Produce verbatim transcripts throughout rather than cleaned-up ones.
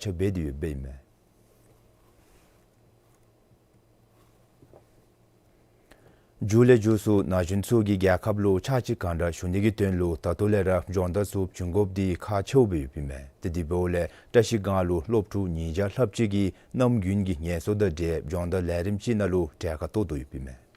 ཆ་འབད་དེ་ཡོདཔ་ཨིན་མས། མཇུག་ལས་མཇུག་སུ་ན་གཞོན་ཚུ་གིས་རྒྱལ་ཁབ་ལུ་ཕྱག་ཕྱིད་གང་དྲག་ཞུ་ནི་གི་དོན་ལུ་ད་ལྟོ་ལས་ར་སྦྱོང་བརྡར་ཚུ་བྱིན་དགོཔ་འདི་ཁག་ཆེཝ་སྦེ་ཡོདཔ་ཨིན་མས། ཏེ་དེ་འབདཝ་ལས་བཀྲ་ཤིས་སྒང་ལུ་སློབ་ཕྲུག་ཉིས་བརྒྱ་ལྷགཔ་ཅིག་གིས་གནམ་དགུན་གྱི་ངལ་གསོ་དང་འབྲེལ་སྦྱོང་བརྡར་ལས་རིམ་ཅིག་ནང་ལུ་གྲལ་ཁར་གཏོགས་དོ་ཡོདཔ་ཨིན་མས།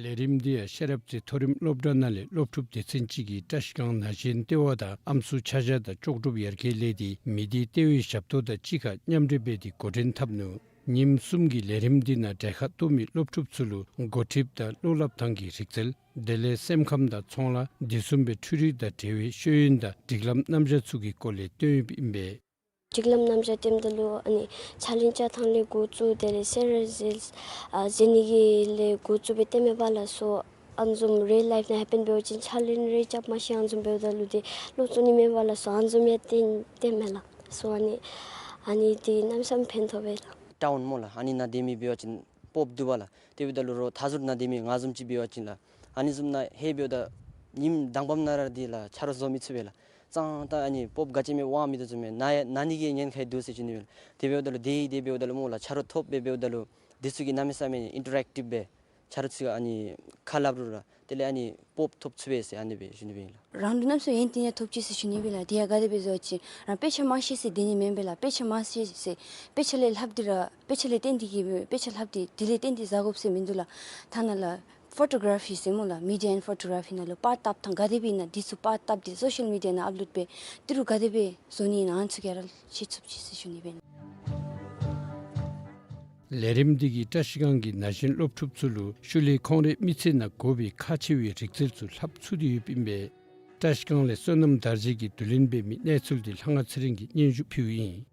ལས་རིམ་འདི་ཡང་ཤེས་རབ་རྩེ་མཐོ་རིམ་སློབ་གྲྭ་ནང་ལས་སློབ་ཕྲུག་སྡེ་ཚན་ཅིག་གིས་བཀྲ་ཤིས་སྒང་ན་གཞོན་ལྟེ་བ་དང་ཨམ་སྲུ་ཆ་བཞག་དང་ལྕོགས་གྲུབ་ཡར་རྒྱས་སླད་དེ་མི་སྡེ་ལྟེ་བའི་ཞབས་ཏོག་དང་གཅིག་ཁར་མཉམ་འབྲེལ་འབད་དེ་འགོ་འདྲེན་འཐབ་ནུག། ཉིནམ་གསུམ་གྱི་ལས་རིམ་འདི་ནང་གྲལ་ཁར་གཏོགས་མི་སློབ་ཕྲུག་ཚུ་ལུ་འགོ་ཁྲིདཔ་དང་བློ་སླབ་ཐངས་ཀྱི་རིག་རྩལ་དེ་ལས་སེམས་ཁམས་དང་ཚོང་ལཱ་དེ་བཟུམ་སྦེ་འཕྲུལ་རིག་དང་འབྲེལ་བའི་ཤེས་ཡོན་དང་སྒྲིག་ལམ་རྣམ་གཞག་ཚུ་གི་སྐོར་ལས་སྟོན་ཡོདཔ་ཨིན་པས། སྒྲིག་ལམ་རྣམ་གཞག་སྟོནམ་ད་ལུ་ཨ་ནི་ཕྱག་ལེན་རྐྱབ་ཐངས་ལས་འགོ་བཙུགས་དེ་ལས་སེམས་ར་ཟིལ་ཨ་ཟེར་ནི་གི་ལས་འགོ་བཙུགས་སྦེ་སྟོནམ་མས་པ་ལགས་སོ། ཨ་ནི་བཟུམ་རི་ཡལ་ལའིཕ་ནང་ཧེ་པེན་འབད་བ་ཅིན་ཕྱག་ལེན་རེ་རྐྱབ་མ་ཤེས་ཨ་ནི་བཟུམ་འབདཝ་ད་ལུ་ཏེ་བློ་བཙུགས་ནི་མེད་པ་ལགས་སོ། ཨ་ནི་བཟུམ་ཡང་སྟོན་སྟོནམ་མས་ལགས་སོ། ཨ་ནི་ཨ་ནི་འདི་གནམ་མེད་ས་མེད་ཕན་ཐོགས་པས་ལགས། ཊའུན་སྨོ་ལགས། ཨ་ནི་ནང་སྡོད་མི་འབད་བ་ཅིན་སྤོབས་འདུག་པ་ལགས། དེ་འབདཝ་ད་ལུ་རོགས་མཐའ་ཟུར་ནང་སྡོད་མི་ང་བཟུམ་ཅིག་འབད་བ་ཅིན་ལགས། ཨ་ནི་བཟུམ་ནང་ཧེ་འབདཝ་ད་ཉིནམ་དང་པམ་ནང་ར་འདི་ལགས་ཆ་རོགས་བཟོ་མི་ཚུགས་པས་ལགས། གཙང་ཏ་ཨ་ནི་སྤོབས་ག་ཅི་མེད་དབང་མེད་དོ་བཟུམ་སྦེ་ན་ཡང་ན་ནི་གི་ཉེན་ཁ་ཡང་འདུག་ཟེར་ཞུ་ནི་སྦེ་ལགས། དེ་འབདཝ་ད་ལུ་དེ་དེ་འབདཝ་ད་ལུ་སྨོ་ལགས་ཆ་རོགས་ཐོབ་སྦེ་འབདཝ་ད་ལུ་འདི་ཚུ་གིས་གནམ་མེད་ས་མེད་ཨིན་ཊ་རེཀ་ཊིབ་སྦེ་ཆ་རོགས་ཚུ་ག་ཨ་ནི་ཁ་སླབ་རུང་ར་དེ་ལས་ཨ་ནི་སྤོབས་ཐོབ་ཚུགས་པས་ཟེར་ཨ་ནི་སྦེ་ཞུ་ནི་སྦེ་ཨིན་ལགས། རང་ལུ་གནམ་མེད་ས་མེད་ཡོན་ཏན་ཡང་ཐོབ་ཅི་ཟེར་ཞུ་ནི་སྦེ་ལགས། དེ་ཡང་ག་དེ་སྦེ་ཟེར་བ་ཅིན་རང་དཔེ་ཆ་མ་ཤེས་ཟེར་སྡོད་ནི་མེན་པས་ལགས། དཔེ་ཆ་མ་ཤེས་ཟེར་དཔེ་ཆ་ལས་ལྷག་སྟེ་ར་དཔེ་ཆ་ལས་བརྟེན་ཏེ་གིས་དཔེ་ཆ་ལྷག་སྟེ་དེ་ལས་བརྟེན་ཏེ་ཟ་དགོཔ་ཟེར་མིན་འདུག་ལགས། ཐ་ན་ལགས་ཕོ་ཊོ་གར་ཕི་ཟེར་སྨོ་ལགས། མི་ཌི་ཡ་ཨེནཌ་ཕོ་ཊོ་གར་ཕི་ནང་ལུ་པར་བཏབ་ཐངས་ག་དེ་སྦེ་ཨིན་ན་འདི་ཚུ་པར་བཏབ་སྟེ་སོ་ཤལ་མི་ཌི་ཡ་ནང་ཨཔ་ལོཌ་འབད་དེ་རུང་ག་དེ་སྦེ་བཟོ་ནི་ཨིན་ན་ཨ་ནི་ཚུ་ག་ར་ཤེས་ཚུགས་ཅི་ཟེར་ཞུ་ནི་སྦེ་ཨིན། ལས་རིམ་འདི་གིས་བཀྲ་ཤིས་སྒང་གི་ན་གཞོན་སློབ་ཕྲུག་ཚུ་ལུ་ཤུལ་ལས་ཁོང་རའི་མི་ཚེ་ནང་དགོ་པའི་ཁག་ཆེ་བའི་རིག་རྩལ་ཚུ་ལྷབ་ཚུགས་ཏེ་ཡོདཔ་ཨིན་པས། བཀྲ་ཤིས་སྒང་ལས་བསོད་ནམས་དར་རྒྱས་ཀྱིས་བསྡུ་ལེན་འབད་མི་གནས་ཚུལ་འདི་ལྷ་དབང་ཚེ་རིང་གིས་སྙན་ཞུ་ཕུལཝ་ཨིན།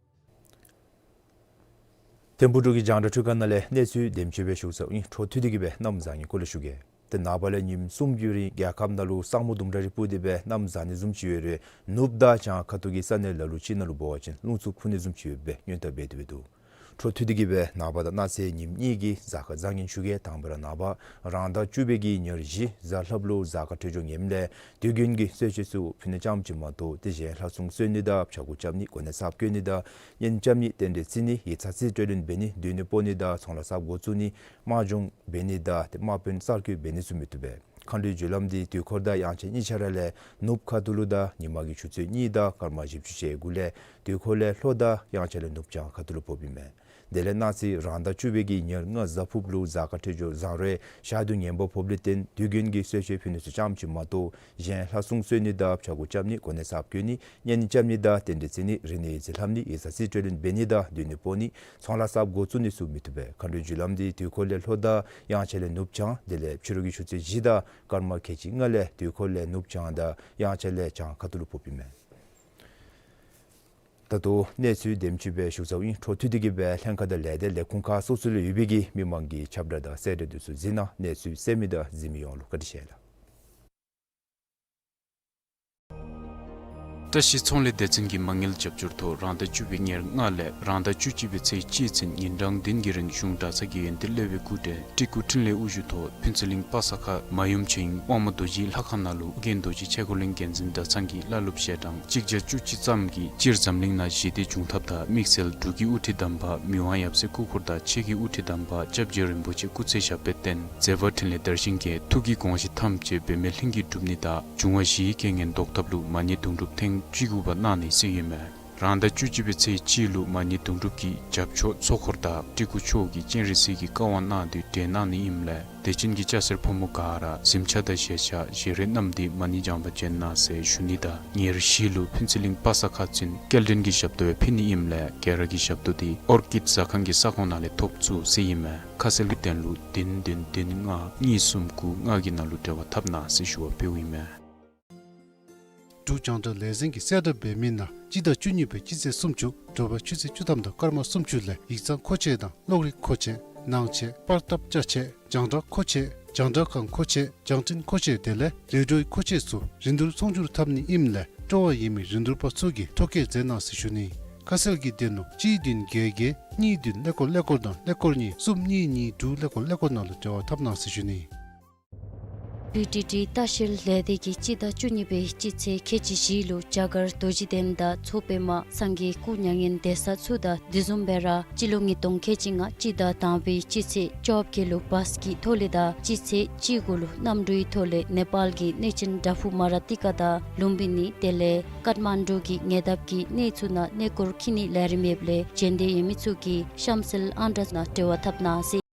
ཐིམ་ཕུག་འབྲུག་གི་རྒྱང་བསྒྲགས་ཁྲི་ཁང་ནང་ལས་གནས་ཚུལ་དེམ་ཅིག་སྦེ་ཞུ་ཚརཝ་ཨིན། འཕྲོ་མཐུད་དེ་གིས་སྦེ་གནམ་བཟང་ངན་སྐོར་ལས་ཞུ་གེ། ཏེ་ནངས་པ་ལས་ཉིནམ་གསུམ་གྱི་རིང་རྒྱལ་ཁབ་ནང་ལུ་ས་སྨུག་ལྡུམ་ར་རེ་སྤུབས་ཏེ་སྦེ་གནམ་བཟང་ནི་བཟུམ་ཅིག་ཡོད་རུང་ནུབ་དང་བྱང་ཁ་ཐུག་གི་ས་གནས་ལ་ལུ་ཅིག་ནང་ལུ་འབད་བ་ཅིན་རླུང་འཚུབ་འཁོན་ནི་བཟུམ་ཅིག་ཡོདཔ་སྦེ་སྔོན་བརྡ་འབད་དེ་སྦེ་འདུག། འཕྲོ་མཐུད་དེ་གིས་སྦེ་ནངས་པ་དང་གནངས་ཚེ་ཉིནམ་གཉིས་ཀྱི་གཟའ་སྐར་བཟང་ངན་ཞུ་གེ། དང་པ་ར་ནངས་པ་རང་ཟླ་བཅུ་པའི་གི་ཉེར་བཞི་གཟའ་ལྷགཔ་ལུ་གཟའ་སྐར་འཕྲོད་སྦྱོར་ངནམ་ལས་དུས་རྒྱུན་གྱི་གསོལ་མཆོད་ཚུ་ཕུལ་ནི་ཙམ་ཅིག་མ་གཏོགས་ཏེ་གཞན་ལྷ་སྲུང་གསོལ་ནི་དང་ཕྱྭ་འགུགས་རྐྱབ་ནི་གོ་གནས་གསརཔ་བསྐོ་ནི་དང་གཉེན་རྐྱབ་ནི་རྟེན་འབྲེལ་བརྩི་ནི་ཡིག་ཚང་རྩིས་སྤྲོད་ལེན་འབད་ནི་སྡོད་གནས་སྤོ་ནི་དང་ཚོང་ལཱ་གསརཔ་འགོ་བཙུགས་ནི་དམག་སྦྱོང་འབད་ནི་དང་ཏེ་དམག་དཔོན་གསར་བསྐོ་འབད་ནི་ཚུ་མི་བཏུབ་པས། མཁའ་འགྲོའི་རྒྱུ་ལམ་འདི་དུས་འཁོར་དང་དབྱངས་འཆར་གཉིས་ཆ་ར་ལས་ནུབ་ཁ་ཐུག་ལུ་དང་ཉི་མ་གི་ཆུ་ཚོད་གཉིས་དང་སྐར་མ་བཞི་བཅུ་ཞེ་དགུ་ལས་དུས་འཁོར་ལས་ལྷོ་དང་དབྱངས་འཆར་ལས་ནུབ་བྱང་ཁ་ཐུག་ལུ་ཕོགཔ་ཨིན་མས། དེ་ལས་གནངས་ཚེ་རང་ཟླ་བཅུ་པའི་གི་ཉེར་ལྔ་གཟའ་ཕུརཔ་ལུ་གཟའ་སྐར་འཕྲོད་སྦྱོར་བཟང་རུང་ཞག་དུས་ངན་པ་ཕོགཔ་ལས་བརྟེན་དུས་རྒྱུན་གྱི་གསོལ་མཆོད་ཕུལ་ནི་ཚུ་ཙམ་ཅིག་མ་གཏོགས་གཞན་ལྷ་སྲུང་གསོལ་ནི་དང་ཕྱྭ་འགུགས་རྐྱབ་ནི་གོ་གནས་གསརཔ་བསྐོ་ནི་གཉེན་རྐྱབ་ནི་དང་རྟེན་འབྲེལ་བརྩི་ནི་རིག་གནས་ཡིག་ཚང་ལྷབ་ནི་ཡིག་ཚང་རྩིས་སྤྲོད་ལེན་འབད་ནི་དང་སྡོད་གནས་སྤོ་ནི་ཚོང་ལཱ་གསརཔ་འགོ་བཙུགས་ནི་ཚུ་མི་བཏུབ་པས། མཁའ་འགྲོའི་རྒྱུ་ལམ་འདི་དུས་འཁོར་ལས་ལྷོ་དང་དབྱངས་འཆར་ལས་ནུབ་བྱང་དེ་ལས་ཕྱི་རུ་གི་ཆུ་ཚོད་བཞི་དང་སྐར་མ་ཁལ་གཅིག་ལྔ་ལས་དུས་འཁོར་ལས་ནུབ་བྱང་དང་དབྱངས་འཆར་ལས་བྱང་ཁ་ཐུག་ལུ་ཕོགཔ་ཨིན་མས། ད་ལྟོ་གནས་ཚུལ་དེམ་ཅིག་སྦེ་ཞུ་ཚརཝ་ཨིན། འཕྲོ་མཐུད་དེ་གིས་སྦེ་ལྷན་ཁག་དང་ལས་སྡེ་ལས་ཁུངས་ཁག་སོ་སོ་ལུ་ཡོད་པའི་གི་མི་མང་གི་ཁྱབ་བསྒྲགས་དང་གསལ་བསྒྲགས་འདི་ཚུ་གཟིགས་གནང་། གནས་ཚུལ་གསན་མི་དང་གཟིགས་མི་ཡོངས་ལུ་བཀའ་དྲིན་ཆེ་ལགས། བཀྲ་ཤིས་ཚོང་ལས་སྡེ་ཚན་གྱི་མ་དངུལ་རྒྱབ་སྐྱོར་ཐོག་རང་ཟླ་བཅུ་པའི་ཉེར་ལྔ་ལས་རང་ཟླ་བཅུ་གཅིག་པའི་ཚེས་གཅིག་ཚུན་ཉིན་གྲངས་བདུན་གྱི་རིང་གཞུང་གྲྭ་ཚང་གི་ཡོན་ཏན་བསླབ་པའི་སྐུ་མགྲོན་སྤྲུལ་སྐུ་འཕྲིན་ལས་དབུ་བཞུགས་ཐོག་ཕུན་ཚོགས་གླིང་པ་ས་ཁ་མ་ཡུམ་ཆོས་དབྱིངས་དབང་མོ་རྡོ་རྗེའི་ལྷ་ཁང་ནང་ལུ་ཨོ་རྒྱན་རྡོ་རྗེ་ཆས་འཁོར་གླིང་འགན་འཛིན་གྲྭ་ཚང་གི་བླ་སློབ་ཞལ་གྲངས་གཅིག་བརྒྱ་བཅུ་གཅིག་ཙམ་གྱིས་སྤྱིར་འཛམ་གླིང་ནང་ཞི་བདེ་འབྱུང་ཐབས་དང་དམིགས་བསལ་འབྲུག་གི་དབུ་ཁྲིད་དམ་པ་མི་དབང་ཡབ་སྲས་སྐུ་འཁོར་དང་ཆོས་ཀྱི་དབུ་ཁྲིད་དམ་པ་སྐྱབས་རྗེ་རིན་པོ་ཆེ་སྐུ་ཚེ་ཞབས་པད་བརྟན་མཛད་པ་འཕྲིན་ལས་དར་ཞིང་རྒྱས། ཐུགས་ཀྱི་དགོངས་གཞི་ཐམས་ཅད་འབད་མེད་ལྷུན་གྱིས་གྲུབ་ནི་དང་འབྱུང་བ་བཞིའི་རྐྱེན་ངན་ཟློག་ཐབས་ལུ་མ་ཎི་དུང་སྒྲུབ་ཐེངས་བཅུ་དགུ་པ་གནང་ནི་ཟེར་ཨིན་མས། རང་ཟླ་བཅུ་གཅིག་པའི་ཚེས་གཅིག་ལུ་མ་ཎི་དུང་སྒྲུབ་ཀྱི་རྒྱབ་ཕྱོགས་ཚོགས་འཁོར་དང་སྤྲུལ་སྐུ་མཆོག་གིས་སྤྱན་རས་གཟིགས་ཀྱི་བཀའ་དབང་གནང་སྟེ་གྲོལ་གནང་ནི་ཨིནམ་ལས་དད་ཅན་གྱི་སྐྱ་སེར་ཕོ་མོ་ག་ར་གཟིམ་ཆས་དང་ཞལ་ཆས་བཞེས་རོལ་བསྣམས་ཏེ་མ་ཎི་བགྱང་པར་བྱོན་གནང་ཟེར་ཞུ་ནི་དང་། ཉེར་བཞི་ལུ་ཕུན་ཚོགས་གླིང་པ་ས་ཁ་ཚུན་སྐྱེལ་འདྲེན་གྱི་ཞབས་ཏོག་ཡང་ཕུལ་ནི་ཨིནམ་ལས་སྐྱེལ་ར་གི་ཞབས་ཏོག་འདི་ཨོར་ཀིཌ་ཟ་ཁང་གི་ས་ཁོངས་ནང་ལས་ཐོབ་ཚུགས་ཟེར་ཨིན་མས། ཁ་གསལ་གྱི་དོན་ལུ་བདུན་བདུན་བདུན་ལྔ་གཉིས་གསུམ་དགུ་ལྔ་གི་ནང་ལུ་འབྲེལ་བ་འཐབ་གནང་ཟེར་ཞུ་བ་ཕུལཝ་ཨིན་མས། འབྲུག་རྒྱང་བསྒྲགས་ལས་འཛིན་གྱིས་གསལ་བསྒྲགས་འབད་མི་ནང་སྤྱི་ཟླ་བཅུ་གཉིས་པའི་སྤྱི་ཚེས་སུམ་ཅུ་དྲོ་པ་ཆུ་ཚོད་བཅུ་ཐམ་དང་སྐར་མ་སུམ་ཅུ་ལས་ཡིག་ཚང་མཁོ་ཆས་དང་གློག་རིག་མཁོ་ཆས་ནང་ཆས་པར་བཏབ་ཅ་ཆས་རྒྱང་བསྒྲགས་མཁོ་ཆས་རྒྱང་བསྒྲགས་ཁང་མཁོ་ཆས་རྒྱང་འཕྲིན་མཁོ་ཆས་དེ་ལས་རེ་ཌིའོའི་མཁོ་ཆས་ཚུ་རིན་བསྡུར་ཚོང་སྒྱུར་འཐབ་ནི་ཨིནམ་ལས་སྤྲོ་བ་ཡོད་མི་རིན་བསྡུར་པ་ཚུ་གིས་ཐོ་བཀོད་མཛད་གནང་ཟེར་ཞུ་ནི། ཁ་གསལ་གྱི་དོན་ལུ་གཅིག་བདུན་བརྒྱད་བརྒྱད་གཉིས་བདུན་ཀླད་ཀོར་ཀླད་ཀོར་དང་ཀླད་ཀོར་གཉིས་གསུམ་གཉིས་གཉིས་དྲུག་ཀླད་ཀོར་ཀླད་ཀོར་ནང་ལུ་འབྲེལ་བ་འཐབ་གནང་ཟེར་ཞུ་ནི། པི་ཊི་ཊི་ལྟ་བཤལ་ལས་སྡེ་གིས་སྤྱི་ཟླ་བཅུ་གཉིས་པའི་སྤྱི་ཚེས་ཁལ་གཅིག་བཞི་ལུ་རྒྱ་གར་རྡོ་རྗེ་གདན་དང་མཚོ་པདྨ་སངས་རྒྱས་སྐུ་མྱ་ངན་འདས་ས་ཚུ་དང་དེ་བཟུམ་སྦེ་ར་སྤྱི་ལོ་ཉིས་སྟོང་ཁལ་གཅིག་ལྔ་སྤྱི་ཟླ་དང་པའི་སྤྱི་ཚེས་བཅོ་བརྒྱད་ལུ་བཱས་ཀྱི་ཐོག་ལས་དང་སྤྱི་ཚེས་བཅུ་དགུ་ལུ་གནམ་གྲུའི་ཐོག་ལས་ནེ་པཱལ་གྱི་གནས་ཆེན་དྭ་ཕུ་མ་ར་ཏི་ཀ་དང་ལུམ་བི་ནི་དེ་ལས་ཀཏ་མན་ཌུ་གི་ཉེ་འདབས་ཀྱི་གནས་ཚུ་ནང་གནས་སྐོར་འཁྱིད་ནི་ལས་རིམ་ཡོདཔ་ལས་བྱོན་འདོད་ཡོད་མི་ཚུ་གིས་གཤམ་གསལ་ཨང་གྲངས་ནང་འབྲེལ་བ་འཐབ་གནང་ཟེར།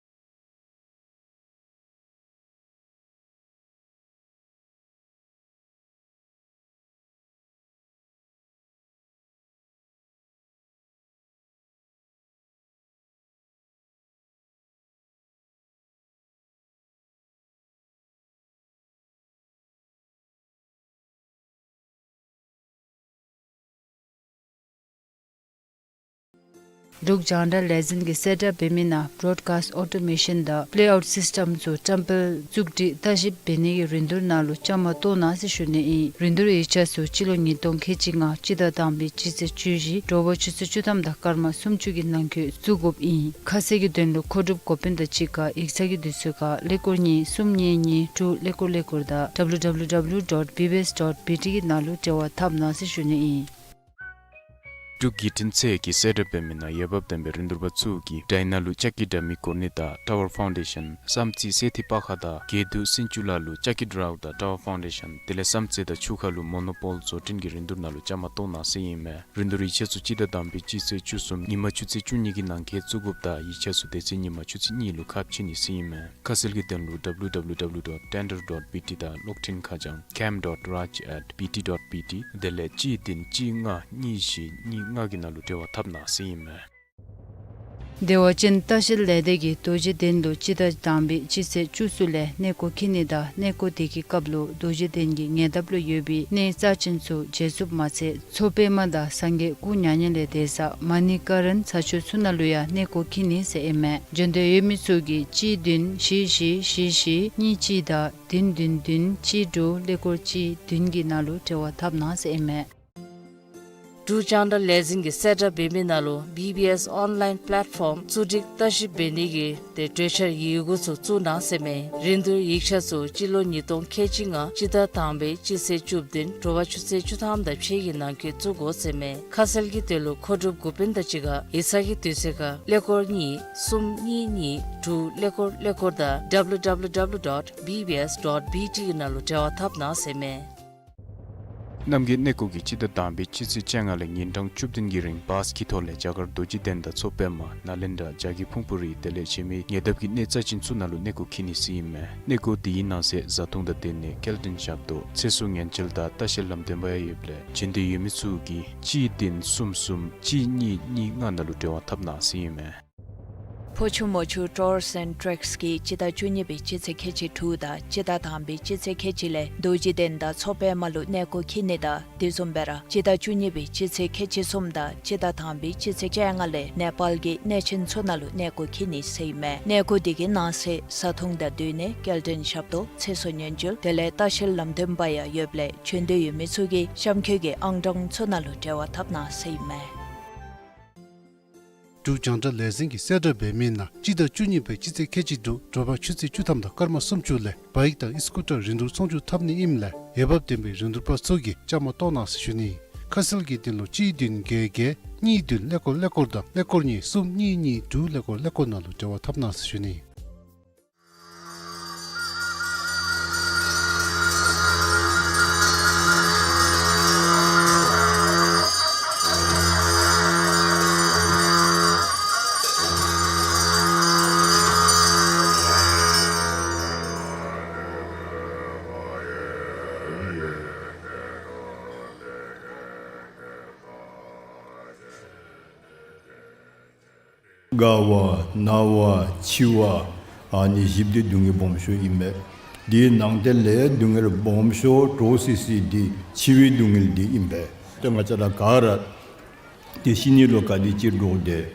འབྲུག་རྒྱང་བསྒྲགས་ལས་འཛིན་གྱིས་གསལ་བསྒྲགས་འབད་མི་ནང་བྲོཌ་ཀཱསཊ་ཨོ་ཊོ་མེ་ཤཱན་དང་པེ་ལེ་ཨའུཊ་སིསི་ཊེམ་ཚུ་བཀྲམ་སྤེལ་བཙུགས་སྒྲིག་ལྟ་ཞིབ་འབད་ནི་གི་རིན་བསྡུར་ནང་ལུ་བཅའ་མར་གཏོགས་གནང་ཟེར་ཞུ་ནི་ཨིན། རིན་བསྡུར་ཡིག་ཆ་ཚུ་སྤྱི་ལོ་ཉིས་སྟོང་ཁལ་གཅིག་ལྔ་སྤྱི་ཟླ་དང་པའི་སྤྱི་ཚེས་བཅུ་བཞི་དྲོ་པ་ཆུ་ཚོད་བཅུ་ཐམ་དང་སྐར་མ་སུམ་ཅུ་གི་ནང་འཁོད་བཙུགས་དགོཔ་ཨིན། ཁ་གསལ་གྱི་དོན་ལུ་མཁོ་སྒྲུབ་འགོ་དཔོན་དང་གཅིག་ཁར་ཡིག་ཚང་གི་དུས་ཚོད་ཁར་ཀླད་ཀོར་གཉིས་གསུམ་གཉིས་གཉིས་དྲུག་ཀླད་ཀོར་ཀླད་ཀོར་དང་W W W dot B B S dot B T གི་ནང་ལུ་འབྲེལ་བ་འཐབ་གནང་ཟེར་ཞུ་ནི་ཨིན། འབྲུག་བརྒྱུད་འཕྲིན་ཚད་ཀྱིས་གསལ་བསྒྲགས་འབད་མི་ནང་འོས་འབབ་ལྡན་པའི་རིན་བསྡུར་པ་ཚུ་གིས་དྲ་ནང་ལུ་ལྕགས་ཀྱི་དྲ་མིག་བཀོད་ནི་དང་ཊ་ཝར་ཕའུན་ཌེ་ཤཱན་བསམ་རྩེ་སེ་ཐི་པ་ཁ་དང་དགེ་འདུན་སེང་ཆུ་ལ་ལུ་ལྕགས་ཀྱི་དྲ་དང་ཊ་ཝར་ཕའུན་ཌེ་ཤཱན་དེ་ལས་བསམ་རྩེ་དང་ཆུ་ཁ་ལུ་མོ་ནོ་པོལ་བཟོ་སྐྲུན་གྱི་རིན་བསྡུར་ནང་ལུ་བཅའ་མར་གཏོགས་གནང་ཟེར་ཨིན་མས། རིན་བསྡུར་ཡིག་ཆ་ཚུ་སྤྱི་ཟླ་དང་པའི་སྤྱི་ཚེས་བཅུ་གསུམ་ཉིན་མ་ཆུ་ཚོད་བཅུ་གཉིས་ཀྱི་ནང་འཁོད་བཙུགས་དགོཔ་དང་ཡིག་ཆ་ཚུ་དེ་ཚེ་ཉིན་མ་ཆུ་ཚོད་གཉིས་ལུ་ཁ་ཕྱེ་ནི་ཟེར་ཨིན་མས། ཁ་གསལ་གྱི་དོན་ལུ་W W W dot tender dot B T དང་གློག་འཕྲིན་ཁ་བྱང་cam dot raj at B T dot B T དེ་ལས་གཅིག་བདུན་གཅིག་ལྔ་གཉིས་བཞི་གཉིས་ལྔ་གི་ནང་ལུ་འབྲེལ་བ་འཐབ་གནང་ཟེར་ཨིན་མས། བདེ་བ་ཅན་ལྟ་བཤལ་ལས་སྡེ་གིས་རྡོ་རྗེ་གདན་ལུ་སྤྱི་ཟླ་དང་པའི་སྤྱི་ཚེས་བཅུ་གསུམ་ལས་གནས་སྐོར་འཁྱིད་ནི་དང་གནས་སྐོར་དེ་གི་སྐབས་ལུ་རྡོ་རྗེ་གདན་གྱི་ཉེ་འདབས་ལུ་ཡོད་པའི་གནས་རྩ་ཅན་ཚུ་མཇལ་ཚུགསཔ་མ་ཚད་མཚོ་པདྨ་དང་སངས་རྒྱས་སྐུ་མྱ་ངན་ལས་འདས་ས་མ་ཎི་ཀ་རན་ས་ཆ་ཚུ་ནང་ལུ་ཡང་གནས་སྐོར་འཁྱིད་ནི་ཟེར་ཨིན་མས། བྱོན་འདོད་ཡོད་མི་ཚུ་གིས་གཅིག་བདུན་བཞི་བཞི་བཞི་བཞི་གཉིས་གཅིག་དང་བདུན་བདུན་བདུན་གཅིག་དྲུག་ཀླད་ཀོར་གཅིག་བདུན་གྱི་ནང་ལུ་འབྲེལ་བ་འཐབ་གནང་ཟེར་ཨིན་མས། འབྲུག་རྒྱང་བསྒྲགས་ལས་འཛིན་གྱིས་གསལ་བསྒྲགས་འབད་མི་ནང་ལུ་བི་བི་ཨེསི་ཨོན་ལའིན་པེ་ལེཊ་ཕོམ་བཙུགས་སྒྲིག་ལྟ་ཞིབ་འབད་ནི་གི་ཏེ་གྲོས་འཆར་ཡི་གུ་ཚུ་བཙུགས་གནང་ཟེར་མས། རིན་བསྡུར་ཡིག་ཆ་ཚུ་སྤྱི་ལོ་ཉིས་སྟོང་ཁལ་གཅིག་ལྔ་སྤྱི་ཟླ་དང་པའི་སྤྱི་ཚེས་བཅུ་བདུན་དྲོ་པ་ཆུ་ཚོད་བཅུ་ཐམ་དང་ཕྱེད་ཀྱི་ནང་འཁོད་བཙུགས་དགོ་ཟེར་མས། ཁ་གསལ་གྱི་དོན་ལུ་མཁོ་སྒྲུབ་འགོ་དཔོན་དང་གཅིག་ཁར་ཡིག་ཚང་གི་དུས་ཚོད་ཁར་ཀླད་ཀོར་གཉིས་གསུམ་གཉིས་གཉིས་དྲུག་ཀླད་ཀོར་ཀླད་ཀོར་དང་W W W dot B B S dot B T གི་ནང་ལུ་འབྲེལ་བ་འཐབ་གནང་ཟེར་མས། རྣམ་རྒྱལ་གནས་སྐོར་གྱིས་སྤྱི་ཟླ་དང་པའི་སྤྱི་ཚེས་བཅོ་ལྔ་ལས་ཉིན་གྲངས་བཅུ་བདུན་གྱི་རིང་བཱས་ཀྱི་ཐོག་ལས་རྒྱ་གར་རྡོ་རྗེ་གདན་དང་མཚོ་པདྨ་ནཱ་ལེནྡྲ་བྱ་རྒོད་ཕུང་པོ་རི་དེ་ལས་གཞན་མི་ཉེ་འདབས་ཀྱི་གནས་རྩ་ཅན་ཚུ་ནང་ལུ་གནས་སྐོར་འཁྱིད་ནི་ཟེར་ཨིན་མས། གནས་སྐོར་དེའི་ནང་གསེས་བཟའ་འཐུང་དང་སྡོད་གནས་སྐྱེལ་འདྲེན་ཞབས་ཏོག་ཚེ་སྲོག་ཉེན་བཅོལ་དང་ལྟ་བཤལ་ལམ་སྟོན་པ་ཡང་ཡོདཔ་ལས་བྱོན་འདོད་ཡོད་མི་ཚུ་གིས་གཅིག་བདུན་གསུམ་གསུམ་གཅིག་གཉིས་གཉིས་ལྔ་ནང་ལུ་འབྲེལ་བ་འཐབ་གནང་ཟེར་ཨིན་མས། ཕོ་ཆུ་མོ་ཆུ་ཊུརསི་ཨེནཌ་ཊེགསི་གིས་སྤྱི་ཟླ་བཅུ་གཉིས་པའི་སྤྱི་ཚེས་ཁལ་གཅིག་དྲུག་དང་སྤྱི་ཟླ་དང་པའི་སྤྱི་ཚེས་ཁལ་གཅིག་ལས་རྡོ་རྗེ་གདན་དང་མཚོ་པདྨ་ལུ་གནས་སྐོར་འཁྱིད་ནི་དང་དེ་བཟུམ་སྦེ་ར་སྤྱི་ཟླ་བཅུ་གཉིས་པའི་སྤྱི་ཚེས་ཁལ་གཅིག་གསུམ་དང་སྤྱི་ཟླ་དང་པའི་སྤྱི་ཚེས་བཅོ་ལྔ་ལས་ནེ་པཱལ་གྱི་གནས་ཆེན་ཚུ་ནང་ལུ་གནས་སྐོར་འཁྱིད་ནི་ཟེར་ཨིན་མས། གནས་སྐོར་དེ་གི་ནང་གསེས་བཟའ་འཐུང་དང་སྡོད་གནས་སྐྱེལ་འདྲེན་ཞབས་ཏོག་ཚེ་སྲོག་ཉེན་བཅོལ་དེ་ལས་ལྟ་བཤལ་ལམ་སྟོན་པ་ཡང་ཡོདཔ་ལས་བྱོན་འདོད་ཡོད་མི་ཚུ་གིས་གཤམ་འཁོད་ཀྱི་ཨང་གྲངས་ཚུ་ནང་ལུ་འབྲེལ་བ་འཐབ་གནང་ཟེར་ཨིན་མས། འབྲུག་རྒྱང་བསྒྲགས་ལས་འཛིན་གྱིས་གསལ་བསྒྲགས་འབད་མི་ནང་སྤྱི་ཟླ་བཅུ་གཉིས་པའི་སྤྱི་ཚེས་ཁལ་གཅིག་དྲུག་དྲོ་པ་ཆུ་ཚོད་བཅུ་ཐམ་དང་སྐར་མ་སུམ་ཅུ་ལས་བཱའིཀ་དང་ཨི་སི་ཀུ་ཊར་རིན་བསྡུར་ཚོང་བསྒྱུར་འཐབ་ནི་ཨིནམ་ལས་འོས་འབབ་ལྡན་པའི་རིན་བསྡུར་པ་ཚུ་གིས་བཅའ་མར་གཏོགས་གནང་ཟེར་ཞུ་ནི། ཁ་གསལ་གྱི་དོན་ལུ་གཅིག་བདུན་བརྒྱད་བརྒྱད་གཉིས་བདུན་ཀླད་ཀོར་ཀླད་ཀོར་དང་ཀླད་ཀོར་གཉིས་གསུམ་གཉིས་གཉིས་དྲུག་ཀླད་ཀོར་ཀླད་ཀོར་ནང་ལུ་འབྲེལ་བ་འཐབ་གནང་ཟེར་ཞུ་ནི། རྒ་བ་ན་བ་འཆི་བ་ཨ་ནི་བཞི་པོ་འདི་སྡུག་བསྔལ་སྦོམ་ཤོས་ཨིན་པས། དེའི་ནང་དེ་ལས་སྡུག་བསྔལ་སྦོམ་ཤོས་འདྲོག་སི་སི་འདི་འཆི་བའི་སྡུག་བསྔལ་འདི་ཨིན་པས། ཏེ་ང་བཅས་ར་ག་ར་ཏེ་ཤི་ནི་ལུ་ག་དེ་ཅིག་འདྲོག་དེས།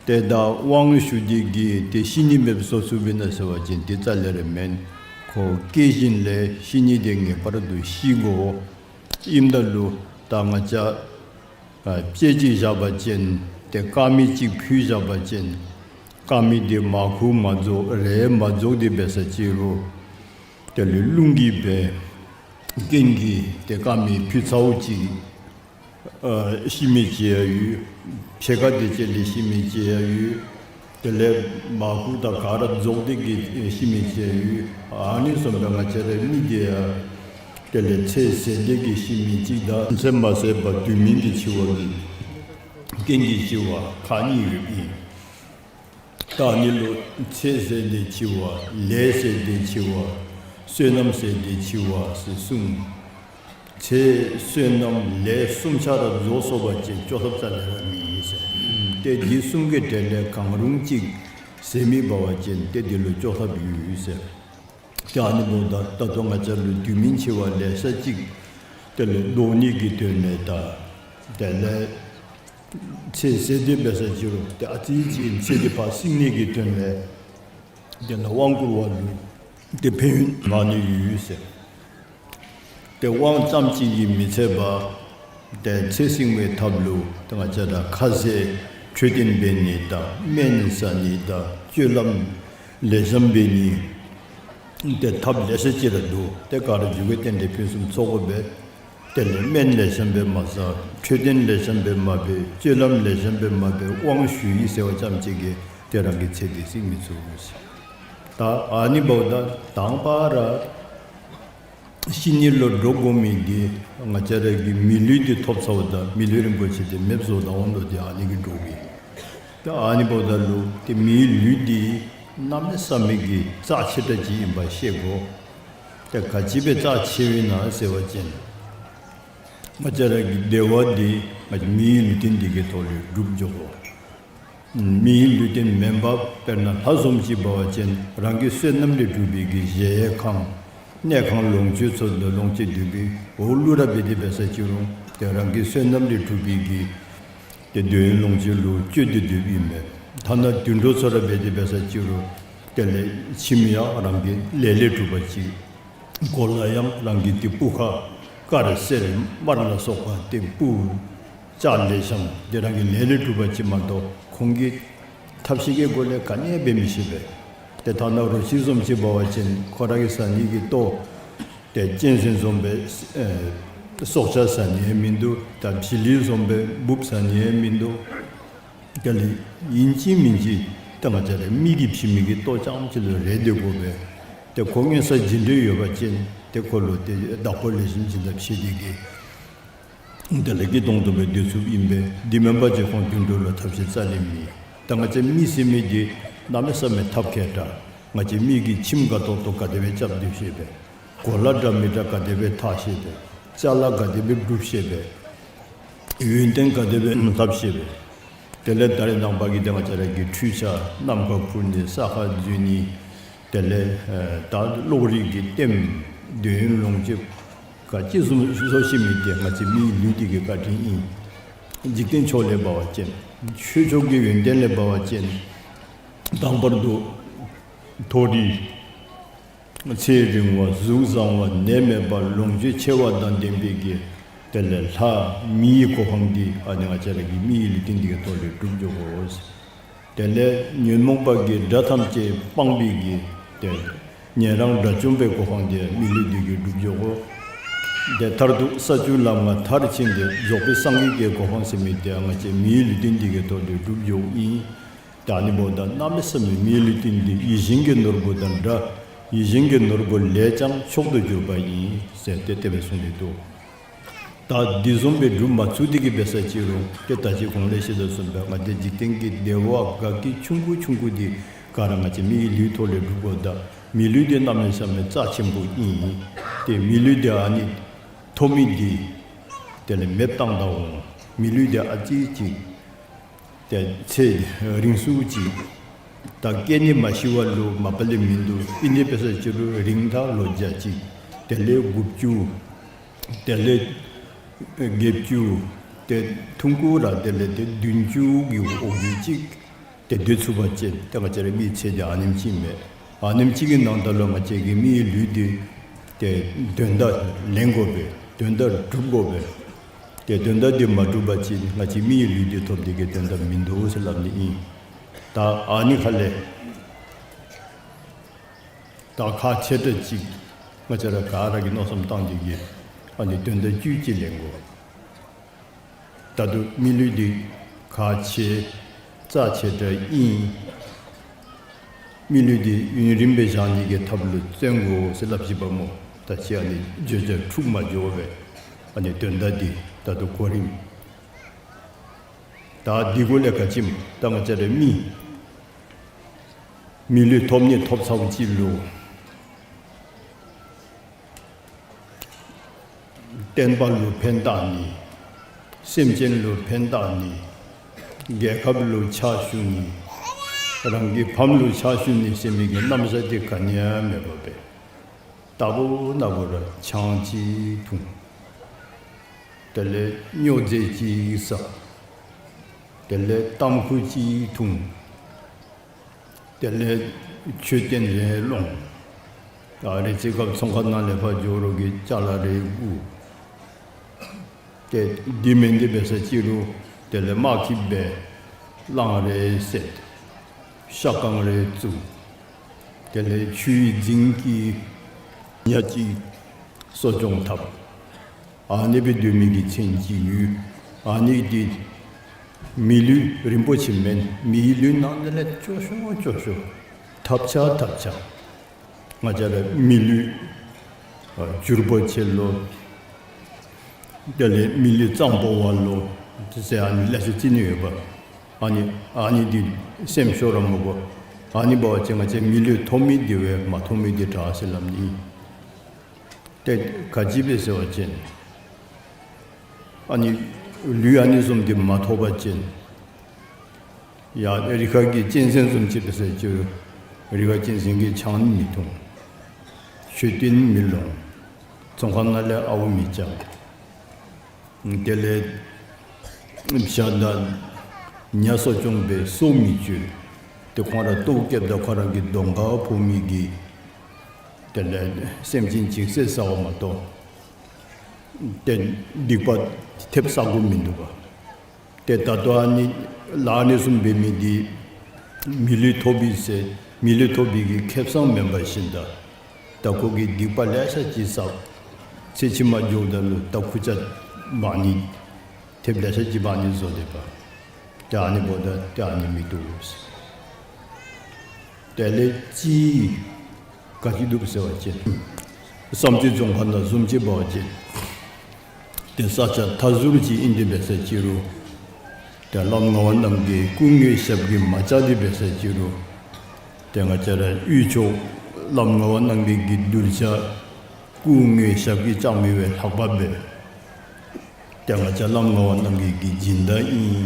ཏེ་ད་དབང་ཞུ་སྟེ་གིས་ཏེ་ཤི་ནི་མེདཔ་བཟོ་ཚུགསཔ་ཨིན་ན་ཟེར་བ་ཅིན་དེ་རྩ་ལས་ར་མེན། ཁོ་སྐྱེ་བཞིན་ལས་ཤི་ནི་དེ་ངེས་པར་དུ་ཤི་དགོ། ཨིནམ་ད་ལུ་ད་ང་བཅས་ཨ་དཔྱེ་ཅིག་བཞག་པ་ཅིན་ཏེ་དཀར་མེ་ཅིག་ཕུལ་བཞག་པ་ཅིན་དཀར་མེ་དེ་མར་ཁུ་མ་རྫོགས་རེག་མ་རྫོགས་དེ་འབད་ས་ཅིག་རུང་ དེ་ལས་རླུང་གིས་འབད་རྐྱེན་གྱིས་ཏེ་དཀར་མེ་ཕུད་ཚརཝ་ཅིག་ཨ་ཤི་མི་ཅིག་ཡང་ཡོད། ཕྱེད་ཀ་དེ་ཅིག་ལས་ཤི་མི་ཅིག་ཡང་ཡོད། དེ་ལས་མར་ཁུ་དང་ག་ར་རྫོགས་ཏེ་གིས་ཤི་མི་ཅིག་ཡང་ཡོད། ཨ་ནི་བཟུམ་སྦེ་ང་བཅས་རའི་མི་དེ་ཡང་དེ་ལས་ཚེ་ཟད་དེ་གིས་ཤི་མི་ཅིག་དང་ཚེ་མ་ཟད་པར་དུས་མིན་གྱི་འཆི་བ་གི་རྐྱེན་གྱིས་འཆི་བ་ཁག་གཉིས་ཡོདཔ་ཨིན། ད་ཨ་ནི་ལུ་ཚེ་ཟད་དེ་འཆི་བ་ལས་ཟད་དེ་འཆི་བ་བསོད་ནམས་ཟད་དེ་འཆི་བ་ཟེར་གསུངས། ཚེ་བསོད་ནམས་ལས་གསུམ་ཆ་ར་རྫོགས་སོང་པ་ཅིན་སྐྱོབ་ཐབས་རྩ་ལས་ར་མེད་ཟེར། ཏེ་འདི་གསུམ་གྱི་གྲས་ལས་གང་རུང་ཅིག་ཟད་མི་འབད་བ་ཅིན་ཏེ་འདི་ལུ་སྐྱོབ་ཐབས་ཡོད་ཟེར། ཏེ་ཨ་ནི་འབདཝ་ད་ད་ལྟོ་ང་བཅས་ལུ་དུས་མིན་འཆི་བ་ལེ་ཤ་ཅིག་དེ་ལས་བཟློག་ནི་གི་དོན་ལས་དང་དེ་ལས་ཚེ་ཟད་དེ་འབད་ས་ཅིག་རུང་ཏེ་ཨ་ཙི་ཅིག་ཚེ་འདི་ཕར་བསྲིང་ནི་གི་དོན་ལས་དེ་ལས་དབང་བསྐུར་བ་ལུ་ཏེ་ཕན་ཡོན་མང་ནི་ཡོད་ཟེར། ཏེ་དབང་ཙམ་ཅིག་གིས་མི་ཚད་པར་ཏེ་ཚེ་བསྲིང་བའི་ཐབས་ལུ་ཏེ་ང་བཅས་ར་ཁ་ཟས་འཕྲོད་བསྟེན་འབད་ནི་དང་སྨན་ཟ་ནི་དང་སྤྱོད་ལམ་ལེགས་ཤོམ་འབད་ནི་ཏེ་ཐབས་ལེ་ཤ་ཅིག་ར་འདུག། ཏེ་ག་ར་འཇུག་པའི་རྟེན་འབྲེལ་ཕུན་སུམ་ཚོགས་པ་འབད། དེ་ལས་སྨན་ལེགས་ཤོམ་སྦེ་མ་ཟ། འཕྲོད་བསྟེན་ལེགས་ཤོམ་སྦེ་མ་འབད། སྤྱོད་ལམ་ལེགས་ཤོམ་སྦེ་མ་འབད། དབང་ཞུ་ཡི་ཟེར་བ་ཙམ་ཅིག་གིས་ཏེ་རང་གི་ཚེ་འདི་བསྲིང་མི་ཚུགས་ཟེར། ད་ཨ་ནི་འབདཝ་ད་དང་པ་ར་ཤི་ནི་ལུ་འདྲོག་དགོ་མི་འདི་ང་བཅས་ར་གིས་མི་ལུས་འདི་ཐོབ་ཚརཝ་ད་མི་ལུས་རིན་པོ་ཆེ་འདི་མེདཔ་བཟོ་དོ་འོང་དོ། ཏེ་ཨ་ནི་གིས་འདྲོག་གི། ད་ཨ་ནི་འབདཝ་ད་ལུ་ཏེ་མིའི་ལུས་འདི་གནམ་མེད་ས་མེད་ཀྱི་རྩ་ཆེ་དྲགས་ཅིག་ཨིན་པ་ཤེས་དགོ། ཏེ་ག་ཅི་སྦེ་རྩ་ཆེཝ་ཨིན་ན་ཟེར་བ་ཅིན་ང་བཅས་ར་གི་བདེ་བ་འདི་ང་བཅས་མིའི་ལུས་རྟེན་འདི་གི་ཐོག་ལས་སྒྲུབ་འགྱོ་དགོ། མིའི་ལུས་རྟེན་མེན་པར་དཔེར་ན་ལྷ་བཟུམ་ཅིག་འབད་བ་ཅིན་རང་གི་བསོད་ནམས་ལས་གྲུབ་པའི་གི་གཞལ་ཡས་ཁང་གནས་ཁང་ལོངས་སྤྱོད་ཚུ་ལུ་ལོངས་སྤྱོད་སྡོད་པའི་འོག་ལུ་ར་འབད་དེ་འབད་ས་ཅིག་རུང་ཏེ་རང་གི་བསོད་ནམས་ལས་གྲུབ་པའི་གི་ཏེ་འདོད་ཡོན་ལོངས་སྤྱོད་ལུ་སྤྱོད་དེ་སྡོདཔ་ཨིན་མས། ཐ་ན་དུད་འགྲོ་ཚུ་ར་འབད་དེ་འབད་ས་ཅིག་རུང་དེ་ལས་ཁྱིམ་ཡང་རང་གི་ལས་ལས་གྲུབ་པ་ཅིག། གོ་ལ་ཡང་རང་གི་ཏེ་སྤུ་ཁ་དཀར་སེར་དམར་ལ་སོགས་པ་ཏེ་སྤུ་ལྕགས་ལེགས་ཤོམ་འདི་རང་གི་ལས་ལས་གྲུབ་པ་ཅིག་མ་གཏོགས་ཁོང་གིས་ཐབས་ཤེས་ཀྱི་སྒོ་ལས་ག་ནི་ཡང་འབད་མི་ཤེས་པས། ཏེ་ཐ་ན་རོ་ཁྱི་བཟུམ་ཅིག་འབད་བ་ཅིན་ཁོ་ར་གིས་ཟ་ནི་གི་ལྟོ་ཏེ་གཅན་གཟན་བཟུམ་སྦེ་ཨེ་སྲོག་ཆགས་ཟ་ནི་ཡང་མིན་འདུག། ད་བྱི་ལི་བཟུམ་སྦེ་འབུཔ་ཟ་ནི་ཡང་མིན་འདུག། དེ་ལས་ཨིན་ཅི་མིན་ཅི་ད་ང་བཅས་ར་མི་གིས་བྱིན་མི་གི་ལྟོ་རྐྱངམ་ཅིག་ལུ་རེ་སྡོད་དགོ་པས། ཏེ་ཁོ་མངོན་གསལ་ཇི་འདྲ་ཡོད་པ་ཅིན་ཏེ་ཁོ་ལུ་ཏེ་བདག་པོ་ལེགས་ཤོམ་ཅིག་ད་བྱིན་ཏེ་གིས་དེ་ལས་སྐྱིད་ཏོང་ཏོ་སྦེ་སྡོད་ཚུགསཔ་ཨིན་པས། འདི་མེན་པ་ཅིན་ཁོང་དུད་འགྲོ་ལུ་ཐབས་ཤེས་རྩ་ལས་མེད། ད་ང་བཅས་མི་ཟེར་མི་འདི་གནམ་མེད་ས་མེད་ཐབས་མཁས་དྲགས། ང་བཅས་མི་གིས་ཁྱིམ་དགའ་ཏོག་ཏོ་ག་དེ་སྦེ་རྐྱབ་སྡོད་ཤེས་པས། གོ་ལ་འདྲ་མི་འདྲ་ག་དེ་སྦེ་འཐག་ཤེས་པས། ཅ་ལ་ག་དེ་སྦེ་སྒྲུབ་ཤེས་པས། ཡོན་ཏན་ག་དེ་སྦེ་ལྷབ་ཤེས་པས། དེ་ལས་ད་རེས་ནངས་པ་གི་ཏེ་ང་བཅས་ར་གི་འཕྲུལ་ཆས་ནམ་མཁའ་འཕུར་ནི་ས་ཁར་འཛུལ་ནི་དེ་ལས་ཨེ་ད་གློག་རིག་གི་ལྟདམོ་འདོད་ཡོན་ལོངས་སྤྱོད་ག་ཅི་བཟུམ་བཟོ་ཤེས་མི་འདི་ང་བཅས་མིའི་ལུས་འདི་གི་བཀའ་དྲིན་ཨིན། འཇིག་རྟེན་ཕྱོགས་ལས་འབད་བ་ཅིན་ཆོས་ཕྱོགས་ཀྱི་ཡོན་ཏན་ལས་འབད་བ་ཅིན་དང་པར་དུ་མཐོ་རིས་ཚེ་རིང་བ་གཟུགས་བཟང་བ་ནད་མེད་པ་ལོངས་སྤྱོད་ཆེ་བ་དང་ལྡན་པའི་གི་དེ་ལས་ལྷ་མིའི་གོ་འཕང་འདི་ཨ་ནི་ང་བཅས་ར་གི་མིའི་ལུས་རྟེན་འདི་གི་ཐོག་ལས་སྒྲུབ་འགྱོ་དགོ། དེ་ལས་ཉོན་མོངས་པ་གི་དགྲ་ཐམས་ཅད་སྤངས་པའི་གི་ཏེ་ཉན་རང་དགྲ་བཅོམ་པའི་གོ་འཕང་འདི་མི་ལུས་འདི་གིས་སྒྲུབ་འགྱོ་དགོ། ཏེ་མཐར་ཐུག་ས་བཅུ་ལམ་ལྔ་མཐར་ཕྱིན་ཏེ་རྫོགས་པའི་སངས་རྒྱས་ཀྱི་གོ་འཕང་ཟེར་མི་འདི་ང་བཅས་མིའི་ལུས་རྟེན་འདི་གི་ཐོག་ལས་སྒྲུབ་འགྱོཝ་ཨིན། ད་ཨ་ནི་འབདཝ་ད་གནམ་མེད་ས་མེད་མིའི་ལུས་རྟེན་འདི་ཡིད་བཞིན་གྱི་ནོར་བུ་དང་འདྲ། ཡིད་བཞིན་གྱི་ནོར་བུ་ལས་ཀྱང་མཆོག་ཏུ་གྱུར་པ་ཡིན་ཟེར་ཏེ་དེ་སྦེ་གསུངས་ཏེ་འདུག། ད་འདི་བཟུམ་སྦེ་སྒྲུབ་མ་ཚུགས་ཏེ་གིས་འབད་ས་ཅིག་རུང་ཏེ་ད་ཅི་གོང་ལས་ཞུ་དོ་བཟུམ་སྦེ་ང་བཅས་འཇིག་རྟེན་གྱི་བདེ་བ་དགའ་སྐྱིད་ཆུང་ཀུ་ཆུང་ཀུ་འདི་ག་ར་ང་བཅས་མིའི་ལུས་ཐོག་ལས་སྒྲུབ་དགོ། ད་མི་ལུས་འདི་གནམ་མེད་ས་མེད་རྩ་ཆེན་པོ་ཨིན། ཏེ་མི་ལུས་འདི་ཨ་ནི་ཐོབ་མི་འདི་དེ་ལས་མེདཔ་བཏང་ད་འོང་། མི་ལུས་འདི་ཨ་ཙི་ཅིག་ཏེ་ཚེ་རིང་སུ་ཅིག་ད་སྐྱེ་ནི་མ་ཤི་བ་ལུ་མ་པ་ལས་མིན་འདུག། ཨིན་ཏེ་འབད་ས་ཅིག་རུང་རིང་ད་ལོ་བརྒྱ་ཅིག། དེ་ལས་དགུ་བཅུ། དེ་ལས་བརྒྱད་ཅུ། ཏེ་ཐུང་ཀུ་ར་དེ་ལས་ཏེ་བདུན་ཅུ་གི་འོག་གི་ཅིག་ཏེ་སྡོད་ཚུགས་པ་ཅིན་ཏེ་ང་བཅས་ར་མིའི་ཚེ་འདི་ཨ་ནེམ་ཅིག་མས། ཨ་ནེམ་ཅིག་གི་ནང་ད་ལུ་ང་བཅས་ཀྱི་མིའི་ལུས་འདི་ཏེ་དོན་དག་ལེན་དགོ་པས། དོན་དག་སྒྲུབ་དགོ་པས། ཏེ་དོན་དག་འདི་མ་སྒྲུབ་པ་ཅིན་ང་བཅས་མིའི་ལུས་འདི་ཐོབ་སྟེ་གིས་དོན་དག་མིན་འདུག་ཟེར་སླབ་ནི་ཨིན། ད་ཨ་ནི་ཁ་ལས་ད་ཁག་ཆེ་དྲགས་ཅིག་ ང་བཅས་ར་ག་ར་གིས་མནོ་བསམ་བཏང་སྟེ་གིས་ཨ་ནི་དོན་དག་བཅུད་ཅིག་ལེན་དགོ། ད་དུང་མི་ལུས་འདི་ཁག་ཆེ་རྩ་ཆེ་དྲགས་ཨིན། མི་ལུས་འདི་ཡུན་རིངམོ་སྦེ་བཞག་ནི་གི་ཐབས་ལུ་བརྩོན་དགོ་ཟེར་སླབ་ཅི་པ་སྨོ། ད་ཅི་ཨ་ནི་བརྗོད་བྱ་འཁྲུགས་མ་འགྱོ་བར་ཨ་ནི་དོན་དག་འདི་ད་དུང་གོ་རིམ། ད་འདི་གུ་ལས་ག་ཅི་སྨོ། ད་ང་བཅས་ར་མི་མི་ལུས་ཐོབ་ནི་ཐོབ་ཚརཝ་ཅིག་ལུ་བསྟན་པ་ལུ་ཕན་བཏགས་ནི། སེམས་ཅན་ལུ་ཕན་བཏགས་ནི། རྒྱལ་ཁབ་ལུ་ཕྱག་ཞུ་ནི། རང་གི་ཕམ་ལུ་ཕྱག་ཞུ་ནི་ཟེར་མི་གི་རྣམ་གཞག་འདི་ག་ནི་ཡང་མེད་པར་སྦེ་རྟག་བུ་ན་བུ་ར་ཆང་ཅིག་འཐུང་། དེ་ལས་སྨྱོ་རྫས་ཅིག་ཟ། དེ་ལས་ཏམ་ཁུ་ཅིག་འཐུང་། དེ་ལས་མཆོད་རྟེན་རེ་སློང་། ད་རེས་ཅིག་སྐབས་ཚོང་ཁང་ནང་ལས་ཕར་འགྱོ་རོགས་ཀྱི་ཅ་ལ་རེ་བསྒུག། ཏེ་འདི་མེན་འདི་འབད་ས་ཅིག་རུང་དེ་ལས་དམག་ཁྱིམ་སྦེ་གླང་རེ་བསད། ཤ་ཁང་རེ་བཙུགས། དེ་ལས་ཆུའི་རྫིང་གི་ཉ་ཅིག་གསོ་སྐྱོང་འཐབ། ཨ་ནི་སྦེ་སྡོད་མི་གི་མཚན་ཅིག་ཡོད། ཨ་ནི་འདི་མི་ལུས་རིན་པོ་ཆེ་མེན། མིའི་ལུས་ནང་ལས་སྐྱོ་ཤོས་སྐྱོ་ཤོས། ཐབས་ཆག་ཐབས་ཆག། ང་བཅས་ར་མི་ལུས་ཨ་འགྱུར་བ་ཆེ་ལོ། དེ་ལས་མི་ལུས་གཙང་པོ་བ་ལོ། ཟེར་ཨ་ནི་ལེ་ཤ་རྩི་ནི་ཡོད་པ། ཨ་ནི་ཨ་ནི་འདི་སེམས་ཤོར་ར་མི་དགོ། ཨ་ནི་འབད་བ་ཅིན་ང་བཅས་མི་ལུས་ཐོབ་མི་འདི་བས་མ་ཐོབ་མི་འདི་དྲག་ཟེར་སླབ་ནི། ཏེ་ག་ཅི་སྦེ་ཟེར་བ་ཅིན་ཨ་ནི་ལུས་ཨ་ནི་བཟུམ་འདི་མ་ཐོབ་པ་ཅིན་ཡ་རི་ཁ་གི་གཅན་གཟན་བཟུམ་ཅིག་འབད་ས་ཅིག་རུང་རི་ཁ་གཅན་གཟན་གྱིས་ཆང་མི་འཐུང་། མཆོད་རྟེན་མི་སློང་། ཚོང་ཁང་ནང་ལས་ཨརཝ་མི་རྐྱབ། དེ་ལས་བྱ་དང་ཉ་གསོ་སྐྱོང་འབད་སོ་མི་གཅོད། ཏེ་ཁོང་ར་ལྟོཝ་བཀྱེསཔ་ད་ཁོ་ར་གི་གདོང་ཁར་ཕོག་མི་གི་དེ་ལས་སེམས་ཅན་ཅིག་བསད་ཟཝ་མ་གཏོགས་ཏེ་སྡིག་པ་ཐེབས་བསག་དགོཔ་མིན་འདུག་པ། ཏེ་ད་ལྟོ་ཨ་ནི་ལཱ་ཨ་ནི་བཟུམ་འབད་མི་འདི་མི་ལུས་ཐོབ་པས་ཟེར་མི་ལུས་ཐོབ་པའི་གི་ཁེ་བཟང་མེན་པར་ཤིན་ད་ད་ཁོ་གིས་སྡིག་པ་ལེ་ཤ་ཅིག་བསགས། ཚེ་ཕྱི་མ་འགྱོཝ་ད་ལུ་ད་ཁུར་ཆ་འབག་ནི་ཐེབས་ལེ་ཤ་ཅིག་འབག་ནི་བཟོ་སྡོད་པ། ཏེ་ཨ་ནི་འབདཝ་ད་ཏེ་ཨ་ནི་མི་བཏུབ་ཟེར། དེ་ལས་ཅིག་ག་ཅི་འདུག་ཟེར་བ་ཅིན་བསམ་རྩེ་རྫོང་ཁག་ནང་བཟུམ་ཅིག་འབད་བ་ཅིན་ཏེ་ས་ཆ་མཐའ་ཟུར་ཅིག་ཨིན་ཏེ་འབད་ས་ཅིག་རུང་ཏེ་བླམ་ངག་དབང་རྣམ་རྒྱལ་སྐུ་དངོས་ཞབས་ཀྱིས་མ་བཅགས་ཏེ་འབད་ས་ཅིག་རུང་ཏེ་ང་བཅས་ར་དབུས་ཕྱོགས་བླམ་ངག་དབང་རྣམ་རྒྱལ་གྱི་གདུལ་བྱ་སྐུ་དངོས་ཞབས་ཀྱིས་བཅགས་མི་བས་ལྷག་པ་འབད། ཏེ་ང་བཅས་བླམ་ངག་དབང་རྣམ་རྒྱལ་གྱི་སྦྱིན་བདག་ཨིན་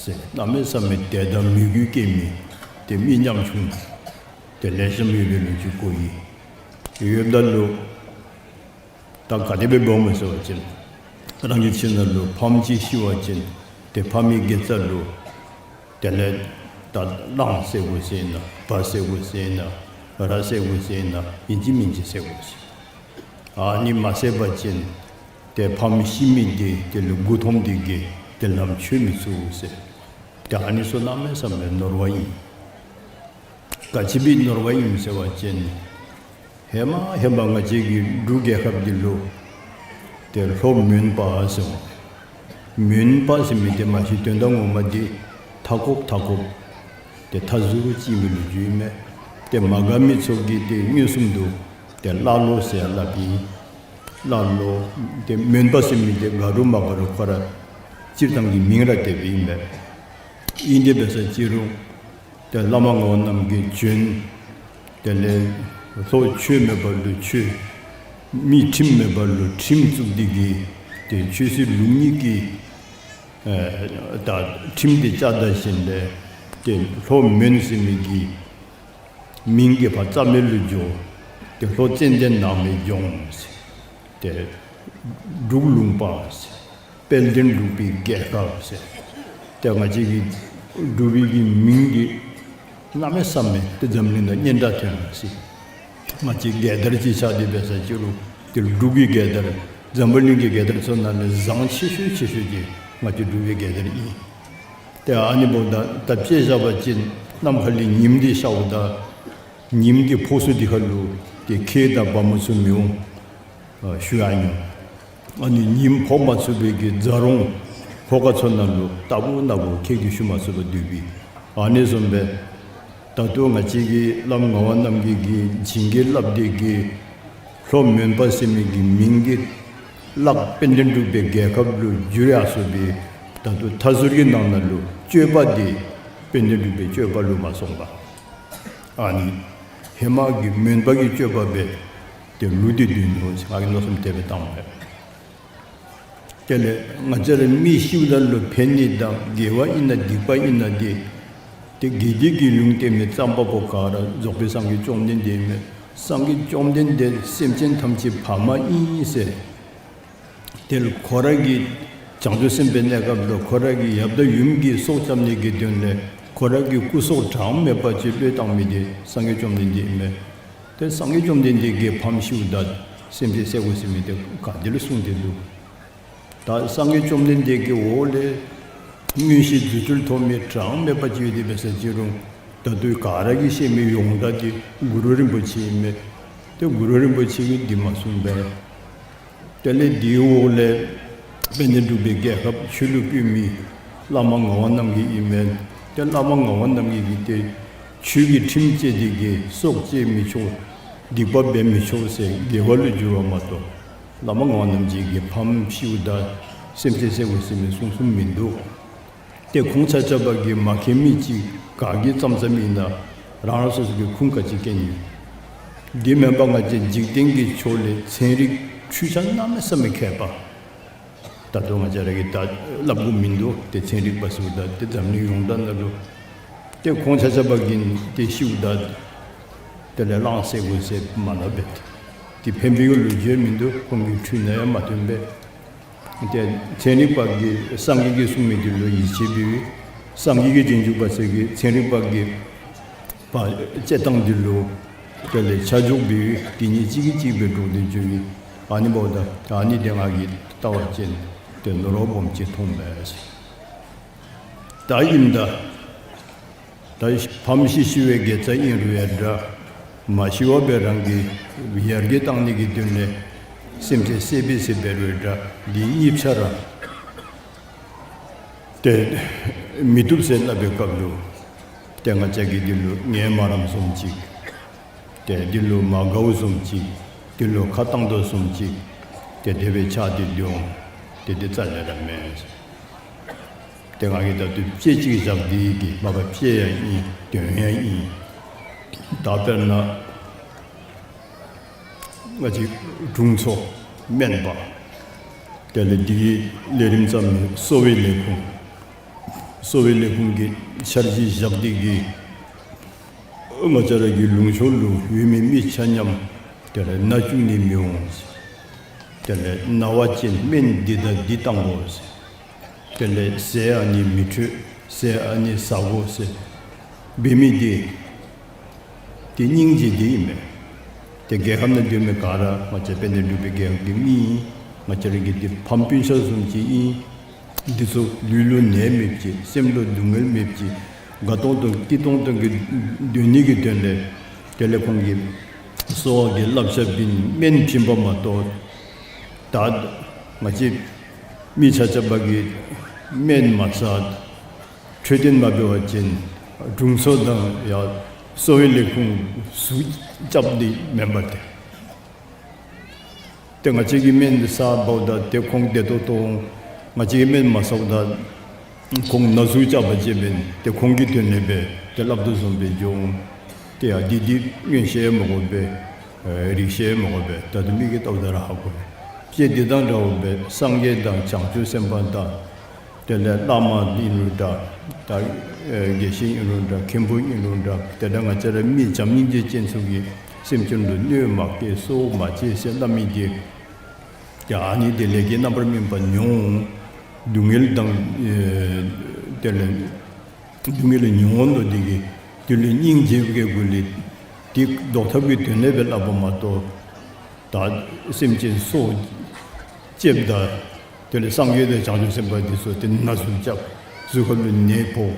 ཟེར་གནམ་མེད་ས་མེད་དད་དང་མོས་གུས་བསྐྱེད་མི་ཏེ་མི་ཉམ་ཆུང་ཏེ་ལེགས་ཤོམ་ཡོད་པའི་ལོ་རྒྱུས་གོ་ཡི། ཡོདཔ་ད་ལུ་ད་ག་དེ་སྦེ་འབདཝ་སྨོ་ཟེར་བ་ཅིན་རང་གི་ཁྱིམ་ནང་ལུ་ཕམ་ཅིག་ཤི་བ་ཅིན་ཏེ་ཕམ་གྱི་དགེ་རྩ་ལུ་དེ་ལས་ད་གླང་བསད་དགོ་ཟེར་ན་བ་བསད་དགོ་ཟེར་ན་ར་བསད་དགོ་ཟེར་ན་ཨིན་ཅི་མིན་ཅི་བསད་དགོ་ཟེར། ཨ་ནི་མ་བསད་པ་ཅིན་ཏེ་ཕམ་ཤི་མི་འདི་དེ་ལུ་མགུ་འཐོམས་ཏེ་གིས་ཏེ་ལམ་ཆོད་མི་ཚུགས་ཟེར། ཏེ་ཨ་ནི་ཚུ་གནམ་མེད་ས་མེད་ནོར་བ་ཨིན། ག་ཅི་སྦེ་ནོར་བ་ཨིན་ཟེར་བ་ཅིན་ཧེ་མ་ཧེ་མ་ང་བཅས་ཀྱི་འབྲུག་རྒྱལ་ཁབ་འདི་ལུ་ཏེ་ལྷོ་མོན་པ་ཟེར་མོན་པ་ཟེར་མི་འདི་མ་གཞི་དོན་དག་ངོ་མ་འདི་མཐའ་འཁོབ་མཐའ་འཁོབ་ཏེ་མཐའ་ཟུར་ཅིག་ཨིན་པའི་ལོ་རྒྱུས་ཨིན་མས། ཏེ་མ་དགའ་མི་ཚུ་གིས་ཏེ་མངོན་སུམ་དུ་ཏེ་ཀླ་ཀློ་ཟེར་སླབ་ཨིན། ཀླ་ཀློ་ཏེ་མོན་པ་ཟེར་མི་འདི་དགའ་རུང་མ་དགའ་རུང་ཁོ་ར་སྤྱིར་བཏང་གི་མིང་ར་དེ་སྦེ་ཨིན་མས། ཨིན་ཏེ་འབད་ས་ཅིག་རུང་ཏེ་བླམ་ངག་དབང་རྣམ་རྒྱལ་བྱོན། དེ་ལས་ལྷོ་ཆོས་མེད་པ་ལུ་ཆོས། མི་ཁྲིམས་མེད་པ་ལུ་ཁྲིམས་བཙུགས་ཏེ་གིས་ཏེ་ཆོས་སྲིད་ལུགས་གཉིས་ཀྱི་ཨེ་ད་ཁྲིམས་འདི་བཅའ་ད་ཞིནམ་ལས་ཏེ་ལྷོ་མོན་ཟེར་མི་གི་མིང་གི་ཕར་རྩ་མེད་ལུ་འགྱོ། ཏེ་ལྷོ་ཙན་དན་ནགས་མའི་ལྗོངས་ཟེར། ཏེ་འབྲུག་ལུང་པ་ཟེར། དཔལ་ལྡན་འབྲུག་པའི་རྒྱལ་ཁབ་ཟེར། ཏེ་ང་བཅས་ཀྱི་འབྲུག་པའི་གི་མིང་འདི་གནམ་མེད་ས་མེད་ཏེ་འཛམ་གླིང་ནང་སྙན་གྲགས་ཐོན་ཡར་སོ་ཡི། ང་བཅས་རྒྱལ་དར་ཅིག་ཆགས་ཏེ་འབད་ས་ཅིག་རུང་ཏེ་འབྲུག་གི་རྒྱལ་དར་འཛམ་བུ་གླིང་གི་རྒྱལ་དར་ཚུ་ནང་ལས་བཟང་ཆེ་ཤོས་ཆེ་ཤོས་ཅིག་ང་བཅས་འབྲུག་པའི་རྒྱལ་དར་ཨིན། ཏེ་ཨ་ནི་འབདཝ་ད་ད་དཔེ་བཞག་པ་ཅིན་ནམ་མཁའ་ལས་ཉིམ་འདི་ཤརཝ་ད་ཉིམ་གྱི་ཕོ་སུ་འདི་ཁ་ལུ་ ཏེ་ཁྱེད་དང་འབད་མ་ཚུགས་མི་འོང་། ཨ་ཞུ་ཡང་ཉོ། ཨ་ནི་ཉིམ་ཕོག་མ་ཚུགས་པའི་གི་ཛ་རོང་ཁོ་ག་ཚོ་ནང་ལུ་ལྟ་བུ་ན་བུ་ཁྱེད་ཀྱིས་ཞུ་མ་ཚུགས་པར་སྡོད་པའི། ཨ་ནི་བཟུམ་སྦེ་ད་ལྟོ་ང་བཅས་ཀྱི་བླམ་ངག་དབང་རྣམ་རྒྱལ་གྱིས་བྱིན་གྱིས་བརླབས་ཏེ་གི་ལྷོ་མོན་པ་ཟེར་མི་གི་མིང་གི་གླགས་དཔལ་ལྡན་འབྲུག་པའི་རྒྱལ་ཁབ་ལུ་བསྒྱུར་ཡར་སོ་སྦེ་ད་ལྟོ་མཐའ་ཟུར་གྱི་ནང་ན་ལུ་སྤྱོད་པ་འདི་དཔལ་ལྡན་འབྲུག་པའི་སྤྱོད་པ་ལུ་མ་སོང་པར་ཨ་ནི་ཧེ་མ་གི་མོན་པ་གི་སྤྱོད་པ་སྦེ་ཏེ་ལུས་ཏེ་སྡོད་ནུག་ཟེར་ང་གིས་མནོ་བསམ་དེ་སྦེ་བཏང་མས། དེ་ལས་ང་བཅས་ར་མི་ཤིཝ་ད་ལུ་ཕན་ནི་དང་དགེ་བ་ཨིན་ན་སྡིག་པ་ཨིན་ན་འདི་ཏེ་དགེ་སྡིག་གི་ལུང་བསྟན་མི་རྩོམ་པ་པོ་ག་ར་རྫོགས་པའི་སངས་རྒྱས་བཅོམ་ལྡན་འདས་ཨིན་མས། སངས་རྒྱས་བཅོམ་ལྡན་འདས་སེམས་ཅན་ཐམས་ཅད་ཕ་མ་ཨིན་ཟེར། དེ་ལུ་ཁོ་ར་གི་བྱང་ཆུབ་སེམས་དཔའི་གནས་སྐབས་ལུ་ཁོ་ར་གི་ཡབ་དང་ཡུམ་གྱི་སྲོག་བཅད་ནི་གི་དོན་ལས་ཁོ་ར་གི་སྐུ་སྲོག་གྲངས་མེད་པ་ཅིག་བློས་བཏང་མི་དེ་སངས་རྒྱས་བཅོམ་ལྡན་འདས་ཨིན་མས། ཏེ་སངས་རྒྱས་བཅོམ་ལྡན་འདས་ཀྱིས་ཕམ་ཤིཝ་ད་སེམས་ཅན་བསད་དགོ་ཟེར་མི་དེ་ག་ཏེ་ལུ་གསུངས་ཏེ་འདུག། ད་སངས་རྒྱས་བཅོམ་ལྡན་འདས་ཀྱི་འོག་ལས་མངོན་ཤེས་རྫུ་འཕྲུལ་ཐོབ་མི་གྲངས་མེད་པ་ཅིག་ཡོད་དེ་འབད་ས་ཅི་རུང་ད་ལྟོ་ག་ར་གིས་ཤེས་མི་ཡོངས་གྲགས་དེ་གུ་རུ་རིན་པོ་ཆེ་ཨིན་མས། ཏེ་གུ་རུ་རིན་པོ་ཆེ་གིས་འདི་མ་གསུངས་པས། དེ་ལས་དེའི་འོག་ལས་དཔལ་ལྡན་འབྲུག་པའི་རྒྱལ་ཁབ་ཆོས་ལུ་བསྒྱུར་མི་བླ་མ་ངག་དབང་རྣམ་རྒྱལ་ཨིན་མས། ཏེ་བླ་མ་ངག་དབང་རྣམ་རྒྱལ་གྱིས་ཏེ་ཆོས་ཀྱི་ཁྲིམས་བཅས་ཏེ་གི་སྲོག་བཅད་མི་ཆོག། སྡིག་པ་འབད་མི་ཆོག་ཟེར་དགེ་བ་ལུ་བསྒྱུར་བ་མ་གཏོགས་བླ་མ་ངག་དབང་རྣམ་རྒྱལ་གྱིས་ཕམ་ཤིཝ་ད་སེམས་ཅན་བསད་དགོ་ཟེར་མི་གསུངས་གསུངསམ་མིན་འདུག། ཏེ་ཁོང་ཆ་ཁྱབ་ཀྱིས་མ་མཁྱེན་མི་ཅིག་ག་གིས་བརྩམས་བརྩམསམ་ཨིན་ན་རང་རང་སོ་སོ་གི་ཁུངས་ག་ཅི་བཀལ་ནི། འདི་མེན་པར་ང་བཅས་འཇིག་རྟེན་གྱི་ཕྱོགས་ལས་ཚན་རིག་འཕྲུལ་ཆས་གནམ་མེད་ས་མེད་མཁས་པ། ད་ལྟོ་ང་བཅས་ར་གིས་ད་སླབ་དགོཔ་མིན་འདུག། ཏེ་ཚན་རིག་པ་ཟེརཝ་ད་ཏེ་འཛམ་གླིང་ཡོངས་གྲགས་ནང་ལུ་ཏེ་ཁོང་ཆ་ཁྱབ་ཀྱིས་ཏེ་ཤིཝ་ད་དེ་ལས་གླང་བསད་དགོ་ཟེར་མ་སླབ་པས། ཏེ་ཕན་པའི་ལོ་རྒྱུས་མིན་འདུག། ཁོང་གི་འཕྲུལ་ནང་ཡང་མ་ཐོན་པས། ཏེ་ཚན་རིག་པ་གིས་སངས་རྒྱས་ཀྱིས་གསུངས་མི་དེ་ལུ་ཡིད་ཆེས་འབད་བའི་སངས་རྒྱས་ཀྱི་རྗེས་འཇུག་པ་ཚུ་གིས་ཚན་རིག་པ་གི་བ་དཔྱད་སྟངས་དེ་ལུ་དེ་ལས་ཆ་འཇོག་འབད་བའི་དེ་གཉིས་གཅིག་གིས་གཅིག་སྦེ་འགྲོགས་ཏེ་འགྱོ་བའི་ཨ་ནི་འབདཝ་ད་ཨ་ནི་དེ་ང་གིས་ལྟ་བ་ཅིན་ཏེ་ནོར་བ་སྦོམ་ཅིག་མཐོང་མས། ད་ཨིནམ་ད་ད་ཕམ་ཤི་ཤི་བའི་དགེ་རྩ་ཨིན་རུང་ཡང་འདྲ། མ་ཤི་བར་སྦེ་རང་གི་ཡར་རྒྱས་བཏང་ནི་གི་དོན་ལས་སེམས་ཅན་བསད་པས་ཟེར་འབད་རུང་འདྲ། འདི་གཉིས་ཆ་ར་ཏེ་མི་བཏུབ་ཟེར་སླབ་པའི་སྐབས་ལུ་ཏེ་ང་བཅས་ཀྱིས་འདི་ལུ་ངལ་མ་རངསམ་བཟུམ་ཅིག། ཏེ་འདི་ལུ་མ་དགའཝ་བཟུམ་ཅིག། འདི་ལུ་ཁ་བཏང་དོ་བཟུམ་ཅིག། ཏེ་དེ་སྦེ་ཆགས་ཏེ་འདུག། ཏེ་འདི་རྩ་ལས་ར་མེན། ཏེ་ང་གིས་ད་ལྟོ་དཔེ་ཅིག་བཞག་སྟེ་གི་མ་པ་དཔེ་ཡང་ཨིན་དོན་ཡང་ཨིན། ད་དཔེར་ན་ང་བཅས་དྲུང་འཚོ་སྨན་པ་དེ་ལས་འདི་གི་ལས་རིམ་བརྩམ་མི་གསོ་བའི་ལས་ཁུངས་གསོ་བའི་ལས་ཁུངས་ཀྱི་འཆར་གཞི་བཞག་སྟེ་གི་ང་བཅས་ར་གི་ལུང་ཕྱོགས་ལུ་ཡོད་མི་མི་ཆ་མཉམ་དེ་ལས་ན་བཅུག་ནི་མི་འོང་། དེ་ལས་ན་བ་ཅིན་སྨན་འདི་དང་འདི་བཏང་དགོ། དེ་ལས་ཟས་ཨ་ནི་མི་འཕྲོད། ཟས་ཨ་ནི་ཟ་དགོ་ཟེར་འབད་མི་འདི་ཏེ་སྙིང་རྗེ་འདི་ཨིན་མས། ཏེ་རྒྱལ་ཁབ་ནང་སྡོད་མི་ག་ར་ང་བཅས་དཔལ་ལྡན་འབྲུག་པའི་རྒྱལ་ཁབ་ཀྱི་མི་ཨིན། ང་བཅས་ར་གི་འདི་ཕམ་སྤུན་ཆ་བཟུམ་ཅིག་ཨིན། འདི་ཚུ་ལུས་ལུ་ནད་མེདཔ་ཅིག་སེམས་ལུ་སྡུག་བསྔལ་མེདཔ་ཅིག་དགའ་ཏོང་ཏོ་སྐྱིད་ཏོང་ཏོ་གི་སྡོད་ནི་གི་དོན་ལས་དེ་ལས་ཁོང་གིས་གསོ་བ་གི་བསླབ་བྱ་བྱིན་སྨན་བྱིན་པ་མ་གཏོགས་ད་ང་བཅས་མི་ཆ་ཁྱབ་ཀྱིས་སྨན་མ་ཟ་འཕྲོད་བསྟེན་མ་འབད་བ་ཅིན་དྲུང་འཚོ་དང་ཡང་གསོ་བའི་ལས་ཁུངས་ཟུག་རྐྱབ་ནི་མེན་པ་ཏེ། ཏེ་ང་བཅས་ཀྱིས་སྨན་ཟ་འབདཝ་ད་ཏེ་ཁོང་བདེ་ཏོག་ཏོ་འོང་། ང་བཅས་ཀྱིས་སྨན་མ་ཟཝ་ད་ཁོང་ན་ཟུག་རྐྱབ་པ་ཅིན་ཏེ་ཁོང་གི་དོན་ལས་སྦེ་ཏེ་སླབ་དོ་བཟུམ་སྦེ་འགྱོ་འོང་། ཏེ་ཡང་འདི་འདི་མངོན་ཤེས་མ་དགོ་པས། རིག་ཤེས་མ་དགོ་པས། ད་དུང་མི་གིས་བལྟཝ་ད་ར་ཧ་གོ་བས། ཏེ་འདི་དང་འདྲཝ་སྦེ་སངས་རྒྱས་དང་བྱང་ཆུབ་སེམས་དཔའ་དང་དེ་ལས་བླ་མ་ཨིན་རུང་འདྲ། ད་དགེ་བཤེས་ཨིན་རུང་འདྲ། མཁན་པོ་ཨིན་རུང་འདྲ། དེ་འདྲ་ང་བཅས་ར་མི་བྱམས་སྙིང་རྗེ་ཅན་ཚུ་གིས་སེམས་ཅན་ལུ་གནོད་མ་བཀལ་གསོ་བ་མ་བྱེད་ཟེར་སླབ་མི་འདི་ཡང་ཨ་ནི་དེ་ལས་ཀྱི་རྣམ་པར་སྨིན་པ་མྱོང་། སྡུག་བསྔལ་དང་ཨེ་དེ་ལས་སྡུག་བསྔལ་མྱོང་ནུག། དེ་གིས་དེ་ལུ་སྙིང་རྗེ་བའི་སྒོ་ལས་དེ་བཟློག་ཐབས་ཀྱི་དོན་ལས་སྦེ་སླབ་པ་མ་གཏོགས། ད་སེམས་ཅན་སྲོག་བཅདཔ་ད་དེ་ལས་སངས་རྒྱས་དང་བྱང་ཆུབ་སེམས་དཔའ་འདི་ཚུ་ཏེ་ན་ཟུག་རྐྱབ། གཟུགས་ཁ་ལུ་ནད་ཕོག།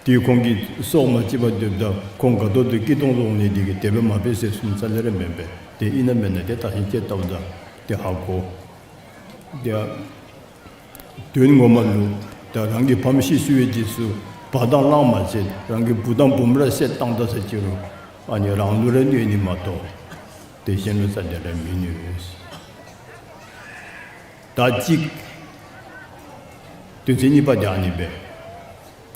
དེ་ཁོང་གིས་སྲོག་མ་བཅད་པར་སྡོདཔ་ད་ཁོང་དགའ་ཏོག་ཏོ་སྐྱིད་ཏོང་ཏོ་འོང་ནི་དེ་གིས་དེ་སྦེ་མ་འབད་ཟེར་གསུངས་རྩ་ལས་ར་མེན་པས། ཏེ་ཨིན་ན་མེན་ན་ཏེ་ད་ཅི་ཅིག་བལྟཝ་ད་ཏེ་ཧ་གོ། ཏེ་དོན་ངོ་མ་ལུ་ད་རང་གི་ཕམ་ཤི་སོང་བའི་རྗེས་སུ་བ་དང་གླང་མ་བསད། རང་གི་བུ་དང་བུམོ་ར་བསད་བཏང་ད་ཟེར་ཅི་རུང་ཨ་ནི་རང་ལུ་ར་གནོད་ནི་མ་གཏོགས་ཏེ་གཞན་ལུ་རྩ་དེ་ར་མི་གནོད། ད་ཅིག་དོན་ཚན་གཉིས་པ་དེ་ཨ་ནི་སྦེ།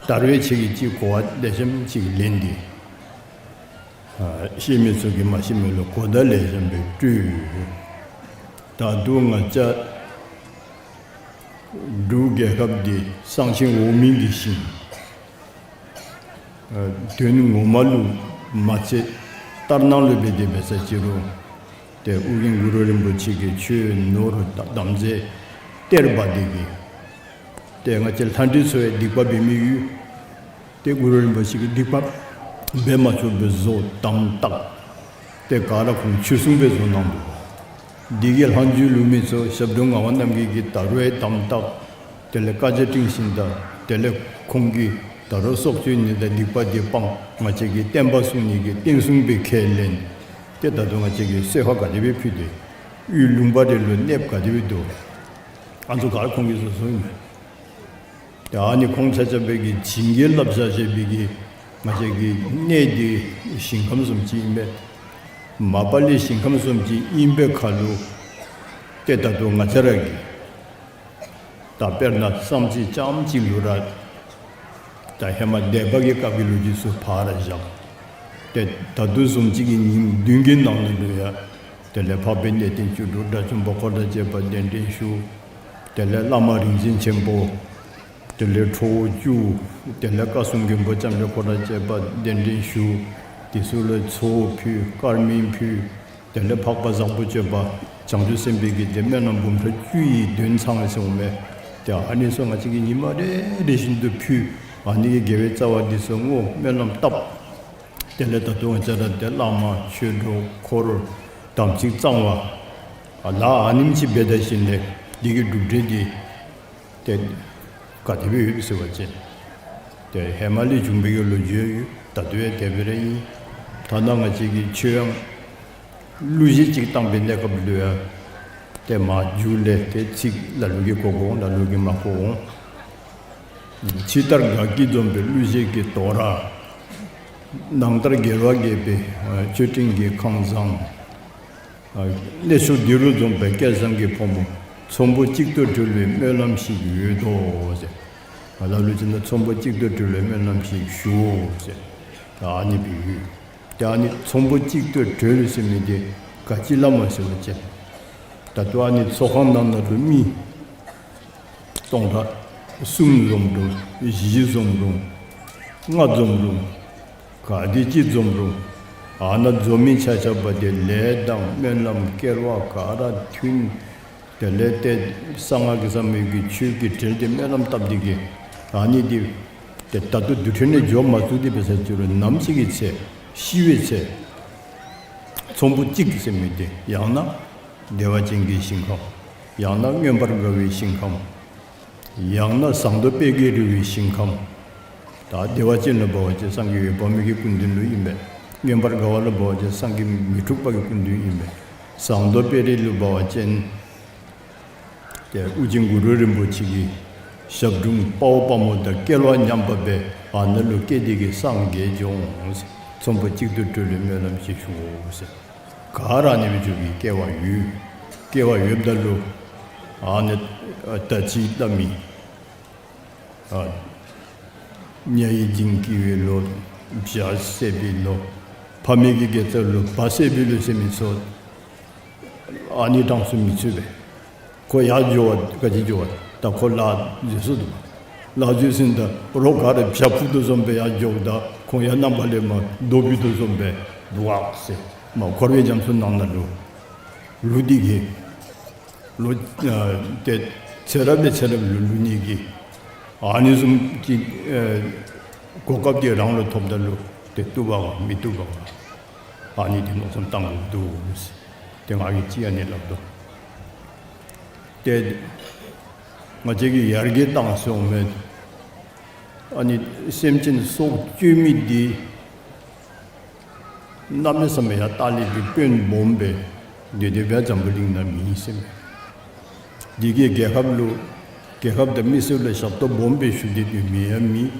ད་རུང་ཁྱེད་ཀྱིས་ཅིག་གོ་བ་ལེགས་ཤོམ་ཅིག་ལེན་ཏེ། ཨ་ཤེས་མི་ཚུ་གིས་མ་ཤེས་མི་ལུ་གོ་བརྡ་ལེགས་ཤོམ་སྦེ་སྤྲོད། ད་རུང་ང་བཅས་འབྲུག་རྒྱལ་ཁབ་འདི་གསང་ཆེན་འོག་མིན་གྱི་ཞིང་། ཨ་དོན་ངོ་མ་ལུ་མ་ཚད་ལྟར་སྣང་ལུ་འབད་དེ་འབད་ས་ཅི་རུང་ཏེ་ཨོ་རྒྱན་གུ་རུ་རིན་པོ་ཆེ་གིས་ཆོས་ནོར་དང་དམ་རྫས་གཏེར་སྦ་སྟེ་གིས་ཏེ་ང་བཅས་ལྷ་འདྲེ་ཚུ་ཡང་སྡིག་པ་འབད་མི་ཡོད། ཏེ་གུ་རུ་རིན་པོ་ཆེ་གིས་སྡིག་པ་འབད་མ་ཆོག་པའི་བཟོ་དམ་བཏགས། ཏེ་ག་ར་ཁོང་ཆོས་སྲུང་པའི་བཟོ་གནང་འདུག། འདི་གི་ལྷག་མཇུག་ལུ་མི་ཚུ་ཞབས་དྲུང་ངག་དབང་རྣམ་རྒྱལ་གྱིས་ད་རུང་ཡང་དམ་བཏགས། དེ་ལས་བཀའ་རྒྱ་སྒྲིང་ཞིནམ་ད་དེ་ལས་ཁོང་གིས་ད་རུང་སྲོག་གཅོད་ནི་དང་སྡིག་པ་འདི་སྤང་། ང་བཅས་ཀྱི་བསྟན་པ་སྲུང་ནི་གི་བསྟན་སྲུང་པའི་ཁས་ལེན། ཏེ་ད་རུང་ང་བཅས་ཀྱིས་གསོལ་ཁ་ག་དེ་སྦེ་ཕུལ་ཏེ་ཡུལ་ལུང་པ་རེ་ལུ་གནསཔ་ག་དེ་སྦེ་འདུག། ཨ་ནི་ཚུ་ག་ར་ཁོང་གིས་བཟོ་བཟོཝ་ཨིན་མས། ཏེ་ཨ་ནི་ཁོང་ཆ་ཁྱབ་ཀྱིས་བྱིན་གྱིས་བརླབས་བཞག་བཞག་པའི་གི་ང་བཅས་ཀྱི་གནས་འདི་ཞིང་ཁམས་བཟུམ་ཅིག་ཨིན་པས། མ་པ་ལས་ཞིང་ཁམས་བཟུམ་ཅིག་ཨིན་པའི་ཁར་ལུ་ཏེ་ད་རུང་ང་བཅས་ར་གིས་ད་དཔེར་ན་བསམ་རྩེ་རྐྱངམ་གཅིག་ལུ་ར་ད་ཧེ་མ་སྡེ་པ་གི་སྐབས་ཀྱི་ལོ་རྒྱུས་ཚུ་ཕར་བཞག། ཏེ་ད་ལྟོ་བཟུམ་ཅིག་གི་ཉིནམ་བདུན་གྱི་ནང་ན་ལུ་ཡང་དེ་ལས་འཕགས་པའི་གནས་བརྟན་བཅུ་དྲུག་དགྲ་བཅོམ་པ་འཁོར་དང་བཅས་པ་གདན་འདྲེན་ཞུ། དེ་ལས་བླ་མ་རིག་འཛིན་ཆེན་པོ། དེ་ལས་ཁྲོ་བོ་བཅུ། དེ་ལས་བཀའ་སྲུང་མགོན་པོ་ལྕམ་དྲལ་འཁོར་དང་བཅས་པ་གདན་འདྲེན་ཞུ། དེ་ཚུ་ལུ་ཚོགས་ཕུལ། དཀར་མེ་ཕུལ། དེ་ལས་འཕགས་པ་བཟང་པོ་སྤྱོད་པ་བྱང་ཆུབ་སེམས་དཔའི་གི་དེ་སྨོན་ལམ་འབུམ་ཕྲག་བཅུ་ཡི་དོན་ཚང་ཟེར་འོང་མས། ཏེ་ཨ་ནི་ཚུ་ང་བཅས་ཀྱིས་ཉི་མ་རེ་རེ་བཞིན་དུ་ཕུལ། ཨ་ནི་གི་དགེ་བའི་རྩ་བ་འདི་ཚུ་བསྔོ་སྨོན་ལམ་བཏབ། དེ་ལས་ད་ལྟོ་ང་བཅས་ར་ཏེ་བླ་མ་ཆོས་གྲོགས་འཁོར་དམ་ཚིག་གཙང་བ་ཨ་ལ་ཨ་ནེམ་ཅིག་འབད་ད་ཞིནམ་ལས་འདི་གི་གྲུབ་འབྲས་འདི་ཏེ་ག་དེ་སྦེ་ཡོད་ཟེར་བ་ཅིན་ཏེ་ཧེ་མ་ལས་བྱུང་བའི་གི་ལོ་རྒྱུས་ཡོད། ད་ལྟོ་ཡང་དེ་སྦེ་ར་ཨིན། ཐ་ན་ང་བཅས་ཀྱི་ཆོས་དབྱངས་གླུ་གཞས་ཅིག་བཏང་བའི་གནས་སྐབས་ལུ་ཡང་ཏེ་མ་མཇུག་ལས་ཏེ་ཚིག་ལ་ལུ་གིས་གོ་གོ་འོང་ལ་ལུ་གིས་མ་གོ་འོང་། ཕྱི་ལྟར་དགའ་སྐྱིད་འཛོམས་པའི་གླུ་གཞས་ཀྱི་དོ་ར། ནང་ལྟར་དགེ་བ་རྒྱས་པའི་མཆོད་སྤྲིན་གྱི་ཁང་བཟང་། གནས་མཆོག་འདི་རུ་འཛོམས་པའི་སྐལ་བཟང་གི་ཕོ་མོ། ཚོམ་བུ་གཅིག་ཏུ་སྒྲིལ་བའི་སྨོན་ལམ་ཞིག་ཡོད་དོ་ཟེར། ལ་ལུ་ཅིག་ནང་ཚོམ་བུ་གཅིག་ཏུ་སྒྲིལ་བའི་སྨོན་ལམ་ཞིག་ཞུའོ་ཟེར། ཨ་ནི་སྦེ་ཡོད། ཏེ་ཨ་ནི་ཚོམ་བུ་གཅིག་ཏུ་སྒྲིལ་ཟེར་མི་འདི་ག་ཅི་ལུ་སྨོ་ཟེར་བ་ཅིན་ད་ལྟོ་ཨ་ནི་ཚོགས་ཁང་ནང་ན་ལུ་མི་སྟོང་ཕྲག་གསུམ་འཛོམས་རུང་བཞི་འཛོམས་རུང་ལྔ་འཛོམས་རུང་ག་དེ་ཅིག་འཛོམས་རུང་ཨ་ནཱ་འཛོམས་མི་ཆ་ཁྱབ་འདི་ལས་དང་སྨོན་ལམ་སྐལ་བ་ག་ར་མཐུན། དེ་ལས་ཏེ་གསང་སྔགས་ཀྱི་བསམ་ཡས་ཀྱི་ཆོས་ཀྱི་གྲལ་ཏེ་སྨོན་ལམ་བཏབ་སྟེ་གིས་ཨ་ནི་འདི་ཏེ་ད་ལྟོ་དུས་ཁྲོད་ནས་འགྱོ་མ་ཚུགས་ཏེ་འབད་ས་ཅི་རུང་ནམ་ཅིག་གི་ཚེ་ཤི་བའི་ཚེ་ཚོམ་བུ་གཅིག་ཟེར་མི་འདི་ཡང་ན་བདེ་བ་ཅན་གྱི་ཞིང་ཁམས། ཡང་ན་མངོན་པར་དགའ་བའི་ཞིང་ཁམས། ཡང་ན་ཟངས་མདོག་དཔལ་གྱིས་རི་བོའི་ཞིང་ཁམས། ད་བདེ་བ་ཅན་ལུ་འབད་བ་ཅིན་སངས་རྒྱས་འོད་དཔག་མེད་ཀྱི་སྐུ་མདུན་ལུ་ཨིན་པས། མངོན་པར་དགའ་བ་ལུ་འབད་བ་ཅིན་སངས་རྒྱས་མི་འཁྲུགས་པ་གི་སྐུ་མདུན་ཨིན་པས། ཟངས་མདོག་དཔལ་རི་ལུ་འབད་བ་ཅིན་ཏེ་ཨོ་རྒྱན་གུ་རུ་རིན་པོ་ཆེ་གི་ཞབས་དྲུང་དཔའ་བོ་དཔའ་མོ་དང་སྐལ་བ་མཉམ་པ་སྦེ་ཨ་ནཱ་ལུ་སྐྱེས་ཏེ་གིས་སངས་རྒྱས་འགྱོ་འོང་ཟེར། ཚོམ་བུ་གཅིག་ཏུ་སྒྲིལ་བའི་སྨོན་ལམ་ཞིག་ཞུའོ་ཟེར། ག་ར་ཨ་ནི་སྦེ་འགྱོ་བའི་སྐལ་བ་ཡོད། སྐལ་བ་ཡོདཔ་ད་ལུ་ཨ་ནི་ད་ཅི་སླབ་མི་ཨ་ཉ་ཡི་འཇིང་གི་བའི་ལོ། བྱ་བསད་པའི་ལོ། ཕ་མའི་གི་དགེ་རྩ་ལུ་བ་བསད་པའི་ལོ་ཟེར་མི་ཚུ་ཨ་ནི་གྲངས་སུ་མི་ཚུད་པས། ཁོ་ཡར་འགྱོ་བ་ག་ཅི་འགྱོ་བ་ད་ཁོ་ལཱ་འཛོལ་སོ་འདུག། ལཱ་འཛོལ་ཟིན་ད་རོགས་ག་ར་བྱ་འཕུར་དོ་བཟུམ་སྦེ་ཡར་འགྱོཝ་ད་ཁོང་ཡང་རྣམ་པ་ལས་མར་རྡོ་འབུད་དོ་བཟུམ་སྦེ་འདུག་ཟེར། མར་འཁོར་བའི་རྒྱ་མཚོ་ནང་ན་ལུ་ལུ་སྟེ་གིས་ལོ་ཨ་ཏེ་ཚེ་རབས་ལས་ཚེ་རབས་ལུ་ལུ་ནི་གི་ཨ་ནི་བཟུམ་གྱི་ཨེ་གོ་སྐབས་འདི་རང་ལུ་ཐོབ་ད་ལུ་ཏེ་བཏུབ་པ་ག་མི་བཏུབ་པ་ག་ཨ་ནི་འདི་མནོ་བསམ་བཏང་དགོཔ་འདུག་ཟེར། ཏེ་ང་གིས་ཅིག་ཨ་ནི་སླབ་དོ། ཏེ་ང་བཅས་ཀྱིས་ཡར་རྒྱས་བཏང་སོང་མས། ཨ་ནི་སེམས་ཅན་སྲོག་གཅོད་མི་འདི་ གནམ་མེད་ས་མེད་ཡར་ལྟག་ལས་ཀྱི་དཔོན་སྦོམ་སྦེ་སྡོད་དེ་སྦེ་འཛམ་བུ་གླིང་ནང་མེད་ཟེར་མས། འདི་གིས་རྒྱལ་ཁབ་ལུ་རྒྱལ་ཁབ་དང་མི་སེར་ལུ་ཞབས་ཏོག་སྦོམ་སྦེ་ཞུ་སྟེ་སྡོད་མི་ཡང་མེད།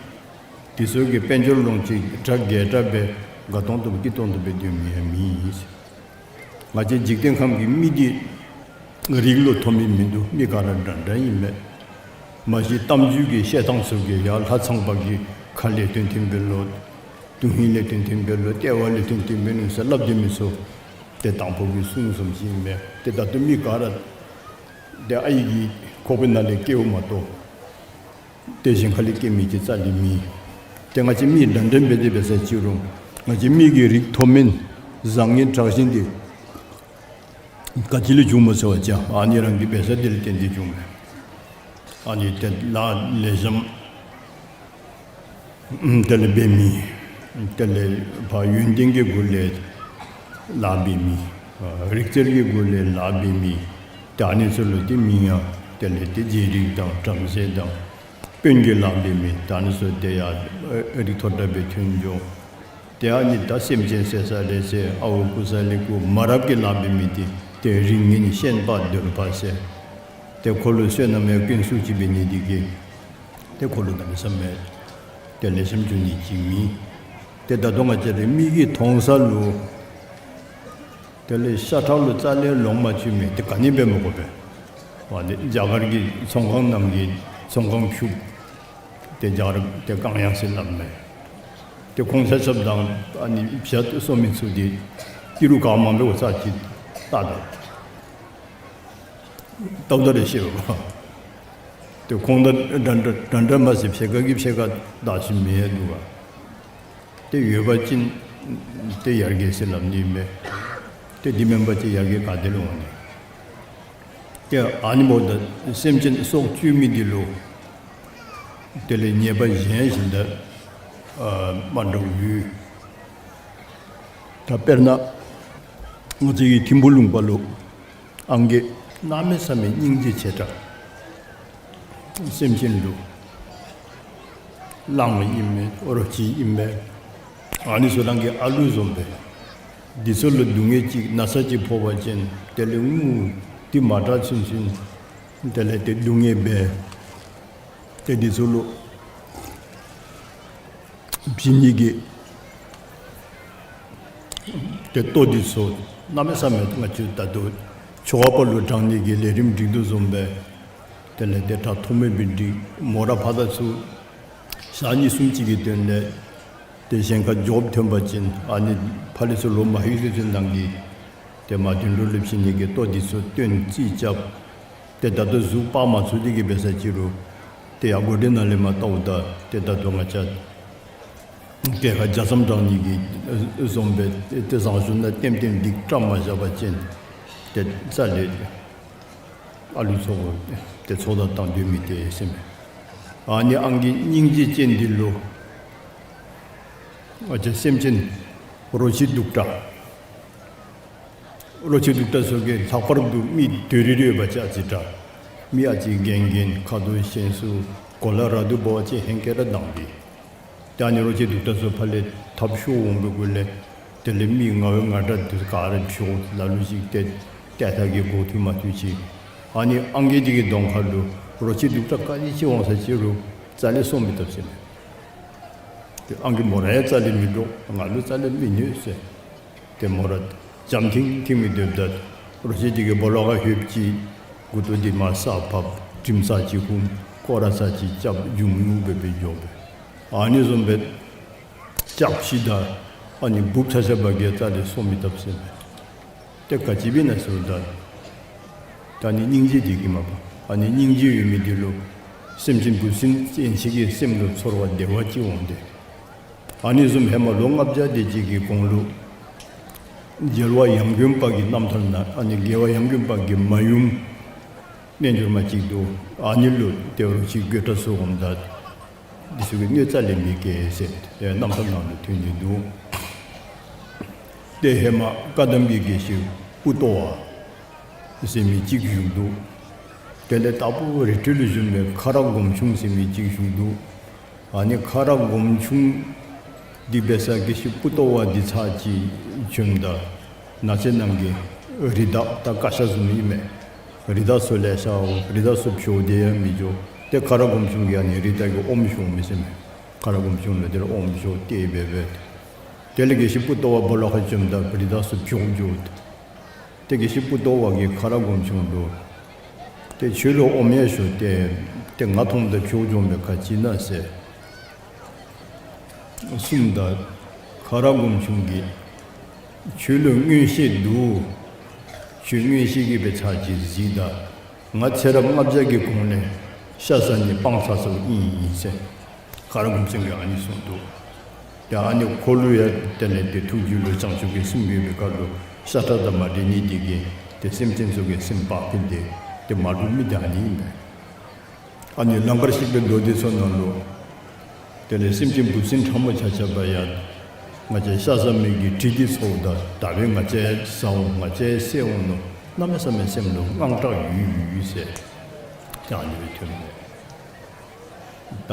དེ་ཚུ་གིས་དཔལ་འབྱོར་ལོངས་སྤྱོད་གྲ་རྒྱས་དྲགས་སྦེ་དགའ་ཏོང་ཏོ་སྐྱིད་ཏོང་ཏོ་སྦེ་སྡོད་མི་ཡང་མེད་ཟེར། ང་བཅས་འཇིག་རྟེན་ཁམས་ཀྱི་མི་འདི་རིགས་ལུ་མཐོ་དམན་མིན་འདུག། མི་ག་ར་འདྲ་འདྲ་ཨིན་མས། མ་གཞི་གཏམ་རྒྱུད་ཀྱི་བཤད་ཐངས་ཚུ་གིས་ཡར་ལྷ་ཚངས་པ་གི་ཁ་ལས་ཐོན་ཐོན་སྦེ་ལོ། དོན་ཧིང་ལས་ཐོན་ཐོན་སྦེ་ལོ། ལྟེ་བ་ལས་ཐོན་ཐོན་སྦེ་ནུག་ཟེར་སླབ་སྡོད་མི་ཚུ་ཏེ་དང་ཕུ་གི་གསུང་བཟུམ་ཅིག་ཨིན་མས། ཏེ་ད་ལྟོ་མི་ག་ར་ཏེ་ཨའི་གི་ཁོག་པའི་ནང་ལས་སྐྱེཝ་མ་གཏོགས་ཏེ་གཞན་ཁ་ལས་སྐྱེ་མི་ཅིག་རྩ་ལས་མེད། ཏེ་ང་བཅས་མི་འདྲ་འདྲ་འབད་དེ་འབད་ས་ཅིག་རུང་ང་བཅས་མི་གི་རིགས་མཐོ་དམན་བཟང་ངན་དྲག་ཞན་འདི་ག་ཅི་ལས་བྱུངམ་སྨོ་ཟེར་བ་ཅིན་ཨ་ནི་རང་གི་འབད་ས་འདི་ལས་བརྟེན་ཏེ་བྱུངམ་མས། ཨ་ནི་ཏེ་ལཱ་ལེགས་ཤོམ་དེ་ལས་འབད་མི་དེ་ལས་ཕར་ཡོན་ཏན་གྱི་སྒོ་ལས་ལཱ་འབད་མི་རིག་རྩལ་གྱི་སྒོ་ལས་ལཱ་འབད་མི་ཏེ་ཨ་ནི་ཚུ་ལུ་ཏེ་མིང་ཡང་དེ་ལས་ཏེ་རྗེ་རིགས་དང་བྲམ་ཟེ་དང་དཔོན་གྱི་ལཱ་འབད་མི་ཏེ་ཨ་ནི་ཚུ་ཏེ་ཡར་རིགས་མཐོ་དྲགས་སྦེ་ཐོན་འགྱོ། ཏེ་ཨ་ནི་ད་སེམས་ཅན་བསད་ས་ལས་བསད། ཨརཝ་རྐུ་ས་ལས་རྐུ། མ་རབས་ཀྱི་ལཱ་འབད་མི་འདི་ཏེ་རིགས་ངན་ཤན་པ་གདོལ་པ་ཟེར། ཏེ་ཁོ་ལུ་བསོད་ནམས་ཡང་ཀུན་སུ་ཅིག་འབད་ནི་འདི་གིས་ཏེ་ཁོ་ལུ་གནམ་མེད་ས་མེད་ཏེ་ལེགས་ཤོམ་འགྱོ་ནི་ཅིག་མེད། ཏེ་ད་ལྟོ་ང་བཅས་ར་མི་གིས་མཐོང་ས་ལུ་དེ་ལས་ཤ་ཁྲག་ལུ་རྩ་ལས་ལོང་མ་བཅུག་མི་འདི་ག་ནི་འབད་མི་དགོ་པས། ཨ་ནི་རྒྱ་གར་གྱི་ཚོང་ཁང་ནང་གི་ཚོང་ཁང་ཕྱུགཔོ་ཏེ་རྒྱ་གར་ཏེ་ཀང་ཡང་ཟེར་སླབ་མས། ཏེ་ཁོང་ཆ་ཁྱབ་དང་ཨ་ནི་བྱ་སོང་མི་ཚུ་འདི་ཏི་རུ་ག་མང་པོ་ས་ཅིག་ལྟ་དོ། ལྟཝ་ད་ར་ཤེས་པས། ཏེ་ཁོང་དང་འདྲ་འདྲ་འདྲ་འདྲ་མ་ཟད་ཕྱེད་ཀ་གིས་ཕྱེད་ཀ་དག་ཞིནམ་མེད་འདུག་ག། ཏེ་ཡོད་པ་ཅིན་ཏེ་ཡར་རྒྱས་ཟེར་སླབ་ནི་མས། ཏེ་འདི་མེན་པ་ཅིན་ཡར་རྒྱས་ག་ཏེ་ལུ་འོང་ནི། ཏེ་ཨ་ནི་འབདཝ་ད་སེམས་ཅན་སྲོག་གཅོད་མི་འདི་ལུ་དེ་ལས་ཉེས་པ་གཞན་བཞིན་དུ་ཨ་མ་འདྲཝ་ཡོད། ད་དཔེར་ན་ང་བཅས་ཀྱི་ཐིམ་ཕུ་ལུང་པ་ལུ་ཨང་རྒས་གནམ་མེད་ས་མེད་སྙིང་རྗེ་ཆེ་དྲགས། སེམས་ཅན་ལུ་གླང་ཨིན་མས། རོ་ཁྱི་ཨིན་མས། ཨ་ནི་ཚུ་རང་གི་ཨ་ལུ་བཟུམ་སྦེ་འདི་ཚུ་ལུ་སྡུག་བསྔལ་ཅིག་ན་ཚ་ཅིག་ཕོག་པ་ཅིན་དེ་ལས་ངུ་སྟེ་མ་དྲག་ཚུན་ཚུན་དེ་ལས་ཏེ་སྡུག་བསྔལ་འབད། ཏེ་འདི་ཚུ་ལུ་བྱིན་ནི་གི་ཏེ་ལྟོ་འདི་ཚུ་གནམ་མེད་ས་མེད་ང་བཅས་ད་ལྟོ་ཆོ་ག་པ་ལུ་དྲང་ནི་གི་ལས་རིམ་སྒྲིག་དོ་བཟུམ་སྦེ་དེ་ལས་ཏེ་དྲག་མཐོ་དམན་སྦེ་སྒྲིག། མོ་ར་ཕར་དང་ཚུར་ཞག་གཉིས་གསུམ་ཅིག་གི་དོན་ལས་ཏེ་གཞན་ཁར་འགྱོཝ་ཐོན་པ་ཅིན་ཨ་ནི་ཕར་ལས་ཚུར་ལོག་མ་ལྷོད་ཚུན་ཚོད་ནང་གི་ཏེ་མ་དོན་འགྲུབ་ལུ་བྱིན་ནི་གི་ལྟོ་འདི་ཚུ་སྟོན་རྩིས་རྐྱབ། ཏེ་ད་ལྟོ་གཟུགས་སྤར་མ་ཚུགས་དེ་གིས་འབད་ས་ཅིག་རུང་ཏེ་ཡར་སྒོ་འདི་ནང་ལས་མར་ལྟཝ་ད་ཏེ་ད་ལྟོ་ང་བཅས་གྱལ་ཁ་ཇ་ཙམ་དྲང་ནི་གི་བཟུམ་སྦེ་ཏེ་བཟང་ཤོས་ནང་ལྟེམ་ལྟེམ་སྒྲིག་བཀྲམ་མ་བཞག་པ་ཅིན་ཏེ་རྩ་ལས་ཨ་ལུ་ཚུ་ཏེ་ཚོགས་བསགས་བཏང་སྡོད་མི་ཏེ་ཟེར་མས། ཨ་ནི་ཨང་རྒས་སྙིང་རྗེ་ཅན་འདི་ལུ་ང་བཅས་སེམས་ཅན་རོ་ཁྱི་གདུག་དྲགས། རོ་ཁྱི་གདུག་དྲགས་ཚུ་གིས་ལྷག་པར་དུ་མི་དོ་རི་རི་ཡོད་པ་ཅིན་ཨ་ཙི་དྲག། མི་ཨ་ཙི་རྒན་རྒན་ཁ་དོག་ཞན་སུ་གོ་ལ་ར་དུ་འབད་བ་ཅིན་ཧེང་སྐལ་ར་དྭངས་པས། ཏེ་ཨ་ནི་རོ་ཁྱི་གདུག་དྲགས་ཚུ་ཕར་ལས་ཐབས་ཤོར་འོང་པའི་གུ་ལས་དེ་ལས་མི་ང་བའི་ང་དྲག་འདི་ག་ར་ཤོར་ལ་ལུ་ཅིག་ཏེ་ཏེ་ཐ་གི་འགོ་ཐུག་མ་ཐུག་ཅིག། ཨ་ནི་ཨང་རྒས་འདི་གི་གདོང་ཁ་ལུ་རོ་ཁྱི་གདུག་དྲགས་ག་ཅི་ཅིག་འོང་ས་ཅིག་རུང་རྩ་ལས་སྲོག་མི་བཏབ་ཟེར་མས། ཏེ་ཨང་རྒས་མོ་ར་ཡང་རྩ་ལས་མི་འདྲོག། ང་ལུ་རྩ་ལས་མི་གནོད་ཟེར། ཏེ་མོ་ར་འཇམ་ཐིང་ཐིང་སྦེ་སྡོདཔ་ད་རོ་ཁྱི་འདི་གིས་སྦོ་ལོགས་ཁར་ལྷོདཔ་ཅིག་མགུ་ཏོ་འདི་མར་ས་ཕབ། དྲིམ་ས་ཅིག་ཧུམ། སྐོར་ར་ས་ཅིག་རྐྱབ། འཇུམ་ཉུག་སྦེ་སྦེ་འགྱོ་སྦེ། ཨ་ནི་བཟུམ་སྦེ་ལྕགས་ཕྱེ་དང་ཨ་ནི་འབུཔ་ཆ་ཁྱབ་ཀྱིས་རྩ་ལས་སྲོག་མི་བཏབ་ཟེར་མས། ཏེ་ག་ཅི་འབད་ན་ཟེརཝ་ད་ད་ཨ་ནི་སྙིང་རྗེ་འདི་གིས་མས་པ། ཨ་ནི་སྙིང་རྗེ་ཡོད་མི་འདི་ལུ་སེམས་ཅན་འབུ་སྲིན་ཅན་ཅིག་གི་སེམས་ལུ་ཚོར་བ་བདེ་བ་ཅིག་འོང་སྟེ། ཨ་ནི་བཟུམ་ཧེ་མ་ལོ་ལྔ་བརྒྱ་དེ་ཅིག་གི་གོང་ལུ་རྒྱལ་བ་ཡང་དགོན་པ་གི་རྣམ་ཐར་ནང་ཨ་ནི་རྒྱལ་བ་ཡང་དགོན་པ་གི་མ་ཡུམ་རྣལ་འབྱོར་མ་ཅིག་འདུག། ཨ་ནི་ལུ་ཏེ་རོ་ཁྱི་རྒོད་དྲགས་ཚུ་འོངམ་ད་འདི་ཚུ་གིས་གནོད་རྩ་ལས་མི་བཀལ་ཟེར་ཏེ་རྣམ་ཐར་ནང་ལུ་ཐོན་ནི་འདུག། ཏེ་ཧེ་མ་བཀའ་གདམས་ཀྱི་དགེ་བཤེས་པུ་ཏོ་བ་ཟེར་མི་ཅིག་བཞུགས་འདུག། དེ་ལས་དྭགས་པོ་རི་ཁྲོད་ལུ་བཞུགས་པའི་ཁ་རག་སྒོམ་ཆུང་ཟེར་མི་ཅིག་བཞུགས་འདུག། ཨ་ནི་ཁ་རག་སྒོམ་ཆུང་ སྡིག་པའི་ས་དགེ་བཤེས་པུ་ཏོ་བ་འདི་ཚར་གཅིག་བྱོནམ་ད་ནགས་ཚལ་ནང་གི་རི་དྭགས་ད་ཀ་ཤ་བཟུམ་ཨིན་མས། རི་དྭགས་ཚུ་ལེ་ཤ་འོང་། རི་དྭགས་ཚུ་བྱོག་སྟེ་ཡང་མི་འགྱོ། ཏེ་ཁ་ར་སྒོམ་ཆུང་གིས་ཨ་ནི་རི་དྭགས་ཀྱི་ཨོམ་ཞོ་མི་ཟེར་མས། ཁ་ར་སྒོམ་ཆུང་ལུ་དེ་ལས་ཨོམ་ཞོ་སྟེར་སྦེ་སྦེ། དེ་ལས་དགེ་བཤེས་པུ་ཏོ་བ་སྦོ་ལོགས་ཁར་བྱོནམ་ད་རི་དྭགས་ཚུ་བྱོག་འགྱོ། ཏེ་དགེ་བཤེས་པུ་ཏོ་བ་གིས་ཁ་ར་སྒོམ་ཆུང་ལུ་ཏེ་ཁྱོད་ལུ་ཨོམ་ཡང་ཞོ་སྟེར། ཏེ་ང་མཐོངམ་ད་བྱོག་འགྱོ་མི་ག་ཅི་ཨིན་ན་ཟེར་གསུངམ་ད་ཁ་ར་སྒོམ་ཆུང་གིས་ཁྱོད་ལུ་མངོན་ཤེས་འདུག། ཁྱོད་མངོན་ཤེས་ཀྱིས་སྦེ་ཚར་གཅིག་གཟིགས་ད། ང་ཚེ་རབས་ལྔ་བརྒྱ་གི་གོང་ལས་ཤ་ཟ་ནི་སྤང་ཚར་སོངམ་ཨིན་ཟེར་ཁ་ར་སྒོམ་ཆུང་གིས་ཨ་ནི་གསུངས་འདུག། ཡ་ཨ་ནི་ཁོ་ལུ་ཡང་དེ་ལས་ཏེ་ཐུགས་རྒྱུད་ལུ་བྱང་ཆུབ་ཀྱི་སེམས་ཡོད་པའི་སྐབས་ལུ་ཤ་ཁྲག་དང་མ་འདྲེས་ནི་དེ་གིས་ཏེ་སེམས་ཅན་ཚུ་གི་སེམས་བག་ཕེབས་ཏེ་ཏེ་མ་འདྲོག་མི་དེ་ཨ་ནི་ཨིན་པས། ཨ་ནི་ལང་ཀར་གཤེགས་པའི་མདོ་སྡེ་ཚུ་ནང་ལུ་དེ་ལས་སེམས་ཅན་འབུ་སྲིན་ཕྲ་མོ་ཆ་ཁྱབ་ཡང་ང་བཅས་ཤ་ཟ་མི་གི་དྲི་འདི་ཚོརཝ་ད་ད་འབདན་ང་བཅས་ཟ་འོང་ང་བཅས་བསད་འོང་མནོ་གནམ་མེད་ས་མེད་སེམས་ལུ་དངངས་སྐྲག་ཡོད་ཡོད་ཟེར་ཏེ་ཨ་ནི་སྦེ་ཐོན་མས། ད་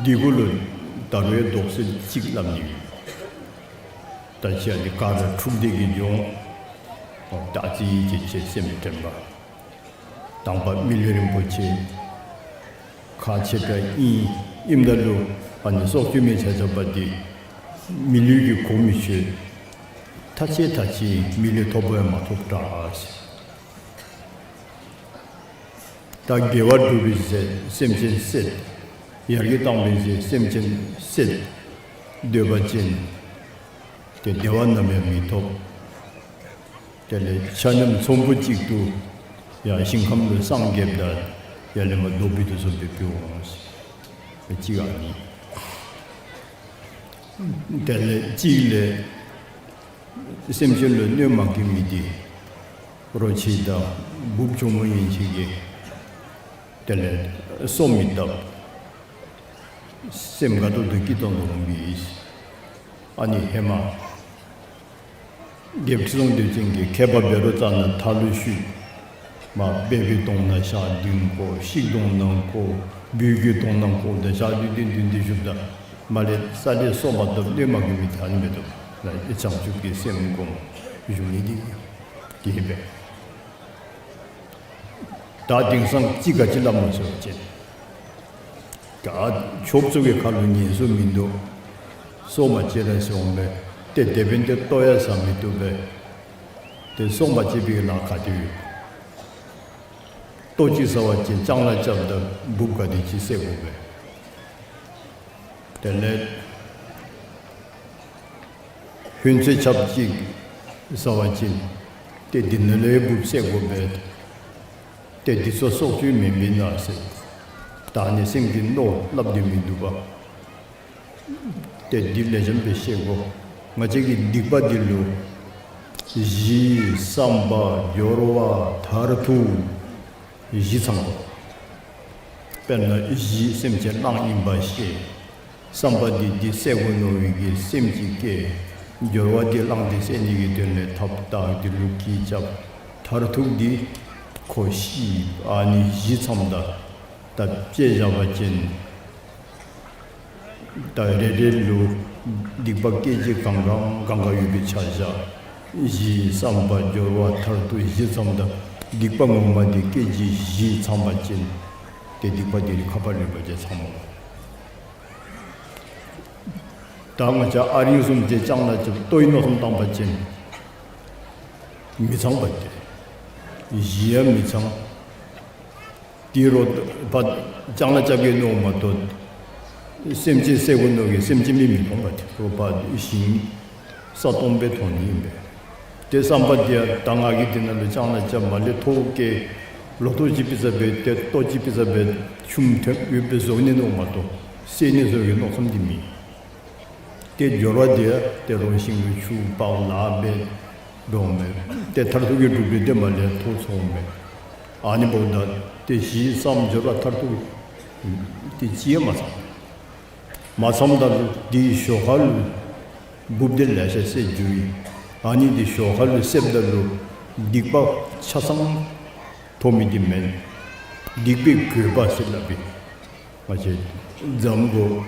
འདི་གུ་ལུ་ད་རུང་དོགས་སེལ་གཅིག་སླབ་ནི་ཡོད། ད་ཅི་ཨ་ནི་ག་ར་འཁྲུགས་ཏེ་གི་འགྱོ་འོང་། ད་ཅི་ཅིག་ཅིག་སེམས་དྲན་པ། དང་པ་མི་ལུས་རིན་པོ་ཆེ་ཁག་ཆེ་དྲགས་ཨིན། ཨིནམ་ད་ལུ་ཨ་ནི་སྲོག་གཅོད་མི་ཆ་ཁྱབ་འདི་མི་ལུས་ཀྱི་གོ་མི་ཆོད། ཐ་ཆད་ཐ་ཆད་མི་ལུས་ཐོབ་པ་ཡང་མ་ཐོབ་དྲགས། ད་དགེ་བ་སྒྲུབ་པའི་ཚེ་སེམས་ཅན་བསད། ཡར་གྱི་བཏང་བའི་ཚེ་སེམས་ཅན་བསད། སྡོད་པ་ཅིན་ཏེ་བདེ་བ་ནམ་ཡང་མི་ཐོབ། དེ་ལས་ཆ་མཉམ་ཚོམ་བུ་གཅིག་ཏུ་ཡང་ཞིང་ཁམས་ལུ་སངས་རྒྱསཔ་ད་ཡར་ལས་མར་རྡོ་སྦིས་དོ་བཟུམ་སྦེ་འབད་འོང་། གཅིག་ཨ་ནི། དེ་ལས་གཅིག་ལས་སེམས་ཅན་ལུ་གནོད་མ་བཀལ་མི་འདི་རོ་ཁྱི་དང་འབུཔ་གྱོག་མོ་ཡན་ཆད་ཀྱིས་དེ་ལས་སོ་མི་བཏབ། སེམས་དགའ་ཏོག་ཏོ་སྐྱིད་ཏོང་ཏོ་འོང་པས། ཨ་ནི་ཧེ་མ་རྒྱལཔོ་ཁྲི་སྲོང་ལྡེ་བཙན་གྱིས་མཁས་པ་བཻ་རོ་ཙ་ན་ཐར་ལུ་ཞུ། མ་སྦལ་པའི་གདོང་ནང་ཞག་བདུན་བཀོ། ཤིག་གདོང་ནང་བཀོ། སྦུལ་གྱི་གདོང་ནང་བཀོ་སྟེ་ཞག་བདུན་བདུན་བདུན་བདུན་བཞུགསཔ་ད་མར་ལས་ས་ལས་སོ་མ་བཏབ། གནོད་མ་བཀལ་མི་ད་ཨ་ནི་མེད་དོ། ལ་བྱང་ཆུབ་ཀྱི་སེམས་སྒོམ་བཞུགས་ནི་འདི་དེ་སྦེ། ད་དེང་སང་གཅིག་ག་ཅི་སླབ་སྨོ་ཟེར་བ་ཅིན་ད་ཆོསཔ་ཚུ་གི་ཁ་ལུ་ཉན་སྲོལ་མིན་འདུག། སྲོག་མ་བཅད་ར་ཟེར་འོང་པས། ཏེ་དེ་འབདན་ཏེ་ལྟོ་ཡང་ཟ་མི་བཏུབ་པས། ཏེ་སྲོག་མ་བཅད་པའི་ལཱ་ག་དེ་ཡོད། ལྟོ་གཅིག་ཟ་བ་ཅིན་ལྕང་ལཱ་རྐྱབ་ད་འབུཔ་ག་དེ་ཅིག་བསད་དགོ་པས། དེ་ལས་ཧོན་ཚོད་ཆབ་གཅིག་ཟ་བ་ཅིན་ཏེ་འདི་ནང་ལས་འབུཔ་བསད་དགོ་པས། ཏེ་འདི་ཚུ་སྲོག་གཅོད་མེན་པས་ན་ཟེར། ད་ནི་སེམས་ཀྱི་མནོ་སླབ་སྟེ་མི་འདུག་པ། ཏེ་འདི་ལེགས་ཤོམ་སྦེ་ཤེས་དགོ། ང་བཅས་ཀྱི་སྡིག་པ་འདི་ལུ་གཞི་བསམ་པ་སྦྱོར་བ་མཐར་ཐུག་བཞི་ཚང་དགོ། དཔེར་ན་གཞི་སེམས་ཅན་གླང་ཨིན་པ་ཤེས། བསམ་པ་འདི་འདི་བསད་དགོ་མནོ་བའི་གི་སེམས་ཅིག་སྐྱེ། སྦྱོར་བ་འདི་གླང་འདི་བསད་ནི་གི་དོན་ལས་ཐབས་དང་འདི་ལུ་གི་རྐྱབ། མཐར་ཐུག་འདི་ཁོ་ཤི། ཨ་ནི་བཞི་ཚངམ་ད་ད་དཔྱེ་བཞག་པ་ཅིན་ད་རེ་རེ་ལུ་སྡིག་པ་སྐད་ཅིག་གང་གང་གང་ག་ཡོད་པའི་ཆ་བཞག། གཞི་བསམ་པ་སྦྱོར་བ་མཐར་ཐུག་བཞི་ཚངམ་ད་སྡིག་པ་ངོ་མ་འདི་སྐད་ཅིག་བཞི་ཚང་པ་ཅིན་ཏེ་སྡིག་པ་འདི་ནི་ཁ་པར་ལུས་པ་ཅིན་ཚང་མོ། ད་ང་བཅས་ཨ་རིང་བཟུམ་ཅིག་ལྕང་ལཱ་རྐྱབ་ལྟོའི་མནོ་བསམ་བཏང་པ་ཅིན་མི་ཚང་པ་སྟེ། གཞི་ཡང་མི་ཚང་། དེ་རུ་ཕར་ལྕང་ལཱ་རྐྱབ་གེ་མནོཝ་མ་གཏོགས་སེམས་ཅན་བསད་དགོ་མནོ་གི་སེམས་ཅན་མི་མི་མཐོང་པ་སྟེ། རོགས་ཕར་ཞིང་ས་སྟོང་སྦེ་མཐོང་ནི་ཨིན་པས། ཏེ་བསམ་པ་འདི་ཡང་ད་ང་གིས་འདི་ནང་ལུ་ལྕང་ལཱ་རྐྱབ་མ་ལས་ཐོག་བཀལ་ལོ་ཐོག་ཅིག་ཕུལ་ས་སྦེ་ཏེ་ལྟོ་ཅིག་ཕུལ་ས་སྦེ་ཆུམ་ཐོན་ཡོདཔ་སྦེ་བཟོ་ནི་མནོཝ་མ་གཏོགས་བསད་ནི་བཟོ་གི་མནོ་བསམ་འདི་མེད། ཏེ་སྦྱོར་བ་འདི་ཡང་ཏེ་རོགས་ཤིང་ལུ་ཆུ་ཕར་ལཱ་འབད་འགྱོཝ་མས། ཏེ་མཐར་ཐུག་གི་གྲུབ་པའི་དེ་མ་ལས་ཐོག་ཚོགས་མས། ཨ་ནི་འབདཝ་ད་ཏེ་གཞི་བསམ་སྦྱོར་བ་མཐར་ཐུག་ཏེ་ཅི་ཡང་མ་ཚང་། མ་ཚངམ་ད་ལུ་དེའི་ཞོར་ཁ་ལུ་འབུཔ་དེ་ལེ་ཤ་བསད་འགྱོ་ཡི། ཨ་ནི་དེ་ཞོར་ཁ་ལུ་བསདཔ་ད་ལུ་སྡིག་པ་ཆ་ཚང་ཐོབ་མི་དེ་མེན། སྡིག་པའི་གོས་པ་ཟེར་སླབ་པས། ང་བཅས་འཛམ་བུ་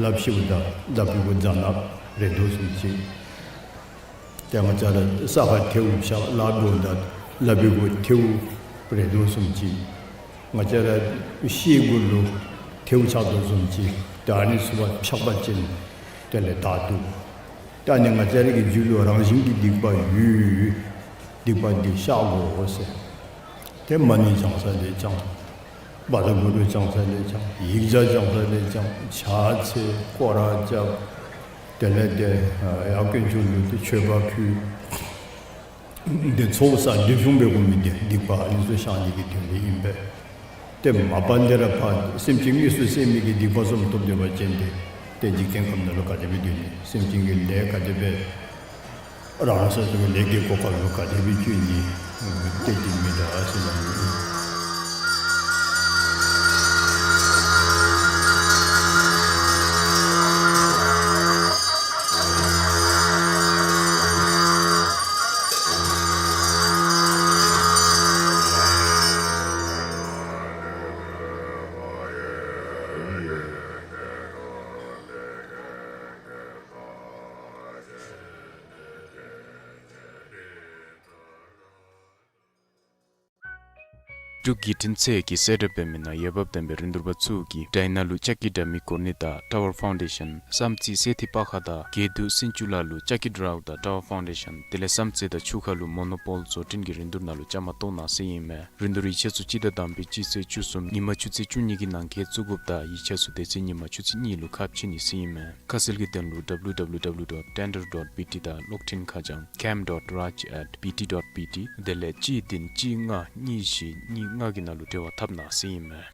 ལགཔ་ཤིཝ་ད་ལགཔ་གི་གུ་རྫ་ནག་རེག་དོ་བཟུམ་ཅིག། ཏེ་ང་བཅས་ར་ས་ཁར་ཐལཝ་བཞག་ལཱ་འགྱོཝ་ད་ལགཔ་གི་གུ་ཐལཝ་རེག་དོ་བཟུམ་ཅིག། ང་བཅས་ར་ཤེལ་གུ་ལུ་ཐལཝ་ཆགས་དོ་བཟུམ་ཅིག། ཏེ་ཨ་ནི་ཚུ་བ་ཕྱགས་པ་ཅིན་དེ་ལས་དག་འདུག། ཏེ་ཨ་ནི་ང་བཅས་ར་གི་རྒྱུད་ལུ་རང་བཞིན་གྱིས་སྡིག་པ་ཡོད། སྡིག་པ་འདི་བཤགས་དགོ་ཟེར། ཏེ་མ་ཎི་བགྱང་ས་ལས་བགྱང་། བཛྲ་གུ་རུ་བགྱང་ས་ལས་བགྱང་། ཡིག་བརྒྱ་བགྱང་ས་ལས་བགྱང་། ཕྱག་འཚལ། སྐོར་ར་རྐྱབ། དེ་ལས་ཏེ་ཡར་དཀོན་མཆོག་ལུ་ཏེ་མཆོད་པ་ཕུལ། ཏེ་ཚོགས་བསགས་ཏེ་བྱུང་བའི་གོ་མི་འདི་སྡིག་པ་ཨ་ནི་ཚུ་བཤགས་ནི་གི་དོན་ལུ་ཨིན་པས། ཏེ་མ་པ་ལས་ར་ཕར་སེམས་ཅན་དངོས་སུ་བསད་མི་གི་སྡིག་པ་བཟུམ་ཐོབ་སྡོད་པ་ཅིན་ཏེ་ཏེ་འཇིག་རྟེན་ཁམས་ནང་ལུ་ག་དེ་སྦེ་སྡོད་ནི། སེམས་ཅན་གྱི་ལས་ག་དེ་སྦེ་རང་སོ་སོ་གི་ལས་ཀྱི་གོ་སྐབས་ལུ་ག་དེ་སྦེ་བཅུག་ནི། ཏེ་འདི་མི་འདྲ་ཟེར་ན། འབྲུག་བརྒྱུད་འཕྲིན་ཚད་ཀྱིས་གསལ་བསྒྲགས་འབད་མི་ནང་འོས་འབབ་ལྡན་པའི་རིན་བསྡུར་པ་ཚུ་གིས་ཌའི་ནང་ལུ་ལྕགས་ཀྱི་དྲ་མིག་བཀོད་ནི་དང་ཊ་ཝར་ཕའུན་ཌེ་ཤཱན་བསམ་རྩེ་སེ་ཐི་པ་ཁ་དང་དགེ་འདུན་སུམ་ཅུ་ལ་ལུ་ལྕགས་ཀྱི་ཌི་རའུ་དང་ཊ་ཝར་ཕའུན་ཌེ་ཤཱན་དེ་ལས་བསམ་རྩེ་དང་ཆུ་ཁ་ལུ་མོ་ནོ་པོལ་བཟོ་སྐྲུན་གྱི་རིན་བསྡུར་ནང་ལུ་བཅའ་མར་གཏོགས་གནང་ཟེར་ཨིན་མས། རིན་བསྡུར་ཡིག་ཆ་ཚུ་སྤྱི་ཟླ་དང་པའི་སྤྱི་ཚེས་བཅུ་གསུམ་ཉིན་མ་ཆུ་ཚོད་བཅུ་གཉིས་ཀྱི་ནང་འཁོད་བཙུགས་དགོཔ་དང་ཡིག་ཆ་ཚུ་དེ་ཚེ་ཉིན་མ་ཆུ་ཚོད་གཉིས་ལུ་ཁ་ཕྱེ་ནི་ཟེར་ཨིན་མས། ཁ་གསལ་གྱི་དོན་ལུ་ཌབ་ལུ་ཌབ་ལུ་ཌབ་ལུ་ཌོཊ་ཊེན་ཌར་ཌོཊ་བི་ཊི་དང་གློག་འཕྲིན་ཁ་བྱང་ཀེམ་ཌོཊ་རཱཇ་ཨེཊ་བི་ཊི་ཌོཊ་བི་ཊི་དེ་ལས་གཅིག་བདུན་གཅིག་ལྔ་གཉིས་བཞི་གཉིས་ལྔ་གི་ནང་ལུ་འབྲེལ་བ་འཐབ་གནང་ཟེར་ཨིན་མས།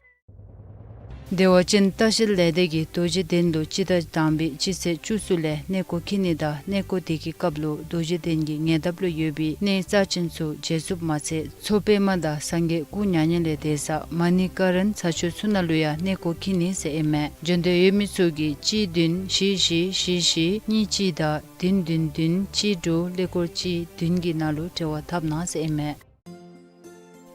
བདེ་བ་ཅན་ལྟ་བཤལ་ལས་སྡེ་གིས་རྡོ་རྗེ་གདན་དུ་སྤྱི་ཟླ་དང་པའི་སྤྱི་ཚེས་བཅུ་གསུམ་ལས་གནས་སྐོར་འཁྱིད་ནི་དང་གནས་སྐོར་དེ་གི་སྐབས་ལུ་རྡོ་རྗེ་གདན་གྱི་ཉེ་འདབས་ལུ་ཡོད་པའི་གནས་རྩ་ཆེན་ཚུ་མཇལ་ཚུགསཔ་མ་ཚད་མཚོ་པདྨ་དང་སངས་རྒྱས་སྐུ་མྱ་ངན་ལས་འདས་ས་མ་ཎི་ཀ་རན་ས་ཆ་ཚུ་ནང་ལུ་ཡང་གནས་སྐོར་འཁྱིད་ནི་ཟེར་ཨིན་མས། འབྱོན་འདོད་ཡོད་མི་ཚུ་གིས་གཅིག་བདུན་བཞི་བཞི་བཞི་བཞི་གཉིས་གཅིག་དང་བདུན་བདུན་བདུན་གཅིག་དྲུག་ཀླད་ཀོར་གཅིག་བདུན་གྱི་ནང་ལུ་འབྲེལ་བ་འཐབ་གནང་ཟེར་ཨིན་མས།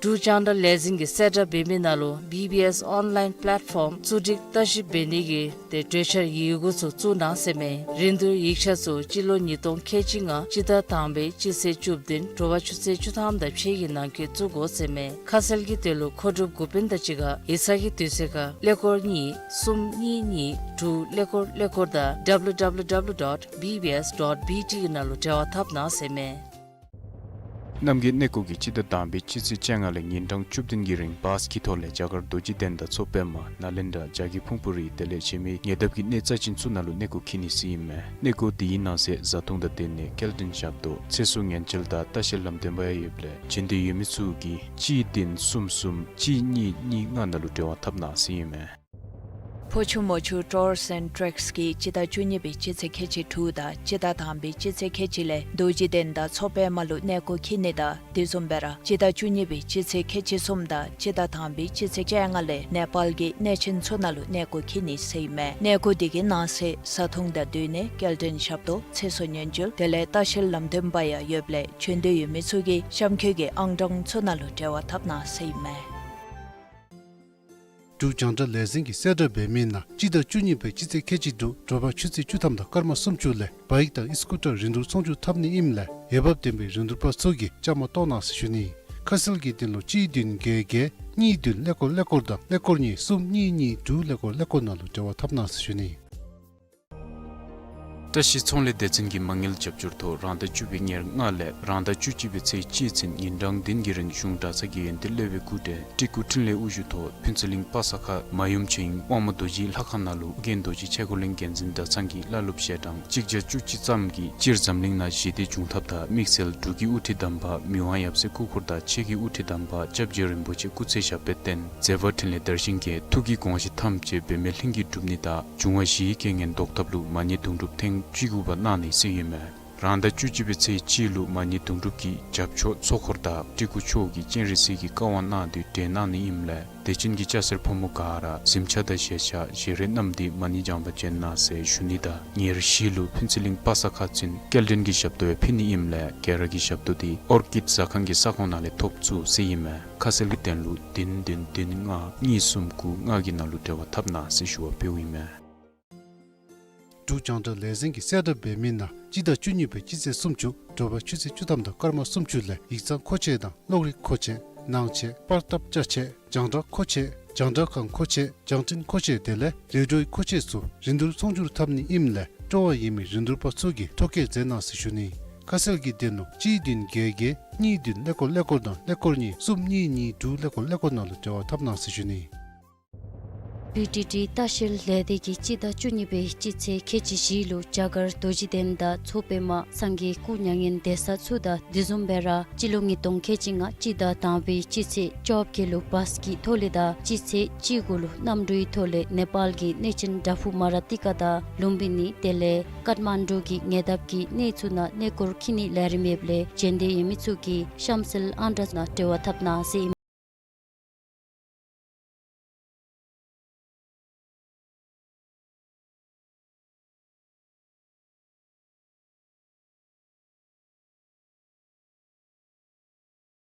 འབྲུག་རྒྱང་བསྒྲགས་ལས་འཛིན་གྱིས་གསལ་བསྒྲགས་འབད་མི་ནང་ལུ་བི་བི་ཨེསི་ཨོན་ལའིན་པེ་ལེཊ་ཕོམ་བཙུགས་སྒྲིག་བརྟག་ཞིབ་འབད་ནི་གི་ཏེ་གྲོས་འཆར་ཡི་གུ་ཚུ་བཙུགས་གནང་ཟེར་མས། རིན་བསྡུར་ཡིག་ཆ་ཚུ་སྤྱི་ལོ་ཉིས་སྟོང་ཁལ་གཅིག་ལྔ་སྤྱི་ཟླ་དང་པའི་སྤྱི་ཚེས་བཅུ་བདུན་དྲོ་པ་ཆུ་ཚོད་བཅུ་ཐམ་དང་ཕྱེད་ཀྱི་ནང་འཁོད་བཙུགས་དགོ་ཟེར་མས། ཁ་གསལ་གྱི་དོན་ལུ་མཁོ་སྒྲུབ་འགོ་དཔོན་དང་གཅིག་ཁར་ཡིག་ཚང་གི་དུས་ཚོད་ཁར་ཀླད་ཀོར་གཉིས་གསུམ་གཉིས་གཉིས་དྲུག་ཀླད་ཀོར་ཀླད་ཀོར་དང་ཌབ་ལུ་ཌབ་ལུ་ཌབ་ལུ་ཌོཊ་བི་བི་ཨེསི་ཌོཊ་བི་ཊི་གི་ནང་ལུ་འབྲེལ་བ་འཐབ་གནང་ཟེར་མས། རྣམ་རྒྱལ་གནས་སྐོར་གྱིས་སྤྱི་ཟླ་དང་པའི་སྤྱི་ཚེས་བཅོ་ལྔ་ལས་ཉིན་གྲངས་བཅུ་བདུན་གྱི་རིང་བཱས་ཀྱི་ཐོག་ལས་རྒྱ་གར་རྡོ་རྗེ་གདན་དང་མཚོ་པདྨ་ནཱ་ལེནྡྲ་བྱ་རྒོད་ཕུང་པོ་རི་དེ་ལས་གཞན་མི་ཉེ་འདབས་ཀྱི་གནས་རྩ་ཆེན་ཚུ་ནང་ལུ་གནས་སྐོར་འཁྱིད་ནི་ཟེར་ཨིན་མས། གནས་སྐོར་དེའི་ནང་གསེས་བཟའ་འཐུང་དང་སྡོད་གནས་སྐྱེལ་འདྲེན་ཞབས་ཏོག་ཚེ་སྲོག་ཉེན་བཅོལ་དང་ལྟ་བཤལ་ལམ་སྟོན་པ་ཡང་ཡོདཔ་ལས་འབྱོན་འདོད་ཡོད་མི་ཚུ་གིས་གཅིག་བདུན་གསུམ་གསུམ་གཅིག་གཉིས་གཉིས་ལྔ་ནང་ལུ་འབྲེལ་བ་འཐབ་གནང་ཟེར་ཨིན་མས། ཕོ་ཆུ་མོ་ཆུ་ཊུརསི་ཨེནཌ་ཊེགསི་གིས་སྤྱི་ཟླ་བཅུ་གཉིས་པའི་སྤྱི་ཚེས་ཁལ་གཅིག་དྲུག་དང་སྤྱི་ཟླ་དང་པའི་སྤྱི་ཚེས་ཁལ་གཅིག་ལས་རྡོ་རྗེ་གདན་དང་མཚོ་པདྨ་ལུ་གནས་སྐོར་འཁྱིད་ནི་དང་དེ་བཟུམ་སྦེ་ར་སྤྱི་ཟླ་བཅུ་གཉིས་པའི་སྤྱི་ཚེས་ཁལ་གཅིག་གསུམ་དང་སྤྱི་ཟླ་དང་པའི་སྤྱི་ཚེས་བཅོ་ལྔ་ལས་ནེ་པཱལ་གྱི་གནས་ཆེན་ཚུ་ནང་ལུ་གནས་སྐོར་འཁྱིད་ནི་ཟེར་ཨིན་མས། གནས་སྐོར་དེ་གི་ནང་གསེས་བཟའ་འཐུང་དང་སྡོད་གནས་སྐྱེལ་འདྲེན་ཞབས་ཏོག་ཚེ་སྲོག་ཉེན་བཅོལ་དེ་ལས་ལྟ་བཤལ་ལམ་སྟོན་པ་ཡང་ཡོདཔ་ལས་འབྱོན་འདོད་ཡོད་མི་ཚུ་གིས་གཤམ་འཁོད་ཀྱི་ཨང་གྲངས་ཚུ་ནང་ལུ་འབྲེལ་བ་འཐབ་གནང་ཟེར་ཨིན་མས། འབྲུག་རྒྱང་བསྒྲགས་ལས་འཛིན་གྱིས་གསལ་བསྒྲགས་འབད་མི་ནང་སྤྱི་ཟླ་བཅུ་གཉིས་པའི་སྤྱི་ཚེས་ཁལ་གཅིག་དྲུག་དྲོ་པ་ཆུ་ཚོད་བཅུ་ཐམ་དང་སྐར་མ་སུམ་ཅུ་ལས་བཱའིཀ་དང་ཨི་སི་ཀུ་ཊར་རིན་བསྡུར་ཚོང་བསྒྱུར་འཐབ་ནི་ཨིནམ་ལས་འོས་འབབ་ལྡན་པའི་རིན་བསྡུར་པ་ཚུ་གིས་བཅའ་མར་གཏོགས་གནང་ཟེར་ཞུ་ནི། ཁ་གསལ་གྱི་དོན་ལུ་གཅིག་བདུན་བརྒྱད་བརྒྱད་གཉིས་བདུན་ཀླད་ཀོར་ཀླད་ཀོར་དང་ཀླད་ཀོར་གཉིས་གསུམ་གཉིས་གཉིས་དྲུག་ཀླད་ཀོར་ཀླད་ཀོར་ནང་ལུ་འབྲེལ་བ་འཐབ་གནང་ཟེར་ཞུ་ནི། བཀྲ་ཤིས་ཚོང་ལས་སྡེ་ཚན་གྱིས་མ་དངུལ་རྒྱབ་སྐྱོར་ཐོག་རང་ཟླ་བཅུ་པའི་ཉེར་ལྔ་ལས་རང་ཟླ་བཅུ་གཅིག་པའི་ཚེས་གཅིག་ཚུན་ཉིན་གྲངས་བདུན་གྱི་རིང་གཞུང་གྲྭ་ཚང་གི་ཡོན་ཏན་སློབ་དཔོན་སྐུ་བགྲེས་སྤྲུལ་སྐུ་འཕྲིན་ལས་དབུ་བཞུགས་ཐོག་ཕུན་ཚོགས་གླིང་པ་ས་ཁ་མ་ཡུམ་ཆོས་དབྱིངས་དབང་མོ་རྡོ་རྗེའི་ལྷ་ཁང་ནང་ལུ་ཨོ་རྒྱན་རྡོ་རྗེ་ཆས་གོས་གླིང་རྒྱལ་འཛིན་གྲྭ་ཚང་གི་བླ་སློབ་ཞལ་གྲངས་གཅིག་བརྒྱ་བཅུ་གཅིག་ཙམ་གྱིས་སྤྱིར་འཛམ་གླིང་ནང་ཞི་བདེ་འབྱུང་ཐབས་དང་དམིགས་བསལ་འབྲུག་གི་དབུ་ཁྲིད་དམ་པ་མི་དབང་ཡབ་སྲས་སྐུ་འཁོར་དང་ཆོས་ཀྱི་དབུ་ཁྲིད་དམ་པ་སྐྱབས་རྗེ་རིན་པོ་ཆེ་སྐུ་ཚེ་ཞབས་པད་བརྟན། མཛད་པ་འཕྲིན་ལས་དར་ཞིང་རྒྱས། ཐུགས་ཀྱི་དགོངས་གཞི་ཐམས་ཅད་འབད་མེད་ལྷུན་གྱིས་གྲུབ་ནི་དང་འབྱུང་བ་བཞིའི་རྐྱེན་ངན་ཟློག་ཐབས་ལུ་མ་ཎི་དུང་སྒྲུབ་ཐེངས་བཅུ་དགུ་པ་གནང་ནི་ཟེར་ཨིན་མས། རང་ཟླ་བཅུ་གཅིག་པའི་ཚེས་གཅིག་ལུ་མ་ཎི་དུང་སྒྲུབ་ཀྱི་རྒྱབ་ཕྱོགས་ཚོགས་འཁོར་དང་སྤྲུལ་སྐུ་མཆོག་གིས་སྤྱན་རས་གཟིགས་ཀྱི་བཀའ་དབང་གནང་སྟེ་གྲོལ་གནང་ནི་ཨིནམ་ལས་དད་ཅན་གྱི་སྐྱ་སེར་ཕོ་མོ་ག་ར་གཟིམ་ཆས་དང་ཞལ་ཆས་བཞེས་རས་བསྣམས་ཏེ་མ་ཎི་བགྱང་པར་བྱོན་གནང་ཟེར་ཞུ་ནི་དང་ཉེར་བཞི་ལུ་ཕུན་ཚོགས་གླིང་པ་ས་ཁ་ཚུན་སྐྱེལ་འདྲེན་གྱི་ཞབས་ཏོག་ཡང་ཕུལ་ནི་ཨིནམ་ལས་ག་ར་གིས་ཞབས་ཏོག་དེ་ཨོར་ཀིཌ་ཟ་ཁང་གི་ས་ཁོངས་ནང་ལས་ཐོབ་ཚུགས་ཟེར་ཨིན་མས། ཁ་གསལ་གྱི་དོན་ལུ་བདུན་བདུན་བདུན་ལྔ་གཉིས་གསུམ་དགུ་ལྔ་གི་ནང་ལུ་འབྲེལ་བ་འཐབ་གནང་ཟེར་ཞུ་བ་ཕུལཝ་ཨིན་མས། འབྲུག་རྒྱང་བསྒྲགས་ལས་འཛིན་གྱིས་གསལ་བསྒྲགས་འབད་མི་ནང་སྤྱི་ཟླ་བཅུ་གཉིས་པའི་སྤྱི་ཚེས་སུམ་ཅུ་དྲོ་པ་ཆུ་ཚོད་བཅུ་ཐམ་དང་སྐར་མ་སུམ་ཅུ་ལས་ཡིག་ཚང་མཁོ་ཆས་དང་གློག་རིག་མཁོ་ཆས་ནང་ཆས་པར་བཏབ་ཅ་ཆས་རྒྱང་བསྒྲགས་མཁོ་ཆས་རྒྱང་བསྒྲགས་ཁང་མཁོ་ཆས་རྒྱང་འཕྲིན་མཁོ་ཆས་དེ་ལས་རེ་ཌིའོའི་མཁོ་ཆས་ཚུ་རིན་བསྡུར་ཚོང་སྒྱུར་འཐབ་ནི་ཨིནམ་ལས་སྤྲོ་བ་ཡོད་མི་རིན་བསྡུར་པ་ཚུ་གིས་ཐོ་བཀོད་མཛད་གནང་ཟེར་ཞུ་ནི། ཁ་གསལ་གྱི་དོན་ལུ་གཅིག་བདུན་བརྒྱད་བརྒྱད་གཉིས་བདུན་ཀླད་ཀོར་ཀླད་ཀོར་དང་ཀླད་ཀོར་གཉིས་གསུམ་གཉིས་གཉིས་དྲུག་ཀླད་ཀོར་ཀླད་ཀོར་ནང་ལུ་འབྲེལ་བ་འཐབ་གནང་ཟེར་ཞུ་ནི། བི་ཊི་ཊི་ལྟ་བཤལ་ལས་སྡེ་གིས་སྤྱི་ཟླ་བཅུ་གཉིས་པའི་སྤྱི་ཚེས་ཁལ་གཅིག་བཞི་ལུ་རྒྱ་གར་རྡོ་རྗེ་གདན་དང་མཚོ་པདྨ་སངས་རྒྱས་སྐུ་མྱ་ངན་འདས་ས་ཚུ་དང་དེ་བཟུམ་སྦེ་ར་སྤྱི་ལོ་ཉིས་སྟོང་ཁལ་གཅིག་ལྔ་སྤྱི་ཟླ་དང་པའི་སྤྱི་ཚེས་བཅོ་བརྒྱད་ལུ་བཱས་ཀྱི་ཐོག་ལས་དང་སྤྱི་ཚེས་བཅུ་དགུ་ལུ་གནམ་གྲུའི་ཐོག་ལས་ནེ་པཱལ་གྱི་གནས་ཆེན་བྲག་ཕུག་མ་ར་ཏི་ཀ་དང་ལུམ་བི་ནི་དེ་ལས་ཀཏ་མན་ཌུ་གི་ཉེ་འདབས་ཀྱི་གནས་ཚུ་ནང་གནས་སྐོར་འཁྱིད་ནིའི་ལས་རིམ་ཡོདཔ་ལས་འབྱོན་འདོད་ཡོད་མི་ཚུ་གིས་གཤམ་གསལ་ཨང་གྲངས་ནང་འབྲེལ་བ་འཐབ་གནང་ཟེར་ཨིན།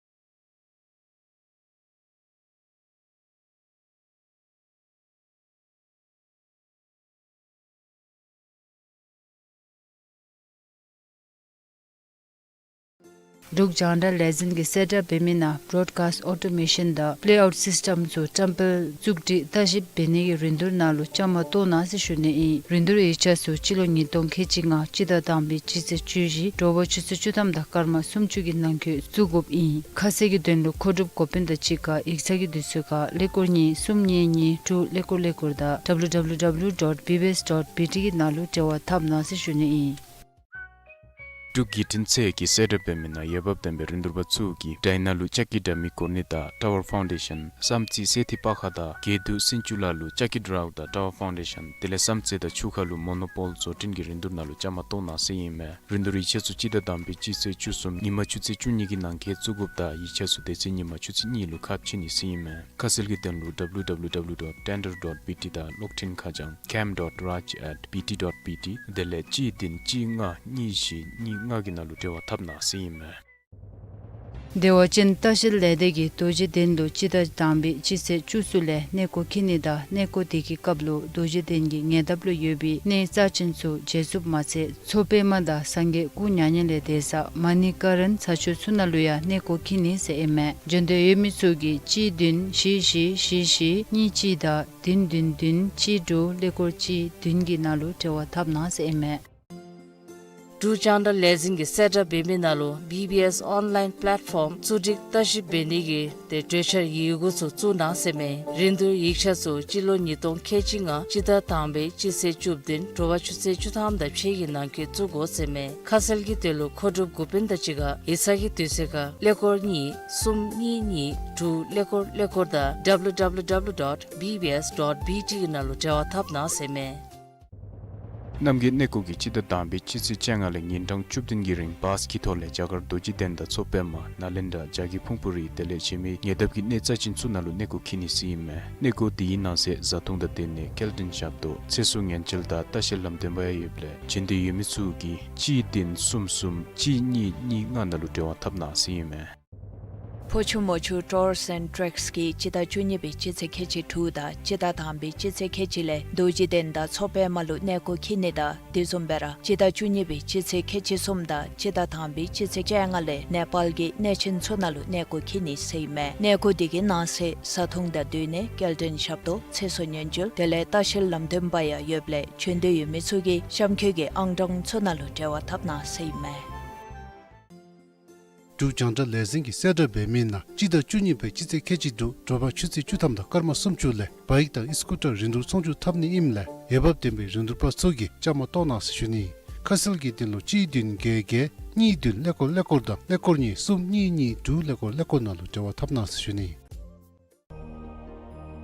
འབྲུག་རྒྱང་བསྒྲགས་ལས་འཛིན་གྱིས་གསལ་བསྒྲགས་འབད་མི་ནང་བྲོཌ་ཀཱསཊ་ཨོ་ཊོ་མེ་ཤཱན་དང་པེ་ལེ་ཨའུཊ་སིསི་ཊེམ་ཚུ་བཀྲམ་སྤེལ་བཙུགས་སྒྲིག་བརྟག་ཞིབ་འབད་ནི་གི་རིན་བསྡུར་ནང་ལུ་བཅའ་མར་གཏོགས་གནང་ཟེར་ཞུ་ནི་ཨིན། རིན་བསྡུར་ཡིག་ཆ་ཚུ་སྤྱི་ལོ་ཉིས་སྟོང་ཁལ་གཅིག་ལྔ་སྤྱི་ཟླ་དང་པའི་སྤྱི་ཚེས་བཅུ་བཞི་དྲོ་པ་ཆུ་ཚོད་བཅུ་ཐམ་དང་སྐར་མ་སུམ་ཅུ་གི་ནང་འཁོད་བཙུགས་དགོཔ་ཨིན། ཁ་གསལ་གྱི་དོན་ལུ་མཁོ་སྒྲུབ་འགོ་དཔོན་དང་གཅིག་ཁར་ཡིག་ཚང་གི་དུས་ཚོད་ཁར་ཀླད་ཀོར་གཉིས་གསུམ་གཉིས་གཉིས་དྲུག་ཀླད་ཀོར་ཀླད་ཀོར་དང་ཌབ་ལུ་ཌབ་ལུ་ཌབ་ལུ་ཌོཊ་བི་བི་ཨེསི་ཌོཊ་བི་ཊི་གི་ནང་ལུ་འབྲེལ་བ་འཐབ་གནང་ཟེར་ཞུ་ནི་ཨིན། འབྲུག་བརྒྱུད་འཕྲིན་ཚད་ཀྱིས་གསལ་བསྒྲགས་འབད་མི་ནང་འོས་འབབ་ལྡན་པའི་རིན་བསྡུར་པ་ཚུ་གིས་ཌའི་ན་ལུ་ལྕགས་ཀྱི་དྲ་མིག་བཀོ་ནི་དང་ཊ་ཝར་ཕའུན་ཌེ་ཤཱན་བསམ་རྩེ་སེ་ཐི་པ་ཁ་དང་དགེ་འདུན་སེང་ཆུ་ལ་ལུ་ལྕགས་ཀྱི་དྲ་བ་དང་ཊ་ཝར་ཕའུན་ཌེ་ཤཱན་དེ་ལས་བསམ་རྩེ་དང་ཆུ་ཁ་ལུ་མོ་ནོ་པོལ་བཟོ་སྐྲུན་གྱི་རིན་བསྡུར་ནང་ལུ་བཅའ་མར་གཏོགས་གནང་ཟེར་ཨིན་མས། རིན་བསྡུར་ཡིག་ཆ་ཚུ་སྤྱི་ཟླ་དང་པའི་སྤྱི་ཚེས་བཅུ་གསུམ་ཉིན་མ་ཆུ་ཚོད་བཅུ་གཉིས་ཀྱི་ནང་འཁོད་བཙུགས་དགོཔ་དང་ཡིག་ཆ་ཚུ་དེ་ཚེ་ཉིན་མ་ཆུ་ཚོད་གཉིས་ལུ་ཁ་ཕྱེ་ནི་ཟེར་ཨིན་མས། ཁ་གསལ་གྱི་དོན་ལུ་ཌབ་ལུ་ཌབ་ལུ་ཌབ་ལུ་ཌོཊ་ཊེན་ཌར་ཌོཊ་བི་ཊི་དང་གློག་འཕྲིན་ཁ་བྱང་ཀེམ་ཌོཊ་རཱཇ་ཨེཊ་བི་ཊི་ཌོཊ་བི་ཊི་དེ་ལས་གཅིག་བདུན་གཅིག་ལྔ་གཉིས་བཞི་གཉིས་ལྔ་གི་ནང་ལུ་འབྲེལ་བ་འཐབ་གནང་ཟེར་ཨིན་མས། བདེ་བ་ཅན་ལྟ་བཤལ་ལས་སྡེ་གིས་རྡོ་རྗེ་གདན་ལུ་སྤྱི་ཟླ་དང་པའི་སྤྱི་ཚེས་བཅུ་གསུམ་ལས་གནས་སྐོར་འཁྱིད་ནི་དང་གནས་སྐོར་དེ་གི་སྐབས་ལུ་རྡོ་རྗེ་གདན་གྱི་ཉེ་འདབས་ལུ་ཡོད་པའི་གནས་རྩ་ཆེན་ཚུ་མཇལ་ཚུགསཔ་མ་ཚད་མཚོ་པདྨ་དང་སངས་རྒྱས་སྐུ་མྱ་ངན་ལས་འདས་ས་མ་ཎི་ཀ་རཎ་ས་ཆུ་ཚུ་ནང་ལུ་ཡང་གནས་སྐོར་འཁྱིད་ནི་ཟེར་ཨིན་མས། འབྱོན་འདོད་ཡོད་མི་ཚུ་གིས་གཅིག་བདུན་བཞི་བཞི་བཞི་བཞི་གཉིས་གཅིག་དང་བདུན་བདུན་བདུན་གཅིག་དྲུག་ཀླད་ཀོར་གཅིག་བདུན་གྱི་ནང་ལུ་འབྲེལ་བ་འཐབ་གནང་ཟེར་ཨིན་མས། འབྲུག་རྒྱང་བསྒྲགས་ལས་འཛིན་གྱིས་གསལ་བསྒྲགས་འབད་མི་ནང་ལུ་བི་བི་ཨེསི་ཨོན་ལའིན་པེ་ལེཊ་ཕོམ་བཙུགས་སྒྲིག་བརྟག་ཞིབ་འབད་ནི་གི་ཏེ་གྲོས་འཆར་ཡི་གུ་ཚུ་བཙུགས་གནང་ཟེར་མས། རིན་བསྡུར་ཡིག་ཆ་ཚུ་སྤྱི་ལོ་ཉིས་སྟོང་ཁལ་གཅིག་ལྔ་སྤྱི་ཟླ་དང་པའི་སྤྱི་ཚེས་བཅུ་བདུན་དྲོ་པ་ཆུ་ཚོད་བཅུ་ཐམ་དང་ཕྱེད་ཀྱི་ནང་འཁོད་བཙུགས་དགོ་ཟེར་མས། ཁ་གསལ་གྱི་དོན་ལུ་མཁོ་སྒྲུབ་འགོ་དཔོན་དང་གཅིག་ཁར་ཡིག་ཚང་གི་དུས་ཚོད་ཁར་ཀླད་ཀོར་གཉིས་གསུམ་གཉིས་གཉིས་དྲུག་ཀླད་ཀོར་ཀླད་ཀོར་དང་ཌབ་ལུ་ཌབ་ལུ་ཌབ་ལུ་ཌོཊ་བི་བི་ཨེསི་ཌོཊ་བི་ཊི་གི་ནང་ལུ་འབྲེལ་བ་འཐབ་གནང་ཟེར་མས། རྣམ་རྒྱལ་གནས་སྐོར་གྱིས་སྤྱི་ཟླ་དང་པའི་སྤྱི་ཚེས་བཅོ་ལྔ་ལས་ཉིན་གྲངས་བཅུ་བདུན་གྱི་རིང་བཱས་ཀྱི་ཐོག་ལས་རྒྱ་གར་རྡོ་རྗེ་གདན་དང་མཚོ་པདྨ་ནཱ་ལེནྡྲ་བྱ་རྒོད་ཕུང་པོ་རི་དེ་ལས་གཞན་མི་ཉེ་འདབས་ཀྱི་གནས་རྩ་ཆེན་ཚུ་ནང་ལུ་གནས་སྐོར་འཁྱིད་ནི་ཟེར་ཨིན་མས། གནས་སྐོར་དེའི་ནང་གསེས་བཟའ་འཐུང་དང་སྡོད་གནས་སྐྱེལ་འདྲེན་ཞབས་ཏོག་ཚེ་སྲོག་ཉེན་བཅོལ་དང་ལྟ་བཤལ་ལམ་སྟོན་པ་ཡང་ཡོདཔ་ལས་འབྱོན་འདོད་ཡོད་མི་ཚུ་གིས་གཅིག་བདུན་གསུམ་གསུམ་གཅིག་གཉིས་གཉིས་ལྔ་ནང་ལུ་འབྲེལ་བ་འཐབ་གནང་ཟེར་ཨིན་མས། ཕོ་ཆུ་མོ་ཆུ་ཊུརསི་ཨེནཌ་ཊེགསི་གིས་སྤྱི་ཟླ་བཅུ་གཉིས་པའི་སྤྱི་ཚེས་ཁལ་གཅིག་དྲུག་དང་སྤྱི་ཟླ་དང་པའི་སྤྱི་ཚེས་ཁལ་གཅིག་ལས་རྡོ་རྗེ་གདན་དང་མཚོ་པདྨ་ལུ་གནས་སྐོར་འཁྱིད་ནི་དང་དེ་བཟུམ་སྦེ་ར་སྤྱི་ཟླ་བཅུ་གཉིས་པའི་སྤྱི་ཚེས་ཁལ་གཅིག་གསུམ་དང་སྤྱི་ཟླ་དང་པའི་སྤྱི་ཚེས་བཅོ་ལྔ་ལས་ནེ་པཱལ་གྱི་གནས་ཆེན་ཚུ་ནང་ལུ་གནས་སྐོར་འཁྱིད་ནི་ཟེར་ཨིན་མས། གནས་སྐོར་དེ་གི་ནང་གསེས་བཟའ་འཐུང་དང་སྡོད་གནས་སྐྱེལ་འདྲེན་ཞབས་ཏོག་ཚེ་སྲོག་ཉེན་བཅོལ་དེ་ལས་ལྟ་བཤལ་ལམ་སྟོན་པ་ཡང་ཡོདཔ་ལས་འབྱོན་འདོད་ཡོད་མི་ཚུ་གིས་གཤམ་འཁོད་ཀྱི་ཨང་གྲངས་ཚུ་ནང་ལུ་འབྲེལ་བ་འཐབ་གནང་ཟེར་ཨིན་མས། འབྲུག་རྒྱང་བསྒྲགས་ལས་འཛིན་གྱིས་གསལ་བསྒྲགས་འབད་མི་ནང་སྤྱི་ཟླ་བཅུ་གཉིས་པའི་སྤྱི་ཚེས་ཁལ་གཅིག་དྲུག་དྲོ་པ་ཆུ་ཚོད་བཅུ་ཐམ་དང་སྐར་མ་སུམ་ཅུ་ལས་བཱའིཀ་དང་ཨི་སི་ཀུ་ཊར་རིན་བསྡུར་ཚོང་སྒྱུར་འཐབ་ནི་ཨིནམ་ལས་འོས་འབབ་ལྡན་པའི་རིན་བསྡུར་པ་ཚུ་གིས་བཅའ་མར་གཏོགས་གནང་ཟེར་ཞུ་ནི། ཁ་གསལ་གྱི་དོན་ལུ་གཅིག་བདུན་བརྒྱད་བརྒྱད་གཉིས་བདུན་ཀླད་ཀོར་ཀླད་ཀོར་དང་ཀླད་ཀོར་གཉིས་གསུམ་གཉིས་གཉིས་དྲུག་ཀླད་ཀོར་ཀླད་ཀོར་ནང་ལུ་འབྲེལ་བ་འཐབ་གནང་ཟེར་ཞུ་ནི།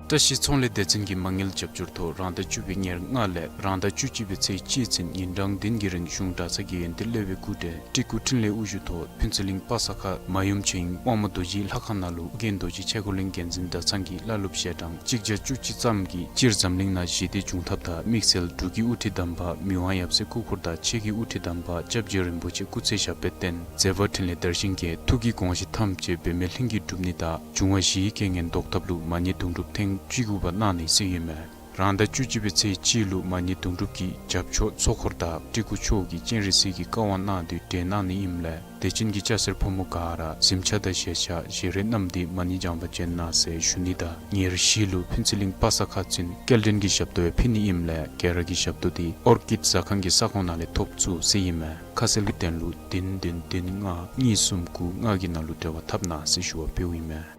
བཀྲ་ཤིས་ཚོང་ལས་སྡེ་ཚན་གྱིས་མ་དངུལ་རྒྱབ་སྐྱོར་ཐོག་རང་ཟླ་བཅུ་པའི་ཉེར་ལྔ་ལས་རང་ཟླ་བཅུ་གཅིག་པའི་ཚེས་གཅིག་ཚུན་ཉིན་གྲངས་བདུན་གྱི་རིང་གཞུང་གྲྭ་ཚང་གི་ཡོན་ཏན་གླེང་བའི་སྐུ་བགྲེས་སྤྲུལ་སྐུ་འཕྲིན་ལས་དབུ་བཞུགས་ཐོག་ཕུན་ཚོགས་གླིང་པ་སངས་ཁ་མ་ཡུམ་ཆོས་དབྱིངས་དབང་མོ་རྡོ་རྗེའི་ལྷ་ཁང་ནང་ལུ་ཨོ་རྒྱན་རྡོ་རྗེ་ཆས་གོས་གླིང་རྒྱལ་འཛིན་གྲྭ་ཚང་གི་བླ་སློབ་ཞལ་གྲངས་གཅིག་བརྒྱ་བཅུ་གཅིག་ཙམ་གྱིས་སྤྱིར་འཛམ་གླིང་ནང་ཞི་བདེ་འབྱུང་ཐབས་དང་དམིགས་བསལ་འབྲུག་གི་དབུ་ཁྲིད་དམ་པ་མི་དབང་ཡབ་སྲས་སྐུ་འཁོར་དང་ཆོས་ཀྱི་དབུ་ཁྲིད་དམ་པ་སྐྱབས་རྗེ་རིན་པོ་ཆེ་སྐུ་ཚེ་ཞབས་པད་བརྟན་མཛད་པ་འཕྲིན་ལས་དར་ཞིང་རྒྱས་ཐུགས་ཀྱི་དགོངས་བཞེད་ཐམས་ཅད་འབད་མེད་ལྷུན་གྱིས་འགྲུབ་ནི་དང་འབྱུང་བ་བཞིའི་རྐྱེན་ངན་ཟློག་ཐབས་ལུ་མ་ཎི་དུང་སྒྲུབ་ཐེངས་བཅུ་དགུ་པ་གནང་ནི་ཟེར་ཨིན་མས། རང་ཟླ་བཅུ་གཅིག་པའི་ཚེས་གཅིག་ལུ་མ་ཎི་དུང་སྒྲུབ་ཀྱི་རྒྱབ་ཕྱོགས་ཚོགས་འཁོར་དང་སྤྲུལ་སྐུ་མཆོག་གིས་སྤྱན་རས་གཟིགས་ཀྱི་བཀའ་དབང་གནང་སྟེ་གྲོལ་གནང་ནི་ཨིནམ་ལས་དད་ཅན་གྱི་སྐྱ་སེར་ཕོ་མོ་ག་ར་གཟིམ་ཆ་དང་བཞེས་ཆ་བཞེས་རས་བསྣམས་ཏེ་མ་ཎི་བགྱང་པར་བྱོན་གནང་ཟེར་ཞུ་ནི་དང་ཉེར་བཞི་ལུ་ཕུན་ཚོགས་གླིང་པ་སངས་ཁ་ཙུན་སྐལ་ལྡན་གྱི་ཞབས་ཏོག་ཡང་ཕུལ་ནི་ཨིནམ་ལས་ག་ར་གིས་ཞབས་ཏོག་འདི་ཨོར་ཀིཌ་ཟ་ཁང་གི་ས་ཁོངས་ནང་ལས་ཐོབ་ཚུགས་ཟེར་ཨིན་མས། ཁ་གསལ་གྱི་དོན་ལུ་བདུན་བདུན་བདུན་ལྔ་གཉིས་གསུམ་དགུ་ལྔ་གི་ནང་ལུ་འབྲེལ་བ་འཐབ་གནང་ཟེར་ཞུ་བ་ཕུལཝ་ཨིན་མས།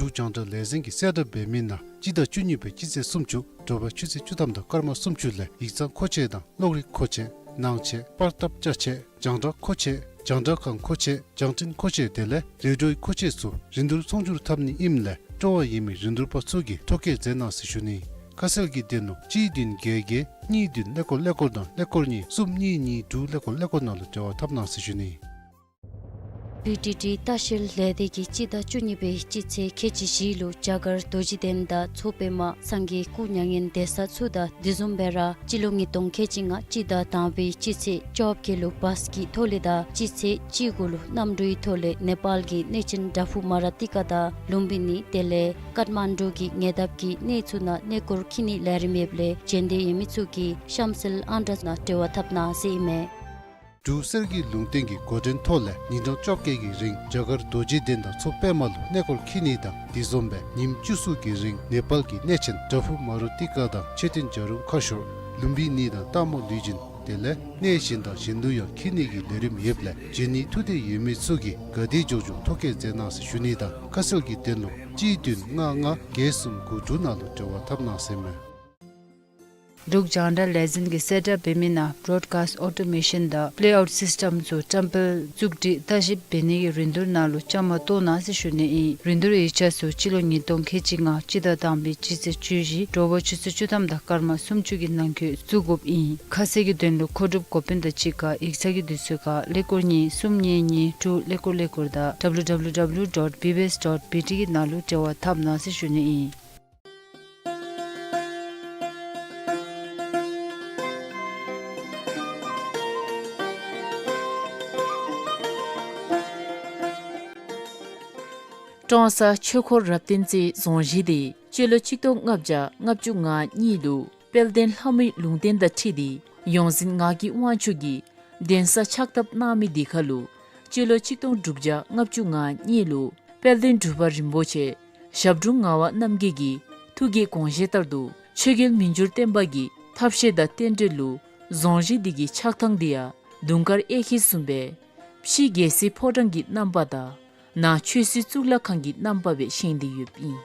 འབྲུག་རྒྱང་བསྒྲགས་ལས་འཛིན་གྱིས་གསལ་བསྒྲགས་འབད་མི་ནང་སྤྱི་ཟླ་བཅུ་གཉིས་པའི་སྤྱི་ཚེས་སུམ་ཅུ་དྲོ་པ་ཆུ་ཚོད་བཅུ་ཐམ་དང་སྐར་མ་སུམ་ཅུ་ལས་ཡིག་ཚང་མཁོ་ཆས་དང་གློག་རིག་མཁོ་ཆས་ནང་ཆས་པར་བཏབ་ཅ་ཆས་རྒྱང་བསྒྲགས་མཁོ་ཆས་རྒྱང་བསྒྲགས་ཁང་མཁོ་ཆས་རྒྱང་འཕྲིན་མཁོ་ཆས་དེ་ལས་རེ་ཌིའོའི་མཁོ་ཆས་ཚུ་རིན་བསྡུར་ཚོང་སྒྱུར་འཐབ་ནི་ཨིནམ་ལས་སྤྲོ་བ་ཡོད་མི་རིན་བསྡུར་པ་ཚུ་གིས་ཐོ་བཀོད་མཛད་གནང་ཟེར་ཞུ་ནི། ཁ་གསལ་གྱི་དོན་ལུ་གཅིག་བདུན་བརྒྱད་བརྒྱད་གཉིས་བདུན་ཀླད་ཀོར་ཀླད་ཀོར་དང་ཀླད་ཀོར་གཉིས་གསུམ་གཉིས་གཉིས་དྲུག་ཀླད་ཀོར་ཀླད་ཀོར་ནང་ལུ་འབྲེལ་བ་འཐབ་གནང་ཟེར་ཞུ་ནི། བི་ཊི་ཊི་ལྟ་བཤལ་ལས་སྡེ་གིས་སྤྱི་ཟླ་བཅུ་གཉིས་པའི་སྤྱི་ཚེས་ཁལ་གཅིག་བཞི་ལུ་རྒྱ་གར་རྡོ་རྗེ་གདན་དང་མཚོ་པདྨ་སངས་རྒྱས་སྐུ་མྱ་ངན་འདས་ས་ཚུ་དང་དེ་བཟུམ་སྦེ་ར་སྤྱི་ལོ་ཉིས་སྟོང་ཁལ་གཅིག་ལྔ་སྤྱི་ཟླ་དང་པའི་སྤྱི་ཚེས་བཅོ་བརྒྱད་ལུ་བཱས་ཀྱི་ཐོག་ལས་དང་སྤྱི་ཚེས་བཅུ་དགུ་ལུ་གནམ་གྲུའི་ཐོག་ལས་ནེ་པཱལ་གྱི་གནས་ཆེན་དྲ་ཕུག་མ་ར་ཏི་ཀ་དང་ལུམ་བི་ནི་དེ་ལས་ཀཏ་མན་ཌུ་གི་ཉེ་འདབས་ཀྱི་གནས་ཚུ་ནང་གནས་སྐོར་འཁྱིད་ནི་ལས་རིམ་ཡོདཔ་ལས་བྱོན་འདོད་ཡོད་མི་ཚུ་གིས་གཤམ་གསལ་ཨང་གྲངས་ནང་འབྲེལ་བ་འཐབ་གནང་ཟེར་ཨིན་མས། འབྲུག་གསེར་གྱི་ལུང་བསྟན་གྱི་འགོ་འདྲེན་ཐོག་ལས་ཉིན་གྲངས་བཅོ་བརྒྱད་ཀྱི་རིང་རྒྱ་གར་རྡོ་རྗེ་གདན་དང་མཚོ་པདྨ་ལུ་གནས་སྐོར་འཁྱིད་ནི་དང་དེ་བཟུམ་སྦེ་ཉིནམ་བཅུ་གསུམ་གྱི་རིང་ནེ་པཱལ་གྱི་གནས་ཆེན་དྲ་ཕུག་མ་རུ་ཏི་ཀ་དང་མཆོད་རྟེན་བྱ་རུང་ཁ་ཤོར་ལུམ་བི་ནི་དང་སྟག་མོ་ལུས་སྦྱིན་དེ་ལས་གནས་གཞན་དང་གཞན་དུ་ཡང་འཁྱིད་ནི་གི་ལས་རིམ་ཡོདཔ་ལས་བྱོན་ནི་ཐུགས་འདོད་ཡོད་མི་ཚུ་གིས་ག་དེ་མགྱོགས་མགྱོགས་ཐོ་བཀོད་མཛད་གནང་ཟེར་ཞུ་ནི་དང་ཁ་གསལ་གྱི་དོན་ལུ་གཅིག་བདུན་ལྔ་ལྔ་བརྒྱད་གསུམ་དགུ་དྲུག་ནང་ལུ་འབྲེལ་བ་འཐབ་གནང་ཟེར་མས། འབྲུག་རྒྱང་བསྒྲགས་ལས་འཛིན་གྱིས་གསལ་བསྒྲགས་འབད་མི་ནང་བོརོཌ་ཀཱསཊ་ཨོ་ཊོ་མེ་ཤཱན་དང་པེ་ལེ་ཨའུཊ་སིསི་ཊེམ་ཚུ་བཀྲམ་སྤེལ་བཙུགས་སྒྲིག་བརྟག་ཞིབ་འབད་ནི་གི་རིན་བསྡུར་ནང་ལུ་བཅའ་མར་གཏོགས་གནང་ཟེར་ཞུ་ནི་ཨིན། རིན་བསྡུར་ཡིག་ཆ་ཚུ་སྤྱི་ལོ་ཉིས་སྟོང་ཁལ་གཅིག་ལྔ་སྤྱི་ཟླ་དང་པའི་སྤྱི་ཚེས་བཅུ་བཞི་དྲོ་པ་ཆུ་ཚོད་བཅུ་ཐམ་དང་སྐར་མ་སུམ་ཅུ་གི་ནང་འཁོད་བཙུགས་དགོཔ་ཨིན། ཁ་གསལ་གྱི་དོན་ལུ་མཁོ་སྒྲུབ་འགོ་དཔོན་དང་གཅིག་ཁར་ཡིག་ཚང་གི་དུས་ཚོད་ཁར་ཀླད་ཀོར་གཉིས་གསུམ་གཉིས་གཉིས་དྲུག་ཀླད་ཀོར་ཀླད་ཀོར་དང་ཌབ་ལུ་ཌབ་ལུ་ཌོཊ་བི་བི་ཨེསི་ཌོཊ་བི་ཊི་གི་ནང་ལུ་འབྲེལ་བ་འཐབ་གནང་ཟེར་ཞུ་ནི་ཨིན། ཀྲོང་གསར་ཆོས་འཁོར་རབ་བརྟན་རྩེའི་རྫོང་གཞིས་འདི་སྤྱི་ལོ་གཅིག་སྟོང་ལྔ་བརྒྱ་ལྔ་བཅུ་ང་གཉིས་ལུ་དཔལ་ལྡན་ལྷ་མོའི་ལུང་བསྟན་དང་འཁྲིལ་ཏེ་ཡོངས་འཛིན་ངག་གི་དབང་ཕྱུག་གིས་གདན་ས་ཕྱག་བཏབ་གནང་མི་འདི་ཁར་ལུ་སྤྱི་ལོ་གཅིག་སྟོང་དྲུག་བརྒྱ་ལྔ་བཅུ་ང་གཉིས་ལུ་དཔལ་ལྡན་འབྲུག་པ་རིན་པོ་ཆེ་ཞབས་དྲུང་ངག་དབང་རྣམ་རྒྱལ་གྱི་ཐུགས་ཀྱི་དགོངས་བཞེད་ལྟར་དུ་ཆོས་རྒྱལ་མི་འགྱུར་བརྟན་པ་གི་ཐབས་ཤེས་དང་རྟེན་འབྲེལ་ལུ་རྫོང་གཞིས་འདི་གི་ཆགས་ཐངས་འདི་ཡང་དུང་དཀར་གཡས་འཁྱིལ་བཟུམ་སྦེ་ཕྱི་རྒྱལ་སྲིད་ཕོ་བྲང་གི་རྣམ་པ་དང་ནང་ཆོས་སྲིད་གཙུག་ལག་ཁང་གི་རྣམ་པ་སྦེ་བཞེངས་ཏེ་ཡོདཔ་ཨིན།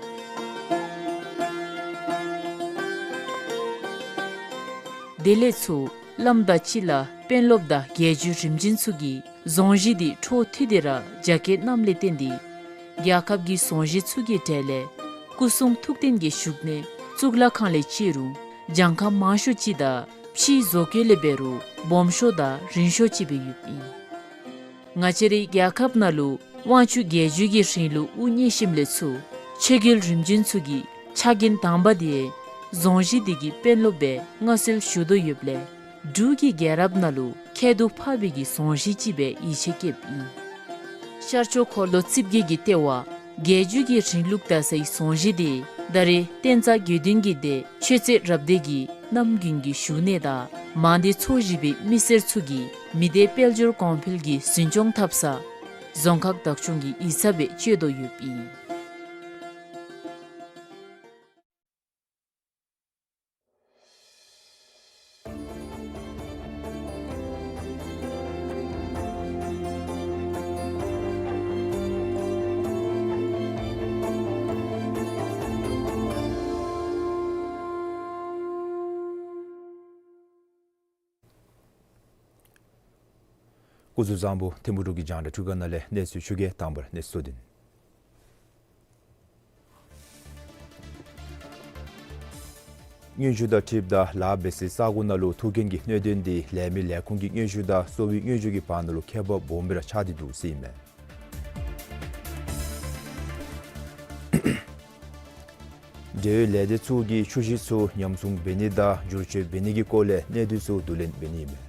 དེ་ལས་ཚུར་བླམ་དང་སྤྱི་བླ་དཔོན་སློབ་དང་རྒྱལ་བརྒྱུད་རིམ་བྱོན་ཚུ་གིས་རྫོང་གཞིས་འདི་འཕྲོ་མཐུད་དེ་ར་རྒྱ་སྐྱེད་གནངམ་ལས་བརྟེན་ཏེ་རྒྱལ་ཁབ་ཀྱི་རྫོང་གཞིས་ཚུ་གི་གྲས་ལས་སྐུ་གསུང་ཐུགས་རྟེན་གྱི་བཞུགས་གནས་གཙུག་ལག་ཁང་ལས་བརྩི་རུང་གྱངས་ཁ་མང་ཤོས་ཅིག་དང་ཕྱིའི་བཟོ་བཀོད་ལས་འབད་རུང་སྦོམ་ཤོས་དང་རིང་ཤོས་ཅིག་སྦེ་ཡོདཔ་ཨིན། ང་བཅས་རའི་རྒྱལ་ཁབ་ནང་ལུ་དབང་ཕྱུག་རྒྱལ་བརྒྱུད་ཀྱི་རིང་ལུགས་དབུ་བརྙེས་ཞིནམ་ལས་ཚུར་ཆོས་རྒྱལ་རིམ་བྱོན་ཚུ་གི་ཕྱག་འགན་དང་པ་འདི་རྫོང་གཞིས་འདི་གི་དཔོན་སློབ་སྦེ་མངའ་གསོལ་ཞུ་དོ་ཡོདཔ་ལས་འབྲུག་གི་རྒྱལ་རབས་ནང་ལུ་ཁྱད་དུ་འཕགས་པའི་གི་རྫོང་གཞིས་ཅིག་སྦེ་ཡིད་ཆེས་བསྐྱེདཔ་ཨིན། ཤར་ཕྱོགས་འཁོར་ལོ་རྩིབས་བརྒྱད་ཀྱི་ལྟེ་བ་རྒྱལ་བརྒྱུད་ཀྱི་རིང་ལུགས་དར་སའི་རྫོང་གཞིས་འདི་ད་རེས་བསྟན་རྩ་དགེ་འདུན་གྱི་སྡེ་ཆོས་རྩེ་རབ་སྡེ་གི་རྣམ་རྒྱུན་གྱི་བཞུགས་གནས་དང་མང་སྡེ་ཚོ་བཞི་པའི་མི་སེར་ཚུ་གིས་མི་སྡེ་དཔལ་འབྱོར་གོང་འཕེལ་གྱི་འཛིན་སྐྱོང་འཐབ་ས་རྫོང་ཁག་བདག་སྐྱོང་གི་ཡིག་ཚང་སྦེ་སྤྱོད་དོ་ཡོདཔ་ཨིན། སྐུ་གཟུགས་བཟང་པོ། ཐིམ་ཕུག་འབྲུག་གི་རྒྱང་བསྒྲགས་འཕྲུལ་ཁང་ནང་ལས་གནས་ཚུལ་ཞུ་གེ། དང་པ་ར་གནས་ཚུལ་བསྡུ་སྒྲིག། སྙན་ཞུ་དང་འཁྲིལཝ་ད་ལཱ་འབད་སའི་ས་གོ་ནང་ལུ་ཐུག་མཁན་གྱི་གནད་དོན་འདི་ལས་མི་ལས་ཁུངས་ཀྱི་སྙན་ཞུ་དང་གསོ་བའི་སྙན་ཞུ་གི་བར་ན་ལུ་ཁྱད་པར་སྦོམ་སྦེ་ར་ཆགས་ཏེ་འདུག་ཟེར་ཨིན་མས། འབྲེལ་ཡོད་ལས་སྡེ་ཚུ་གིས་ཆུ་ཞིང་ཚུ་ཉམས་སྲུང་འབད་ནི་དང་བསྒྱུར་བཅོས་འབད་ནི་གི་སྐོར་ལས་གནད་དོན་ཚུ་བསྡུ་ལེན་འབད་ནི་ཨིན་མས།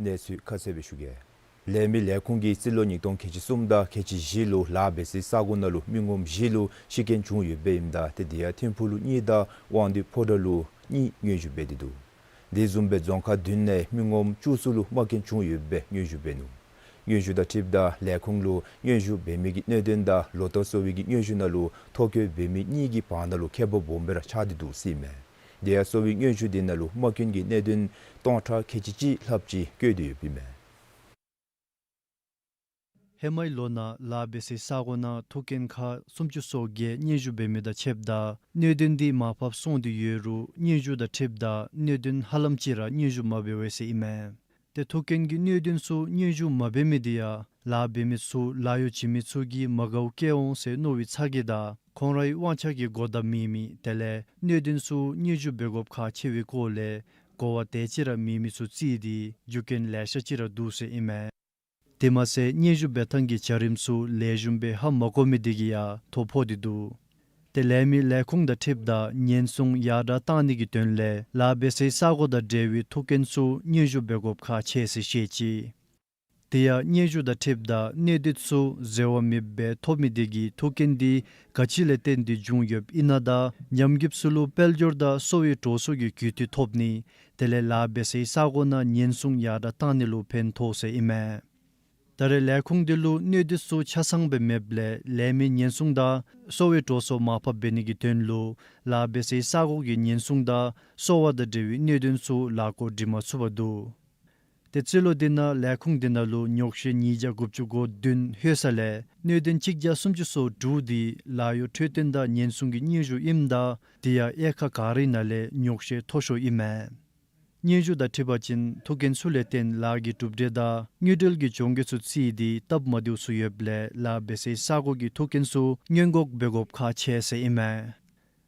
གནས་ཚུལ་ཁ་གསལ་སྦེ་ཞུ་གེ། ལས་མི་ལས་ཁུངས་ཀྱིས་རྩིས་ལོ་ཉིས་སྟོང་ཁལ་གཅིག་གསུམ་དང་ཁལ་གཅིག་བཞི་ལུ་ལཱ་འབད་སའི་ས་གོ་ནང་ལུ་མི་ངོམ་བཞི་ལུ་ཤི་རྐྱེན་བྱུང་ཡོདཔ་ཨིནམ་ད་ཏེ་དེ་ཡང་ཐིམ་ཕུག་ལུ་གཉིས་དང་དབང་འདུས་ཕོ་བྲང་ལུ་གཉིས་སྙན་ཞུ་འབད་དེ་འདུག། དེ་བཟུམ་སྦེ་རྫོང་ཁག་བདུན་ནང་མི་ངོམ་བཅུ་གསུམ་ལུ་རྨ་སྐྱོན་བྱུང་ཡོདཔ་སྦེ་སྙན་ཞུ་འབད་ནུག། སྙན་ཞུ་དང་འཁྲིལཝ་ད་ལས་ཁུངས་ལུ་སྙན་ཞུ་འབད་མི་གི་གནད་དོན་དང་ལོ་ཐོག་གསོ་བའི་གི་སྙན་ཞུ་ནང་ལུ་ཐོ་བཀོད་འབད་མི་གཉིས་ཀྱི་བར་ན་ལུ་ཁྱད་པར་སྦོམ་སྦེ་ར་ཆགས་ཏེ་འདུག་ཟེར་ཨིན་མས། དེ་ཡང་གསོ་བའི་སྙན་ཞུ་དེ་ནང་ལུ་རྨ་སྐྱོན་གྱི་གནད་དོན་སྟོང་ཕྲག་ཁལ་གཅིག་གཅིག་ལྷགཔ་ཅིག་བཀོད་དེ་ཡོདཔ་ཨིན་མས། ཧེ་མའི་ལོ་ནང་ལཱ་འབད་སའི་ས་གོ་ནང་ཐུག་རྐྱེན་ཁག་སུམ་ཅུ་སོ་བརྒྱད་སྙན་ཞུ་འབད་མི་དང་ཕྱདཔ་ད་གནད་དོན་འདི་མར་ཕབ་སོང་སྟེ་ཡོད་རུང་སྙན་ཞུ་དང་འཁྲིལཝ་ད་གནད་དོན་ཧ་ལམ་ཅིག་ར་སྙན་ཞུ་མ་འབད་བས་ཟེར་ཨིན་མས། ཏེ་ཐུག་རྐྱེན་གྱི་གནད་དོན་ཚུ་སྙན་ཞུ་མ་འབད་མི་དེ་ཡང་ལཱ་འབད་མི་ཚུ་ལཱ་གཡོག་བྱིན་མི་ཚུ་གིས་མ་དགའཝ་བསྐྱེད་འོང་ཟེར་མནོ་བའི་ཚ་གྱང་དང་ཁོང་རའི་དབང་ཆ་གི་གོ་བརྡ་མེད་མི་དེ་ལས་གནད་དོན་ཚུ་སྙན་ཞུ་འབད་དགོཔ་ཁག་ཆེ་བའི་སྐོར་ལས་གོ་བ་དེ་ཅིག་ར་མེད་མི་ཚུ་བརྩིས་ཏེ་རྒྱུ་རྐྱེན་ལེ་ཤ་ཅིག་ར་འདུག་ཟེར་ཨིན་མས། དེ་མ་ཚད་སྙན་ཞུ་འབད་ཐངས་ཀྱི་བྱ་རིམ་ཚུ་ལེགས་ཤོམ་སྦེ་ཧ་མ་གོ་མི་དེ་གིས་ཡང་ཐོ་ཕོག་སྟེ་འདུག། ཏེ་ལས་མི་ལས་ཁུངས་དང་འཁྲིལཝ་ད་ཉེན་སྲུང་ཡར་དྲག་བཏང་ནི་གི་དོན་ལས་ལཱ་འབད་སའི་ས་གོ་དང་འབྲེལ་བའི་ཐུག་རྐྱེན་ཚུ་སྙན་ཞུ་འབད་དགོཔ་ཁག་ཆེ་ཟེར་བཤད་ཅི། དེ་ཡང་སྙན་ཞུ་དང་འཁྲིལཝ་ད་གནད་དོན་ཚུ་འཛོལ་བ་མེདཔ་སྦེ་ཐོབ་མི་དེ་གིས་ཐུག་རྐྱེན་འདི་ག་ཅི་ལས་བརྟེན་ཏེ་བྱུང་ཡོདཔ་ཨིན་ན་དང་ཉམས་རྒུདཔ་ཚུ་ལུ་དཔལ་འབྱོར་དང་གསོ་བའི་འགྲོ་སོང་གི་གུས་བཏུད་ཐོབ་ནི་དེ་ལས་ལཱ་འབད་སའི་ས་གོ་ནང་ཉེན་སྲུང་ཡར་དྲག་བཏང་ནི་ལུ་ཕན་ཐོགས་ཟེར་ཨིན་མས། ད་རེས་ལས་ཁུངས་དེ་ལུ་གནད་དོན་ཚུ་ཆ་ཚང་སྦེ་མེདཔ་ལས་ལས་མི་ཉེན་སྲུང་དང་གསོ་བའི་འགྲོ་སོང་མར་ཕབ་འབད་ནི་གི་དོན་ལུ་ལཱ་འབད་སའི་ས་གོ་གི་ཉེན་སྲུང་དང་གསོ་བ་དང་འབྲེལ་བའི་གནད་དོན་ཚུ་ལཱ་འགོ་འདྲེན་མ་ཚུགས་པར་འདུག། ཏེ་རྩིས་ལོ་དེ་ནང་ལས་ཁུངས་དེ་ནང་ལུ་ཉོག་བཤད་ཉིས་བརྒྱ་དགུ་བཅུ་གོ་བདུན་ལྷོད་ས་ལས་གནད་དོན་གཅིག་བརྒྱ་སུམ་ཅུ་སོ་དྲུག་དེ་ལཱ་གཡོག་འཕྲོད་བསྟེན་དང་ཉེན་སྲུང་གི་སྙན་ཞུ་ཨིནམ་ད་དེ་ཡང་དབྱེ་ཁག་ག་རའི་ནང་ལས་ཉོག་བཤད་མཐོ་ཤོས་ཨིན་མས། སྙན་ཞུ་དང་འཁྲིལ་བ་ཅིན་ཐུག་རྐྱེན་ཚུ་ལས་བརྟེན་ལཱ་གི་གྲུབ་འབྲས་དང་དངུལ་འབྲེལ་གྱི་གྱོང་གུད་ཚུ་བརྩིས་ཏེ་སྟབས་མ་བདེཝ་ཚུ་ཡོདཔ་ལས་ལཱ་འབད་སའི་ས་གོ་གི་ཐུག་རྐྱེན་ཚུ་སྔོན་འགོག་འབད་དགོཔ་ཁག་ཆེ་ཟེར་ཨིན་མས།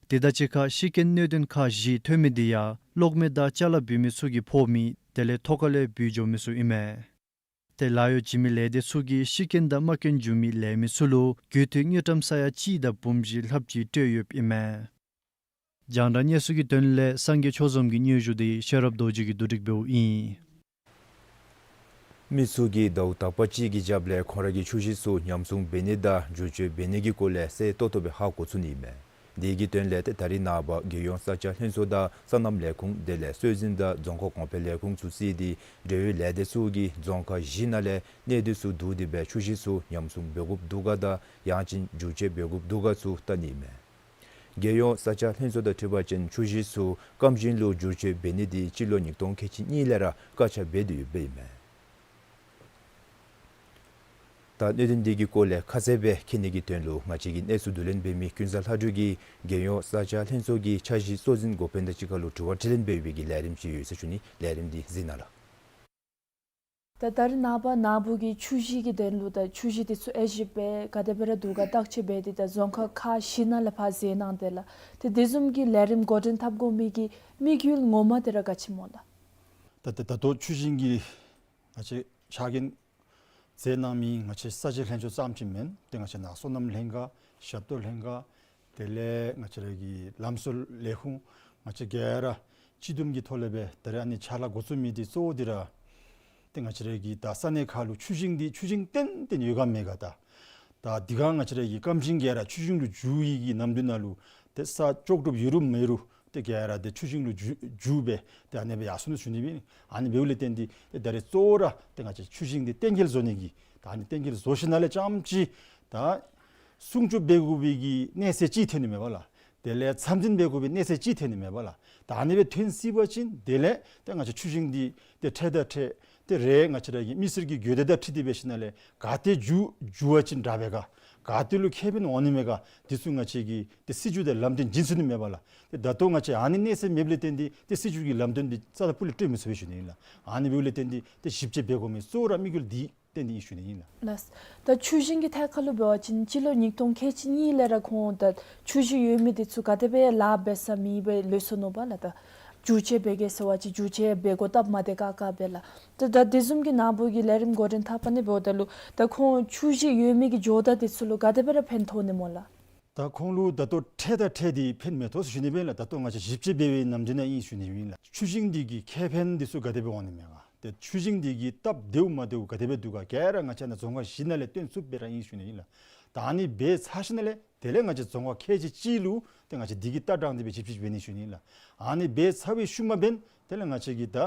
དེ་དང་གཅིག་ཁར་ཤི་རྐྱེན་གནད་དོན་ཁག་བཞི་ཐོན་མི་དེ་ཡང་གློག་མེ་དང་ཅ་ལ་འབུད་མི་ཚུ་གིས་ཕོག་མི་དེ་ལས་ཐོག་ཁ་ལས་འབུད་འགྱོ་མི་ཚུ་ཨིན་མས། ཏེ་ལཱ་གཡོག་བྱིན་མི་ལས་སྡེ་ཚུ་གིས་ཤི་རྐྱེན་དང་རྨ་སྐྱོན་བྱུང་མི་ལས་མི་ཚུ་ལུ་གྱོད་དེ་དངུལ་ཀྲམ་ས་ཡ་གཅིག་དང་འབུམ་བཞི་ལྷགཔ་ཅིག་སྤྲོད་ཡོདཔ་ཨིན་མས། རྒྱང་བསྒྲགས་གནས་ཚུལ་གྱི་དོན་ལས་སངས་རྒྱས་ཆོས་འཛོམས་ཀྱི་སྙན་ཞུ་དེ་ཤེས་རབ་རྡོ་རྗེ་གིས་བསྡུ་སྒྲིག་འབདཝ་ཨིན། མི་ཚུ་གིས་ཟླཝ་དག་པ་ཅིག་གི་རྒྱབ་ལས་ཁོང་ར་གི་ཆུ་ཤིང་ཚུ་ཉམས་སྲུང་འབད་ནི་དང་བསྒྱུར་བཅོས་འབད་ནི་གི་སྐོར་ལས་གསལ་ཏོག་ཏོ་སྦེ་ཧ་གོ་ཚུགས་ནི་ཨིན་མས། དེ་གི་དོན་ལས་ཏེ་ད་རིས་ནངས་པ་རྒྱལ་ཡོངས་ས་ཆ་ལྷན་ཚོགས་དང་སོ་ནམ་ལས་ཁུངས་དེ་ལས་སྲོལ་འཛིན་དང་རྫོང་ཁག་གོང་འཕེལ་ལས་ཁུངས་ཚུ་བརྩིས་ཏེ་འབྲེལ་ཡོད་ལས་སྡེ་ཚུ་གིས་རྫོང་ཁག་བཞི་ནང་ལས་གནས་སྡུད་ཚུ་བསྡུ་སྟེ་སྦེ་ཆུ་ཤིང་ཚུ་ཉམས་སྲུང་འབད་དགོཔ་འདུག་ག་དང་ཡང་ཅིན་བསྒྱུར་བཅོས་འབད་དགོཔ་འདུག་ག་ཚུ་བལྟ་ནི་ཨིན་མས། རྒྱལ་ཡོངས་ས་ཆ་ལྷན་ཚོགས་དང་འཁྲིལ་བ་ཅིན་ཆུ་ཤིང་ཚུ་སྐམ་ཤིང་ལུ་བསྒྱུར་བཅོས་འབད་ནི་དེ་སྤྱི་ལོ་ཉིས་སྟོང་ཁལ་གཅིག་གཉིས་ལས་ར་བཀག་ཆ་འབད་དེ་ཡོདཔ་ཨིན་མས། ད་གནད་དོན་འདི་གི་སྐོར་ལས་ཁ་གསལ་སྦེ་མཁྱེན་ནི་གི་དོན་ལུ་ང་བཅས་ཀྱི་གནས་ཚུལ་བསྡུ་ལེན་འབད་མི་ཀུན་བཟང་ལྷ་སྒྲོལ་གྱིས་རྒྱལ་ཡོངས་ས་ཆ་ལྷན་ཚོགས་ཀྱི་འཆར་གཞི་གཙོ་འཛིན་འགོ་དཔོན་དང་གཅིག་ཁར་ལུ་དྲི་བ་དྲིས་ལན་འབད་བའི་གི་ལས་རིམ་ཅིག་ཡོད་ཟེར་ཞུ་ནི། ལས་རིམ་འདི་གཟིགས་གནང་ལགས། ད་ད་རིས་ནངས་པ་ནཱ་བུ་གིས་ཆུ་ཤིང་གི་དོན་ལུ་ད་ཆུ་ཤིང་དེ་ཚུ་དབྱེ་ཞིབ་འབད་ག་དེ་སྦེ་ར་འདུག་ག་བརྟག་དཔྱད་འབད་དེ་ད་རྫོང་ཁག་ཁག་བཞི་ནང་ལས་ཕར་མཛད་གནང་དེས་ལགས། ཏེ་དེ་བཟུམ་གྱི་ལས་རིམ་འགོ་འདྲེན་འཐབ་དགོ་མི་གི་དམིགས་ཡུལ་ངོ་མ་དེ་ར་ག་ཅི་སྨོ་ལགས། ད་ད་ད་ལྟོ་ཆུ་ཤིང་གི་ང་བཅས་ཆ་རྐྱེན་མཛད་གནང་མི་ང་བཅས་ས་ཆ་ལྷན་ཚོགས་ཙམ་ཅིག་མེན། ཏེ་ང་བཅས་ནཱ་སོ་ནམ་ལྷན་ཁག་ཞབས་ཏོག་ལྷན་ཁག་དེ་ལས་ང་བཅས་ར་གི་ལམ་བཟོ་ལས་ཁུངས་ང་བཅས་ག་ར་སྤྱི་བསྡོམས་ཀྱི་ཐོག་ལས་སྦེ་ད་རེས་ཨ་ནི་ཕྱག་ལཱ་འགོ་བཙུགས་མི་འདི་གཙོ་བོ་འདི་ར་ཏེ་ང་བཅས་ར་གི་ད་ས་གནས་ཁག་ལུ་ཆུ་ཤིང་འདི་ཆུ་ཤིང་ཏན་ཏན་ཡོད་ག་མེད་ག་ད་ད་འདི་ག་ང་བཅས་ར་གི་སྐམ་ཤིང་ག་ར་ཆུ་ཤིང་ལུ་བསྒྱུར་ཡི་གི་ནམ་དུས་ནང་ལུ་ཏེ་ས་ལྕོགས་གྲུབ་ཡོད་རུང་མེད་རུང་ཏེ་ག་ར་ཏེ་ཆུ་ཤིང་ལུ་བསྒྱུར་བསྒྱུར་སྦེ་ཏེ་ཨ་ནི་སྦེ་ཡར་སོང་ནུག་ཞུ་ནི་སྦེ། ཨ་ནི་འབདཝ་ལས་བརྟེན་ཏེ་ཏེ་ད་རེས་གཙོ་བོ་ར་ཏེ་ང་བཅས་ཆུ་ཤིང་འདི་གཏན་འཁེལ་བཟོ་ནི་གི་ད་ཨ་ནི་གཏན་འཁེལ་བཟོ་ཞིནམ་ལས་རྐྱངམ་ཅིག་ད་སྲུང་སྐྱོབ་འབད་དགོ་པའི་གི་གནས་ཚད་ཅིག་ཐོན་ནི་མས་པ་ལགས། དེ་ལས་ཚབ་འཛིན་འབད་དགོ་པའི་གནས་ཚད་ཅིག་ཐོན་ནི་མས་པ་ལགས། ད་ཨ་ནི་སྦེ་ཐོན་སྲིད་པ་ཅིན་དེ་ལས་ཏེ་ང་བཅས་ཆུ་ཤིང་འདི་ཏེ་འཕྲལ་དང་འཕྲལ་ཏེ་རེ་ང་བཅས་ར་གི་མི་སེར་གྱི་དགོས་འདོད་དང་འཁྲིལ་ཏེ་འབད་ཞིནམ་ལས་ག་ཏེ་བསྒྱུར་བསྒྱུར་བ་ཅིན་དྲག་པས་ག་ག་ཏེ་ལུ་ཁེ་ཕན་འོང་ནི་མས་ག་འདི་ཚུ་ང་བཅས་ཀྱིས་ཏེ་སྲིད་བྱུས་དང་ལམ་སྟོན་བྱིན་ཚུགས་ནི་མས་པ་ལགས། ཏེ་ད་ལྟོ་ང་བཅས་ཨ་ནི་གནས་ཚད་མེདཔ་ལས་བརྟེན་ཏེ་ཏེ་སྲིད་བྱུས་ཀྱི་ལམ་སྟོན་འདི་རྩ་དང་སྤུ་ལས་སྤྲོད་མི་ཚུགས་པས་ཞུ་ནི་ཨིན་ལགས། ཨ་ནི་འབདཝ་ལས་བརྟེན་ཏེ་ཏེ་ཞིབ་དཔྱད་འབད་དགོ་མི་གཙོ་བོ་ར་དམིགས་ཡུལ་འདི་ཏན་ཏན་ཨིན་ཞུ་ནི་ཨིན་ལགས། ལགས། ད་ཆུ་ཤིང་གི་ཐད་ཁར་ལུ་འབད་བ་ཅིན་སྤྱི་ལོ་ཉིས་སྟོང་ཁལ་གཅིག་གཉིས་ལས་ར་ཁོང་ད་ཆུ་ཤིང་ཡོད་མི་དེ་ཚུ་ག་དེ་སྦེ་ལཱ་འབད་ས་མེདཔ་སྦེ་ལུས་སོ་ནུག་པ་ལགས། ད་བསྒྱུར་བཅོས་འབད་གེ་ཟེར་བ་ཅིན་བསྒྱུར་བཅོས་འབད་དགོ་སྟབས་མ་བདེ་ཁག་ཁ་སྦེ་ལགས། ད་ད་དེ་བཟུམ་གྱི་ནཱ་བུ་གིས་ལས་རིམ་འགོ་འདྲེན་འཐབ་པ་ནི་འབདཝ་ད་ལུ་ད་ཁོང་ཆུ་ཤིང་ཡོད་མི་གི་ཇོ་བདག་དེ་ཚུ་ལུ་ག་དེ་སྦེ་ར་ཕན་ཐོགས་ནི་སྨོ་ལགས། ད་ཁོང་ལུ་ད་ལྟོ་འཕྲལ་དང་འཕྲལ་འདི་ཕན་མི་ཐོགས་ཟེར་ཞུ་ནི་སྦེ་ལགས། ད་ལྟོ་ང་བཅས་ཞིབ་དཔྱད་འབད་བའི་ནམ་དུས་ནང་ཨིན་ཞུ་ནི་ཨིན་ལགས། ཆུ་ཤིང་འདི་གི་ཁེ་ཕན་འདི་ཚུ་ག་དེ་སྦེ་འོང་ནི་མས་ག་ཏེ་ཆུ་ཞིང་འདི་གི་སྟབས་བདེཝ་མ་བདེཝ་ག་དེ་སྦེ་འདུག་ག་ག་ར་ང་བཅས་ནཱ་རྫོང་ཁག་བཞི་ནང་ལས་བཏོན་ཚུགསཔ་སྦེ་ར་ཨིན་ཞུ་ནི་ཨིན་ལགས། ད་ཨ་ནི་འབད་ཚར་ཞིནམ་ལས་དེ་ལས་ང་བཅས་རྫོང་ཁག་ཁལ་གཅིག་གཅིག་ལུ་ཏེ་ང་བཅས་འདི་གི་ལྟ་སྟངས་འདི་སྦེ་ཅིག་ཅིག་འབད་ནི་ཞུ་ནི་ཨིན་ལགས། ཨ་ནི་འབད་ཚར་བའི་ཤུལ་མ་འབདན་དེ་ལས་ང་བཅས་ཀྱིས་ད་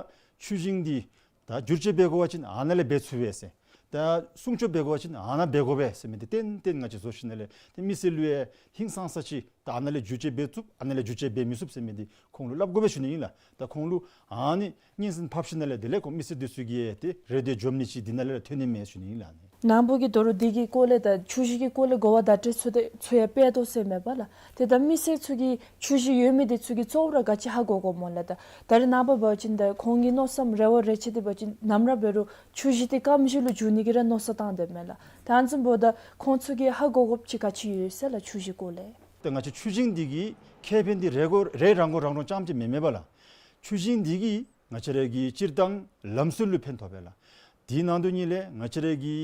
ཆུ་ཞིང་འདི་ད་བསྒྱུར་བཅོས་འབད་དགོ་པ་ཅིན་ཨ་ནཱ་ལས་འབད་ཚུགས་པས་ཟེར། ད་སྲུང་སྐྱོབ་འབད་དགོ་པ་ཅིན་ཨ་ནཱ་འབད་དགོ་པས་ཟེར་མི་འདི་ཏན་ཏན་ང་བཅས་བཟོ་ཞིནམ་ལས་ཏེ་མི་སེར་ལུ་ཡང་ཧིང་སངས་ས་ཅིག་ད་ཨ་ནཱ་ལས་བསྒྱུར་བཅོས་འབད་ཚུགས་ཨ་ནཱ་ལས་བསྒྱུར་བཅོས་འབད་མི་ཚུགས་ཟེར་མི་འདི་ཁོང་ལུ་སླབ་དགོ་པས་ཞུ་ནི་ཨིན་ལགས། ད་ཁོང་ལུ་ཨ་ནི་སྙན་གསན་ཕབ་ཞིནམ་ལས་དེ་ལས་ཁོང་མི་སེར་འདི་ཚུ་གིས་ཏེ་རེ་འདོད་འཇོམས་ནི་ཅིག་འདི་ནང་ལས་ཐོན་ནི་མས་ཞུ་ནི་ཨིན་ལགས། ནཱ་ནཱ་བུ་གིས་ད་རུང་འདི་གི་སྐོར་ལས་ད་ཆུ་ཞིང་གི་སྐོར་ལས་གོ་བ་བརྡ་སྤྲོད་ཚུ་ཏེ་ཚུ་ཡང་སྤེལ་དོ་ཟེར་མས་པ་ལགས། ཏེ་ད་མི་སེར་ཚུ་གིས་ཆུ་ཞིང་ཡོད་མི་འདི་ཚུ་གིས་གཙོ་བོ་ར་ག་ཅི་ཧ་གོ་དགོཔ་སྨོ་ལགས། ད་ད་རེས་ནངས་པ་འབད་བ་ཅིན་ད་ཁོང་གི་མནོ་བསམ་རེ་བ་རེ་ཆེ་འདི་འབད་བ་ཅིན་ནམ་ར་འབད་རུང་ཆུ་ཞིང་འདི་སྐམ་ཞིང་ལུ་འགྱུར་ནི་གི་ར་མནོ་བསམ་བཏང་སྡོདཔ་མས་ལགས། ད་ཨ་ནི་བཟུམ་འབདཝ་ད་ཁོང་ཚུ་གིས་ཧ་གོ་དགོཔ་ཅིག་ག་ཅི་ཡོད་ཟེར་ལགས་ཆུ་ཞིང་སྐོར་ལས། ཏེ་ང་བཅས་ཆུ་ཞིང་འདི་གི་ཁེ་ཕན་འདི་རེ་དགོ་རེ་རང་དགོ་རང་རང་རྐྱངམ་ཅིག་མེན་མས་པ་ལགས། ཆུ་ཞིང་འདི་གིས་ང་བཅས་ར་གི་སྤྱིར་བཏང་ལམ་སྲོལ་ལུ་ཕན་ཐོགས་པས་ལགས། དེ་ནང་དོན་ཉིད་ལས་ང་བཅས་ར་གི་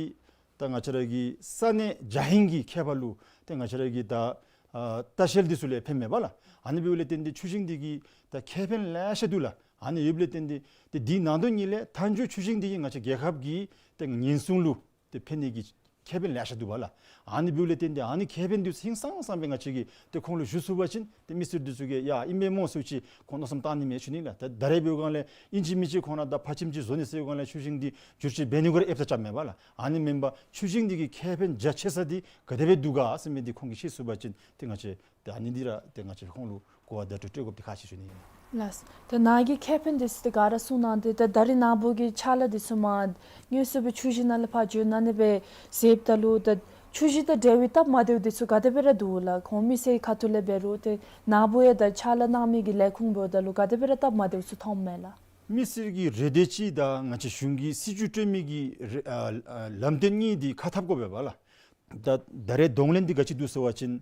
ད་ང་བཅས་ར་གི་ས་གནས་རྒྱ་ཧིང་གི་ཁྱད་པར་ལུ་ཏེ་ང་བཅས་ར་གི་ད་ཨ་ལྟ་བཤལ་འདི་ཚུ་ལུ་ཕན་མས་པ་ལགས། ཨ་ནི་འབདཝ་ལས་བརྟེན་ཏེ་ཆུ་ཞིང་འདི་གི་ད་ཁེ་ཕན་ལེ་ཤ་འདུག་ལགས། ཨ་ནི་ཡོདཔ་ལས་བརྟེན་ཏེ་ཏེ་དེ་ནང་དོན་ཉིད་ལས་མཐའ་མཇུག་ཆུ་ཞིང་འདི་གིས་ང་བཅས་རྒྱལ་ཁབ་ཀྱི་ཏེ་ཉེན་སྲུང་ལུ་ཏེ་ཕན་ནི་གི་ཁེ་ཕན་ལེ་ཤ་འདུག་པ་ལགས། ཨ་ནི་འབདཝ་ལས་བརྟེན་ཏེ་ཨ་ནི་ཁེ་ཕན་འདི་ཧིང་སངས་སངས་སྦེ་ང་བཅས་ཀྱིས་ཏེ་ཁོང་ལུ་ཞུ་ཚུགས་པ་ཅིན་ཏེ་མི་སེར་འདི་ཚུ་གིས་ཡ་ཨིན་པས་སྨོ་ཟེར་ཅིག་ཁོང་མནོ་བསམ་བཏང་ནི་མས་ཞུ་ནི་ལགས། ད་ད་རེས་འབདཝ་སྒང་ལས་ཨིན་ཅི་མིན་ཅི་ཁོང་ར་ད་ཕར་ཁྱིམ་ཅིག་བཟོ་ནི་ཟེར་བའི་སྒང་ལས་ཆུ་ཞིང་འདི་བསྒྱུར་བཅོས་འབད་ནི་གུ་ར་ཨེབ་ས་རྐྱབ་མས་པ་ལགས། ཨ་ནི་མེན་པར་ཆུ་ཞིང་འདི་གི་ཁེ་ཕན་རྒྱ་ཆེ་ས་འདི་ག་དེ་སྦེ་འདུག་ག་ཟེར་མི་འདི་ཁོང་གིས་ཤེས་ཚུགས་པ་ཅིན་ཏེ་ང་བཅས་ཏེ་ཨ་ནི་འདི་ར་ཏེ་ང་བཅས་ཁོང་ལུ་གོ་བ་བརྡ་སྤྲོད་སྤྲོད་དགོཔ་འདི་ཁག་ཆེ་ཞུ་ནི་ཨིན། ལགས། ད་ནཱ་གི་ཁེ་ཕན་འདི་ཚུ་ཏེ་ག་ར་གསུངས་གནང་སྟེ་ད་ད་རེས་ནཱ་བུ་གིས་ཕྱག་ལཱ་འདི་ཚུ་མ་དངོས་སུ་སྦེ་ཆུ་ཞིང་ནང་ལས་ཕར་འགྱོ་ནི་ཨ་ནི་སྦེ་མཛདཔ་ད་ལུ་ད་ཆུ་ཞིང་དང་འབྲེལ་བའི་སྟབས་མ་བདེཝ་འདི་ཚུ་ག་དེ་སྦེ་ར་འདུག་ལགས། ཁོང་མི་སེར་ཁ་ཐུག་ལས་འབད་རུང་ཏེ་ནཱ་བུ་ཡང་ད་ཕྱག་ལཱ་གནང་མི་གི་ལས་ཁུངས་འབདཝ་ད་ལུ་ག་དེ་སྦེ་ར་སྟབས་མ་བདེཝ་ཚུ་མཐོངམ་མས་ལགས། མི་སེར་གྱི་རེ་འདོད་ཅིག་དང་ང་བཅས་གཞུང་གི་སྲིད་བྱུས་སྤྲོད་མི་གི་རེ་ཨ་ཨ་ལམ་སྟོན་གཉིས་འདི་ཁ་འཐབ་དགོ་པས་པ་ལགས། ད་ད་རེས་གདོང་ལེན་འདི་ག་ཅི་འདུག་ཟེར་བ་ཅིན་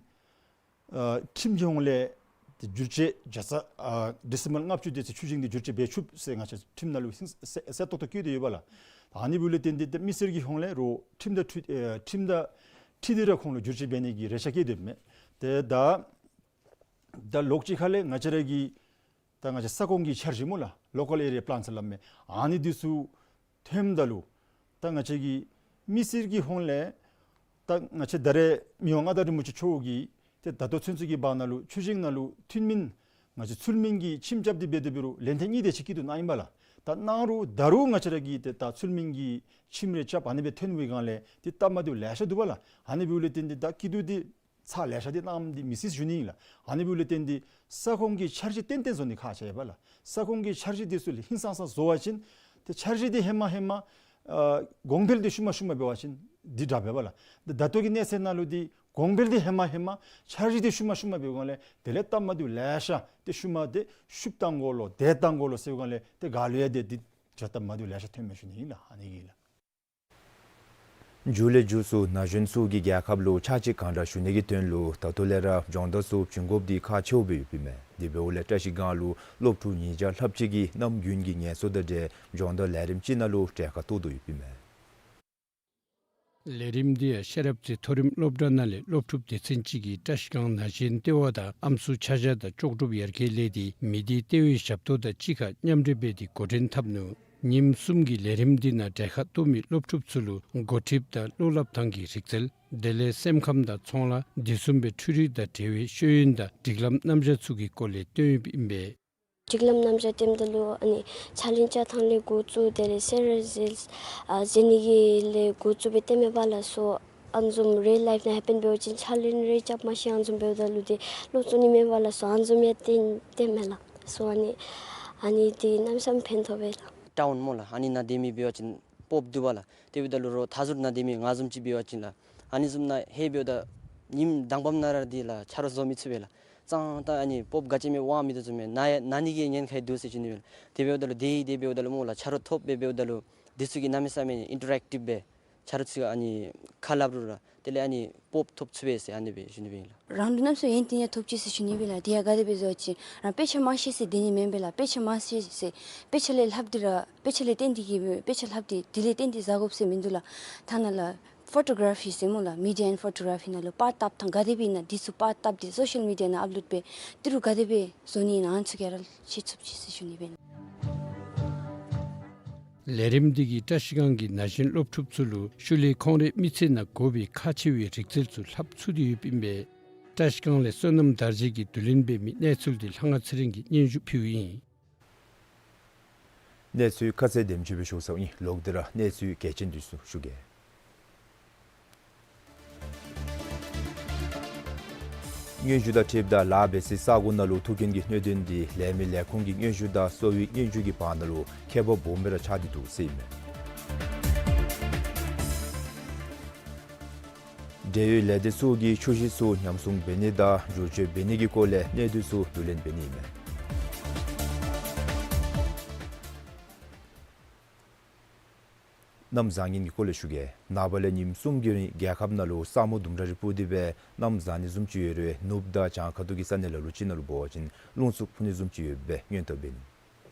ཨ་ཁྲིམས་ཀྱི་ཧོང་ལས་ཏེ་བསྒྱུར་བཅོས་བརྒྱ་རྩ་ཨ་ཌི་སི་མཱལ་ལྔ་བཅུ་དེ་ཅིག་ཆུ་ཞིང་འདི་བསྒྱུར་བཅོས་འབད་ཚུགས་ཟེར་ང་བཅས་ཁྲིམས་ནང་ལུ་ཧིང་གསལ་གསལ་ཏོག་ཏོ་བཀོད་དེ་ཡོད་པ་ལགས། ཨ་ནི་འབདཝ་ལས་བརྟེན་ཏེ་ཏེ་མི་སེར་གྱི་ཧོང་ལས་རོགས་ཁྲིམས་དང་འཁྲིལ་ཨེ་ཁྲིམས་དང་འཁྲིལ་ཏེ་ར་ཁོང་ལུ་བསྒྱུར་བཅོས་འབད་ནི་གི་རེ་བ་བསྐྱེད་དེ་ཡོདཔ་མས། ཏེ་ད་ད་ལོགས་ཅིག་ཁ་ལས་ང་བཅས་ར་གི་ད་ང་བཅས་ས་ཁོངས་ཀྱི་འཆར་གཞི་སྨོ་ལགས། Local Area Plans སླབ་མི་ཨ་ནི་འདི་ཚུ་ཐོནམ་ད་ལུ་ད་ང་བཅས་ཀྱི་མི་སེར་གྱི་ཧོང་ལས་ད་ང་བཅས་ད་རེས་མི་དབང་མངའ་བདག་རིན་པོ་ཆེ་མཆོག་གིས་ཏེ་ད་ལྟོ་ཚུན་ཚོད་ཀྱི་བར་ན་ལུ་ཆུ་ཞིང་ནང་ལུ་ཐུན་མིན་ང་བཅས་ཚུལ་མིན་གྱི་ཁྱིམ་རྐྱབ་སྟེ་འབད་དེ་འབད་རུང་ལན་ཐེངས་གཉིས་དེ་ཅིག་སྐྱིད་སྡུག་གནང་ཡི་པ་ལགས། ད་གནང་རུང་ད་རུང་ང་བཅས་ར་གིས་ཏེ་ད་ཚུལ་མིན་གྱི་ཁྱིམ་རེ་རྐྱབ་ཨ་ནི་སྦེ་ཐོན་པའི་སྒང་ལས་ཏེ་སྟབས་མ་བདེཝ་ལེ་ཤ་འདུག་པ་ལགས། ཨ་ནི་འབདཝ་ལས་བརྟེན་ཏེ་ད་སྐྱིད་སྡུག་འདི་ཚ་ལེ་ཤ་འདི་གནངམ་འདི་མི་སྲིད་ཞུ་ནི་ཨིན་ལགས། ཨ་ནི་འབདཝ་ལས་བརྟེན་ཏེ་ས་ཁོངས་ཀྱི་འཆར་གཞི་ཏན་ཏན་བཟོ་ནི་ཁག་ཆེ་བས་ལགས། ས་ཁོངས་ཀྱི་འཆར་གཞི་འདི་ཚུ་ལུ་ཧིང་སངས་ས་བཟོ་བ་ཅིན་ཏེ་འཆར་གཞི་འདི་ཧེ་མ་ཧེ་མ་ཨ་གོང་འཕེལ་འདི་ཤུལ་མ་ཤུལ་མ་འབད་བ་ཅིན་འདི་དྲག་པས་པ་ལགས། ཏེ་ད་ལྟོ་གི་གནས་ཚད་ནང་ལུ་འདི་གོང་འཕེལ་འདི་ཧེ་མ་ཧེ་མ་འཆར་གཞི་འདི་ཤུལ་མ་ཤུལ་མ་འབད་བའི་སྒང་ལས་དེ་ལས་སྟབས་མ་བདེཝ་ལེ་ཤ་ཏེ་ཤུལ་མ་ཏེ་ཤུབ་བཏང་དགོ་ལོ་དེ་བཏང་དགོ་ལོ་ཟེར་བའི་སྒང་ལས་ཏེ་ག་ལུ་ཡང་ཏེ་འདི་བྱ་སྟབས་མ་བདེཝ་ལེ་ཤ་ཐོན་མས་ཞུ་ནི་ཨིན་ལགས། ཨ་ནི་གིས་ལགས། མཇུག་ལས་མཇུག་སུ་ན་གཞོན་ཚུ་གིས་རྒྱལ་ཁབ་ལུ་ཕྱག་ཕྱིད་གང་དྲག་ཞུ་ནི་གི་དོན་ལུ་ད་ལྟོ་ལས་ར་སྦྱོང་བརྡར་ཚུ་བྱིན་དགོཔ་འདི་ཁག་ཆེཝ་སྦེ་ཡོདཔ་ཨིན་མས། དེ་འབདཝ་ལས་བཀྲ་ཤིས་སྒང་ལུ་སློབ་ཕྲུག་ཉིས་བརྒྱ་ལྷགཔ་ཅིག་གིས་གནམ་དགུན་གྱི་ངལ་གསོ་དང་འབྲེལ་སྦྱོང་བརྡར་ལས་རིམ་ཅིག་ནང་ལུ་གྲལ་ཁར་གཏོགས་དོ་ཡོདཔ་ཨིན་མས། ལས་རིམ་འདི་ཡང་ཤེས་རབ་རྩེ་མཐོ་རིམ་སློབ་གྲྭ་ནང་ལས་སློབ་ཕྲུག་སྡེ་ཚན་གཅིག་གིས་བཀྲ་ཤིས་སྒང་ན་གཞོན་ལྟེ་བ་དང་ཨམ་སྲུ་ཆ་བཞག་དང་ལྕོགས་གྲུབ་ཡར་རྒྱས་ལས་སྡེ་མི་སྡེ་ལྟེ་བའི་ཞབས་ཏོག་དང་གཅིག་ཁར་མཉམ་འབྲེལ་འབད་དེ་འགོ་འདྲེན་འཐབ་ནུག། ཉིནམ་གསུམ་གྱི་ལས་རིམ་འདི་ནང་གྲལ་ཁར་གཏོགས་མི་སློབ་ཕྲུག་ཚུ་ལུ་འགོ་ཁྲིདཔ་དང་བློ་སླབ་ཐངས་ཀྱི་རིག་རྩལ་དེ་ལས་སེམས་ཁམས་དང་ཚོང་ལཱ་དེ་བཟུམ་སྦེ་འཕྲུལ་རིག་དང་འབྲེལ་བའི་ཤེས་ཡོན་དང་སྒྲིག་ལམ་རྣམ་གཞག་ཚུ་གི་སྐོར་ལས་སྟོན་ཡོདཔ་ཨིན་པས། སྒྲིག་ལམ་རྣམ་གཞག་སྟོནམ་ད་ལུ་ཨ་ནི་ཕྱག་ལེན་རྐྱབ་ཐངས་ལས་འགོ་བཙུགས་དེ་ལས་གསོལ་རས་གསོལ་ཨ་གསོལ་ནི་གི་ལས་འགོ་བཙུགས་སྦེ་སྟོནམ་མས་པ་ལགས་སོ། ཨ་ནི་བཟུམ་རི་ཡལ་ལའིཕ་ནང་ཧེ་པེན་འབད་བ་ཅིན་ཕྱག་ལེན་རེ་རྐྱབ་མ་ཤེས་ཨ་ནི་བཟུམ་འབདཝ་ད་ལུ་ཏེ་བློ་བཙོག་ནི་མས་པ་ལགས་སོ། ཨ་ནི་བཟུམ་ཡང་སྟོན་སྟོནམ་མས་ལགས་སོ། ཨ་ནི་ཨ་ནི་འདི་གནམ་མེད་ས་མེད་ཕན་ཐོགས་པས་ལགས། ཊའུན་སྨོ་ལགས། ཨ་ནི་ནང་སྡོད་མི་འབད་བ་ཅིན་སྤོབས་འདུག་པ་ལགས། དེ་འབདཝ་ད་ལུ་རོགས་མཐའ་ཟུར་ནང་སྡོད་མི་ང་བཟུམ་ཅིག་འབད་བ་ཅིན་ལགས། ཨ་ནི་བཟུམ་ནང་ཧེ་འབདཝ་ད་ཉིནམ་དང་པམ་ནང་ར་འདི་ལགས་ཆ་རོགས་བཟོ་མི་ཚུགས་པས་ལགས། གཙང་ཏ་ཨ་ནི་སྤོབས་ག་ཅི་མེད་དབང་མེད་དོ་བཟུམ་སྦེ་ན་ཡང་ན་ནི་གི་ཉེན་ཁ་ཡང་འདུག་ཟེར་ཞུ་ནི་སྦེ་ལགས། དེ་འབདཝ་ད་ལུ་དེ་དེ་འབདཝ་ད་ལུ་སྨོ་ལགས་ཆ་རོགས་ཐོབ་སྦེ་འབདཝ་ད་ལུ་དེ་ཚུ་གིས་གནམ་མེད་ས་མེད་ཨིན་ཊ་རེཀ་ཊིབ་སྦེ་ཆ་རོགས་ཚུ་གིས་ཨ་ནི་ཁ་སླབ་རུང་ར་དེ་ལས་ཨ་ནི་སྤོབས་ཐོབ་ཚུགས་པས་ཟེར་ཨ་ནི་སྦེ་ཞུ་ནི་སྦེ་ཨིན་ལགས། རང་ལུ་གནམ་མེད་ས་མེད་ཡོན་ཏན་ཡང་ཐོབ་ཅི་ཟེར་ཞུ་ནི་སྦེ་ལགས། དེ་ཡང་ག་དེ་སྦེ་ཟེར་བ་ཅིན་རང་དཔེ་ཆ་མ་ཤེས་ཟེར་སྡོད་ནི་མེན་པས་ལགས། དཔེ་ཆ་མ་ཤེས་ཟེར་དཔེ་ཆ་ལས་ལྷག་སྟེ་ར་དཔེ་ཆ་ལས་བརྟེན་ཏེ་གིས་དཔེ་ཆ་ལྷག་སྟེ་དེ་ལས་བརྟེན་ཏེ་ཟ་དགོཔ་ཟེར་མིན་འདུག་ལགས། ཐ་ན་ལགས་ཕོ་ཊོ་གར་ཕི་ཟེར་སྨོ་ལགས། མི་ཌི་ཡ་ཨེནཌ་ཕོ་ཊོ་གར་ཕི་ནང་ལུ་པར་བཏབ་ཐངས་ག་དེ་སྦེ་ཨིན་ན་དེ་ཚུ་པར་བཏབ་སྟེ་སོ་ཤལ་མི་ཌི་ཡ་ནང་ཨཔ་ལོཌ་འབད་དེ་རུང་ག་དེ་སྦེ་བཟོ་ནི་ཨིན་ན་ཨ་ནི་ཚུ་ག་ར་ཤེས་ཚུགས་ཅི་ཟེར་ཞུ་ནི་སྦེ་ཨིན། ལས་རིམ་འདི་གིས་བཀྲ་ཤིས་སྒང་གི་ན་གཞོན་སློབ་ཕྲུག་ཚུ་ལུ་ཤུལ་ལས་ཁོང་རའི་མི་ཚེ་ནང་དགོ་པའི་ཁག་ཆེ་བའི་རིག་རྩལ་ཚུ་ལྷབ་ཚུགས་ཏེ་ཡོདཔ་ཨིན་པས། བཀྲ་ཤིས་སྒང་ལས་བསོད་ནམས་དར་རྒྱས་ཀྱིས་བསྡུ་ལེན་འབད་མི་གནས་ཚུལ་འདི་ལྷ་དབང་ཚེ་རིང་གིས་སྙན་ཞུ་ཕུལཝ་ཨིན། གནས་ཚུལ་ཁ་གསལ་དེམ་ཅིག་སྦེ་ཞུ་ཚརཝ་ཨིན། ལོག་སྟེ་ར་གནས་ཚུལ་གལ་ཆེན་འདི་ཚུ་ཞུ་གེ། སྙན་ཞུ་དང་འཁྲིལཝ་ད་ལཱ་འབད་སའི་ས་གོ་ནང་ལུ་ཐུག་རྐྱེན་གྱི་གནད་དོན་འདི་ལས་མི་ལས་ཁུངས་ཀྱི་སྙན་ཞུ་དང་གསོ་བའི་སྙན་ཞུ་གི་བར་ན་ལུ་ཁྱད་པར་སྦོམ་སྦེ་ར་ཆགས་ཏེ་འདུག་ཟེར་ཨིན་མས། འབྲེལ་ཡོད་ལས་སྡེ་ཚུ་གིས་ཆུ་ཞིང་ཚུ་ཉམས་སྲུང་འབད་ནི་དང་བསྒྱུར་བཅོས་འབད་ནི་གི་སྐོར་ལས་གནད་དོན་ཚུ་བསྡུ་ལེན་འབད་ནི་ཨིན་མས། གནམ་བཟང་ངན་གྱི་སྐོར་ལས་ཞུ་གེ། ནངས་པ་ལས་ཉིནམ་གསུམ་གྱི་རིང་རྒྱལ་ཁབ་ནང་ལུ་ས་སྨུག་ལྡུམ་ར་རེ་སྤུབས་ཏེ་སྦེ་གནམ་བཟང་ནི་བཟུམ་ཅིག་ཡོད་རུང་ནུབ་དང་བྱང་ཁ་ཐུག་གི་ས་གནས་ལ་ལུ་ཅིག་ནང་ལུ་འབད་བ་ཅིན་རླུང་འཚུབ་འཕུ་ནི་བཟུམ་ཅིག་ཡོདཔ་སྦེ་སྔོན་དུ་འབད་ནི།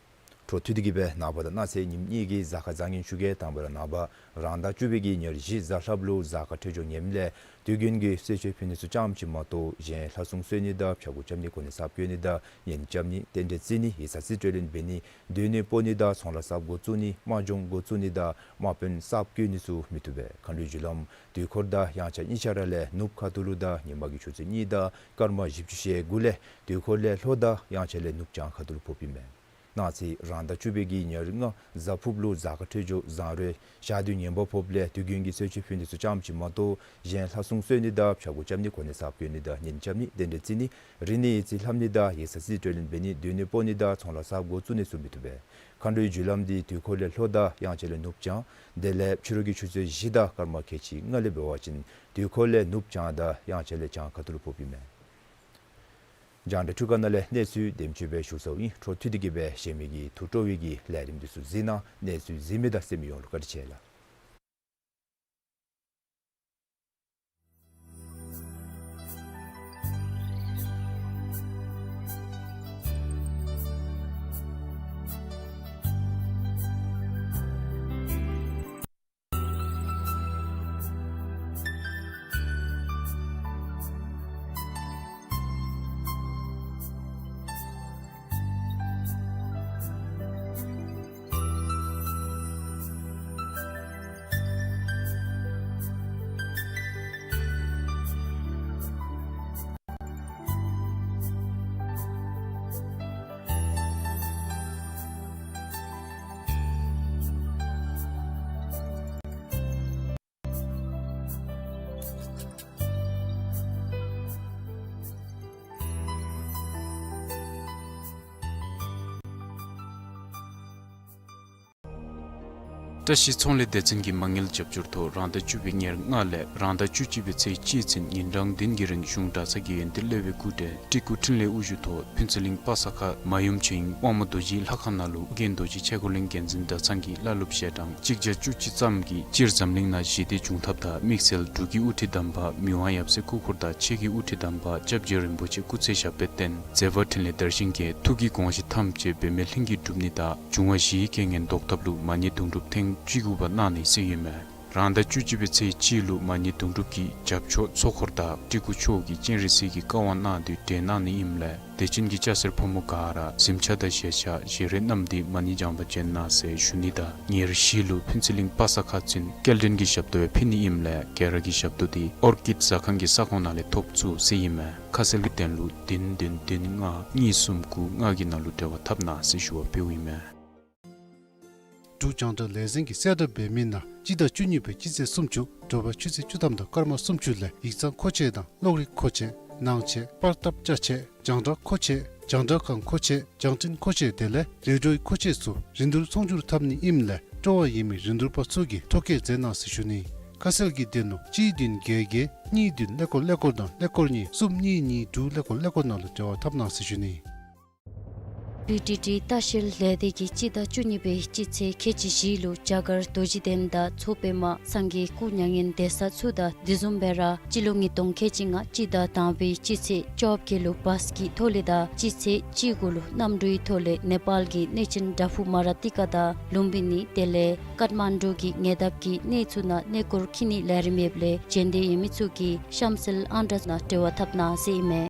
འཕྲོ་མཐུད་དེ་གིས་སྦེ་ནངས་པ་དང་གནངས་ཚེ་ཉིནམ་གཉིས་ཀྱི་གཟའ་སྐར་བཟང་ངན་ཞུ་གེ། དང་པ་ར་ནངས་པ་རང་ཟླ་བཅུ་པའི་གི་ཉེར་བཞི་གཟའ་ལྷགཔ་ལུ་གཟའ་སྐར་འཕྲོད་སྦྱོར་ངནམ་ལས་དུས་རྒྱུན་གྱི་གསོལ་མཆོད་ཕུལ་ནི་ཚུ་ཙམ་ཅིག་མ་གཏོགས་གཞན་ལྷ་སྲུང་གསོལ་ནི་དང་ཕྱྭ་འགུགས་རྐྱབ་ནི་གོ་གནས་གསརཔ་བསྐོ་ནི་དང་གཉེན་རྐྱབ་ནི་རྟེན་འབྲེལ་བརྩི་ནི་ཡིག་ཚང་རྩིས་སྤྲོད་ལེན་འབད་ནི་སྡོད་གནས་སྤོ་ནི་དང་ཚོང་ལཱ་གསརཔ་འགོ་བཙུགས་ནི་དམག་སྦྱོང་འགོ་བཙུགས་ནི་དང་དམག་དཔོན་གསརཔ་བསྐོ་ནི་ཚུ་མི་བཏུབ་པས། མཁའ་འགྲོའི་རྒྱུ་ལམ་དུས་འཁོར་དང་དབྱངས་འཆར་གཉིས་ཆ་ར་ལས་ནུབ་ཁ་ཐུག་ལུ་དང་ཉིན་མ་གི་ཆུ་ཚོད་གཉིས་དང་སྐར་མ་བཞི་བཅུ་ཞེ་དགུ་ལས་དུས་འཁོར་ལས་ལྷོ་དང་དབྱངས་འཆར་ལས་ནུབ་བྱང་ཁ་ཐུག་ལུ་ཕོགཔ་ཨིན་མས། གནངས་ཚེ་རང་ཟླ་བཅུ་པའི་གི་ཉེར་ལྔ་གཟའ་ཕུརཔ་ལུ་གཟའ་སྐར་འཕྲོད་སྦྱོར་བཟང་རུང་ཞག་དུས་ངན་པ་ཕོགཔ་ལས་དུས་རྒྱུན་གྱི་གསོལ་མཆོད་ཕུལ་ནི་ཚུ་ཙམ་ཅིག་མ་གཏོགས་གཞན་ལྷ་སྲུང་གསོལ་ནི་དང་ཕྱྭ་འགུགས་རྐྱབ་ནི་གོ་གནས་གསརཔ་བསྐོ་ནི་དང་གཉེན་རྐྱབ་ནི་རྟེན་འབྲེལ་བརྩི་ནི་རིག་གནས་ཡིག་རྩིས་ལྷབ་ནི་དང་ཡིག་ཚང་རྩིས་སྤྲོད་ལེན་འབད་ནི་སྡོད་གནས་སྤོ་ནི་དང་ཚོང་ལཱ་གསརཔ་འགོ་བཙུགས་ནི་ཚུ་མི་བཏུབ་པས། མཁའ་འགྲོའི་རྒྱུ་ལམ་འདི་དུས་འཁོར་ལས་ལྷོ་དང་དབྱངས་འཆར་ལས་ནུབ་བྱང་དེ་ལས་ཕྱི་རུ་གི་ཆུ་ཚོད་བཞི་དང་སྐར་མ་ཁལ་གཅིག་ལྔ་ལས་འབད་བ་ཅིན་དུས་འཁོར་ལས་ནུབ་བྱང་དང་དབྱངས་འཆར་ལས་བྱང་ཁ་ཐུག་ལུ་ཕོགཔ་ཨིན་མས། རྒྱང་བསྒྲགས་འཕྲུལ་ཁང་ནང་ལས་གནས་ཚུལ་དེམ་ཅིག་སྦེ་ཞུ་ཚརཝ་ཨིན། འཕྲོ་མཐུད་དེ་གིས་སྦེ་གཞན་མི་གི་ཐུགས་སྤྲོ་བའི་གི་ལས་རིམ་འདི་ཚུ་གཟིགས་གནང་། གནས་ཚུལ་གཟིགས་མི་དང་གསན་མི་ཡོངས་ལུ་བཀའ་དྲིན་ཆེ་ལགས། བཀྲ་ཤིས་ཚོང་ལས་སྡེ་ཚན་གྱི་མ་དངུལ་རྒྱབ་སྐྱོར་ཐོག་རང་ཟླ་བཅུ་པའི་ཉེར་ལྔ་ལས་རང་ཟླ་བཅུ་གཅིག་པའི་ཚེས་གཅིག་ཚུན་ཉིན་གྲངས་བདུན་གྱི་རིང་གཞུང་གྲྭ་ཚང་གི་ཡོན་ཏན་སློབ་དཔོན་སྐུ་བགྲེས་སྤྲུལ་སྐུ་འཕྲིན་ལས་དབུ་བཞུགས་ཐོག་ཕུན་ཚོགས་གླིང་པ་ས་ཁ་མ་ཡུམ་ཆོས་དབྱིངས་དབང་མོ་རྡོ་རྗེའི་ལྷ་ཁང་ནང་ལུ་ཨོ་རྒྱན་རྡོ་རྗེ་ཆས་གོས་གླིང་རྒྱལ་འཛིན་གྲྭ་ཚང་གི་བླ་སློབ་ཞལ་གྲངས་གཅིག་བརྒྱ་བཅུ་གཅིག་ཙམ་གྱིས་སྤྱིར་འཛམ་གླིང་ནང་ཞི་བདེ་འབྱུང་ཐབས་དང་དམིགས་བསལ་འབྲུག་གི་དབུ་ཁྲིད་དམ་པ་མི་དབང་ཡབ་སྲས་སྐུ་འཁོར་དང་ཆེད་ཀྱི་དབུ་ཁྲིད་དམ་པ་སྐྱབས་རྗེ་རིན་པོ་ཆེ་སྐུ་ཚེ་ཞབས་པད་བརྟན་མཛད་པ་འཕྲིན་ལས་དར་ཞིང་རྒྱས་ཐུགས་ཀྱི་དགོངས་གཞི་ཐམས་ཅད་འབད་མེད་ལྷུན་གྱིས་གྲུབ་ནི་དང་འབྱུང་བ་བཞིའི་རྐྱེན་ངན་ཟློག་ཐབས་ལུ་མ་ཎི་དུང་སྒྲུབ་ཐེངས་བཅུ་དགུ་པ་གནང་ནི་ཟེར་ཨིན་མས། རང་ཟླ་བཅུ་གཅིག་པའི་ཚེས་གཅིག་ལུ་མ་ཎི་དུང་སྒྲུབ་ཀྱི་རྒྱབ་ཕྱོགས་ཚོགས་འཁོར་དང་སྤྲུལ་སྐུ་མཆོག་གིས་སྤྱན་རས་གཟིགས་ཀྱི་བཀའ་དབང་གནང་སྟེ་གྲོལ་གནང་ནི་ཨིནམ་ལས་དད་ཅན་གྱི་སྐྱ་སེར་ཕོ་མོ་ག་ར་གཟིམ་ཆས་དང་ཞལ་ཆས་བཞེས་རས་བསྣམས་ཏེ་མ་ཎི་བགྱང་བར་བྱོན་གནང་ཟེར་ཞུ་ནི་དང་ཉེར་བཞི་ལུ་ཕུན་ཚོགས་གླིང་པ་ས་ཁ་ཚུན་སྐྱེལ་འདྲེན་གྱི་ཞབས་ཏོག་ཡང་ཕུལ་ནི་ཨིནམ་ལས་ག་ར་གིས་ཞབས་ཏོག་འདི་ཨོར་ཀིཌ་ཟ་ཁང་གི་ས་ཁོངས་ནང་ལས་ཐོབ་ཚུགས་ཟེར་ཨིན་མས། ཁ་གསལ་གྱི་དོན་ལུ་བདུན་བདུན་བདུན་ལྔ་གཉིས་གསུམ་དགུ་ལྔ་གི་ནང་ལུ་འབྲེལ་བ་འཐབ་གནང་ཟེར་ཞུ་བ་ཕུལཝ་ཨིན་མས། འབྲུག་རྒྱང་བསྒྲགས་ལས་འཛིན་གྱིས་གསལ་བསྒྲགས་འབད་མི་ནང་སྤྱི་ཟླ་བཅུ་གཉིས་པའི་སྤྱི་ཚེས་སུམ་ཅུ་དྲོ་པ་ཆུ་ཚོད་བཅུ་ཐམ་དང་སྐར་མ་སུམ་ཅུ་ལས་ཡིག་ཚང་མཁོ་ཆས་དང་གློག་རིག་མཁོ་ཆས་ནང་ཆས་པར་བཏབ་ཅ་ཆས་རྒྱང་བསྒྲགས་མཁོ་ཆས་རྒྱང་བསྒྲགས་ཁང་མཁོ་ཆས་རྒྱང་འཕྲིན་མཁོ་ཆས་དེ་ལས་རེ་ཌིའོའི་མཁོ་ཆས་ཚུ་རིན་བསྡུར་ཚོང་སྒྱུར་འཐབ་ནི་ཨིནམ་ལས་སྤྲོ་བ་ཡོད་མི་རིན་བསྡུར་པ་ཚུ་གིས་ཐོ་བཀོད་མཛད་གནང་ཟེར་ཞུ་ནི། ཁ་གསལ་གྱི་དོན་ལུ་གཅིག་བདུན་བརྒྱད་བརྒྱད་གཉིས་བདུན་ཀླད་ཀོར་ཀླད་ཀོར་དང་ཀླད་ཀོར་གཉིས་གསུམ་གཉིས་གཉིས་དྲུག་ཀླད་ཀོར་ཀླད་ཀོར་ནང་ལུ་འབྲེལ་བ་འཐབ་གནང་ཟེར་ཞུ་ནི། བི་ཌི་ཌི་ལྟ་བཤལ་ལས་སྡེ་གིས་སྤྱི་ཟླ་བཅུ་གཉིས་པའི་སྤྱི་ཚེས་ཁལ་གཅིག་བཞི་ལུ་རྒྱ་གར་རྡོ་རྗེ་གདན་དང་མཚོ་པདྨ་སངས་རྒྱས་སྐུ་མྱ་ངན་འདས་ས་ཚུ་དང་དེ་བཟུམ་སྦེ་ར་སྤྱི་ལོ་ཉིས་སྟོང་ཁལ་གཅིག་ལྔ་སྤྱི་ཟླ་དང་པའི་སྤྱི་ཚེས་བཅོ་བརྒྱད་ལུ་བཱས་ཀྱི་ཐོག་ལས་དང་སྤྱི་ཚེས་གཅིག་དགུ་ལུ་གནམ་གྲུའི་ཐོག་ལས་ནེ་པཱལ་གྱི་གནས་ཆེན་བྲག་ཕུག་མ་ར་ཏི་ཀ་དང་ལུམ་བི་ནི་དེ་ལས་ཀཏ་མན་ཌུ་གི་ཉེ་འདབས་ཀྱི་གནས་ཚུ་ནང་གནས་སྐོར་འཁྱིད་ནིའི་ལས་རིམ་ཡོདཔ་ལས་བྱོན་འདོད་ཡོད་མི་ཚུ་གིས་གཤམ་གསལ་ཨང་གྲངས་ནང་འབྲེལ་བ་འཐབ་གནང་ཟེར་ཨིན་མས།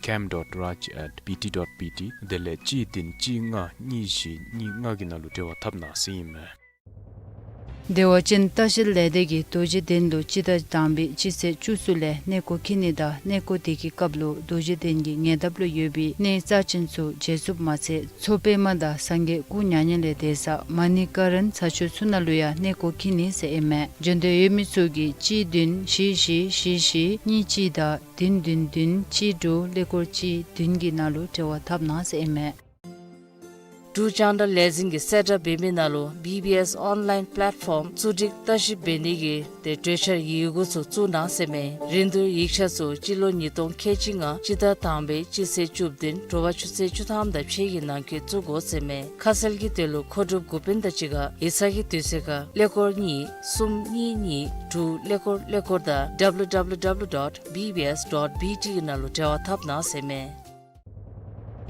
camp dot raj at B T dot B T དེ་ལས་གཅིག་བདུན་གཅིག་ལྔ་གཉིས་བཞི་གཉིས་ལྔ་གི་ནང་ལུ་འབྲེལ་བ་འཐབ་གནང་ཟེར་ཨིན་མས། བདེ་བ་ཅན་ལྟ་བཤལ་ལས་སྡེ་གིས་རྡོ་རྗེ་གདན་ལུ་སྤྱི་ཟླ་དང་པའི་སྤྱི་ཚེས་བཅུ་གསུམ་ལས་གནས་སྐོར་འཁྱིད་ནི་དང་གནས་སྐོར་དེ་གི་སྐབས་ལུ་རྡོ་རྗེ་གདན་གྱི་ཉེ་འདབས་ལུ་ཡོད་པའི་གནས་རྩ་ཆེན་ཚུ་མཇལ་ཚུགསཔ་མ་ཚད་མཚོ་པདྨ་དང་སངས་རྒྱས་སྐུ་མྱ་ངན་ལས་འདས་ས་མ་ཎི་ཀ་རན་ཚ་ཆུ་ཚུ་ནང་ལུ་ཡང་གནས་སྐོར་འཁྱིད་ནི་ཟེར་ཨིན་མས། འབྱོན་འདོད་ཡོད་མི་ཚུ་གིས་གཅིག་བདུན་བཞི་བཞི་བཞི་བཞི་གཉིས་གཅིག་དང་བདུན་བདུན་བདུན་གཅིག་དྲུག་ཀླད་ཀོར་གཅིག་བདུན་གྱི་ནང་ལུ་འབྲེལ་བ་འཐབ་གནང་ཟེར་ཨིན་མས། འབྲུག་རྒྱང་བསྒྲགས་ལས་འཛིན་གྱིས་གསལ་བསྒྲགས་འབད་མི་ནང་ལུ་B B S online platform བཙུགས་སྒྲིག་ལྟ་ཞིབ་འབད་ནི་གི་ཏེ་གྲོས་འཆར་ཡི་གུ་ཚུ་བཙུགས་གནང་ཟེར་མས། རིན་བསྡུར་ཡིག་ཆ་ཚུ་སྤྱི་ལོ་ཉིས་སྟོང་ཁལ་གཅིག་ལྔ་སྤྱི་ཟླ་དང་པའི་སྤྱི་ཚེས་བཅུ་བདུན་དྲོ་པ་ཆུ་ཚོད་བཅུ་ཐམ་དང་ཕྱེད་ཀྱི་ནང་འཁོད་བཙུགས་དགོ་ཟེར་མས། ཁ་གསལ་གྱི་དོན་ལུ་མཁོ་སྒྲུབ་འགོ་དཔོན་དང་གཅིག་ཁར་ཡིག་ཚང་གི་དུས་ཚོད་ཁར་ཀླད་ཀོར་གཉིས་གསུམ་གཉིས་གཉིས་དྲུག་ཀླད་ཀོར་ཀླད་ཀོར་དང་W W W dot B B S dot B T གི་ནང་ལུ་འབྲེལ་བ་འཐབ་གནང་ཟེར་མས།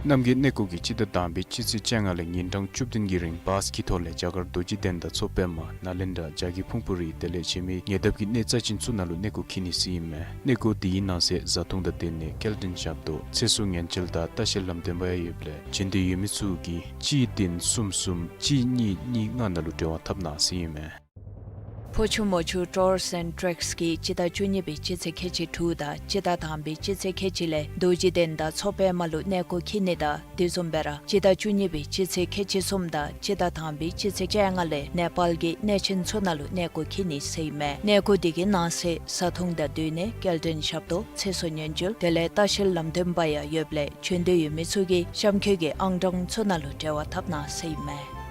རྣམ་རྒྱལ་གནས་སྐོར་གྱིས་སྤྱི་ཟླ་དང་པའི་སྤྱི་ཚེས་བཅོ་ལྔ་ལས་ཉིན་གྲངས་བཅུ་བདུན་གྱི་རིང་བཱས་ཀྱི་ཐོག་ལས་རྒྱ་གར་རྡོ་རྗེ་གདན་དང་མཚོ་པདྨ་ནཱ་ལེནྡྲ་བྱ་རྒོད་ཕུང་པོ་རི་དེ་ལས་གཞན་མི་ཉེ་འདབས་ཀྱི་གནས་རྩ་ཆེན་ཚུ་ནང་ལུ་གནས་སྐོར་འཁྱིད་ནི་ཟེར་ཨིན་མས། གནས་སྐོར་དེའི་ནང་གསེས་བཟའ་འཐུང་དང་སྡོད་གནས་སྐྱེལ་འདྲེན་ཞབས་ཏོག་ཚེ་སྲོག་ཉེན་བཅོལ་དང་ལྟ་བཤལ་ལམ་སྟོན་པ་ཡང་ཡོདཔ་ལས་འབྱོན་འདོད་ཡོད་མི་ཚུ་གིས་གཅིག་བདུན་གསུམ་གསུམ་གཅིག་གཉིས་གཉིས་ལྔ་ནང་ལུ་འབྲེལ་བ་འཐབ་གནང་ཟེར་ཨིན་མས། ཕོ་ཆུ་མོ་ཆུ་ཊུརསི་ཨེནཌ་ཊྲེཀསི་གིས་སྤྱི་ཟླ་བཅུ་གཉིས་པའི་སྤྱི་ཚེས་ཁལ་གཅིག་དྲུག་དང་སྤྱི་ཟླ་དང་པའི་སྤྱི་ཚེས་ཁལ་གཅིག་ལས་རྡོ་རྗེ་གདན་དང་མཚོ་པདྨ་ལུ་གནས་སྐོར་འཁྱིད་ནི་དང་དེ་བཟུམ་སྦེ་ར་སྤྱི་ཟླ་བཅུ་གཉིས་པའི་སྤྱི་ཚེས་ཁལ་གཅིག་གསུམ་དང་སྤྱི་ཟླ་དང་པའི་སྤྱི་ཚེས་བཅོ་ལྔ་ལས་ནེ་པཱལ་གྱི་གནས་ཆེན་ཚུ་ནང་ལུ་གནས་སྐོར་འཁྱིད་ནི་ཟེར་ཨིན་མས། གནས་སྐོར་དེ་གི་ནང་གསེས་བཟའ་འཐུང་དང་སྡོད་གནས་སྐྱེལ་འདྲེན་ཞབས་ཏོག་ཚེ་སྲོག་ཉེན་བཅོལ་དེ་ལས་ལྟ་བཤལ་ལམ་སྟོན་པ་ཡང་ཡོདཔ་ལས་བྱོན་འདོད་ཡོད་མི་ཚུ་གིས་གཤམ་འཁོད་ཀྱི་ཨང་གྲངས་ཚུ་ནང་ལུ་འབྲེལ་བ་འཐབ་གནང་ཟེར་ཨིན་མས།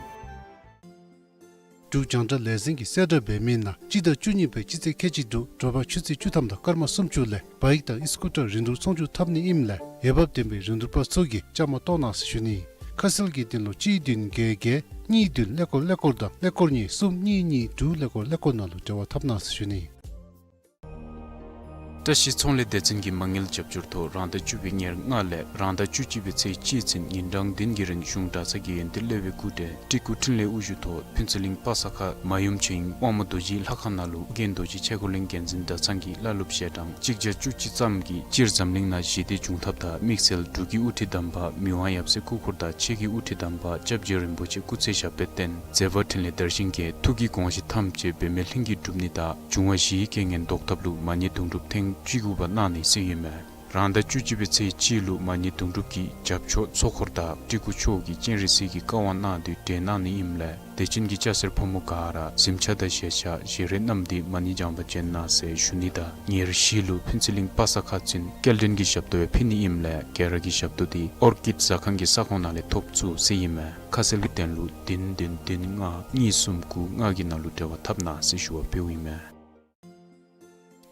འབྲུག་རྒྱང་བསྒྲགས་ལས་འཛིན་གྱིས་གསལ་བསྒྲགས་འབད་མི་ནང་སྤྱི་ཟླ་བཅུ་གཉིས་པའི་སྤྱི་ཚེས་ཁལ་གཅིག་དྲུག་དྲོ་པ་ཆུ་ཚོད་བཅུ་ཐམ་དང་སྐར་མ་སུམ་ཅུ་ལས་བཱའིཀ་དང་ཨི་སི་ཀུ་ཊར་རིན་བསྡུར་ཚོང་བསྒྱུར་འཐབ་ནི་ཨིནམ་ལས་འོས་འབབ་ལྡན་པའི་རིན་བསྡུར་པ་ཚུ་གིས་བཅའ་མར་གཏོགས་གནང་ཟེར་ཞུ་ནི། ཁ་གསལ་གྱི་དོན་ལུ་གཅིག་བདུན་བརྒྱད་བརྒྱད་གཉིས་བདུན་ཀླད་ཀོར་ཀླད་ཀོར་དང་ཀླད་ཀོར་གཉིས་གསུམ་གཉིས་གཉིས་དྲུག་ཀླད་ཀོར་ཀླད་ཀོར་ནང་ལུ་འབྲེལ་བ་འཐབ་གནང་ཟེར་ཞུ་ནི། བཀྲ་ཤིས་ཚོང་ལས་སྡེ་ཚན་གྱིས་མ་དངུལ་རྒྱབ་སྐྱོར་ཐོག་རང་ཟླ་བཅུ་པའི་ཉེར་ལྔ་ལས་རང་ཟླ་བཅུ་གཅིག་པའི་ཚེས་གཅིག་ཚུན་ཉིན་གྲངས་བདུན་གྱི་རིང་གཞུང་གྲྭ་ཚང་གི་ཡོན་ཏན་སློབ་དཔོན་སྐུ་བགྲེས་སྤྲུལ་སྐུ་འཕྲིན་ལས་དབུ་བཞུགས་ཐོག་ཕུན་ཚོགས་གླིང་པ་ས་ཁ་མ་ཡུམ་ཆོས་དབྱིངས་དབང་མོ་རྡོ་རྗེ་ལྷ་ཁང་ནང་ལུ་ཨོ་རྒྱན་རྡོ་རྗེ་ཆས་འཁོར་གླིང་འགན་འཛིན་གྲྭ་ཚང་གི་བླ་སློབ་ཞལ་གྲངས་གཅིག་བརྒྱ་བཅུ་གཅིག་ཙམ་གྱིས་སྤྱིར་འཛམ་གླིང་ནང་ཞི་བདེ་འབྱུང་ཐབས་དང་དམིགས་བསལ་འབྲུག་གི་དབུ་ཁྲིད་དམ་པ་མི་དབང་ཡབ་སྲས་སྐུ་འཁོར་དང་ཆོས་ཀྱི་དབུ་ཁྲིད་དམ་པ་སྐྱབས་རྗེ་རིན་པོ་ཆེ་སྐུ་ཚེ་ཞབས་པད་བརྟན་མཛད་པ་འཕྲིན་ལས་དར་ཞིང་རྒྱས་ཐུགས་ཀྱི་དགོངས་གཞི་ཐམས་ཅད་འབད་མེད་ལྷུན་གྱིས་གྲུབ་ནི་དང་འབྱུང་བ་བཞིའི་རྐྱེན་ངན་བཟློག་ཐབས་ལུ་མ་ཎི་དུང་སྒྲུབ་ཐེངས་བཅུ་དགུ་པ་གནང་ནི་ཟེར་ཨིན་མས། རང་ཟླ་བཅུ་གཅིག་པའི་ཚེས་གཅིག་ལུ་མ་ཎི་དུང་སྒྲུབ་ཀྱི་རྒྱབ་ཕྱོགས་ཚོགས་འཁོར་དང་སྤྲུལ་སྐུ་མཆོག་གིས་སྤྱན་རས་གཟིགས་ཀྱི་བཀའ་དབང་གནང་སྟེ་གྲོལ་གནང་ནི་ཨིནམ་ལས་དད་ཅན་གྱི་སྐྱ་སེར་ཕོ་མོ་ག་ར་གཟིམ་ཆས་དང་ཞལ་ཆས་བཞེས་རོགས་གནང་སྟེ་མ་ཎི་བགྱང་པར་བྱོན་གནང་ཟེར་ཞུ་ནི་དང་ཉེར་བཞི་ལུ་ཕུན་ཚོགས་གླིང་པ་ས་ཁ་ཚུན་སྐྱེལ་འདྲེན་གྱི་ཞབས་ཏོག་ཡང་ཕུལ་ནི་ཨིནམ་ལས་ག་ར་གིས་ཞབས་ཏོག་དེ་ཨོར་ཀིཌ་ཟ་ཁང་གི་ས་ཁོངས་ནང་ལས་ཐོབ་ཚུགས་ཟེར་ཨིན་མས། ཁ་གསལ་གྱི་དོན་ལུ་བདུན་བདུན་བདུན་ལྔ་གཉིས་གསུམ་དགུ་ལྔ་གི་ནང་ལུ་འབྲེལ་བ་འཐབ་གནང་ཟེར་ཞུ་བ་ཕུལཝ་ཨིན་མས།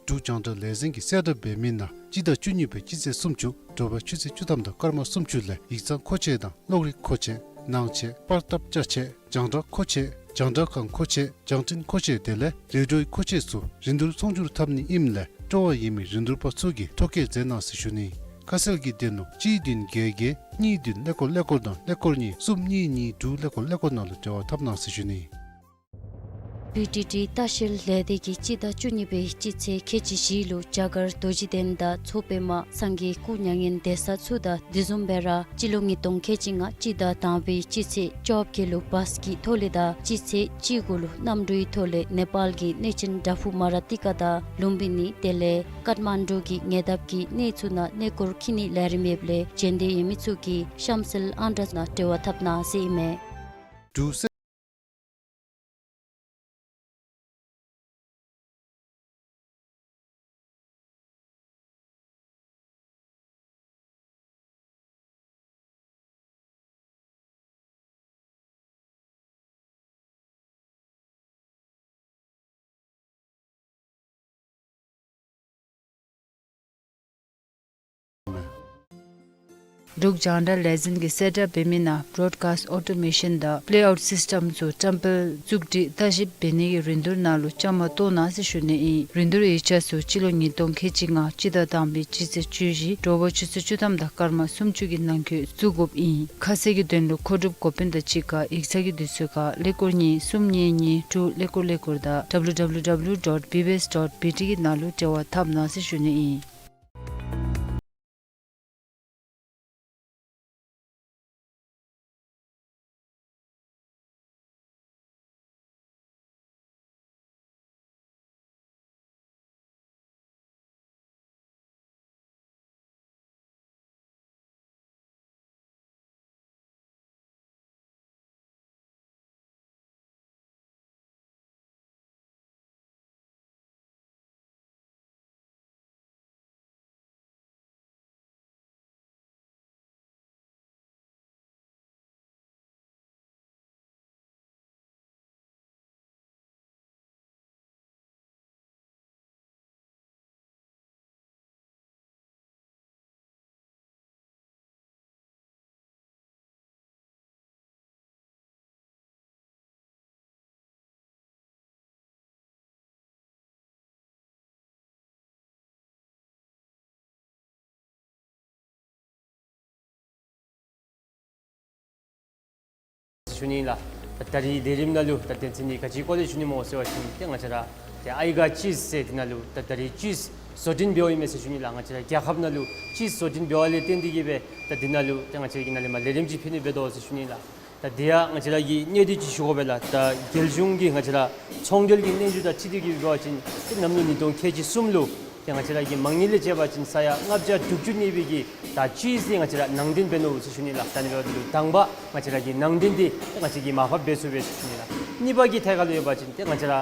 འབྲུག་རྒྱང་བསྒྲགས་ལས་འཛིན་གྱིས་གསལ་བསྒྲགས་འབད་མི་ནང་སྤྱི་ཟླ་བཅུ་གཉིས་པའི་སྤྱི་ཚེས་སུམ་ཅུ་དྲོ་པ་ཆུ་ཚོད་བཅུ་ཐམ་དང་སྐར་མ་སུམ་ཅུ་ལས་ཡིག་ཚང་མཁོ་ཆས་དང་གློག་རིག་མཁོ་ཆས་ནང་ཆས་པར་ཐབ་ཅ་ཆས་རྒྱང་བསྒྲགས་མཁོ་ཆས་རྒྱང་བསྒྲགས་ཁང་མཁོ་ཆས་རྒྱང་འཕྲིན་མཁོ་ཆས་དེ་ལས་རེ་ཌིའོའི་མཁོ་ཆས་ཚུ་རིན་བསྡུར་ཚོང་བསྒྱུར་འཐབ་ནི་ཨིནམ་ལས་སྤྲོ་བ་ཡོད་མི་རིན་བསྡུར་པ་ཚུ་གིས་ཐོ་བཀོད་མཛད་གནང་ཟེར་ཞུ་ནི། ཁ་གསལ་གྱི་དོན་ལུ་གཅིག་བདུན་བརྒྱད་བརྒྱད་གཉིས་བདུན་ཀླད་ཀོར་ཀླད་ཀོར་དང་ཀླད་ཀོར་གཉིས་གསུམ་གཉིས་གཉིས་དྲུག་ཀླད་ཀོར་ཀླད་ཀོར་ནང་ལུ་འབྲེལ་བ་འཐབ་གནང་ཟེར་ཞུ་ནི། བི་ཊི་ཊི་ལྟ་བཤལ་ལས་སྡེ་གིས་སྤྱི་ཟླ་བཅུ་གཉིས་པའི་སྤྱི་ཚེས་ཁལ་གཅིག་བཞི་ལུ་རྒྱ་གར་རྡོ་རྗེ་གདན་དང་མཚོ་པདྨ་སངས་རྒྱས་སྐུ་མྱ་ངན་འདས་ས་ཚུ་དང་དེ་བཟུམ་སྦེ་ར་སྤྱི་ལོ་ཉིས་སྟོང་ཁལ་གཅིག་ལྔ་སྤྱི་ཟླ་དང་པའི་སྤྱི་ཚེས་བཅོ་བརྒྱད་ལུ་བཱས་ཀྱི་ཐོག་ལས་དང་སྤྱི་ཚེས་བཅུ་དགུ་ལུ་གནམ་གྲུའི་ཐོག་ལས་ནེ་པཱལ་གྱི་གནས་ཆེན་བྲག་ཕུག་མ་ར་ཏི་ཀ་དང་ལུམ་བི་ནི་དེ་ལས་ཀཏ་མན་ཌུ་གི་ཉེ་འདབས་ཀྱི་གནས་ཚུ་ནང་གནས་སྐོར་འཁྱིད་ནིའི་ལས་རིམ་ཡོདཔ་ལས་བྱོན་འདོད་ཡོད་མི་ཚུ་གིས་གཤམ་གསལ་ཨང་གྲངས་ནང་འབྲེལ་བ་འཐབ་གནང་ཟེར་ཨིན་མས། འབྲུག་གསལ། འབྲུག་རྒྱང་བསྒྲགས་ལས་འཛིན་གྱིས་གསལ་བསྒྲགས་འབད་མི་ནང་བྲོཌ་ཀཱསཊ་ཨོ་ཊོ་མེ་ཤཱན་དང་པེ་ལེ་ཨའུཊ་སིསི་ཊམ་ཚུ་བཀྲམ་སྤེལ་བཙུགས་སྒྲིག་བརྟག་ཞིབ་འབད་ནིའི་རིན་བསྡུར་ནང་ལུ་བཅའ་མར་གཏོགས་གནང་ཟེར་ཞུ་ནི་ཨིན། རིན་བསྡུར་ཡིག་ཆ་ཚུ་སྤྱི་ལོ་ཉིས་སྟོང་ཁལ་གཅིག་ལྔ་སྤྱི་ཟླ་དང་པའི་སྤྱི་ཚེས་བཅུ་བཞི་དྲོ་པ་ཆུ་ཚོད་བཅུ་ཐམ་དང་སྐར་མ་སུམ་ཅུ་གི་ནང་འཁོད་བཙུགས་དགོཔ་ཨིན། ཁ་གསལ་གྱི་དོན་ལུ་མཁོ་སྒྲུབ་འགོ་དཔོན་དང་གཅིག་ཁར་ཡིག་ཚང་གི་དུས་ཚོད་ཁར་ཀླད་ཀོར་གཉིས་གསུམ་གཉིས་གཉིས་དྲུག་ཀླད་ཀོར་ཀླད་ཀོར་དང་W W W dot B B S dot B T གི་ནང་ལུ་འབྲེལ་བ་འཐབ་གནང་ཟེར་ཞུ་ནི་ཨིན། ཞུ་ནི་ལགས། ད་ད་རིས་ལས་རིམ་ནང་ལུ་ད་དོན་ཚན་འདི་ག་ཅིའི་སྐོར་ལས་ཞུ་ནི་སྨོ་ཟེར་བ་ཅིན་ཏེ་ང་བཅས་ར་ཏེ་ཨའི་ག་ཅིས་ཟེར་འདི་ནང་ལུ་ད་ད་རིས་ཅིས་བཟོ་སྐྲུན་འབདཝ་ཨིན་མས་ཟེར་ཞུ་ནི་ལགས། ང་བཅས་ར་རྒྱལ་ཁབ་ནང་ལུ་ཅིས་བཟོ་སྐྲུན་འབདཝ་ལས་བརྟེན་ཏེ་གིས་སྦེ་ད་འདི་ནང་ལུ་ཏེ་ང་བཅས་ཀྱིས་ནཱ་ལས་མར་ལས་རིམ་ཅིག་ཕུལ་ནི་འབད་དོ་ཟེར་ཞུ་ནི་ལགས། ད་དེ་ཡང་ང་བཅས་ར་གིས་གནད་དོན་ཅིག་ཞུ་དགོ་པས་ལགས། ད་རྒྱལ་གཞུང་གི་ང་བཅས་ར་ཚོང་འབྲེལ་གྱི་སྙན་ཞུ་དང་འཁྲིལ་ཏེ་གི་འབད་བ་ཅིན་ཏེ་གནམ་ལོ་ཉིས་སྟོང་ཁལ་གཅིག་གསུམ་ལུ་ཏེ་ང་བཅས་ར་གི་མ་དངུལ་ལས་བཅད་པ་ཅིན་ས་ཡ་ལྔ་བརྒྱ་དྲུག་ཅུ་གནས་པའི་གི་ད་ཅིསི་ང་བཅས་ར་ནང་འདྲེན་འབད་ནུག་ཟེར་ཞུ་ནི་ལགས། ད་ཨ་ནི་འབདཝ་ད་ལུ་དང་པ་ང་བཅས་ར་གི་ནང་འདྲེན་འདི་ང་བཅས་ཀྱིས་མར་ཕབ་འབད་ཚུགས་པས་ཟེར་ཞུ་ནི་ལགས། གཉིས་པ་གི་ཐད་ཁར་ལུ་ཡོད་པ་ཅིན་ཏེ་ང་བཅས་ར་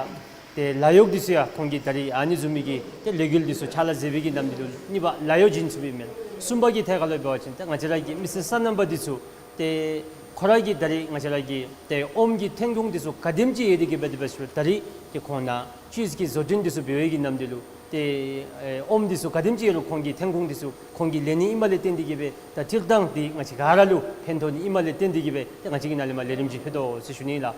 ཏེ་ལཱ་གཡོག་འདི་ཚུ་ཡང་ཁོང་གིས་ད་རིས་ཨ་ནི་བཟུམ་མའི་གི་ཏེ་ལས་འགུལ་འདི་ཚུ་ཕྱག་ལཱ་མཛད་པའི་གི་ནམ་དུས་ལུ་གཉིས་པ་ལཱ་གཡོག་བྱིན་ཚུགས་པས་མེན་ན། གསུམ་པ་གི་ཐད་ཁར་ལུ་འབད་བ་ཅིན་ཏེ་ང་བཅས་ར་གི་མི་སེར་སོ་ནམ་པ་འདི་ཚུ་ཏེ་ཁོ་ར་གིས་ད་རིས་ང་བཅས་ར་གི་ཏེ་ཨོམ་གྱི་ཐོན་ཁུངས་འདི་ཚུ་ག་དེམ་ཅིག་ཡོད་དེ་གི་འབད་དེ་འབད་ཞུ་ད་རིས་ཏེ་ཁོང་ནཱ་ཅིསི་གི་བཟོ་སྐྲུན་འདི་ཚུ་འབད་བའི་གི་ནམ་དུས་ལུ་ཏེ་ཨེ་ཨོམ་འདི་ཚུ་ག་དེམ་ཅིག་ཡོད་རུང་ཁོང་གི་ཐོན་ཁུངས་འདི་ཚུ་ཁོང་གིས་ལེན་ནི་ཨིནམ་ལས་བརྟེན་ཏེ་གི་སྦེ་ད་སྤྱིར་བཏང་འདི་ང་བཅས་ག་ར་ལུ་ཕན་ཐོགས་ནི་ཨིནམ་ལས་བརྟེན་ཏེ་གི་སྦེ་ཏེ་ང་བཅས་ཀྱི་ནཱ་ལས་མར་ལས་རིམ་ཅིག་ཕུལ་དོ་ཟེར་ཞུ་ནི་ལགས།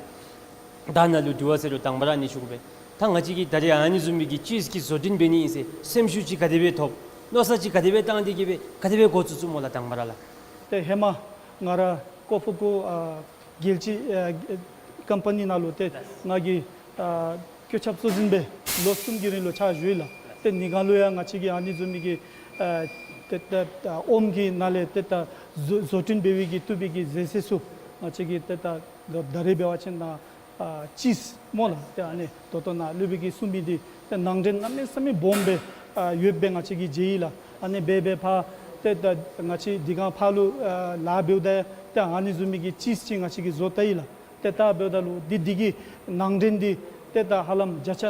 ད་ནཱ་ལུ་དྲི་བ་ཟེར་རུང་དང་པ་ར་ཨ་ནི་ཞུ་དགོ་པས། ད་ང་བཅས་ཀྱིས་ད་རིས་ཨ་ནི་བཟུམ་མའི་གི་ཅིསི་གི་བཟོ་སྐྲུན་འབད་ནི་ཨིན་ཟེར་སེམས་ཤུགས་ཅིག་ག་དེ་སྦེ་ཐོབ། མནོ་བསམ་ཅིག་ག་དེ་སྦེ་བཏང་སྟེ་གི་སྦེ་ག་དེ་སྦེ་འགོ་བཙུགས་བཙུགསཔ་སྨོ་ལགས་དང་པ་ར་ལགས། ཏེ་ཧེ་མ་ང་ར་ཀོ་ཕུ་ཀུ་ཨ་རྒྱལ་སྤྱི་ཨ་ཀམ་པ་ནི་ནང་ལུ་ཏེ་ང་གིས་ཨ་བཀོད་ཁྱབ་གཙོ་འཛིན་སྦེ་ལོ་གསུམ་གྱི་རིང་ལུ་ཕྱག་ཞུ་ཡི་ལགས། ཏེ་དེ་སྒང་ལུ་ཡང་ང་བཅས་ཀྱིས་ཨ་ནི་བཟུམ་མའི་གི་ཨ་ཏེ་ད་ཨོམ་གྱི་ནང་ལས་ཏེ་ད་བཟོ་བཟོ་སྐྲུན་འབད་བའི་གི་བཏུབ་པའི་གི་ཟས་ཟས་ཚུ་ང་བཅས་ཀྱིས་ཏེ་ད་ད་རིས་འབད་བ་ཅིན་ནཱ་ཨ་ཅིསི་སྨོ་ལགས། ཏེ་ཨ་ནི་ད་ལྟོ་ནཱ་སློབ་དཔོན་གྱིས་གསུངས་མི་འདི་ཏེ་ནང་འདྲེན་གནམ་མེད་ས་མེད་སྦོམ་སྦེ་ཨ་ཡོདཔ་སྦེ་ང་བཅས་ཀྱིས་མཇལ་ཡི་ལགས། ཨ་ནི་སྦེ་སྦེ་ཕར་ཏེ་ད་ང་བཅས་དེ་སྒང་ཕར་ལུ་ཨ་ལཱ་འབདཝ་ད་ཏེ་ཨ་ནི་བཟུམ་མའི་གི་ཅིསི་ཅིག་ང་བཅས་ཀྱིས་བཟོ་བལྟ་ཡི་ལགས། ཏེ་བལྟ་འབདཝ་ད་ལུ་འདི་འདི་གི་ནང་འདྲེན་འདི་ཏེ་ད་ཧ་ལམ་བརྒྱ་ཆ་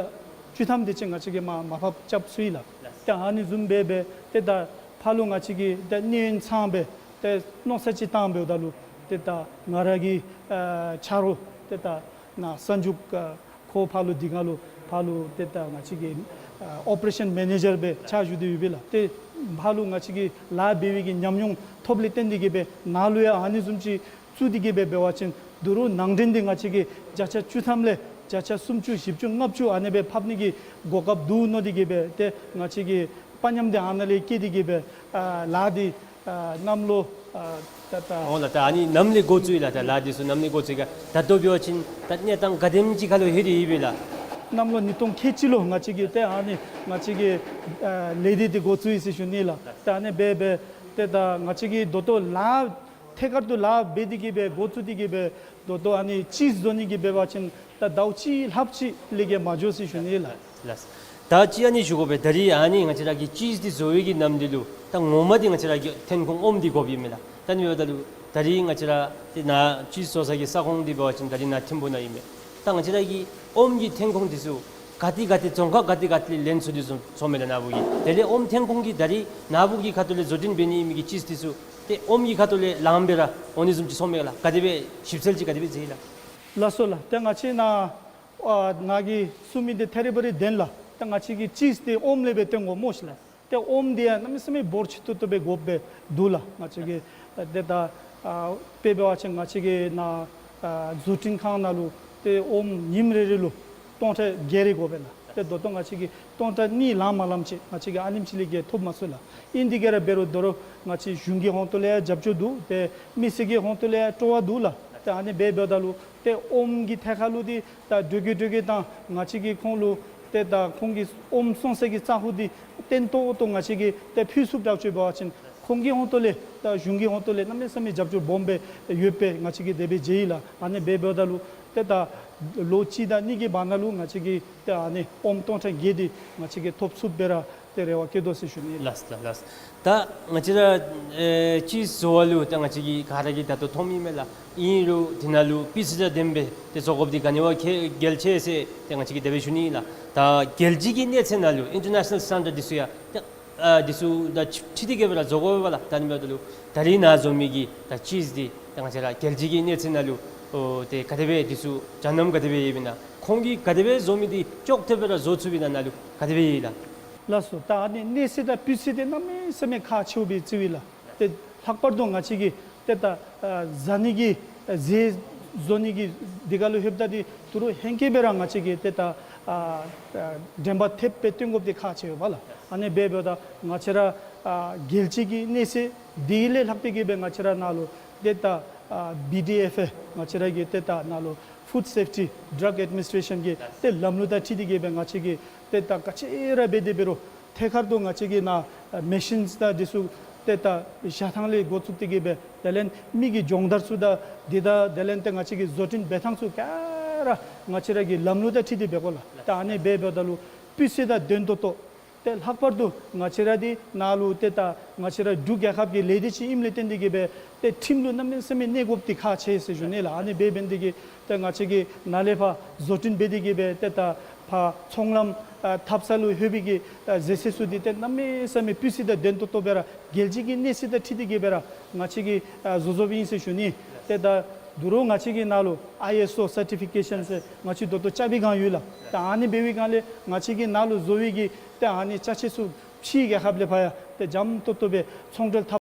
བཅུ་ཐམ་དེ་ཅིག་ང་བཅས་ཀྱིས་མར་མར་ཕབ་རྐྱབ་ཚུགས་ཡི་ལགས། ཏེ་ཨ་ནི་བཟུམ་སྦེ་སྦེ་ཏེ་ད་ཕར་ལུ་ང་བཅས་ཀྱིས་ཏེ་གནས་ཡུན་ཚང་སྦེ་ཏེ་མནོ་བསམ་ཅིག་བཏང་འབདཝ་ད་ལུ་ཏེ་ད་ང་ར་གི་ཨ་ཆ་རོགས་ཏེ་ད་ནཱ་གསར་འཇུག་ཨ་ཁོ་ཕར་ལུ་དེ་སྒང་ལུ་ཕར་ལུ་ཏེ་ད་ང་བཅས་ཀྱི་ཨ་ཨོ་པ་རེ་ཤཱན་མེ་ནེ་ཇར་སྦེ་ཕྱག་ཞུ་སྟེ་ཡོད་པས་ལགས། ཏེ་ཕར་ལུ་ང་བཅས་ཀྱིས་ལཱ་འབད་བའི་གི་ཉམས་མྱོང་ཐོབ་ལས་བརྟེན་ཏེ་གི་སྦེ་ནཱ་ལུ་ཡང་ཨ་ནི་བཟུམ་ཅིག་བཙུགས་ཏེ་གི་སྦེ་འབད་བ་ཅིན་ད་རུང་ནང་འདྲེན་འདི་ང་བཅས་ཀྱིས་བརྒྱ་ཆ་བཅུ་ཐམ་ལས་བརྒྱ་ཆ་སུམ་ཅུ་བཞི་བཅུ་ལྔ་བཅུ་ཨ་ནི་སྦེ་ཕབ་ནི་གི་གོ་སྐབས་འདུག་མནོ་སྟེ་གི་སྦེ་ཏེ་ང་བཅས་ཀྱིས་དཔའ་ཉམས་འདི་ཨ་ནཱ་ལས་བསྐྱེད་དེ་གི་སྦེ་ཨ་ལཱ་འདི་ཨ་གནམ་ལོ་ཨ་ད་ད་འོང་ལགས། ད་ཨ་ནི་ནམ་ལས་འགོ་བཙུགས་ཡི་ལགས། ད་ལཱ་འདི་ཚུ་ནམ་ལས་འགོ་བཙུགས་ཡི་ག། ད་ལྟོ་འབད་བ་ཅིན་ད་གནས་སྟངས་ག་དེམ་ཅིག་ཁར་ལུ་ལྷོད་དེ་ཡོད་པས་ལགས། གནམ་ལོ་ཉིས་སྟོང་ཁལ་གཅིག་ལུ་ང་བཅས་ཀྱིས་ཏེ་ཨ་ནི་ང་བཅས་ཀྱིས་ཨ་ལས་སྡེ་འདི་འགོ་བཙུགས་ཡི་ཟེར་ཞུ་ནི་ལགས། ཏེ་ཨ་ནི་སྦེ་སྦེ་ཏེ་ད་ང་བཅས་ཀྱིས་ད་ལྟོ་ལཱ་ཐད་ཀར་དུ་ལཱ་འབད་དེ་གི་སྦེ་འགོ་བཙུགས་ཏེ་གི་སྦེ་ད་ལྟོ་ཨ་ནི་ཅིསི་བཟོ་ནི་གི་འབད་བ་ཅིན་ད་ཟླཝ་གཅིག་ལྷགཔ་ཅིག་ལས་བརྒལ་མ་འགྱོ་ཟེར་ཞུ་ནི་ལགས། ལགས། ད་ཅིག་ཨ་ནི་ཞུ་དགོ་པས། ད་རིས་ཨ་ནི་ང་བཅས་ར་གི་ཅིསི་འདི་བཟོ་བའི་གི་ནམ་དུས་ལུ་ད་ངོ་མ་འདི་ང་བཅས་ར་གི་ཐོན་ཁུངས་ཨོམ་འདི་དགོཔ་ཨིན་མས་ལགས། ད་ཨ་ནི་འབདཝ་ད་ལུ་ད་རིས་ང་བཅས་ར་ཏེ་ནཱ་ཅིསི་བཟོ་ས་གི་ས་ཁོངས་འདི་འབད་བ་ཅིན་ད་རིས་ནཱ་ཐིམ་ཕུ་ནང་ཨིན་མས། ད་ང་བཅས་ར་གི་ཨོམ་གྱི་ཐོན་ཁུངས་འདི་ཚུ་ག་ཏེ་ག་ཏེ་རྫོང་ཁག་ག་ཏེ་ག་ཏེ་ལས་ལེན་ཚུགས་དོ་བཟུམ་ཚོརཝ་མས་ལགས་ནཱ་བུ་གིས། དེ་ལས་ཨོམ་ཐོན་ཁུངས་འདི་ད་རིས་ནཱ་བུ་གི་ཁ་ཐུག་ལས་བཟོ་སྐྲུན་འབད་ནི་ཨིན་མི་གི་ཅིསི་འདི་ཚུ་ཏེ་ཨོམ་གྱི་ཁ་ཐུག་ལས་ལངམ་སྦེ་ར་འོང་ནི་བཟུམ་ཅིག་ཚོརཝ་མས་ལགས། ག་དེ་སྦེ་ཞིབ་འཚོལ་ཅིག་ག་དེ་སྦེ་མཛད་ཡི་ལགས། ལགས་སོ་ལགས། ཏེ་ང་བཅས་ནཱ་ཨ་ནཱ་གིས་གསུངས་མི་འདི་ཐད་རི་བ་རི་བདེན་ལགས། ཏེ་ང་བཅས་ཀྱིས་ཅིསི་འདི་ཨོམ་ལས་སྦེ་བཏོན་དགོ་སྨོ་ཤིག་ལགས། ཏེ་ཨོམ་འདི་ཡང་གནམ་མེད་ས་མེད་འབོར་ཆེ་ཏོག་ཏོ་སྦེ་དགོཔ་སྦེ་འདུག་ལགས། ང་བཅས་ཀྱི་ཨ་ཏེ་ད་ཨ་དཔེ་འབད་བ་ཅིན་ང་བཅས་ཀྱི་ནཱ་ཨ་བཟོ་སྐྲུན་ཁང་ནང་ལུ་ཏེ་ཨོམ་ཉིནམ་རེ་རེ་ལུ་སྟོང་ཕྲག་བརྒྱད་རེ་དགོ་པས་ལགས། ཏེ་ད་ལྟོ་ང་བཅས་ཀྱིས་སྟོང་ཕྲག་གཉིས་ལང་མ་ལངམ་ཅིག་ང་བཅས་ཀྱིས་ཨ་ནེམ་ཅིག་ལས་བརྒལ་ཐོབ་མ་ཚུགས་ལགས། ཨིན་དེ་གི་ར་འབད་རུང་ད་རུང་ང་བཅས་གཞུང་གི་ཧོངས་ཏོ་ལས་ཡང་རྒྱབ་སྐྱོར་འདུག། ཏེ་མི་སེར་གྱི་ཧོངས་ཏོ་ལས་ཡང་སྤྲོ་བ་འདུག་ལགས། ཏེ་ཨ་ནི་སྦེ་འབདཝ་ད་ལུ་ཏེ་ཨོམ་གྱི་ཐད་ཁར་ལུ་འདི་ད་འགྲོས་ཀྱིས་འགྲོས་ཀྱིས་ད་ང་བཅས་ཀྱིས་ཁོང་ལུ་ཏེ་ད་ཁོང་གི་ཨོམ་བཙོང་ས་གི་ས་ཁོངས་འདི་བརྟན་ཏོག་ཏོ་ང་བཅས་ཀྱིས་ཏེ་ཕུལ་ཚུགསཔ་དྲག་ཅིག་འབད་བ་ཅིན་ཁོང་གི་ཧོངས་ཏོ་ལས་ད་གཞུང་གི་ཧོངས་ཏོ་ལས་གནམ་མེད་ས་མེད་རྒྱབ་སྐྱོར་སྦོམ་སྦེ་ཡོདཔ་སྦེ་ང་བཅས་ཀྱིས་དེ་སྦེ་མཇལ་ཡི་ལགས། ཨ་ནི་སྦེ་འབདཝ་ད་ལུ་ཏེ་ད་ལོ་གཅིག་དང་གཉིས་ཀྱི་བར་ན་ལུ་ང་བཅས་ཀྱིས་ཏེ་ཨ་ནི་ཨོམ་སྟོང་ཕྲག་བརྒྱད་འདི་ང་བཅས་ཀྱིས་ཐོབ་ཚུགསཔ་སྦེ་ར་ཏེ་རེ་བ་བསྐྱེད་དོ་ཟེར་ཞུ་ནི་ལགས། ལགས་ལགས་ལགས། ད་ང་བཅས་ར་ཨེ་ཅིསི་བཟོ་བ་ལུ་ད་ང་བཅས་ཀྱིས་ག་ར་གིས་ད་ལྟོ་མཐོངམ་ཨིན་མས་ལགས། ཨིན་རུང་དེ་ནང་ལུ་སྤུས་ཚད་དང་ལྡནམ་སྦེ་ཏེ་བཟོ་དགོཔ་འདི་ག་ནི་བ་གལ་ཆེ་ཟེར་ཏེ་ང་བཅས་ཀྱིས་དེ་སྦེ་ཞུ་ནི་ལགས། ད་རྒྱལ་སྤྱི་གི་གནས་ཚད་ནང་ལུ་ཨིན་ཊར་ནེ་ཤ་ནཱལ་སི་ཊེན་ཌརཌ་འདི་ཚུ་ཡང་ཏེ་ཨ་འདི་ཚུ་དང་འཁྲིལ་ཏེ་གི་སྦེ་ར་བཟོ་དགོ་པས་ལགས། ད་ཨ་ནི་འབདཝ་ད་ལུ་ད་རིས་ནཱ་བཟོ་མི་གི་ད་ཅིསི་འདི་ད་ང་བཅས་ར་རྒྱལ་སྤྱི་གི་གནས་ཚད་ནང་ལུ་ཨོ་ཏེ་ག་དེ་སྦེ་འདི་ཚུ་འཇའ་སྣུམ་ག་དེ་སྦེ་ཡོདཔ་ཨིན་ན། ཁོང་གིས་ག་དེ་སྦེ་བཟོ་མི་འདི་ཅོག་འཐདཔ་སྦེ་ར་བཟོ་ཚུགས་པས་ན་ནཱ་ལུ་ག་དེ་སྦེ་ཡོད་ལགས། ལགས་སོ། ད་ཨ་ནི་གནས་ཚད་དང་སྤུས་ཚད་འདི་གནམ་མེད་ས་མེད་ཁག་ཆེཝ་སྦེ་བརྩི་བས་ལགས། ཏེ་ལྷག་པར་དུ་ང་བཅས་ཀྱིས་ཏེ་ད་ཨ་བཟའ་ནི་གི་ཨ་ཟས་བཟོ་ནི་གི་འདི་ཁར་ལུ་ལྷོདཔ་ད་འདི་ད་རུང་ཧེང་སྐལ་སྦེ་ར་ང་བཅས་ཀྱིས་ཏེ་ད་ཨ་ཨ་དྲན་པ་ཐེབས་སྦེ་བཏོན་དགོཔ་འདི་ཁག་ཆེ་བས་ལགས། ཨ་ནི་སྦེ་འབདཝ་ད་ང་བཅས་ར་ཨ་རྒྱལ་སྤྱི་གི་གནས་ཚད་འདི་ལས་ལྷག་སྟེ་གི་སྦེ་ང་བཅས་ར་ནཱ་ལུ་ཏེ་ད་ཨ་བི་ཌི་ཨེཕ་ཨེ་ང་བཅས་ར་གི་ཏེ་ད་ནཱ་ལུ་ཕུཌ་སེཕ་ཊི་ཌྲག་ཨེཌ་མི་ནིས་ཊེ་ཤཱན་གྱི་ཏེ་ལམ་ལུགས་དང་འཁྲིལ་ཏེ་གི་སྦེ་ང་བཅས་ཀྱིས་ཏེ་ད་ག་ཅི་ར་འབད་དེ་འབད་རུང་ཐད་ཀར་དུ་ང་བཅས་ཀྱིས་ནཱ་ཨ་མེ་ཤིནསི་དང་འདི་ཚུ་ ཏེ་ད་བཞག་ཐངས་ལས་འགོ་བཙུགས་ཏེ་གི་སྦེ་དེ་ལས་མི་གི་སྦྱོང་བརྡར་ཚུ་དང་འདི་དང་དེ་ལས་ཏེ་ང་བཅས་ཀྱི་བཟོ་སྐྲུན་འབད་ཐངས་ཚུ་ག་ར་ང་བཅས་ར་གི་ལམ་ལུགས་དང་འཁྲིལ་ཏེ་འབད་དགོ་ལགས། ད་ཨ་ནི་འབད་འབདཝ་ད་ལུ་སྤུས་ཚད་དང་ལྡན་ཏོག་ཏོ། ཏེ་ལྷག་པར་དུ་ང་བཅས་ར་འདི་ནང་ལུ་ཏེ་ད་ང་བཅས་ར་འབྲུག་རྒྱལ་ཁབ་ཀྱི་ལས་སྡེ་ཅིག་ཨིནམ་ལས་བརྟེན་ཏེ་གི་སྦེ་ཏེ་ཁྲིམས་ལུ་གནམ་མེད་ས་མེད་གནས་དགོཔ་འདི་ཁག་ཆེ་ཟེར་ཞུ་ནི་ལགས། ཨ་ནི་འབད་འབད་ནི་དེ་གིས་ཏེ་ང་བཅས་ཀྱིས་ནཱ་ལས་ཕར་བཟོ་སྐྲུན་འབད་དེ་གི་སྦེ་ཏེ་ད་ཕར་ཚོང་ལམ་ཨ་འཐབ་ས་ལུ་ལྷོད་པའི་གི་ཨ་ཟས་ཟས་ཚུ་འདི་ཏེ་གནམ་མེད་ས་མེད་སྤུས་ཚད་དང་ལྡན་ཏོག་ཏོ་སྦེ་ར་རྒྱལ་སྤྱི་གི་གནས་ཚད་དང་འཁྲིལ་ཏེ་གི་སྦེ་ར་ང་བཅས་ཀྱིས་ཨ་བཟོ་བཟོཝ་ཨིན་ཟེར་ཞུ་ནི། ཏེ་ད་དོ་རུང་ང་བཅས་ཀྱི་ནང་ལུ་ཨའི་ཨེསི་ཨོ་སར་ཊི་ཕི་ཀེ་ཤཱན་ཟེར་ང་བཅས་ད་ལྟོ་རྐྱབ་པའི་སྒང་ཡོད་ལགས། ད་ཨ་ནི་འབད་བའི་སྒང་ལས་ང་བཅས་ཀྱི་ནང་ལུ་བཟོ་བའི་གི་ཏེ་ཨ་ནི་ཅ་ཆས་ཚུ་ཕྱིའི་རྒྱལ་ཁབ་ལས་ཕར་ཡང་ཏེ་འཇམ་ཏོག་ཏོ་སྦེ་ཚོང་འབྲེལ་འཐབ།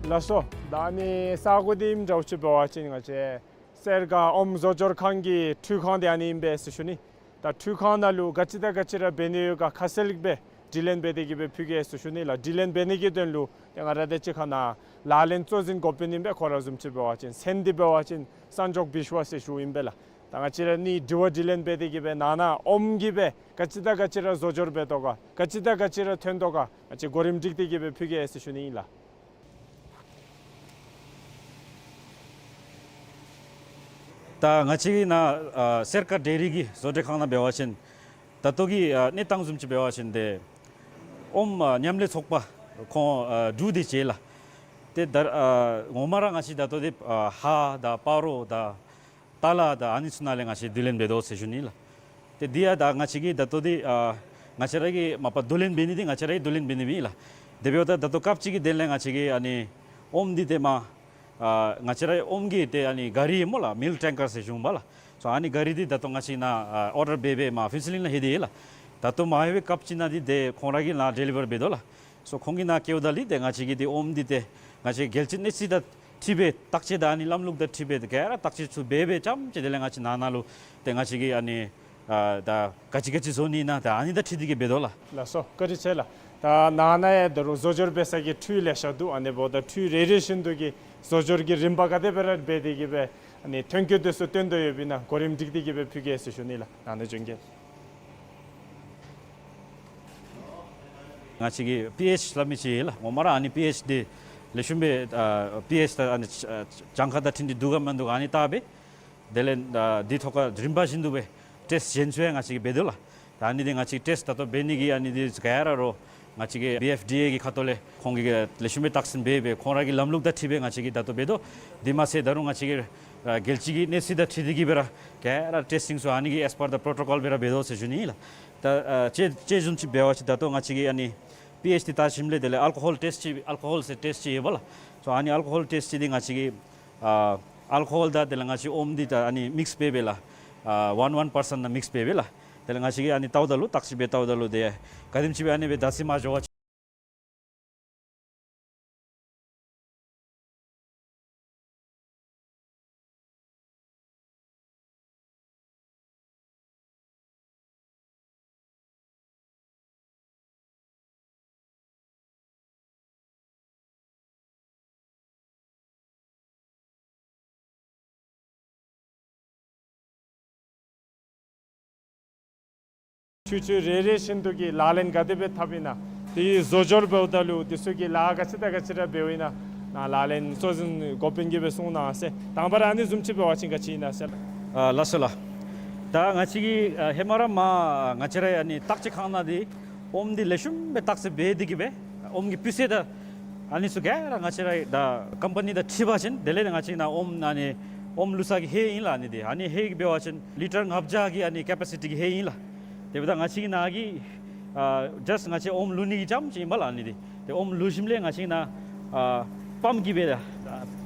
ལགས་སོ། ད་ཨ་ནི་ས་གོ་འདི་ཨིནམ་འདྲཝ་ཅིག་འབད་བ་ཅིན་ང་བཅས་སེར་སྒ་ཨོམ་བཟོ་སྦྱོར་ཁང་གི་འཕྲུལ་ཁང་འདི་ཨ་ནི་ཨིན་པས་ཟེར་ཞུ་ནི། ད་འཕྲུལ་ཁང་ནང་ལུ་ག་ཅི་དང་ག་ཅི་ར་འབད་ནི་ཡོད་ག་ཁ་གསལ་སྦེ་དྲི་ལན་འབད་དེ་གི་སྦེ་ཕུལ་གེ་ཟེར་ཞུ་ནི་ལགས། དྲི་ལན་འབད་ནི་གི་དོན་ལུ་ཏེ་ང་ར་དང་གཅིག་ཁར་ནཱ་ལག་ལེན་གཙོ་འཛིན་འགོ་དཔོན་ཨིན་པས། ཁོ་ར་བཟུམ་ཅིག་འབད་བ་ཅིན་མཚན་འདི་འབད་བ་ཅིན་སངས་མགྱོགས་བི་ཤྭ་ཟེར་ཞུཝ་ཨིན་པས་ལགས། ད་ང་བཅས་ར་ཨ་ནི་དྲི་བ་དྲི་ལན་འབད་དེ་གི་སྦེ་ནང་ན་ཨོམ་གྱིས་སྦེ་ག་ཅི་དང་ག་ཅི་ར་བཟོ་སྦྱོར་འབད་དོ་ག་ག་ཅི་དང་ག་ཅི་ར་ཐོན་དོ་ག་ང་བཅས་གོ་རིམ་སྒྲིག་སྟེ་གི་སྦེ་ཕུལ་གེ་ཟེར་ཞུ་ནི་ཨིན་ལགས། ད་ང་བཅས་ཀྱི་ནཱ་ཨ་སེར་སྒ་ཌེ་རི་གི་བཟོ་གྲྭའི་ཁང་ནང་འབད་བ་ཅིན་ད་ལྟོ་གི་ཨ་གནས་སྟངས་བཟུམ་ཅིག་འབད་བ་ཅིན་ཏེ་ཨོམ་ཨ་མཉམ་ལས་ཚོགས་པ་ཁོང་ཨ་འབྲུག་འདི་བྱེད་ལགས། ཏེ་ད་ཨ་ངོ་མ་ར་ང་བཅས་ད་ལྟོ་འདི་ཨ་ཧ་དང་སྤ་རོ་དང་ཏ་ལ་དང་ཨ་ནི་ཚུ་ནང་ལས་ང་བཅས་བསྡུ་ལེན་འབད་དོ་ཟེར་ཞུ་ནི་ལགས། ཏེ་འདི་ཡང་ད་ང་བཅས་ཀྱིས་ད་ལྟོ་འདི་ཨ་ང་བཅས་ར་གིས་མ་པ་བསྡུ་ལེན་འབད་ནི་འདི་ང་བཅས་ར་གིས་བསྡུ་ལེན་འབད་ནི་ཨིན་ལགས། དེ་འབདཝ་ད་ད་ལྟོ་སྐབས་ཅིག་གི་དོན་ལས་ང་བཅས་ཀྱིས་ཨ་ནི་ཨོམ་འདི་ཏེ་མ་ཨ་ང་བཅས་ར་ཨོམ་གྱི་ཏེ་ཨ་ནི་ག་རི་སྨོ་ལགས། མིལཀ་ཊེང་ཀར་ཟེར་ཞུ་འོང་པ་ལགས། སོ་ཨ་ནི་ག་རི་འདི་ད་ལྟོ་ང་བཅས་ནཱ་ཨ་ཨོར་ཌར་འབད་འབད་མ་ཕུན་ཚོགས་གླིང་ལུ་ལྷོད་དེ་ཡོད་ལགས། ད་ལྟོ་མ་ལྷོད་པའི་སྐབས་ཅིག་ནང་འདི་ཏེ་ཁོང་ར་གིས་ནཱ་ཌེ་ལི་བར་འབད་དོ་ལགས། སོ་ཁོང་གིས་ནཱ་བསྐྱལཝ་ད་ལུ་ཏེ་ང་བཅས་ཀྱིས་ཏེ་ཨོམ་འདི་ཏེ་ང་བཅས་རྒྱལ་སྤྱིའི་གནས་ཚད་དང་འཁྲིལ་སྦེ་བརྟག་དཔྱད་དང་ཨ་ནི་ལམ་ལུགས་དང་འཁྲིལ་སྦེ་ཏེ་ག་ར་བརྟག་དཔྱད་ཚུ་འབད་འབད་རྐྱངམ་ཅིག་དེ་ལས་ང་བཅས་ནང་ན་ལུ་ཏེ་ང་བཅས་ཀྱིས་ཨ་ནི་ཨ་ད་ག་ཅི་ག་ཅི་བཟོ་ནི་ཨིན་ན་ད་ཨ་ནི་དང་འཁྲིལ་ཏེ་གི་འབད་དོ་ལགས། ལགས་སོ། བཀའ་དྲིན་ཆེ་ལགས། ད་ནང་ན་ཡང་ད་རུང་བཟོ་སྦྱོར་འབད་ས་གི་འཕྲུལ་ལེ་ཤ་འདུག། ཨ་ནི་འབདཝ་ད་འཕྲུལ་རེ་རེ་བཞིན་དུ་གི་བཟོ་སྦྱོར་གྱི་རིམ་པ་ག་དེ་སྦེ་ར་འབད་དེ་གི་སྦེ་ཨ་ནི་ཐོན་སྐྱེད་དེ་ཚུ་བཏོན་དོ་ཡོདཔ་ཨིན་ན་གོ་རིམ་སྒྲིག་སྟེ་གི་སྦེ་ཕུལ་གེ་ཟེར་ཞུ་ནི་ལགས། ནང་ན་བྱོན་གེ། ང་བཅས་ཀྱི་པི་ཨེཆ་སླབ་མི་ཅིག་ཡོད་ལགས། ངོ་མ་ར་ཨ་ནི་པི་ཨེཆ་འདི་ལེགས་ཤོམ་སྦེ་ཨ་པི་ཨེཆ་ད་ཨ་ནི་ཨ་གྱངས་ཁ་དང་འཁྲིལ་ཏེ་འདུག་ག་མིན་འདུག་ག་ཨ་ནི་བལྟ་སྦེ་དེ་ལས་ཨ་འདི་ཐོག་ཁར་རིམ་པ་བཞིན་དུ་སྦེ་ཊེསཊ་གཞན་ཚུ་ཡང་ང་བཅས་ཀྱིས་འབད་དོ་ལགས། ད་ཨ་ནི་འདི་ང་བཅས་ཊེསཊ་ད་ལྟོ་འབད་ནི་གི་ཨ་ནི་འདི་ག་ར་རོགས་ང་བཅས་ཀྱི་བི་ཨེཕ་ཌི་ཨེ་གི་ཁ་ཐུག་ལས་ཁོང་གིས་ལེགས་ཤོམ་སྦེ་བརྟག་ཞིབ་འབད་སྦེ་ཁོང་ར་གི་ལམ་ལུགས་དང་འཁྲིལ་སྦེ་ང་བཅས་ཀྱིས་ད་ལྟོ་འབད་དོ། དེ་མ་ཚད་ད་རུང་ང་བཅས་ཀྱི་ཨ་རྒྱལ་སྤྱི་གི་གནས་ཚད་དང་འཁྲིལ་ཏེ་གི་སྦེ་ར་ག་ར་ཊེསི་ཊིང་ཚུ་ཨ་ནི་གི་ཨེས་པར་ད་པྲོ་ཊོ་ཀོལ་སྦེ་ར་འབད་དོ་ཟེར་ཞུ་ནི་ཨིན་ལགས། ད་ཨ་དཔྱེ་དཔྱེ་བཟུམ་ཅིག་འབད་བ་ཅིན་ད་ལྟོ་ང་བཅས་ཀྱིས་ཨ་ནི་པི་ཨེཆ་འདི་བལྟ་ཞིནམ་ལས་དེ་ལས་ཨལ་ཀོ་ཧོལ་ཊེསཊ་ཅིག་ཨལ་ཀོ་ཧོལ་ཟེར་ཊེསཊ་ཅིག་ཡོད་པ་ལགས། སོ་ཨ་ནི་ཨལ་ཀོ་ཧོལ་ཊེསཊ་ཅིག་འདི་ང་བཅས་ཀྱིས་ཨ་ཨལ་ཀོ་ཧོལ་དང་དེ་ལས་ང་བཅས་ཨོམ་འདི་ད་ཨ་ནི་མིགསི་འབད་འབད་ལགས། ཨ་ཝན་ཝན་པར་སེནཊ་ནང་མིགསི་འབད་འབད་ལགས། དེ་ལས་ང་བཅས་ཀྱིས་ཨ་ནི་བལྟཝ་ད་ལུ་བརྟག་ཞིབ་འབད་བལྟཝ་ད་ལུ་ཏེ་ག་དེམ་ཅིག་སྦེ་ཨ་ནི་སྦེ་ད་ཟེར་མ་འགྱོ་བ་ཅིན་འཕྲུལ་ཆས་རེ་རེ་བཞིན་དུ་གི་ལག་ལེན་ག་དེ་སྦེ་འཐབ་ཨིན་ན། དེ་བཟོ་སྦྱོར་འབདཝ་ད་ལུ་དེ་ཚུ་གི་ལཱ་ག་ཅི་དང་ག་ཅི་ར་འབདཝ་ཨིན་ན། ནཱ་ལག་ལེན་གཙོ་འཛིན་འགོ་དཔོན་གྱིས་སྦེ་གསུང་གནང་ཟེར། དང་པ་ར་ཨ་ནི་བཟུམ་ཅིག་འབད་བ་ཅིན་ག་ཅི་ཨིན་ན་ཟེར། ཨ་ལགས་སོ་ལགས། ད་ང་བཅས་ཀྱི་ཨ་ཧེ་མ་ར་མ་ང་བཅས་ར་ཨ་ནི་བརྟག་དཔྱད་ཁང་ནང་འདི་ཨོམ་འདི་ལེགས་ཤོམ་སྦེ་བརྟག་དཔྱད་འབད་དེ་གི་སྦེ་ཨོམ་གྱི་སྤུས་ཚད་དང་ཨ་ནི་ཚུ་ག་ར་ང་བཅས་ར་ད་ཀམ་པ་ནི་དང་འཁྲིལ་བ་ཅིན་དེ་ལས་ང་བཅས་ནཱ་ཨོམ་ཨ་ནི་ཨོམ་བླུག་ས་གི་ཧེ་ཨིན་ལགས། ཨ་ནི་འདི་ཨ་ནི་ཧེ་གི་འབད་བ་ཅིན་ལི་ཊར་ལྔ་བརྒྱ་གི་ཨ་ནི་ཀེ་པ་སི་ཊི་གི་ཧེ་ཨིན་ལགས། དེ་འབདཝ་ད་ང་བཅས་ཀྱི་ནཱ་གི་ཨ་ཇཱསཊ་ང་བཅས་ཨོམ་བླུག་ནི་གི་རྐྱངམ་ཅིག་ཨིན་པ་ལགས་ཨ་ནི་འདི། ཏེ་ཨོམ་བླུག་ཞིནམ་ལས་ང་བཅས་ནཱ་ཨ་པམཔ་གིས་སྦེ་ད་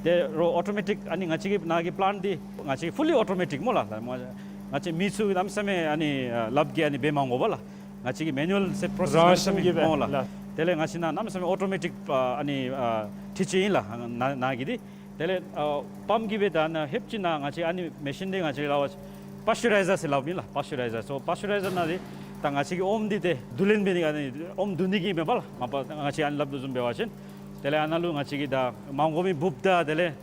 ཏེ་རོགས་ཨོ་ཊོ་མེ་ཊིཀ་ཨ་ནི་ང་བཅས་ཀྱི་ནཱ་གི་པི་ལེནཊ་འདི་ང་བཅས་ཕུ་ལི་ཨོ་ཊོ་མེ་ཊིཀ་སྨོ་ལགས། ང་བཅས་མི་ཚུ་གནམ་མེད་ས་མེད་ཨ་ནི་ཨ་ལགཔ་གིས་ཨ་ནི་འབད་མ་དགོ་པས་ལགས། ང་བཅས་ཀྱི་མེ་ནུ་ཨལ་ཟེར་པྲོ་སེསི་རང་གནམ་མེད་ས་བཞིན་མེད་གྱིས་སྦེ་སྨོ་ལགས། ལགས། དེ་ལས་ང་བཅས་ནཱ་གནམ་མེད་ས་མེད་ཨོ་ཊོ་མེ་ཊིཀ་ཨ་ཨ་ནི་ཨ་འཕྲུལ་ཆས་ཨིན་ལགས། ནཱ་ནཱ་གི་འདི། དེ་ལས་ཨ་པམཔ་གིས་སྦེ་ད་ནཱ་ཧེབ་ཅིག་ནང་ང་བཅས་ཨ་ནི་མེ་ཤིན་འདི་ང་བཅས་སླབ་པ་ཅིན་པཱས་ཅུ་རའི་ཛར་ཟེར་སླབ་ཨིན་ལགས། པཱས་ཅུ་རའི་ཛར། སོ་པཱས་ཅུ་རའི་ཛར་ནང་འདི་ད་ང་བཅས་ཀྱིས་ཨོམ་འདི་ཏེ་བསྡུ་ལེན་འབད་ནི་ཨ་ནི་ཨོམ་བསྡུ་ནི་གི་མེན་པ་ལགས། མ་པ་ང་བཅས་ཨ་ནི་སླབ་དོ་བཟུམ་འབད་བ་ཅིན་དེ་ལས་ཨ་ནཱ་ལུ་ང་བཅས་ཀྱིས་ད་མ་དགོ་མི་འབུཔ་དང་དེ་ལས་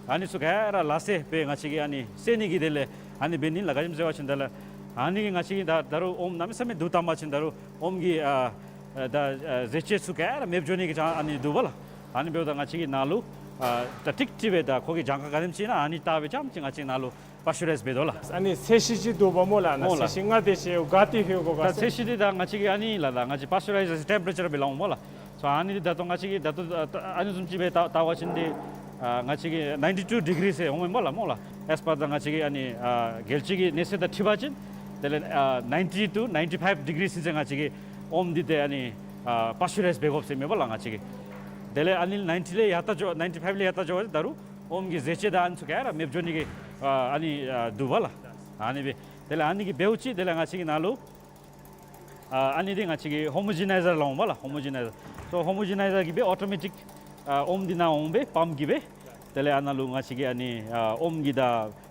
ཨ་ནི་ཚུ་ག་ར་ལག་ཤེས་སྦེ་ང་བཅས་ཀྱིས་ཨ་ནི་བསལ་ནི་གི་དེ་ལས་ཨ་ནི་འབད་ནི་ལགས། ག་ཅི་སྨོ་ཟེར་བ་ཅིན་དེ་ལས་ཨ་ནི་གིས་ང་བཅས་ཀྱིས་ད་ད་རུང་ཨོམ་གནམ་མེད་ས་མེད་བསྡུ་བཏང་པ་ཅིན་ད་རུང་ཨོམ་གྱི་ཨ་ཨ་ད་ཨ་ཟས་བཅུད་ཚུ་ག་ར་མེདཔ་འགྱོ་ནི་གི་ཅང་ཨ་ནི་འདུག་པ་ལགས། ཨ་ནི་འབདཝ་ད་ང་བཅས་ཀྱིས་ནཱ་ལུ་ཨ་ད་ཀྲིག་ཀྲི་སྦེ་ད་ཁོ་གི་གྱངས་ཁ་ག་དེམ་ཅིག་ཨིན་ན་ཨ་ནི་བལྟ་སྦེ་རྐྱངམ་ཅིག་ང་བཅས་ནཱ་ལུ་པཱས་ཅུ་རའིཛ་འབད་དོ་ལགས། ཨ་ནི་ཚད་གཞི་ཅིག་འདུག་པ་སྨོ་ལགས། ཨ་ནཱ་སྨོ་ལགས། ཚད་གཞི་ལྔ་དེ་ཅིག་ག་ཏེ་ལྷོད་དགོ་ག་ད་ཟེར། ཚད་གཞི་འདི་ད་ང་བཅས་ཀྱིས་ཨ་ནི་ལགས། ད་ང་བཅས་པཱས་ཅུ་རའི་ཛར་ཊེམ་པེ་རེ་ཅར་སྦེ་ལང་པ་ལགས། སོ་ཨ་ནི་འདི་ད་ལྟོ་ང་བཅས་ཀྱིས་ད་ལྟོ་ཨ་ཨ་ནི་བཟུམ་ཅིག་སྦེ་བལྟ་བལྟ་བ་ཅིན་འདི་ཨ་ང་བཅས་ཀྱིས་ནའིན་ཊི་ཊུ་ཌི་གི་རི་ཟེར་འོང་མས་པ་ལགས་སྨོ་ལགས། ཨེས་པར་ད་ང་བཅས་ཀྱིས་ཨ་ནི་ཨ་རྒྱལ་སྤྱི་གི་གནས་ཚད་དང་འཁྲིལ་བ་ཅིན་དེ་ལས་ཨ་ནའིན་ཊི་ཊུ་ནའིན་ཊི་ཕའིབ་ཌི་གི་རི་ཚུན་ཚོད་ང་བཅས་ཀྱིས་ཨོམ་འདི་ཏེ་ཨ་ནི་ཨ་པཱས་ཅུ་རའིཛ་འབད་དགོཔ་ཟེར་མས་པ་ལགས་ང་བཅས་ཀྱིས། དེ་ལས་ཨ་ནི་ནའིན་ཊི་ལས་ཡར་ལྟ་འགྱོ་ནའིན་ཊི་ཕའིབ་ལས་ཡར་ལྟ་འགྱོ་བ་ཅིན་ད་རུང་ཨོམ་གྱི་ཟས་བཅུད་དང་ཨ་ནི་ཚུ་ག་ར་མེདཔ་འགྱོ་ནི་གི་ཨ་ཨ་ནི་ཨ་འདུག་པ་ལགས། ཨ་ནི་སྦེ་དེ་ལས་ཨ་ནི་གིས་འབདཝ་ཅིག་དེ་ལས་ང་བཅས་ཀྱིས་ནཱ་ལུ་ཨ་ཨ་ནི་འདི་ང་བཅས་ཀྱིས་ཧོ་མོ་ཇི་ནའི་ཛར་ལོ་པ་ལགས། ཧོ་མོ་ཇི་ནའི་ཛར། སོ་ཧོ་མོ་ཇི་ནའི་ཛར་གྱིས་སྦེ་ཨོ་ཊོ་མེ་ཊིཀ་ཨ་ཨོམ་འདི་ནཱ་འོང་སྦེ་པམཔ་གིས་སྦེ་དེ་ལས་ཨ་ནཱ་ལུ་ང་བཅས་ཀྱིས་ཨ་ནི་ཨ་ཨོམ་གྱི་ད་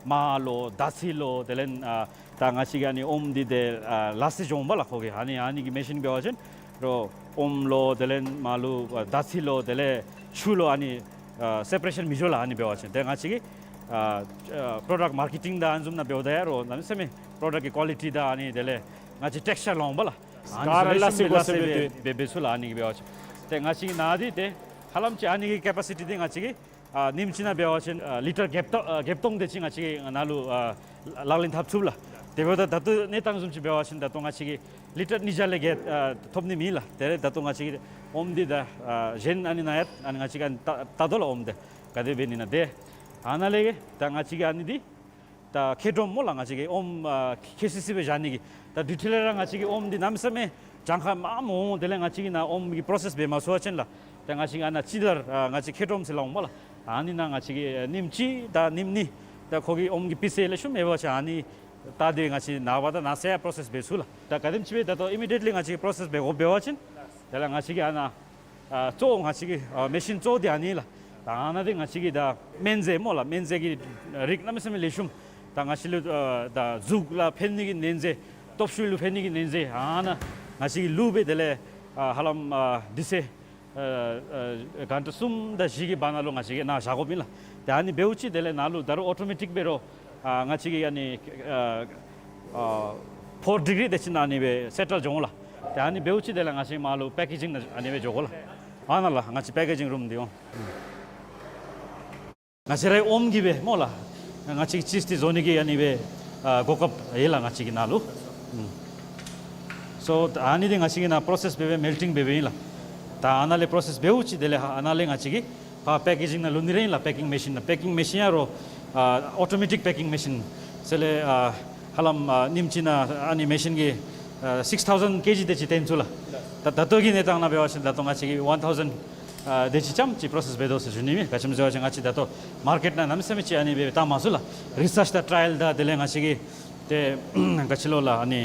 མར་ལོ་དར་ཚིལ་ལོ་དེ་ལས་ཨ་ད་ང་བཅས་ཀྱིས་ཨ་ནི་ཨོམ་འདི་ཏེ་ཨ་ལག་ཤེས་འགྱོ་འོང་པ་ལགས་ཁོ་གིས། ཨ་ནི་ཨ་ནི་གི་མེ་ཤིན་འབད་བ་ཅིན་རོགས་ཨོམ་ལོ་དེ་ལས་མར་ལོ་ཨ་དར་ཚིལ་ལོ་དེ་ལས་ཆུ་ལོ་ཨ་ནི་ཨ་སེ་པ་རེ་ཤཱན་མི་འགྱོ་ལགས། ཨ་ནི་འབད་བ་ཅིན་ཏེ་ང་བཅས་ཀྱིས་ཨ་ཨ་པྲོ་ཌཀཊ་མར་ཀེ་ཊིང་དང་ཨ་ནི་བཟུམ་ནང་འབདཝ་ད་ཡང་རོགས་གནམ་མེད་ས་མེད་པྲོ་ཌཀཊ་ཀྱི་ཀོ་ལི་ཊི་དང་ཨ་ནི་དེ་ལས་ང་བཅས་ཊེགས་ཅར་ལོ་པ་ལགས། ཨ་ནི་ག་ར་ཚུ་ལེགས་ཤོམ་སྦེ་ལག་ཤེས་སྦེ་འབད་འབད་ཚུགས་ལགས། ཨ་ནི་གིས་འབད་བ་ཅིན་ཏེ་ང་བཅས་ཀྱིས་ནཱ་འདི་ཏེ་ཧ་ལམ་ཅིག་ཨ་ནི་གི་ཀེ་པ་སི་ཊི་འདི་ང་བཅས་ཀྱིས་ཨ་ཉིནམ་གཅིག་ནང་འབད་བ་ཅིན་ཨ་ལི་ཊར་བརྒྱད་སྟོང་ཨ་བརྒྱད་སྟོང་དེ་ཅིག་ང་བཅས་ཀྱིས་ནཱ་ལུ་ཨ་ལག་ལེན་འཐབ་ཚུགས་ལགས། དེ་འབདཝ་ད་ད་ལྟོ་གནས་སྟངས་བཟུམ་ཅིག་འབད་བ་ཅིན་ད་ལྟོ་ང་བཅས་ཀྱིས་ལི་ཊར་ཉིས་བརྒྱ་ལས་བརྒལ་ཨ་ཐོབ་ནི་མེད་ལགས། དེ་ལས་ད་ལྟོ་ང་བཅས་ཀྱིས་ཨོམ་འདི་ད་ཨ་གཞན་ཨ་ནི་ནཱ་ཡང་ཨ་ནི་ང་བཅས་ཀྱིས་ཨ་ནི་བལྟ་བལྟ་དོ་ལགས། ཨོམ་འདི་ག་དེ་འབད་ནི་ཨིན་ན། ཏེ་ཨ་ནཱ་ལས་ད་ང་བཅས་ཀྱིས་ཨ་ནི་འདི་ད་ཁེ་ཌོམ་སྨོ་ལགས། ང་བཅས་ཀྱིས་ཨོམ་ཨ་ཁེ་སི་སི་སྦེ་བཞག་ནི་གི་ད་དུས་ཐོག་ལས་ར་ང་བཅས་ཀྱིས་ཨོམ་འདི་གནམ་མེད་ས་མེད་གྱངས་ཁ་མངམ་འོང་། དེ་ལས་ང་བཅས་ཀྱིས་ནཱ་ཨོམ་གྱི་པྲོ་སེསི་འབད་མ་ཚུགས་པ་ཅིན་ལགས། ད་ང་བཅས་ཀྱིས་ཨ་ནཱ་ཅི་དར་ཨ་ང་བཅས་ཁེ་ཌོམ་ཟེར་སླབ་འོང་པ་ལགས། ཨ་ནི་ནང་ང་བཅས་ཀྱིས་ཨ་ཉིནམ་གཅིག་དང་ཉིནམ་གཉིས་ད་ཁོ་གི་ཨོམ་གྱི་སྤུས་ཚད་ལེགས་ཤོམ་མེད་པ་ཅིན་ཨ་ནི་ད་འདི་ང་བཅས་ནངས་པ་དང་གནངས་ཚེ་ཡང་པྲོ་སེསི་འབད་ཚུགས་ལགས། ད་ག་དེམ་ཅིག་སྦེ་ད་ལྟོ་ཨི་མི་ཌི་ཡེཊ་ལི་ང་བཅས་ཀྱིས་པྲོ་སེསི་འབད་དགོཔ་འབད་བ་ཅིན་དེ་ལས་ང་བཅས་ཀྱིས་ཨ་ནཱ་ཨ་གཙོ་བོ་ང་བཅས་ཀྱི་ཨ་མེ་ཤིན་གཙོ་བོ་འདི་ཨ་ནི་ལགས། ད་ཨ་ནཱ་འདི་ང་བཅས་ཀྱིས་ད་སྨན་རྫས་སྨོ་ལགས། སྨན་རྫས་ཀྱི་རིགས་གནམ་མེད་ས་མེད་ལེགས་ཤོམ། ད་ང་བཅས་ལུ་ཨ་ད་གཟུགས་ལུ་ཕན་ནི་གི་སྨན་རྫས་སྟོབས་ཤུགས་ལུ་ཕན་ནི་གི་སྨན་རྫས་ཨ་ནཱ་ང་བཅས་ཀྱིས་བླུགས་སྦེ་དེ་ལས་ཨ་ཧ་ལམ་ཨ་དུས་ཚོད་ཨ་ཨ་གྷན་ཊ་གསུམ་དང་བཞི་གི་བར་ན་ལུ་ང་བཅས་ཀྱིས་ནཱ་བཞག་དགོཔ་ཨིན་ལགས། ཏེ་ཨ་ནི་འབདཝ་ཅིག་དེ་ལས་ནཱ་ལུ་ད་རུང་ཨོ་ཊོ་མེ་ཊིཀ་འབད་རུང་ཨ་ང་བཅས་ཀྱི་ཨ་ནི་ཨ་ཨ་ཕོར་ཌི་གི་རི་དེ་ཅིག་ནང་ཨ་ནི་སྦེ་སེ་ཊལ་འགྱོ་འོང་ལགས། ཏེ་ཨ་ནི་འབདཝ་ཅིག་དེ་ལས་ང་བཅས་མར་ལུ་པེ་ཀེ་ཇིང་ནང་ཨ་ནི་སྦེ་འགྱོ་དགོ་ལགས། ཨ་ནཱ་ལགས་ང་བཅས་པེ་ཀེ་ཇིང་རུམ་འདི་འོང་། ང་བཅས་རའི་ཨོམ་གྱིས་སྦེ་སྨོ་ལགས། ང་བཅས་ཀྱིས་ཅིསི་འདི་བཟོ་ནི་གི་ཨ་ནི་སྦེ་ཨ་གོ་སྐབས་ཡོད་ལགས་ང་བཅས་ཀྱི་ནཱ་ལུ། ཨུམ། སོ་ཨ་ནི་འདི་ང་བཅས་ཀྱིས་ནཱ་པྲོ་སེསི་འབད་སྦེ་མེལ་ཊིང་འབད་སྦེ་ཨིན་ལགས། ད་ཨ་ནཱ་ལས་པྲོ་སེསི་འབདཝ་ཅིག་དེ་ལས་ཨ་ནཱ་ལས་ང་བཅས་ཀྱིས་ཕར་པེ་ཀེ་ཇིང་ནང་བླུག་ནི་ར་ཨིན་ལགས། པེ་ཀིང་མེ་ཤིན་ནང་། པེ་ཀིང་མེ་ཤིན་ཡང་རོགས་ཨ་ཨོ་ཊོ་མེ་ཊིཀ་པེ་ཀིང་མེ་ཤིན་ཟེར་ལས་ཨ་ཧ་ལམ་ཨ་ཉིནམ་གཅིག་ནང་ཨ་ནི་མེ་ཤིན་གྱིས་ཨ་སིགསི་ཐའུ་ཟེན་ཀེ་ཇི་དེ་ཅིག་བཏོན་ཚུགས་ལགས། ད་ད་ལྟོ་གི་གནས་སྟངས་ནང་འབད་བ་ཅིན་ད་ལྟོ་ང་བཅས་ཀྱིས་ཝན་ཐའུ་ཟེན་ཨ་དེ་ཅིག་ཙམ་ཅིག་པྲོ་སེསི་འབད་དོ་ཟེར་ཞུ་ནི་ཨིན། ག་ཅི་སྨོ་ཟེར་བ་ཅིན་ང་བཅས་ད་ལྟོ་མར་ཀེཊ་ནང་གནམ་མེད་ས་མེད་ཅིག་ཨ་ནི་སྦེ་བཏང་མ་ཚུགས་ལགས། རི་སརཆ་དང་ཊ་ར་ཡལ་དང་དེ་ལས་ང་བཅས་ཀྱིས་ཏེ་ག་ཅི་ལོ་ལགས་ཨ་ནི་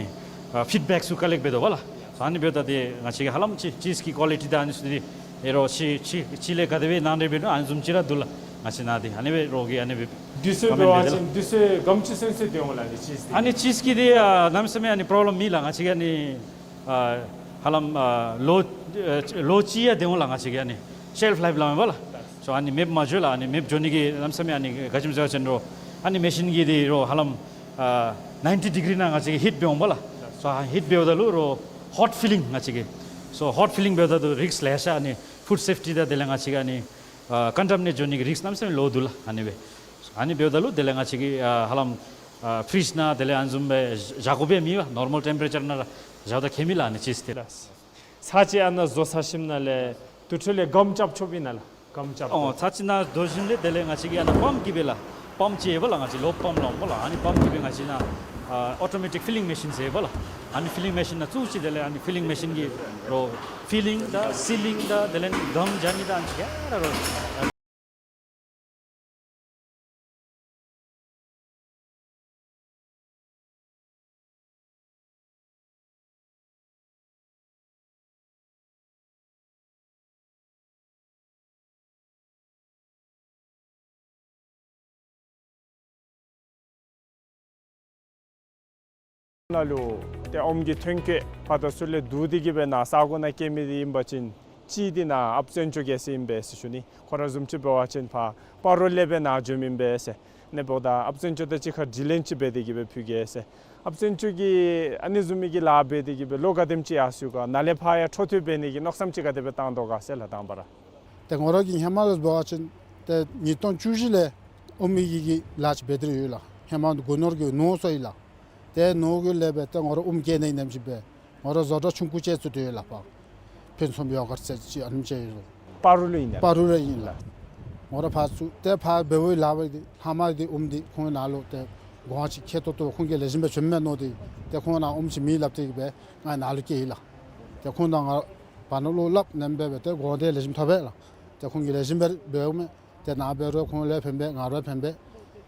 ཨ་ཕིཌ་བེཀ་ཚུ་ཀ་ལེཀཊ་འབད་དོ་བ་ལགས། ཨ་ནི་འབདཝ་ད་ཏེ་ང་བཅས་ཀྱིས་ཧ་ལམ་ཅིག་ཅིསི་ཀྱི་ཀོ་ལི་ཊི་དང་ཨ་ནི་ཚུ་འདི་ཨེ་རོགས་ཕྱི་ཕྱི་ཕྱི་ལས་ག་དེ་སྦེ་ནང་འདྲེན་འབད་ནུག་ཨ་ནི་བཟུམ་ཅིག་ར་འདུག་ལགས། ང་བཅས་ནཱ་འདི་ཨ་ནི་སྦེ་རོགས་ཀྱིས་ཨ་ནི་སྦེ་དུས་ཚོད་འབད་བ་ཅིན་དུས་ཚོད་ག་དེམ་ཅིག་ཚུན་ཚོད་སྡོད་འོང་ལགས་ཨ་ནི་ཅིསི་འདི། ཨ་ནི་ཅིསི་ཀྱི་འདི་ཨ་གནམ་མེད་ས་མེད་ཨ་ནི་པྲོབ་ལེམ་མེད་ལགས། ང་བཅས་ཀྱིས་ཨ་ནི་ཨ་ཧ་ལམ་ཨ་ལོ་ཨ་ལོ་གཅིག་ཡང་སྡོད་འོང་ལགས། ང་བཅས་ཀྱིས་ཨ་ནི་ཤེལཕ་ལའིཕ་སླབ་མས་པ་ལགས། སོ་ཨ་ནི་མེདཔ་མ་འགྱོ་ལགས། ཨ་ནི་མེདཔ་འགྱོ་ནི་གི་གནམ་མེད་ས་མེད་ཨ་ནི་ག་ཅི་སྨོ་ཟེར་བ་ཅིན་རོགས་ཨ་ནི་མེ་ཤིན་གྱིས་འདི་རོགས་ཧ་ལམ་ཨ་ནའིན་ཊི་ཌི་གི་རི་ནང་ང་བཅས་ཀྱིས་ཧིཊ་འབད་འོང་པ་ལགས། སོ་ཨ་ཧིཊ་འབདཝ་ད་ལུ་རོགས་ཧོཊ་ཕི་ལིང་ང་བཅས་ཀྱིས། སོ་ཧོཊ་ཕི་ལིང་འབདཝ་ད་ལུ་རིསཀ་ལེ་ཤ་ཨ་ནི་ཕུཌ་སེཕ་ཊི་དང་དེ་ལས་ང་བཅས་ཀྱིས་ཨ་ནི་ཨ་ཀོན་ཊ་མི་ནེཊ་འགྱོ་ནི་གི་རིསཀ་གནམ་མེད་ས་མེད་ལོ་འདུག་ལགས། ཨ་ནི་སྦེ་ཨ་ནི་འབདཝ་ད་ལུ་དེ་ལས་ང་བཅས་ཀྱིས་ཨ་ཧ་ལམ་ཨ་ཕི་རིཇ་ནང་དེ་ལས་ཨ་ནི་བཟུམ་སྦེ་བཞག་དགོཔ་ཡང་མེད་པ། ནོར་མལ་ཊེམ་པེ་རེ་ཅར་ནང་ར་བཞག་ད་ཁྱད་མེད་ལགས་ཨ་ནི་ཅིསི་འདི། ལགས། ཚར་གཅིག་ཨ་ནཱ་བཟོ་ཚར་ཞིནམ་ལས་དེ་འཕྲོ་ལས་སྒམ་རྐྱབ་ཆོགཔ་ཨིན་ན་ལགས། སྒམ་རྐྱབ། ཨོ་ཚར་གཅིག་ནཱ་བཟོ་ཞིནམ་ལས་དེ་ལས་ང་བཅས་ཀྱིས་ཨ་ནཱ་པམཔ་གིས་སྦེ་ལགས། པམཔ་ཅིག་ཡོད་པ་ལགས། ང་བཅས་ལོ་པམཔ་སླབ་འོང་པ་ལགས། ཨ་ནི་པམཔ་གིས་སྦེ་ང་བཅས་ནཱ་ཨ་ཨོ་ཊོ་མེ་ཊིཀ་ཕི་ལིང་མེ་ཤིན་ཟེར་ཡོད་པ་ལགས། ཨ་ནི་ཕི་ལིང་མེ་ཤིན་ནང་བཙུགས་ཅི། དེ་ལས་ཨ་ནི་ཕི་ལིང་མེ་ཤིན་གྱིས་རོགས་ཕི་ལིང་དང་སི་ལིང་དང་དེ་ལས་སྒམ་རྐྱབ་ནི་དང་ཨ་ནི་ག་ར་རོགས། ནང་ལུ་ཏེ་ཨོམ་གྱི་ཐོན་སྐྱེད་ཕར་དང་ཚུར་ལས་བསྡུ་སྟེ་གི་སྦེ་ནཱ་ས་གོ་ནང་སྐྱེལ་མི་འདི་ཨིན་པ་ཅིན་གཅིག་འདི་ནཱ་ཨཔ་བཙན་སྐྱོགས་རྒྱལ་མཚན་ཨིན་པས་ཟེར་ཞུ་ནི། ཁོ་ར་བཟུམ་ཅིག་འབད་བ་ཅིན་ཕར་སྤ་རོ་ལས་སྦེ་ནཱ་འབྱོནམ་ཨིན་པས་ཟེར། ཨ་ནི་འབདཝ་ད་ཨཔ་བཙན་སྐྱོགས་དང་གཅིག་ཁར་དྲི་ལན་ཅིག་འབད་དེ་གི་སྦེ་ཕུལ་གེ་ཟེར། ཨཔ་བཙན་སྐྱོགས་ཀྱིས་ཨ་ནི་བཟུམ་མའི་གི་ལཱ་འབད་དེ་གི་སྦེ་ལོ་ག་དེམ་ཅིག་ཡར་སོ་ཡི་ག། ནཱ་ལས་ཕར་ཡང་འཕྲོ་མཐུད་འབད་ནི་གི་མནོ་བསམ་ཅིག་ག་དེ་སྦེ་བཏང་དོ་ག་ཟེར་ལགས། དང་པ་ར་ཏེ་ང་ར་གིས་ཧེ་མ་ལས་འབད་བ་ཅིན་ཏེ་ཉིས་སྟོང་བཅུ་བཞི་ལས་ཨོམ་གྱི་གི་ལཱ་ཅིག་འབད་དེ་ར་ཡོད་ལགས། ཧེ་མ་སྒོ་ནོར་གྱི་ནོར་སོང་ཡི་ལགས། ཏེ་ནོར་གྱི་ལས་འབད་ཏེ་ང་ར་ཨོམ་སྐྱེལ་ནི་ནེམ་ཅིག་འབད། ང་ར་བཟོ་གྲྭ་ཆུང་ཀུ་ཅིག་བཙུགས་ཏེ་ཡོད་ལགས། ཕར་ཕུན་སུམ་ཡོ་གརཊ་ཟེར་ཅིག་ཨ་ནེམ་ཅིག་ཡོད་ལགས། སྤ་རོ་ལུ་ཨིན་ན། སྤ་རོ་ལུ་ཨིན་ལགས། ང་ར་ཕར་བཙུགས་ཏེ་ཕར་འབདཝ་ལས་ལྷག་པར་འདི་ལྷག་མ་འདི་ཨོམ་འདི་ཁོང་ནཱ་ལུ་ཏེ་གོང་ཅིག་ཁེ་ཏོག་ཏོ་ཁོང་གིས་ལེགས་ཤོམ་སྦེ་བྱིནམ་མས་མནོ་སྟེ་ཏེ་ཁོང་ནཱ་ཨོམ་ཅིག་མེད་སླབ་སྟེ་གི་སྦེ་ང་ནཱ་ལུ་བསྐྱལ་ཡི་ལགས། ཏེ་ཁོང་དང་ང་བར་ན་བློ་སླབ་ནེམ་སྦེ་འབད་ཏེ་གོང་འདི་ལེགས་ཤོམ་ཐོབ་པས་ལགས། ཏེ་ཁོང་གིས་ལེགས་ཤོམ་སྦེ་འབདཝ་མས། ཏེ་ནཱ་འབད་རུང་ཁོང་ལུ་ཕན་པས། ང་ར་ཕན་པས།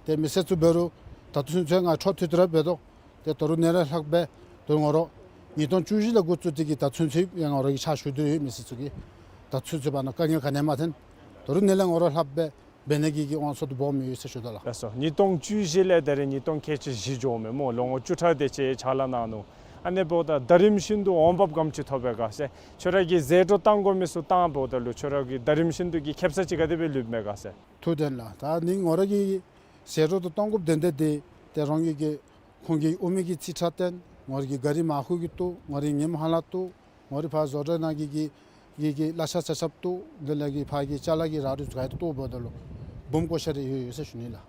ཏེ་མི་སེར་ཚུ་འབད་རུང་ད་ལྟོ་ཚུན་ཚོད་ང་འཕྲོ་མཐུད་དེ་ར་འབད་དོ། ཏེ་ད་རུང་ཨ་ནི་ལས་ལྷག་སྦེ་ད་རུང་ང་ར་ཉིས་སྟོང་བཅུ་བཞི་ལས་འགོ་བཙུགས་ཏེ་གི་ད་ལྟོ་ཚུན་ཚོད་ཡང་ང་ར་གིས་ཕྱག་ཞུ་སྟེ་ཡོད། མི་སེར་ཚུ་གི་ད་ལྟོ་ཚུན་ཚོད་བར་ན་དཀའ་ངལ་ག་ནི་ཡང་མ་ཐོན། ད་རུང་ཨ་ནི་ལས་ང་ར་ལྷག་སྦེ་འབད་ནི་གི་གི་དབང་ཚད་དུ་སྦོམ་ཡོད་ཟེར་ཞུ་དོ་ལགས། ལགས་སོ། ཉིས་སྟོང་བཅུ་བཞི་ལས་ད་རེས་ཉིས་སྟོང་ཁལ་གཅིག་བཞི་འགྱོཝ་མས་སྨོ། ལོ་ངོ་བཅུ་ཕྲག་དེ་ཅིག་ཕྱག་ལཱ་གནང་ནུག། ཨ་ནི་འབདཝ་ད་ད་རིམ་བཞིན་དུ་འོང་འབབ་ག་དེམ་ཅིག་ཐོབ་པས་ག་ཟེར། ཁྱོད་ར་གིས་ཟད་འགྲོ་གཏང་དགོ་མི་ཚུ་བཏངམ་ད་ལུ་ཁྱོད་ར་གི་ད་རིམ་བཞིན་དུ་གི་ཁེབ་ས་ཅིག་ག་དེ་སྦེ་ལུསཔ་མས་ག་ཟེར། ཐུགས་བདེན་ལགས། ད་ནི་ང་ར་གིས་ཟད་འགྲོ་དང་གཏང་དགོཔ་དོན་དག་འདི་ཏེ་རང་གི་གི་ཁོང་གི་ཨོམ་གྱི་རྩིས་ཁྲ་བཏོན། ང་ར་གི་གཱ་རི་མར་ཁུ་གི་བཏོག། ང་ར་གི་ངནམ་ཧ་ལམ་བཏོག། ང་ར་ཕར་བཟོ་གྲྭ་ནང་གི་གི་གི་གི་གླ་ཆ་ཆ་ཁྱབ་བཏོག། དེ་ལས་གི་ཕར་གི་ཅ་ལ་གི་རག་རིགས་ག་ཡོད་བཏོག་འབདཝ་ད་ལུ་སྦོམ་བཀོ་བཞག་སྟེ་ཡོད་ཡོད་ཟེར་ཞུ་ནི་ལགས།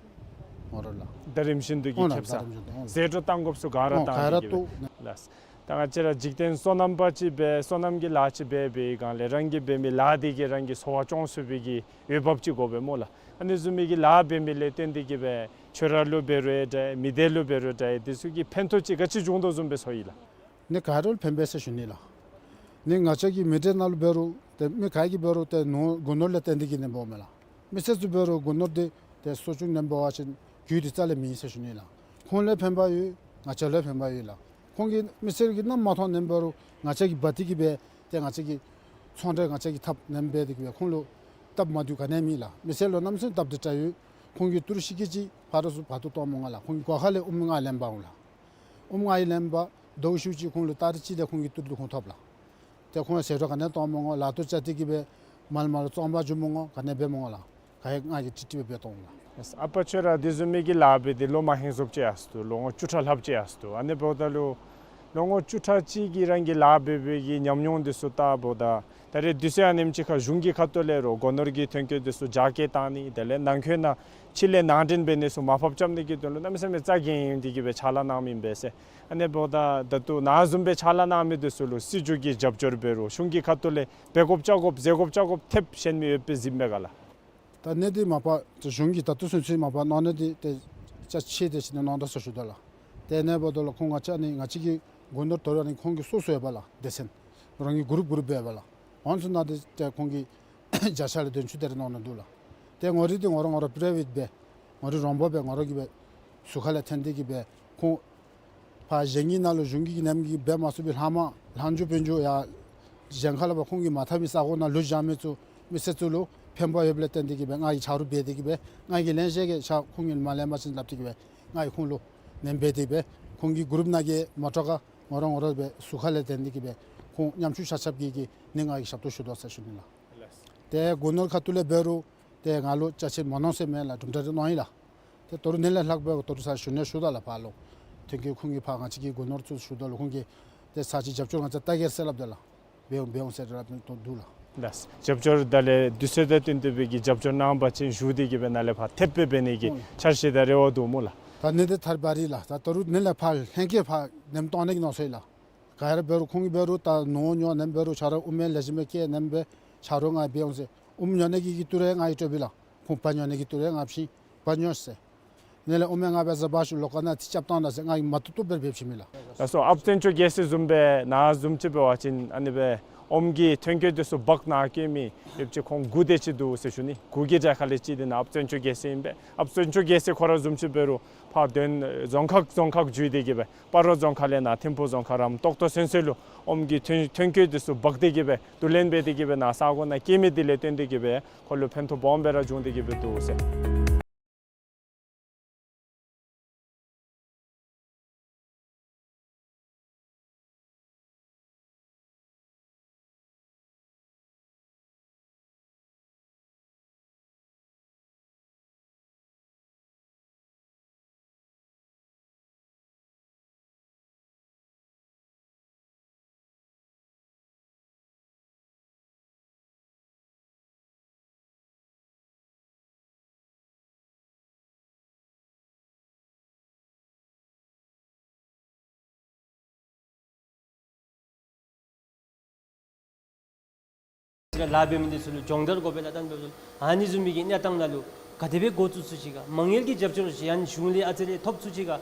ང་ར་ལགས། ད་རིམ་བཞིན་དུ་གི་ཨོ་ན་ཁེབ་ས། ད་རིམ་བཞིན་དུ་ཨོ་ན། ཟད་འགྲོ་གཏང་དགོཔ་ཚུ་ག་ར་ཨོ་ག་ར་བཏང་སྟེ་གི་བཏོག་སྦེ། ལགས། ད་ང་བཅས་ར་འཇིག་རྟེན་སོ་ནམ་པ་ཅིག་འབད་སོ་ནམ་གྱི་ལཱ་ཅིག་འབད་བའི་སྒང་ལས་རང་གིས་འབད་མི་ལཱ་འདི་གིས་རང་གི་འཚོ་བ་སྐྱོང་ཚུགས་པའི་གི་འོས་འབབ་ཅིག་དགོ་པས་སྨོ་ལགས། ཨ་ནི་བཟུམ་མའི་གི་ལཱ་འབད་མི་ལས་བརྟེན་ཏེ་གི་སྦེ་ཁྱོད་ར་ལུ་འབད་རུང་ཡང་འདྲ་མི་སྡེ་ལུ་འབད་རུང་འདྲ་འདི་ཚུ་གིས་ཕན་ཐོགས་ཅིག་ག་ཅི་བྱུང་དོ་བཟུམ་སྦེ་ཚོར་ཡི་ལགས། ནི་ག་ར་ལུ་ཕན་པས་ཟེར་ཞུ་ནི་ལགས། ནི་ང་བཅས་ཀྱི་མི་སྡེ་ནང་ལུ་འབད་རུང་ཏེ་མི་ག་གིས་འབད་རུང་ཏེ་ནོར་སྒོ་ནོར་ལས་བརྟེན་ཏེ་གི་ནི་འབདཝ་མས་ལགས། མི་སེར་ཚུ་འབད་རུང་སྒོ་ནོར་འདི་ཏེ་གསོ་སྐྱོང་ནི་འབད་བ་ཅིན་རྒྱུ་འདི་རྩ་ལས་མེད་ཟེར་ཞུ་ནི་ལགས། ཁོང་ལུ་ཕན་པ་ཡོད། ང་བཅས་ལུ་ཕན་པ་ཡོད་ལགས། ཁོང་གིས་མི་སེར་གྱིས་གནམ་མ་མཐོང་ནི་འབད་རུང་ང་བཅས་ཀྱིས་འབག་སྟེ་གི་སྦེ་ཏེ་ང་བཅས་ཀྱི་ཚོང་འབྲེལ་ང་བཅས་ཀྱིས་འཐབ་ནི་འབད་དེ་གི་སྦེ་ཁོང་ལུ་སྟབས་མ་བདེཝ་ག་ནི་ཡང་མེད་ལགས། མི་སེར་ལུ་གནམ་མེད་ས་མེད་སྟབས་བདེ་དྲགས་ཡོད། ཁོང་གིས་ཏི་རུ་ཤིང་ཀི་ཅིག་ཕར་དང་ཚུར་འབག་སྟེ་གཏང་མི་དགོ་ལགས། ཁོང་གིས་སྒོ་ཁ་ལས་ཨོམ་ལྔ་ལེན་འབག་འོང་ལགས། ཨོམ་ལྔ་ཡི་ལེན་པ་ཟླཝ་ཤུལ་ཅིག་ཁོང་ལུ་སྟ་རེ་གཅིག་ལས་ཁོང་གི་ཏི་རུ་འདི་ཁོང་ཐོབ་ལགས། ཏེ་ཁོང་ཟད་འགྲོ་ག་ནི་ཡང་གཏང་མི་དགོ། ལཱ་ཐོག་བཅའ་སྟེ་གི་སྦེ་མར་མར་ལུ་བཙོང་འབག་འགྱོ་མི་དགོ། ག་ནི་འབད་མི་དགོ་ལགས། ག་ཡང་ང་གིས་ཀྲིག་ཀྲི་སྦེ་འབད་གཏང་འོང་ལགས། ཨ་པ་ཁྱོད་ར་འདི་བཟུམ་མའི་གི་ལཱ་འབད་དེ་ལོ་མ་ཧིང་སོབ་ཅིག་ཡར་སོ་དོ། ལོ་ངོ་བཅུ་ཕྲག་ལྷགཔ་ཅིག་ཡར་སོ་དོ། ཨ་ནི་འབདཝ་ད་ལུ་ལོ་ངོ་བཅུ་ཕྲག་གཅིག་གི་རང་གི་ལཱ་འབད་བའི་གི་ཉམས་མྱོང་འདི་ཚུ་བལྟཝ་ད་ད་རེས་དུས་ཚོད་ཨ་ནེམ་ཅིག་ཁར་གཞུང་གི་ཁ་ཐུག་ལས་རུང་སྒོ་ནོར་གྱི་ཐོན་སྐྱེད་འདི་ཚུ་རྒྱ་སྐྱེད་གཏང་ནི་དེ་ལས་ནང་འཁོད་ནང་ཕྱི་ལས་ནང་འདྲེན་འབད་ནི་ཚུ་མར་ཕབ་རྐྱབ་ནི་གི་དོན་ལུ་གནམ་མེད་ས་མེད་རྩ་འགེངས་ཏེ་གི་སྦེ་ཕྱག་ལཱ་གནངམ་ཨིན་པས་ཟེར། ཨ་ནི་འབདཝ་ད་ད་ལྟོ་ནཱ་བཟུམ་སྦེ་ཕྱག་ལཱ་གནང་མི་འདི་ཚུ་ལུ་སྲིད་བྱུས་ཀྱི་རྒྱབ་སྐྱོར་འབད་རུང་གཞུང་གི་ཁ་ཐུག་ལས་འབད་དགོཔ་རྐྱབ་དགོཔ་ཟེར་དགོཔ་རྐྱབ་དགོཔ་ཐེབས་གཞན་མི་ཡོདཔ་སྦེ་གཟིགསཔ་མས་ག་ལགས། ད་ནི་འདི་མ་པ་གཞུང་གིས་ད་ལྟོ་ཚུན་ཚོད་མ་པ་གནང་ནི་འདི་ཏེ་ཅ་ཆས་དེ་ཅིག་ནི་གནང་ད་ཟེར་ཞུ་དོ་ལགས། ཏེ་ཨ་ནི་འབདཝ་ད་ལུ་ཁོང་ང་བཅས་ནི་ང་བཅས་ཀྱི་སྒོ་ནོར་དོ་རུང་ཨ་ནི་ཁོང་གི་སོ་སོ་ཡོད་པ་ལགས། སྡེ་ཚན་རང་གི་གུ་རུབ་གུ་རུབ་སྦེ་ཡོད་པ་ལགས། ཨོན་སུ་ན་འདི་ཏེ་ཁོང་གིས་བརྒྱ་ཆ་ལས་བདུན་ཅུ་དེ་རེ་གནང་ནི་འདུག་ལགས། ཏེ་ངོ་རིས་འདི་ང་ར་ང་ར་པ་རའི་ཝེཊ་སྦེ་ངོ་རིས་རོང་པ་སྦེ་ང་ར་གིས་སྦེ་ཟུར་ཁ་ལས་འཐེན་ཏེ་གི་སྦེ་ཁོང་ཕར་གཞན་གྱི་ནང་ལུ་གཞུང་གི་ནེམ་གི་འབད་མ་ཚུགས་པའི་ལྷག་མ་ལྷག་འགྱོ་འབག་འགྱོ་ཡར་གཞན་ཁ་ལས་ཕར་ཁོང་གིས་མ་འཐབ་མི་ས་གོ་ནང་ལུ་བཞག་མི་ཚུ་མི་སེར་ཚུ་ལུ་ཕན་པ་ཡོདཔ་ལས་བརྟེན་ཏེ་གི་སྦེ་ང་གིས་ཆ་རོགས་འབད་དེ་གི་སྦེ་ང་གིས་ལེན་ཤེས་གི་ཆ་ཁོང་གིས་མ་ལེན་པ་ཅིན་སླབ་སྟེ་གི་སྦེ་ང་གིས་ཁོང་ལུ་ནེམ་འབད་དེ་སྦེ་ཁོང་གི་གུ་རུབ་ནང་གི་མ་འདྲཝ་ཁར་ང་ར་ང་ར་སྦེ་ཟུར་ཁ་ལས་འཐེན་ཏེ་གི་སྦེ་ཁོང་ཉམ་ཆུང་ཆ་ཁྱབ་ཀྱི་གི་ནི་ང་གིས་ཞབས་ཏོག་ཞུ་དོ་ཟེར་ཞུ་ནི་ལགས། ཏེ་སྒོ་ནོར་ཁ་ཐུག་ལས་འབད་རུང་ཏེ་ང་ལུ་ཅ་ཆས་མ་གནང་ཟེར་མེད་ལགས། གྲུབ་འབྲས་རེ་གནང་ཡི་ལགས། ཏེ་ད་རུང་ནི་ལས་ལྷག་སྦེ་ད་རུང་ས་ཞུ་ནི་ཞུ་དོ་ལགས་ཕར་ལུ། ཐོན་སྐྱེད་ཁོང་གིས་ཕར་ང་བཅས་ཀྱི་སྒོ་ནོར་ཚུ་ཞུ་དོ་ལགས། ཁོང་གིས་ཏེ་ས་ཅིག་རྒྱབ་སྐྱོར་ང་བཅས་བལྟ་གེ་ཟེར་སླབ་དོ་ལགས། འབད་འོང་འབད་འོང་ཟེར་སླབ་དོ་འདུག་ལགས། ལགས། རྒྱབ་སྐྱོར་ད་ལས་དུས་ཚོད་དང་བསྟུན་ཏེ་སྦེ་གི་རྒྱབ་སྐྱོར་གནང་པ་ཅིན་ཞུ་སྟེ་གི་སྦེ་ནཱ་ལས་ཕར་ཐེབས་སྦེ་འབད་ནི་གི་ཨོ་འཆར་གཞི་དང་རེ་བ་འདུག་སྨོ་ལགས། ད་ནི་འདི་ཐར་བ་རི་ལགས། ད་ད་རུང་ནི་ལས་ཕར་ལྷན་རྒྱས་ཕར་ནེམ་གཏང་ནི་གི་གནང་སོང་ཡི་ལགས། ག་ར་འབད་རུང་ཁོང་གིས་འབད་རུང་ད་ནོར་ཉོ་ནེམ་འབད་རུང་ཆ་རོགས་ཨོམ་ལེགས་ཤོམ་སྦེ་སྐྱེལ་ནེམ་སྦེ་ཆ་རོགས་ང་འབད་འོང་ཟེར། ཨོམ་ཉོ་ནི་གི་གི་ཏི་རུ་ང་གིས་སྤྲོད་པས་ལགས། ཁོང་བལ་ཉོ་ནི་གི་ཏི་རུ་ང་བྱིན་བལ་ཉོ་ཟེར། ནི་ལས་ཨོམ་ང་འབད་ཟ་བ་ཤུ་ལོ་ཀ་ནང་ཏེ་རྐྱབ་བཏང་ད་ཟེར་ང་གིས་མ་བཏུབ་བཏུབ་སྦེ་འབད་བྱིན་མས་ལགས། ལགས་སོ། ཨཔ་བཙན་སྐྱོགས་རྒྱལ་མཚན་བཟུམ་སྦེ་ནཱ་བཟུམ་ཅིག་འབད་བ་ཅིན་ཨ་ནི་སྦེ་ཨོམ་གྱི་ཐོན་སྐྱེད་འདི་ཚུ་འབག་ནཱ་སྐྱེལ་མི་ཡོདཔ་ཅིག་ཁོང་དགུ་དེ་ཅིག་འདུག་ཟེར་ཞུ་ནི། དགུ་གི་གྲས་ཁ་ལས་གཅིག་འདི་ནཱ་ཨཔ་བཙན་སྐྱོགས་རྒྱལ་མཚན་ཨིན་པས། ཨཔ་བཙན་སྐྱོགས་རྒྱལ་མཚན་ཁོ་ར་བཟུམ་ཅིག་འབད་རུང་ཕར་དོན་རྫོང་ཁག་རྫོང་ཁག་བརྒྱུད་དེ་གི་སྦེ་སྤ་རོ་རྫོང་ཁག་ལས་ནཱ་ཐིམ་ཕུ་རྫོང་ཁག་རམ་ཏོག་ཏོ་ཚུན་ཚོད་ལུ་ཨོམ་གྱི་ཐོན་ཐོན་སྐྱེད་འདི་ཚུ་འབག་སྟེ་གི་སྦེ་བསྡུ་ལེན་འབད་དེ་གི་སྦེ་ནཱ་ས་གོ་ནང་སྐྱེལ་མི་འདི་ལས་བརྟེན་ཏེ་གི་སྦེ་ཁོ་ལུ་ཕན་ཐོགས་སྦོམ་སྦེ་ར་བྱུང་སྟེ་གི་སྦེ་འདུག་ཟེར། ལཱ་འབད་མི་འདི་ཚུ་ལུ་སྦྱོང་བརྡར་དགོ་པས་ལགས། ད་ཨ་ནི་བཟུམ་མའི་གི་གནས་སྟངས་ནང་ལུ་ག་དེ་སྦེ་འགོ་བཙུགས་ཚུགས་ཅི་ག། མ་དངུལ་གྱི་རྒྱབ་སྐྱོར་ཅིག་ཡང་གཞུང་ལས་ཨ་ཙི་རེ་ཐོབ་ཚུགས་ཅི་ག།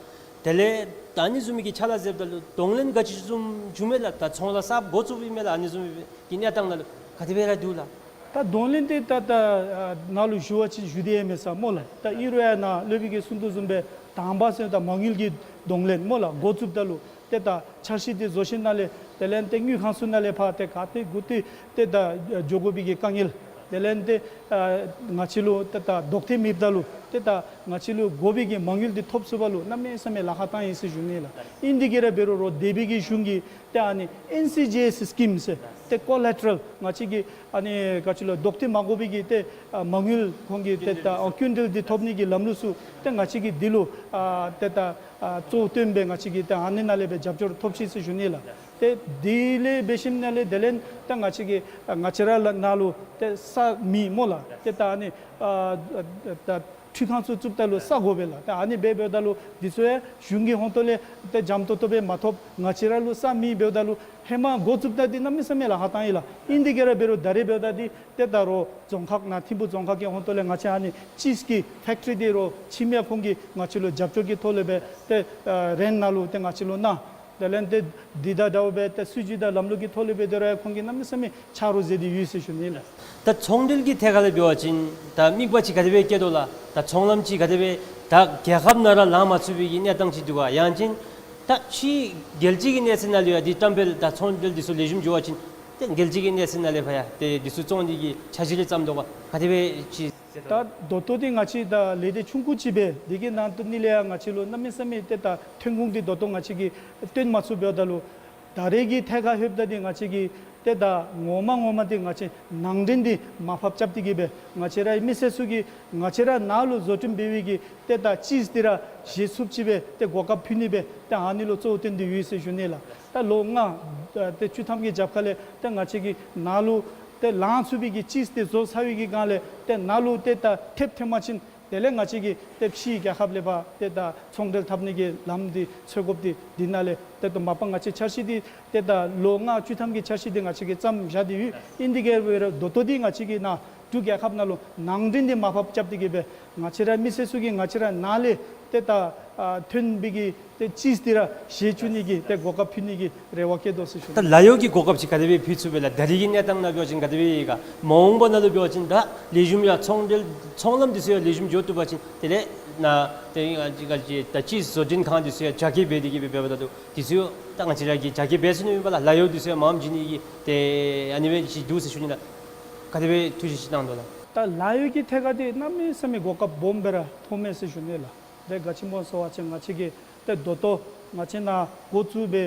དེ་ལས་ད་ཨ་ནི་བཟུམ་མའི་གི་ཕྱག་ལཱ་མཛདཔ་ད་ལུ་གདོང་ལེན་ག་ཅི་བཟུམ་བྱུང་མས་ལགས། ད་ཚོང་ལཱ་གསརཔ་འགོ་བཙུགསཔ་ཨིན་མས་ལགས། ཨ་ནི་བཟུམ་མའི་གི་གནས་སྟངས་ནང་ལུ་ག་དེ་སྦེ་ར་འདུག་ལགས། ད་གདོང་ལེན་འདི་ད་ད་ཨ་ནཱ་ལུ་ཞུ་བ་ཅིན་ཞུ་སྟེ་ཡང་མེད་ས་སྨོ་ལགས། ད་ཨིན་རུང་ཡང་ནཱ་སློབ་དཔོན་གྱིས་གསུང་དོ་བཟུམ་སྦེ་དང་པ་ཟེར་ད་མ་དངུལ་གྱི་གདོང་ལེན་སྨོ་ལགས། འགོ་བཙུགསཔ་ད་ལུ་ཏེ་ད་འཆར་གཞི་འདི་བཟོ་ཞིནམ་ལས་དེ་ལས་ཏེ་དངུལ་ཁང་ཚུ་ནང་ལས་ཕར་ཏེ་ག་ཏེ་གུ་ཏེ་ཏེ་ད་འགྱོ་དགོ་པའི་གི་དཀའ་ངལ། དེ་ལས་ཏེ་ཨ་ང་བཅས་ལུ་ཏེ་ད་ལྡོག་ཐེབས་མེདཔ་ད་ལུ་ཏེ་ད་ང་བཅས་ལུ་དགོ་པའི་གི་མ་དངུལ་འདི་ཐོབ་ཚུགས་པ་ལུ་གནམ་མེད་ས་མེད་ལཱ་ཁག་བཏང་ཡི་ཟེར་ཞུ་ནི་ལགས། ཨིན་དེ་གིས་ར་འབད་རུང་རོགས་འདས་པའི་གི་གཞུང་གིས་ཏེ་ཨ་ནི་ཨེན་སི་ཇི་ཨེསི་སི་ཀིམ་ཟེར་ཏེ་ཀོ་ལེ་ཊ་རལ་ང་བཅས་ཀྱི་ཨ་ནི་ག་ཅི་ལོ་ལྡོག་ཐེབས་མ་དགོ་པའི་གི་ཏེ་ཨ་མ་དངུལ་ཁོང་གིས་ཏེ་ད་ཨ་ཀུན་འདུལ་འདི་ཐོབ་ནི་གི་ལམ་ལུགས་ཚུ་ཏེ་ང་བཅས་ཀྱིས་འདི་ལུ་ཨ་ཏེ་ད་ཨ་གཙོ་བོ་བཏོན་སྦེ་ང་བཅས་ཀྱིས་ཏེ་ཨ་ནི་ནང་ལས་སྦེ་རྒྱབ་སྐྱོར་ཐོབ་ཅི་ཟེར་ཞུ་ནི་ལགས། ཏེ་དེ་ལས་འབད་ཞིནམ་ལས་དེ་ལས་ད་ང་བཅས་ཀྱིས་ཨ་ང་བཅས་ར་ལ་ནཱ་ལུ་ཏེ་ས་མེད་སྨོ་ལགས། ཏེ་ད་ཨ་ནི་ཨ་ད་འཕྲུལ་ཁང་ཚུ་བཙུགསཔ་ད་ལུ་ས་དགོ་པས་ལགས། ཏེ་ཨ་ནི་འབད་འབདཝ་ད་ལུ་འདི་ཚུ་ཡང་གཞུང་གི་ཧོང་ཏོ་ལས་ཏེ་འཇམ་ཏོང་ཏོ་སྦེ་མ་ཐོབ། ང་བཅས་ར་ལུ་ས་མེད་འབདཝ་ད་ལུ་ཧེ་མ་འགོ་བཙུགསཔ་ད་འདི་གནམ་མེད་ས་མེད་ལཱ་ཁག་བཏང་ཡི་ལགས། ཨིན་དེ་གིས་ར་འབད་རུང་ད་རེས་འབདཝ་ད་འདི་ཏེ་ད་རོགས་རྫོང་ཁག་ནཱ་ཐིམ་ཕུ་རྫོང་ཁག་གི་ཧོང་ཏོ་ལས་ང་བཅས་ཨ་ནི་ཅིསི་གི་ཕེཀ་ཊ་རི་འདི་རོགས་ཁྱིམ་ཡང་ཁོང་གིས་ང་བཅས་ལུ་རྒྱབ་སྐྱོར་གྱི་ཐོག་ལས་སྦེ་ཏེ་ཨ་རེནཊ་ནང་ལུ་ཏེ་ང་བཅས་ལུ་གནང་། དེ་ལས་ཏེ་འདི་དང་འདྲཝ་སྦེ་ཏེ་སྲིད་བྱུས་དང་ལམ་ལུགས་ཀྱི་ཐོག་ལས་སྦེ་དེ་ར་ཡང་ཁོང་གིས་གནམ་མེད་ས་མེད་ཆ་རོགས་མཛད་དེ་ཡོད་ཟེར་ཞུ་ནི་ལགས། ད་ཚོང་འབྲེལ་གྱི་ཐད་ཁར་ལས་འབད་བ་ཅིན་ད་དམིགས་པ་ཅིག་ག་དེ་སྦེ་བསྐྱེད་དོ་ལགས། ད་ཚོང་ལམ་ཅིག་ག་དེ་སྦེ་ད་རྒྱལ་ཁབ་ནང་ར་ལང་མ་ཚུགས་པའི་གི་གནས་སྟངས་ཅིག་འདུག་ག། ཡང་ཅིན་ད་ཕྱི་རྒྱལ་སྤྱི་གི་གནས་ཚད་ནང་ལུ་ཡང་འདི་བཀྲམ་སྤེལ་དང་ཚོང་འབྲེལ་འདི་ཚུ་ལེགས་ཤོམ་འགྱོ་བ་ཅིན་ཏེ་རྒྱལ་སྤྱི་གི་གནས་ཚད་ནང་ལས་ཕར་ཡང་ཏེ་འདི་ཚུ་བཙོང་ནི་གི་འཆར་གཞི་རེ་བརྩམས་དོ་ག། ག་དེ་སྦེ་ཅིག་ད་ད་ལྟོ་འདི་ང་བཅས་ད་ལས་སྡེ་ཆུང་ཀུ་ཅིག་སྦེ་འདི་གི་ནང་དུ་ནི་ལས་ཡང་ང་བཅས་ལུ་གནམ་མེད་ས་མེད་ཏེ་ད་ཐོན་ཁུངས་འདི་ད་ལྟོ་ང་བཅས་ཀྱིས་བཏོན་མ་ཚུགས་འབདཝ་ད་ལུ་ད་རེས་ཀྱི་ཐད་ཁར་ལྷོདཔ་ད་འདི་ང་བཅས་ཀྱིས་ཏེ་ད་ངོ་མ་ངོ་མ་འདི་ང་བཅས་ནང་འདྲེན་འདི་མར་ཕབ་རྐྱབ་སྟེ་གི་སྦེ་ང་བཅས་རའི་མི་སེར་ཚུ་གིས་ང་བཅས་ར་ནཱ་ལུ་བཟོ་སྐྲུན་འབད་བའི་གི་ཏེ་ད་ཅིསི་འདི་ར་བཞེས་ཚུགསཔ་ཅིག་སྦེ་ཏེ་གོ་སྐབས་ཕུལ་ནི་སྦེ་ཏེ་ཨ་ནི་ལུ་གཙོ་བོ་བཏོན་ཏེ་ཡོད་ཟེར་ཞུ་ནི་ལགས། ད་ལོ་ལྔ་ཏེ་བཅུ་ཐམ་གྱི་རྒྱབ་ཁ་ལས་ཏེ་ང་བཅས་ཀྱིས་ནཱ་ལུ་ཏེ་ལང་ཚུགས་པའི་གི་ཅིསི་འདི་བཟོ་ཚར་བའི་གི་སྒང་ལས་ཏེ་ནཱ་ལུ་ཏེ་ད་ཐེབས་ཐོན་པ་ཅིན་དེ་ལས་ང་བཅས་ཀྱིས་ཏེ་ཕྱི་རྒྱལ་ཁབ་ལས་ཕར་ཏེ་ད་ཚོང་འབྲེལ་འཐབ་ནི་གི་ལམ་འདི་འཚོལ་དགོཔ་འདི་འདི་ནང་ལས་ཏེ་ད་མ་པ་ང་བཅས་འཆར་གཞི་འདི་ཏེ་ད་ལོ་ལྔ་བཅུ་ཐམ་གྱི་འཆར་གཞི་འདི་ང་བཅས་ཀྱིས་བརྩམས་བཞག་སྟེ་ཡོད། ཨིན་དེ་གིས་འབད་རུང་ད་ལྟོ་འདི་ང་བཅས་ཀྱིས་ནཱ་འབྲུག་རྒྱལ་ཁབ་ནང་ལུ་ནང་འདྲེན་འདི་མར་ཕབ་རྐྱབ་སྟེ་གི་སྦེ་ང་བཅས་ར་མི་སེར་ཚུ་གིས་ང་བཅས་ར་ནཱ་ལས་ཏེ་ད་ཨ་ཐོན་པའི་གི་ཏེ་ཅིསི་འདི་ར་བཞེས་བཅུག་ནི་གི་ཏེ་གོ་སྐབས་ཕུལ་ནི་གི་རེ་བ་བསྐྱེད་དོ་ཟེར་ཞུ། ད་ལཱ་གཡོག་གི་གོ་སྐབས་ཅིག་ག་དེ་སྦེ་ཕུལ་ཚུགས་པས་ལགས། ད་རེས་ཀྱི་གནས་སྟངས་ནང་འབད་བ་ཅིན་ག་དེ་སྦེ་ཡོད་ག། མ་འོངས་པ་ནང་ལུ་འབད་བ་ཅིན་ད་ལེགས་ཤོམ་ཡང་ཚོང་འབྲེལ་ཚོང་ལམ་འདི་ཚུ་ཡང་ལེགས་ཤོམ་འགྱོ་བཏུབ་པ་ཅིན་དེ་ལས་ནཱ་ཏེ་ཨ་ཅི་ག་ཅི་ད་ཅིསི་བཟོ་སྐྲུན་ཁང་འདི་ཚུ་ཡང་རྒྱ་སྐྱེད་འབད་དེ་གི་སྦེ་འབདཝ་ད་ལུ་འདི་ཚུ་ད་ང་བཅས་ར་གིས་རྒྱ་སྐྱེད་འབད་ཚུགས་ནི་མས་པ་ལགས། ལཱ་གཡོག་འདི་ཚུ་ཡང་མངམ་བྱིན་ནི་གི་ཏེ་ཨ་ནི་སྦེ་ཅིག་འདུག་ཟེར་ཞུ་ནི་ལགས། ག་དེ་སྦེ་ཐུགས་བཞེད་ཅིག་གནང་དོ་ལགས། ད་ལཱ་གཡོག་གི་ཐད་ཁར་འདི་གནམ་མེད་ས་མེད་གོ་སྐབས་སྦོམ་སྦེ་ར་ཐོབ་མས་ཟེར་ཞུ་ནི་ལགས། ཏེ་ག་ཅི་སྨོ་ཟེར་བ་ཅིན་ང་བཅས་ཀྱིས་ཏེ་ད་ལྟོ་ང་བཅས་ནཱ་འགོ་བཙུགས་སྦེ་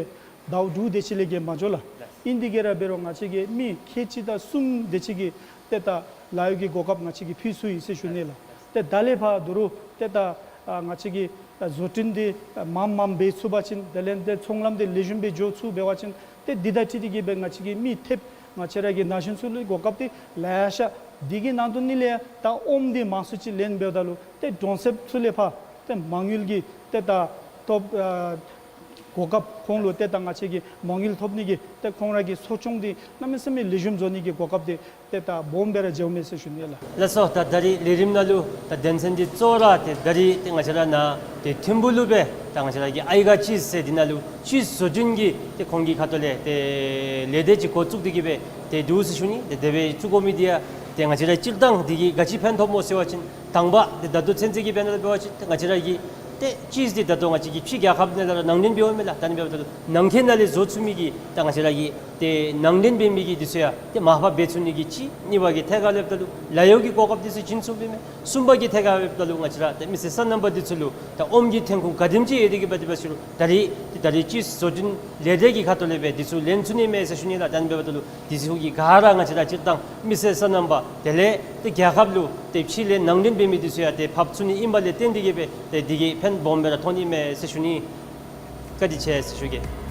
ཟླཝ་དྲུག་དེ་ཅིག་ལས་བརྒལ་མ་འགྱོ་ལགས། ཨིན་དེ་གིས་ར་འབད་རུང་ང་བཅས་ཀྱིས་མི་ཁལ་གཅིག་དང་གསུམ་དེ་ཅིག་གི་ཏེ་ད་ལཱ་གཡོག་གི་གོ་སྐབས་ང་བཅས་ཀྱིས་ཕུལ་ཚུགས་ཡི་ཟེར་ཞུ་ནི་ལགས། ཏེ་ད་ལས་ཕར་ད་རུང་ཏེ་ད་ཨ་ང་བཅས་ཀྱིས་ཨ་བཟོ་སྐྲུན་འདི་ཨ་མངམ་མངམ་འབད་ཚུགས་པ་ཅིན་དེ་ལས་ཏེ་ཚོང་ལམ་འདི་ལེགས་ཤོམ་སྦེ་འགྱོ་ཚུགས་འབད་བ་ཅིན་ཏེ་འདི་དང་འཁྲིལ་ཏེ་གི་སྦེ་ང་བཅས་ཀྱིས་མི་ཐེབས་ང་བཅས་ར་གི་ན་གཞོན་ཚུ་ལུ་གོ་སྐབས་འདི་ལེ་ཤ། འདི་གི་ནང་དུ་ནི་ལས་ཡང་ད་ཨོམ་འདི་མང་སུ་ཅིག་ལེན་འབདཝ་ད་ལུ་ཏེ་གྲོང་གསེབ་ཚུ་ལས་ཕར་ཏེ་མ་དངུལ་གྱི་ཏེ་ད་ཐོབ་ཨ་གོ་སྐབས་ཁོང་ལུ་ཏེ་ད་ང་བཅས་ཀྱིས་མ་དངུལ་ཐོབ་ནི་གི་ཏེ་ཁོང་ར་གི་གསོ་སྐྱོང་འདི་གནམ་མེད་ས་མེད་ལེགས་ཤོམ་བཟོ་ནི་གི་གོ་སྐབས་འདི་ཏེ་ད་སྦོམ་སྦེ་ར་འགྱོཝ་མས་ཟེར་ཞུ་ནི་ལགས། ལགས་སོ། ད་ད་རིས་ལས་རིམ་ནང་ལུ་ད་དོན་ཚན་འདི་གཙོ་བོ་ར་ཏེ་ད་རིས་ཏེ་ང་བཅས་ར་ནཱ་ཏེ་ཐིམ་ཕུ་ལུ་སྦེ་ད་ང་བཅས་ར་གི་ཨའི་ག་ཅིསི་ཟེར་འདི་ནང་ལུ་ཅིསི་བཟོ་སྐྲུན་གྱི་ཏེ་ཁོང་གི་ཁ་ཐུག་ལས་ཏེ་ལས་སྡེ་ཅིག་འགོ་བཙུགས་ཏེ་གི་སྦེ་ཏེ་འདུག་ཟེར་ཞུ་ནི། ཏེ་དེ་སྦེ་བཙུགས་དགོ་མི་འདི་ཡང་ཏེ་ང་བཅས་ར་སྤྱིར་བཏང་འདི་གིས་ག་ཅི་ཕན་ཐོགས་སྨོ་ཟེར་བ་ཅིན་དང་པ་ཏེ་ད་ལྟོ་ཚུན་ཚོད་ཀྱི་དཔེར་ན་འབད་བ་ཅིན་ཏེ་ང་བཅས་ར་གི་ཏེ་ཅིསི་འདི་ད་ལྟོ་ང་བཅས་ཀྱིས་ཕྱི་རྒྱལ་ཁབ་ནང་ལས་ར་ནང་འདྲེན་འབདཝ་མས་ལགས། ད་ནི་འབདཝ་ད་ལུ་ནང་འཁོད་ནང་ལས་བཟོ་ཚུགས་མི་གི་ད་ང་བཅས་ར་གི་ཏེ་ནང་འདྲེན་འབད་མི་གི་འདི་ཚུ་ཡང་ཏེ་མར་ཕབ་འབད་ཚུགས་ནི་གི་གཅིག། གཉིས་པ་གི་ཐད་ཁར་ལྷོདཔ་ད་ལུ་ལཱ་གཡོག་གི་གོ་སྐབས་འདི་ཚུ་བྱིན་ཚུགསཔ་ཨིན་མས། གསུམ་པ་གི་ཐད་ཁར་ལྷོདཔ་ད་ལུ་ང་བཅས་ར་ཏེ་མི་སེར་སོ་ནམ་པ་འདི་ཚུ་ལུ་ད་ཨོམ་གྱི་ཐོན་ཁུངས་ག་དེམ་ཅིག་ཡོད་དེ་གི་འབད་དེ་འབད་ཞུ་རུང་ད་རིས་ཏེ་ད་རིས་ཅིསི་བཟོ་སྐྲུན་ལས་སྡེ་གི་ཁ་ཐུག་ལས་སྦེ་འདི་ཚུ་ལེན་ཚུགས་ནི་མས་ཟེར་ཞུ་ནི་ལགས། ད་ནི་འབདཝ་ད་ལུ་འདི་ཚུ་གི་ག་ར་ང་བཅས་ར་སྤྱིར་བཏང་མི་སེར་སོ་ནམ་པ་དེ་ལས་ཏེ་རྒྱལ་ཁབ་ལུ་ཏེ་ཕྱི་ལས་ནང་འདྲེན་འབད་མི་འདི་ཚུ་ཡང་ཏེ་ཕབ་ཚུགས་ནི་ཨིན་པ་ལས་བརྟེན་ཏེ་གི་སྦེ་ཏེ་འདི་གིས་ཕན་སྦོམ་སྦེ་ར་ཐོགས་ནི་མས་ཟེར་ཞུ་ནི། བཀའ་དྲིན་ཆེ་ཟེར་ཞུ་གེ།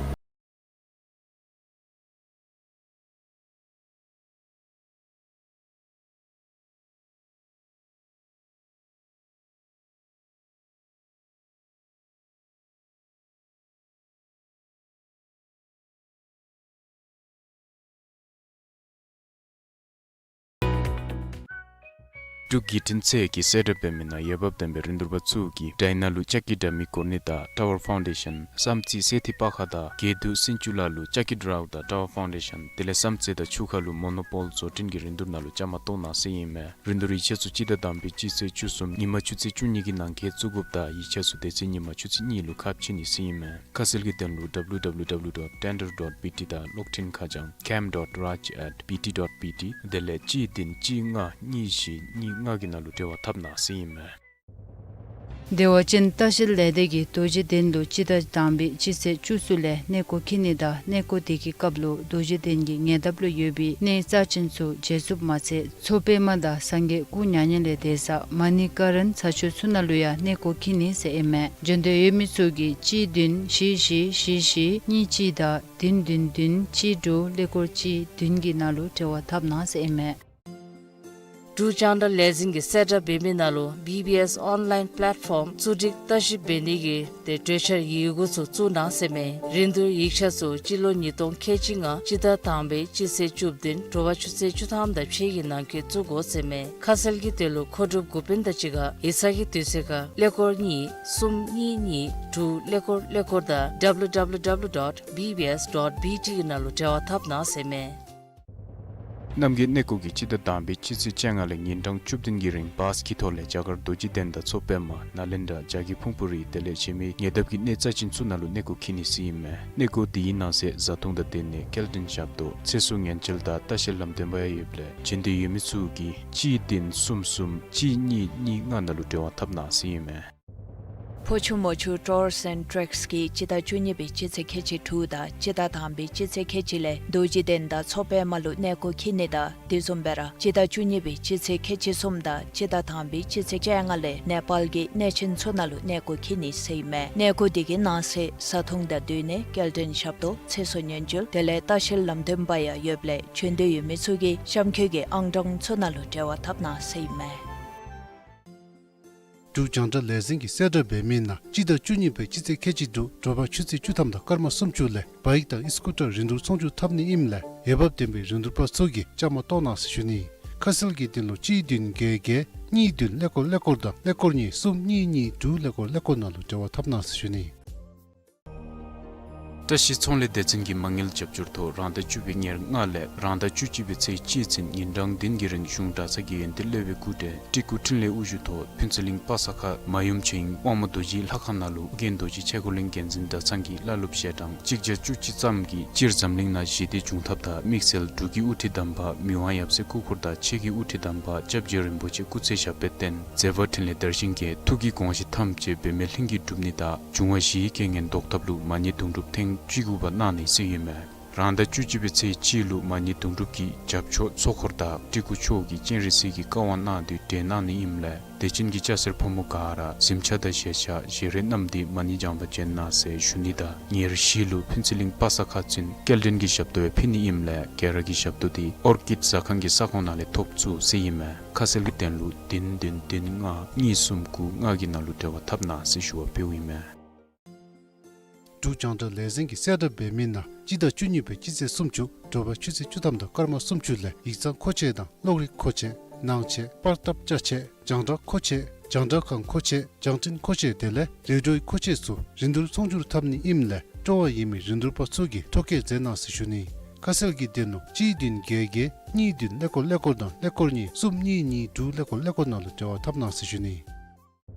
འབྲུག་བརྒྱུད་འཕྲིན་ཚད་ཀྱི་གསལ་བསྒྲགས་འབད་མི་ནང་འོས་འབབ་ལྡན་པའི་རིན་བསྡུར་པ་ཚུ་གིས་དྲན་ན་ལུ་ལྕགས་ཀྱི་དྲ་མིག་སྐོར་ནི་དང་ཊ་ཝར་ཕའུན་ཌེ་ཤཱན་བསམ་རྩེ་སེ་ཐི་པ་ཁ་དང་དགེ་འདུན་སེང་ཆུ་ལ་ལུ་ལྕགས་ཀྱི་དྲ་དང་ཊ་ཝར་ཕའུན་ཌེ་ཤཱན་དེ་ལས་བསམ་རྩེ་དང་ཆུ་ཁ་ལུ་མོ་ནོ་པོལ་བཟོ་སྐྲུན་གྱི་རིན་བསྡུར་ནང་ལུ་བཅའ་མར་གཏོགས་གནང་ཟེར་ཨིན་མས། རིན་བསྡུར་ཡིག་ཆ་ཚུ་སྤྱི་ཟླ་དང་པའི་སྤྱི་ཚེས་བཅུ་གསུམ་ཉིན་མ་ཆུ་ཚོད་བཅུ་གཉིས་ཀྱི་ནང་འཁོད་བཙུགས་དགོཔ་ད་ཡིག་ཆ་ཚུ་དེ་ཚེ་ཉིན་མ་ཆུ་ཚོད་གཉིས་ལུ་ཁ་ཕྱེ་ནི་ཟེར་ཨིན་མས། ཁ་གསལ་གྱི་དོན་ལུ་ཌབ་ལུ་ཌབ་ལུ་ཌབ་ལུ་ཌོཊ་ཊེན་ཌར་ཌོཊ་བི་ཊི་དང་གློག་འཕྲིན་ཁ་བྱང་ཀེམ་ཌོཊ་རཱཇ་ཨེཊ་བི་ཊི་ཌོཊ་བི་ཊི་དེ་ལས་གཅིག་བདུན་གཅིག་ལྔ་གཉིས་བཞི་གཉིས་ལྔ་གི་ནང་ལུ་འབྲེལ་བ་འཐབ་གནང་ཟེར་ཨིན་མས། བདེ་བ་ཅན་ལྟ་བཤལ་ལས་སྡེ་གིས་རྡོ་རྗེ་གདན་ལུ་སྤྱི་ཟླ་དང་པའི་སྤྱི་ཚེས་བཅུ་གསུམ་ལས་གནས་སྐོར་འཁྱིད་ནི་དང་གནས་སྐོར་དེ་གི་སྐབས་ལུ་རྡོ་རྗེ་གདན་གྱི་ཉེ་འདབས་ལུ་ཡོད་པའི་གནས་རྩ་ཅན་ཚུ་མཇལ་ཚུགསཔ་མ་ཚད་མཚོ་པདྨ་དང་སངས་རྒྱས་སྐུ་མྱ་ངན་ལས་འདས་ས་མ་ཎི་ཀ་རན་ས་ཆ་ཚུ་ནང་ལུ་ཡང་གནས་སྐོར་འཁྱིད་ནི་ཟེར་ཨིན་མས། འབྱོན་འདོད་ཡོད་མི་ཚུ་གིས་གཅིག་བདུན་བཞི་བཞི་བཞི་བཞི་གཉིས་གཅིག་དང་བདུན་བདུན་བདུན་གཅིག་དྲུག་ཀླད་ཀོར་གཅིག་བདུན་གྱི་ནང་ལུ་འབྲེལ་བ་འཐབ་གནང་ཟེར་ཨིན་མས། འབྲུག་རྒྱང་བསྒྲགས་ལས་འཛིན་གྱིས་གསལ་བསྒྲགས་འབད་མི་ནང་ལུ་བི་བི་ཨེསི་ཨོན་ལའིན་པེ་ལེཊ་ཕོམ་བཙུགས་སྒྲིག་བརྟག་ཞིབ་འབད་ནི་གི་ཏེ་གྲོས་འཆར་ཡི་གུ་ཚུ་བཙུགས་གནང་ཟེར་མས། རིན་བསྡུར་ཡིག་ཆ་ཚུ་སྤྱི་ལོ་ཉིས་སྟོང་ཁལ་གཅིག་ལྔ་སྤྱི་ཟླ་དང་པའི་སྤྱི་ཚེས་བཅུ་བདུན་དྲོ་པ་ཆུ་ཚོད་བཅུ་ཐམ་དང་ཕྱེད་ཀྱི་ནང་འཁོད་བཙུགས་དགོ་ཟེར་མས། ཁ་གསལ་གྱི་དོན་ལུ་མཁོ་སྒྲུབ་འགོ་དཔོན་དང་གཅིག་ཁར་ཡིག་ཚང་གི་དུས་ཚོད་ཁར་ཀླད་ཀོར་གཉིས་གསུམ་གཉིས་གཉིས་དྲུག་ཀླད་ཀོར་ཀླད་ཀོར་དང་ཌབ་ལུ་ཌབ་ལུ་ཌབ་ལུ་ཌོཊ་བི་བི་ཨེསི་ཌོཊ་བི་ཊི་གི་ནང་ལུ་འབྲེལ་བ་འཐབ་གནང་ཟེར་མས། རྣམ་རྒྱལ་གནས་སྐོར་གྱིས་སྤྱི་ཟླ་དང་པའི་སྤྱི་ཚེས་བཅོ་ལྔ་ལས་ཉིན་གྲངས་བཅུ་བདུན་གྱི་རིང་བཱསི་གི་ཐོག་ལས་རྒྱ་གར་རྡོ་རྗེ་གདན་དང་མཚོ་པདྨ་ནཱ་ལེནྡྲ་རྒྱ་བརྒྱུད་ཕུང་པོ་རི་དེ་ལས་གཞན་མི་ཉེ་འདབས་ཀྱི་གནས་རྩ་ཅན་ཚུ་ནང་ལུ་གནས་སྐོར་འཁྱིད་ནི་ཟེར་ཨིན་མས། གནས་སྐོར་དེའི་ནང་གསེས་བཟའ་འཐུང་དང་སྡོད་གནས་སྐྱེལ་འདྲེན་ཞབས་ཏོག་ཚེ་སྲོག་ཉེན་བཅོལ་དང་ལྟ་བཤལ་ལམ་སྟོན་པ་ཡང་ཡོདཔ་ལས་འབྱོན་འདོད་ཡོད་མི་ཚུ་གིས་གཅིག་བདུན་གསུམ་གསུམ་གཅིག་གཉིས་གཉིས་ལྔ་ནང་ལུ་འབྲེལ་བ་འཐབ་གནང་ཟེར་ཨིན་མས། ཕོ་ཆུ་མོ་ཆུ་ཊུར་སི་ཨེནཌ་ཊེགསི་གིས་སྤྱི་ཟླ་བཅུ་གཉིས་པའི་སྤྱི་ཚེས་ཁལ་གཅིག་དྲུག་དང་སྤྱི་ཟླ་དང་པའི་སྤྱི་ཚེས་ཁལ་གཅིག་ལས་རྡོ་རྗེ་གདན་དང་མཚོ་པདྨ་ལུ་གནས་སྐོར་འཁྱིད་ནི་དང་དེ་བཟུམ་སྦེ་ར་སྤྱི་ཟླ་བཅུ་གཉིས་པའི་སྤྱི་ཚེས་ཁལ་གཅིག་གསུམ་དང་སྤྱི་ཟླ་དང་པའི་སྤྱི་ཚེས་བཅོ་ལྔ་ལས་ནེ་པཱལ་གྱི་གནས་ཆེན་ཚུ་ནང་ལུ་གནས་སྐོར་འཁྱིད་ནི་ཟེར་ཨིན་མས། གནས་སྐོར་དེ་གི་ནང་གསེས་བཟའ་འཐུང་དང་སྡོད་གནས་སྐྱེལ་འདྲེན་ཞབས་ཏོག་ཚེ་སྲོག་ཉེན་བཅོལ་དེ་ལས་ལྟ་བཤལ་ལམ་སྟོན་པ་ཡང་ཡོདཔ་ལས་འབྱོན་འདོད་ཡོད་མི་ཚུ་གིས་གཤམ་འཁོད་ཀྱི་ཨང་གྲངས་ཚུ་ནང་ལུ་འབྲེལ་བ་འཐབ་གནང་ཟེར་ཨིན་མས། འབྲུག་རྒྱང་བསྒྲགས་ལས་འཛིན་གྱིས་གསལ་བསྒྲགས་འབད་མི་ནང་སྤྱི་ཟླ་བཅུ་གཉིས་པའི་སྤྱི་ཚེས་ཁལ་གཅིག་དྲུག་དྲོ་པ་ཆུ་ཚོད་བཅུ་ཐམ་དང་སྐར་མ་སུམ་ཅུ་ལས་བཱའིཀ་དང་ཨི་སི་ཀུ་ཊར་རིན་བསྡུར་ཚོང་སྒྱུར་འཐབ་ནི་ཨིནམ་ལས་འོས་འབབ་ལྡན་པའི་རིན་བསྡུར་པ་ཚུ་གིས་བཅའ་མར་གཏོགས་གནང་ཟེར་ཞུ་ནི། ཁ་གསལ་གྱི་དོན་ལུ་གཅིག་བདུན་བརྒྱད་བརྒྱད་གཉིས་བདུན་ཀླད་ཀོར་ཀླད་ཀོར་དང་ཀླད་ཀོར་གཉིས་གསུམ་གཉིས་གཉིས་དྲུག་ཀླད་ཀོར་ཀླད་ཀོར་ནང་ལུ་འབྲེལ་བ་འཐབ་གནང་ཟེར་ཞུ་ནི། བཀྲ་ཤིས་ཚོང་ལས་སྡེ་ཚན་གྱིས་མ་དངུལ་རྒྱབ་སྐྱོར་ཐོག་རང་ཟླ་བཅུ་པའི་ཉེར་ལྔ་ལས་རང་ཟླ་བཅུ་གཅིག་པའི་ཚེས་གཅིག་ཚུན་ཉིན་གྲངས་བདུན་གྱི་རིང་གཞུང་གྲྭ་ཚང་གི་ཡོན་ཏན་སློབ་དཔོན་སྐུ་བགྲེས་སྤྲུལ་སྐུ་འཕྲིན་ལས་དབུ་བཞུགས་ཐོག་ཕུན་ཚོགས་གླིང་པ་སངས་མ་ཡུམ་ཆོས་དབྱིངས་དབང་མོ་རྡོ་རྗེའི་ལྷ་ཁང་ནང་ལུ་ཨོ་རྒྱན་རྡོ་རྗེ་ཆས་འཁོར་གླིང་བརྒྱུད་འཛིན་གྲྭ་ཚང་གི་བླ་སློབ་ཞལ་གྲངས་གཅིག་བརྒྱ་བཅུ་གཅིག་ཙམ་གྱིས་སྤྱིར་འཛམ་གླིང་ནང་ཞི་བདེ་འབྱུང་ཐབས་དང་དམིགས་བསལ་འབྲུག་གི་དབུ་ཁྲིད་དམ་པ་མི་དབང་ཡབ་སྲས་སྐུ་འཁོར་དང་ཆོས་ཀྱི་དབུ་ཁྲིད་དམ་པ་སྐྱབས་རྗེ་རིན་པོ་ཆེ་སྐུ་ཚེ་ཞབས་པད་བརྟན་མཛད་པ་འཕྲིན་ལས་དར་ཞིང་རྒྱས་ཐུགས་ཀྱི་དགོངས་བཞེད་ཐམས་ཅད་འབད་མེད་ལྷུན་གྱིས་འགྲུབ་ནི་དང་འབྱུང་བ་བཞིའི་རྐྱེན་ངན་ཟློག་ཐབས་ལུ་མ་ཎི་དུང་སྒྲུབ་ཐེངས་བཅུ་དགུ་པ་གནང་ནི་ཟེར་ཨིན་མས། རང་ཟླ་བཅུ་གཅིག་པའི་ཚེས་གཅིག་ལུ་མ་ཎི་དུང་སྒྲུབ་ཀྱི་རྒྱབ་ཕྱོགས་ཚོགས་འཁོར་དང་སྤྲུལ་སྐུ་མཆོག་གིས་སྤྱན་རས་གཟིགས་ཀྱི་བཀའ་དབང་གནང་སྟེ་གྲོལ་གནང་ནི་ཨིནམ་ལས་དད་ཅན་གྱི་སྐྱ་སེར་ཕོ་མོ་ག་ར་གཟིམ་ཆས་དང་ཞལ་ཆས་བཞེས་རས་བསྣམས་ཏེ་མ་ཎི་བགྱང་པར་འབྱོན་གནང་ཟེར་ཞུ་ནི་དང་ཉེར་བཞི་ལུ་ཕུན་ཚོགས་གླིང་པ་སངས་ཁ་ཚུན་སྐྱེལ་འདྲེན་གྱི་ཞབས་ཏོག་ཡང་ཕུལ་ནི་ཨིནམ་ལས་ག་ར་གིས་ཞབས་ཏོག་དེ་ཨོར་ཀིཌ་ཟ་ཁང་གི་ས་ཁོངས་ནང་ལས་ཐོབ་ཚུགས་ཟེར་ཨིན་མས། ཁ་གསལ་གྱི་དོན་ལུ་བདུན་བདུན་བདུན་ལྔ་གཉིས་གསུམ་དགུ་ལྔ་གི་ནང་ལུ་འབྲེལ་བ་འཐབ་གནང་ཟེར་ཞུ་བ་ཕུལཝ་ཨིན་མས། འབྲུག་རྒྱང་བསྒྲགས་ལས་འཛིན་གྱིས་གསལ་བསྒྲགས་འབད་མི་ནང་སྤྱི་ཟླ་བཅུ་གཉིས་པའི་སྤྱི་ཚེས་སུམ་ཅུ་དྲོ་པ་ཆུ་ཚོད་བཅུ་ཐམ་དང་སྐར་མ་སུམ་ཅུ་ལས་ཡིག་ཚང་མཁོ་ཆས་དང་གློག་རིག་མཁོ་ཆས་ནང་ཆས་པར་ཐབ་ཅ་ཆས་རྒྱང་བསྒྲགས་མཁོ་ཆས་རྒྱང་བསྒྲགས་ཁང་མཁོ་ཆས་རྒྱང་འཕྲིན་མཁོ་ཆས་དེ་ལས་རེ་ཌིའོའི་མཁོ་ཆས་ཚུ་རིན་བསྡུར་ཚོང་སྒྱུར་འཐབ་ནི་ཨིནམ་ལས་སྤྲོ་བ་ཡོད་མི་རིན་བསྡུར་པ་ཚུ་གིས་ཐོ་བཀོད་མཛད་གནང་ཟེར་ཞུ་ནི། ཁ་གསལ་གྱི་དོན་ལུ་གཅིག་བདུན་བརྒྱད་བརྒྱད་གཉིས་བདུན་ཀླད་ཀོར་ཀླད་ཀོར་དང་ཀླད་ཀོར་གཉིས་གསུམ་གཉིས་གཉིས་དྲུག་ཀླད་ཀོར་ཀླད་ཀོར་ནང་ལུ་འབྲེལ་བ་འཐབ་གནང་ཟེར་ཞུ་ནི།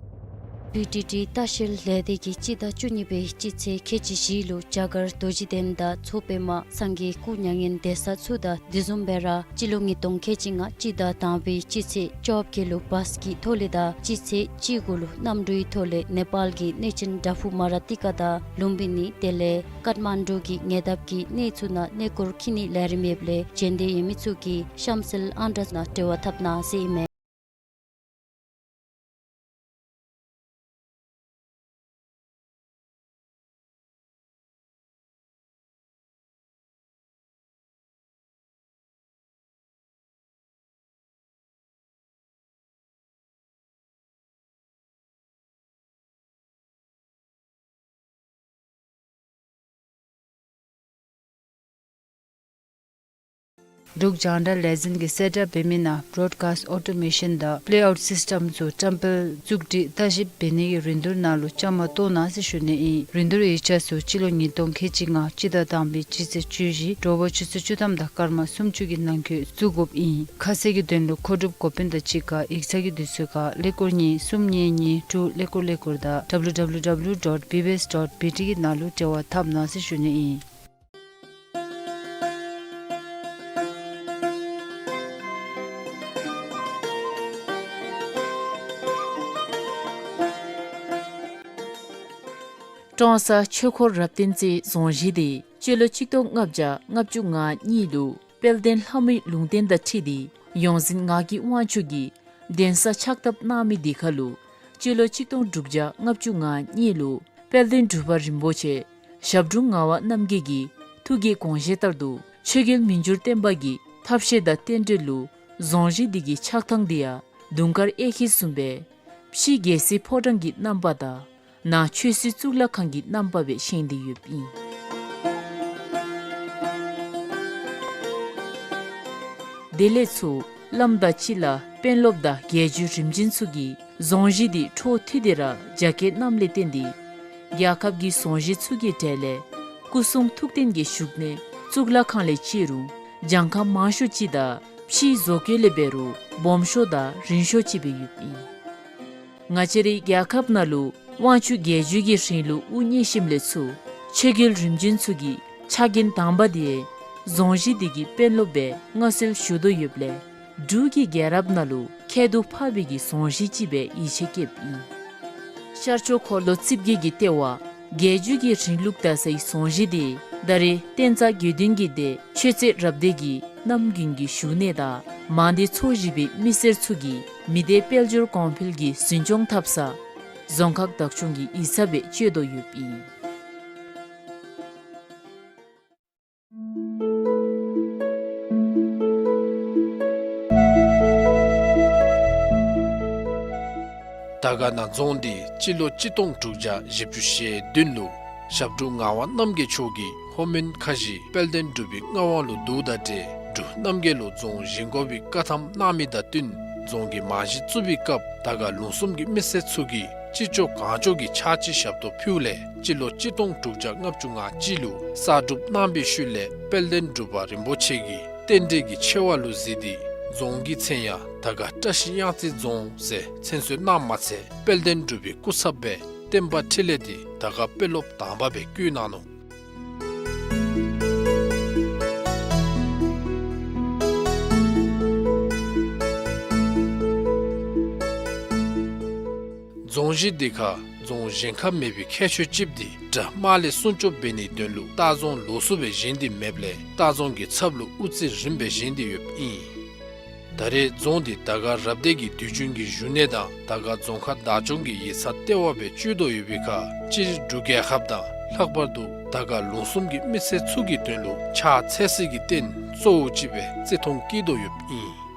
བི་ཌི་ཊི་ལྟ་བཤལ་ལས་སྡེ་གིས་སྤྱི་ཟླ་བཅུ་གཉིས་པའི་སྤྱི་ཚེས་ཁལ་གཅིག་བཞི་ལུ་རྒྱ་གར་རྡོ་རྗེ་གདན་དང་མཚོ་པདྨ་སངས་རྒྱས་སྐུ་མྱ་ངན་འདས་ས་ཚུ་དང་དེ་བཟུམ་སྦེ་ར་སྤྱི་ལོ་ཉིས་སྟོང་ཁལ་གཅིག་ལྔ་སྤྱི་ཟླ་དང་པའི་སྤྱི་ཚེས་བཅོ་བརྒྱད་ལུ་བཱསི་གི་ཐོག་ལས་དང་སྤྱི་ཚེས་བཅུ་དགུ་ལུ་གནམ་གྲུའི་ཐོག་ལས་ནེ་པཱལ་གྱི་གནས་ཆེན་བྲག་ཕུག་མ་ར་ཏི་ཀ་དང་ལུམ་བི་ནི་དེ་ལས་ཀཏ་མན་ཌུ་གི་ཉེ་འདབས་ཀྱི་གནས་ཚུ་ནང་གནས་སྐོར་འཁྱིད་ནི་ལས་རིམ་ཡོདཔ་ལས་འབྱོན་འདོད་ཡོད་མི་ཚུ་གིས་གཤམ་གསལ་ཨང་གྲངས་ནང་འབྲེལ་བ་འཐབ་གནང་ཟེར་ཨིན་མས། འབྲུག་རྒྱང་བསྒྲགས་ལས་འཛིན་གྱིས་གསལ་བསྒྲགས་འབད་མི་ནང་བྲོཌ་ཀཱསཊ་ཨོ་ཊོ་མེ་ཤཱན་དང་པེ་ལེ་ཨའུཊ་སིསི་ཊེམ་ཚུ་བཀྲམ་སྤེལ་བཙུགས་སྒྲིག་བརྟག་ཞིབ་འབད་ནི་གི་རིན་བསྡུར་ནང་ལུ་བཅའ་མར་གཏོགས་གནང་ཟེར་ཞུ་ནི་ཨིན། རིན་བསྡུར་ཡིག་ཆ་ཚུ་སྤྱི་ལོ་ཉིས་སྟོང་ཁལ་གཅིག་ལྔ་སྤྱི་ཟླ་དང་པའི་སྤྱི་ཚེས་བཅུ་བཞི་དྲོ་པ་ཆུ་ཚོད་བཅུ་ཐམ་དང་སྐར་མ་སུམ་ཅུ་གི་ནང་འཁོད་བཙུགས་དགོཔ་ཨིན། ཁ་གསལ་གྱི་དོན་ལུ་མཁོ་སྒྲུབ་འགོ་དཔོན་དང་གཅིག་ཁར་ཡིག་ཚང་གི་དུས་ཚོད་ཁར་ཀླད་ཀོར་གཉིས་གསུམ་གཉིས་གཉིས་དྲུག་ཀླད་ཀོར་ཀླད་ཀོར་དང་W W W dot B B S dot B T གི་ནང་ལུ་འབྲེལ་བ་འཐབ་གནང་ཟེར་ཞུ་ནི་ཨིན། ཀྲོང་གསར་ཆོས་འཁོར་རབ་བརྟན་རྩེ་རྫོང་གཞིས་འདི་སྤྱི་ལོ་གཅིག་སྟོང་ལྔ་བརྒྱ་ལྔ་བཅུ་ང་གཉིས་ལུ་དཔལ་ལྡན་ལྷ་མོའི་ལུང་བསྟན་དང་འཁྲིལ་ཏེ་ཡོངས་འཛིན་ངག་གི་དབང་ཕྱུག་གིས་གདན་ས་ཕྱག་བཏབ་གནང་མི་འདི་ཁར་ལུ་སྤྱི་ལོ་གཅིག་སྟོང་དྲུག་བརྒྱ་ལྔ་བཅུ་ང་གཉིས་ལུ་དཔལ་ལྡན་འབྲུག་པ་རིན་པོ་ཆེ་ཞབས་དྲུང་ངག་དབང་རྣམ་རྒྱལ་གྱི་ཐུགས་ཀྱི་དགོངས་བཞེད་ལྟར་དུ་ཆོས་རྒྱལ་མི་འགྱུར་བརྟན་པ་གི་ཐབས་ཤེས་དང་རྟེན་འབྲེལ་ལུ་རྫོང་གཞིས་འདི་གི་ཆགས་ཐངས་འདི་ཡང་དུང་དཀར་གཡས་འཁྱིལ་བཟུམ་སྦེ་ཕྱི་རྒྱལ་སྲིད་ཕོ་བྲང་གི་རྣམ་པ་དང་ནང་ཆོས་སྲིད་གཙུག་ལག་ཁང་གི་རྣམ་པ་སྦེ་བཞེངས་ཏེ་ཡོདཔ་ཨིན། དེ་ལས་ཚུར་བླམ་དང་སྤྱི་བླ་དཔོན་སློབ་དང་རྒྱལ་བརྒྱུད་རིམ་བྱོན་ཚུ་གིས་རྫོང་གཞིས་འདི་འཕྲོ་མཐུད་དེ་ར་རྒྱ་སྐྱེད་གནངམ་ལས་བརྟེན་ཏེ་རྒྱལ་ཁབ་ཀྱི་རྫོང་གཞིས་ཚུ་གི་གྲས་ལས་སྐུ་གསུང་ཐུགས་རྟེན་གྱི་བཞུགས་གནས་གཙུག་ལག་ཁང་ལས་བརྩི་རུང་གྱངས་ཁ་མང་ཤོས་ཅིག་དང་ཕྱིའི་བཟོ་བཀོད་ལས་འབད་རུང་སྦོམ་ཤོས་དང་རིང་ཤོས་ཅིག་སྦེ་ཡོདཔ་ཨིན། ང་བཅས་རའི་རྒྱལ་ཁབ་ནང་ལུ་དབང་ཕྱུག་རྒྱལ་བརྒྱུད་ཀྱི་རིང་ལུགས་དབུ་བརྙེས་ཞིནམ་ལས་ཚུར་ཆོས་རྒྱལ་རིམ་བྱོན་ཚུ་གི་ཕྱག་འགན་དང་པ་འདི་རྫོང་གཞིས་འདི་གི་དཔོན་སློབ་སྦེ་མངའ་གསོལ་ཞུ་དོ་ཡོདཔ་ལས་འབྲུག་གི་རྒྱལ་རབས་ནང་ལུ་ཁྱད་དུ་འཕགས་པའི་གི་རྫོང་གཞིས་ཅིག་སྦེ་ཡིད་ཆེས་བསྐྱེདཔ་ཨིན། ཤར་ཕྱོགས་འཁོར་ལོ་རྩིབས་བརྒྱད་ཀྱི་ལྟེ་བ་རྒྱལ་བརྒྱུད་ཀྱི་རིང་ལུགས་དར་སའི་རྫོང་གཞིས་འདི་ད་རེས་བསྟན་རྩ་དགེ་འདུན་གྱི་སྡེ་ཆོས་རྩེ་རབ་སྡེ་གི་གནམ་དགུན་གྱི་བཞུགས་གནས་དང་མང་སྡེ་ཚོ་བཞི་པའི་མི་སེར་ཚུ་གིས་མི་སྡེ་དཔལ་འབྱོར་གོང་འཕེལ་གྱི་འཛིན་སྐྱོང་འཐབ་ས་རྫོང་ཁག་བདག་སྐྱོང་གི་ཡིག་ཚང་སྦེ་སྤྱོད་དོ་ཡོདཔ་ཨིན། དར་དཀར་ན་རྫོང་འདི་སྤྱི་ལོ་གཅིག་སྟོང་དྲུག་བརྒྱ་བཞི་བཅུ་ཞེ་བདུན་ལུ་ཞབས་དྲུང་ངག་དབང་རྣམ་རྒྱལ་མཆོག་གིས་ལྷོ་མོན་ཁ་བཞི་དཔལ་ལྡན་འབྲུག་པའི་མངའ་དབང་ལུ་བསྡུཝ་དང་འབྲེལ་འབྲུག་རྣམ་རྒྱལ་ལུ་རྫོང་བཞེངས་དགོ་པའི་བཀའ་ཐམ་གནང་མི་དང་བསྟུན་རྫོང་གི་རྨང་གཞི་བཙུགས་པའི་སྐབས་དར་དཀར་ལུང་གསུམ་གྱི་མི་སེར་ཚུ་གིས་ཅི་ལྕོགས་གང་ལྕོགས་ཀྱི་ཕྱག་ཕྱི་ཞབས་ཏོག་ཕུལཝ་ལས་སྤྱི་ལོ་གཅིག་སྟོང་དྲུག་བརྒྱ་ལྔ་བཅུ་ང་གཅིག་ལུ་གསར་སྒྲུབ་གནང་པའི་ཤུལ་ལས་དཔལ་ལྡན་འབྲུག་པ་རིན་པོ་ཆེ་གིས་རྟེན་འབྲེལ་གྱི་ཆེ་བ་ལུ་གཟིགས་ཏེ་རྫོང་གི་མཚན་ཡང་དར་དཀར་བཀྲ་ཤིས་གཡང་རྩེ་རྫོང་ཟེར་མཚན་གསོལ་གནངམ་མ་ཚད་དཔལ་ལྡན་འབྲུག་པའི་སྐུ་ཚབ་སྦེ་བསྟན་པ་འཕྲིན་ལས་ཏེ་དར་དཀར་དཔོན་སློབ་དང་པ་སྦེ་བསྐོས་གནང་ནུག། རྫོང་གཞིས་འདི་ཁར་རྫོང་གཞན་ཁར་མེད་པའི་ཁྱད་ཆོས་ཅིག་འདི་དགྲ་དམག་ལས་སྲུང་སྐྱོབ་འབད་ནིའི་དོན་ལུ་ལྟ་རྫོང་ལོགས་སུ་སྦེ་བཞེངས་ཏེ་མེདཔ་ལས་ལྟ་རྫོང་གི་ཚབ་ལུ་དབུ་རྩེ་རིམ་པ་སྦེ་བཞེངས་ཏེ་ཡོདཔ་ཨིན། ད་རེས་རྫོང་འདི་དར་དཀར་རབ་སྡེ་གི་དུས་རྒྱུན་གྱི་བཞུགས་གནས་དང་དར་དཀར་རྫོང་ཁག་བདག་སྐྱོང་གི་ཡིག་ཚང་ལྟེ་བ་སྦེ་སྤྱོད་དོ་ཡོད་པའི་ཁར་སྤྱིར་འབྲུག་རྒྱལ་ཁབ་དང་ལྷག་པར་དུ་དར་དཀར་ལུང་གསུམ་གྱི་མི་སེར་ཚུ་གི་དོན་ལུ་ཕྱག་འཚལ་སའི་གི་རྟེན་གཙོ་བོ་ཅིག་སྦེ་བརྩི་མཐོང་བསྐྱེད་དོ་ཡོདཔ་ཨིན།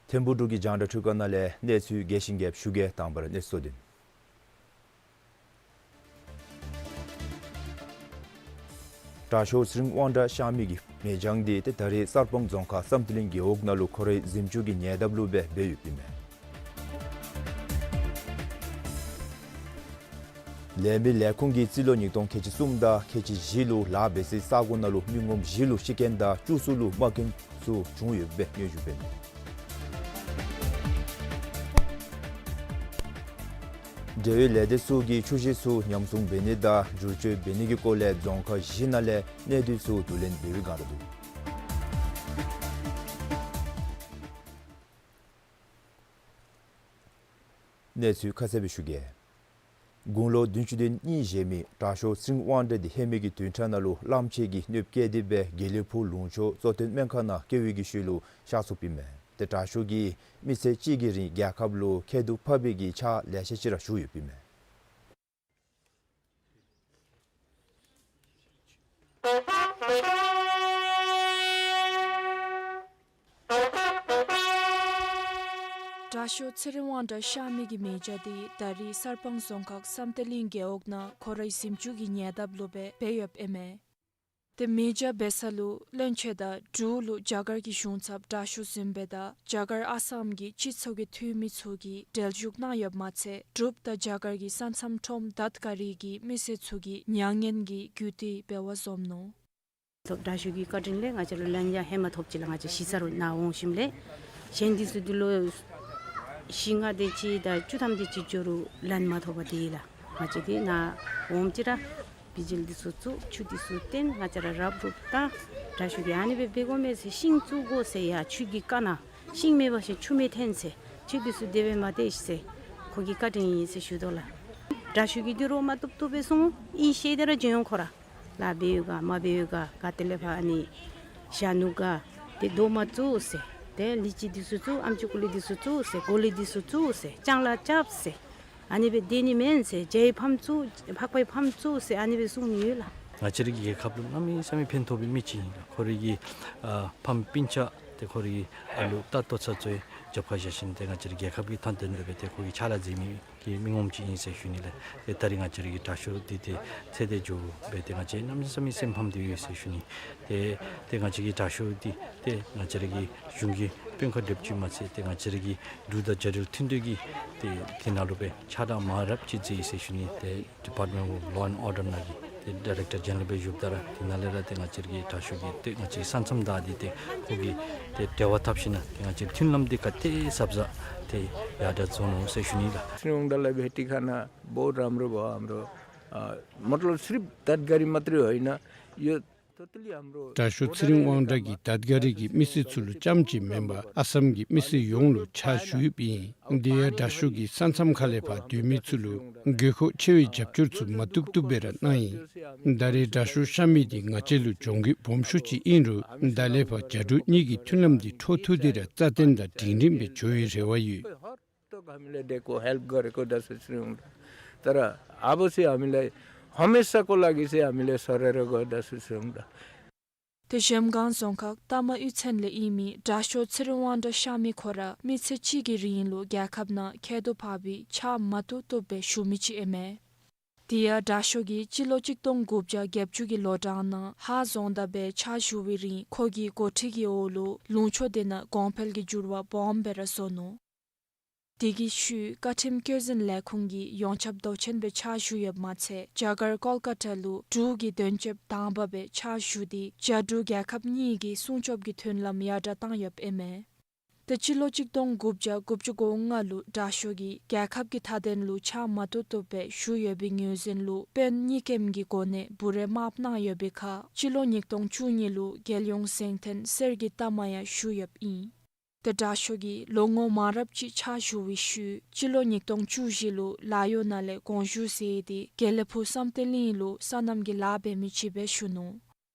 ཐིམ་ཕུག་འབྲུག་གི་རྒྱང་བསྒྲགས་འཕྲུལ་ཁང་ནང་ལས་གནས་ཚུལ་རྒྱས་ཤིང་རྒྱསཔ་ཞུ་གེ། དང་པ་ར་གནས་ཚུལ་གཙོ་དོན། དྲག་ཤོས་ཚེ་རིང་དབང་གྲགས་གཤགས་མི་གི་མེ་སྦྱང་འདི་ཏེ་ད་རེས་གསར་སྤང་རྫོང་ཁག་བསམ་གཏན་གླིང་རྒེད་འོག་ནང་ལུ་ཁོ་རའི་གཟིམ་ཅུང་གི་ཉེ་འདབས་ལུ་སྦེ་འབད་ཡོདཔ་ཨིན་མས། ལས་མི་ལས་ཁུངས་ཀྱིས་རྩིས་ལོ་ཉིས་སྟོང་ཁལ་གཅིག་གསུམ་དང་ཁལ་གཅིག་བཞི་ལུ་ལཱ་འབད་སའི་ས་གོ་ནང་ལུ་མི་ངོམ་བཞི་ལུ་ཤི་རྐྱེན་དང་བཅུ་གསུམ་ལུ་རྨ་རྐྱེན་ཚུ་བྱུང་ཡོདཔ་སྦེ་སྙན་ཞུ་འབད་ནུག། འབྲེལ་ཡོད་ལས་སྡེ་ཚུ་གིས་ཆུ་ཤེལ་ཚུ་ཉམས་སྲུང་འབད་ནི་དང་བསྒྱུར་བཅོས་འབད་ནི་གི་སྐོར་ལས་རྫོང་ཁག་བཞི་ནང་ལས་གནད་སྡུད་ཚུ་བསྡུ་ལེན་འབད་བའི་བསྒང་ར་འདུག། གནས་ཚུལ་ཁ་གསལ་སྦེ་ཞུ་གེ། དགུང་ལོ་བདུན་ཅུ་དོན་གཉིས་བཞེས་མི་དྲག་ཤོས་ཚེ་རིང་དབང་གྲགས་འདི་ཧེ་མའི་གི་བདུན་ཕྲག་ནང་ལུ་གླངམོ་ཆེ་གི་གནོདཔ་བཀལ་ཏེ་སྦེ་དགེ་ལེགས་ཕུག་ལུང་ཕྱོགས་གཙོ་བསྟེན་སྨན་ཁང་ནང་བསྐྱལ་བའི་གི་ཤུལ་ལུ་གཤགས་སོཔ་ཨིན་མས། ཏེ་དྲག་ཤོས་ཀྱིས་མི་ཚེ་གཅིག་གི་རིང་རྒྱལ་ཁབ་ལུ་ཁྱད་དུ་འཕགས་པའི་གི་ཕྱག་ལེ་ཤ་ཅིག་ར་ཞུ་ཡོདཔ་ཨིན་མས། དྲག་ཤོས་ཚེ་རིང་དབང་གྲགས་གཤགས་མི་གི་མེ་བྱ་དེ་ད་རིས་གསར་སྤང་རྫོང་ཁག་བསམ་གཏན་གླིང་རྒེད་འོག་ནང་ཁོ་རའི་གཟིམ་ཅུང་གི་ཉེ་འདབས་ལུ་སྦེ་སྦེ་ཡོདཔ་ཨིན་མས། ཏེ་མེ་བྱ་འབད་ས་ལུ་བློན་ཆེན་དང་འབྲུག་ལུ་རྒྱ་གར་གྱི་གཞུང་ཚབ་དྲག་ཤོས་ཟིན་པ་དང་རྒྱ་གར་ཨ་སམ་གྱི་སྤྱི་ཚོགས་ཀྱི་འཐུས་མི་ཚུ་གིས་འབྲེལ་ཞུགས་གནང་ཡོདཔ་མ་ཚད་འབྲུགཔ་དང་རྒྱ་གར་གྱི་ས་མཚམས་ཁྲོམ་དར་དཀར་རི་གི་མི་སེར་ཚུ་གིས་མྱ་ངན་གྱི་རྒྱུ་དེ་འབད་བར་འཛོམས་ནུག། ཐོབ། དྲག་ཤོས་ཀྱི་བཀའ་དྲིན་ལས་ང་བཅས་ལུ་ལན་ཡང་ཧེ་མ་ཐོབ་ཅི་ལགས། ང་བཅས་གཞིས་རྩ་རུ་ནཱ་འོང་ཞིནམ་ལས་གཞན་འདི་ཚུ་འདི་ལུ་བཞི་ལྔ་དེ་ཅིག་དང་བཅུ་ཐམ་དེ་ཅིག་འགྱོ་རུང་ལན་མ་ཐོབ་པར་སྡོད་ཡི་ལགས། ང་བཅས་འདི་ནཱ་འོངམ་ཅིག་ར་བི་ཇི་ལི་འདི་ཚུ་བཙུགས། ཆུ་འདི་ཚུ་བཏོན། ང་བཅས་ར་རབ་རུབ་བཏང་། དྲག་ཤོས་ཀྱིས་ཨ་ནི་སྦེ་འབད་དགོ་མས་ཟེར། ཤིང་བཙུགས་དགོ་ཟེར་ཡར་ཆུ་གི་ཀ་ནང་ཤིང་མེད་པ་ཅིན་ཆུ་མེ་འཐོན་ཟེར། ཆུ་འདི་ཚུ་དེ་སྦེ་མ་སྡོད་ཟེར། ཁོ་གི་བཀའ་དྲིན་ཨིན་ཟེར་ཞུ་དོ་ལགས། དྲག་ཤོས་ཀྱིས་འདི་རོགས་མ་བཏུབ་བཏུབ་སྦེ་གསུངས། ཨིན་ཤེས་ཏེ་ར་འགྱོ་འོང་ཁོ་ར། ལཱ་འབད་ཡོད་ག་མ་འབད་ཡོད་ག། ག་ཏེ་ལས་ཕར་ཨ་ནི་ཞ་ནུ་ག་ཏེ་རྡོག་མ་བཙུགས་ཟེར། ཏེ་ལི་ཅི་འདི་ཚུ་བཙུགས། ཨམ་ཅུ་ཀུ་ལི་འདི་ཚུ་བཙུགས་ཟེར། གོ་ལི་འདི་ཚུ་བཙུགས་ཟེར། ལྕང་ལཱ་རྐྱབ་ཟེར། ཨ་ནི་སྦེ་སྡོད་ནི་མེན་ཟེར། བྱའི་ཕམ་བཙུགས། ཕག་པའི་ཕམ་བཙུགས་ཟེར་ཨ་ནི་སྦེ་གསུང་ནི་ཡོད་ལགས། ང་བཅས་རའི་རྒྱལ་ཁབ་ལུ་གནམ་མེད་ས་མེད་ཕན་ཐོགས་པའི་མི་ཅིག་ཨིན་ལགས། ཁོ་རའི་གི་ཨ་ཕམ་སྤུན་ཆ་ཏེ་ཁོ་རའི་གི་ཨ་ལུ་རྟ་ལྟོ་ཚང་ཚུ་ཡང་རྒྱབ་ཁར་བཞག་ཞིནམ་ཏེ་ང་བཅས་རའི་རྒྱལ་ཁབ་ཀྱི་དོན་དོན་དུ་སྦེ་ཏེ་ཁོ་གིས་ཕྱག་ལཱ་མཛད་མི་གི་མི་ངོམ་ཅིག་ཨིན་ཟེར་ཞུ་ནི་ལགས། ཏེ་ད་རིས་ང་བཅས་རའི་གི་དྲག་ཤོས་འདི་ཏེ་ཚེ་འདི་འགྱོཝ་སྦེ་ཏེ་ང་བཅས་གནམ་མེད་ས་མེད་སེམས་ཕམ་སྟེ་ཡོད་ཟེར་ཞུ་ནི། ཏེ་ཏེ་ང་བཅས་ཀྱི་དྲག་ཤོས་འདི་ཏེ་ང་བཅས་རའི་གི་གཞུང་གི་དཔོན་ཁག་སློབ་ཅིག་མ་ཚད་ཏེ་ང་བཅས་རའི་གི་འབྲུག་དང་རྒྱ་འབྲུག་མཐུན་འབྲེལ་གྱི་ཏེ་དེ་ནང་ལུ་སྦེ་ཕྱག་རྟགས་མང་རབས་ཅིག་མཛད་ཡི་ཟེར་ཞུ་ནི། ཏེ་Department of Law and Order ནང་གི་ཏེ་Director General སྦེ་བཞུགསཔ་ད་ར་དེ་ནང་ལས་ར་ཏེ་ང་བཅས་རའི་གི་དྲག་ཤོས་ཀྱིས་ཏེ་ང་བཅས་ཀྱི་ས་མཚམས་དང་འདི་ཏེ་ཁོ་གིས་ཏེ་འབྲེལ་བ་འཐབ་ཞིནམ་ཏེ་ང་བཅས་མཐུན་ལམ་འདི་ག་ཏེ་ཟབ་ཟབ་ཏེ་ཡར་དྲག་འགྱོ་ནུག་ཟེར་ཞུ་ནི་ལགས། श्री उंगडा लाई भेटी खाना बहुत राम्रो भयो हाम्रो। अ, मतलब सिर्फ दादगारी मात्रै होइन, यो totally हाम्रो དྲག་ཤོས་ཚེ་རིང་དབང་གྲགས་ཀྱིས་དར་དཀར་རི་གི་མི་སེར་ཚུ་ལུ་རྐྱངམ་གཅིག་མེན་པར་ཨ་སམ་གྱི་མི་སེར་ཡོངས་ལུ་ཕྱག་ཞུ་ཡོདཔ་ཨིན། དེ་ཡང་དྲག་ཤོས་ཀྱིས་ས་མཚམས་ཁ་ལས་ཕར་སྡོད་མི་ཚུ་ལུ་དགོས་མཁོ་ཆེ་བའི་རྒྱབ་སྐྱོར་ཚུ་མ་བཏུབ་བཏུབ་སྦེ་ར་གནང་ཡི། ད་རེས་དྲག་ཤོས་གཤགས་མི་འདི་ང་བཅས་ལུ་གྱོང་གུད་སྦོམ་ཤོས་ཅིག་ཨིན་རུང་ད་ལས་ཕར་རྒྱ་འབྲུག་གཉིས་ཀྱི་མཐུན་ལམ་འདི་འཕྲོ་མཐུད་དེ་ར་རྩ་བརྟན་དང་སྒྲིང་སྒྲིང་སྦེ་འགྱོ་བའི་རེ་བ་ཡོད། तो हामीले दिएको, help गरेको दसैँ श्री उंगडा। तर अब चाहिँ हामीलाई हमेसाको लागि चाहिँ हामीलाई छोडेर गयो दसैँ श्री उंगडा। ཏེ་གཞལམ་སྒང་རྫོང་ཁག་རྟ་མ་གཡུས་ཚན་ལས་ཨིན་མི་དྲག་ཤོས་ཚེ་རིང་དབང་གྲགས་གཤགས་མི་ཁོ་ར་མི་ཚེ་གཅིག་གི་རིང་ལུ་རྒྱལ་ཁབ་ནང་ཁྱད་དུ་འཕགས་པའི་ཕྱག་མ་བཏུབ་བཏུབ་སྦེ་ཞུ་མི་ཅིག་ཨིན་མས། དེ་ཡང་དྲག་ཤོས་ཀྱིས་སྤྱི་ལོ་གཅིག་སྟོང་དགུ་བརྒྱ་བརྒྱད་ཅུ་གི་ལོ་གྲངས་ནང་ཧཱ་རྫོང་བདག་སྦེ་ཕྱག་ཞུ་བའི་རིང་ཁོ་གི་འགོ་ཁྲིད་ཀྱི་འོག་ལུ་ལུང་ཕྱོགས་དེ་ནང་གོང་འཕེལ་གྱི་འགྱུར་བ་སྦོམ་སྦེ་ར་བཟོ་ནུག། དེ་གི་ཤུལ་བཀའ་ཁྲིམས་བཀོད་འཛིན་ལས་ཁུངས་ཀྱི་ཡོངས་ཁྱབ་མདོ་ཆེན་སྦེ་ཕྱག་ཞུ་ཡོདཔ་མ་ཚད་རྒྱ་གར་ཀོལ་ཀ་ཏ་ལུ་འབྲུག་གི་དོན་གཅོད་དང་པ་སྦེ་ཕྱག་ཞུ་སྟེ་རྒྱ་འབྲུག་རྒྱལ་ཁབ་གཉིས་ཀྱི་སྲུང་སྐྱོབ་ཀྱི་མཐུན་ལམ་ཡར་དྲག་བཏང་ཡོདཔ་ཨིན་མས། ཏེ་སྤྱི་ལོ་གཅིག་སྟོང་དགུ་བརྒྱ་དགུ་བཅུ་གོ་ལྔ་ལུ་དྲག་ཤོས་ཀྱིས་རྒྱལ་ཁབ་ཀྱི་མཐའ་དོན་ལུ་ཕྱག་མ་བཏུབ་བཏུབ་སྦེ་ཞུ་ཡོད་པའི་ངོས་འཛིན་ལུ་དཔོན་གཉིས་ཀྱི་སྐོར་ནས་འབུལ་རེ་མངམ་གནང་ཡོད་པའི་ཁར་སྤྱི་ལོ་ཉིས་སྟོང་བཅུ་གཉིས་ལུ་རྒྱལ་ཡོངས་གཟེངས་ཐོན་གསེར་གྱི་རྟགས་མ་ཡང་ཞུ་ཡོདཔ་ཨིན། ཏེ་དྲག་ཤོས་ཀྱིས་ལོ་ངོ་མང་རབས་ཅིག་ཕྱག་ཞུ་བའི་ཤུལ་སྤྱི་ལོ་ཉིས་སྟོང་བཅུ་བཞི་ལུ་ལཱ་གཡོག་ནང་ལས་དགོངས་ཞུ་མཛད་དེ་དགེ་ལེགས་ཕུག་བསམ་གཏན་གླིང་ལུ་སོ་ནམ་གྱི་ལཱ་འབད་མི་ཅིག་སྦེ་བཞུགས་ནུག།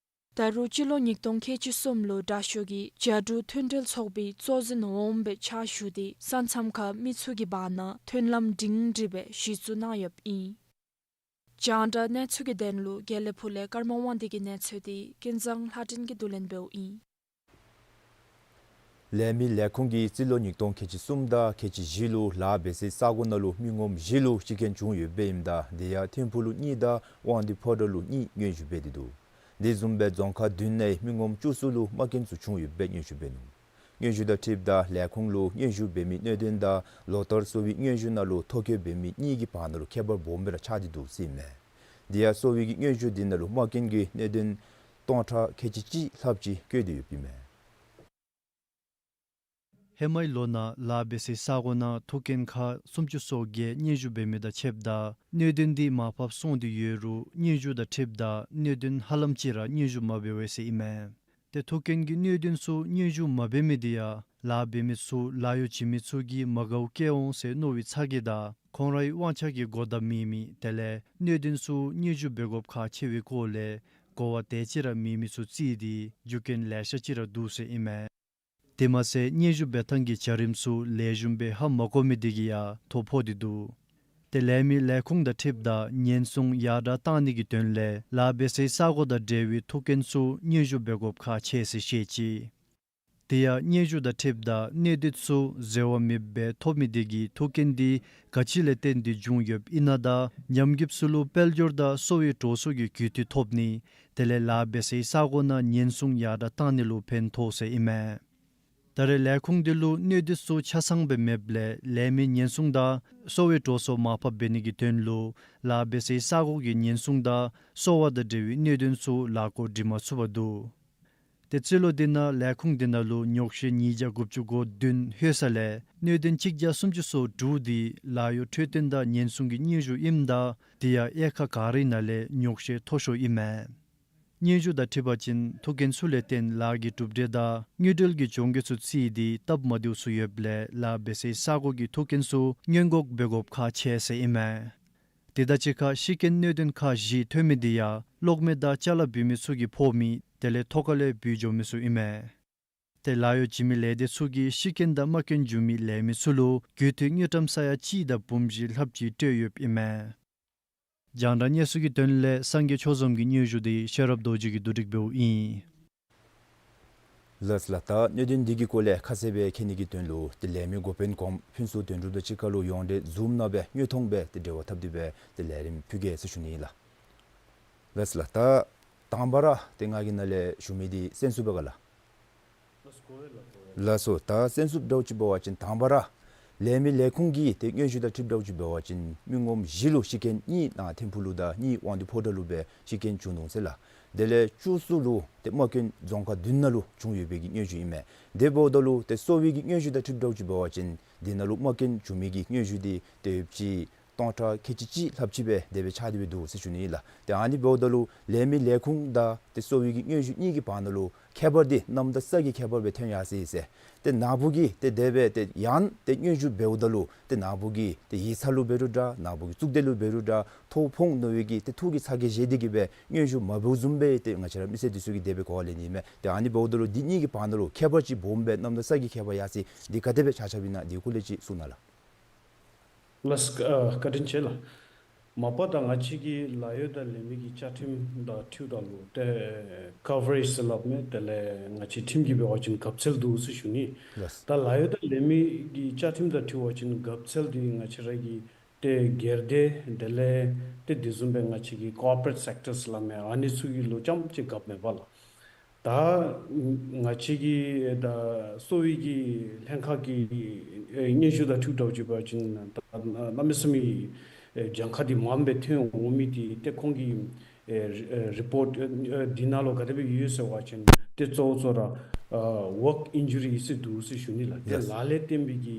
ད་རུང་སྤྱི་ལོ་ཉིས་སྟོང་ཁལ་གཅིག་གསུམ་ལུ་དྲག་ཤོས་ཀྱིས་རྒྱ་འབྲུག་མཐུན་འབྲེལ་ཚོགས་པའི་གཙོ་འཛིན་འོགམ་སྦེ་ཕྱག་ཞུ་སྟེ་ས་མཚམས་ཁར་མི་ཚུ་གི་བར་ན་མཐུན་ལམ་སྒྲིང་སྒྲིང་སྦེ་གཞི་བཙུགས་གནང་ཡོདཔ་ཨིན། རྒྱང་བསྒྲགས་གནས་ཚུལ་གྱི་དོན་ལུ་དགེ་ལེགས་ཕུག་ལས་ཀརྨ་དབང་འདུས་ཀྱི་གནས་ཚུལ་འདི་ཀུན་བཟང་ལྷ་སྒྲོན་གྱིས་བསྡུ་ལེན་འབདཝ་ཨིན། ལས་མི་ལས་ཁུངས་ཀྱིས་སྤྱི་ལོ་ཉིས་སྟོང་ཁལ་གཅིག་གསུམ་དང་ཁལ་གཅིག་བཞི་ལུ་ལཱ་འབད་སའི་ས་གོ་ནང་ལུ་མི་ངོམ་བཞི་ལུ་རྩིས་མཁན་བྱུང་ཡོདཔ་ཨིནམ་ད་དེ་ཡང་ཐིམ་ཕུག་ལུ་གཉིས་དང་དབང་འདུས་ཕོ་བྲང་ལུ་གཉིས་སྙན་ཞུ་འབད་དེ་འདུག། དེ་བཟུམ་སྦེ་རྫོང་ཁག་བདུན་ནང་མི་ངོམ་བཅུ་གསུམ་ལུ་རྨ་སྐྱོན་ཚུ་བྱུང་ཡོདཔ་སྦེ་སྙན་ཞུ་འབད་ནུག། སྙན་ཞུ་དང་འཁྲིལཝ་ད་ལས་ཁུངས་ལུ་སྙན་ཞུ་འབད་མི་གནད་དོན་དང་ལོ་ལྟར་གསོ་བའི་སྙན་ཞུ་ནང་ལུ་ཐོ་བཀོད་འབད་མི་གཉིས་ཀྱི་བར་ན་ལུ་ཁྱད་པར་སྦོམ་སྦེ་ར་ཆགས་ཏེ་འདུག་ཟེར་ཨིན་མས། དེ་ཡང་གསོ་བའི་གི་སྙན་ཞུ་འདི་ནང་ལུ་རྨ་སྐྱོན་གྱི་གནད་དོན་སྟོང་ཕྲག་ཁལ་གཅིག་གཅིག་ལྷགཔ་ཅིག་བཀོད་དེ་ཡོདཔ་ཨིན་མས། ཧེ་མའི་ལོ་ནང་ལཱ་འབད་སའི་ས་གོ་ནང་ཐོ་རྐྱེན་ཁག་སུམ་ཅུ་སོ་བརྒྱད་སྙན་ཞུ་འབད་མི་དང་ཕྱདཔ་ད་གནད་དོན་འདི་མར་ཕབ་སོང་སྟེ་ཡོད་རུང་སྙན་ཞུ་དང་འཁྲིལཝ་ད་གནད་དོན་ཧ་ལམ་ཅིག་ར་སྙན་ཞུ་མ་འབད་བས་ཟེར་ཨིན་མས། ཏེ་ཐོ་རྐྱེན་གྱི་གནད་དོན་ཚུ་སྙན་ཞུ་མ་འབད་མི་དེ་ཡང་ལཱ་འབད་མི་ཚུ་ལཱ་གཡོག་བྱིན་མི་ཚུ་གིས་མ་དགའཝ་བསྐྱེད་འོང་ཟེར་མནོ་བའི་ཚ་གྱང་དང་ཁོང་རའི་དབང་ཆ་གི་གོ་བརྡ་མེད་མི་དེ་ལས་གནད་དོན་ཚུ་སྙན་ཞུ་འབད་དགོཔ་ཁག་ཆེ་བའི་སྐོར་ལས་གོ་བ་དེ་ཅིག་ར་མེད་མི་ཚུ་བརྩིས་ཏེ་རྒྱུ་རྐྱེན་ལེ་ཤ་ཅིག་ར་འདུག་ཟེར་ཨིན་མས། དེ་མ་ཚད་སྙན་ཞུ་འབད་ཐངས་ཀྱི་བྱ་རིམ་ཚུ་ལེགས་ཤོམ་སྦེ་ཧ་མ་གོ་མི་དེ་གིས་ཡང་ཐོ་ཕོག་སྟེ་འདུག། ཏེ་ལས་མི་ལས་ཁུངས་དང་འཁྲིལཝ་ད་ཉེན་སྲུང་ཡར་དྲགས་གཏང་ནི་གི་དོན་ལས་ལཱ་འབད་སའི་ས་གོ་དང་འབྲེལ་བའི་ཐུགས་འགན་ཚུ་སྙན་ཞུ་འབད་དགོཔ་ཁག་ཆེ་ཟེར་བཤད་ཅི། དེ་ཡང་སྙན་ཞུ་དང་འཁྲིལཝ་ད་གནད་དོན་ཚུ་འཛོལ་བ་མེདཔ་སྦེ་ཐོབ་མི་དེ་གིས་ཐུགས་འགན་དེ་ག་ཅི་ལས་བརྟེན་ཏེ་བྱུང་ཡོདཔ་ཨིན་ན་དང་ཉམས་རྒུདཔ་ཚུ་ལུ་དཔལ་འབྱོར་དང་གསོ་བའི་འགྲོ་སོང་གི་རྒུད་འཐུས་ཐོབ་ནི་དེ་ལས་ལཱ་འབད་སའི་ས་གོ་ནང་ཉེན་སྲུང་ཡར་དྲགས་གཏང་ནི་ལུ་ཕན་ཐོགས་ཟེར་ཨིན་མས། ད་རེས་ལས་ཁུངས་དེ་ལུ་གནད་དོན་ཚུ་ཆ་ཚང་སྦེ་མེདཔ་ལས་ལས་མི་ཉེན་སྲུང་དང་གསོ་བའི་འགྲོ་སོང་མར་ཕབ་འབད་ནི་གི་དོན་ལུ་ལཱ་འབད་སའི་ས་གོ་གི་ཉེན་སྲུང་དང་གསོ་བ་དང་འབྲེལ་བའི་གནད་དོན་ཚུ་ལཱ་འགོ་འགྲིམ་མ་ཚུགས་པར་འདུག། ཏེ་རྩིས་ལོ་འདི་ནང་ལས་ཁུངས་དེ་ནང་ལུ་ཉོགས་བཤད་ཉིས་བརྒྱ་དགུ་བཅུ་གོ་བདུན་ལྷོད་ས་ལས་གནད་དོན་གཅིག་བརྒྱ་སུམ་ཅུ་སོ་དྲུག་དེ་ལཱ་གཡོག་འཕྲོད་བསྟེན་དང་ཉེན་སྲུང་གི་སྙན་ཞུ་ཨིནམ་ད་དེ་ཡང་དབྱེ་ཁག་ག་རའི་ནང་ལས་ཉོགས་བཤད་མཐོ་ཤོས་ཨིན་མས། སྙན་ཞུ་དང་འཁྲིལ་བ་ཅིན་ཐུགས་འགན་ཚུ་ལས་བརྟེན་ལཱ་གི་གྲུབ་འབྲས་དང་དངུལ་འབྲེལ་གྱི་གྱོང་གུད་ཚུ་བརྩིས་ཏེ་སྟབས་མ་བདེཝ་ཚུ་ཡོདཔ་ལས་ལཱ་འབད་སའི་ས་གོ་གི་ཐུགས་འགན་ཚུ་སྔོན་འགོག་འབད་དགོཔ་ཁག་ཆེ་ཟེར་ཨིན་མས། དེ་དང་གཅིག་ཁར་ཤི་རྐྱེན་གནད་དོན་ཁག་བཞི་ཐོན་མི་དེ་ཡང་གློག་མེ་དང་ཅ་ལ་འབུད་མི་ཚུ་གིས་ཕོག་མི་དེ་ལས་ཐོག་ཁ་ལས་འབུད་འགྱོ་མི་ཚུ་ཨིན་མས། ཏེ་ལཱ་གཡོག་བྱིན་མི་ལས་སྡེ་ཚུ་གིས་ཤི་རྐྱེན་དང་རྨ་སྐྱོན་བྱུང་མི་ལས་མི་ཚུ་ལུ་རྒུད་འཐུས་དངུལ་ཀྲམ་ས་ཡ་གཅིག་དང་འབུམ་བཞི་ལྷགཔ་ཅིག་སྤྲོད་ཡོདཔ་ཨིན་མས། རྒྱང་བསྒྲགས་གནས་ཚུལ་གྱི་དོན་ལས་སངས་རྒྱས་ཆོས་འཛོམས་ཀྱི་སྙན་ཞུ་དེ་ཤེས་རབ་རྡོ་རྗེ་གིས་བསྡུ་སྒྲིག་འབདཝ་ཨིན། ལགས་ལགས། ད་གནད་དོན་འདི་གི་སྐོར་ལས་ཁ་གསལ་སྦེ་མཁྱེན་ནི་གི་དོན་ལུ་ཏེ་ལས་མི་འགོ་དཔོན་གོངམ་ཕུན་ཚོགས་དོན་གྲུབ་དང་གཅིག་ཁར་ལུ་ཡོངས་འབྲེལ་ཛུམ་ནང་སྦེ་དངོས་མཐོང་སྦེ་ཏེ་འབྲེལ་བ་འཐབ་སྟེ་སྦེ་ཏེ་ལས་རིམ་ཕུལ་གེ་ཟེར་ཞུ་ནི་ཨིན་ལགས། ལགས་ལགས། ད་དང་པ་ར་ཏེ་ང་གིས་ནཱ་ལས་ཞུ་མི་འདི་གསན་ཚུགས་པས་ག་ལགས། ལགས་སོ། ད་གསན་ཚུགསཔ་འདྲཝ་ཅིག་འབད་བ་ཅིན་དང་པ་ར་ལས་མི་ལས་ཁུངས་ཀྱི་ཏེ་སྙན་ཞུ་དང་འཁྲིལཝ་འདྲཝ་ཅིག་འབད་བ་ཅིན་མི་ངོམ་བཞི་ལུ་ཤི་རྐྱེན། གཉིས་ནཱ་ཐིམ་ཕུག་ལུ་དང་གཉིས་དབང་འདུས་ཕོ་བྲང་ལུ་སྦེ་ཤི་རྐྱེན་བྱུང་ནུག་ཟེར་ལགས། དེ་ལས་བཅུ་གསུམ་ལུ་ཏེ་རྨ་སྐྱོན་རྫོང་ཁག་བདུན་ནང་ལུ་བྱུང་ཡོད་པའི་གི་སྙན་ཞུ་ཨིན་མས། དེ་འབདཝ་ད་ལུ་ཏེ་གསོ་བའི་གི་སྙན་ཞུ་དང་འཁྲིལཝ་འདྲཝ་ཅིག་འབད་བ་ཅིན་དེ་ནང་ལུ་རྨ་སྐྱོན་བྱུང་མི་གི་སྙན་ཞུ་འདི་ཏེ་ཡོདཔ་ཅིག་སྟོང་ཕྲག་ཁལ་གཅིག་གཅིག་ལྷགཔ་ཅིག་སྦེ་དེ་སྦེ་ཆགས་ཏེ་སྦེ་འདུག་ཟེར་ཞུ་ནི་ཨིན་ལགས། ཏེ་ཨ་ནི་འབདཝ་ད་ལུ་ལས་མི་ལས་ཁུངས་དང་ཏེ་གསོ་བའི་གི་སྙན་ཞུ་གཉིས་ཀྱི་བར་ན་ལུ་ཁྱད་པར་འདི་གནམ་དང་ས་གི་ཁྱད་པར་སྦེ་ཐོན་ཡར་སོ་ཡི་ཟེར། ཏེ་ནཱ་བུ་གིས་ཏེ་དེ་སྦེ་ཏེ་ཡང་ཏེ་སྙན་ཞུ་འབདཝ་ད་ལུ་ཏེ་ནཱ་བུ་གིས་ཏེ་ཡིག་ཚང་ལུ་འབད་རུང་འདྲ་ནཱ་བུ་གི་གཙུག་སྡེ་ལུ་འབད་རུང་འདྲ་ཐོ་ཕོག་མནོ་བའི་གི་ཏེ་ཐུགས་ཀྱི་ཚ་གྱང་བཞེས་ཏེ་གིས་སྦེ་སྙན་ཞུ་མ་འབདཝ་བཟུམ་སྦེ་ཏེ་ང་བཅས་ར་མི་སེར་འདི་ཚུ་གིས་དེ་སྦེ་གོ་བ་ལེན་ནི་ཨིན་མས། ཏེ་ཨ་ནི་འབདཝ་ད་ལུ་འདི་གཉིས་ཀྱི་བར་ན་ལུ་ཁྱད་པར་ཅིག་སྦོམ་སྦེ་གནམ་དང་ས་གི་ཁྱད་པར་ཡར་སོ་ཡི་འདི་ག་དེ་སྦེ་ཆགས་ཆགསཔ་ཨིན་ན་འདི་སྐོར་ལས་ཅིག་གསུང་གནང་ལགས། ལགས་སོ། ཨ་བཀའ་དྲིན་ཆེ་ལགས། མ་པ་ད་ང་བཅས་ཀྱི་ལཱ་གཡོག་དང་ལས་མི་གི་བཅའ་ཁྲིམས་དང་འཁྲིལཝ་ད་ལུ་ཏེ་ཀོ་བརེཇ་ཟེར་སླབ་མས། དེ་ལས་ང་བཅས་ཁྲིམས་ཀྱིས་འབད་བ་ཅིན་གབ་ཚད་འདུག་ཟེར་ཞུ་ནི། ལགས། ད་ལཱ་གཡོག་དང་ལས་མི་གི་བཅའ་ཁྲིམས་དང་འཁྲིལ་བ་ཅིན་གབ་ཚད་འདི་ང་བཅས་ར་གི་ཏེ་སྒེར་སྡེ་དེ་ལས་ཏེ་དེ་བཟུམ་སྦེ་ང་བཅས་ཀྱི་ཀོར་པོ་རེཊ་སེག་ཊར་ཟེར་སླབ་མས། ཨ་ནི་ཚུ་གི་ལུ་རྐྱངམ་ཅིག་གབ་མས་པ་ལགས། ད་ང་བཅས་ཀྱི་ད་གསོ་བའི་གི་ལྷན་ཁག་གི་ཨེ་སྙན་ཞུ་དང་འཁྲིལཝ་འདྲཝ་ཅིག་འབད་བ་ཅིན་ད་གནམ་མེད་ས་མེད་ཨེ་གྱངས་ཁ་འདི་མངམ་སྦེ་ཐོན་འོང་མི་འདི་ཏེ་ཁོང་གི་ཨེ་རི་ཨེ་རི་པོརཊ་ཨེ་འདི་ནང་ལུ་ག་དེ་སྦེ་ཡོད་ཟེར་བ་ཅིན་ཏེ་གཙོ་བོ་གཙོ་ར་ཨ་ཝརཀ་ཨིན་ཇུ་རི་ཟེར་འདུག་ཟེར་ཞུ་ནི་ལགས། ཏེ་ལགས། ལཱ་ལས་བརྟེན་པའི་གི་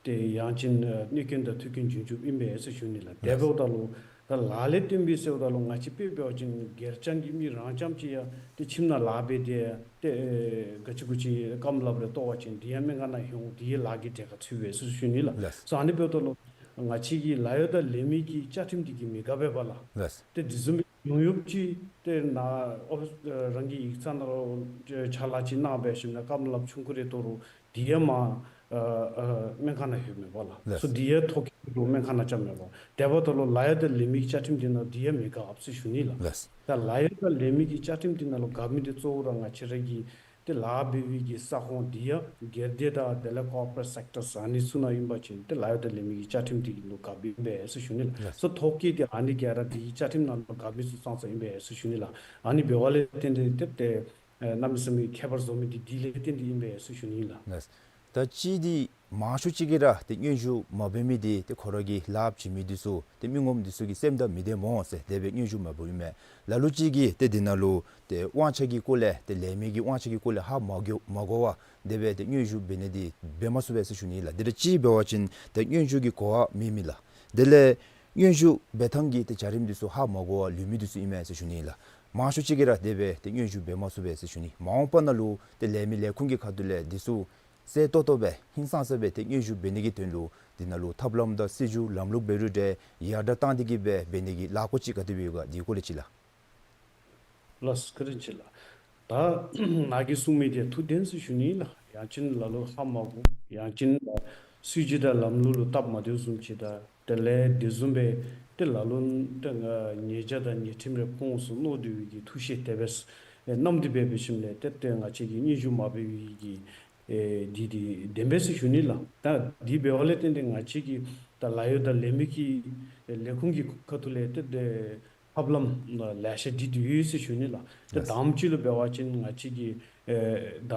ཏེ་ཡང་ཅིན་ཨ་གནོད་སྐྱོན་དང་ཐོག་སྐྱོན་བྱུང་བྱུངམ་ཨིན་པས་ཟེར་ཞུ་ནི་ལགས། དེ་ལགས། འབདཝ་ད་ལུ་ད་ལཱ་ལས་བརྟེན་པའི་ཟེརཝ་ད་ལུ་ང་བཅས་དཔེ་འབད་བ་ཅིན་སྒེར་རྐྱང་གི་མི་རང་རྐྱངམ་ཅིག་ཡང་ཏེ་ཁྱིམ་ནང་ལཱ་འབད་དེ་ཏེ་ཨེ་ག་ཅི་གུ་ཅིག་རྐངམ་ལགཔ་རེ་བཏོག་པ་ཅིན་དེ་ཡང་སྨན་ཁང་ནང་ལྷོད་འོང་། དེ་ཡང་ལཱ་གི་གྲལ་ཁར་ཚུད་པས་ཟེར་ཞུ་ནི་ལགས། ལགས། སོ་ཨ་ནི་འབདཝ་ད་ལུ་ང་བཅས་ཀྱི་ལཱ་གཡོག་དང་ལས་མི་གི་བཅའ་ཁྲིམས་འདི་གིས་མི་དགའ་བས་པ་ལགས། ལགས། ཏེ་དེ་བཟུམ་སྦེ་ཡོང་ཡོདཔ་ཅིག་ཏེ་ནཱ་ཨོ་ཕིསི་ཨེ་རང་གི་ཡིག་ཚང་ནང་ལུ་ཕྱག་ལཱ་ཅིག་གནང་འབད་ཞིནམ་ལས་རྐངམ་ལགཔ་ཆུང་ཀུ་རེ་བཏོག་རུང་དེ་ཡང་མར་ཨ་ཨ་སྨན་ཁང་ནང་ལྷོད་མས་པ་ལགས། ལགས། སོ་དེ་ཡང་ཐོ་བཀོད་རུང་སྨན་ཁང་ནང་བཅར་མས་པ། དེ་འབདཝ་ད་ལུ་ལཱ་གཡོག་དང་ལས་མི་གི་བཅའ་ཁྲིམས་འདི་ནང་དེ་ཡང་མི་དགའ་ཟེར་ཞུ་ནི་ལགས། ལགས། ད་ལཱ་གཡོག་དང་ལས་མི་གི་བཅའ་ཁྲིམས་འདི་ནང་ལུ་དགའ་མི་འདི་གཙོ་བོ་ར་ང་བཅས་ར་གི་ཏེ་ལཱ་འབད་བའི་གི་ས་ཁོངས་འདི་ཡང་སྒེར་སྡེ་དང་དེ་ལས་ཀོར་པོ་རེཊ་སེག་ཊར་ཟེར་ཨ་ནི་ཚུ་ནང་ཨིན་པ་ཅིན་ཏེ་ལཱ་གཡོག་དང་ལས་མི་གི་བཅའ་ཁྲིམས་འདི་གི་ལུ་དགའ་མི་ཨིན་པས་ཟེར་ཞུ་ནི་ལགས། ལགས། སོ་ཐོ་བཀོད་འདི་ཨ་ནི་ག་ར་འདི་གི་བཅའ་ཁྲིམས་ནང་ལུ་དགའ་མི་ཚུ་ཙང་ཙང་ཨིན་པས་ཟེར་ཞུ་ནི་ལགས། ཨ་ནི་འབདཝ་ལས་བརྟེན་ཏེ་ཏེ་ཏེ་ཨེ་གནམ་མེད་ས་མེད་ཁྱད་པར་བཟོ་མི་འདི་དེ་ལས་བརྟེན་ཏེ་ཨིན་པས་ཟེར་ཞུ་ནི་ལགས། ལགས། ད་ཅི་འདི་མང་ཤོས་ཅིག་གིས་ར་ཏེ་སྙན་ཞུ་མ་འབད་མི་འདི་ཏེ་ཁོ་ར་གི་ལཱ་བྱིན་མི་འདི་ཚུ་ཏེ་མི་ངོམ་འདི་ཚུ་གི་སེམས་དང་མི་ལྡནམ་འོང་ཟེར་དེ་སྦེ་སྙན་ཞུ་མ་འབདཝ་ཨིན་མས། ལ་ལུ་ཅིག་གིས་ཏེ་འདི་ནང་ལུ་ཏེ་དབང་ཆ་གི་སྐོར་ལས་ཏེ་ལས་མི་གི་དབང་ཆ་གི་སྐོར་ལས་ཧ་མ་གོ་མ་གོ་བར་དེ་སྦེ་ཏེ་སྙན་ཞུ་འབད་ནི་འདི་འབད་མ་ཚུགས་པས་ཟེར་ཞུ་ནི་ལགས། འདི་ར་ཅིག་འབད་བ་ཅིན་ཏེ་སྙན་ཞུ་གི་གོ་བ་མེད་མི་ལགས། དེ་ལས་སྙན་ཞུ་འབད་ཐངས་ཀྱི་ཏེ་བྱ་རིམ་འདི་ཚུ་ཧ་མ་གོ་བར་ལུས་མི་འདི་ཚུ་ཨིན་མས་ཟེར་ཞུ་ནི་ལགས། མང་ཤོས་ཅིག་གིས་ར་དེ་སྦེ་ཏེ་སྙན་ཞུ་འབད་མ་ཚུགས་པས་ཟེར་ཞུ་ནི། མ་འོངས་པ་ནང་ལུ་ཏེ་ལས་མི་ལས་ཁུངས་ཀྱི་ཁ་ཐུག་ལས་འདི་ཚུ་གསལ་ཏོག་ཏོ་སྦེ་ཧིང་སངས་ས་སྦེ་ཏེ་སྙན་ཞུ་འབད་ནི་གི་དོན་ལུ་འདི་ནང་ལུ་ཐབས་ལམ་དང་སྲིད་བྱུས་ལམ་ལུགས་འབད་རུང་འདྲ་ཡར་དྲགས་བཏང་སྟེ་གིས་སྦེ་འབད་ནི་གི་ལཱ་འགོ་ཅིག་ག་དེ་སྦེ་ཡོད་ག་འདི་སྐོར་ལས་ཅིག་ལགས། ལགས་སོ་བཀའ་དྲིན་ཆེ་ལགས། ད་ནཱ་གིས་གསུངས་མི་འདི་ཐུགས་བདེན་ཟེར་ཞུ་ནི་ལགས། ཡང་ཅིན་ལ་ལུ་ཧ་མ་གོ། ཡང་ཅིན་ལ་སྲིད་བྱུས་དང་ལམ་ལུགས་ལུ་སྟབས་མ་བདེཝ་བཟུམ་ཅིག་དང་དེ་ལས་དེ་བཟུམ་སྦེ་ཏེ་ལ་ལུ་ཏེ་ང་ཉེ་ཆར་དང་ཉེ་ཁྲིམས་རེ་ཁོང་སུ་མནོ་སྟེ་བའི་གི་ཐུགས་བཞེད་དེ་སྦེ་ཨེ་གནང་སྟེ་འབད་འབད་ཞིནམ་ལས་ཏེ་ཏེ་ང་བཅས་ཀྱིས་སྙན་ཞུ་མ་འབད་བའི་གི་ཨེ་འདི་འདི་བདེན་པས་ཟེར་ཞུ་ནི་ལགས། ད་འདི་འབདཝ་ལས་བརྟེན་ཏེ་ང་བཅས་ཀྱིས་ད་ལཱ་གཡོག་དང་ལས་མི་གི་ཨེ་ལས་ཁུངས་ཀྱི་ཁ་ཐུག་ལས་ཏེ་ཏེ་ཐབས་ལམ་ལེ་ཤ་བྲིས་ཏེ་ཡོད་ཟེར་ཞུ་ནི་ལགས། ཏེ་ལགས། དང་པ་ཅིག་ལུ་འབད་བ་ཅིན་ང་བཅས་ཀྱི་ཨེ་ད་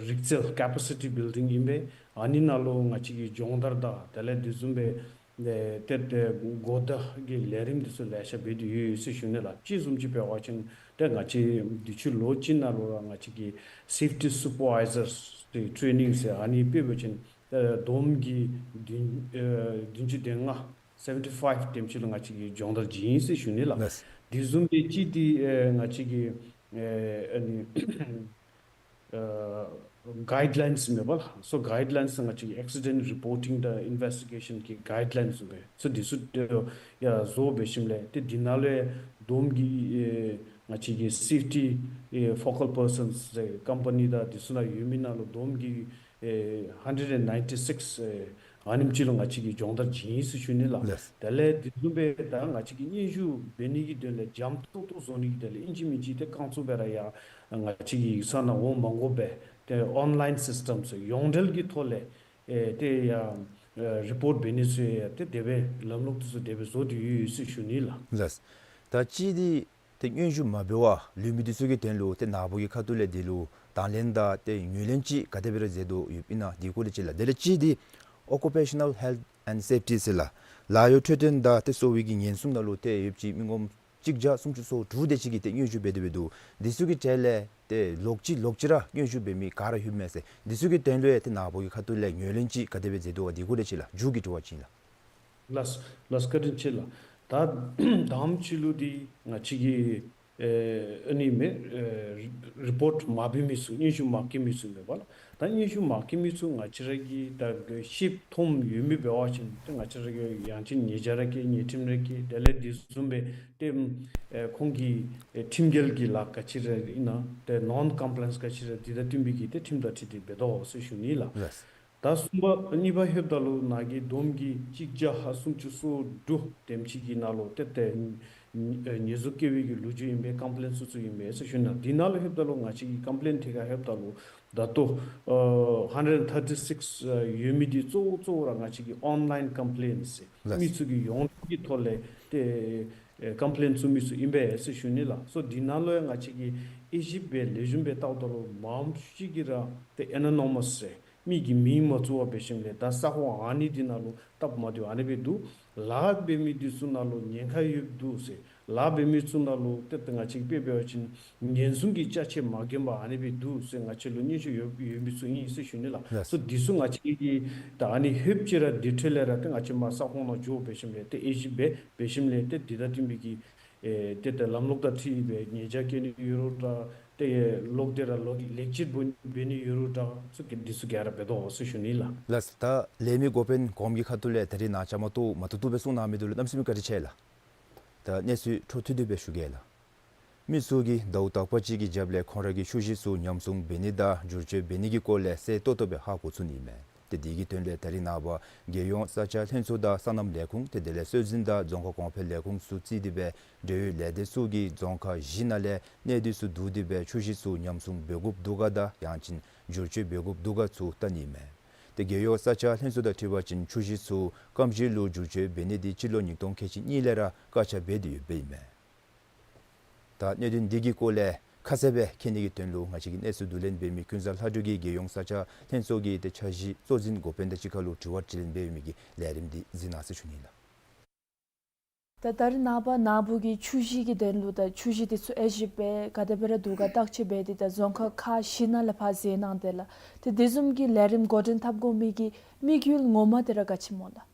རིག་རྩལ་capacity building ཨིན་པས། ཨ་ནི་ནང་ལུ་ང་བཅས་ཀྱིས་སྦྱོང་བརྡར་དང་དེ་ལས་དེ་བཟུམ་སྦེ་ཨེ་ཏེ་ཏེ་གོ་བརྡ་གི་ལས་རིམ་འདི་ཚུ་ལེ་ཤ་འབད་དེ་ཡོད་ཟེར་ཞུ་ནི་ལགས། ཅིག་བཟུམ་ཅིག་འབད་བ་ཅིན་ཏེ་ང་བཅས་དུས་ཅི་ལོ་གཅིག་ནང་ལུ་ར་ང་བཅས་ཀྱི་safety supervisors ཏེ་ཊེ་ནིང་ཟེར་ཨ་ནི་དཔེ་འབད་བ་ཅིན་ཨེ་བསྡོམས་ཀྱིས་བདུན་ཨེ་བདུན་ཅུ་དོན་ལྔ་seventy five དེམ་ཅིག་ལུ་ང་བཅས་ཀྱིས་སྦྱོང་བརྡར་བྱིན་ཡི་ཟེར་ཞུ་ནི་ལགས། ལགས། དེ་བཟུམ་སྦེ་ཅིག་འདི་ཨེ་ང་བཅས་ཀྱི་ཨེ་ཨ་ནི་ཨེ་guidelines མེན་པ་ལགས། སོ་guidelines ང་བཅས་ཀྱི་accident reporting དང་investigation གི་guidelines སྦེ་སོ་འདི་ཚུ་ཏེ་ཡང་བཟོ་འབད་ཞིནམ་ལས་ཏེ་འདི་ནང་ལུ་བསྡོམས་ཀྱིས་ཨེ་ང་བཅས་ཀྱི་safety ཨེ་focal persons ཟེར་ཀམ་པ་ནི་དང་འདི་ཚུ་ནང་ཡོད་མི་ནང་ལུ་བསྡོམས་ཀྱིས་ཨེ་hundred and ninety six ཨེ་ཨ་ནེམ་ཅིག་ལུ་ང་བཅས་ཀྱིས་སྦྱོང་བརྡར་བྱིན་ཡི་ཟེར་ཞུ་ནི་ལགས། ལགས། དེ་ལས་དེ་བཟུམ་སྦེ་ད་ང་བཅས་ཀྱིས་སྙན་ཞུ་འབད་ནི་གི་དོན་ལས་འཇམ་ཏོག་ཏོ་བཟོ་ནི་གི་དོན་ལས་ཨིན་ཅི་མིན་ཅི་ཏེ་རྐང་བཙུགས་སྦེ་ར་ཡར་ང་བཅས་ཀྱི་ཡིག་ཚང་ནང་འོང་མ་དགོ་པར་ཏེ་online systems ཡོངས་འབྲེལ་གྱི་ཐོག་ལས་ཨེ་ཏེ་ཡར་ཨེ་རི་པོརཊ་འབད་ནི་ཚུ་ཡང་ཏེ་དེ་སྦེ་ལམ་ལུགས་དེ་ཚུ་དེ་སྦེ་བཟོ་སྟེ་ཡོད་ཡོད་ཟེར་ཞུ་ནི་ལགས། ལགས། ད་ཅི་འདི་ཏེ་སྙན་ཞུ་མ་འབད་བར་ལུས་མི་འདི་ཚུ་གི་དོན་ལུ་ཏེ་ནཱ་བུ་གི་ཁ་ཐུག་ལས་འདི་ལུ་དང་ལེན་དང་ཏེ་ངོས་ལེན་ཅིག་ག་དེ་སྦེ་ར་མཛད་དོ་ཡོདཔ་ཨིན་ན་འདི་སྐོར་ལས་ཅིག་ལགས། དེ་ལས་ཅིག་འདི་Occupational Health and Safety ཟེར་ལགས། ལཱ་གཡོག་འཕྲོད་བསྟེན་དང་ཏེ་གསོ་བའི་གི་ཉེན་སྲུང་ནང་ལུ་ཏེ་ཡོདཔ་ཅིག་མི་ངོམ་གཅིག་བརྒྱ་སུམ་ཅུ་སོ་དྲུག་དེ་ཅིག་གིས་ཏེ་སྙན་ཞུ་འབད་དེ་འབད་དོ། འདི་ཚུ་གི་གྲས་ལས་ཏེ་ལོག་ཅི་ལོག་ཅི་ར་སྙན་ཞུ་འབད་མི་ག་ར་ཡོདཔ་མས་ཟེར་འདི་ཚུ་གི་དོན་ལུ་ཡང་ཏེ་ནཱ་བུ་གི་ཁ་ཐུག་ལས་ངོས་ལེན་ཅིག་ག་དེ་སྦེ་མཛད་དོ་བ་འདི་སྐོར་ལས་ཅིག་ལགས། མཇུག་གི་དྲི་བ་ཅིག་ལགས། ལགས་ལགས། བཀའ་དྲིན་ཆེ་ལགས། ད་དང་པ་ཅིག་ལུ་འདི་ང་བཅས་ཀྱི་ཨེ་ཨ་ནི་མེན་ཨེ་རི་པོརཊ་མ་འབད་མི་ཚུ་སྙན་ཞུ་མ་བཀོད་མི་ཚུ་མེན་པ་ལགས། ད་སྙན་ཞུ་མ་བཀོད་མི་ཚུ་ང་བཅས་ར་གིས་ད་ཤེསཔ་མཐོངམ་ཡོད་མི་འབད་བ་ཅིན་ཏེ་ང་བཅས་ར་གིས་ཡང་ཅིན་ཉེ་ཆར་ར་བཀལ་ཉེ་ཁྲིམས་ར་བཀལ་དེ་ལས་དེ་བཟུམ་སྦེ་ཏེ་ཨེ་ཁོང་གི་ཨེ་ཁྲིམས་འགལ་གྱི་ལཱ་ག་ཅི་ར་ཨིན་ན་ཏེ་ནོན་ཀམ་པ་ལའི་ཡེནསི་ག་ཅི་ར་འདི་དང་བསྟུན་པའི་གི་ཏེ་ཁྲིམས་དང་འཁྲིལ་ཏེ་འབད་དོ་ཟེར་ཞུ་ནི་ལགས། ལགས། ད་གསུམ་པ་གཉིས་པ་ལྷོདཔ་ད་ལུ་ནཱ་གིས་བསྡོམས་ཀྱིས་གཅིག་བརྒྱ་སུམ་ཅུ་སོ་དྲུག་དེམ་ཅིག་གི་ནང་ལུ་ཏེ་ཏེ་ཨེ་ཉེས་འཛུགས་བཀལ་བའི་གི་ལོ་རྒྱུས་ཨིན་པས། ཀམ་པ་ལེནཊ་ཚུ་ཚུ་ཨིན་པས་ཟེར་ཞུ་ནི། འདི་ནང་ལུ་ལྷོདཔ་ད་ལུ་ང་བཅས་ཀྱི་ཀམ་པ་ལེནཊ་ཐད་ཁར་ལྷོདཔ་ད་ལུ་ད་ལྟོ་ཨ་hundred thirty six ཨ་ཡོད་མི་འདི་གཙོ་བོ་གཙོ་བོ་ར་ང་བཅས་ཀྱི་ཨོན་ལའིན་ཀམ་པ་ལེནཊ་ཟེར་ལགས། མི་ཚུ་གི་ཡོངས་ཀྱི་ཐོག་ལས་ཏེ་ཨེ་ཀམ་པ་ལེནཊ་བཙུགས་མི་ཚུ་ཨིན་པས་ཟེར་ཞུ་ནི་ལགས། སོ་འདི་ནང་ལུ་ཡང་ང་བཅས་ཀྱིས་དབྱེ་ཞིབ་འབད་ལེགས་ཤོམ་སྦེ་བལྟཝ་ད་ལུ་མངམ་ཅིག་གིས་ར་ཏེ་ཨེ་ནོ་ནི་མཱས་ཟེར་མི་གི་མིང་མ་བཙུགས་པར་འབད་ཞིནམ་ལས་ད་ས་ཁོངས་ཨ་ནི་འདི་ནང་ལུ་སྟབས་མ་བདེཝ་ཨ་ནི་སྦེ་འདུག། ལཱ་འབད་མི་འདི་ཚུ་ནང་ལུ་ཉེན་ཁ་ཡོདཔ་འདུག་ཟེར། ལཱ་འབད་མི་ཚུ་ནང་ལུ་ཏེ་ཏེ་ང་བཅས་དཔེ་འབད་བ་ཅིན་ཉེན་སྲུང་གི་ཅ་ཆས་མ་གྱོན་པར་ཨ་ནི་སྦེ་འདུག་ཟེར་ང་བཅས་ལུ་སྙན་ཞུ་ཡོད་ཡོད་མི་ཚུ་ཨིན་ཟེར་ཞུ་ནི་ལགས། ལགས། སོ་འདི་ཚུ་ང་བཅས་ཀྱིས་ད་ཨ་ནི་ལྷོདཔ་ཅིག་ར་དེ་འཕྲོ་ལས་ར་ཏེ་ང་བཅས་མར་ས་ཁོངས་ནང་འགྱོ་འབད་ཞིནམ་ལས་ཏེ་དབྱེ་ཞིབ་འབད་འབད་ཞིནམ་ལས་ཏེ་འདི་དང་བསྟུན་པའི་གི་ཨེ་ཏེ་ཏེ་ལམ་ལུགས་དང་འཁྲིལ་སྦེ་ཉེས་བྱ་བཀལ་ནི་ཡོད་རུང་འདྲ། ཏེ་ལོག་སྟེ་ར་ལོག་ལེགས་བཅོས་འབད་འབད་ནི་ཡོད་རུང་འདྲ། ཚུ་གི་འདི་ཚུ་ག་ར་འབད་དོ་ཟེར་ཞུ་ནི་ལགས། ལགས། ད་ལས་མི་འགོ་དཔོན་གོངམ་གི་ཁ་ཐུག་ལས་ད་རིས་ནཱ་བཅའ་མར་གཏོགས་མ་བཏུབ་བཏུབ་སྦེ་གསུང་གནང་མི་འདི་ལུ་གནམ་མེད་ས་མེད་བཀའ་དྲིན་ཆེ་ལགས། ད་གནས་ཚུལ་འཕྲོ་མཐུད་དེ་སྦེ་ཞུ་གེ་ལགས། མི་ཚུ་གིས་ཟླཝ་དག་པ་ཅིག་གི་རྒྱབ་ལས་ཁོང་ར་གི་ཆུ་གཞི་ཚུ་ཉམས་སྲུང་འབད་ནི་དང་བསྒྱུར་བཅོས་འབད་ནི་གི་སྐོར་ལས་གསལ་ཏོག་ཏོ་སྦེ་ཧ་གོ་ཚུགས་ནི་མས། ཏེ་དེ་གི་དོན་ལས་ད་རིས་ནངས་པ་རྒྱལ་ཡོངས་ས་ཆ་ལྷན་ཚོགས་དང་སོ་ནམ་ལས་ཁུངས་ཏེ་དེ་ལས་སྲོལ་འཛིན་དང་རྫོང་ཁ་གོང་འཕེལ་ལས་ཁུངས་ཚུ་བརྩིས་ཏེ་སྦེ་འབྲེལ་ཡོད་ལས་སྡེ་ཚུ་གིས་རྫོང་ཁག་བཞི་ནང་ལས་གནས་སྡུས་ཚུ་བསྡུ་སྟེ་སྦེ་ཆུ་གཞི་ཚུ་ཉམས་སྲུང་འབད་དགོཔ་འདུག་ག་དང་ཡང་ཅིན་བསྒྱུར་བཅོས་འབད་དགོཔ་འདུག་ག་ཚུ་བལྟ་ནི་མས། ཏེ་རྒྱལ་ཡོངས་ས་ཆ་ལྷན་ཚོགས་དང་འཁྲིལ་བ་ཅིན་ཆུ་གཞི་ཚུ་སྐམ་གཞི་ལུ་བསྒྱུར་བཅོས་འབད་ནི་འདི་སྤྱི་ལོ་ཉིས་སྟོང་ཁལ་གཅིག་གཉིས་ལས་ར་བཀག་ཆ་འབད་དེ་ཡོདཔ་ཨིན་མས། ད་གནད་དོན་འདི་གི་སྐོར་ལས་ཁ་གསལ་སྦེ་མཁྱེན་ནི་གི་དོན་ལུ་ང་བཅས་ཀྱི་གནས་ཚུལ་བསྡུ་ལེན་འབད་མི་ཀུན་བཟང་ལྷ་སྒྲོན་གྱིས་རྒྱལ་ཡོངས་ས་ཆ་ལྷན་ཚོགས་ཀྱི་ཏེ་འཆར་གཞི་གཙོ་འཛིན་འགོ་དཔོན་དང་གཅིག་ཁར་ལུ་དྲི་བ་དྲིས་ལན་འབད་མི་གི་ལས་རིམ་འདི་གཟིགས་གནང་ཟེར་ཞུ་ནི་ལགས། ད་ད་རིས་ནངས་པ་ནཱ་བུ་གིས་ཆུ་གཞི་གི་དོན་ལུ་ད་ཆུ་གཞི་འདི་ཚུ་དབྱེ་ཞིབ་འབད་ག་དེ་སྦེ་ར་འདུག་ག་བརྟག་དཔྱད་འབད་དེ་ད་རྫོང་ཁག་ཁག་བཞི་ནང་ལས་ཕར་མཛད་གནང་དེས་ལགས། ཏེ་དེ་བཟུམ་གྱི་ལས་རིམ་འགོ་འདྲེན་འཐབ་དགོ་མི་གི་དམིགས་ཡུལ་ངོ་མ་དེ་ར་ག་ཅི་སྨོ་ལགས།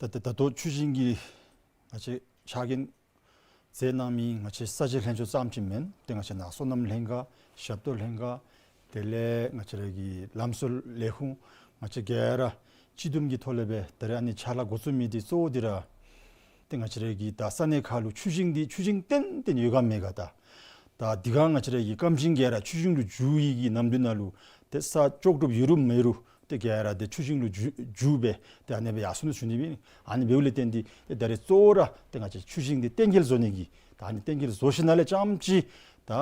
ད་ད་ད་ལྟོ་ཆུ་གཞི་གི་ང་བཅས་ཕྱག་འགན་མཛད་གནང་མི་ང་བཅས་ས་ཆ་ལྷན་ཚོགས་ཙམ་ཅིག་མེན། ཏེ་ང་བཅས་ནཱ་སོ་ནམ་ལྷན་ཁག་ཞབས་ཏོག་ལྷན་ཁག་དེ་ལས་ང་བཅས་ར་གི་ལམ་སྲོལ་ལས་ཁུངས་ང་བཅས་ག་ར་སྤྱི་བསྡོམས་ཀྱི་ཐོག་ལས་སྦེ་ད་རེས་ཨ་ནི་ཕྱག་ལཱ་འགོ་བཙུགས་མི་འདི་གཙོ་བོ་འདི་ར་ཏེ་ང་བཅས་ར་གི་ད་ས་གནས་ཁག་ལུ་ཆུ་ཞིང་འདི་ཆུ་ཞིང་ཏན་ཏན་ཡོད་ག་མེད་ག་ད་ད་འདི་ག་ང་བཅས་ར་གི་སྐམ་ཞིང་ག་ར་ཆུ་ཞིང་ལུ་འགྱུར་ཡི་གི་ནམ་དུས་ནང་ལུ་ ཏེ་ས་ལྕོགས་གྲུབ་ཡོད་རུང་མེད་རུང་ཏེ་ག་ར་ཏེ་ཆུ་ཞིང་ལུ་འགྱུར་འགྱུར་སྦེ་ཏེ་ཨ་ནི་སྦེ་ཡར་སོང་ནུག་ཟེར་ཞུ་ནི་ཨིན། ཨ་ནི་འབདཝ་ལས་བརྟེན་ཏེ་ཏེ་ད་རེས་གཙོ་བོ་ར་ཏེ་ང་བཅས་ཆུ་ཞིང་འདི་གཏན་འཁེལ་བཟོ་ནི་གི་ད་ཨ་ནི་གཏན་འཁེལ་བཟོ་ཞིནམ་ལས་རྐྱངམ་ཅིག་ད་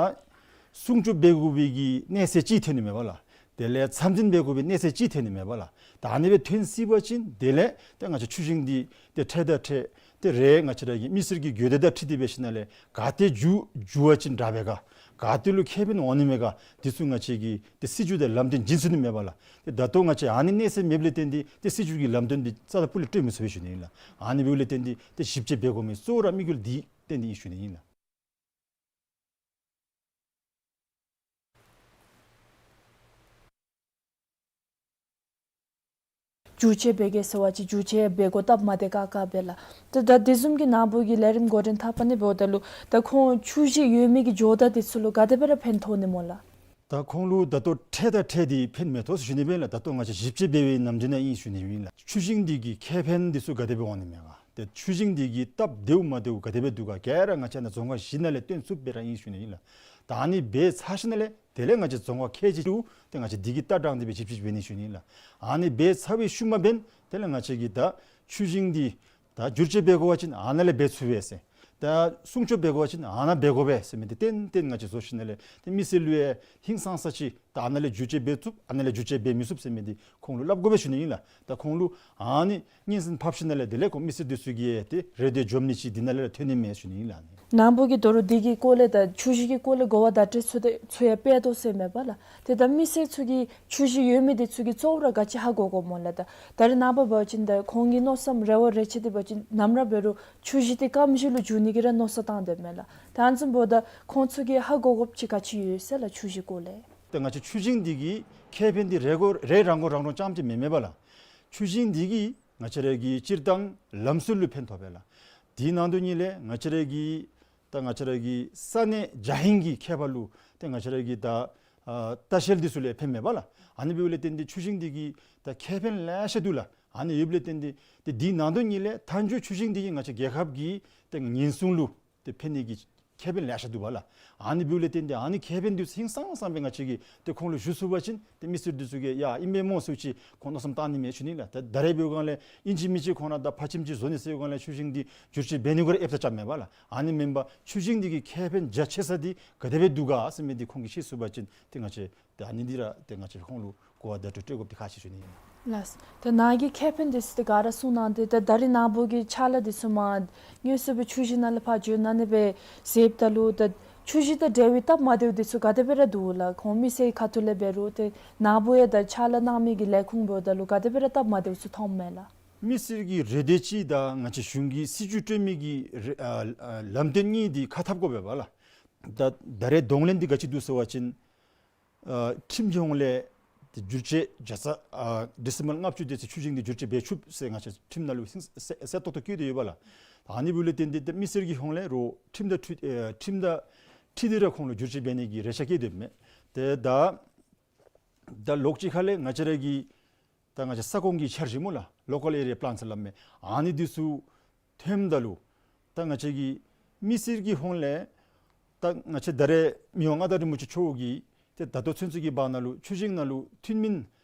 སྲུང་སྐྱོབ་འབད་དགོ་པའི་གི་གནས་ཚད་ཅིག་ཐོན་ནི་མས་པ་ལགས། དེ་ལས་ཚབས་འཛིན་འབད་དགོ་པའི་གནས་ཚད་ཅིག་ཐོན་ནི་མས་པ་ལགས། ད་ཨ་ནི་སྦེ་ཐོན་སྲིད་པ་ཅིན་དེ་ལས་ཏེ་ང་བཅས་ཆུ་ཞིང་འདི་ཏེ་འཕྲལ་དང་འཕྲལ་ཏེ་རེ་ང་བཅས་ར་གི་མི་སེར་གྱི་དགོས་འདོད་དང་འཁྲིལ་ཏེ་འབད་ཞིནམ་ལས་ག་ཏེ་འགྱུར་འགྱུར་བ་ཅིན་དྲག་པས་ག་ག་ཏེ་ལུ་ཁེ་ཕན་འོང་ནི་མས་ག་འདི་ཚུ་ང་བཅས་ཀྱིས་ཏེ་སྲིད་བྱུས་དང་ལམ་སྟོན་བྱིན་ཚུགས་ནི་མས་པ་ལགས། ཏེ་ད་ལྟོ་ང་བཅས་ཨ་ནི་གནས་ཚད་མེདཔ་ལས་བརྟེན་ཏེ་ཏེ་སྲིད་བྱུས་ཀྱི་ལམ་སྟོན་འདི་རྩ་དང་སྤུ་ལས་སྤྲོད་མི་ཚུགས་པས་ཞུ་ནི་ཨིན་ལགས། ཨ་ནི་འབདཝ་ལས་བརྟེན་ཏེ་ཏེ་ཞིབ་དཔྱད་འབད་དགོ་མི་གཙོ་བོ་ར་དམིགས་ཡུལ་འདི་བརྟེན་ཏེ་ཨིན་ཞུ་ནི་ཨིན་ལགས། བསྒྱུར་བཅོས་འབད་གེ་ཟེར་བ་ཅིན་བསྒྱུར་བཅོས་འབད་དགོ་སྟབས་མ་བདེ་ཁག་ཁ་སྦེ་ལགས། ད་ད་དེ་བཟུམ་གྱི་ནཱ་བུ་གིས་ལས་རིམ་འགོ་འདྲེན་འཐབ་ནི་འབདཝ་ད་ལུ་ད་ཁོང་ཆུ་ཞིང་ཡོད་མི་གི་ཇོ་བདག་དེ་ཚུ་ལུ་ག་དེ་སྦེ་ར་ཕན་ཐོགས་ནི་སྨོ་ལགས། ད་ཁོང་ལུ་ད་ལྟོ་འཕྲལ་དང་འཕྲལ་འདི་ཕན་མི་ཐོགས་ཟེར་ཞུ་ནི་སྦེ་ལགས། ད་ལྟོ་ང་བཅས་ཞིབ་དཔྱད་འབད་བའི་ནམ་དུས་ནང་ཨིན་ཞུ་ནི་ཨིན་ལགས། ཆུ་ཞིང་འདི་གི་ཁེ་ཕན་འདི་ཚུ་ག་དེ་སྦེ་འོང་ནི་མས་ག། ཏེ་ཆུ་ཞིང་འདི་གི་སྟབས་བདེཝ་མ་བདེཝ་ག་དེ་སྦེ་འདུག་ག་ག་ར་ང་བཅས་ནཱ་རྫོང་ཁག་བཞི་ནང་ལས་སྟོན་ཚུགསཔ་སྦེ་ར་ཨིན་ཞུ་ནི་ཨིན་ལགས། ད་ཨ་ནི་འབད་ཚར་ཞིནམ་ལས་དེ་ལས་ང་བཅས་རྫོང་ཁག་ཁལ་གཅིག་ལུ་ཏེ་ང་བཅས་འདི་གི་ལྟ་སྟངས་འདི་སྦེ་ཞིབ་དཔྱད་འབད་ནི་ཞུ་ནི་ཨིན་ལགས། ཨ་ནི་འབད་ཚར་བའི་ཤུལ་མ་འབདན་དེ་ལས་ང་བཅས་ཀྱིས་ད་ཆུ་ཞིང་འདི་ད་བསྒྱུར་བཅོས་འབད་དགོ་པ་ཅིན་ཨ་ནཱ་ལས་འབད་ཚུགས་པས་ཟེར། ད་སྲུང་སྐྱོབ་འབད་དགོ་པ་ཅིན་ཨ་ནཱ་འབད་དགོ་པས་ཟེར་མི་འདི་ཏན་ཏན་ང་བཅས་བཟོ་ཞིནམ་ལས་ཏེ་མི་སེར་ལུ་ཡང་ཧིང་སངས་ས་ཅིག་ད་ཨ་ནཱ་ལས་བསྒྱུར་བཅོས་འབད་ཚུགས་ཨ་ནཱ་ལས་བསྒྱུར་བཅོས་འབད་མི་ཚུགས་ཟེར་མི་འདི་ཁོང་ལུ་སླབ་དགོ་པས་ཞུ་ནི་ཨིན་ལགས། ད་ཁོང་ལུ་ཨ་ནི་སྙན་གསན་ཕབ་ཞིནམ་ལས་དེ་ལས་ཁོང་མི་སེར་འདི་ཚུ་གིས་ཏེ་རེ་འདོད་འཇོམས་ནི་ཅིག་འདི་ནང་ལས་ར་ཐོན་ནི་མས་ཞུ་ནི་ཨིན་ལགས། ནཱ་བུ་གིས་ད་རུང་འདི་གི་སྐོར་ལས་ད་ཆུ་ཞིང་གི་སྐོར་ལས་གོ་བ་བརྡ་སྤྲོད་ཚུ་ད་ཚུ་ཡང་སྤེལ་དོ་ཟེར་མས་པ་ལགས། ཏེ་ད་མི་སེར་ཚུ་གིས་ཆུ་ཞིང་ཡོད་མི་འདི་ཚུ་གིས་གཙོ་བོ་ར་ག་ཅི་ཧ་གོ་དགོཔ་སྨོ་ལགས། ད་ད་རེས་ནངས་པ་འབད་བ་ཅིན་ད་ཁོང་གི་མནོ་བསམ་རེ་བ་རེ་ཆེ་འདི་འབད་བ་ཅིན་ནམ་ར་འབད་རུང་ཆུ་ཞིང་འདི་སྐམ་ཞིང་ལུ་འགྱུར་ནི་གི་ར་མནོ་བསམ་བཏང་སྡོདཔ་མས་ལགས། ད་ཨ་ནི་བཟུམ་འབདཝ་ད་ཁོང་ཚུ་གིས་ཧ་གོ་དགོཔ་ཅིག་ག་ཅི་ཡོད་ཟེར་ལགས་ཆུ་ཞིང་སྐོར་ལས། ད་ང་བཅས་ཆུ་ཞིང་འདི་གི་ཁེ་ཕན་འདི་རེ་དགོ་རེ་རང་དགོ་རང་རང་རྐྱངམ་ཅིག་མེན་མས་པ་ལགས། ཆུ་ཞིང་འདི་གིས་ང་བཅས་ར་གི་སྤྱིར་བཏང་ལམ་སྲོལ་ལུ་ཕན་ཐོགས་པས་ལགས། དེ་ནང་དོན་ཉིད་ལས་ང་བཅས་ར་གི་ད་ང་བཅས་ར་གི་ས་གནས་རྒྱ་ཧིང་གི་ཁྱད་པར་ལུ་ཏེ་ང་བཅས་ར་གི་ད་ཨ་ལྟ་བཤལ་འདི་ཚུ་ལུ་ཡང་ཕན་མས་པ་ལགས། ཨ་ནི་འབདཝ་ལས་བརྟེན་ཏེ་ཆུ་ཞིང་འདི་གི་ད་ཁེ་ཕན་ལེ་ཤ་འདུག་ལགས། ཨ་ནི་ཡོདཔ་ལས་བརྟེན་ཏེ་ཏེ་དེ་ནང་དོན་ཉིད་ལས་མཐའ་མཇུག་ཆུ་ཞིང་འདི་གིས་ང་བཅས་རྒྱལ་ཁབ་ཀྱི་ཏེ་ཉེན་སྲུང་ལུ་ཏེ་ཕན་ནི་གི་ཁེ་ཕན་ལེ་ཤ་འདུག་པ་ལགས། ཨ་ནི་འབདཝ་ལས་བརྟེན་ཏེ་ཨ་ནི་ཁེ་ཕན་འདི་ཚུ་ཧིང་སངས་སངས་སྦེ་ང་བཅས་ཀྱིས་ཏེ་ཁོང་ལུ་ཞུ་ཚུགས་པ་ཅིན་ཏེ་མི་སེར་འདི་ཚུ་གིས་ཡ་ཨིན་པས་སྨོ་ཟེར་ཅིག་ཁོང་མནོ་བསམ་བཏང་ནི་མས་ཞུ་ནི་ལགས། ད་ད་རེས་འབདཝ་སྒང་ལས་ཨིན་ཅི་མིན་ཅི་ཁོང་ར་ད་ཕར་ཁྱིམ་ཅིག་བཟོ་ནི་ཟེར་བའི་སྒང་ལས་ཆུ་ཞིང་འདི་བསྒྱུར་བཅོས་འབད་ནི་གུ་ར་ཨེབ་ས་རྐྱབ་མས་པ་ལགས། ཨ་ནི་མེན་པར་ཆུ་ཞིང་འདི་གི་ཁེ་ཕན་རྒྱ་ཆེ་ས་འདི་ག་དེ་སྦེ་འདུག་ག་ཟེར་མི་འདི་ཁོང་གིས་ཤེས་ཚུགས་པ་ཅིན་ཏེ་ང་བཅས་ད་ཨ་ནི་འདི་ར་ཏེ་ང་བཅས་ཁོང་ལུ་གོ་བ་བརྡ་སྤྲོད་སྤྲོད་དགོཔ་འདི་ཁག་ཆེ་ཞུ་ནི་ཨིན། ལགས། ད་ནཱ་གིས་ཁེ་ཕན་འདི་ཚུ་ཏེ་ག་ར་གསུངས་གནང་སྟེ་ད་ད་རེས་ནཱ་བུ་གིས་ཕྱག་ལཱ་འདི་ཚུ་མ་དངོས་སུ་སྦེ་ཆུ་ཞིང་ནང་ལས་ཕར་འགྱོ་ནི་ཨ་ནི་སྦེ་མཛདཔ་ད་ལུ་ད་ཆུ་ཞིང་དང་འབྲེལ་བའི་སྟབས་མ་བདེཝ་འདི་ཚུ་ག་དེ་སྦེ་ར་འདུག་ལགས། ཁོང་མི་སེར་ཁ་ཐུག་ལས་འབད་རུང་ཏེ་ནཱ་བུ་ཡང་ད་ཕྱག་ལཱ་གནང་མི་གི་ལས་ཁུངས་འབདཝ་ད་ལུ་ག་དེ་སྦེ་ར་སྟབས་མ་བདེཝ་ཚུ་མཐོངམ་མས་ལགས། མི་སེར་གྱི་རེ་འདོད་ཅིག་དང་ང་བཅས་གཞུང་གིས་སྲིད་བྱུས་སྤྲོད་མི་གི་རེ་ཨ་ཨ་ལམ་སྟོན་གཉིས་འདི་ཁ་འཐབ་དགོ་པས་པ་ལགས། ད་ད་རེས་གདོང་ལེན་འདི་ག་ཅི་འདུག་ཟེར་བ་ཅིན་ཨ་ཁྲིམས་ཀྱི་ཧོང་ལས་ཏེ་བསྒྱུར་བཅོས་བརྒྱ་ཆ་ཨ་ཌི་སི་མཱལ་ལྔ་བཅུ་དེ་ཚུ་ཆུ་ཞིང་འདི་བསྒྱུར་བཅོས་འབད་ཚུགས་ཟེར་ང་བཅས་ཁྲིམས་ནང་ལུ་ཧིང་གསལ་གསལ་ཏོག་ཏོ་བཀོད་དེ་ཡོད་པ་ལགས། ཨ་ནི་འབདཝ་ལས་བརྟེན་ཏེ་ཏེ་མི་སེར་གྱི་ཧོང་ལས་རོགས་ཁྲིམས་དང་འཁྲིལ་ཨེ་ཁྲིམས་དང་འཁྲིལ་ཏེ་ར་ཁོང་ལུ་བསྒྱུར་བཅོས་འབད་ནི་གི་རེ་ཆ་བསྐྱེད་དེ་ཡོདཔ་མས། ཏེ་ད་ད་ལོགས་ཅིག་ཁ་ལས་ང་བཅས་ར་གི་ད་ང་བཅས་ས་ཁོངས་ཀྱི་འཆར་གཞི་སྨོ་ལགས། ལོ་ཀཱལ་ཨེ་རི་ཡ་པི་ལཱནསི་སླབ་མི་ཨ་ནི་འདི་ཚུ་ཐོནམ་ད་ལུ་ད་ང་བཅས་ཀྱི་མི་སེར་གྱི་ཧོང་ལས་ད་ང་བཅས་ད་རེས་མི་དབང་མངའ་བདག་རིན་པོ་ཆེ་མཆོག་གིས་ཏེ་ད་ལྟོ་ཚུན་ཚོད་ཀྱི་བར་ན་ལུ་ཆུ་ཞིང་ནང་ལུ་ཐུན་མིན་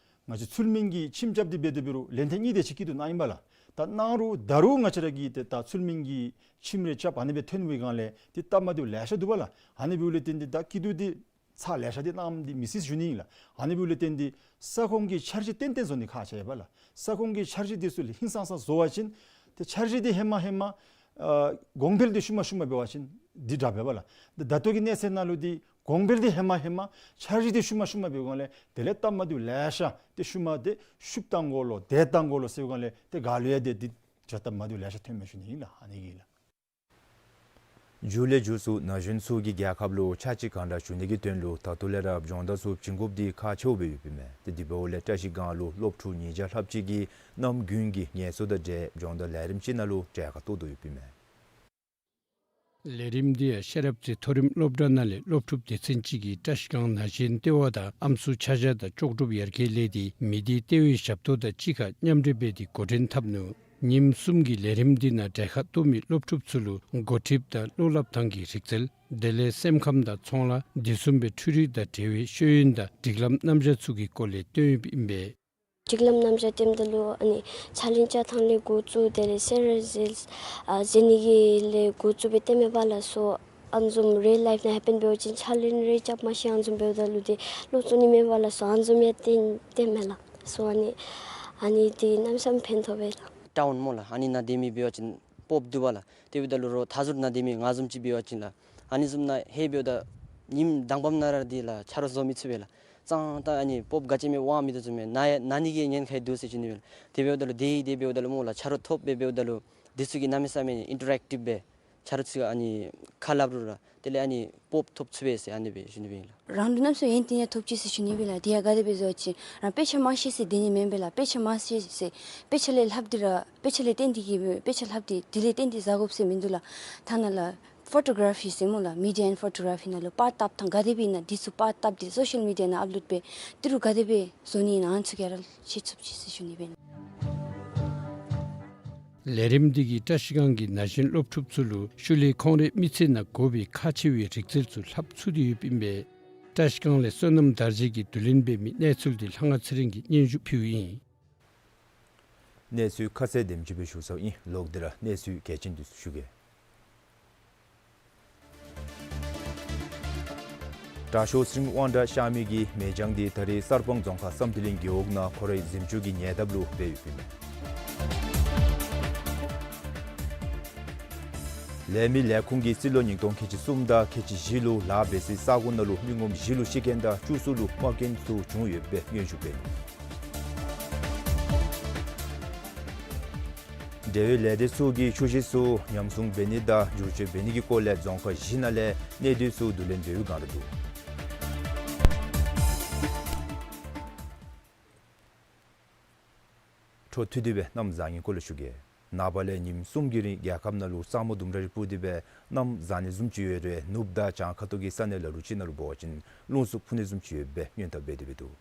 ང་བཅས་ཚུལ་མིན་གྱི་ཁྱིམ་རྐྱབ་སྟེ་འབད་དེ་འབད་རུང་ལན་ཐེངས་གཉིས་དེ་ཅིག་སྐྱིད་སྡུག་གནང་ཡི་པ་ལགས། ད་གནང་རུང་ད་རུང་ང་བཅས་ར་གིས་ཏེ་ད་ཚུལ་མིན་གྱི་ཁྱིམ་རེ་རྐྱབ་ཨ་ནི་སྦེ་ཐོན་པའི་སྒང་ལས་ཏེ་སྟབས་མ་བདེཝ་ལེ་ཤ་འདུག་པ་ལགས། ཨ་ནི་འབདཝ་ལས་བརྟེན་ཏེ་ད་སྐྱིད་སྡུག་འདི་ཚ་ལེ་ཤ་འདི་གནངམ་འདི་མི་སྲིད་ཞུ་ནི་ཨིན་ལགས། ཨ་ནི་འབདཝ་ལས་བརྟེན་ཏེ་ས་ཁོངས་ཀྱི་འཆར་གཞི་ཏན་ཏན་བཟོ་ནི་ཁག་ཆེ་བས་ལགས། ས་ཁོངས་ཀྱི་འཆར་གཞི་འདི་ཚུ་ལུ་ཧིང་སངས་སངས་བཟོ་བ་ཅིན་ཏེ་འཆར་གཞི་འདི་ཧེ་མ་ཧེ་མ་ཨ་གོང་འཕེལ་འདི་ཤུལ་མ་ཤུལ་མ་འབད་བ་ཅིན་འདི་དྲག་པས་པ་ལགས། ཏེ་ད་ལྟོ་གི་གནས་ཚད་ནང་ལུ་འདི་གོང་འཕེལ་འདི་ཧེ་མ་ཧེ་མ་འཆར་གཞི་འདི་ཤུལ་མ་ཤུལ་མ་འབད་བའི་སྒང་ལས་དེ་ལས་སྟབས་མ་བདེཝ་ལེ་ཤ་ཏེ་ཤུལ་མ་ཏེ་ཤུབ་བཏང་དགོ་ལོ་དེ་བཏང་དགོ་ལོ་ཟེར་བའི་སྒང་ལས་ཏེ་ག་ལུ་ཡང་ཏེ་འདི་བྱ་སྟབས་མ་བདེཝ་ལེ་ཤ་ཐོན་མས་ཞུ་ནི་ཨིན་ལགས། ཨ་ནི་གི་ལགས། མཇུག་ལས་མཇུག་སུ་ན་གཞོན་ཚུ་གིས་རྒྱལ་ཁབ་ལུ་ཕྱག་ཕྱིད་གང་དྲག་ཞུ་ནི་གི་དོན་ལུ་ད་ལྟོ་ལས་ར་སྦྱོང་བརྡར་ཚུ་བྱིན་དགོཔ་འདི་ཁག་ཆེཝ་སྦེ་ཡོདཔ་ཨིན་མས། ཏེ་དེ་འབདཝ་ལས་བཀྲ་ཤིས་སྒང་ལུ་སློབ་ཕྲུག་ཉིས་བརྒྱ་ལྷགཔ་ཅིག་གིས་གནམ་དགུན་གྱི་ངལ་གསོ་དང་འབྲེལ་སྦྱོང་བརྡར་ལས་རིམ་ཅིག་ནང་ལུ་གྲལ་ཁར་གཏོགས་དོ་ཡོདཔ་ཨིན་མས། ལས་རིམ་འདི་ཡང་ཤེས་རབ་རྩེ་མཐོ་རིམ་སློབ་གྲྭ་ནང་ལས་སློབ་ཕྲུག་སྡེ་ཚན་ཅིག་གིས་བཀྲ་ཤིས་སྒང་ན་གཞོན་ལྟེ་བ་དང་ཨམ་སྲུ་ཆ་བཞག་དང་ལྕོགས་གྲུབ་ཡར་རྒྱས་ལས་སྡེ་མི་སྡེའི་ལྟེ་བའི་ཞབས་ཏོག་དང་གཅིག་ཁར་མཉམ་འབྲེལ་འབད་དེ་འགོ་འདྲེན་འཐབ་ནུག། ཉིནམ་གསུམ་གྱི་ལས་རིམ་འདི་ནང་གྲལ་ཁར་གཏོགས་མི་སློབ་ཕྲུག་ཚུ་ལུ་འགོ་ཁྲིདཔ་དང་བློ་སླབ་ཐངས་ཀྱི་རིག་རྩལ་ དེ་ལས་སེམས་ཁམས་དང་ཚོང་ལཱ་དེ་བཟུམ་སྦེ་འཕྲུལ་རིག་དང་འབྲེལ་བའི་ཤེས་ཡོན་དང་སྒྲིག་ལམ་རྣམ་གཞག་ཚུ་གི་སྐོར་ལས་སྟོན་ཡོདཔ་ཨིན་པས། སྒྲིག་ལམ་རྣམ་གཞག་སྟོནམ་ད་ལུ་ཨ་ནི་ཕྱག་ལེན་རྐྱབ་ཐངས་ལས་འགོ་བཙུགས་དེ་ལས་སེམས་ར་ཟེར་ཨ་ཟེར་ནི་གི་ལས་འགོ་བཙུགས་སྦེ་སྟོནམ་མས་པ་ལགས་སོ། ཨ་ནི་བཟུམ་རི་ཡལ་ལའིཕ་ནང་ཧེ་པེན་འབད་བ་ཅིན་ཕྱག་ལེན་རེ་རྐྱབ་མ་ཤེས་ཨ་ནི་བཟུམ་འབདཝ་ད་ལུ་དེ་ལོག་བཙུགས་ནི་མེན་པ་ལགས་སོ། ཨ་ནི་བཟུམ་ཡང་སྟོན་སྟོནམ་མས་ལགས་སོ། ཨ་ནི་ཨ་ནི་དེ་གནམ་མེད་ས་མེད་ཕན་ཐོགས་པས་ལགས། ཊའུན་སྨོ་ལགས། ཨ་ནི་ནང་སྡོད་མི་འབད་བ་ཅིན་པོབ་འདུག་པ་ལགས། དེ་འབདཝ་ད་ལུ་རོགས་མཐའ་ཟུར་ནང་སྡོད་མི་ང་བཟུམ་ཅིག་འབད་བ་ཅིན་ལགས། ཨ་ནི་བཟུམ་ནང་ཧེ་འབདཝ་ད་ཉིནམ་དང་པམ་ནང་ར་དེ་ལགས་ཆ་རོགས་བཟོ་མི་ཚུགས་པས་ལགས། གཙང་ཏ་ཨ་ནི་པོབ་ག་ཅི་མེད་དབང་མེད་དོ་བཟུམ་སྦེ་ན་ཡང་ན་ནི་གི་ཉེན་ཁ་ཡང་འདུག་ཟེར་ཞུ་ནི་སྦེ་ལགས། དེ་འབདཝ་ད་ལུ་དེ་དེ་འབདཝ་ད་ལུ་སྨོ་ལགས་ཆ་རོགས་ཐོབ་སྦེ་འབདཝ་ད་ལུ་དེ་ཚུ་གིས་གནམ་མེད་ས་མེད་ཨིན་ཊ་རེཀ་ཊིབ་སྦེ་ཆ་རོགས་ཚུ་གིས་ཨ་ནི་ཁ་སླབ་རུང་ར་དེ་ལས་ཨ་ནི་པོབ་ཐོབ་ཚུགས་པས་ཟེར་ཨ་ནི་སྦེ་ཞུ་ནི་སྦེ་ཨིན་ལགས། རང་ལུ་གནམ་མེད་ས་མེད་ཡོན་ཏན་ཡང་ཐོབ་ཅི་ཟེར་ཞུ་ནི་སྦེ་ལགས། དེ་ཡང་ག་དེ་སྦེ་ཟེར་བ་ཅིན་རང་དཔེ་ཆ་མ་ཤེས་ཟེར་སྡོད་ནི་མེན་པས་ལགས། དཔེ་ཆ་མ་ཤེས་ཟེར་དཔེ་ཆ་ལས་ལྷག་སྟེ་ར་དཔེ་ཆ་ལས་བརྟེན་ཏེ་གིས་དཔེ་ཆ་ལྷག་སྟེ་དེ་ལས་བརྟེན་ཏེ་ཟ་དགོཔ་ཟེར་མིན་འདུག་ལགས། ཐ་ན་ལགས་ཕོ་ཊོ་གར་ཕི་ཟེར་སྨོ་ལགས། མི་ཌི་ཡ་ཨེནཌ་ཕོ་ཊོ་གར་ཕི་ནང་ལུ་པར་བཏབ་ཐངས་ག་དེ་སྦེ་ཨིན་ན་དེ་ཚུ་པར་བཏབ་སྟེ་སོ་ཤལ་མི་ཌི་ཡ་ནང་ཨཔ་ལོཌ་འབད་དེ་རུང་ག་དེ་སྦེ་བཟོ་ནི་ཨིན་ན་ཨ་ནི་ཚུ་ག་ར་ཤེས་ཚུགས་ཅི་ཟེར་ཞུ་ནི་སྦེ་ཨིན། ལས་རིམ་འདི་གིས་བཀྲིས་སྒང་གི་ན་གཞོན་སློབ་ཕྲུག་ཚུ་ལུ་ཤུལ་ལས་ཁོང་རའི་མི་ཚེ་ནང་དགོ་པའི་ཁག་ཆེ་བའི་རིག་རྩལ་ཚུ་ལྷབ་ཚུགས་ཏེ་ཡོདཔ་ཨིན་པས། བཀྲིས་སྒང་ལས་བསོད་ནམས་དར་རྒྱས་ཀྱིས་བསྡུ་ལེན་འབད་མི་གནས་ཚུལ་འདི་ལྷ་དབང་ཚེ་རིང་གིས་སྙན་ཞུ་ཕུལཝ་ཨིན། གནས་ཚུལ་ཁ་གསལ་དེམ་ཅིག་སྦེ་ཞུ་ཚརཝ་ཨིན། ལོག་སྟེ་ར་གནས་ཚུལ་གལ་ཆེན་འདི་ཚུ་ཞུ་གེ། དྲག་ཤོས་ཚེ་རིང་དབང་གྲགས་གཤགས་མི་གི་མེ་སྦྱང་འདི་ད་རེས་གསར་སྤང་རྫོང་ཁག་བསམ་གཏན་གླིང་རྒེད་འོག་ནང་ཁོ་རའི་གཟིམ་ཅུང་གི་ཉེ་འདབས་ལུ་འབད་ཡོདཔ་ཨིན་མས། ལས་མི་ལས་ཁུངས་ཀྱིས་རྩིས་ལོ་ཉིས་སྟོང་ཁལ་གཅིག་གསུམ་དང་ཁལ་གཅིག་བཞི་ལུ་ལཱ་འབད་སའི་ས་གོ་ནང་ལུ་མི་ངོམ་བཞི་ལུ་ཤི་རྐྱེན་དང་བཅུ་གསུམ་ལུ་རྨ་སྐྱོན་ཚུ་བྱུང་ཡོདཔ་སྦེ་སྙན་ཞུ་འབད་ནུག། འབྲེལ་ཡོད་ལས་སྡེ་ཚུ་གིས་ཆུ་ཤེལ་ཚུ་ཉམས་སྲུང་འབད་ནི་དང་བསྒྱུར་བཅོས་འབད་ནི་གི་སྐོར་ལས་རྫོང་ཁག་བཞི་ནང་ལས་གནད་སྡུད་ཚུ་བསྡུ་ལེན་འབད་བའི་བསྒང་ར་འདུག། འཕྲོ་མཐུད་དེ་སྦེ་གནམ་བཟང་ངན་སྐོར་ལས་ཞུ་གེ། ནངས་པ་ལས་ཉིནམ་གསུམ་གྱི་རིང་རྒྱལ་ཁབ་ནང་ལུ་གཙང་མ་ལྡུམ་ར་རེ་སྤུབས་ཏེ་སྦེ་གནམ་བཟང་ནི་བཟུམ་ཅིག་ཡོད་རུང་ནུབ་དང་བྱང་ཁ་ཐུག་གི་ས་གནས་ལ་ལུ་ཅིག་ནང་ལུ་འབད་བ་ཅིན་རླུང་ཚུ་འཕུ་ནི་བཟུམ་ཅིག་ཡོདཔ་སྦེ་སྔོན་བརྡ་འབད་དེ་སྦེ་འདུག།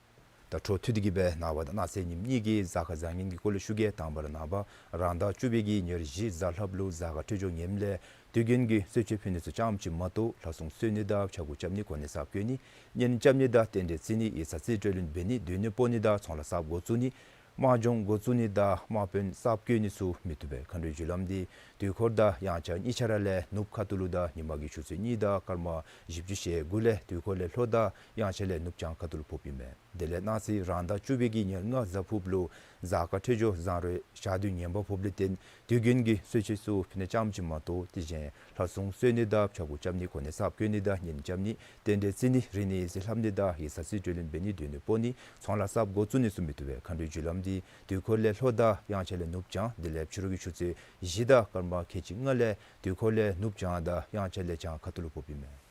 ད་འཕྲོ་མཐུད་དེ་གིས་སྦེ་ནངས་པ་དང་གནངས་ཚེ་ཉིནམ་གཉིས་ཀྱི་གཟའ་སྐར་བཟང་ངན་གྱི་སྐོར་ལས་ཞུ་གེ། དང་པ་ར་ནངས་པ་རང་ཟླ་བཅུ་པའི་གི་ཉེར་བཞི་གཟའ་ལྷགཔ་ལུ་གཟའ་སྐར་འཕྲོད་སྦྱོར་ངནམ་ལས་དུས་རྒྱུན་གྱི་གསོལ་མཆོད་ཕུལ་ནི་ཚུ་ཙམ་ཅིག་མ་གཏོགས་ལྷ་སྲུང་གསོལ་ནི་དང་ཕྱྭ་འགུགས་རྐྱབ་ནི་གོ་གནས་གསརཔ་བསྐོ་ནི་གཉེན་རྐྱབ་ནི་དང་རྟེན་འབྲེལ་བརྩི་ནི་ཡིག་ཚང་རྩིས་སྤྲོད་ལེན་འབད་ནི་སྡོད་གནས་སྤོ་ནི་དང་ཚོང་ལཱ་གསརཔ་འགོ་བཙུགས་ནི་དམག་སྦྱོང་འགོ་བཙུགས་ནི་དང་དམག་དཔོན་གསརཔ་བསྐོ་ནི་ཚུ་མི་བཏུབ་པས། མཁའ་འགྲོའི་རྒྱུ་ལམ་འདི་དུས་འཁོར་དང་དབྱངས་འཆར་གཉིས་ཆ་ར་ལས་ནུབ་ཁ་ཐུག་ལུ་དང་ཉིན་མ་གི་ཆུ་ཚོད་གཉིས་དང་སྐར་མ་བཞི་བཅུ་ཞེ་དགུ་ལས་དུས་འཁོར་ལས་ལྷོ་དང་དབྱངས་འཆར་ལས་ནུབ་བྱང་ཁ་ཐུག་ལུ་ཕོགཔ་ཨིན་མས། དེ་ལས་གནངས་ཚེ་རང་ཟླ་བཅུ་པའི་གི་ཉེར་ལྔ་གཟའ་ཕུརཔ་ལུ་གཟའ་སྐར་འཕྲོད་སྦྱོར་བཟང་རུང་ཞག་དུས་ངན་པ་ཕོགཔ་ལས་བརྟེན་དུས་རྒྱུན་གྱི་གསོལ་མཆོད་ཚུ་ཕུལ་ནི་ཙམ་ཅིག་མ་གཏོགས་དེ་བཞིན་ལྷ་སྲུང་གསོལ་ནི་དང་ཕྱྭ་འགུགས་རྐྱབ་ནི་གོ་གནས་གསརཔ་བསྐོ་ནི་དང་གཉེན་རྐྱབ་ནི་རྟེན་འབྲེལ་བརྩི་ནི་རིག་གནས་ཡིག་ཚང་ལྷབ་ནི་དང་ཡིག་ཚང་རྩིས་སྤྲོད་ལེན་འབད་ནི་སྡོད་གནས་སྤོ་ནི་ཚོང་ལཱ་གསརཔ་འགོ་བཙུགས་ནི་ཚུ་མི་བཏུབ་པས། མཁའ་འགྲོའི་རྒྱུ་ལམ་འདི་དུས་འཁོར་ལས་ལྷོ་དང་དབྱངས་འཆར་ལས་ནུབ་བྱང་དེ་ལས་ཕྱི་རུ་གི་ཆུ་ཚོད་བཞི་དང་སྐར་མ་ཁལ་གཅིག་ལྔ་ལས་དུས་འཁོར་ལས་ནུབ་བྱང་དང་དབྱངས་འཆར་ལས་བྱང་ཁ་ཐུག་ལུ་ཕོགཔ་ཨིན་མས།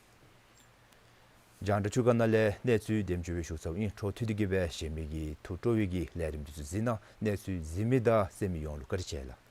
རྒྱང་བསྒྲགས་ཚུ་གི་ནང་ལས་གནས་ཚུལ་དེམ་ཅིག་སྦེ་ཞུ་ཚརཝ་ཨིན། འཕྲོ་མཐུད་དེ་གིས་སྦེ་གཞན་མི་གི་ཐུགས་སྤྲོ་བའི་གི་ལས་རིམ་འདི་ཚུ་གཟིགས་གནང་། གནས་ཚུལ་གཟིགས་མི་དང་གསན་མི་ཡོངས་ལུ་བཀའ་དྲིན་ཆེ་ལགས།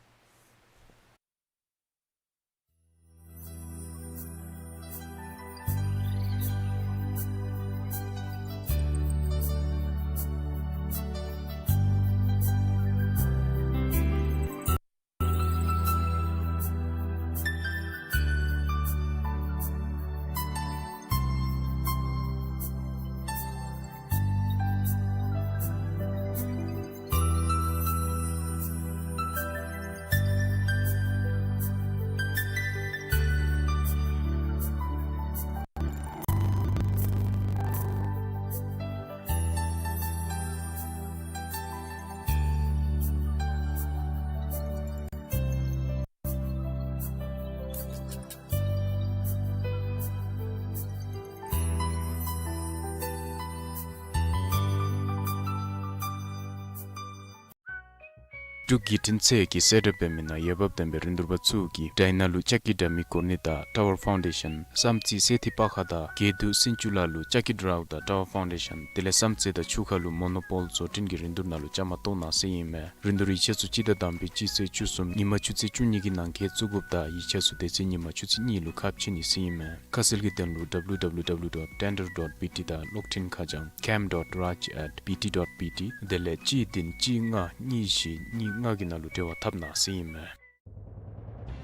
འབྲུག་བརྒྱུད་འཕྲིན་ཚད་ཀྱི་གསལ་བསྒྲགས་འབད་མི་ནང་འོས་འབབ་ལྡན་པའི་རིན་བསྡུར་པ་ཚུ་གིས་དྲ་ནང་ལུ་ལྕགས་ཀྱི་དྲ་མིག་བཀོད་ནི་དང་ཊ་ཝར་ཕའུན་ཌེ་ཤཱན་བསམ་རྩེ་སེ་ཐི་པ་ཁ་དང་དགེ་འདུན་སེང་ཆུ་ལ་ལུ་ལྕགས་ཀྱི་ཌི་རའུ་དང་ཊ་ཝར་ཕའུན་ཌེ་ཤཱན་དེ་ལས་བསམ་རྩེ་དང་ཆུ་ཁ་ལུ་མོ་ནོ་པོལ་བཟོ་སྐྲུན་གྱི་རིན་བསྡུར་ནང་ལུ་བཅའ་མར་གཏོགས་གནང་ཟེར་ཨིན་མས། རིན་བསྡུར་ཡིག་ཆ་ཚུ་སྤྱི་ཟླ་དང་པའི་སྤྱི་ཚེས་བཅུ་གསུམ་ཉིན་མ་ཆུ་ཚོད་བཅུ་གཉིས་ཀྱི་ནང་འཁོད་བཙུགས་དགོཔ་དང་ཡིག་ཆ་ཚུ་དེ་ཚེ་ཉིན་མ་ཆུ་ཚོད་གཉིས་ལུ་ཁ་ཕྱེ་ནི་ཟེར་ཨིན་མས། ཁ་གསལ་གྱི་དོན་ལུ་ཌབ་ལུ་ཌབ་ལུ་ཌབ་ལུ་ཌོཊ་ཊེན་ཌར་ཌོཊ་པི་ཊི་དང་གློག་འཕྲིན་ཁ་བྱང་ཀེམ་ཌོཊ་རཱཇ་ཨེཊ་པི་ཊི་ཌོཊ་པི་ཊི་དེ་ལས་གཅིག་བདུན་གཅིག་ལྔ་གཉིས་བཞི་གཉིས་ལྔ་གི་ནང་ལུ་འབྲེལ་བ་འཐབ་གནང་ཟེར་ཨིན་མས།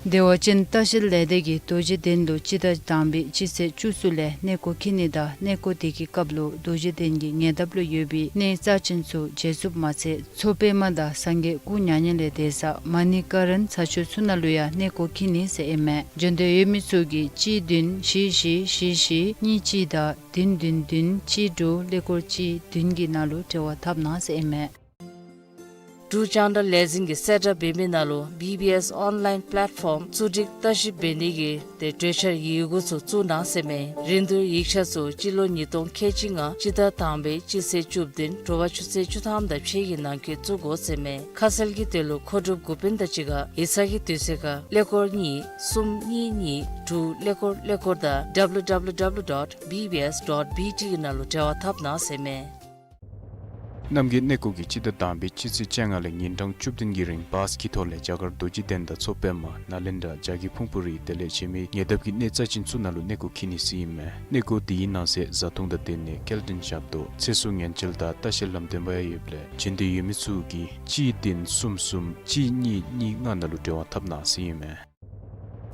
བདེ་བ་ཅན་ལྟ་བཤལ་ལས་སྡེ་གིས་རྡོ་རྗེ་གདན་ལུ་སྤྱི་ཟླ་དང་པའི་སྤྱི་ཚེས་བཅུ་གསུམ་ལས་གནས་སྐོར་འཁྱིད་ནི་དང་གནས་སྐོར་དེ་གི་སྐབས་ལུ་རྡོ་རྗེ་གདན་གྱི་ཉེ་འདབས་ལུ་ཡོད་པའི་གནས་རྩ་ཅན་ཚུ་མཇལ་ཚུགསཔ་མ་ཚད་མཚོ་པདྨ་དང་སངས་རྒྱས་སྐུ་མྱ་ངན་ལས་འདས་ས་མ་ཎི་ཀ་རན་ས་ཆ་ཚུ་ནང་ལུ་ཡང་གནས་སྐོར་འཁྱིད་ནི་ཟེར་ཨིན་མས། འབྱོན་འདོད་ཡོད་མི་ཚུ་གིས་གཅིག་བདུན་བཞི་བཞི་བཞི་བཞི་གཉིས་གཅིག་དང་བདུན་བདུན་བདུན་གཅིག་དྲུག་ཀླད་ཀོར་གཅིག་བདུན་གྱི་ནང་ལུ་འབྲེལ་བ་འཐབ་གནང་ཟེར་ཨིན་མས། འབྲུག་རྒྱང་བསྒྲགས་ལས་འཛིན་གྱིས་གསལ་བསྒྲགས་འབད་མི་ནང་ལུ་བི་བི་ཨེསི་ཨོན་ལའིན་པེ་ལེཊ་ཕོམ་བཙུགས་སྒྲིག་བརྟག་ཞིབ་འབད་ནི་གི་ཏེ་གྲོས་འཆར་ཡི་གུ་ཚུ་བཙུགས་གནང་ཟེར་མས། རིན་བསྡུར་ཡིག་ཆ་ཚུ་སྤྱི་ལོ་ཉིས་སྟོང་ཁལ་གཅིག་ལྔ་སྤྱི་ཟླ་དང་པའི་སྤྱི་ཚེས་བཅུ་བདུན་དྲོ་པ་ཆུ་ཚོད་བཅུ་ཐམ་དང་ཕྱེད་ཀྱི་ནང་འཁོད་བཙུགས་དགོ་ཟེར་མས། ཁ་གསལ་གྱི་དོན་ལུ་མཁོ་སྒྲུབ་འགོ་དཔོན་དང་གཅིག་ཁར་ཡིག་ཚང་གི་དུས་ཚོད་ཁར་ཀླད་ཀོར་གཉིས་གསུམ་གཉིས་གཉིས་དྲུག་ཀླད་ཀོར་ཀླད་ཀོར་དང་W W W dot B B S dot B T གི་ནང་ལུ་འབྲེལ་བ་འཐབ་གནང་ཟེར་མས། རྣམ་རྒྱལ་གནས་སྐོར་གྱིས་སྤྱི་ཟླ་དང་པའི་སྤྱི་ཚེས་བཅོ་ལྔ་ལས་ཉིན་གྲངས་བཅུ་བདུན་གྱི་རིང་བཱས་ཀྱི་ཐོག་ལས་རྒྱ་གར་རྡོ་རྗེ་གདན་དང་མཚོ་པདྨ་ནཱ་ལེནྡྲ་རྒྱ་བསྐྱེད་ཕུང་པོ་རི་དེ་ལས་གཞན་མི་ཉེ་འདབས་ཀྱི་གནས་རྩ་ཅན་ཚུ་ནང་ལུ་གནས་སྐོར་འཁྱིད་ནི་ཟེར་ཨིན་མས། གནས་སྐོར་དེའི་ནང་གསེས་བཟའ་འཐུང་དང་སྡོད་གནས་སྐྱེལ་འདྲེན་ཞབས་ཏོག་ཚེ་སྲོག་ཉེན་བཅོལ་དང་ལྟ་བཤལ་ལམ་སྟོན་པ་ཡང་ཡོདཔ་ལས་འབྱོན་འདོད་ཡོད་མི་ཚུ་གིས་གཅིག་བདུན་གསུམ་གསུམ་གཅིག་གཉིས་གཉིས་ལྔ་ནང་ལུ་འབྲེལ་བ་འཐབ་གནང་ཟེར་ཨིན་མས།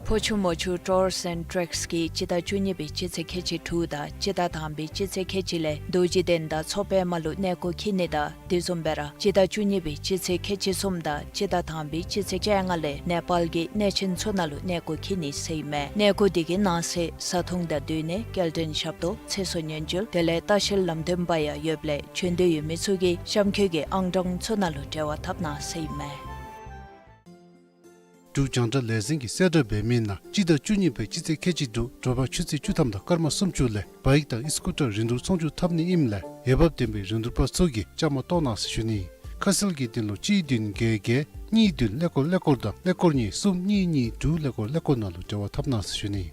ཕོ་ཆུ་མོ་ཆུ་ཊུརསི་ཨེནཌ་ཊེགསི་གིས་སྤྱི་ཟླ་བཅུ་གཉིས་པའི་སྤྱི་ཚེས་ཁལ་གཅིག་དྲུག་དང་སྤྱི་ཟླ་དང་པའི་སྤྱི་ཚེས་ཁལ་གཅིག་ལས་རྡོ་རྗེ་གདན་དང་མཚོ་པདྨ་ལུ་གནས་སྐོར་འཁྱིད་ནི་དང་དེ་བཟུམ་སྦེ་ར་སྤྱི་ཟླ་བཅུ་གཉིས་པའི་སྤྱི་ཚེས་ཁལ་གཅིག་གསུམ་དང་སྤྱི་ཟླ་དང་པའི་སྤྱི་ཚེས་བཅོ་ལྔ་ལས་ནེ་པཱལ་གྱི་གནས་ཆེན་ཚུ་ནང་ལུ་གནས་སྐོར་འཁྱིད་ནི་ཟེར་ཨིན་མས། གནས་སྐོར་དེ་གི་ནང་གསེས་བཟའ་འཐུང་དང་སྡོད་གནས་སྐྱེལ་འདྲེན་ཞབས་ཏོག་ཚེ་སྲོག་ཉེན་བཅོལ་དེ་ལས་ལྟ་བཤལ་ལམ་སྟོན་པ་ཡང་ཡོདཔ་ལས་འབྱོན་འདོད་ཡོད་མི་ཚུ་གིས་གཤམ་འཁོད་ཀྱི་ཨང་གྲངས་ཚུ་ནང་ལུ་འབྲེལ་བ་འཐབ་གནང་ཟེར་ཨིན་མས། འབྲུག་རྒྱང་བསྒྲགས་ལས་འཛིན་གྱིས་གསལ་བསྒྲགས་འབད་མི་ནང་སྤྱི་ཟླ་བཅུ་གཉིས་པའི་སྤྱི་ཚེས་ཁལ་གཅིག་དྲུག་དྲོ་པ་ཆུ་ཚོད་བཅུ་ཐམ་དང་སྐར་མ་སུམ་ཅུ་ལས་བཱ་ཡིཀ་དང་ཨི་སི་ཀུ་ཊར་རིན་བསྡུར་ཚོང་བསྒྱུར་འཐབ་ནི་ཨིནམ་ལས་འོས་འབབ་ལྡན་པའི་རིན་བསྡུར་པ་ཚུ་གིས་བཅའ་མར་གཏོགས་གནང་ཟེར་ཞུ་ནི། ཁ་གསལ་གྱི་དོན་ལུ་གཅིག་བདུན་བརྒྱད་བརྒྱད་གཉིས་བདུན་ཀླད་ཀོར་ཀླད་ཀོར་དང་ཀླད་ཀོར་གཉིས་གསུམ་གཉིས་གཉིས་དྲུག་ཀླད་ཀོར་ཀླད་ཀོར་ནང་ལུ་འབྲེལ་བ་འཐབ་གནང་ཟེར་ཞུ་ནི།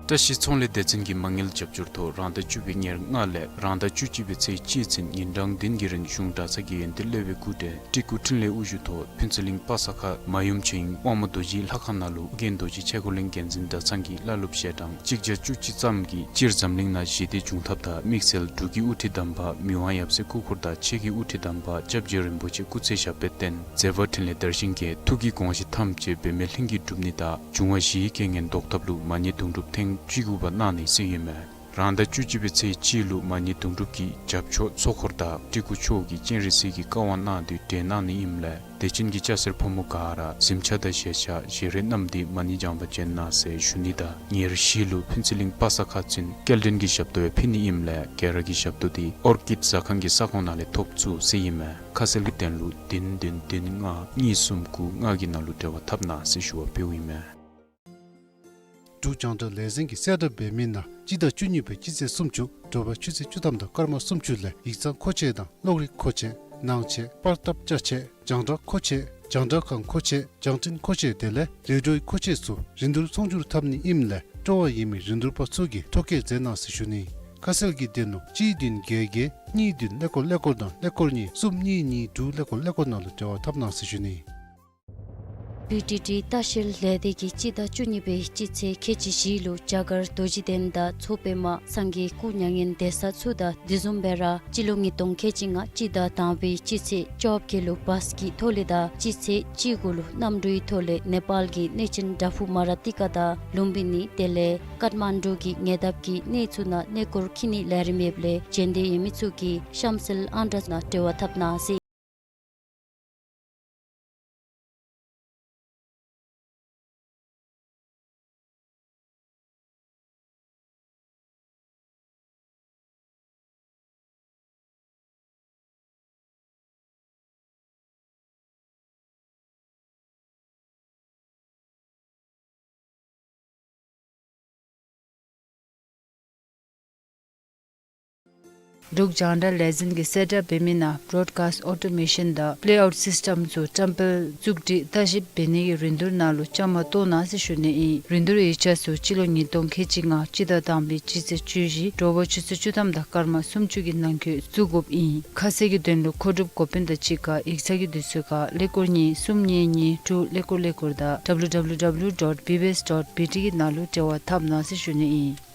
བཀྲ་ཤིས་ཚོང་ལས་སྡེ་ཚན་གྱིས་མ་དངུལ་རྒྱབ་སྐྱོར་ཐོག་རང་ཟླ་བཅུ་པའི་ཉེར་ལྔ་ལས་རང་ཟླ་བཅུ་གཅིག་པའི་ཚེས་གཅིག་ཚུན་ཉིན་གྲངས་བདུན་གྱི་རིང་གཞུང་གྲྭ་ཚང་གི་ཡོན་ཏན་སློབ་དཔོན་སྐུ་བགྲེས་སྤྲུལ་སྐུ་འཕྲིན་ལས་དབུ་བཞུགས་ཐོག་ཕུན་ཚོགས་གླིང་པ་སངས་ཁ་མ་ཡུམ་ཆོས་དབྱིངས་དབང་མོ་རྡོ་རྗེའི་ལྷ་ཁང་ནང་ལུ་ཨོ་རྒྱན་རྡོ་རྗེ་ཆས་གོས་གླིང་འགན་འཛིན་གྲྭ་ཚང་གི་བླ་སློབ་ཞལ་གྲངས་གཅིག་བརྒྱ་བཅུ་གཅིག་ཙམ་གྱིས་སྤྱིར་འཛམ་གླིང་ནང་ཞི་བདེ་འབྱུང་ཐབས་དང་དམིགས་བསལ་འབྲུག་གི་དབུ་ཁྲིད་དམ་པ་མི་དབང་ཡབ་སྲས་སྐུ་འཁོར་དང་ཆོས་ཀྱི་དབུ་ཁྲིད་དམ་པ་སྐྱབས་རྗེ་རིན་པོ་ཆེ་སྐུ་ཚེ་ཞབས་པད་བརྟན་མཛད་པ་འཕྲིན་ལས་དར་ཞིང་རྒྱས་ཐུགས་ཀྱི་དགོངས་གཞི་ཐམས་ཅད་འབད་མེད་ལྷུན་གྱིས་གྲུབ་ནི་དང་འབྱུང་བ་བཞིའི་རྐྱེན་ངན་བཟློག་ཐབས་ལུ་མ་ཎི་དུང་སྒྲུབ་ཐེངས་བཅུ་དགུ་པ་གནང་ནི་ཟེར་ཨིན་མས། རང་ཟླ་བཅུ་གཅིག་པའི་ཚེས་གཅིག་ལུ་མ་ཎི་དུང་སྒྲུབ་ཀྱི་རྒྱབ་ཕྱོགས་ཚོགས་འཁོར་དང་སྤྲུལ་སྐུ་མཆོག་གིས་སྤྱན་རས་གཟིགས་ཀྱི་བཀའ་དབང་གནང་དོན་བསྒྲལ་གནང་ནི་ཨིནམ་ལས་དད་ཅན་གྱི་སྐྱ་སེར་ཕོ་མོ་ག་ར་གཟིམ་ཆས་དང་ཞལ་ཆས་བཞེས་རས་བསྣམས་ཏེ་མ་ཎི་བགྱང་པར་བྱོན་གནང་ཟེར་ཞུ་ནི་དང་ཉེར་བཞི་ལུ་ཕུན་ཚོགས་གླིང་པ་སངས་ཁ་ཚུན་སྐྱེལ་འདྲེན་གྱི་ཞབས་ཏོག་ཡང་ཕུལ་ནི་ཨིནམ་ལས་ག་ར་གིས་ཞབས་ཏོག་དེ་ཨོར་ཀིཌ་ཟ་ཁང་གི་ས་ཁོངས་ནང་ལས་ཐོབ་ཚུགས་ཟེར་ཨིན་མས། ཁ་གསལ་གྱི་དོན་ལུ་བདུན་བདུན་བདུན་ལྔ་གཉིས་གསུམ་དགུ་ལྔ་གི་ནང་ལུ་འབྲེལ་བ་འཐབ་གནང་ཟེར་ཞུ་བ་ཕུལཝ་ཨིན་མས། འབྲུག་རྒྱང་བསྒྲགས་ལས་འཛིན་གྱིས་གསལ་བསྒྲགས་འབད་མི་ནང་སྤྱི་ཟླ་བཅུ་གཉིས་པའི་སྤྱི་ཚེས་སུམ་ཅུ་དྲོ་པ་ཆུ་ཚོད་བཅུ་ཐམ་དང་སྐར་མ་སུམ་ཅུ་ལས་ཡིག་ཚང་མཁོ་ཆས་དང་གློག་རིག་མཁོ་ཆས་ནང་ཆས་པར་བཏབ་ཅ་ཆས་རྒྱང་བསྒྲགས་མཁོ་ཆས་རྒྱང་བསྒྲགས་ཁང་མཁོ་ཆས་རྒྱང་འཕྲིན་མཁོ་ཆས་དེ་ལས་རེ་ཌིའོའི་མཁོ་ཆས་ཚུ་རིན་བསྡུར་ཚོང་བསྒྱུར་འཐབ་ནི་ཨིནམ་ལས་སྤྲོ་བ་ཡོད་མི་རིན་བསྡུར་པ་ཚུ་གིས་ཐོ་བཀོད་མཛད་གནང་ཟེར་ཞུ་ནི། ཁ་གསལ་གྱི་དོན་ལུ་གཅིག་བདུན་བརྒྱད་བརྒྱད་གཉིས་བདུན་ཀླད་ཀོར་ཀླད་ཀོར་དང་ཀླད་ཀོར་གཉིས་གསུམ་གཉིས་གཉིས་དྲུག་ཀླད་ཀོར་ཀླད་ཀོར་ནང་ལུ་འབྲེལ་བ་འཐབ་གནང་ཟེར་ཞུ་ནི། བི་ཊི་ཊི་ལྟ་བཤལ་ལས་སྡེ་གིས་སྤྱི་ཟླ་བཅུ་གཉིས་པའི་སྤྱི་ཚེས་ཁལ་གཅིག་བཞི་ལུ་རྒྱ་གར་རྡོ་རྗེ་གདན་དང་མཚོ་པདྨ་སངས་རྒྱས་སྐུ་མྱ་ངན་འདས་ས་ཚུ་དང་དེ་བཟུམ་སྦེ་ར་སྤྱི་ལོ་ཉིས་སྟོང་ཁལ་གཅིག་ལྔ་སྤྱི་ཟླ་དང་པའི་སྤྱི་ཚེས་བཅོ་བརྒྱད་ལུ་བཱས་ཀྱི་ཐོག་ལས་དང་སྤྱི་ཚེས་བཅུ་དགུ་ལུ་གནམ་གྲུའི་ཐོག་ལས་ནེ་པཱལ་གྱི་གནས་ཆེན་དྲག་ཕུག་མ་ར་ཏི་ཀ་དང་ལུམ་བི་ནི་དེ་ལས་ཀཏ་མན་ཌུ་གི་ཉེ་འདབས་ཀྱི་གནས་ཚུ་ནང་གནས་སྐོར་འཁྱིད་ནིའི་ལས་རིམ་ཡོདཔ་ལས་འབྱོན་འདོད་ཡོད་མི་ཚུ་གིས་གཤམ་གསལ་ཨང་གྲངས་ནང་འབྲེལ་བ་འཐབ་གནང་ཟེར། འབྲུག་རྒྱང་བསྒྲགས་ལས་འཛིན་གྱིས་གསལ་བསྒྲགས་འབད་མི་ནང་བྲོཌ་ཀཱསཊ་ཨོ་ཊོ་མེ་ཤཱན་དང་པེ་ལེ་ཨའུཊ་སིསི་ཊེམ་ཚུ་བཀྲམ་སྤེལ་བཙུགས་སྒྲིག་ལྟ་ཞིབ་འབད་ནི་གི་རིན་བསྡུར་ནང་ལུ་བཅའ་མར་གཏོགས་གནང་ཟེར་ཞུ་ནི་ཨིན། རིན་བསྡུར་ཡིག་ཆ་ཚུ་སྤྱི་ལོ་ཉིས་སྟོང་ཁལ་གཅིག་ལྔ་སྤྱི་ཟླ་དང་པའི་སྤྱི་ཚེས་བཅུ་བཞི་དྲོ་པ་ཆུ་ཚོད་བཅུ་ཐམ་དང་སྐར་མ་སུམ་ཅུ་གི་ནང་འཁོད་བཙུགས་དགོཔ་ཨིན། ཁ་གསལ་གྱི་དོན་ལུ་མཁོ་སྒྲུབ་འགོ་དཔོན་དང་གཅིག་ཁར་ཡིག་ཚང་གི་དུས་ཚོད་ཁར་ཀླད་ཀོར་གཉིས་གསུམ་གཉིས་གཉིས་དྲུག་ཀླད་ཀོར་ཀླད་ཀོར་དང་W W W dot B B S dot B T གི་ནང་ལུ་འབྲེལ་བ་འཐབ་གནང་ཟེར་ཞུ་ནི་ཨིན།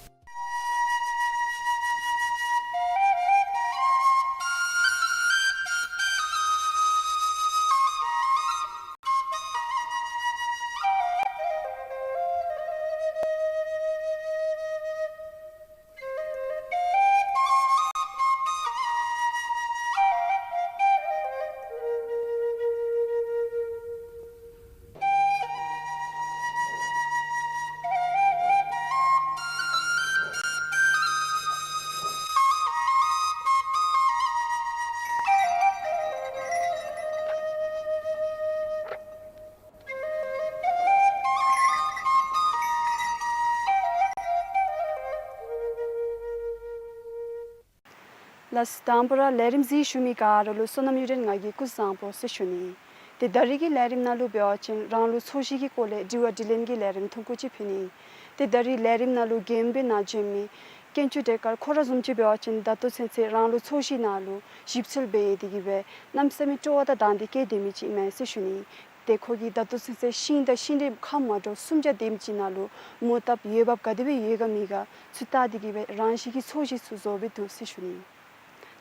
ལགས་སོ། དང་པ་ར་ལས་རིམ་གཟིགས་བཞུགས་མི་ག་ར་ལུ་བསོད་ནམས་གཡུ་སྒྲོན་ང་གིས་སྐུ་གཟུགས་བཟང་པོ་ཟེར་ཞུ་ནི། ཏེ་ད་རིས་ཀྱི་ལས་རིམ་ནང་ལུ་འབད་བ་ཅིན་རང་ལུགས་ཚོས་གཞི་གི་སྐོར་ལས་དྲི་བ་དྲིས་ལན་གྱི་ལས་རིམ་ཐུང་ཀུ་ཅིག་ཕུལ་ནི། ཏེ་ད་རིས་ལས་རིམ་ནང་ལུ་རྒྱན་འབད་ནི་བྱོན་མི་དཀོན་མཆོག་གྲལ་དཀར་ཁོ་ར་བཟུམ་ཅིག་འབད་བ་ཅིན་ད་ལྟོ་ཚུན་ཚོད་རང་ལུགས་ཚོས་གཞི་ནང་ལུ་ཞིབ་འཚོལ་འབད་དེ་གིས་སྦེ་གནམ་མེད་ས་མེད་སྤྲོ་བ་དང་དང་འདོད་བསྐྱེད་དེ་མི་ཅིག་ཨིན་མས་ཟེར་ཞུ་ནི། ཏེ་ཁོ་གིས་ད་ལྟོ་ཚུན་ཚོད་ཤིང་དང་ཤིང་འབྲས་ཁམས་མ་འདྲཝ་སུམ་བརྒྱ་དེམ་ཅིག་ནང་ལུ་མོ་བཏབ་འོས་འབབ་ག་དེ་སྦེ་ཡོད་ག་མེད་ག་ཚུ་བལྟ་སྟེ་གིས་སྦེ་རང་བཞིན་གྱི་ཚོས་གཞི་ཚུ་བཟོ་སྦེ་འདུག་ཟེར་ཞུ་ནི།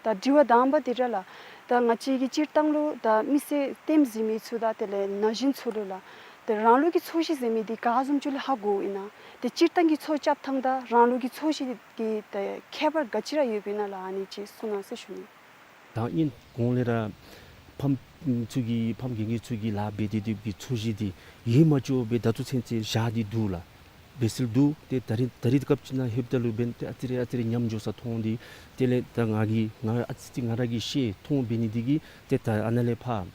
ད་དྲི་བ་དང་པ་འདི་ར་ལགས། ད་ང་བཅས་ཀྱི་སྤྱིར་བཏང་ལུ་ད་མི་སེར་ལྟདམོ་གཟིགས་མི་ཚུ་དང་དེ་ལས་ན་གཞོན་ཚུ་ལུ་ལགས། ད་རང་ལུགས་ཀྱི་ཚོས་གཞི་ཟེར་མི་འདི་ག་བཟུམ་ཅིག་ལུ་ཧ་གོཝ་ཨིན་ན། ཏེ་སྤྱིར་བཏང་གི་ཚོས་རྐྱབ་ཐངས་དང་རང་ལུགས་ཀྱི་ཚོས་གཞི་གི་ད་ཁྱད་པར་ག་ཅི་ར་ཡོདཔ་ཨིན་ན་ལགས། ཨ་ནི་ཅིག་གསུང་གནང་ཟེར་ཞུ་ནི། ད་ཨིན་གོང་ལས་ར་ཕམ་ཚུ་གིས་ཕམ་རྒན་རྒས་ཚུ་གིས་ལཱ་འབད་དེ་དེ་གི་ཚོས་གཞི་འདི་ཡིད་མ་ཆེས་པར་ད་ལྟོ་ཚུན་ཚོད་བཞག་སྟེ་འདུག་ལགས། འབད་སྲོལ་འདུག། ཏེ་ད་རིས་ད་རིས་སྐབས་ཅིག་ནང་ལྷོདཔ་ད་ལུ་འབདན་ཏེ་ཨ་ཙི་རེ་ཨ་ཙི་རེ་ཉམས་འགྱོ་ས་མཐོང་སྟེ། དེ་ལས་ད་ང་གིས་ང་ཨ་ཙི་ཅིག་ང་ར་གིས་ཤེས་མཐོང་འབད་ནི་འདི་གིས་ཏེ་ད་ཨ་ནཱ་ལས་ཕར་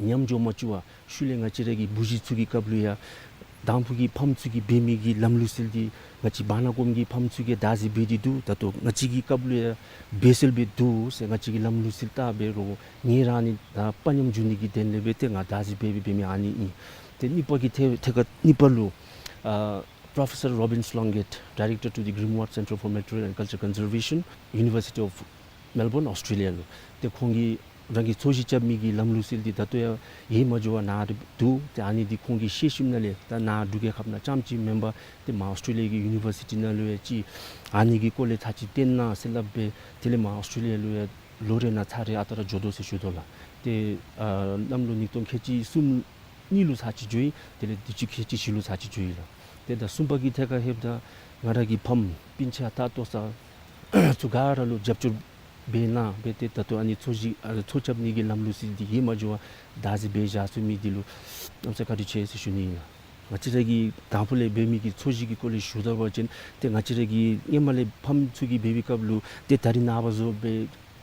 ཉམས་འགྱོ་མ་བཅུག་པར་ཤུལ་ལས་ང་བཅས་ར་གི་བུ་གཞི་ཚུ་གི་སྐབས་ལུ་ཡང་དང་ཕུ་གི་ཕམ་ཚུ་གིས་འབད་མི་གི་ལམ་ལུགས་སྲོལ་འདི་ང་བཅས་བར་ན་གོངམ་གི་ཕམ་ཚུ་གིས་བདག་འཛིན་འབད་དེ་འདུག། ད་ལྟོ་ང་བཅས་ཀྱི་སྐབས་ལུ་ཡང་འབད་སྲོལ་སྦེ་འདུག་ཟེར་ང་བཅས་ཀྱིས་ལམ་ལུགས་སྲོལ་བལྟ་འབད་རུང་ངེ་ར་ནི་ད་དཔའ་ཉམས་འགྱོ་ནི་གི་དོན་ལས་སྦེ་ཏེ་ང་བདག་འཛིན་འབད་འབད་འབད་མི་ཨ་ནི་ཨིན། ཏེ་གཉིས་པ་གི་ཐད་ཐད་ཁར་གཉིས་པ་ལུ་ཨ་Professor Robin Slungate, Director to the Grimwald Centre for Military and Cultural Conservation, University of Melbourne, Australia ལུ། ཏེ་ཁོང་གིས་རང་གི་ཚོས་གཞི་རྐྱབ་མི་གི་ལམ་ལུགས་སྲོལ་འདི་ད་ལྟོ་ཡང་ཡལ་མ་འགྱོ་བར་ནཱ་འདུག། ཏེ་ཨ་ནི་འདི་ཁོང་གིས་ཤེས་ཞིནམ་ལས་ད་ནཱ་འབྲུག་རྒྱལ་ཁབ་ནང་རྐྱངམ་ཅིག་མེན་པར་ཏེ་མར་ཨོསི་ཊྲེ་ལི་ཡ་གི་ཡུ་ནི་བར་སི་ཊི་ནང་ལུ་ཡང་ཅིག་ཨ་ནི་གི་སྐོར་ལས་ཚར་གཅིག་སྟོན་གནང་ཟེར་སླབ་སྦེ་དེ་ལས་མར་ཨོསི་ཊྲེ་ལི་ཡ་ལུ་ཡང་ལོ་རེ་ནང་ཚར་རེ་ཨ་རྟག་ར་འགྱོ་དོ་ཟེར་ཞུ་དོ་ལགས། ཏེ་ཨ་གནམ་ལོ་ཉིས་སྟོང་ཁལ་གཅིག་གསུམ་གཉིས་ལུ་ཚར་གཅིག་འགྱོ་ཡི། དེ་ལས་དུས་ཅི་ཁལ་གཅིག་བཞི་ལུ་ཚར་གཅིག་འགྱོ་ཡི་ལགས། ཏེ་ད་གསུམ་པ་གི་ཐད་ཁར་ལྷོདཔ་ད་ང་ར་གི་ཕམ་སྤུན་ཆ་ད་ལྟོ་ས་ཚུ་ག་ར་ལུ་རྒྱབ་སྐྱོར་འབད་གནང་སྦེ་ཏེ་ད་ལྟོ་ཨ་ནི་ཚོས་གཞི་ཨ་ཚོས་རྐྱབ་ནི་གི་ལམ་ལུགས་སྲོལ་འདི་ཡལ་མ་འགྱོ་བར་བདག་འཛིན་འབད་བཞག་ཚུགས་མི་འདི་ལུ་གནམ་མེད་ས་མེད་བཀའ་དྲིན་ཆེ་ཟེར་ཞུ་ནི་ཨིན་ལགས། ང་བཅས་ར་གིས་དང་ཕུ་ལས་འབད་མི་གི་ཚོས་གཞི་གི་སྐོར་ལས་ཞུ་ད་པ་ཅིན་ཏེ་ང་བཅས་ར་གིས་སྔོན་མ་ལས་ཕམ་ཚུ་གིས་འབད་བའི་སྐབས་ལུ་ཏེ་ད་རིས་ནངས་པ་བཟུམ་སྦེ་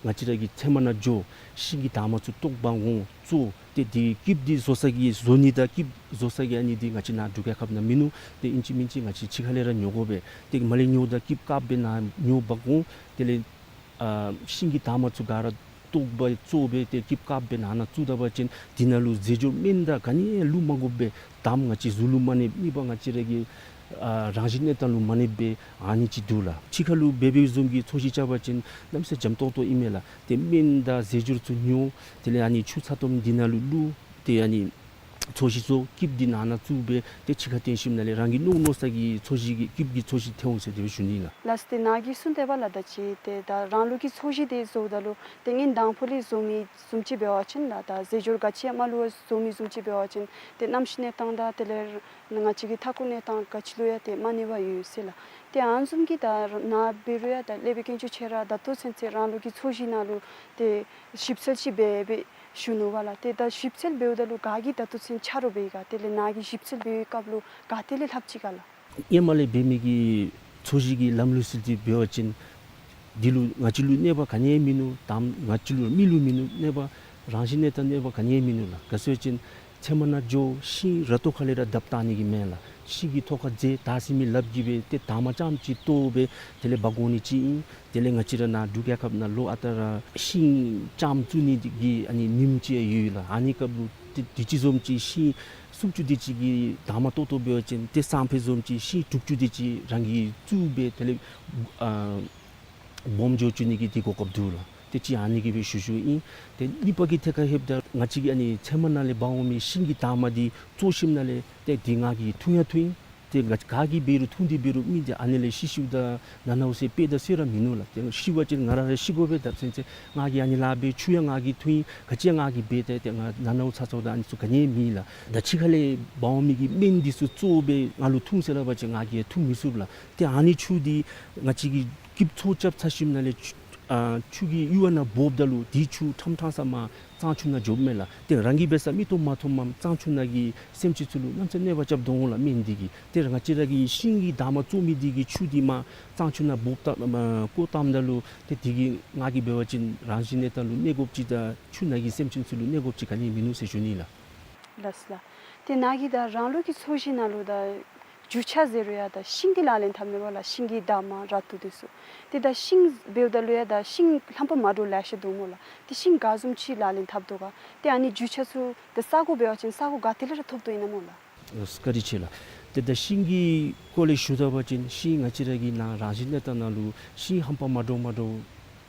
ང་བཅས་ར་གིས་ཚལ་མ་ནང་འགྱོ་ཤིང་གི་འདབ་མ་ཚུ་བཏོག་འབག་འོང་བཙོ། ཏེ་དེ་སྐྱིབས་འདི་བཟོ་ས་གི་བཟོ་ནི་དང་སྐྱིབས་བཟོ་ས་གི་ཨ་ནི་འདི་ང་བཅས་ནཱ་འབྲུག་རྒྱལ་ཁབ་ནང་མིན་ནུག། ཏེ་ཨིན་ཅི་མིན་ཅི་ང་བཅས་ཕྱི་ཁ་ལས་ར་ཉོ་དགོ་པས། ཏེ་མར་ལས་ཉོཝ་ད་སྐྱིབས་དཀརཔོ་སྦེ་ནཱ་ཉོ་འབག་འོང་། དེ་ལས་ཨ་ཤིང་གི་འདབ་མ་ཚུ་ག་ར་བཏོག་སྦེ་བཙོ་སྦེ་ཏེ་སྐྱིབས་དཀརཔོ་སྦེ་ནང་ན་བཙུགས་ད་པ་ཅིན་དེ་ནང་ལུ་རྫས་སྦྱོར་སྨན་དང་ག་ནི་ཡང་བླུག་མ་དགོ་པར་དམ་ང་བཅས་གཟུགས་ལུ་མ་གནོད་མི་པ་ང་བཅས་ར་གི་ཨ་རང་བཞིན་གནས་སྟངས་ལུ་མ་གནོད་པར་ཨ་ནི་ཅིག་འདུག་ལགས། ཕྱི་ཁ་ལུ་འབད་བའི་བཟུམ་གྱི་ཚོས་གཞི་རྐྱབ་པ་ཅིན་གནམ་མེད་ས་མེད་འཇམ་ཏོང་ཏོ་ཨིན་མས་ལགས། ཏེ་སྨན་དང་རྫས་སྦྱོར་ཚུ་ཉོ། དེ་ལས་ཨ་ནི་ཆུ་ཚ་ཏོམ་འདི་ནང་ལུ་བླུག། ཏེ་ཨ་ནི་ཚོས་གཞི་བཙོ། སྐྱིབས་འདི་ནང་ན་བཙུགས་སྦེ་ཏེ་ཕྱི་ཁར་བཏོན་ཞིནམ་ལས་རང་གིས་མནོ་མནོ་ས་གི་ཚོས་གཞི་གི་སྐྱིབས་ཀྱི་ཚོས་གཞི་ཐོན་འོང་ཟེར་དེ་སྦེ་ཞུ་ནི་ལགས། ལགས་སོ། ཏེ་ནཱ་གིས་གསུངས་ཏེ་འབདཝ་ལས་ད་ཅི་ཏེ་ད་རང་ལུགས་ཀྱི་ཚོས་གཞི་འདི་བཟོཝ་ད་ལུ་ཏེ་སྔོན་དང་ཕུ་ལས་བཟོ་མི་བཟུམ་ཅིག་འབད་བ་ཅིན་ལགས། ད་རྫས་སྦྱོར་ག་ཅི་ཡང་མ་བླུག་པར་བཟོ་མི་བཟུམ་ཅིག་འབད་བ་ཅིན་ཏེ་གནམ་གཤིས་གནས་སྟངས་དང་དེ་ལས་ང་བཅས་ཀྱི་མཐའ་འཁོར་གནས་སྟངས་ག་ཅི་ལུ་ཡང་ཏེ་མ་གནོད་པ་ཡོད་ཟེར་ལགས། ཏེ་ཨ་ནི་བཟུམ་གྱི་ད་ནཱ་འབད་རུང་ཡང་ད་སློབ་དཔོན་དཀོན་མཆོག་ཁྱོད་ར་ད་ལྟོ་ཚུན་ཚོད་རང་ལུགས་ཀྱི་ཚོས་གཞི་ནང་ལུ་ཏེ་ཞིབ་འཚོལ་ཅིག་འབད་འབད་ཞུ་ནུག་པ་ལགས། ཏེ་ད་ཞིབ་འཚོལ་འབདཝ་ད་ལུ་ག་གིས་ད་ལྟོ་ཚུན་ཆ་རོགས་འབད་ཡི་ག། དེ་ལས་ནཱ་གིས་ཞིབ་འཚོལ་འབད་བའི་སྐབས་ལུ་ག་ཏེ་ལས་ལྷབ་ཅི་ག་ལགས། སྔོན་མ་ལས་འབད་མི་གི་ཚོས་གཞི་གི་ལམ་ལུགས་སྲོལ་འདི་འབད་བ་ཅིན་འདི་ལུ་ང་བཅས་ལུ་གནོད་པ་ག་ནི་ཡང་མིན་ནུག། དམ་ང་བཅས་ལུ་མི་ལུ་མིན་ནུག། གནོད་པ་རང་བཞིན་གནས་སྟངས་གནོད་པ་ག་ནི་ཡང་མིན་ནུག་ལགས། ག་ཅི་སྨོ་ཟེར་བ་ཅིན་ཚལ་མ་ནང་འགྱོ་ཤིང་ར་ཏོག་ཁ་ལས་ར་བརྡབ་བཏང་ནི་གི་མེན་ལགས། ཤིང་གི་ཐོག་ཁར་རྫས་བཏགས་ཟེར་མི་ལགཔ་གིས་སྦེ་ཏེ་འདབ་མ་རྐྱངམ་ཅིག་བཏོག་སྦེ་དེ་ལས་འབག་འོང་ནི་ཅིག་ཨིན། དེ་ལས་ང་བཅས་ར་ནཱ་འབྲུག་རྒྱལ་ཁབ་ནང་ལོག་ཨ་རྟག་ར་ཤིང་ལྕངམ་བཙུགས་ནི་གི་ཨ་ནི་ཉིནམ་ཅིག་ཡོད་ལགས། ཨ་ནི་སྐབས་ལུ་ཏེ་དུས་ཅི་བཟུམ་ཅིག་ཤིང་སུམ་ཅུ་དེ་ཅིག་གི་འདབ་མ་བཏོག་བཏོགཔ་འབད་བ་ཅིན་ཏེ་སང་ཕོད་བཟུམ་ཅིག་ཤིང་དྲུག་ཅུ་དེ་ཅིག་རང་གིས་བཙུགས་སྦེ་དེ་ལས་ཨ་སྦོམ་འགྱོ་བཅུག་ནི་གི་དེ་གོ་སྐབས་འདུག་ལགས། ཏེ་གཅིག་ཨ་ནི་གི་སྦེ་ཞུ་ཞུཝ་ཨིན། ཏེ་གཉིས་པ་གི་ཐད་ཁར་ལྷོདཔ་ད་ང་བཅས་ཀྱིས་ཨ་ནི་ཚལ་མ་ནང་ལས་འབག་འོང་མི་ཤིང་གི་འདབ་མ་འདི་བཙོ་ཞིནམ་ལས་ཏེ་འདི་ང་གིས་འཐུང་ཡང་འཐུང་ཡི། ཏེ་ང་ག་གིས་འབད་རུང་འཐུང་སྟེ་འབད་རུང་མི་འདི་ཨ་ནི་ལས་ཤི་ཤིཝ་ད་ན་ནཝ་ཟེར་དཔེ་དང་སྲོལ་ར་མིན་ནུག་ལགས། ཏེ་ཤི་བ་ཅིན་ང་ར་ར་ཤི་དགོ་པས། ད་ཚུན་ཚོད་ང་གིས་ཨ་ནི་ལཱ་འབད་ཆུ་ཡང་ང་གིས་འཐུང་ཡི། ག་ཅི་ཡང་ང་གིས་འབད་ཏེ་ཏེ་ང་ན་ནཝ་ཚ་ཚཝ་ད་ཨ་ནི་ཚུ་ག་ནི་ཡང་མེད་ལགས། ད་ཕྱི་ཁ་ལས་འབག་འོང་མི་གི་སྨན་འདི་ཚུ་བཙོ་སྦེ་ང་ལུ་འཐུང་ཟེར་སླབ་པ་ཅིན་ང་གིས་འཐུང་མི་ཚུགས་ལགས། ཏེ་ཨ་ནི་ཆུ་འདི་ང་བཅས་ཀྱིས་སྐྱིབས་ཚོས་རྐྱབ་ཚར་ཞིནམ་ལས་ཆུ་ཨ་ཆུ་གི་གཡུར་བ་ནང་འབོཝ་ད་ལུ་དེ་ཆུ་ཕྲང་ཕྲང་ས་མར་གཙང་ཆུ་ནང་འགྱོཝ་མས་ལགས། ཏེ་རང་གིས་འབད་ས་མིག་ཏོ་མ་མཐོངམ་གཙང་ཆུ་ནང་གི་སེམས་ཅན་ཚུ་ལུ་གནམ་མེད་ས་མེད་གནོད་པ་རྐྱབ་དོ་འོང་ལགས་སྨན་འདི་གིས། ཏེ་ང་བཅས་ར་གིས་ཤིང་གི་འདབ་མ་བཙོ་མི་འདི་གི་ཆུ་འདི་མར་གཙང་ཆུ་ནང་འབོཝ་ད་མར་བཀོ་བཏངམ་ད་ལུ་ཏེ་འདི་གིས་ང་གིས་འབད་བ་ཅིན་རང་བཞིན་གནས་སྟངས་ལུ་གནོད་དགོཔ་ཅིག་དང་ཆུ་ནང་གི་སེམས་ཅན་ཚུ་ལུ་གནོད་དགོཔ་ཅིག་ག་ནི་ཡང་མིན་ནུག་ཟེར་ཞུ་ནི་ལགས། ལགས་སོ་ལགས། ཏེ་ནཱ་གིས་ད་རང་ལུགས་ཀྱི་ཚོས་གཞི་ནང་ལུ་ད་ རྒྱུ་ཆ་ཟེར་རུང་ཡང་ད་ཤིང་འདི་ལག་ལེན་འཐབ་མས་པ་ལགས། ཤིང་གི་འདབ་མ་ར་ཏུ་འདི་ཚུ། ཏེ་ད་ཤིང་འབདཝ་ད་ལུ་ཡང་ད་ཤིང་ལྷམ་པ་མ་འདྲཝ་ལེ་ཤ་འདུག་སྨོ་ལགས། ཏེ་ཤིང་ག་བཟུམ་ཅིག་ལག་ལེན་འཐབ་དོ་ག། ཏེ་ཨ་ནི་རྒྱུ་ཆ་ཚུ་ད་ས་གོ་འབད་བ་ཅིན་ས་གོ་ག་ཏེ་ལས་ར་ཐོབ་དོ་ཨིན་ན་སྨོ་ལགས། བཀའ་དྲིན་ཆེ་ལགས། ཏེ་ད་ཤིང་གི་སྐོར་ལས་ཞུ་ད་པ་ཅིན་ཤིང་ང་བཅས་ར་གི་ནཱ་རང་བཞིན་གནས་སྟངས་ནང་ལུ་ཤིང་ལྷམ་པ་མ་འདྲཝ་མ་འདྲཝ་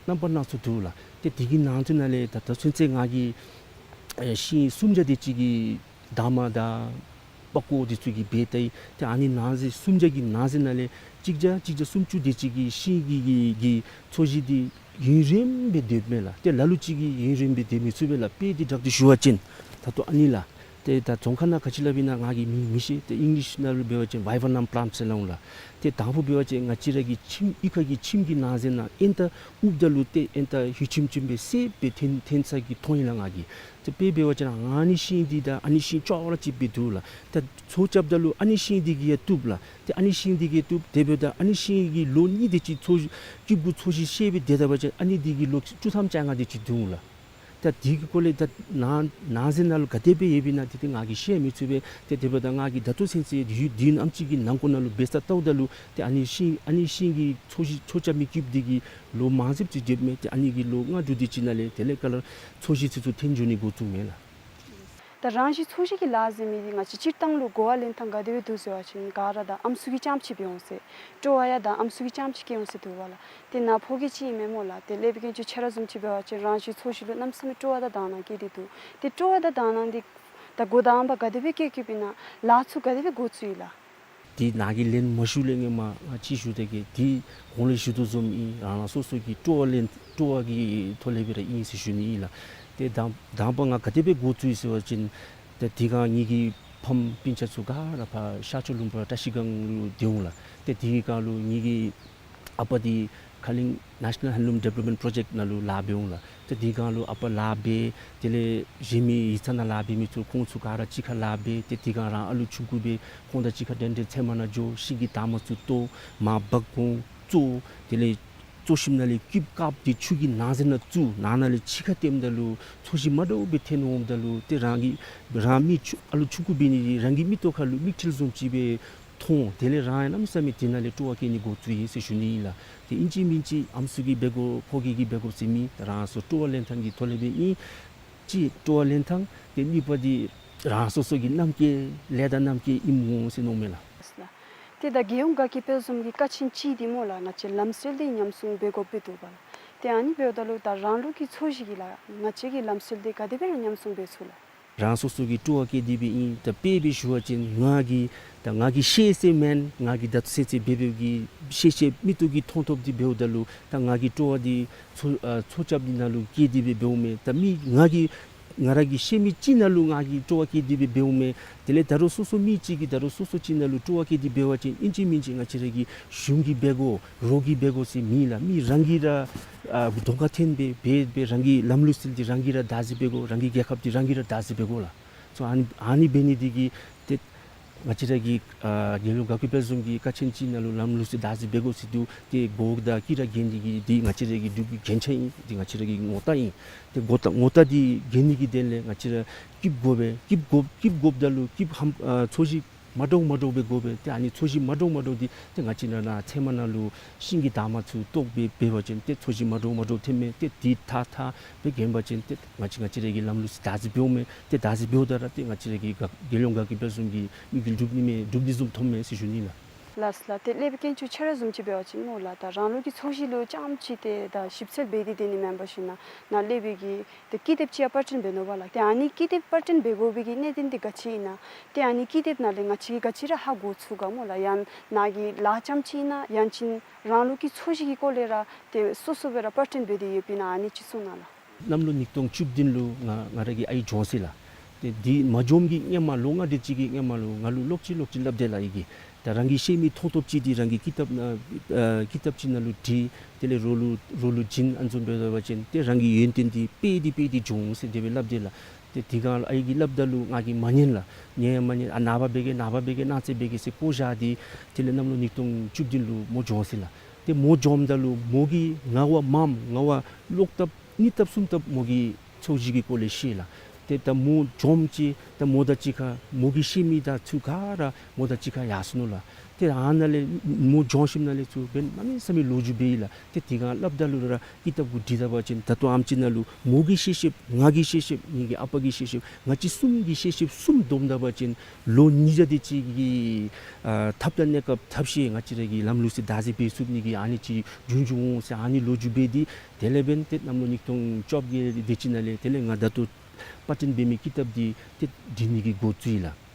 རྣམ་པ་སྣ་ཚོགས་འདུག་ལགས། ཏེ་དེ་གི་ནང་དུ་ནང་ལས་ད་ད་ཚུན་ཚོད་ང་གིས་ཨེ་ཤིང་སུམ་བརྒྱ་དེ་ཅིག་གི་འདབ་མ་དང་པགས་ཀོ་འདི་ཚུ་གིས་འབད་ད་ཡི། ཏེ་ཨ་ནི་ནང་གསེས་སུམ་བརྒྱ་གི་ནང་གསེས་ནང་ལས་གཅིག་བརྒྱ་གཅིག་བརྒྱ་སུམ་ཅུ་དེ་ཅིག་གི་ཤིང་གི་གི་གི་ཚོས་གཞི་འདི་ཡུན་རིངམོ་སྦེ་སྡོདཔ་མས་ལགས། ཏེ་ལ་ལུ་ཅིག་གིས་ཡུན་རིངམོ་སྦེ་སྡོད་མི་ཚུགས་པས་ལགས། དཔེ་འདི་དྲག་ཏུ་ཞུ་བ་ཅིན་ད་ལྟོ་ཨ་ནི་ལགས། ཏེ་ད་རྫོང་ཁ་ནང་ག་ཅི་སླབ་ཨིན་ན་ང་གིས་མིང་མི་ཤེས། ཏེ་ཨིང་ལིཤ་ནང་ལུ་འབད་བ་ཅིན་བའི་བ་ནམ་པ་ལཱནཊ་ཟེར་སླབ་འོང་ལགས། ཏེ་དང་ཕུ་འབད་བ་ཅིན་ང་བཅས་ར་གི་ཁྱིམ་གཡུས་ཁ་གི་ཁྱིམ་གྱི་ནང་གསེས་ནང་ཨེན་ཏ་ཨུབ་ད་ལུ་ཏེ་ཨེན་ཏ་ཧུད་ཆེམ་ཆེམ་སྦེ་སེརཔོ་སྦེ་ཐོན་ཐོན་ས་གི་མཐོང་ཡི་ལགས་ང་གིས། ཏེ་དཔེ་འབད་བ་ཅིན་ཨ་ནི་ཤིང་འདི་དང་ཨ་ནི་ཤིང་ཅོག་ར་གཅིགཔ་སྦེ་འདུག་ལགས། ད་ཚོས་རྐྱབ་ད་ལུ་ཨ་ནི་ཤིང་འདི་གིས་ཡང་བཏུབ་ལགས། ཏེ་ཨ་ནི་ཤིང་འདི་གིས་བཏུབ། དེ་འབདཝ་ད་ཨ་ནི་ཤིང་གི་ལོ་གཉིས་དེ་ཅིག་ཚོས་གཞི་སྐྱིབས་གུ་ཚོས་གཞི་བཤལ་སྦེ་སྡོད་ད་པ་ཅིན་ཨ་ནི་འདི་གིས་ལོ་བཅུ་ཐམ་བཅོ་ལྔ་དེ་ཅིག་འདུག་ལགས། ད་དེ་གི་སྐོར་ལས་ད་ནང་ནང་གསེས་ནང་ལུ་ག་དེ་སྦེ་ཡོདཔ་ཨིན་ན་དེ་ཏེ་ང་གིས་བཤད་མི་ཚུགས་པས། ཏེ་དེ་འབདཝ་ད་ང་གིས་ད་ལྟོ་ཚུན་ཚོད་ཡུན་བདུན་ཨམ་ཅིག་གི་ནང་འཁོད་ནང་ལུ་འབད་ས་ལྟཝ་ད་ལུ་ཏེ་ཨ་ནི་ཤིང་ཨ་ནི་ཤིང་གི་ཚོས་གཞི་ཚོས་རྐྱབ་མི་སྐྱིབས་འདི་གིས་ལོ་མང་སུ་ཅིག་སྡོདཔ་མས། ཏེ་ཨ་ནི་གིས་ལོ་ལྔ་དྲུག་དེ་ཅིག་ནང་ལས་དེ་ལས་ཁ་ལས་ཚོས་གཞི་ཚུ་ཚུ་ཐོན་འགྱོ་ནི་འགོ་བཙུགས་མས་ལགས། ད་རང་བཞིན་ཚོས་གཞི་གི་ལཱ་ཟེར་མི་འདི་ང་བཅས་སྤྱིར་བཏང་ལུ་གོ་བ་ལེན་ཐངས་ག་དེ་སྦེ་འདུག་ཟེར་བ་ཅིན་ག་ར་ད་ཨམ་སྲུ་གིས་རྐྱངམ་ཅིག་འབད་འོང་ཟེར། སྤྲོ་བ་ཡང་ད་ཨམ་སྲུ་གིས་རྐྱངམ་ཅིག་བསྐྱེད་འོང་ཟེར་འདུག་པ་ལགས། ཏེ་ནཱ་ཕོ་སྐྱེས་ཅིག་ཨིན་མས་སྨོ་ལགས། ཏེ་ཀླད་པའི་མཁན་ཆུང་ཁྱོད་ར་བཟུམ་ཅིག་འབད་བ་ཅིན་རང་བཞིན་ཚོས་གཞི་ལུ་གནམ་མེད་ས་མེད་སྤྲོ་བ་དང་དག་སྣང་བསྐྱེད་དེ་འདུག། ཏེ་སྤྲོ་བ་དང་དག་སྣང་འདི་ད་གོ་དང་པ་ག་དེ་སྦེ་བསྐྱེད་བསྐྱེདཔ་ཨིན་ན་ལཱ་ཚུ་ག་དེ་སྦེ་འགོ་བཙུགས་ཡི་ལགས། དེ་ནཱ་གིས་ལན་མ་ཞུ་ལས་སྔོན་མ་ང་ཅིག་ཞུ་སྟེ་གི་དེ་གོང་ལས་ཞུ་དོ་བཟུམ་ཨིན། རང་རང་སོ་སོ་གི་སྤྲོ་བ་ལེན་སྤྲོ་བ་གི་ཐོག་ལས་སྦེ་ར་ཨིན་ཟེར་ཞུ་ནི་ཨིན་ལགས། ཏེ་དང་དང་པ་ང་ག་དེ་སྦེ་འགོ་བཙུགས་ཡི་ཟེར་བ་ཅིན་ཏེ་དེ་སྒང་ངེ་གི་ཕམ་སྤུན་ཆ་ཚུ་ག་ར་ཕར་ཤར་ཕྱོགས་ལུང་པ་བཀྲ་ཤིས་སྒང་ལུ་སྡོད་འོང་ལགས། ཏེ་དེ་སྒང་ལུ་ངེ་གི་ཨ་པ་འདི་ཁ་གླིང་National Handloom Development Project ནང་ལུ་ལཱ་འབད་འོང་ལགས། ཏེ་དེ་སྒང་ལུ་ཨ་པ་ལཱ་འབད། དེ་ལས་གཞན་མི་ཡིག་ཚང་ནང་ལཱ་འབད་མི་ཚུ་ཁོང་ཚུ་ག་ར་གཅིག་ཁར་ལཱ་འབད། ཏེ་དེ་སྒང་རང་ཨ་ལུ་ཆུང་ཀུ་སྦེ་ཁོང་དང་གཅིག་ཁར་འགྲན་འགྲན་ཚལ་མ་ནང་འགྱོ། ཤིང་གི་འདབ་མ་ཚུ་བཏོག། མར་འབག་འོང་བཙོ། དེ་ལས་བཙོ་ཞིནམ་ལས་སྐྱིབས་དཀརཔོ་འདི་ཆུ་གི་ནང་གསེས་ནང་བཙུགས། ནང་ན་ལས་ཕྱི་ཁར་བཏོནམ་ད་ལུ་ཚོས་གཞི་མ་འདྲཝ་སྦེ་ཐོན་འོངམ་ད་ལུ་ཏེ་རང་གི་རང་མི་ཆུང་ཨ་ལུ་ཆུང་ཀུ་འབད་ནི་འདི་རང་གི་མིག་ཏོ་ཁར་ལུ་མིག་འཕྲུལ་བཟུམ་ཅིག་སྦེ་མཐོང་། དེ་ལས་རང་ཡང་གནམ་མེད་ས་མེད་དེ་ནང་ལས་སྤྲོ་བ་བསྐྱེད་ནི་འགོ་བཙུགས་ཡི་ཟེར་ཞུ་ནི་ཨིན་ལགས། ཏེ་ཨིན་ཅི་མིན་ཅི་ཨམ་སྲུ་གིས་འབད་དགོ་ཕོ་སྐྱེས་ཀྱིས་འབད་དགོ་ཟེར་མེད། རང་སོ་སྤྲོ་བ་ལེན་ཐངས་ཀྱི་ཐོག་ལས་སྦེ་ཨིན། གཅིག་སྤྲོ་བ་ལེན་ཐངས། ཏེ་གཉིས་པ་འདི་རང་སོ་སོ་གི་རྣམ་རྒྱལ་ལས་དང་རྣམ་རྒྱལ་ཨིནམ་འོང་ཟེར་མནོཝ་མས་ལགས། ལགས། ཏེ་ད་རྒྱལ་ཡོངས་དགའ་སྐྱིད་དཔལ་འཛོམས་ཀྱི་ཀ་ཆེན་གཅིག་འདི་སྨོ་ལགས། ང་བཅས་ལམ་སྲོལ་འདི་ཉམས་སྲུང་འབད་དགོཔ་སྦེ་འདུག་པ་ལགས། ཏེ་ཨ་ནི་འབདཝ་ད་ལུ་ད་རང་ལུགས་ཀྱི་ཚོས་གཞི་གི་ལགས་ང་བཅས་ཀྱི་ལམ་སྲོལ་འདི་ག་དེ་སྦེ་ར་ཉམས་སྲུང་འབད་ཚུགས་ལགས། རང་སོ་སོ་གི་སྤྲོ་བ་བསྐྱེད་དེ་སྦེ་ཨིན། ད་དཔེ་སྦེ་ཞུ་བ་ཅིན་ང་གིས་ད་ང་གིས་ཤེས་ཤེས་མེན། ང་གིས་ད་ཚུན་ཚོད་འབད་འབདཝ་གི་ཤེས་ཤེས་མིག་ཏོ་གིས་མཐོང་མཐོངམ་འདི་འབདཝ་ད་ལུ་ད་ང་གིས་སྤྲོ་བ་འདི་ཚོས་ཨ་ཚོས་རྐྱབ་འདི་ནང་ལུ་བསྐྱེད་དེ་སྦེ་འབདཝ་མས། ད་མི་ང་གིས་ང་ར་གིས་ཤེས་མི་ཅིག་ནང་ལུ་ང་གིས་སྤྲོ་བ་བསྐྱེད་དེ་སྦེ་འབདཝ་མས། དེ་ལས་ད་རུང་སོ་སོ་མི་ཅིག་གིས་ད་རུང་སོ་སོ་ཅིག་ནང་ལུ་སྤྲོ་བ་བསྐྱེད་དེ་འབད་བ་ཅིན་ཨིན་ཅི་མིན་ཅི་ང་བཅས་ར་གི་གཞུང་གིས་འབད་དགོ་རོགས་ཀྱིས་འབད་དགོ་ཟེར་མེད་ལགས། མི་རང་གིས་ར་ཨ་གདོང་ཁར་ཐོན་སྦེ་འབད་སྦེ་རང་གི་ལམ་ལུགས་སྲོལ་འདི་རང་གིས་ར་བདག་འཛིན་འབད་དགོ། རང་གི་རྒྱལ་ཁབ་འདི་རང་གིས་ར་བདག་འཛིན་འབད་དགོ་ལགས། སོ་ཨ་ནི་ཨ་ནི་འབད་ནི་འདི་གིས་ཏེ་ང་བཅས་ར་གི་ཨ་རྒྱལ་ཡོངས་དགའ་སྐྱིད་དཔལ་འཛོམས་ཀྱི་ཀ་ཆེན་གཅིག་ནང་ལུ་ལམ་ལུགས་སྲོལ་བདག་འཛིན་འབད་དགོ་ཟེར་དུས་ཏེ་གོ་དང་སྐྱིད་ར་གྱོན་ནི་གི་འདི་ང་བཅས་ར་གི་འབྲུག་གི་རྒྱན་ཆ་ཨིན། འདི་ང་བཅས་ར་གི་ངོ་རྟགས་ཨིན། ཏེ་ངོ་རྟགས་ངོ་རྟགས་འདི་གྱོན་ནི་གི་དོན་ལས་ང་བཅས་ར་སྐྱིབས་དགོ་པས། སྐྱིབས་དགོ་སྐྱིབས་དགོཔ་ད་ལུ་སྐྱིབས་ཧམ་ཨ་ཚོས་གཞི་མ་འདྲཝ་མ་འདྲཝ་སྦེ་དགོ་པས། ཏེ་ཨ་ནི་ཚོས་གཞི་མ་འདྲཝ་མ་འདྲཝ་འདི་ཏེ་ང་བཅས་ནཱ་ནཱ་ཚལ་མ་ནང་ལུ་ཤིང་གི་འདབ་མ་ཚུ་བཏོག་སྦེ་འབད་བ་ཅིན་ཏེ་ཚོས་གཞི་མ་འདྲཝ་མ་འདྲཝ་ཐོནམ་མས། ཏེ་འདི་ཐག་ཐག་སྦེ་གྱོན་པ་ཅིན་ཏེ་ང་བཅས་ང་བཅས་ར་གི་ལམ་ལུགས་སྲོལ་བདག་འཛིན་འབདཝ་མས། ཏེ་བདག་འཛིན་འབདཝ་ད་ར་ཏེ་ང་བཅས་ར་གི་དགའ་རྒྱལ་ཡོངས་དགའ་སྐྱིད་དཔལ་འཛོམས་ཀྱི་དམིགས་ཡུལ་འགྲུབ་ནི་མས། འགྲུབ་ནི་བཟུམ་མཐོངམ་མས་ཟེར་ཞུ་ནི་ལགས། ལགས་ལགས། ཏེ་ཀླད་པའི་མཁན་ཆུང་ཁྱོད་ར་བཟུམ་ཅིག་འབད་བ་ཅིན་སྨོ་ལགས། ད་རང་ལུགས་ཀྱི་ཚོས་གཞི་ལུ་རྐྱངམ་ཅིག་ཏེ་ད་ཞིབ་འཚོལ་འབད་དེ་སྡོད་ནི་མེན་པར་ཞིན་ན་ནཱ་ཀླད་པའི་གི་ཏེ་ཀི་དེབ་ཅིག་ཡང་པར་སྐྲུན་འབད་ནུག་པ་ལགས། ཏེ་ཨ་ནི་ཀི་དེབ་པར་སྐྲུན་འབད་དགོ་པའི་གི་གནད་དོན་འདི་ག་ཅི་ཨིན་ན། ཏེ་ཨ་ནི་ཀི་དེབ་ནང་ལས་ང་བཅས་ཀྱིས་ག་ཅི་ར་ཧ་གོ་ཚུགས་ག་སྨོ་ལགས། ཡང་ནཱ་གི་ལཱ་རྐྱངམ་ཅིག་ཨིན་ན་ཡང་ཅིན་རང་ལུགས་ཀྱི་ཚོས་གཞི་གི་སྐོར་ལས་ར་ཏེ་སོ་སོ་སྦེ་ར་པར་སྐྲུན་འབད་དེ་ཡོདཔ་ཨིན་ན་ཨ་ནི་ཅིག་གསུང་གནང་ལགས། གནམ་ལོ་ཉིས་སྟོང་བཅུ་བདུན་ལུ་ང་ང་ར་གི་ཨའི་གྱོངས་ཅི་ལགས། ཏེ་འདི་མ་གྱོངམ་གི་སྔོན་མ་ལོ་ལྔ་དེ་ཅིག་གི་སྔོན་མ་ལུ་ང་ལུ་ལོག་ཅི་ལོག་ཅི་སླབ་དེས་ལགས། ཨའི་གིས་ད་རང་གིས་ཤེས་མི་མཐོང་ཐོབ་ཅིག་འདི་རང་གི་ཀི་དེབ་ནང་ཨ་ཀི་དེབ་ཅིག་ནང་ལུ་བྲིས། དེ་ལས་རོགས་ལུ་རོགས་ལུ་བྱིན། ཨ་ནི་བཟུམ་འབད་བ་ཅིན་ཏེ་རང་གི་ཡོན་ཏན་འདི་སྤེལ་ཏེ་སྤེལ་ཏེ་འགྱོ་འོང་ཟེར་དེ་སྦེ་སླབ་དེས་ལགས། ཏེ་དེ་སྒང་ལུ་ཨའི་གིས་སླབ་ད་ལུ་ང་གིས་མ་ཉན་ལགས། ཉན་ཡང་མ་ཉན། ཨ་ནངས་པ་འབད་གེ་ནངས་པ་འབད་གེ་གནངས་ཚེ་འབད་གེ་ཟེར་བཀོ་བཞག་སྟེ་དེ་ལས་གནམ་ལོ་ཉིས་སྟོང་བཅུ་བདུན་ལུ་མོ་གྱོངས་ཅི་ལགས། ཏེ་མོ་གྱོངམ་ད་ལུ་མོ་གིས་ང་བ་མངམ་ང་བ་ལོག་ལྟབ་གཉིས་ལྟབ་གསུམ་ལྟབ་མོ་གིས་ཚོས་གཞི་གི་སྐོར་ལས་ཤེས་ལགས། ཏེ་ད་མོ་བྱོནམ་ཅིག་ད་མོ་དང་གཅིག་ཁར་མོ་གིས་ཤེས་མི་དང་ཚུ་ག་ར་མོ་དང་གཅིག་ཁར་ཡར་སོ་ནུག་ལགས། ཏེ་ཨ་ནཱ་ལས་མོ་བྱོན་ཞིནམ་ལས་ཚུར་འབདན་གནམ་མེད་ས་མེད་ལོ་རྒྱུས་འབད་ཡི་ལགས། ཏེ་དེ་སྒང་སླབ་ད་ལུ་ར་ཀི་ཏབ་གུ་བྲིས་ད་པ་ཅིན་ད་ལྟོ་ཨམ་ཅིག་ནང་ལུ་མོ་གིས་ཤེས་ཤེསཔ་ང་གིས་ཤེས་ཤེསཔ་ངེ་གི་ཨ་པ་གིས་ཤེས་ཤེསཔ་ང་བཅས་གསུམ་གྱིས་ཤེས་ཤེསཔ་གསུམ་བསྡོམས་ད་པ་ཅིན་ལོ་ཉིས་བརྒྱ་དེ་ཅིག་གི་ཨ་ཐབས་དང་གནས་སྐབས་ཐབས་ཤེས་ང་བཅས་ར་གི་ལམ་ལུགས་སྲོལ་བདག་འཛིན་འབད་ཚུགས་ནི་གི་ཨ་ནི་ཅིག་རྒྱུན་བྱུང་འོང་ཟེར་ཨ་ནི་ལོ་རྒྱུས་འབད་དེ་དེ་ལས་འབདན་ཏེ་གནམ་ལོ་ཉིས་སྟོང་བཅོ་བརྒྱད་དེ་ཅིག་ནང་ལས་དེ་ལས་ང་ད་ལྟོ་པར་སྐྲུན་འབད་མི་ཀི་ཏབ་འདི་ཏེ་འབྲི་ནི་གི་འགོ་བཙུགས་ཡི་ལགས།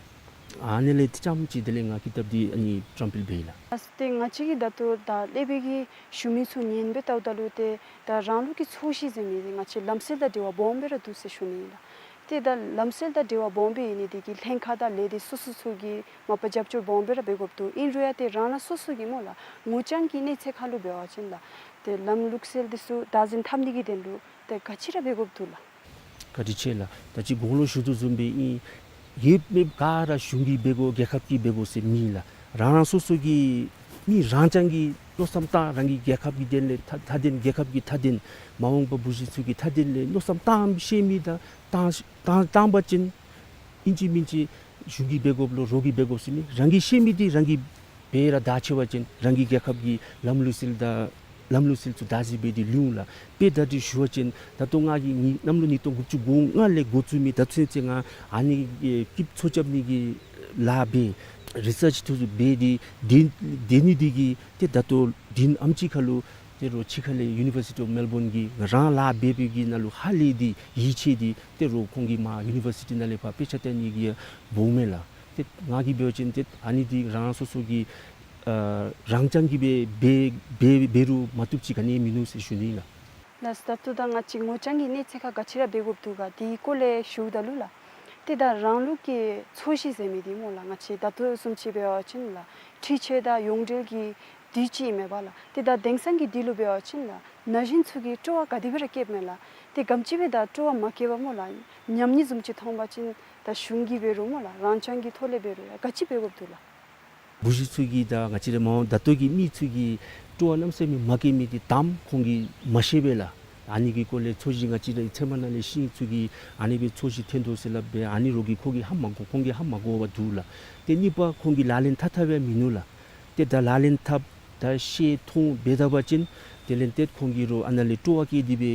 ཨ་ནི་ལས་ཏེ་ཙམ་ཅིག་དེ་ལས་ང་ཀི་ཏབ་འདི་ཨ་ནི་བཀྲམ་སྤེལ་འབད་ཡི་ལགས། ཨ་ཏེ་ང་བཅས་ཀྱིས་ད་ལྟོ་ད་ཀླད་པའི་གི་ཞུ་མི་ཚུ་ཉན་སྦེ་བལྟཝ་ད་ལུ་ཏེ་ད་རང་ལུགས་ཀྱི་ཚོས་གཞི་ཟེར་མི་འདི་ང་བཅས་ལམ་སྲོལ་དང་འབྲེལ་བ་སྦོམ་སྦེ་ར་འདུག་ཟེར་ཞུ་ནི་ཨིན་ལགས། ཏེ་ད་ལམ་སྲོལ་དང་འབྲེལ་བ་སྦོམ་སྦེ་ཨིན་ནི་འདི་གིས་ལྷན་ཁག་དང་ལས་སྡེ་སོ་སོ་ཚུ་གིས་མ་པ་རྒྱབ་སྐྱོར་སྦོམ་སྦེ་ར་འབད་དགོཔ་འདུག། ཨིན་རུང་ཡང་ཏེ་རང་རང་སོ་སོ་གི་སྨོ་ལགས་ངོ་རྐྱང་གི་གནས་ཚད་ཁར་ལུ་འབད་བ་ཅིན་ལགས་ཏེ་ལམ་ལུགས་སྲོལ་འདི་ཚུ་བདག་འཛིན་འཐབ་ནི་གི་དོན་ལུ་ཏེ་ག་ཅི་ར་འབད་དགོཔ་འདུག་ལགས། བཀའ་དྲིན་ཆེ་ལགས། ད་ཅི་གོང་ལུ་ཞུ་དོ་བཟུམ་སྦེ་ཨིན། ཡོད་མེད་ག་ར་གཞུང་གིས་འབད་དགོ་རྒྱལ་ཁབ་ཀྱིས་འབད་དགོ་ཟེར་མེད་ལགས། རང་རང་སོ་སོ་གི་མི་རང་རྐྱང་གིས་མནོ་བསམ་བཏང་རང་གི་རྒྱལ་ཁབ་ཀྱི་དོན་ལས་མཐའ་མཐའ་དོན་རྒྱལ་ཁབ་ཀྱི་མཐའ་དོན་མ་འོངས་པ་བུ་གཞི་ཚུ་གི་མཐའ་དོན་ལས་མནོ་བསམ་བཏང་ཤེས་མི་དང་བཏང་བཏང་བཏང་པ་ཅིན་ཨིན་ཅི་མིན་ཅི་གཞུང་གིས་འབད་དགོཔ་ལོ་རོགས་ཀྱིས་འབད་དགོ་ཟེར་མེད། རང་གིས་ཤེས་མི་འདི་རང་གིས་འབད་ར་བདག་ཆ་བ་ཅིན་རང་གི་རྒྱལ་ཁབ་ཀྱི་ལམ་ལུགས་སྲོལ་དང་ལམ་ལུགས་སྲོལ་ཚུ་བདག་འཛིན་འབད་དེ་ལུས་འོང་ལགས། དཔེ་ད་འདི་ཞུ་བ་ཅིན་ད་ལྟོ་ང་གིས་ནི་གནམ་ལོ་ཉིས་སྟོང་དགུ་བཅུ་གོ་ལྔ་ལས་འགོ་བཙུགས་མི་ད་ཚུན་ཚོད་ང་ཨ་ནི་ཨེ་སྐྱིདཔ་འཚོ་རྐྱབ་ནི་གི་ལཱ་འབད་རི་སརཆ་ཚུ་འབད་དེ་དེ་དེ་ནི་འདི་གིས་ཏེ་ད་ལྟོ་དེ་ཨམ་ཅིག་ཁར་ལུ་ཏེ་རོགས་ཕྱི་ཁ་ལས་ཡུ་ནི་བར་སི་ཊི་ཨོཕ་མེལ་བོན་གྱི་རང་ལཱ་འབད་བའི་གི་ནང་ལུ་ཧ་ལས་ཏེ་ཡིད་ཆེས་ཏེ་ཏེ་རོགས་ཁོང་གིས་མར་ཡུ་ནི་བར་སི་ཊི་ནང་ལས་ཕར་དཔེ་ཆ་སྟོན་ནི་གི་འབོཝ་མས་ལགས། ཏེ་ང་གིས་འབད་བ་ཅིན་ཏེ་ཨ་ནི་འདི་རང་རང་སོ་སོ་གི་ཨ་རང་རྐྱང་གིས་འབད་འབད་འབད་འབད་རུང་མ་བཏུབ་ཅིག་ག་ནི་ཡང་མིན་ནུག་ཟེར་ཞུ་ནི་ལགས། ལགས་སོ། ད་ལྟོ་ད་ང་བཅས་ངོ་རྐྱང་གི་གནས་ཚད་ཁར་ག་ཅི་ར་འབད་དགོཔ་འདུག་ག་དེའི་སྐོར་ལས་ཞུཝ་ད་ལུ་ལགས། ཏེ་ད་རང་ལུགས་ཀྱི་ཚོས་གཞི་ཟེར་མི་འདི་སྨོ་ལགས། ང་བཅས་ད་ལྟོ་བཟུམ་ཅིག་འབད་བ་ཅིན་ལགས་འཕྲུལ་ཆས་དང་ཡོངས་འབྲེལ་གྱི་དུས་ཅིག་ཨིན་མས་པ་ལགས། ཏེ་ད་དེང་སང་གི་དུས་ལུ་འབད་བ་ཅིན་ལགས་ན་གཞོན་ཚུ་གིས་སྤྲོ་བ་ག་དེ་སྦེ་ར་བསྐྱེདཔ་མས་ལགས། ཏེ་ག་དེམ་ཅིག་སྦེ་ད་སྤྲོ་བ་མ་བསྐྱེད་པར་སྨོ་ལགས་ཉམས་ནི་བཟུམ་ཅིག་མཐོང་པ་ཅིན་ད་གཞུང་གིས་འབད་རུང་སྨོ་ལགས་རང་རྐྱང་གི་ཐོག་ལས་འབད་རུང་ཡང་ག་ཅི་འབད་དགོཔ་འདུག་ལགས། བུ་གཞི་ཚུ་གིས་ད་ང་བཅས་ར་མ་འོངས་ད་ལྟོ་གི་མི་ཚུ་གིས་སྤྲོ་བ་གནམ་མེད་ས་མེད་མ་བསྐྱེད་མི་འདི་དང་པ་ཁོང་གིས་མ་ཤེས་པས་ལགས། ཨ་ནི་གི་སྐོར་ལས་ཚོས་གཞི་ང་བཅས་ར་ཚལ་མ་ནང་ལས་ཤིང་ཚུ་གིས་ཨ་ནི་སྦེ་ཚོས་གཞི་འཐོན་དོ་ཟེར་སླབ་སྦེ་ཨ་ནི་རོགས་ཀྱིས་ཁོང་གིས་ཧ་མ་གོ་ཁོང་གིས་ཧ་མ་གོ་བར་འདུག་ལགས། ཏེ་གཉིས་པ་ཁོང་གིས་ལག་ལེན་འཐབ་འཐབ་ཡང་མིན་ནུག་ལགས། ཏེ་ད་ལག་ལེན་འཐབ་ད་ཤེས་མཐོང་འབད་ད་པ་ཅིན་དེ་ལས་ཏེ་ཁོང་གིས་རོགས་ཨ་ནཱ་ལས་སྤྲོ་བ་བསྐྱེད་དེ་སྦེ་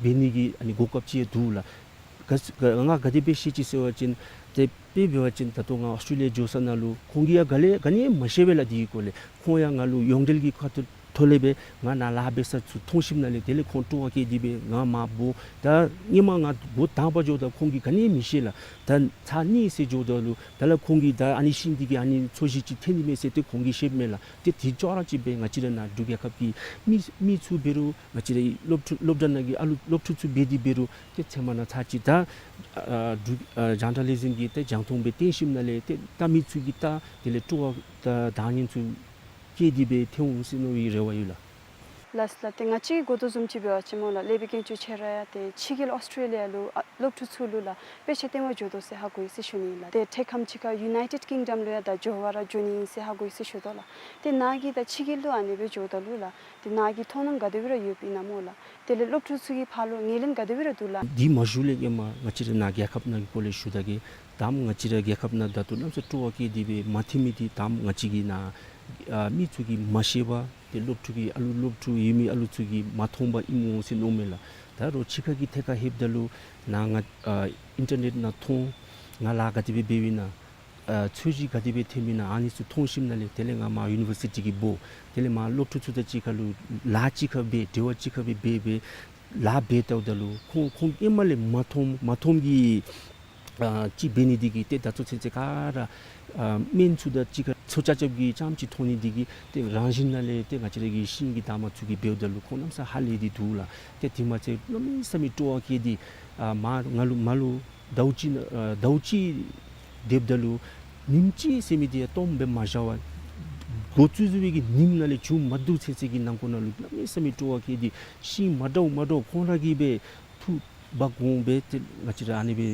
འབད་ནི་གི་ཨ་ནི་གོ་སྐབས་ཅིག་ཡང་འདུག་ལགས། ག་ང་ག་དེ་སྦེ་ཤེས་ཅི་ཟེར་བ་ཅིན་ཏེ་དཔེ་འབད་བ་ཅིན་ད་ལྟོ་ང་ཨོསི་ཊྲེ་ལི་ཡ་འགྱོ་ས་ནང་ལུ་ཁོང་གིས་ཡང་ག་ལས་ག་ནི་ཡང་མ་ཤེས་པས་ལགས། དེའི་སྐོར་ལས་ཁོང་ཡང་ང་ལུ་ཡོངས་འབྲེལ་གྱི་ཁ་ཐུག་ཐོག་ལས་སྦེ་ང་ནཱ་ལཱ་འབད་ས་ཚུ་མཐོང་ཞིནམ་ལས་དེ་ལས་ཁོང་སྤྲོ་བ་བསྐྱེད་དེ་སྦེ་ང་མར་འབོ། ད་སྔོན་མ་ང་འགོ་དང་པ་འགྱོཝ་ད་ཁོང་གིས་ག་ནི་ཡང་མི་ཤེས་ལགས། ད་ཚར་གཉིས་ཚེ་འགྱོཝ་ད་ལུ་ད་ལགས་ཁོང་གིས་ད་ཨ་ནི་ཤིང་འདི་གི་ཨ་ནི་ཚོས་གཞི་ཅིག་འཐོན་ནི་མས་ཟེར་ཏེ་ཁོང་གིས་ཤེསཔ་མས་ལགས། ཏེ་དེ་ཅོག་ར་གཅིག་སྦེ་ང་བཅས་ར་ནཱ་འབྲུག་རྒྱལ་ཁབ་ཀྱི་མི་མི་ཚུ་འབད་རུང་ང་བཅས་ར་སློབ་ཕྲུག་སློབ་གྲྭ་ནང་གི་ཨ་ལུ་སློབ་ཕྲུག་ཚུ་འབད་དེ་འབད་རུང་ཏེ་ཚལ་མ་ནང་ཚར་གཅིག་ད་ཨ་འབྲུག་ཨ་ཇཱན་ཊ་ལི་ཟིམ་གྱི་ཏེ་རྒྱང་མཐོང་སྦེ་སྟོན་ཞིནམ་ལས་ཏེ་ད་མི་ཚུ་གིས་ད་དེ་ལས་སྤྲོ་བ་ད་དང་ཉན་ཚུ་བསྐྱེད་དེ་སྦེ་འཐོན་འོང་ཟེར་མནོ་བའི་རེ་བ་ཡོད་ལགས། ལགས་སོ་ལགས། ཏེ་ང་བཅས་ཀྱིས་གོ་དོ་བཟུམ་ཅིག་འབད་བ་ཅིན་སྨོ་ལགས་ཀླད་པའི་དཀོན་མཆོག་ཁྱོད་ར་ཡང་ཏེ་ཕྱི་རྒྱལ་ཨོསི་ཊྲེ་ལི་ཡ་ལུ་ཨ་སློབ་ཕྲུག་ཚུ་ལུ་ལགས་དཔེ་ཆ་སྟོན་པར་འགྱོ་དོ་ཟེར་ཧ་གོ་ཡི་ཟེར་ཞུ་ནི་ཨིན་ལགས། ཏེ་འཕྲལ་ཁམས་ཅིག་ཁར་ཡུ་ནའི་ཊེཌ་ཀིང་ཌམ་ལུ་ཡང་ད་འགྱོ་བར་འགྱོ་ནི་ཨིན་ཟེར་ཧ་གོ་ཡི་ཟེར་ཞུ་དོ་ལགས། ཏེ་ནཱ་གིས་ད་ཕྱི་རྒྱལ་ལུ་ཨ་ནི་སྦེ་འགྱོཝ་ད་ལུ་ལགས་ཏེ་ནཱ་གི་མཐོང་སྣང་ག་དེ་སྦེ་ར་ཡོདཔ་ཨིན་ན་སྨོ་ལགས། དེ་ལས་སློབ་ཕྲུག་ཚུ་གི་ཕར་ལུ་ངོས་ལེན་ག་དེ་སྦེ་ར་འདུག་ལགས། འདི་མ་ཞུ་ལས་སྔོན་མ་ང་བཅས་ར་ནཱ་རྒྱལ་ཁབ་ནང་གི་སྐོར་ལས་ཞུ་ད་གེ། དང་པ་ང་བཅས་ར་རྒྱལ་ཁབ་ནང་ད་ལྟོ་གནམ་ས་སྤྲོ་བ་བསྐྱེད་དེ་སྦེ་མ་འཐོན་མི་འདི་དང་པ་ང་བཅས་ཀྱི་ནཱ་ཨ་མི་ཚུ་གིས་མ་ཤེས་པར་ཏེ་སློབ་ཕྲུག་གི་ཨ་ལུ་སློབ་ཕྲུག་ཡོད་མི་ཨ་ལུ་ཚུ་གིས་མ་མཐོང་པར་ཨིནམ་འོང་ཟེར་མནོཝ་མས་ལགས། ད་རོགས་ཕྱི་ཁ་གི་ཐད་ཁར་ལྷོདཔ་ད་ལུ་ནཱ་ང་ཨ་ཨིན་ཊར་ནེཊ་ནང་མཐོང་། ང་ལཱ་ག་དེ་སྦེ་འབདཝ་ཨིན་ན་ཨ་ཚོས་གཞི་ག་དེ་སྦེ་འཐོནམ་ཨིན་ན་ཨ་ནི་ཚུ་མཐོང་ཞིནམ་ལས་དེ་ལས་ང་མར་ཡུ་ནི་བར་སི་ཊི་གི་འབོ། དེ་ལས་མར་སློབ་ཕྲུག་ཚུ་དང་གཅིག་ཁར་ལུ་ལཱ་གཅིག་ཁར་སྦེ་འབྲེལ་བ་གཅིག་ཁར་སྦེ་འབད་འབད་ལཱ་འབད་བལྟཝ་ད་ལུ་ཁོང་ཁོང་ཧེ་མ་ལས་མ་མཐོངམ་མ་མཐོངམ་གྱི་ཨ་ཅིག་འབད་ནི་འདི་གིས་ཏེ་ད་ལྟོ་ཚུན་ཚོད་ག་ར་ཨ་སྨན་ཚུ་དང་གཅིག་ཁར་ཚོས་རྐྱབ་རྐྱབ་ཀྱི་རྐྱངམ་ཅིག་མཐོང་ནི་འདི་གིས་ཏེ་རང་བཞིན་ནང་ལས་ཏེ་ང་བཅས་ར་གི་ཤིང་གི་འདབ་མ་ཚུ་གིས་འབདཝ་ད་ལུ་ཁོང་གནམ་ས་ཧ་ལས་ཏེ་འདུག་ལགས། ཏེ་དེ་མ་ཚད་གནམ་མེད་ས་མེད་སྤྲོ་བ་བསྐྱེད་དེ་ཨ་མར་ང་ལུ་མར་ལུ་ཟླཝ་གཅིག་ཨ་ཟླཝ་གཅིག་སྡོདཔ་ད་ལུ་ཉིནམ་གཅིག་ཟེར་མི་འདི་ཡང་སྟོངམ་སྦེ་མ་བཞག་པར་འགོ་བཙུགས་བཙུགས་པའི་གི་ཉིནམ་ནང་ལས་མཇུག་མ་བསྡུ་ཚུན་ཚོད་ཀྱི་ནང་འཁོད་ནང་ལུ་གནམ་མེད་ས་མེད་སྤྲོ་བ་བསྐྱེད་དེ་ཤིང་མ་འདྲཝ་མ་འདྲཝ་ཁོང་ར་གིས་སྦེ་འཐུ་འབག་འོང་སྦེ་ཏེ་ང་བཅས་ར་ཨ་ནི་སྦེ་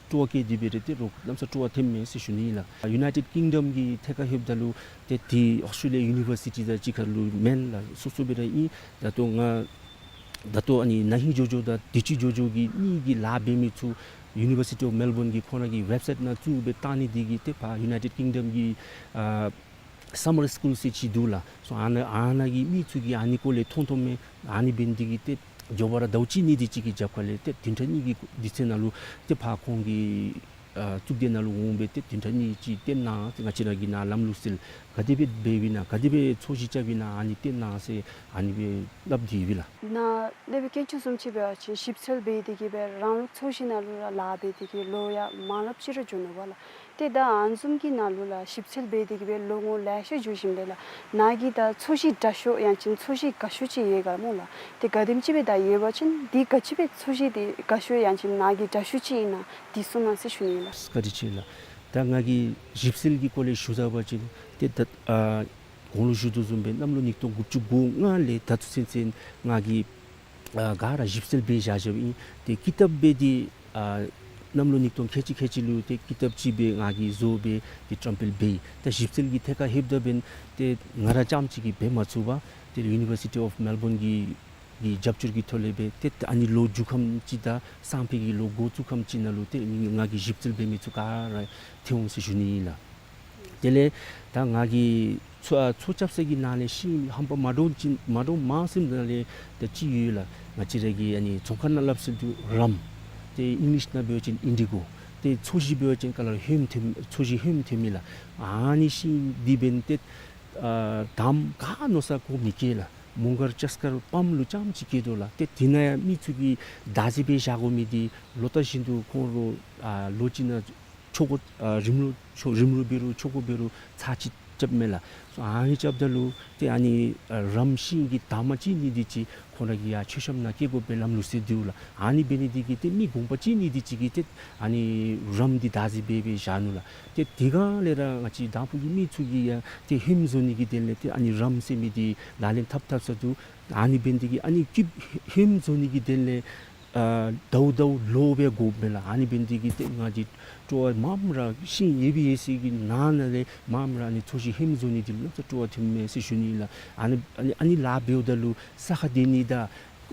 སྤྲོ་བ་བསྐྱེད་དེ་སྦེ་ར་ཏེ་རོགས་གནམ་ས་སྤྲོ་བ་འཐོནམ་མས་ཟེར་ཞུ་ནི་ཨིན་ལགས། ཡུ་ནའི་ཊེཌ་ཀིང་ཌམ་གྱི་ཐད་ཁར་ལྷོདཔ་ད་ལུ་ཏེ་དེ་ཨོསི་ཊྲེ་ལི་ཡ་ཡུ་ནི་བར་སི་ཊི་དང་གཅིག་ཁར་ལུ་མེན་ལགས། སོ་སོ་སྦེ་ར་ཨིན། ད་ལྟོ་ང་ད་ལྟོ་ཨ་ནི་ན་ཧིང་ཇོ་ཇོ་དང་བདེ་སྐྱིད་ཇོ་ཇོ་གི་གཉིས་ཀྱི་ལཱ་འབད་མི་ཚུ་ University of Melbourne གི་ཁོང་ར་གི་ཝེབ་སའིཊ་ནང་བཙུགས་སྦེ་བཏང་ནི་འདི་གིས་ཏེ་ཕར་ཡུ་ནའི་ཊེཌ་ཀིང་ཌམ་གི་ཨ་སམ་མར་སི་ཀུལ་ཟེར་ཅིག་འདུག་ལགས། སོ་ཨ་ནཱ་ཨ་ནཱ་གི་མི་ཚུ་གིས་ཨ་ནི་སྐོར་ལས་མཐོང་མཐོངམ་མས། ཨ་ནི་འབད་ནི་འདི་གིས་ཏེ་མགྱོགས་པ་ར་ཟླཝ་གཅིག་གཉིས་དེ་ཅིག་གི་རྒྱབ་ཁ་ལས་ཏེ་བདུན་ཕྲག་གཉིས་ཀྱི་དུས་ཚོད་ནང་ལུ་ཏེ་ཕར་ཁོང་གི་ཨ་གཙུག་སྡེ་ནང་ལུ་འོང་སྦེ་ཏེ་བདུན་ཕྲག་གཉིས་ཅིག་ཏེ་ནཱ་ཏེ་ང་བཅས་ར་གིས་ནཱ་ལམ་ལུགས་སྲོལ་ག་དེ་སྦེ་འབདཝ་ཨིན་ན་ག་དེ་སྦེ་ཚོས་གཞི་རྐྱབ་ཨིན་ན་ཨ་ནི་ཏེ་ནཱ་ཟེར་ཨ་ནི་སྦེ་སླབ་སྟེ་ཡོད་པས་ལགས། ནཱ་ལས་སྦེ་དཀོན་མཆོག་བཟུམ་ཅིག་འབད་བ་ཅིན་ཞིབ་འཚོལ་འབད་དེ་གིས་སྦེ་རང་ལུགས་ཚོས་གཞི་ནང་ལུ་ར་ལཱ་འབད་དེ་གིས་ལོ་ཡང་མང་རབས་ཅིག་ར་འགྱོ་ནུག་པ་ལགས། ཏེ་ད་ཨ་ནི་བཟུམ་གྱི་ནང་ལུ་ལགས་ཞིབ་འཚོལ་འབད་དེ་གིས་སྦེ་ལོ་ངོ་ལེ་ཤ་འགྱོ་ཞིནམ་ལས་ལགས་ནཱ་གི་ད་ཚོས་གཞི་དྲག་ཤོས་ཡང་ཅིན་ཚོས་གཞི་དགའ་ཤོས་ཅིག་ཡོད་ག་སྨོ་ལགས། ཏེ་ག་དེམ་ཅིག་སྦེ་ད་ཡོད་པ་ཅིན་འདི་ག་ཅི་སྦེ་ཚོས་གཞི་འདི་དགའ་ཤོས་ཡང་ཅིན་ནཱ་གི་དྲག་ཤོས་ཅིག་ཨིན་ན་འདི་གསུང་གནང་ཟེར་ཞུ་ནི་ལགས། བཀའ་དྲིན་ཆེ་ལགས། ད་ང་གིས་ཞིབ་འཚོལ་གྱི་སྐོར་ལས་ཞུ་ད་པ་ཅིན་ཏེ་ད་ཨ་གོང་ལུ་ཞུ་དོ་བཟུམ་སྦེ་གནམ་ལོ་ཉིས་སྟོང་དགུ་བཅུ་གོ་ལྔ་ལས་ད་ལྟོ་ཚུན་ཚོད་ང་གིས་ཨ་ག་ར་ཞིབ་འཚོལ་འབད་བཞག་བཞགཔ་ཨིན། ཏེ་ཀི་དེབ་སྦེ་འདི་ཨ་གནམ་ལོ་ཉིས་སྟོང་ཁལ་གཅིག་ཁལ་གཅིག་ལུ་ཏེ་ཀི་དེབ་ཅིག་སྦེ་ང་གིས་བཟོ་སྦེ་ཏེ་བཀྲམ་སྤེལ་འབད་ཡི། ད་ཞིབ་འཚོལ་གྱི་ཐད་ཁར་ལྷོདཔ་ད་འབདན་ཏེ་ང་ར་རྐྱངམ་ཅིག་གིས་འབད་མ་ཚུགས་པར་ཏེ་ཡུ་ནི་ཝར་སི་ཊི་ཨོཕ་མེལ་བོརན་གྱི་གི་རྒྱབ་སྐྱོར་གྱི་ཐོག་ལས་སྦེ་ཏེ་ཨ་ནི་ལོ་མཇུག་ཁམས་ཅིག་དང་སང་ཕོད་ཀྱི་ལོ་འགོ་བཙུགས་ཁམས་ཅིག་ནང་ལུ་ཏེ་ང་གིས་ཞིབ་འཚོལ་འབད་མི་ཚུ་ག་ར་ཐོན་འོང་ཟེར་ཞུ་ནི་ཨིན་ལགས། དེ་ལས་ད་ང་གིས་ཚོས་ཨ་ཚོས་རྐྱབ་ས་གི་ནང་ལས་ཤིང་ཧམ་པ་མ་འདྲཝ་ཅིག་མ་འདྲཝ་མང་སུ་ནང་ལས་ད་ཅིག་ཡོད་ལགས། ང་བཅས་ར་གི་ཨ་ནི་རྫོང་ཁ་ནང་སླབ་སྲོལ་འདུག་རམ། ཏེ་ཨིང་ལིཤ་ནང་འབད་བ་ཅིན་ཨིན་ཌི་གོ། ཏེ་ཚོས་གཞི་འབད་བ་ཅིན་ཀ་ལར་ཧོནམ་ཐོན་ཚོས་གཞི་ཧོནམ་ཐོནམ་ཨིན་ལགས། ཨ་ནི་ཤིང་འདི་འབདན་ཏེ་ཨ་དམ་ག་མནོ་ས་གོ་མི་སྐྱེ་ལགས། མོང་སྒར་ལྕགས་མཁར་པམ་ལུ་རྐྱངམ་ཅིག་སྐྱེ་དོ་ལགས། ཏེ་དེ་ནང་ཡང་མི་ཚུ་གིས་བདག་འཛིན་འབད་བཞག་དགོ་མི་འདི་ལོ་ལྟར་བཞིན་དུ་ཁོང་ར་ཨ་ལོ་གཅིག་ནང་ཆོ་ག་ཨ་རིམ་ལུགས་ཆོ་རིམ་ལུགས་འབད་རུང་ཆོ་ག་འབད་རུང་ཚར་གཅིག་རྐྱབ་མས་ལགས། སོ་ཨ་ནི་རྐྱབ་ད་ལུ་ཏེ་ཨ་ནི་ཨ་རམ་ཤིང་གི་དར་མ་ཅིག་ནི་འདི་ཅིག་ཁོང་ར་གི་ཡར་མཆོད་བཤམ་ནང་བཀལ་དགོ་པའི་ལམ་ལུགས་སྲོལ་འདུག་ལགས། ཨ་ནི་འབད་ནི་འདི་གིས་ཏེ་མི་དགོངས་པ་ཅིག་ནི་འདི་ཅིག་གིས་ཏེ་ཨ་ནི་རམ་འདི་བདག་འཛིན་འབད་འབད་བཞག་ནུག་ལགས། ཏེ་དེ་སྒང་ལས་ར་ང་བཅས་དང་ཕུ་གི་མི་ཚུ་གིས་ཡང་ཏེ་ཧོནམ་བཟོ་ནི་གི་དོན་ལས་ཏེ་ཨ་ནི་རམ་ཟེར་མི་འདི་ལག་ལེན་འཐབ་འཐབ་ས་འདུག། ཨ་ནི་འབད་ནི་འདི་གིས་ཨ་ནི་ཀིབ་ཧོནམ་བཟོ་ནི་གི་དོན་ལས་ཨ་ཟླཝ་ཟླཝ་ལོ་སྦེ་དགོཔ་མས་ལགས། ཨ་ནི་འབད་ནི་འདི་གིས་ཏེ་ང་བཅས་སྤྲོ་བ་མངམ་ར་ཤིང་ཡོད་པའི་ཡོད་ས་གི་ནང་ན་ལས་མངམ་ར་ཨ་ནི་ཚོས་གཞི་ཧོནམ་བཟོ་ནི་འདི་ལུ་ལོག་ས་སྤྲོ་བ་ཐོནམ་མས་ཟེར་ཞུ་ནི་ལགས། ཨ་ནི་ཨ་ནི་ཨ་ནི་ལཱ་འབདཝ་ད་ལུ་ས་ཁར་སྡོད་ནི་དང་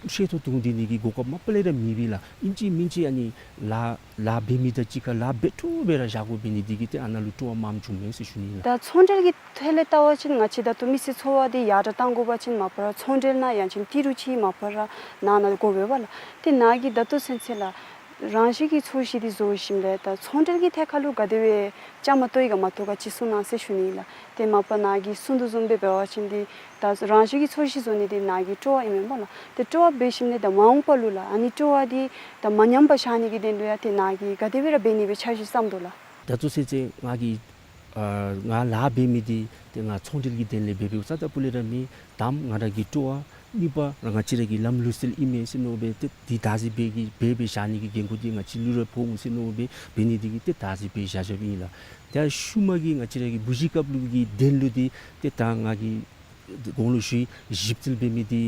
ཤེལ་ཏོག་བརྡུང་སྡོད་ནི་གི་གོ་སྐབས་མ་པ་ལས་ར་མེད་པས་ལགས། ཨིན་ཅི་མིན་ཅི་ཨ་ནི་ལཱ་ལཱ་འབད་མི་དང་གཅིག་ཁར་ལཱ་འབད་འཕྲོ་སྦེ་ར་བཞག་དགོ་པའི་ནི་འདི་གིས་ཏེ་ཨ་ནཱ་ལུ་སྤྲོ་བ་མངམ་བྱུངམ་མས་ཟེར་ཞུ་ནི་ལགས། ད་ཚོང་འབྲེལ་གྱི་ཐད་ལས་བལྟ་བ་ཅིན་ང་བཅས་ད་ལྟོ་མི་སེར་འཚོ་བ་འདི་ཡར་དྲག་གཏང་དགོ་པ་ཅིན་མ་པ་ར་ཚོང་འབྲེལ་ནང་ཡང་ཅིན་ཏི་རུ་ཅིག་མ་པ་ར་ནང་ན་དགོ་པས་པ་ལགས། ཏེ་ནཱ་གིས་ད་ལྟོ་ཚུན་ཚོད་ལགས་རང་བཞིན་གྱི་ཚོས་གཞི་འདི་བཟོ་ཞིནམ་ལས་ད་ཚོང་འབྲེལ་གྱི་ཐད་ཁར་ལུ་ག་དེ་སྦེ་བཅའ་མར་གཏོགས་ཡི་ག་མ་གཏོགས་ག་ཅིག་གསུང་གནང་ཟེར་ཞུ་ནི་ལགས། ཏེ་མ་པ་ནཱ་གིས་གསུང་དོ་བཟུམ་སྦེ་འབད་བ་ཅིན་འདི་ད་རང་བཞིན་གྱི་ཚོས་གཞི་བཟོ་ནི་འདི་ནཱ་གི་སྤྲོ་བ་ཨིན་མས་པ་ལགས། ཏེ་སྤྲོ་བ་འབད་ཞིནམ་ལས་ད་མ་འོངས་པ་ལུ་ལགས་ཨ་ནི་སྤྲོ་བ་འདི་ད་མ་ཉམས་པར་བཞག་ནི་གི་དོན་ལུ་ཡང་ཏེ་ནཱ་གིས་ག་དེ་སྦེ་ར་འབད་ནི་སྦེ་འཆར་གཞི་བརྩམ་དོ་ལགས། ད་ལྟོ་ཚུན་ཚོད་ང་གིས་ཨ་ང་ལཱ་འབད་མི་འདི་ཏེ་ང་ཚོང་འབྲེལ་གྱི་དོན་ལས་འབད་འབདཝ་རྩ་དང་སྤུ་ལས་ར་མེན། དང་པ་ང་ར་གི་སྤྲོ་བ། གཉིས་པ་ར་ང་བཅས་ར་གི་ལམ་ལུགས་སྲོལ་ཨིན་མས་ཟེར་མནོ་སྦེ་ཏེ་འདི་བདག་འཛིན་འབད་གི་འབད་འབད་བཞག་ནི་གི་འགན་ཁུར་འདི་ང་བཅས་ལུ་ར་ཕོག་འོང་ཟེར་མནོ་སྦེ་འབད་ནི་འདི་གིས་ཏེ་བདག་འཛིན་འབད་བཞག་བཞགཔ་ཨིན་ལགས། ད་ཤུལ་མ་གི་ང་བཅས་ར་གི་བུ་གཞི་རྐྱབ་ལུགས་ཀྱི་དོན་ལུ་འདི་ཏེ་ད་ང་གིས་གོང་ལུ་ཞུ་ཡི་ཞིབ་འཚོལ་འབད་མི་འདི་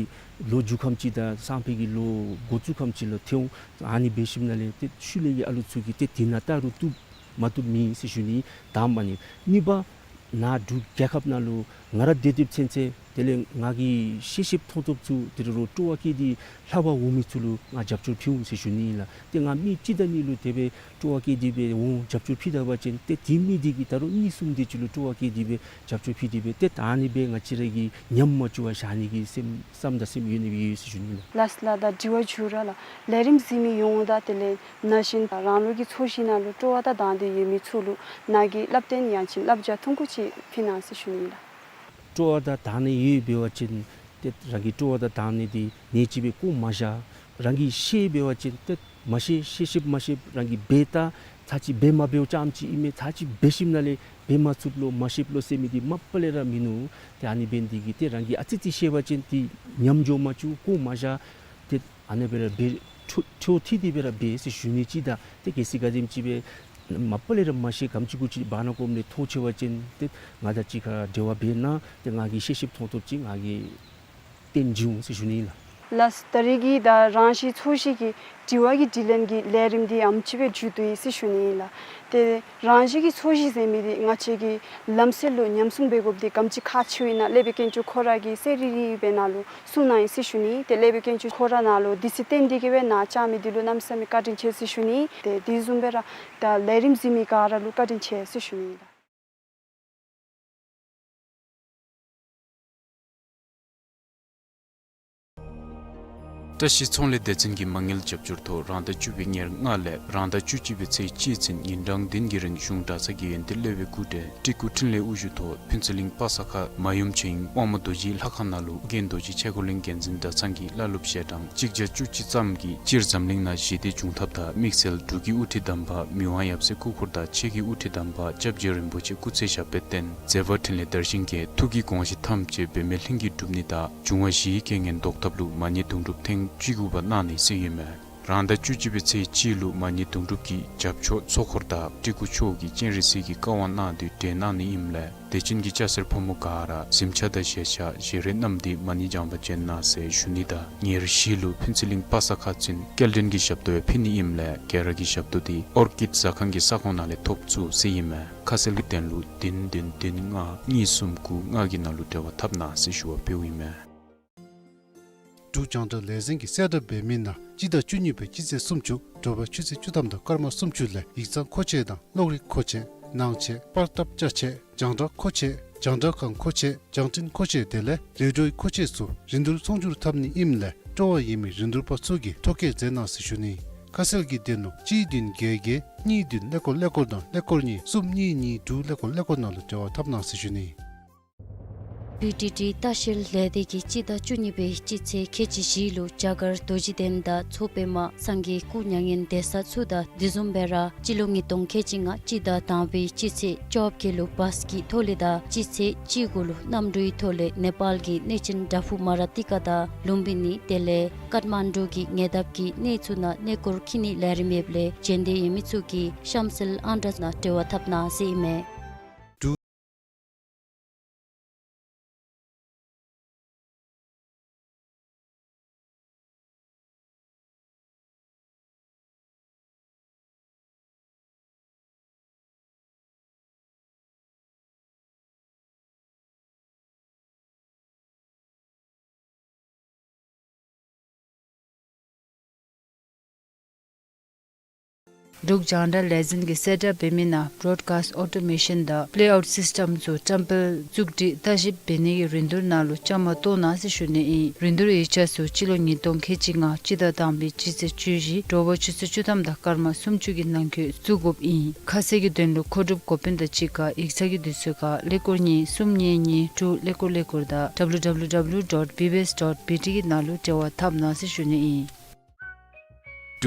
ལོ་མཇུག་ཁམས་ཅིག་དང་སང་ཕོད་ཀྱི་ལོ་འགོ་བཙུགས་ཁམས་ཅིག་ལུ་ཐོན་འོང་། ཨ་ནི་འབད་ཞིནམ་ལས་ཏེ་ཤུལ་ལས་ཀྱི་ཨ་ལུ་ཚུ་གིས་ཏེ་དེ་ནང་བལྟ་རུང་བཏུབ་མ་བཏུབ་མེད་ཟེར་ཞུ་ནི་དང་པ་ཨ་ནི། གཉིས་པ་ནཱ་འབྲུག་རྒྱལ་ཁབ་ནང་ལུ་ང་ར་སྡོད་སྡོདཔ་ཚུན་ཚོད་དེ་ལས་ང་གིས་ཤེས་ཤེསཔ་མཐོང་ཐོབ་ཚུ་དེ་རུ་སྤྲོ་བ་བསྐྱེད་དེ་ལྷབ་པར་འོང་མི་ཚུ་ལུ་ང་རྒྱབ་སྐྱོར་ཕུལ་འོང་ཟེར་ཞུ་ནི་ཨིན་ལགས། ཏེ་ང་མི་གཅིག་དང་གཉིས་ལུ་དེ་སྦེ་སྤྲོ་བ་བསྐྱེད་དེ་སྦེ་འོང་རྒྱབ་སྐྱོར་ཕུལ་ད་པ་ཅིན་ཏེ་དེ་མི་འདི་གིས་ད་རུང་གཉིས་གསུམ་དེ་ཅིག་ལུ་སྤྲོ་བ་བསྐྱེད་དེ་སྦེ་རྒྱབ་སྐྱོར་ཕུལ་ཏེ་སྦེ་ཏེ་ད་ཨ་ནི་སྦེ་ང་བཅས་ར་གིས་ཉམས་མ་བཅུག་པར་བཞག་ནི་གི་སེམས་བསམ་དང་སེམས་ཡོད་ནི་སྦེ་ཡོད་ཟེར་ཞུ་ནི་ལགས། ལགས་སོ་ལགས། ད་དྲི་བ་མཇུག་ར་ལགས་ལས་རིམ་གཟིགས་མི་ཡོངས་དང་དེ་ལས་ན་གཞོན་རང་ལུགས་ཀྱི་ཚོས་གཞི་ནང་ལུ་སྤྲོ་བ་དང་དང་འདོད་ཡོད་མི་ཚུ་ལུ་ནཱ་གིས་བསླབ་སྟོན་ཡང་ཅིན་བསླབ་བྱ་ཐུང་ཀུ་ཅིག་ཕུལ་གནང་ཟེར་ཞུ་ནི་ལགས། སྤྲོ་བ་དང་དང་འདོད་ཡོད་འབད་བ་ཅིན་ཏེ་རང་གི་སྤྲོ་བ་དང་དང་འདོད་འདི་ཉེ་ཅིག་སྦེ་བཀོ་མ་བཞག། རང་གིས་ཤེས་འབད་བ་ཅིན་ཏེ་མ་ཤེས་ཤེས་ཤེསཔ་མ་ཤེསཔ་རང་གིས་འབད་ད་ཚར་གཅིག་འབད་མ་འབདཝ་ཙམ་ཅིག་ཨིན་མས། ཚར་གཅིག་འབད་ཞིནམ་ལས་འབད་མ་ཚུགས་ལོ་མ་ཤེསཔ་ལོ་ཟེར་མི་འདི་མ་པ་ལས་ར་མིན་ནུག། ཏེ་ཨ་ནི་འབད་ནི་འདི་གིས་ཏེ་རང་གིས་ཨ་ཙི་ཙི་ཤེས་པ་ཅིན་འདི་ཉམས་འགྱོ་མ་བཅུག། བཀོ་མ་བཞག། ཏེ་ཨ་ནི་སྦེ་ར་འབད་འཕྲོ་འཕྲོ་མཐུད་དེ་སྦེ་ར་འབད་ཟེར་ཞུ་ནི་ཅིག་དང་ཏེ་གལ་སྲིད་ག་དེམ་ཅིག་སྦེ་མ་པ་ལས་ར་མ་ཤེས་གམ་ཅིག་གུ་ཅིག་བར་ན་ཀོམ་ལས་ཐོ་ཆེ་བ་ཅིན་ཏེ་ང་དང་གཅིག་ཁར་འབྲེལ་བ་འབད་གནང་། ཏེ་ང་གིས་ཤེས་ཤེསཔ་མཐོང་ཐོབ་ཅིག་ང་གིས་སྟོན་བྱིན་འོང་ཟེར་ཞུ་ནི་ལགས། ལགས། ད་རེས་ཀྱི་ད་རང་བཞིན་ཚོས་གཞི་གི་དྲི་བ་གི་དྲིས་ལན་གྱི་ལས་རིམ་འདི་ཨམ་ཅིག་སྦེ་མཇུག་བསྡུ་ཡི་ཟེར་ཞུ་ནི་ཨིན་ལགས། ཏེ་རང་བཞིན་གྱི་ཚོས་གཞི་ཟེར་མི་འདི་ང་བཅས་ཀྱི་ལམ་སྲོལ་ལུ་ཉམས་སྲུང་འབད་དགོཔ་འདི་ག་དེམ་ཅིག་ཁག་ཆེཝ་ཨིན་ན་ཀླད་པའི་དཀོན་མཆོག་ཁོ་ར་གིས་གསལ་རི་རི་སྦེ་ནཱ་ལུ་གསུངས་གནང་ཡི་ཟེར་ཞུ་ནི། ཏེ་ཀླད་པའི་དཀོན་མཆོག་ཁོ་ར་ནཱ་ལུ་དུས་ཚོད་བཏོན་ཏེ་གི་སྦེ་ནཱ་བཅར་མི་འདི་ལུ་གནམ་མེད་ས་མེད་བཀའ་དྲིན་ཆེ་ཟེར་ཞུ་ནི། ཏེ་དེ་བཟུམ་སྦེ་ར་ད་ལས་རིམ་གཟིགས་མི་ག་ར་ལུ་བཀའ་དྲིན་ཆེ་ཟེར་ཞུ་ནི་ལགས། བཀྲ་ཤིས་ཚོང་ལས་སྡེ་ཚན་གྱི་མ་དངུལ་རྒྱབ་སྐྱོར་ཐོག་རང་ཟླ་བཅུ་པའི་ཉེར་ལྔ་ལས་རང་ཟླ་བཅུ་གཅིག་པའི་ཚེས་གཅིག་ཚུན་ཉིན་གྲངས་བདུན་གྱི་རིང་གཞུང་གྲྭ་ཚང་གི་ཡོན་ཏན་གློ་བའི་སྐུ་བགྲེས་སྤྲུལ་སྐུ་འཕྲིན་ལས་དབུ་བཞུགས་ཐོག་ཕུན་ཚོགས་གླིང་པ་ས་ཁ་མ་ཡུམ་ཆོས་དབྱིངས་དབང་མོ་རྡོ་རྗེའི་ལྷ་ཁང་ནང་ལུ་ཨོ་རྒྱན་རྡོ་རྗེ་ཆས་འཁོར་གླིང་འགན་འཛིན་གྲྭ་ཚང་གི་བླ་སློབ་ཞལ་གྲངས་གཅིག་བརྒྱ་བཅུ་གཅིག་ཙམ་གྱིས་སྤྱིར་འཛམ་གླིང་ནང་ཞི་བདེ་འབྱུང་ཐབས་དང་དམིགས་བསལ་འབྲུག་གི་དབུ་ཁྲིད་དམ་པ་མི་དབང་ཡབ་སྲས་སྐུ་འཁོར་དང་ཆོས་ཀྱི་དབུ་ཁྲིད་དམ་པ་སྐྱབས་རྗེ་རིན་པོ་ཆེ་སྐུ་ཚེ་ཞབས་པད་བརྟན། མཛད་པ་འཕྲིན་ལས་དར་ཞིང་རྒྱས། ཐུགས་ཀྱི་དགོངས་གཞི་ཐམས་ཅད་འབད་མེད་ལྷུན་གྱིས་གྲུབ་ནི་དང་འབྱུང་བ་བཞིའི་རྐྱེན་ངན་ཟློག་ཐབས་ལུ་མ་ཎི་དུང་སྒྲུབ་ཐེངས་བཅུ་དགུ་པ་གནང་ནི་ཟེར་ཨིན་མས། རང་ཟླ་བཅུ་གཅིག་པའི་ཚེས་གཅིག་ལུ་མ་ཎི་དུང་སྒྲུབ་ཀྱི་རྒྱབ་ཕྱོགས་ཚོགས་འཁོར་དང་སྤྲུལ་སྐུ་མཆོག་གིས་སྤྱན་རས་གཟིགས་ཀྱི་བཀའ་དབང་གནང་སྟེ་གྲོལ་གནང་ནི་ཨིནམ་ལས་དད་ཅན་གྱི་སྐྱ་སེར་ཕོ་མོ་ག་ར་གཟིམ་ཆས་དང་ཞལ་ཆས་བཞེས་རིགས་བསྣམས་ཏེ་མ་ཎི་བགྱང་པར་བྱོན་གནང་ཟེར་ཞུ་ནི་དང་ཉེར་བཞི་ལུ་ཕུན་ཚོགས་གླིང་པ་ས་ཁ་ཚུན་སྐྱེལ་འདྲེན་གྱི་ཞབས་ཏོག་ཡང་ཕུལ་ནི་ཨིནམ་ལས་ག་ར་གིས་ཞབས་ཏོག་འདི་ཨོར་ཀིཌ་ཟ་ཁང་གི་ས་ཁོངས་ནང་ལས་ཐོབ་ཚུགས་ཟེར་ཨིན་མས། ཁ་གསལ་གྱི་དོན་ལུ་བདུན་བདུན་བདུན་ལྔ་གཉིས་གསུམ་དགུ་ལྔ་གི་ནང་ལུ་འབྲེལ་བ་འཐབ་གནང་ཟེར་ཞུ་བ་ཕུལཝ་ཨིན་མས། འབྲུག་རྒྱང་བསྒྲགས་ལས་འཛིན་གྱིས་གསལ་བསྒྲགས་འབད་མི་ནང་སྤྱི་ཟླ་བཅུ་གཉིས་པའི་སྤྱི་ཚེས་སུམ་ཅུ་དྲོ་པ་ཆུ་ཚོད་བཅུ་ཐམ་དང་སྐར་མ་སུམ་ཅུ་ལས་ཡིག་ཚང་མཁོ་ཆས་དང་གློག་རིག་མཁོ་ཆས་ནང་ཆས་པར་ཐབ་ཅ་ཆས་རྒྱང་བསྒྲགས་མཁོ་ཆས་རྒྱང་བསྒྲགས་ཁང་མཁོ་ཆས་རྒྱང་འཕྲིན་མཁོ་ཆས་དེ་ལས་ལུས་འགྲོའི་མཁོ་ཆས་ཚུ་རིན་བསྡུར་ཚོང་སྒྱུར་འཐབ་ནི་ཨིནམ་ལས་སྤྲོ་བ་ཡོད་མི་རིན་བསྡུར་པ་ཚུ་གིས་ཐོ་བཀོད་མཛད་གནང་ཟེར་ཞུ་ནི། ཁ་གསལ་གྱི་དོན་ལུ་གཅིག་བདུན་བརྒྱད་བརྒྱད་གཉིས་བདུན་ཀླད་ཀོར་ཀླད་ཀོར་དང་ཀླད་ཀོར་གཉིས་གསུམ་གཉིས་གཉིས་དྲུག་ཀླད་ཀོར་ཀླད་ཀོར་ནང་ལུ་འབྲེལ་བ་འཐབ་གནང་ཟེར་ཞུ་ནི། བི་ཊི་ཊི་ལྟ་བཤལ་ལས་སྡེ་གིས་སྤྱི་ཟླ་བཅུ་གཉིས་པའི་སྤྱི་ཚེས་ཁལ་གཅིག་བཞི་ལུ་རྒྱ་གར་རྡོ་རྗེ་གདན་དང་མཚོ་པདྨ་སངས་རྒྱས་སྐུ་མྱ་ངན་འདས་ས་ཚུ་དང་དེ་བཟུམ་སྦེ་ར་སྤྱི་ལོ་ཉིས་སྟོང་ཁལ་གཅིག་ལྔ་སྤྱི་ཟླ་དང་པའི་སྤྱི་ཚེས་བཅོ་བརྒྱད་ལུ་བཱས་ཀྱི་ཐོག་ལས་དང་སྤྱི་ཚེས་བཅུ་དགུ་ལུ་གནམ་གྲུའི་ཐོག་ལས་ནེ་པཱལ་གྱི་གནས་ཆེན་དྲ་ཕུག་མ་ར་ཏི་ཀ་དང་ལུམ་བི་ནི་དེ་ལས་ཀཏ་མན་ཌུ་གི་ཉེ་འདབས་ཀྱི་གནས་ཚུ་ནང་གནས་སྐོར་འཁྱིད་ནིའི་ལས་རིམ་ཡོདཔ་ལས་བྱོན་འདོད་ཡོད་མི་ཚུ་གིས་གཤམ་གསལ་ཨང་གྲངས་ནང་འབྲེལ་བ་འཐབ་གནང་ཟེར་ཨིན་མས། འབྲུག་རྒྱང་བསྒྲགས་ལས་འཛིན་གྱིས་གསལ་བསྒྲགས་འབད་མི་ནང་བྲོཌ་ཀཱསཊ་ཨོ་ཊོ་མེ་ཤཱན་དང་པེ་ལེ་ཨའུཊ་སིསི་ཊམ་ཚུ་བཀྲམ་སྤེལ་བཙུགས་སྒྲིག་ལྟ་ཞིབ་འབད་ནི་གི་རིན་བསྡུར་ནང་ལུ་བཅའ་མར་གཏོགས་གནང་ཟེར་ཞུ་ནི་ཨིན། རིན་བསྡུར་ཡིག་ཆ་ཚུ་སྤྱི་ལོ་ཉིས་སྟོང་ཁལ་གཅིག་ལྔ་སྤྱི་ཟླ་དང་པའི་སྤྱི་ཚེས་བཅུ་བཞི་དྲོ་པ་ཆུ་ཚོད་བཅུ་ཐམ་དང་སྐར་མ་སུམ་ཅུ་གི་ནང་འཁོད་བཙུགས་དགོཔ་ཨིན། ཁ་གསལ་གྱི་དོན་ལུ་མཁོ་སྒྲུབ་འགོ་དཔོན་དང་གཅིག་ཁར་ཡིག་ཚང་གི་དུས་ཚོད་ཁར་ཀླད་ཀོར་གཉིས་གསུམ་གཉིས་གཉིས་དྲུག་ཀླད་ཀོར་ཀླད་ཀོར་དང་W W W dot B B S dot B T གི་ནང་ལུ་འབྲེལ་བ་འཐབ་གནང་ཟེར་ཞུ་ནི་ཨིན།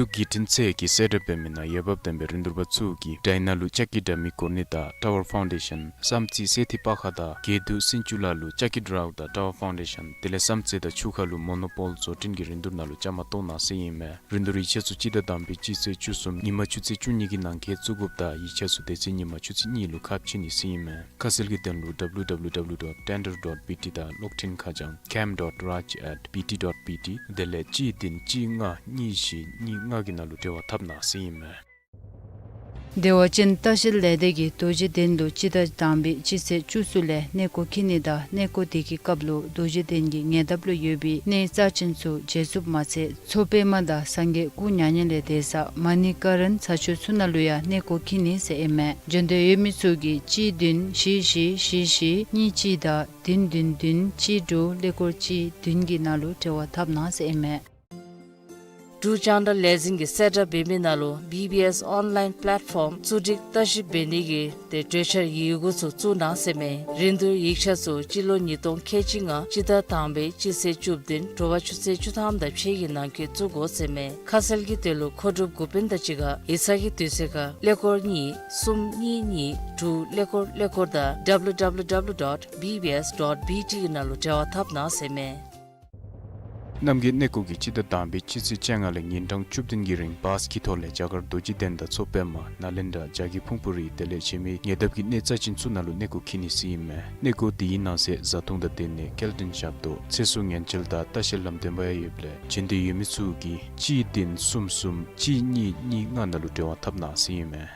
འབྲུག་བརྒྱུད་འཕྲིན་ཚད་ཀྱིས་གསལ་བསྒྲགས་འབད་མི་ནང་འོས་འབབ་ལྡན་པའི་རིན་བསྡུར་པ་ཚུ་གིས་ཌའི་ནཱ་ལུ་ལྕགས་ཀྱི་དྲ་མིག་སྐོར་གློག་དང་ཊ་ཝར་ཕའུན་ཌེ་ཤཱན་བསམ་རྩེ་སེ་ཐི་པ་ཁ་དང་དགེ་འདུན་སྲིན་ཅུ་ལ་ལུ་ལྕགས་ཀྱི་ཌའོ་དང་ཊ་ཝར་ཕའུན་ཌེ་ཤཱན་དེ་ལས་བསམ་རྩེ་དང་ཆུ་ཁ་ལུ་མོ་ནོ་པོལ་བཟོ་སྐྲུན་གྱི་རིན་བསྡུར་ནང་ལུ་བཅའ་མར་གཏོགས་གནང་ཟེར་ཨིན་མས། རིན་བསྡུར་ཡིག་ཆ་ཚུ་སྤྱི་ཟླ་དང་པའི་སྤྱི་ཚེས་བཅུ་གསུམ་ཉིན་མ་ཆུ་ཚོད་བཅུ་གཉིས་ཀྱི་ནང་འཁོད་བཙུགས་དགོཔ་དང་ཡིག་ཆ་ཚུ་དེ་ཚེ་ཉིན་མ་ཆུ་ཚོད་གཉིས་ལུ་ཁ་ཕྱེ་ནི་ཟེར་ཨིན་མས། ཁ་གསལ་གྱི་དོན་ལུ་W W W dot tender dot B T དང་གློག་འཕྲིན་ཁ་བྱང་cam dot raj at B T dot B T དེ་ལས་གཅིག་བདུན་གཅིག་ལྔ་གཉིས་བཞི་གཉིས་ལྔ་གི་ནང་ལུ་འབྲེལ་བ་འཐབ་གནང་ཟེར་ཨིན་མས། བདེ་བ་ཅན་ལྟ་བཤལ་ལས་སྡེ་གིས་རྡོ་རྗེ་གདན་ལུ་སྤྱི་ཟླ་དང་པའི་སྤྱི་ཚེས་བཅུ་གསུམ་ལས་གནས་སྐོར་འཁྱིད་ནི་དང་གནས་སྐོར་དེ་གི་སྐབས་ལུ་རྡོ་རྗེ་གདན་གྱི་ཉེ་འདབས་ལུ་ཡོད་པའི་གནས་རྩ་ཆེན་ཚུ་མཇལ་ཚུགསཔ་མ་ཚད་མཚོ་པདྨ་དང་སངས་རྒྱས་སྐུ་མྱ་ངན་ལས་འདས་ས་མ་ཎི་ཀ་རན་ཚ་ཆུ་ཚུ་ནང་ལུ་ཡང་གནས་སྐོར་འཁྱིད་ནི་ཟེར་ཨིན་མས། འབྱོན་འདོད་ཡོད་མི་ཚུ་གིས་གཅིག་བདུན་བཞི་བཞི་བཞི་བཞི་གཉིས་གཅིག་དང་བདུན་བདུན་བདུན་གཅིག་དྲུག་ཀླད་ཀོར་གཅིག་བདུན་གྱི་ནང་ལུ་འབྲེལ་བ་འཐབ་གནང་ཟེར་ཨིན་མས། འབྲུག་རྒྱང་བསྒྲགས་ལས་འཛིན་གྱིས་གསལ་བསྒྲགས་འབད་མི་ནང་ལུ་B B S online platform བཙུགས་སྒྲིག་ལྟ་ཞིབ་འབད་ནི་གི་ཏེ་གྲོས་འཆར་ཡི་གུ་ཚུ་བཙུགས་གནང་ཟེར་མས། རིན་བསྡུར་ཡིག་ཆ་ཚུ་སྤྱི་ལོ་ཉིས་སྟོང་ཁལ་གཅིག་ལྔ་སྤྱི་ཟླ་དང་པའི་སྤྱི་ཚེས་བཅུ་བདུན་དྲོ་པ་ཆུ་ཚོད་བཅུ་ཐམ་དང་ཕྱེད་ཀྱི་ནང་འཁོད་བཙུགས་དགོ་ཟེར་མས། ཁ་གསལ་གྱི་དོན་ལུ་མཁོ་སྒྲུབ་འགོ་དཔོན་དང་གཅིག་ཁར་ཡིག་ཚང་གི་དུས་ཚོད་ཁར་ཀླད་ཀོར་གཉིས་གསུམ་གཉིས་གཉིས་དྲུག་ཀླད་ཀོར་ཀླད་ཀོར་དང་W W W dot B B S dot B T གི་ནང་ལུ་འབྲེལ་བ་འཐབ་གནང་ཟེར་མས། རྣམ་རྒྱལ་གནས་སྐོར་གྱིས་སྤྱི་ཟླ་དང་པའི་སྤྱི་ཚེས་བཅོ་ལྔ་ལས་ཉིན་གྲངས་བཅུ་བདུན་གྱི་རིང་བཱས་ཀྱི་ཐོག་ལས་རྒྱ་གར་རྡོ་རྗེ་གདན་དང་མཚོ་པདྨ་ནཱ་ལེནྡྲ་བྱ་རྒོད་ཕུང་པོ་རི་དེ་ལས་ཕྱི་མི་ཉེ་འདབས་ཀྱི་གནས་རྩ་ཅན་ཚུ་ནང་ལུ་གནས་སྐོར་འཁྱིད་ནི་ཟེར་ཨིན་མས། གནས་སྐོར་དེའི་ནང་གསེས་བཟའ་འཐུང་དང་སྡོད་གནས་སྐྱེལ་འདྲེན་ཞབས་ཏོག་ཚེ་སྲོག་ཉེན་བཅོལ་དང་ལྟ་བཤལ་ལམ་སྟོན་པ་ཡང་ཡོདཔ་ལས་བྱོན་འདོད་ཡོད་མི་ཚུ་གིས་གཅིག་བདུན་གསུམ་གསུམ་གཅིག་གཉིས་གཉིས་ལྔ་ནང་ལུ་འབྲེལ་བ་འཐབ་གནང་ཟེར་ཨིན་མས།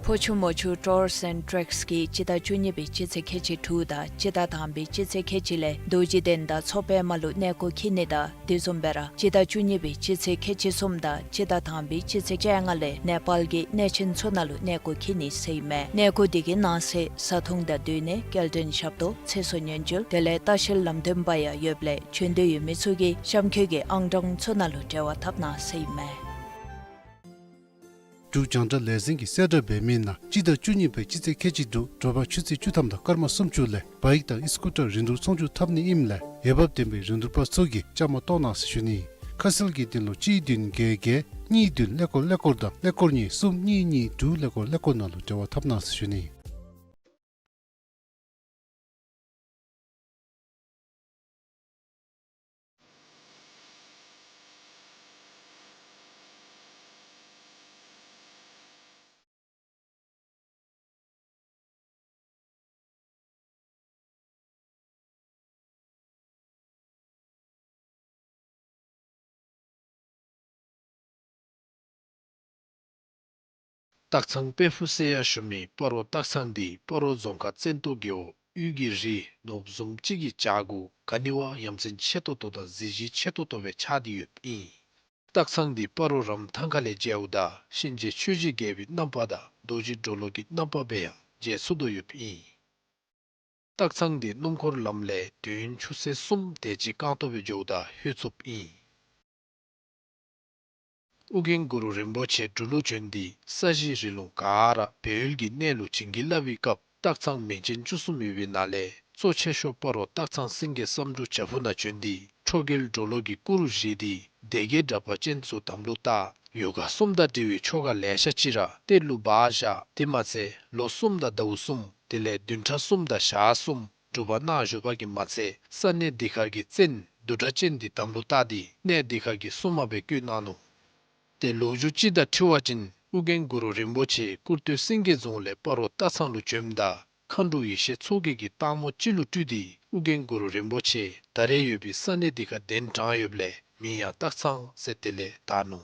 ཕོ་ཆུ་མོ་ཆུ་ཊུརསི་ཨེནཌ་ཊེགསི་གིས་སྤྱི་ཟླ་བཅུ་གཉིས་པའི་སྤྱི་ཚེས་ཁལ་གཅིག་དྲུག་དང་སྤྱི་ཟླ་དང་པའི་སྤྱི་ཚེས་ཁལ་གཅིག་ལས་རྡོ་རྗེ་གདན་དང་མཚོ་པདྨ་ལུ་གནས་སྐོར་འཁྱིད་ནི་དང་དེ་བཟུམ་སྦེ་ར་སྤྱི་ཟླ་བཅུ་གཉིས་པའི་སྤྱི་ཚེས་ཁལ་གཅིག་གསུམ་དང་སྤྱི་ཟླ་དང་པའི་སྤྱི་ཚེས་བཅོ་ལྔ་ལས་ནེ་པཱལ་གྱི་གནས་ཆེན་ཚུ་ནང་ལུ་གནས་སྐོར་འཁྱིད་ནི་ཟེར་ཨིན་མས། གནས་སྐོར་དེ་གི་ནང་གསེས་བཟའ་འཐུང་དང་སྡོད་གནས་སྐྱེལ་འདྲེན་ཞབས་ཏོག་ཚེ་སྲོག་ཉེན་བཅོལ་དེ་ལས་ལྟ་བཤལ་ལམ་སྟོན་པ་ཡང་ཡོདཔ་ལས་བྱོན་འདོད་ཡོད་མི་ཚུ་གིས་གཤམ་འཁོད་ཀྱི་ཨང་གྲངས་ཚུ་ནང་ལུ་འབྲེལ་བ་འཐབ་གནང་ཟེར་ཨིན་མས། འབྲུག་རྒྱང་བསྒྲགས་ལས་འཛིན་གྱིས་གསལ་བསྒྲགས་འབད་མི་ནང་སྤྱི་ཟླ་བཅུ་གཉིས་པའི་སྤྱི་ཚེས་ཁལ་གཅིག་དྲུག་དྲོ་པ་ཆུ་ཚོད་བཅུ་ཐམ་དང་སྐར་མ་སུམ་ཅུ་ལས་བཱའིཀ་དང་ཨི་སི་ཀུ་ཊར་རིན་བསྡུར་ཚོང་བསྒྱུར་འཐབ་ནི་ཨིནམ་ལས་འོས་འབབ་ལྡན་པའི་རིན་བསྡུར་པ་ཚུ་གིས་བཅའ་མར་གཏོགས་གནང་ཟེར་ཞུ་ནི། ཁ་གསལ་གྱི་དོན་ལུ་གཅིག་བདུན་བརྒྱད་བརྒྱད་གཉིས་བདུན་ཀླད་ཀོར་ཀླད་ཀོར་དང་ཀླད་ཀོར་གཉིས་གསུམ་གཉིས་གཉིས་དྲུག་ཀླད་ཀོར་ཀླད་ཀོར་ནང་ལུ་འབྲེལ་བ་འཐབ་གནང་ཟེར་ཞུ་ནི། སྟག་ཚང་དཔལ་ཕུག་ཟེར་ཡང་ཞུ་མི་སྤ་རོ་སྟག་ཚང་འདི་སྤ་རོ་རྫོང་ཁག་བཙན་ཏོ་རྒེད་འོག་དབུས་ཀྱི་རི་ནོར་བུ་བཟུམ་ཅིག་གི་བྱག་གུ་ག་ནི་བ་ཡ་མཚན་ཆེ་ཏོག་ཏོ་དང་གཟི་བརྗིད་ཆེ་ཏོག་ཏོ་སྦེ་ཆགས་ཏེ་ཡོདཔ་ཨིན། སྟག་ཚང་འདི་སྤ་རོ་རམ་ཐང་ཁ་ལས་མཇལཝ་ད་གཤིན་རྗེ་ཆོས་ཀྱི་རྒྱལ་པོའི་རྣམ་པ་དང་རྡོ་རྗེ་གྲོ་ལོད་ཀྱི་རྣམ་པ་སྦེ་ཡང་མཇལ་ཚུགས་དོ་ཡོདཔ་ཨིན། སྟག་ཚང་འདི་སྣུམ་འཁོར་ལམ་ལས་དུས་ཡུན་ཆུ་ཚོད་གསུམ་དེ་ཅིག་རྐང་སྟོང་སྦེ་འགྱོཝ་ད་ལྷོད་ཚུགསཔ་ཨིན། ཨོ་རྒྱན་གུ་རུ་རིན་པོ་ཆེ་འབྲུག་ལུ་བྱོན་ཏེ་ས་གཞི་རི་ལུང་ག་ར་སྦས་ཡུལ་གྱི་གནས་ལུ་བྱིན་གྱིས་བརླབས་པའི་སྐབས་སྟག་ཚང་མིང་ཅན་བཅུ་གསུམ་ཡོད་པའི་ནང་ལས་གཙོ་ཆེ་ཤོས་སྤ་རོ་སྟག་ཚང་སེང་གེ་བསམ་འགྲུབ་བྱག་ཕུག་ནང་བྱོན་ཏེ་ཁྲོ་རྒྱལ་གྲོ་ལོད་ཀྱི་སྐུ་རུ་བཞེངས་ཏེ་སྡེ་བརྒྱད་དྲེགས་པ་ཅན་ཚུ་དམ་ལུ་བཏགས། ཡོ་ག་གསུམ་དང་འབྲེལ་བའི་ཆོ་ག་ལེ་ཤ་ཅིག་ར་གཏེར་ལུ་སྦ་བཞག། དེ་མ་ཚད་ལོ་གསུམ་དང་ཟླཝ་གསུམ་དེ་ལས་བདུན་ཕྲག་གསུམ་དང་ཞག་གསུམ་སྒྲུབ་པ་གནང་བཞུགས་པ་གིས་མ་ཚད་ས་གནས་འདི་ཁར་གྱི་བཙན་བདུད་དྲེགས་ཅན་འདི་དམ་ལུ་བཏགས་ཏེ་གནས་འདི་ཁར་གྱི་སྲུང་མ་སྦེ་བསྐོས་གནང་ནུག། ཏེ་ལོ་རྒྱུས་ཅིག་དང་འཁྲིལ་བ་ཅིན་ཨོ་རྒྱན་གུ་རུ་རིན་པོ་ཆེ་སྐུར་སྟོད་སེང་གེ་རྫོང་ལས་སྤ་རོ་སྟག་ཚང་ལུ་བྱོནམ་ད་མཁའ་འགྲོ་ཡེ་ཤེས་མཚོ་རྒྱལ་གྱིས་སྟག་མོ་ཅིག་ལུ་སྤྲུལ་ཏེ་ཨོ་རྒྱན་གུ་རུ་རིན་པོ་ཆེ་ད་རེས་ཡོད་པའི་ས་གནས་འདི་ཁར་གདན་དྲངས་ཡོདཔ་ལས་མིང་ཡང་སྟག་ཚང་ཟེར་དེ་ལས་བཏགས་ནུག།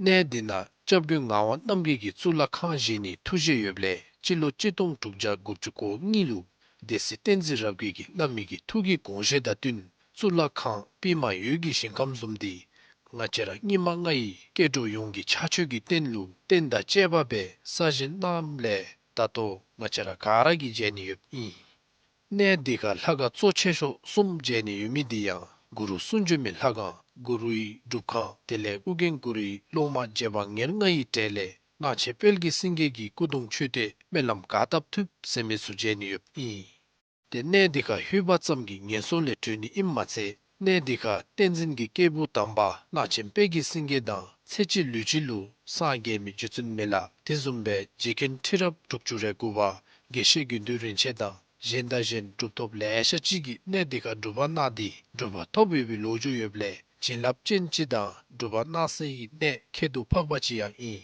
གནས་འདི་ནང་སྐྱབས་མགོན་ངག་དབང་རྣམ་རྒྱལ་གྱིས་གཙུག་ལག་ཁང་བཞེངས་ནིའི་ཐུགས་བཞེད་ཡོདཔ་ལས་སྤྱི་ལོ་གཅིག་སྟོང་དྲུག་བརྒྱ་དགུ་བཅུ་གོ་གཉིས་ལུ་སྡེ་སྲིད་བསྟན་འཛིན་རབ་རྒྱས་ཀྱིས་བླ་མའི་གི་ཐུགས་ཀྱི་དགོངས་བཞེད་དང་བསྟུན་གཙུག་ལག་ཁང་པདྨ་འོད་ཀྱི་ཞིང་ཁམས་བཟུམ་འདི་ང་བཅས་ར་སྙིགས་མ་ལྔ་ཡི་སྐྱེ་འགྲོ་ཡོངས་ཀྱི་ཕྱག་མཆོད་ཀྱི་རྟེན་ལུ་རྟེན་དང་བཅས་པ་སྦེ་གསར་བཞེངས་གནངམ་ལས་ད་ལྟོ་ང་བཅས་ར་ག་ར་གིས་མཇལ་ནི་ཡོདཔ་ཨིན། གནས་འདི་ཁར་ལྷ་ཁང་གཙོ་ཆེ་ཤོས་གསུམ་མཇལ་ནི་ཡོད་མི་འདི་ཡང་གུ་རུ་གསུང་བྱོན་མའི་ལྷ་ཁང་གུ་རུའི་སྒྲུབ་ཁང་དེ་ལས་ཨོ་རྒྱན་གུ་རུའི་སློབ་མ་རྗེ་འབངས་ཉེར་ལྔ་ཡི་གྲས་ལས་གླང་ཆེན་དཔལ་གྱི་སེང་གེ་གི་སྐུ་གདུང་མཆོད་རྟེན་སྨོན་ལམ་ག་བཏབ་ཐུབ་ཟེར་མི་ཚུ་མཇལ་ནི་ཡོདཔ་ཨིན། ཏེ་གནས་འདི་ཁར་ལྷོད་པ་ཙམ་གྱིས་ངན་སོང་ལས་གྲོལ་ནི་ཨིནམ་མ་ཚད་གནས་འདི་ཁར་བསྟན་འཛིན་གྱི་སྐྱེས་བུ་དམ་པ་གླང་ཆེན་དཔལ་གྱི་སེང་གེ་དང་ཚེ་གཅིག་ལུས་གཅིག་ལུ་སངས་རྒྱས་མི་རྗེ་བཙུན་མི་ལ་དེ་བཟུམ་སྦེ་རྗེ་མཁན་ཁྲི་རབས་དྲུག་ཅུ་རེ་དགུ་པ་དགེ་བཤེས་དགེ་འདུན་རིན་ཆེན་དང་གཞན་དང་གཞན་གྲུབ་ཐོབ་ལེ་ཤ་ཅིག་གིས་གནས་འདི་ཁར་སྒྲུབ་པ་གནང་སྟེ་གྲུབ་པ་ཐོབ་ཡོད་པའི་ལོ་རྒྱུས་ཡོདཔ་ལས་བྱིན་རླབས་ཅན་ཅིག་དང་སྒྲུབ་པ་གནང་སའི་གནས་ཁྱད་དུ་འཕགས་པ་ཅིག་ཡང་ཨིན།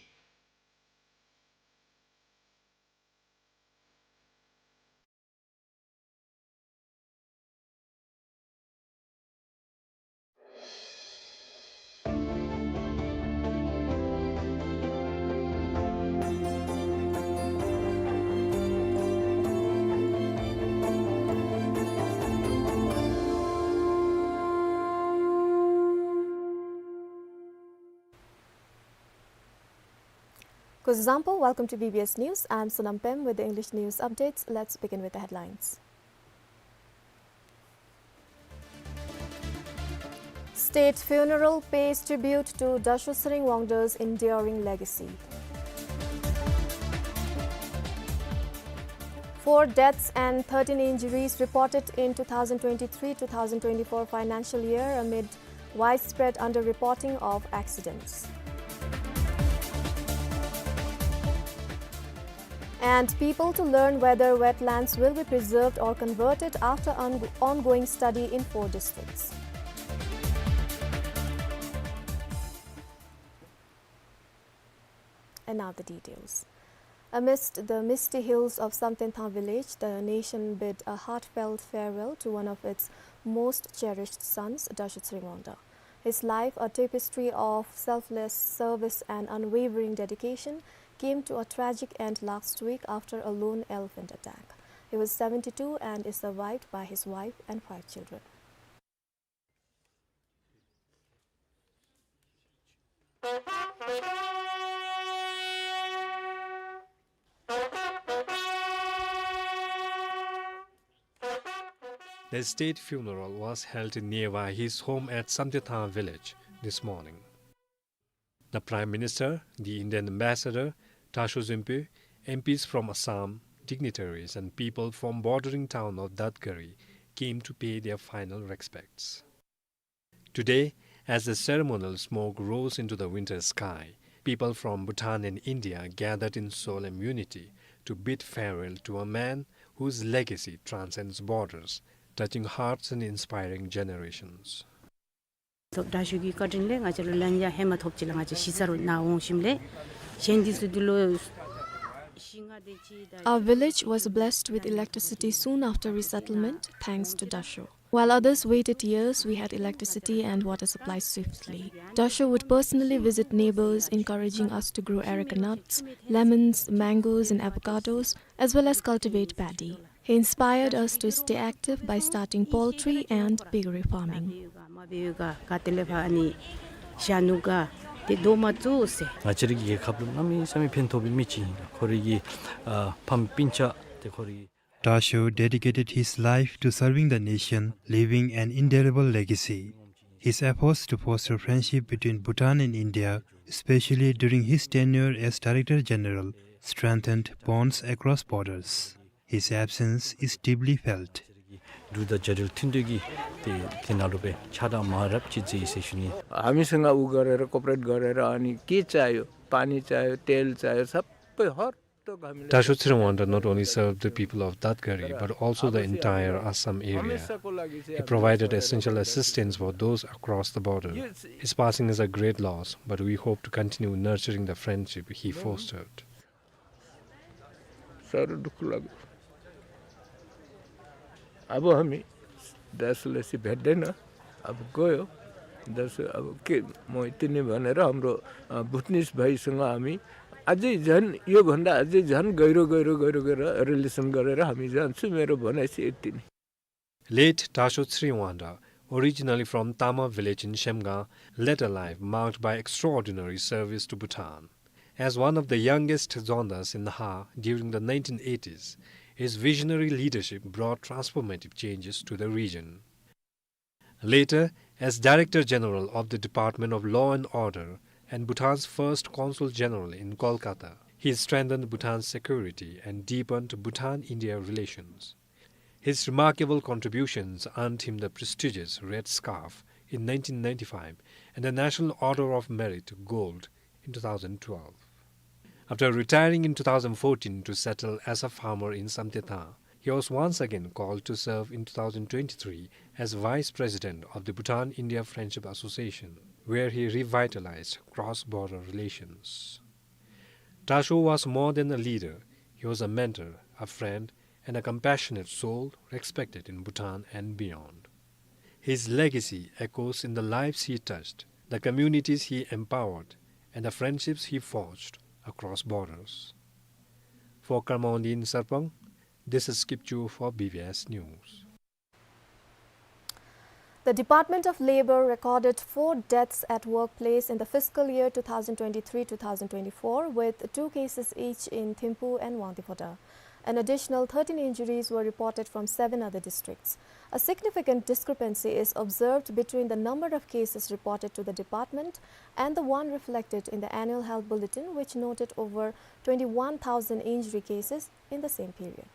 Kuzuzangpo, welcome to B B S News. I'm Sonam Pem with the English news updates. Let's begin with the headlines. State funeral pays tribute to Dasho Tshering Wangdal's enduring legacy. Four deaths and thirteen injuries reported in two thousand twenty-three two thousand twenty-four financial year amid widespread underreporting of accidents. And people to learn whether wetlands will be preserved or converted after on-, ongoing study in four districts. And now the details. Amidst the misty hills of Samtenthang village, the nation bid a heartfelt farewell to one of its most cherished sons, Dasho Tsering Wangda. His life, a tapestry of selfless service and unwavering dedication, came to a tragic end last week after a lone elephant attack. He was seventy-two and is survived by his wife and five children. The state funeral was held nearby his home at Samtenthang village this morning. The Prime Minister, the Indian Ambassador, Dasho Zunpo, M Ps from Assam, dignitaries and people from bordering town of Dadgari came to pay their final respects. Today, as the ceremonial smoke rose into the winter sky, people from Bhutan and India gathered in solemn unity to bid farewell to a man whose legacy transcends borders, touching hearts and inspiring generations. ཐོབ་དྲག་ཤོས་ཀྱི་བཀའ་དྲིན་ལས་ང་བཅས་ལུ་ལན་ཡང་ཧེ་མ་ཐོབ་ཅི་ལགས། ང་བཅས་གཞིས་རྩ་རུ་ནཱ་འོང་ཞིནམ་ལས་གཞན་འདི་ཚུ་འདི་ལུ་ཤིང་ང་དེ་ཅིག་ད། Our village was blessed with electricity soon after resettlement, thanks to Dasho. While others waited years, we had electricity and water supplies swiftly. Dasho would personally visit neighbors, encouraging us to grow areca nuts, lemons, mangoes, and avocados, as well as cultivate paddy. He inspired us to stay active by starting poultry and piggery farming. ང་བཅས་རའི་རྒྱལ་ཁབ་ལུ་གནམ་མེད་ས་མེད་ཕན་ཐོགས་པའི་མི་ཅིག་ཨིན་ལགས། ཁོ་རའི་གི་ཨ་ཕམ་སྤུན་ཆ་ཏེ་ཁོ་རའི། Dasho dedicated his life to serving the nation, leaving an indelible legacy. His efforts to foster friendship between Bhutan and India, especially during his tenure as Director General, strengthened bonds across borders. His absence is deeply felt. འབྲུག་དང་རྒྱ་རིལ་མཐུན་འབྲེལ་གྱི་ཏེ་དེ་ནང་ལུ་སྦེ་ཆགས་སྡང་མ་རབས་ཅིག་མཛད་ཡི་ཟེར་ཞུ་ནི། ཨ་མི་སེར་ང་འུ་ག་རེ་ར་ཀོར་པོ་རེཊ་ག་རེ་ར་ཨ་ནི་ག་ཅི་ཡོད་པ་ནི་ཅི་ཡོད་ཏེལ་ཅི་ཡོད་ས་པའི་ཧོར་ཏོ་ག་མི་ལ། Dasho Tsering Wangda not only served the people of Dadgari, but also the entire Assam area. He provided essential assistance for those across the border. His passing is a great loss, but we hope to continue nurturing the friendship he fostered. साह्रो दुःख लाग्यो। अब हामी दाजुलाई चाहिँ भेट्दैन। अब गयो। दाजु अब के, म यति नै भनेर हाम्रो, अ, भुटनिज भाइसँग हामी अझै झन्, योभन्दा अझै झन् गहिरो, गहिरो, गहिरो गरेर रिलेसन गरेर हामी जान्छौँ। मेरो भनाइ चाहिँ यति नै। Late Dasho Tsering Wangda, originally from Tama village in Shemgang, led a life marked by extraordinary service to Bhutan. As one of the youngest Dzongdas in Naha during the nineteen eighties, his visionary leadership brought transformative changes to the region. Later, as Director General of the Department of Law and Order and Bhutan's first Consul General in Kolkata, he strengthened Bhutan's security and deepened Bhutan-India relations. His remarkable contributions earned him the prestigious Red Scarf in nineteen ninety-five and the National Order of Merit Gold in two thousand twelve. After retiring in two thousand fourteen to settle as a farmer in Samtenthang, he was once again called to serve in two thousand twenty-three as Vice President of the Bhutan-India Friendship Association, where he revitalized cross-border relations. Dasho was more than a leader. He was a mentor, a friend, and a compassionate soul respected in Bhutan and beyond. His legacy echoes in the lives he touched, the communities he empowered, and the friendships he forged across borders. For Karma Wangdi in Sarpang, this is Kipchu for B B S News. The Department of Labor recorded four deaths at workplace in the fiscal year two thousand twenty-three two thousand twenty-four, with two cases each in Thimphu and Wangdue Phodrang. An additional thirteen injuries were reported from seven other districts. A significant discrepancy is observed between the number of cases reported to the department and the one reflected in the annual health bulletin, which noted over twenty-one thousand injury cases in the same period.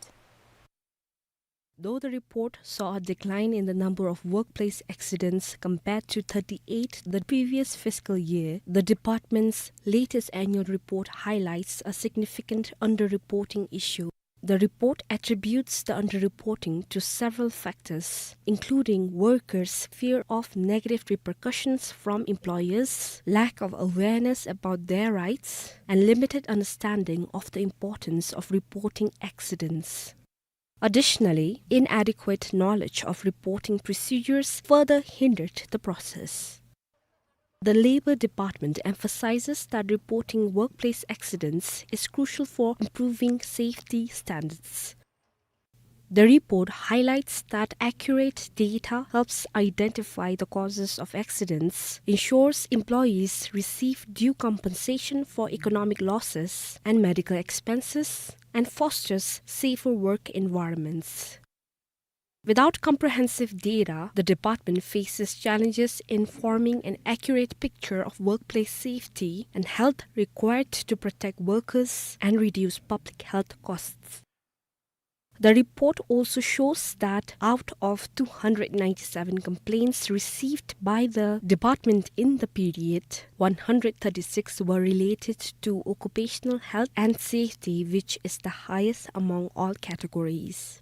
Though the report saw a decline in the number of workplace accidents compared to thirty-eight the previous fiscal year, the department's latest annual report highlights a significant underreporting issue. The report attributes the underreporting to several factors, including workers' fear of negative repercussions from employers, lack of awareness about their rights, and limited understanding of the importance of reporting accidents. Additionally, inadequate knowledge of reporting procedures further hindered the process. The Labor Department emphasizes that reporting workplace accidents is crucial for improving safety standards. The report highlights that accurate data helps identify the causes of accidents, ensures employees receive due compensation for economic losses and medical expenses, and fosters safer work environments. Without comprehensive data, the department faces challenges in forming an accurate picture of workplace safety and health required to protect workers and reduce public health costs. The report also shows that out of two hundred ninety-seven complaints received by the department in the period, one hundred thirty-six were related to occupational health and safety, which is the highest among all categories.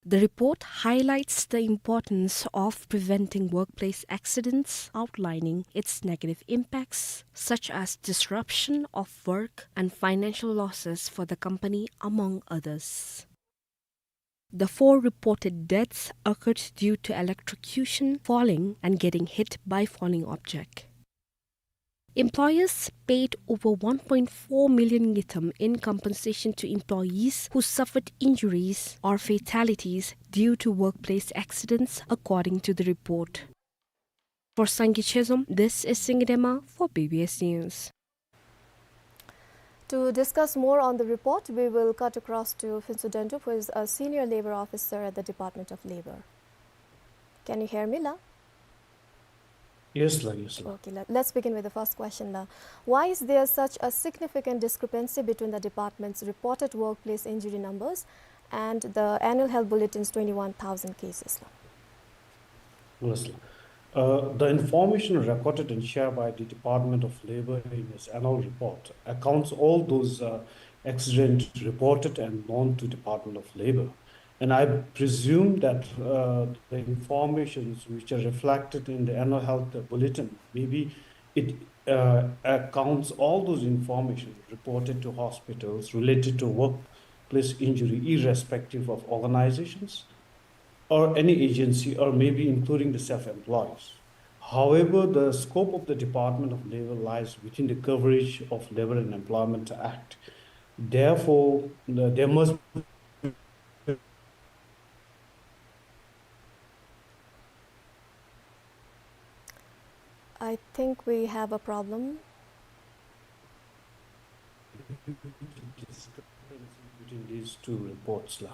The report highlights the importance of preventing workplace accidents, outlining its negative impacts, such as disruption of work and financial losses for the company, among others. The four reported deaths occurred due to electrocution, falling, and getting hit by falling object. Employers paid over one point four million ngultrum in compensation to employees who suffered injuries or fatalities due to workplace accidents, according to the report. For Sangay Chezom, this is Singye Dema for B B S News. To discuss more on the report, we will cut across to Phuntsho Dendup, who is a senior labor officer at the Department of Labor. Can you hear me, la? Yes, la, yes, la. Okay, la. Let's begin with the first question, la. Why is there such a significant discrepancy between the department's reported workplace injury numbers and the annual health bulletin's twenty-one thousand cases, la? Yes, la. Uh, the information recorded and shared by the Department of Labor in its annual report accounts all those, uh, accidents reported and known to Department of Labor. And I presume that, uh, the informations which are reflected in the annual health bulletin, maybe it, uh, accounts all those information reported to hospitals related to workplace injury, irrespective of organizations or any agency, or maybe including the self-employees. However, the scope of the Department of Labor lies within the coverage of Labor and Employment Act. Therefore, the, there must I think we have a problem. Between these two reports, la.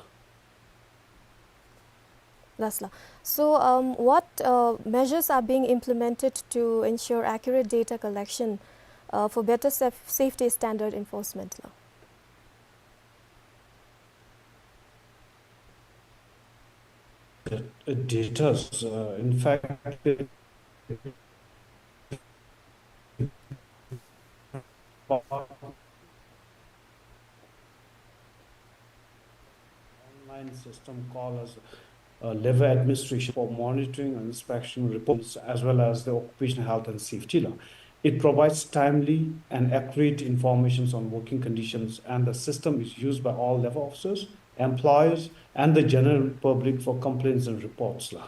Yes, la. So, um, what, uh, measures are being implemented to ensure accurate data collection, uh, for better saf-, safety standard enforcement, la? The, uh, data, uh, in fact, online system called as, uh, Labor Administration for monitoring and inspection reports, as well as the occupational health and safety law. It provides timely and accurate informations on working conditions, and the system is used by all labor officers, employers, and the general public for complaints and reports, la.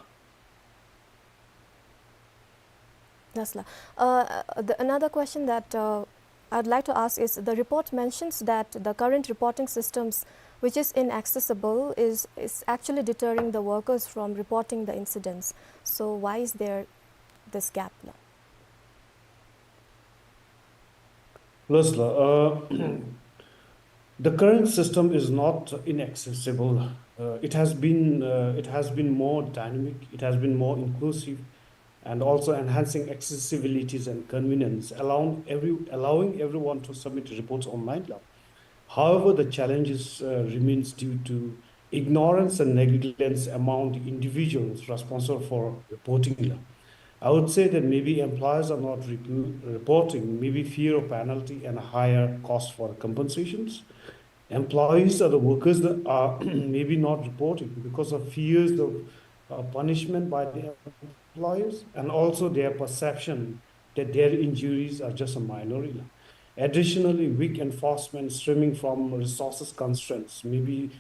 Yes, la. Uh, the, another question that, uh, I'd like to ask is, the report mentions that the current reporting systems, which is inaccessible, is, is actually deterring the workers from reporting the incidents. So why is there this gap, la? Yes, la. Uh, the current system is not inaccessible. Uh, it has been, uh, it has been more dynamic, it has been more inclusive, and also enhancing accessibilities and convenience, allowing every-, allowing everyone to submit reports online, la. However, the challenges, uh, remains due to ignorance and negligence among the individuals responsible for reporting, la. I would say that maybe employers are not repu-, reporting, maybe fear of penalty and higher cost for compensations. employees or the workers that are maybe not reporting because of fears of, uh, punishment by the employers and also their perception that their injuries are just a minor. Additionally, weak enforcement stemming from resources constraints maybe,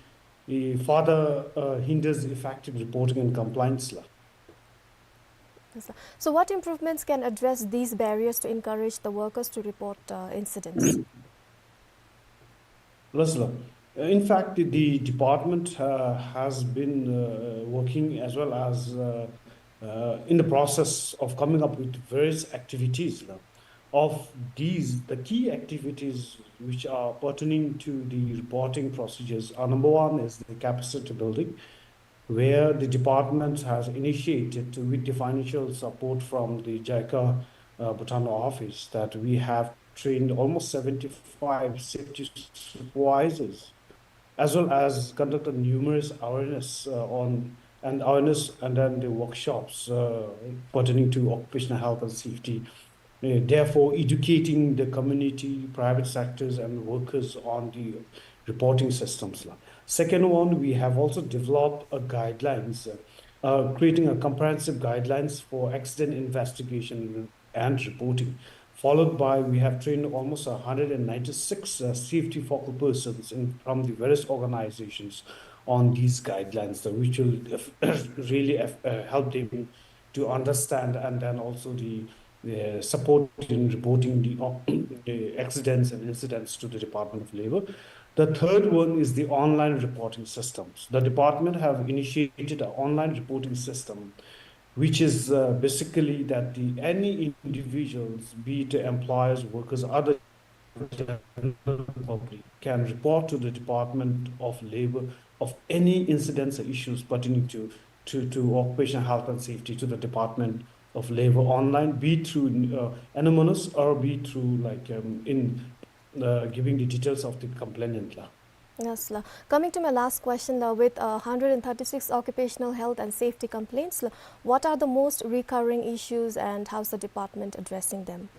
uh, further, uh, hinders effective reporting and compliance la. Yes, sir. So what improvements can address these barriers to encourage the workers to report, uh, incidents? Yes, sir. In fact, the, the department, uh, has been, uh, working as well as, uh, uh, in the process of coming up with various activities la. Of these, the key activities which are pertaining to the reporting procedures are, number one is the capacity building, where the department has initiated with the financial support from the JICA, uh, Bhutan office, that we have trained almost seventy-five safety supervisors, as well as conducted numerous awareness, uh, on, and awareness and then the workshops, uh, pertaining to occupational health and safety. Uh, therefore, educating the community, private sectors, and workers on the reporting systems la. Second one, we have also developed a guidelines, uh, uh, creating a comprehensive guidelines for accident investigation and reporting. Followed by, we have trained almost a hundred and ninety-six, uh, safety focal persons in, from the various organizations on these guidelines, uh, which will, uh, really, uh, help them to understand and then also the, uh, support in reporting the, uh, the accidents and incidents to the Department of Labor. The third one is the online reporting systems. The department have initiated an online reporting system, which is, uh, basically that the any individuals, be it employers, workers, other general public, can report to the Department of Labor of any incidents or issues pertaining to, to, to occupational health and safety to the Department of Labor online, be it through, uh, anonymous or be it through, like, um, in, uh, giving the details of the complainant la. Yes, la. Coming to my last question la, with, uh, hundred and thirty-six occupational health and safety complaints la, what are the most recurring issues and how's the department addressing them?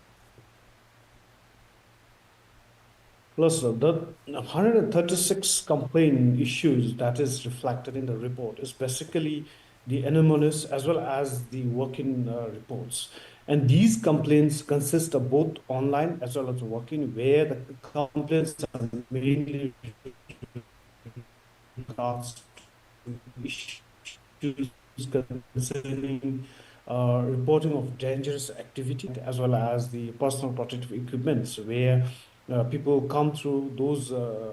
Plus, uh, the hundred and thirty-six complaint issues that is reflected in the report is basically the anonymous as well as the working, uh, reports. And these complaints consist of both online as well as working, where the complaints are mainly regards to issues concerning, uh, reporting of dangerous activity as well as the personal protective equipments, where, uh, people come through those, uh,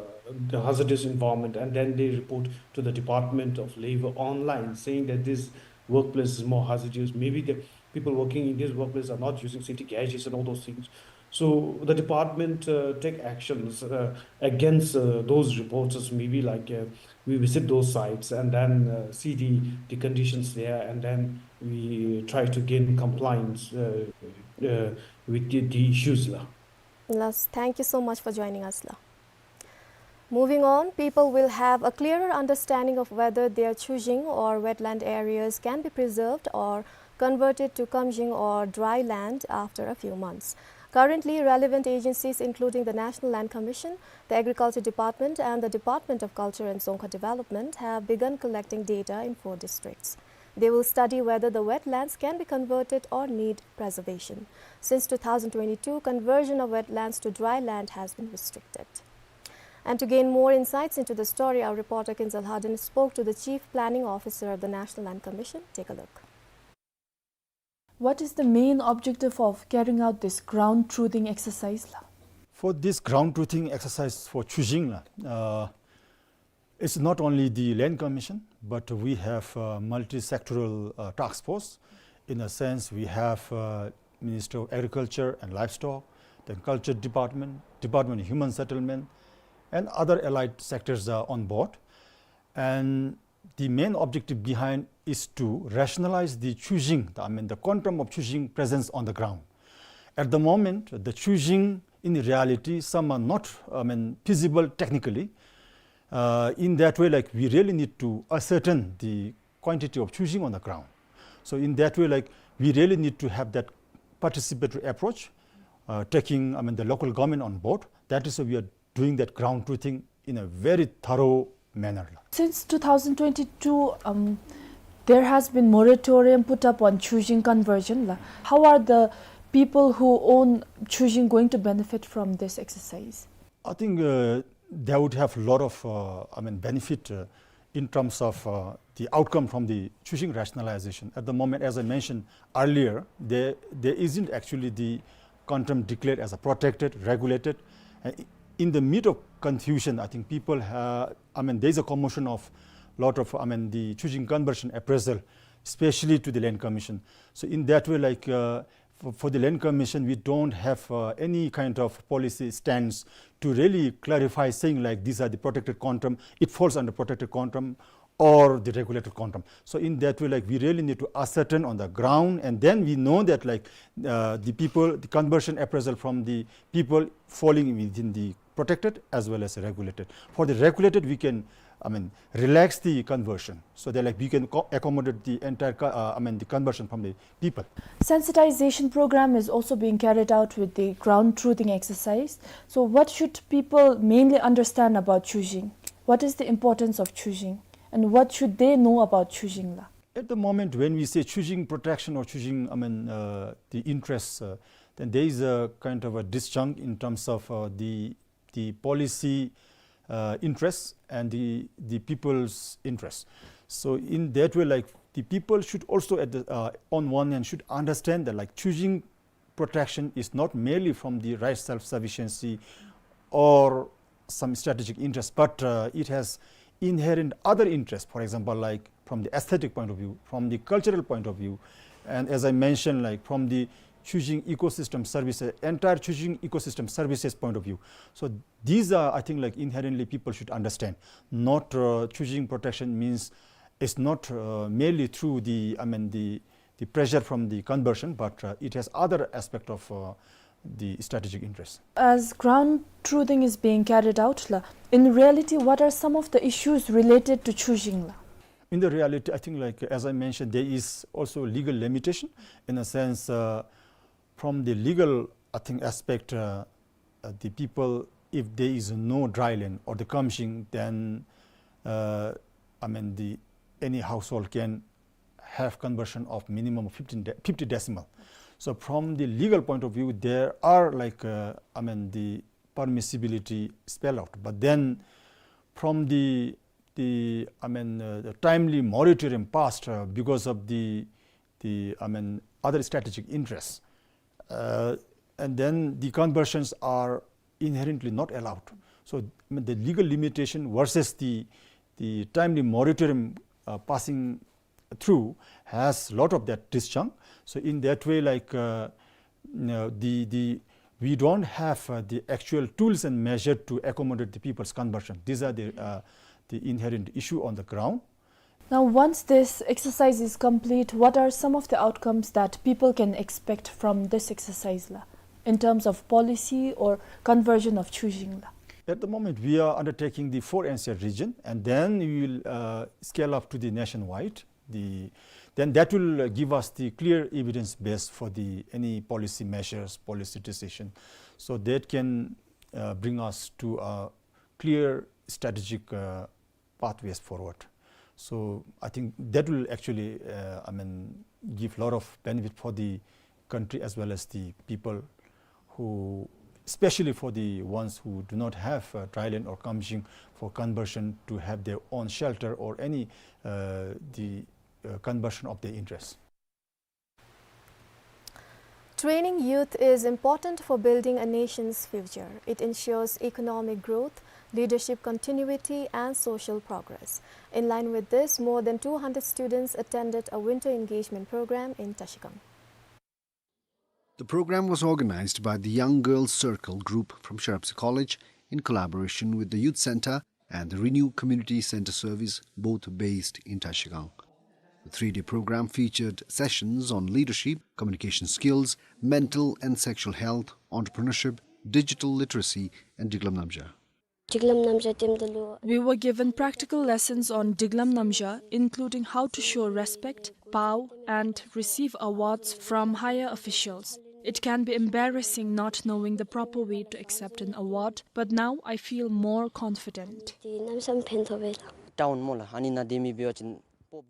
the hazardous environment and then they report to the Department of Labor online saying that this workplace is more hazardous. Maybe the people working in this workplace are not using safety gadgets and all those things. So the department, uh, take actions, uh, against, uh, those reporters. Maybe like, uh, we visit those sites and then, uh, see the, the conditions there, and then we try to gain compliance, uh, uh, with the, the issues la. Yes, thank you so much for joining us la. Moving on, people will have a clearer understanding of whether their chujing or wetland areas can be preserved or converted to kamjing or dry land after a few months. Currently, relevant agencies including the National Land Commission, the Agriculture Department and the Department of Culture and Dzongkha Development have begun collecting data in four districts. They will study whether the wetlands can be converted or need preservation. Since two thousand twenty-two, conversion of wetlands to dry land has been restricted. And to gain more insights into the story, our reporter Kinzal Hadin spoke to the Chief Planning Officer of the National Land Commission. Take a look. What is the main objective of carrying out this ground truthing exercise la? For this ground truthing exercise for chujing la, uh, it's not only the Land Commission, but we have a multi-sectoral, uh, task force. In a sense, we have, uh, Minister of Agriculture and Livestock, then Culture Department, Department of Human Settlement, and other allied sectors are on board. And the main objective behind is to rationalize the chujing, I mean the quantum of chujing presence on the ground. At the moment, the chujing in reality, some are not, I mean, feasible technically. Uh, in that way, like, we really need to ascertain the quantity of chujing on the ground. So in that way, like, we really need to have that participatory approach, uh, taking, I mean, the local government on board. That is why we are doing that ground truthing in a very thorough manner. Since two thousand twenty-two, um, there has been moratorium put up on Chujing conversion la. How are the people who own Chujing going to benefit from this exercise? I think, uh, they would have a lot of, uh, I mean, benefit, uh, in terms of, uh, the outcome from the Chujing rationalization. At the moment, as I mentioned earlier, there, there isn't actually the quantum declared as a protected, regulated. Uh, in the midst of confusion, I think people ha-, I mean, there's a commotion of lot of, I mean, the Chujing conversion appraisal, especially to the Land Commission. So in that way, like, uh, for, for the Land Commission, we don't have, uh, any kind of policy stance to really clarify saying, like, these are the protected quantum, it falls under protected quantum or the regulated quantum. So in that way, like, we really need to ascertain on the ground, and then we know that, like, uh, the people, the conversion appraisal from the people falling within the protected as well as regulated. For the regulated, we can, I mean, relax the conversion. So that, like, we can co-, accommodate the entire co-, uh, I mean, the conversion from the people. Sensitization program is also being carried out with the ground truthing exercise. So what should people mainly understand about Chujing? What is the importance of Chujing? And what should they know about Chujing la? At the moment, when we say Chujing protection or Chujing, I mean, uh, the interests, uh, then there is a kind of a disjunct in terms of, uh, the, the policy, uh, interests and the, the people's interests. So in that way, like, the people should also at the, uh, on one hand should understand that, like, Chujing protection is not merely from the right self-sufficiency or some strategic interest, but, uh, it has inherent other interests. For example, like, from the aesthetic point of view, from the cultural point of view, and as I mentioned, like, from the Chujing ecosystem services, entire Chujing ecosystem services point of view. So these are, I think, like, inherently people should understand. Not, uh, Chujing protection means it's not, uh, merely through the, I mean, the, the pressure from the conversion, but, uh, it has other aspect of, uh, the strategic interest. As ground truthing is being carried out la, in reality, what are some of the issues related to Chujing la? In the reality, I think, like, as I mentioned, there is also legal limitation in a sense, uh, from the legal, I think, aspect, uh, uh, the people, if there is no dry land or the kamjing, then, uh, I mean, the, any household can have conversion of minimum of fifteen de-, fifty decimal. So from the legal point of view, there are, like, uh, I mean, the permissibility spelled out. But then from the, the, I mean, uh, the timely moratorium passed, uh, because of the, the, I mean, other strategic interests, uh, and then the conversions are inherently not allowed. So, I mean, the legal limitation versus the, the timely moratorium, uh, passing through has lot of that disjunct. So in that way, like, uh, you know, the, the, we don't have, uh, the actual tools and measure to accommodate the people's conversion. These are the, uh, the inherent issue on the ground. Now, once this exercise is complete, what are some of the outcomes that people can expect from this exercise la, in terms of policy or conversion of Chujing la? At the moment, we are undertaking the four N C R region, and then we will, uh, scale up to the nationwide. The, then that will, uh, give us the clear evidence base for the any policy measures, policy decision. So that can, uh, bring us to a clear strategic, uh, pathways forward. So I think that will actually, uh, I mean, give lot of benefit for the country as well as the people who, especially for the ones who do not have, uh, dry land or kamjing for conversion, to have their own shelter or any, uh, the, uh, conversion of their interests. Training youth is important for building a nation's future. It ensures economic growth, leadership continuity, and social progress. In line with this, more than two hundred students attended a winter engagement program in Trashigang. The program was organized by the Young Girls Circle group from Shiropse College in collaboration with the Youth Center and the Renew Community Center Service, both based in Trashigang. The three-day program featured sessions on leadership, communication skills, mental and sexual health, entrepreneurship, digital literacy, and Diglam Namja. Diglam Namja temdalu. We were given practical lessons on Diglam Namja, including how to show respect, bow, and receive awards from higher officials. It can be embarrassing not knowing the proper way to accept an award, but now I feel more confident. Town མོ་ལ་ཨ་ནི་ནང་སྡོད་མི་འབད་བ་ཅིན།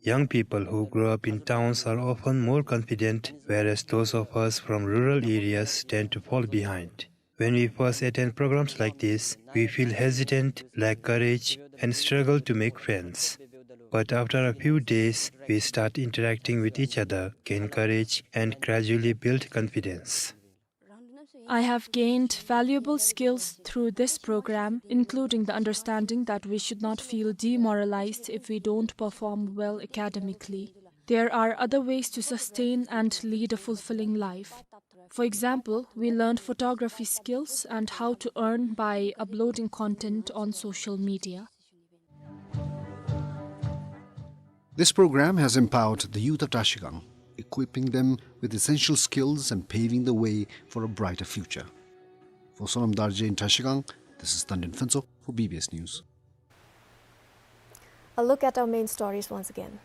Young people who grow up in towns are often more confident, whereas those of us from rural areas tend to fall behind. When we first attend programs like this, we feel hesitant, lack courage, and struggle to make friends. But after a few days, we start interacting with each other, gain courage, and gradually build confidence. I have gained valuable skills through this program, including the understanding that we should not feel demoralized if we don't perform well academically. There are other ways to sustain and lead a fulfilling life. For example, we learned photography skills and how to earn by uploading content on social media. This program has empowered the youth of Trashigang, equipping them with essential skills and paving the way for a brighter future. For Sonam Darje in Trashigang, this is Tandin Phuntsho for B B S News. A look at our main stories once again.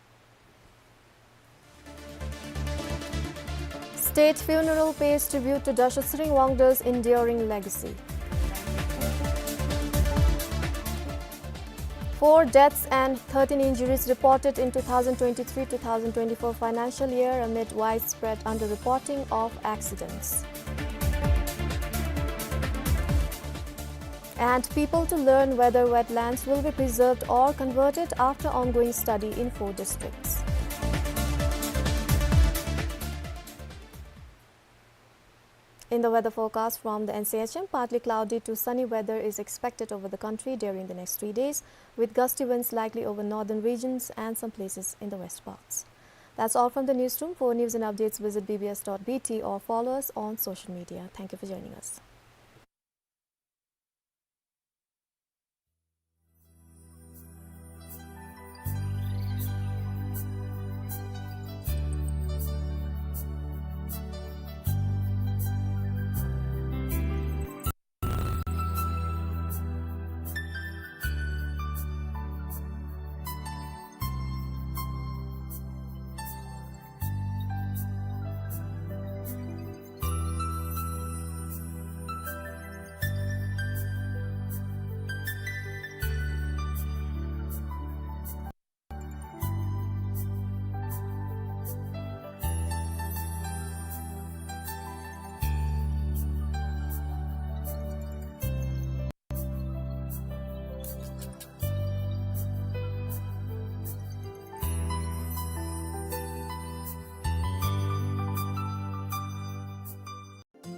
State funeral pays tribute to Dasho Tsering Wangdo's enduring legacy. Four deaths and thirteen injuries reported in two thousand twenty-three two thousand twenty-four financial year amid widespread underreporting of accidents. And people to learn whether wetlands will be preserved or converted after ongoing study in four districts. In the weather forecast from the N C H M, partly cloudy to sunny weather is expected over the country during the next three days, with gusty winds likely over northern regions and some places in the west parts. That's all from the newsroom. For news and updates, visit B B S dot B T or follow us on social media. Thank you for joining us.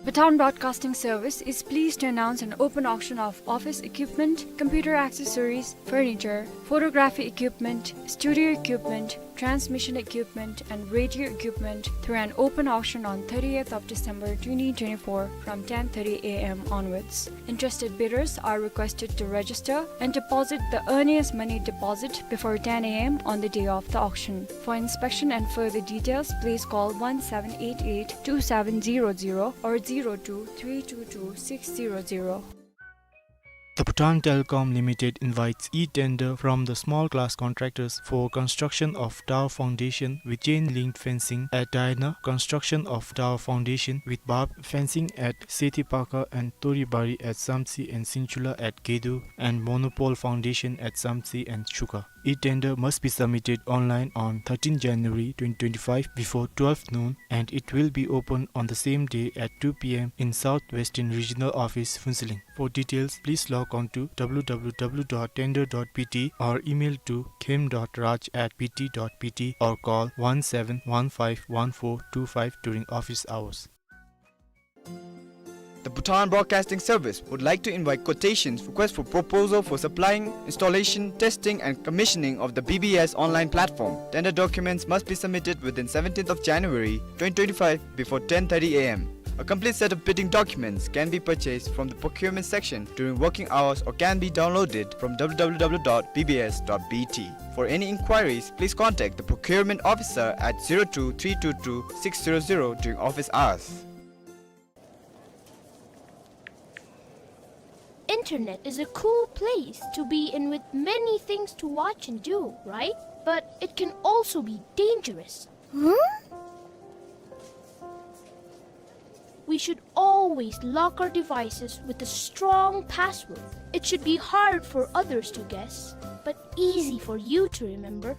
Bhutan Broadcasting Service is pleased to announce an open auction of office equipment, computer accessories, furniture, photography equipment, studio equipment, transmission equipment, and radio equipment through an open auction on thirtieth of December twenty twenty-four from ten thirty A M onwards. Interested bidders are requested to register and deposit the earliest money deposit before ten A M on the day of the auction. For inspection and further details, please call one seven eight eight two seven zero zero or zero two three two two six zero zero. The Bhutan Telecom Limited invites e-tender from the small class contractors for construction of tower foundation with chain link fencing at Daina, construction of tower foundation with barb fencing at Sethipakha and Toribari at Samtse and Sinchula at Gedo, and monopole foundation at Samtse and Chukha. E-tender must be submitted online on thirteenth January twenty twenty-five before twelve noon, and it will be open on the same day at two P M in South Western Regional Office, Phuentsholing. For details, please log on to W W W dot tender dot B T or email to khem dot raj at B T dot B T or call one seven one five one four two five during office hours. The Bhutan Broadcasting Service would like to invite quotations, request for proposal for supplying, installation, testing, and commissioning of the B B S online platform. Tender documents must be submitted within seventeenth of January twenty twenty-five before ten thirty A M. A complete set of bidding documents can be purchased from the procurement section during working hours or can be downloaded from W W W dot B B S dot B T. For any inquiries, please contact the procurement officer at zero two three two two six zero zero during office hours. Internet is a cool place to be in with many things to watch and do, right? But it can also be dangerous. Huh? We should always lock our devices with a strong password. It should be hard for others to guess, but easy for you to remember.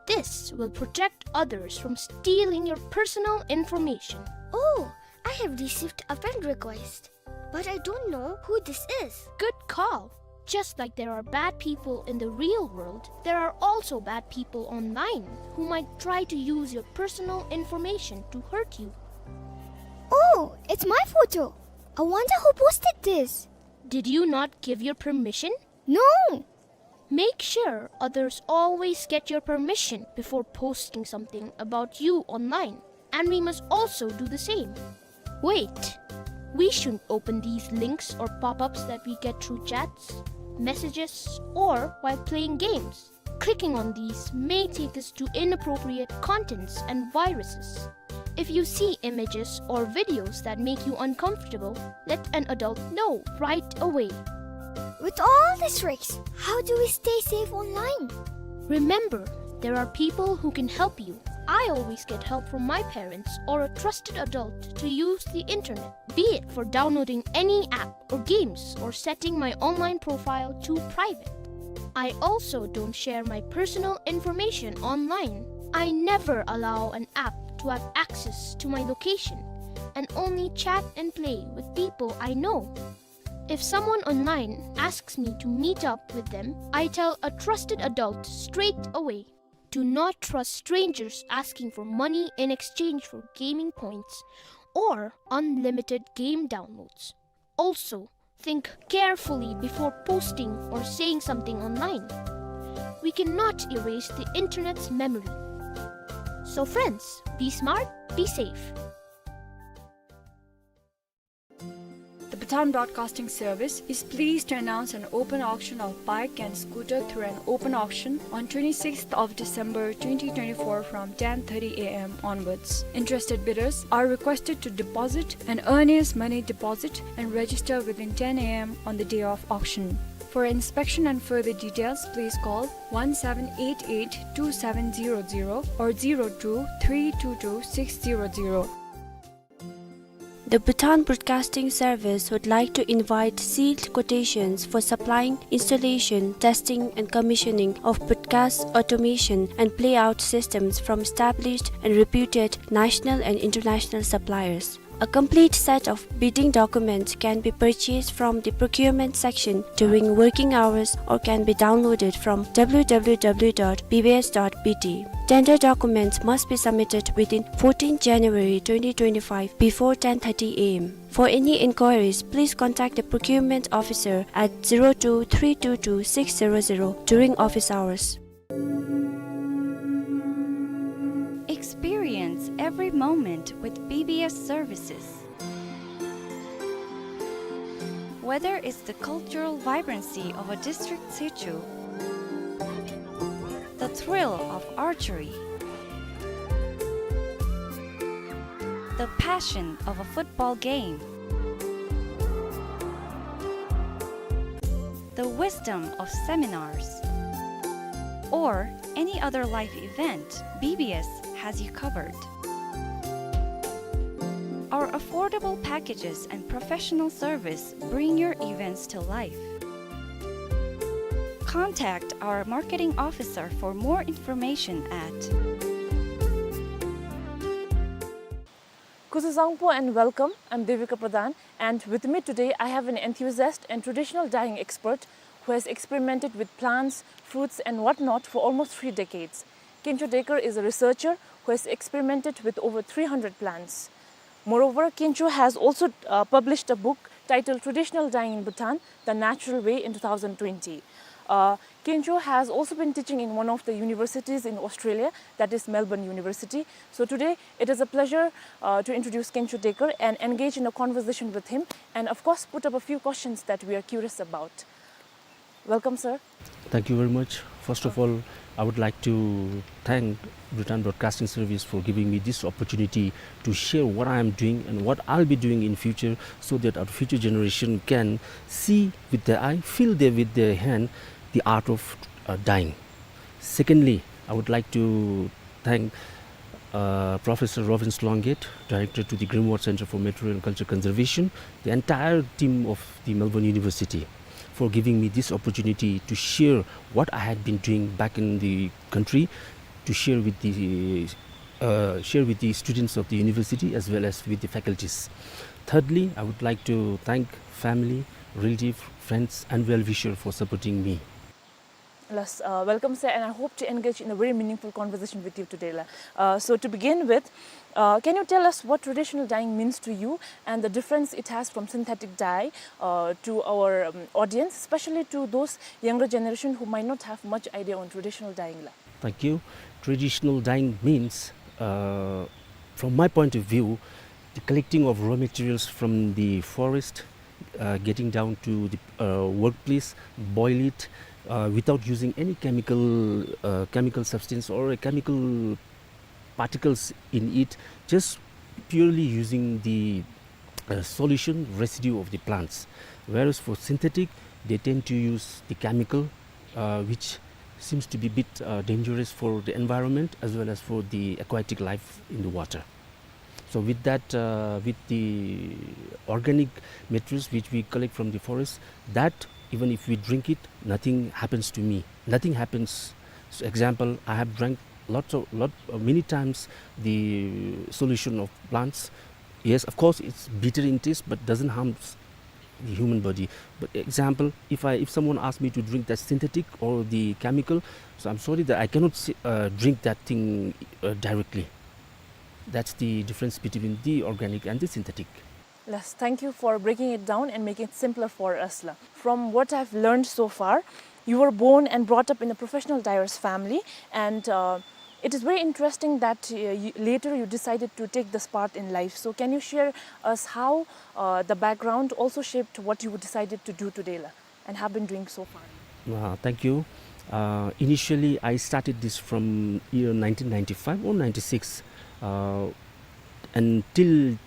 This will protect others from stealing your personal information. Oh, I have received a friend request, but I don't know who this is. Good call. Just like there are bad people in the real world, there are also bad people online who might try to use your personal information to hurt you. Oh, it's my photo. I wonder who posted this. Did you not give your permission? No. Make sure others always get your permission before posting something about you online, and we must also do the same. Wait, we shouldn't open these links or pop-ups that we get through chats, messages, or while playing games. Clicking on these may take us to inappropriate contents and viruses. If you see images or videos that make you uncomfortable, let an adult know right away. With all these risks, how do we stay safe online? Remember, there are people who can help you. I always get help from my parents or a trusted adult to use the internet, be it for downloading any app or games or setting my online profile to private. I also don't share my personal information online. I never allow an app to have access to my location and only chat and play with people I know. If someone online asks me to meet up with them, I tell a trusted adult straight away. Do not trust strangers asking for money in exchange for gaming points or unlimited game downloads. Also, think carefully before posting or saying something online. We cannot erase the internet's memory. So friends, be smart, be safe. The Bhutan Broadcasting Service is pleased to announce an open auction of bike and scooter through an open auction on twenty-sixth of December twenty twenty-four from ten thirty A M onwards. Interested bidders are requested to deposit an earnest money deposit and register within ten A M on the day of auction. For inspection and further details, please call one seven eight eight two seven zero zero or zero two three two two six zero zero. The Bhutan Broadcasting Service would like to invite sealed quotations for supplying, installation, testing and commissioning of broadcast automation and playout systems from established and reputed national and international suppliers. A complete set of bidding documents can be purchased from the procurement section during working hours or can be downloaded from W W W dot B B S dot B T. Tender documents must be submitted within fourteenth January twenty twenty-five before ten thirty A M. For any inquiries, please contact the procurement officer at zero two three two two six zero zero during office hours. Experience every moment with B B S services. Whether it's the cultural vibrancy of a district situ, the thrill of archery, the passion of a football game, the wisdom of seminars, or any other life event, B B S has you covered. Our affordable packages and professional service bring your events to life. Contact our marketing officer for more information at Kuzuzangpo and welcome. I'm Devika Pradhan, and with me today I have an enthusiast and traditional dyeing expert who has experimented with plants, fruits, and whatnot for almost three decades. Kincho Dekar is a researcher who has experimented with over three hundred plants. Moreover, Kincho has also, uh, published a book titled Traditional Dyeing in Bhutan, The Natural Way in two thousand twenty. Uh, Kincho has also been teaching in one of the universities in Australia, that is Melbourne University. So today, it is a pleasure, uh, to introduce Kincho Dekar and engage in a conversation with him, and of course, put up a few questions that we are curious about. Welcome, sir. Thank you very much. First of all, I would like to thank Bhutan Broadcasting Service for giving me this opportunity to share what I am doing and what I'll be doing in future, so that our future generation can see with their eye, feel there with their hand the art of, uh, dyeing. Secondly, I would like to thank, uh, Professor Rovince Longate, Director to the Grimwald Center for Material and Culture Conservation, the entire team of the Melbourne University for giving me this opportunity to share what I had been doing back in the country, to share with the, uh, share with the students of the university as well as with the faculties. Thirdly, I would like to thank family, relative, friends, and well-wisher for supporting me. Yes, uh, welcome, sir, and I hope to engage in a very meaningful conversation with you today, la. Uh, so to begin with, uh, can you tell us what traditional dyeing means to you and the difference it has from synthetic dye, uh, to our, um, audience, especially to those younger generation who might not have much idea on traditional dyeing, la? Thank you. Traditional dyeing means, uh, from my point of view, the collecting of raw materials from the forest, uh, getting down to the, uh, workplace, boil it, uh, without using any chemical, uh, chemical substance or a chemical particles in it, just purely using the, uh, solution residue of the plants. Whereas for synthetic, they tend to use the chemical, uh, which seems to be a bit, uh, dangerous for the environment as well as for the aquatic life in the water. So with that, uh, with the organic materials which we collect from the forest, that even if we drink it, nothing happens to me. Nothing happens. So example, I have drank lots of, lot, uh, many times the solution of plants. Yes, of course, it's bitter in taste, but doesn't harm s-, the human body. But example, if I, if someone asks me to drink that synthetic or the chemical, so I'm sorry that I cannot s-, uh, drink that thing, uh, directly. That's the difference between the organic and the synthetic. Yes, thank you for breaking it down and making it simpler for us, la. From what I've learned so far, you were born and brought up in a professional dyer's family, and, uh, it is very interesting that, uh, you, later you decided to take this path in life. So can you share us how, uh, the background also shaped what you decided to do today, la, and have been doing so far? Uh, thank you. Uh, initially, I started this from year nineteen ninety-five or ninety-six, uh, and till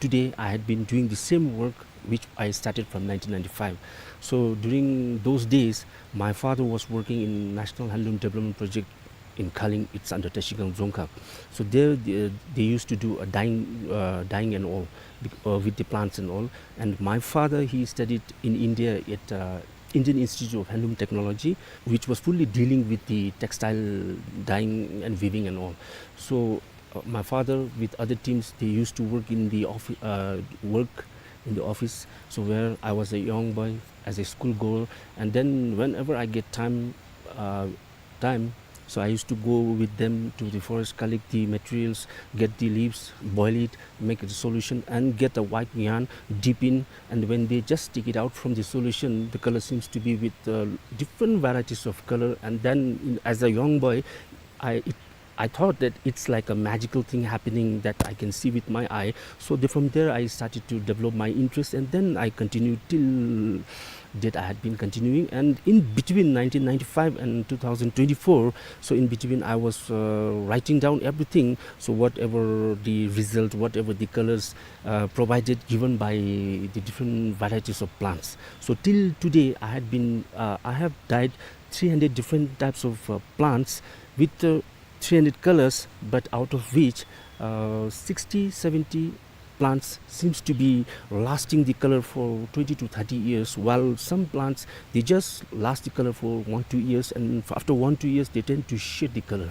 today, I had been doing the same work which I started from nineteen ninety-five. So during those days, my father was working in National Handloom Development Project in Kaleng. It's under Tashigang Dzongkhag. So there, they, they used to do a dyeing, uh, dyeing and all, bec-, uh, with the plants and all. And my father, he studied in India at, uh, Indian Institute of Handloom Technology, which was fully dealing with the textile dyeing and weaving and all. So, uh, my father with other teams, they used to work in the offi-, uh, work in the office. So where I was a young boy, as a school girl, and then whenever I get time, uh, time, so I used to go with them to the forest, collect the materials, get the leaves, boil it, make a solution, and get a white yarn, dip in, and when they just take it out from the solution, the color seems to be with, uh, different varieties of color. And then, in, as a young boy, I, it, I thought that it's like a magical thing happening that I can see with my eye. So the, from there, I started to develop my interest, and then I continued till date I had been continuing. And in between nineteen ninety-five and two thousand twenty-four, so in between I was, uh, writing down everything. So whatever the result, whatever the colors, uh, provided, given by the different varieties of plants. So till today, I had been, uh, I have dyed three hundred different types of, uh, plants with, uh, three hundred colors, but out of which, uh, sixty, seventy plants seems to be lasting the color for twenty to thirty years, while some plants, they just last the color for one, two years, and f-, after one, two years, they tend to shed the color.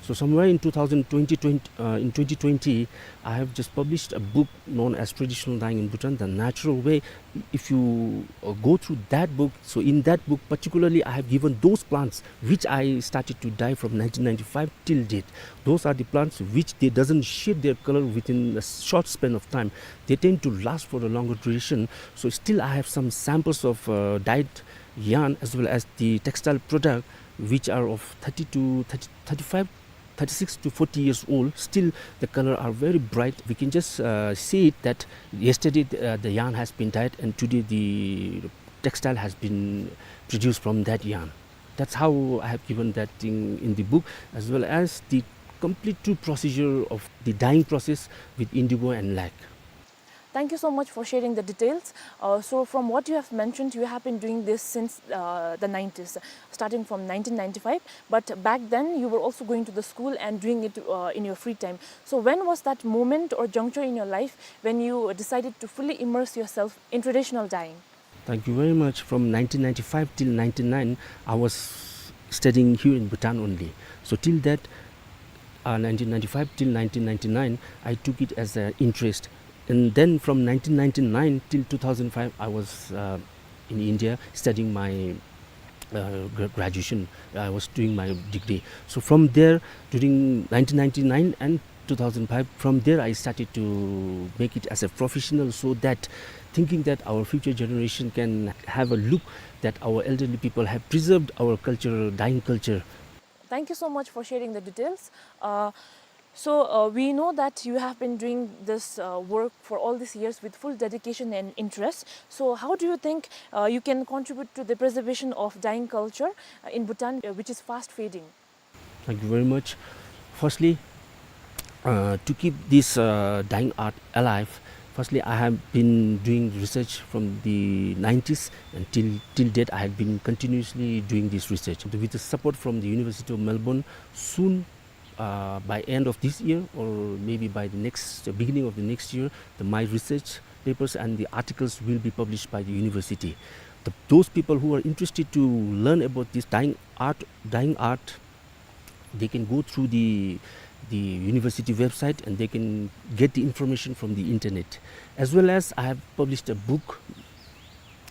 So somewhere in two thousand twenty, twenty, uh, in twenty twenty, I have just published a book known as Traditional Dyeing in Bhutan, The Natural Way. If you, uh, go through that book, so in that book particularly, I have given those plants which I started to dye from nineteen ninety-five till date. Those are the plants which they doesn't shed their color within a short span of time. They tend to last for a longer duration. So still I have some samples of, uh, dyed yarn as well as the textile product which are of thirty to thirty, thirty-five, thirty-six to forty years old. Still the color are very bright. We can just, uh, see it that yesterday the, uh, the yarn has been dyed and today the textile has been produced from that yarn. That's how I have given that thing in the book, as well as the complete true procedure of the dyeing process with indigo and lac. Thank you so much for sharing the details. Uh, so from what you have mentioned, you have been doing this since, uh, the nineties, starting from nineteen ninety-five. But back then, you were also going to the school and doing it, uh, in your free time. So when was that moment or juncture in your life when you decided to fully immerse yourself in traditional dyeing? Thank you very much. From nineteen ninety-five till ninety-nine, I was studying here in Bhutan only. So till that, uh, nineteen ninety-five till nineteen ninety-nine, I took it as an interest. And then from nineteen ninety-nine till two thousand five, I was, uh, in India studying my, uh, gra-, graduation. I was doing my degree. So from there, during nineteen ninety-nine and two thousand five, from there I started to make it as a professional, so that thinking that our future generation can have a look that our elderly people have preserved our culture, dyeing culture. Thank you so much for sharing the details. Uh, so, uh, we know that you have been doing this, uh, work for all these years with full dedication and interest. So, how do you think, uh, you can contribute to the preservation of dyeing culture, uh, in Bhutan, uh, which is fast fading? Thank you very much. Firstly, uh, to keep this, uh, dyeing art alive, firstly, I have been doing research from the nineties, and till, till date, I have been continuously doing this research. With the support from the University of Melbourne, soon, uh, by end of this year or maybe by the next, uh, beginning of the next year, the, my research papers and the articles will be published by the university. The, those people who are interested to learn about this dyeing art, dyeing art, they can go through the, the university website and they can get the information from the internet. As well as I have published a book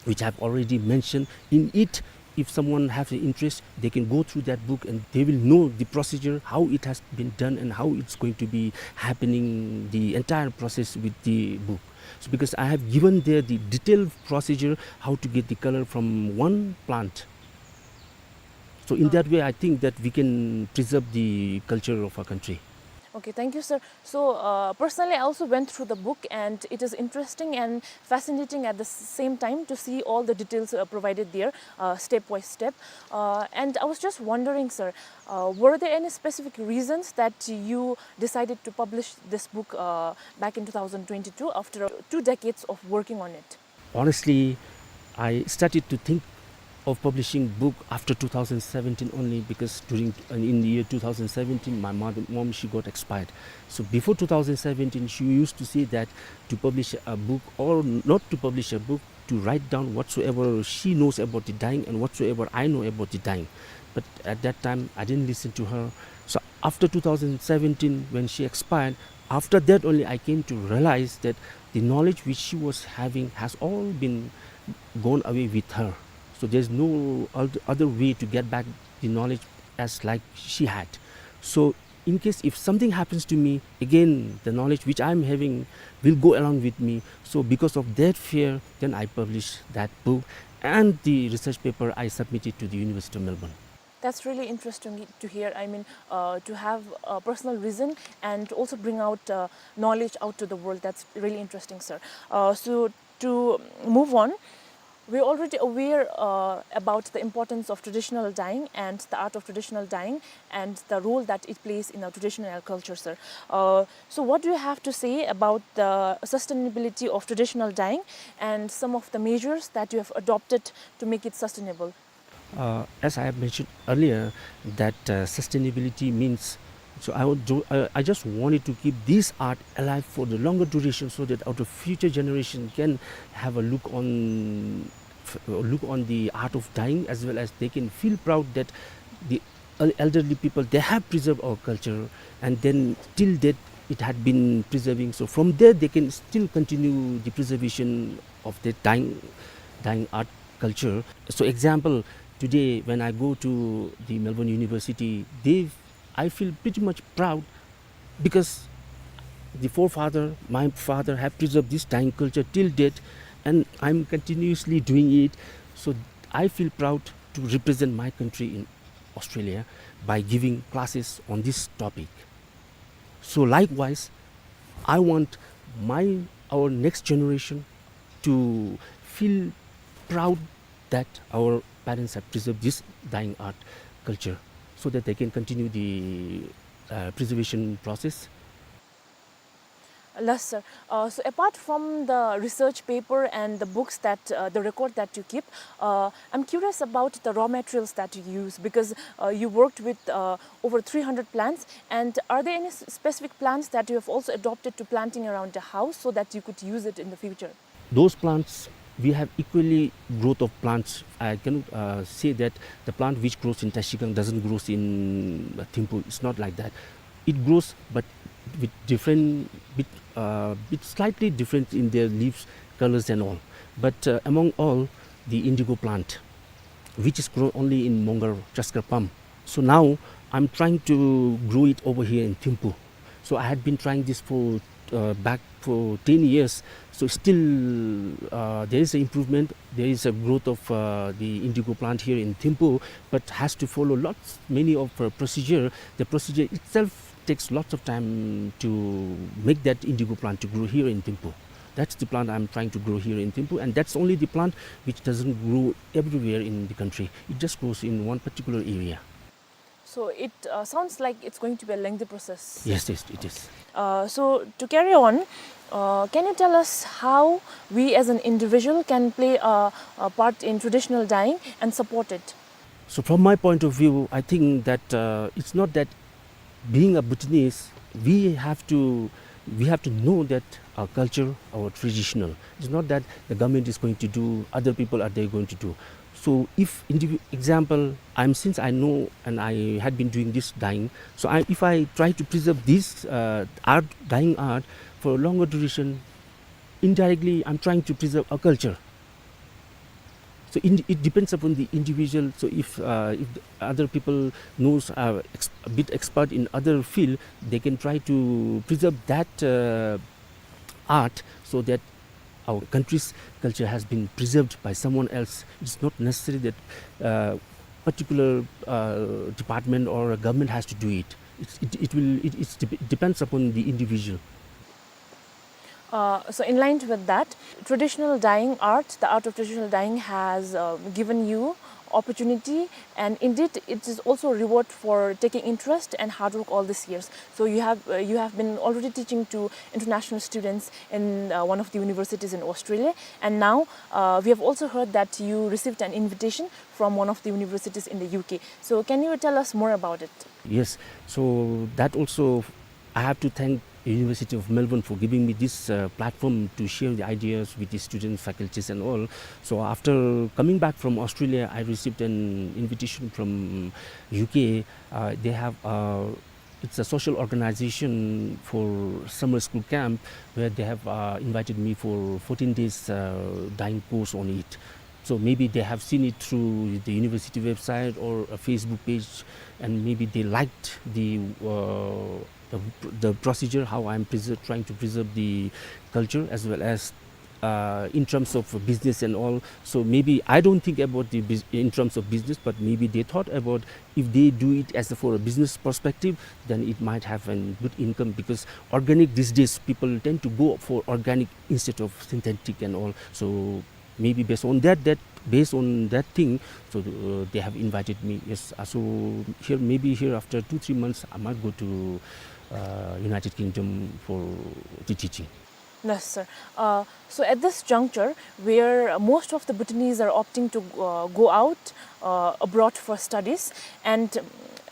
which I've already mentioned. In it, if someone has an interest, they can go through that book and they will know the procedure, how it has been done and how it's going to be happening, the entire process with the book. So because I have given there the detailed procedure, how to get the color from one plant. So in that way, I think that we can preserve the culture of our country. Okay, thank you, sir. So, uh, personally, I also went through the book, and it is interesting and fascinating at the s-, same time to see all the details, uh, provided there, uh, step by step. Uh, and I was just wondering, sir, uh, were there any specific reasons that you decided to publish this book, uh, back in two thousand twenty-two after two decades of working on it? Honestly, I started to think of publishing book after two thousand seventeen only, because during, in the year two thousand seventeen, my mother, mom, she got expired. So before two thousand seventeen, she used to say that to publish a book, or not to publish a book, to write down whatsoever she knows about the dyeing and whatsoever I know about the dyeing. But at that time, I didn't listen to her. So after two thousand seventeen, when she expired, after that only I came to realize that the knowledge which she was having has all been gone away with her. So there's no oth-, other way to get back the knowledge as like she had. So in case if something happens to me, again, the knowledge which I'm having will go along with me. So because of that fear, then I published that book and the research paper I submitted to the University of Melbourne. That's really interesting to hear. I mean, uh, to have a personal vision and also bring out, uh, knowledge out to the world. That's really interesting, sir. Uh, so to move on, we're already aware, uh, about the importance of traditional dyeing and the art of traditional dyeing and the role that it plays in our traditional culture, sir. Uh, so what do you have to say about the sustainability of traditional dyeing and some of the measures that you have adopted to make it sustainable? Uh, as I have mentioned earlier, that, uh, sustainability means, so I would do, I, I just wanted to keep this art alive for the longer duration, so that our future generation can have a look on, f-, look on the art of dyeing, as well as they can feel proud that the el-, elderly people, they have preserved our culture, and then till date it had been preserving. So from there they can still continue the preservation of the dyeing, dyeing art culture. So example, today when I go to the Melbourne University, they, I feel pretty much proud because the forefather, my father, have preserved this dyeing culture till date, and I'm continuously doing it. So I feel proud to represent my country in Australia by giving classes on this topic. So likewise, I want my, our next generation to feel proud that our parents have preserved this dyeing art culture, so that they can continue the, uh, preservation process. Yes, sir. Uh, so apart from the research paper and the books that, uh, the record that you keep, uh, I'm curious about the raw materials that you use, because, uh, you worked with, uh, over three hundred plants. And are there any s-, specific plants that you have also adopted to planting around the house so that you could use it in the future? Those plants, we have equally growth of plants. I cannot, uh, say that the plant which grows in Trashigang doesn't grows in, uh, Thimphu. It's not like that. It grows, but with different, bit, uh, bit slightly different in their leaves, colors and all. But, uh, among all, the indigo plant, which is grown only in Mongar, Chaskar Pam. So now I'm trying to grow it over here in Thimphu. So I had been trying this for, uh, back for ten years. So still, uh, there is an improvement. There is a growth of, uh, the indigo plant here in Thimphu, but has to follow lots, many of, uh, procedure. The procedure itself takes lots of time to make that indigo plant to grow here in Thimphu. That's the plant I'm trying to grow here in Thimphu, and that's only the plant which doesn't grow everywhere in the country. It just grows in one particular area. So it, uh, sounds like it's going to be a lengthy process. Yes, yes, it is. Uh, so to carry on, uh, can you tell us how we as an individual can play a, a part in traditional dyeing and support it? So from my point of view, I think that, uh, it's not that being a Bhutanese, we have to, we have to know that our culture, our traditional. It's not that the government is going to do, other people are they going to do. So if indivi-, example, I'm, since I know and I had been doing this dyeing, so I, if I try to preserve this, uh, art, dyeing art for a longer duration, indirectly I'm trying to preserve our culture. So in, it depends upon the individual. So if, uh, if the other people knows, uh, ex-, a bit expert in other field, they can try to preserve that, uh, art so that our country's culture has been preserved by someone else. It's not necessary that, uh, particular, uh, department or a government has to do it. It's, it, it will, it, it's dep-, depends upon the individual. Uh, so in line with that, traditional dyeing art, the art of traditional dyeing has, uh, given you opportunity, and indeed it is also a reward for taking interest and hard work all these years. So you have, uh, you have been already teaching to international students in, uh, one of the universities in Australia, and now, uh, we have also heard that you received an invitation from one of the universities in the U K. So can you tell us more about it? Yes, so that also I have to thank University of Melbourne for giving me this, uh, platform to share the ideas with the students, faculties and all. So after coming back from Australia, I received an invitation from U K. Uh, they have, uh, it's a social organization for summer school camp where they have, uh, invited me for fourteen days, uh, dyeing course on it. So maybe they have seen it through the university website or a Facebook page, and maybe they liked the, uh, the, the procedure, how I'm preser-, trying to preserve the culture as well as, uh, in terms of business and all. So maybe I don't think about the bus-, in terms of business, but maybe they thought about if they do it as a, for a business perspective, then it might have a good income, because organic these days people tend to go for organic instead of synthetic and all. So maybe based on that, that, based on that thing, so, uh, they have invited me. Yes, uh, so here, maybe here after two, three months, I might go to, uh, United Kingdom for the teaching. Yes, sir. Uh, so at this juncture, where most of the Bhutanese are opting to, uh, go out, uh, abroad for studies, and,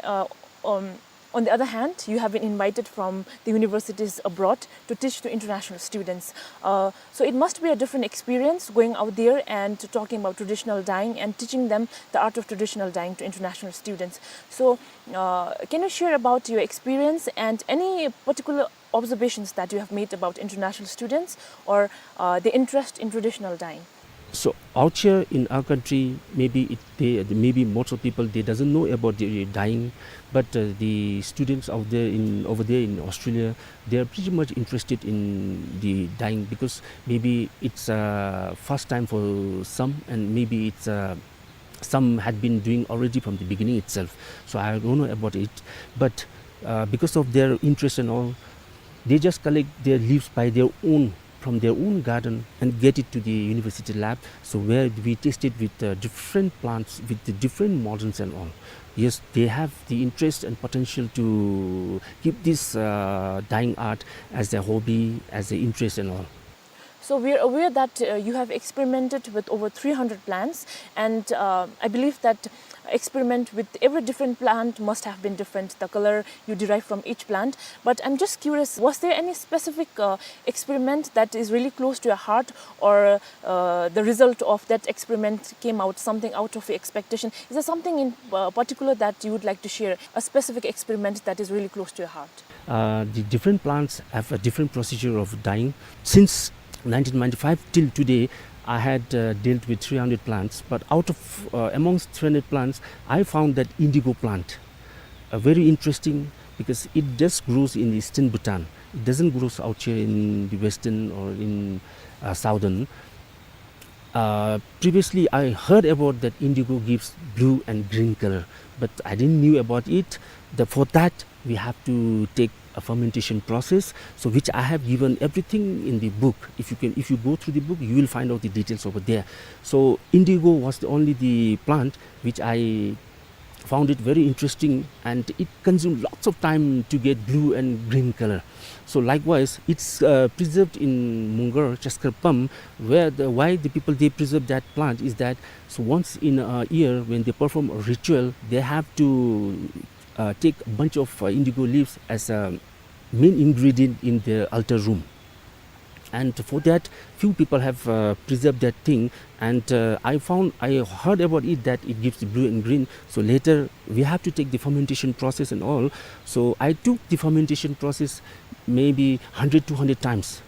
uh, um, on the other hand, you have been invited from the universities abroad to teach to international students. Uh, so it must be a different experience going out there and talking about traditional dyeing and teaching them the art of traditional dyeing to international students. So, uh, can you share about your experience and any particular observations that you have made about international students or, uh, the interest in traditional dyeing? So out here in our country, maybe it, they, maybe most of people, they doesn't know about the dyeing, but, uh, the students out there in, over there in Australia, they are pretty much interested in the dyeing because maybe it's, uh, first time for some, and maybe it's, uh, some had been doing already from the beginning itself. So I don't know about it, but, uh, because of their interest and all, they just collect their leaves by their own from their own garden and get it to the university lab. So where we tested with, uh, different plants, with the different models and all. Yes, they have the interest and potential to keep this, uh, dyeing art as their hobby, as their interest and all. So we are aware that, uh, you have experimented with over three hundred plants, and, uh, I believe that experiment with every different plant must have been different, the color you derive from each plant. But I'm just curious, was there any specific, uh, experiment that is really close to your heart, or, uh, the result of that experiment came out something out of your expectation? Is there something in, uh, particular that you would like to share, a specific experiment that is really close to your heart? Uh, the different plants have a different procedure of dyeing. Since nineteen ninety-five till today, I had, uh, dealt with three hundred plants, but out of, uh, amongst three hundred plants, I found that indigo plant, uh, very interesting because it just grows in eastern Bhutan. It doesn't grow out here in the western or in, uh, southern. Uh, previously, I heard about that indigo gives blue and green color, but I didn't knew about it. The, for that, we have to take a fermentation process, so which I have given everything in the book. If you can, if you go through the book, you will find out the details over there. So indigo was the only the plant which I found it very interesting, and it consumed lots of time to get blue and green color. So likewise, it's, uh, preserved in Mungar, Chaskar Pam, where the, why the people they preserve that plant is that, so once in a year when they perform a ritual, they have to, uh, take a bunch of, uh, indigo leaves as a main ingredient in their altar room. And for that, few people have, uh, preserved that thing. And, uh, I found, I heard about it that it gives blue and green. So later, we have to take the fermentation process and all. So I took the fermentation process maybe hundred, two hundred times.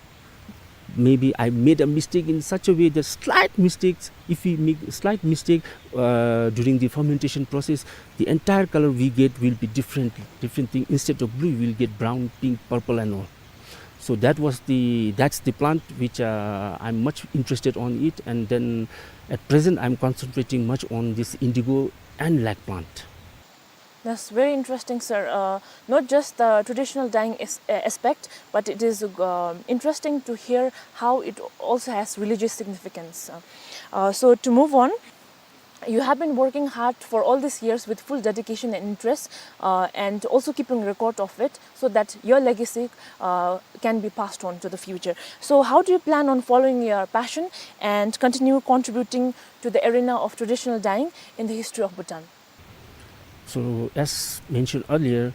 Maybe I made a mistake in such a way that slight mistakes, if we make slight mistake, uh, during the fermentation process, the entire color we get will be different, different thing. Instead of blue, we'll get brown, pink, purple and all. So that was the, that's the plant which, uh, I'm much interested on it, and then at present I'm concentrating much on this indigo and lac plant. That's very interesting, sir. Uh, not just the traditional dyeing as-, uh, aspect, but it is, um, interesting to hear how it also has religious significance. Uh, uh, so to move on, you have been working hard for all these years with full dedication and interest, uh, and also keeping record of it so that your legacy, uh, can be passed on to the future. So how do you plan on following your passion and continue contributing to the arena of traditional dyeing in the history of Bhutan? So, as mentioned earlier,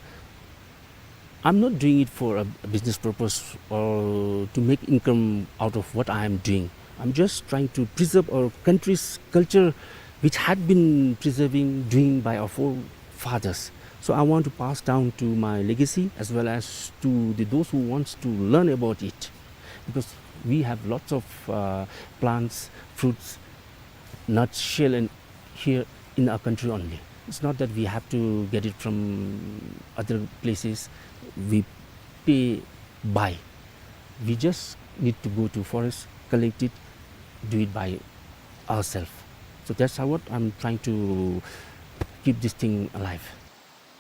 I'm not doing it for a, a business purpose or to make income out of what I am doing. I'm just trying to preserve our country's culture, which had been preserving, doing by our forefathers. So I want to pass down to my legacy as well as to the, those who wants to learn about it, because we have lots of, uh, plants, fruits, nuts, shell, and here in our country only. It's not that we have to get it from other places. We pay, buy. We just need to go to forest, collect it, do it by ourselves. So that's how what I'm trying to keep this thing alive.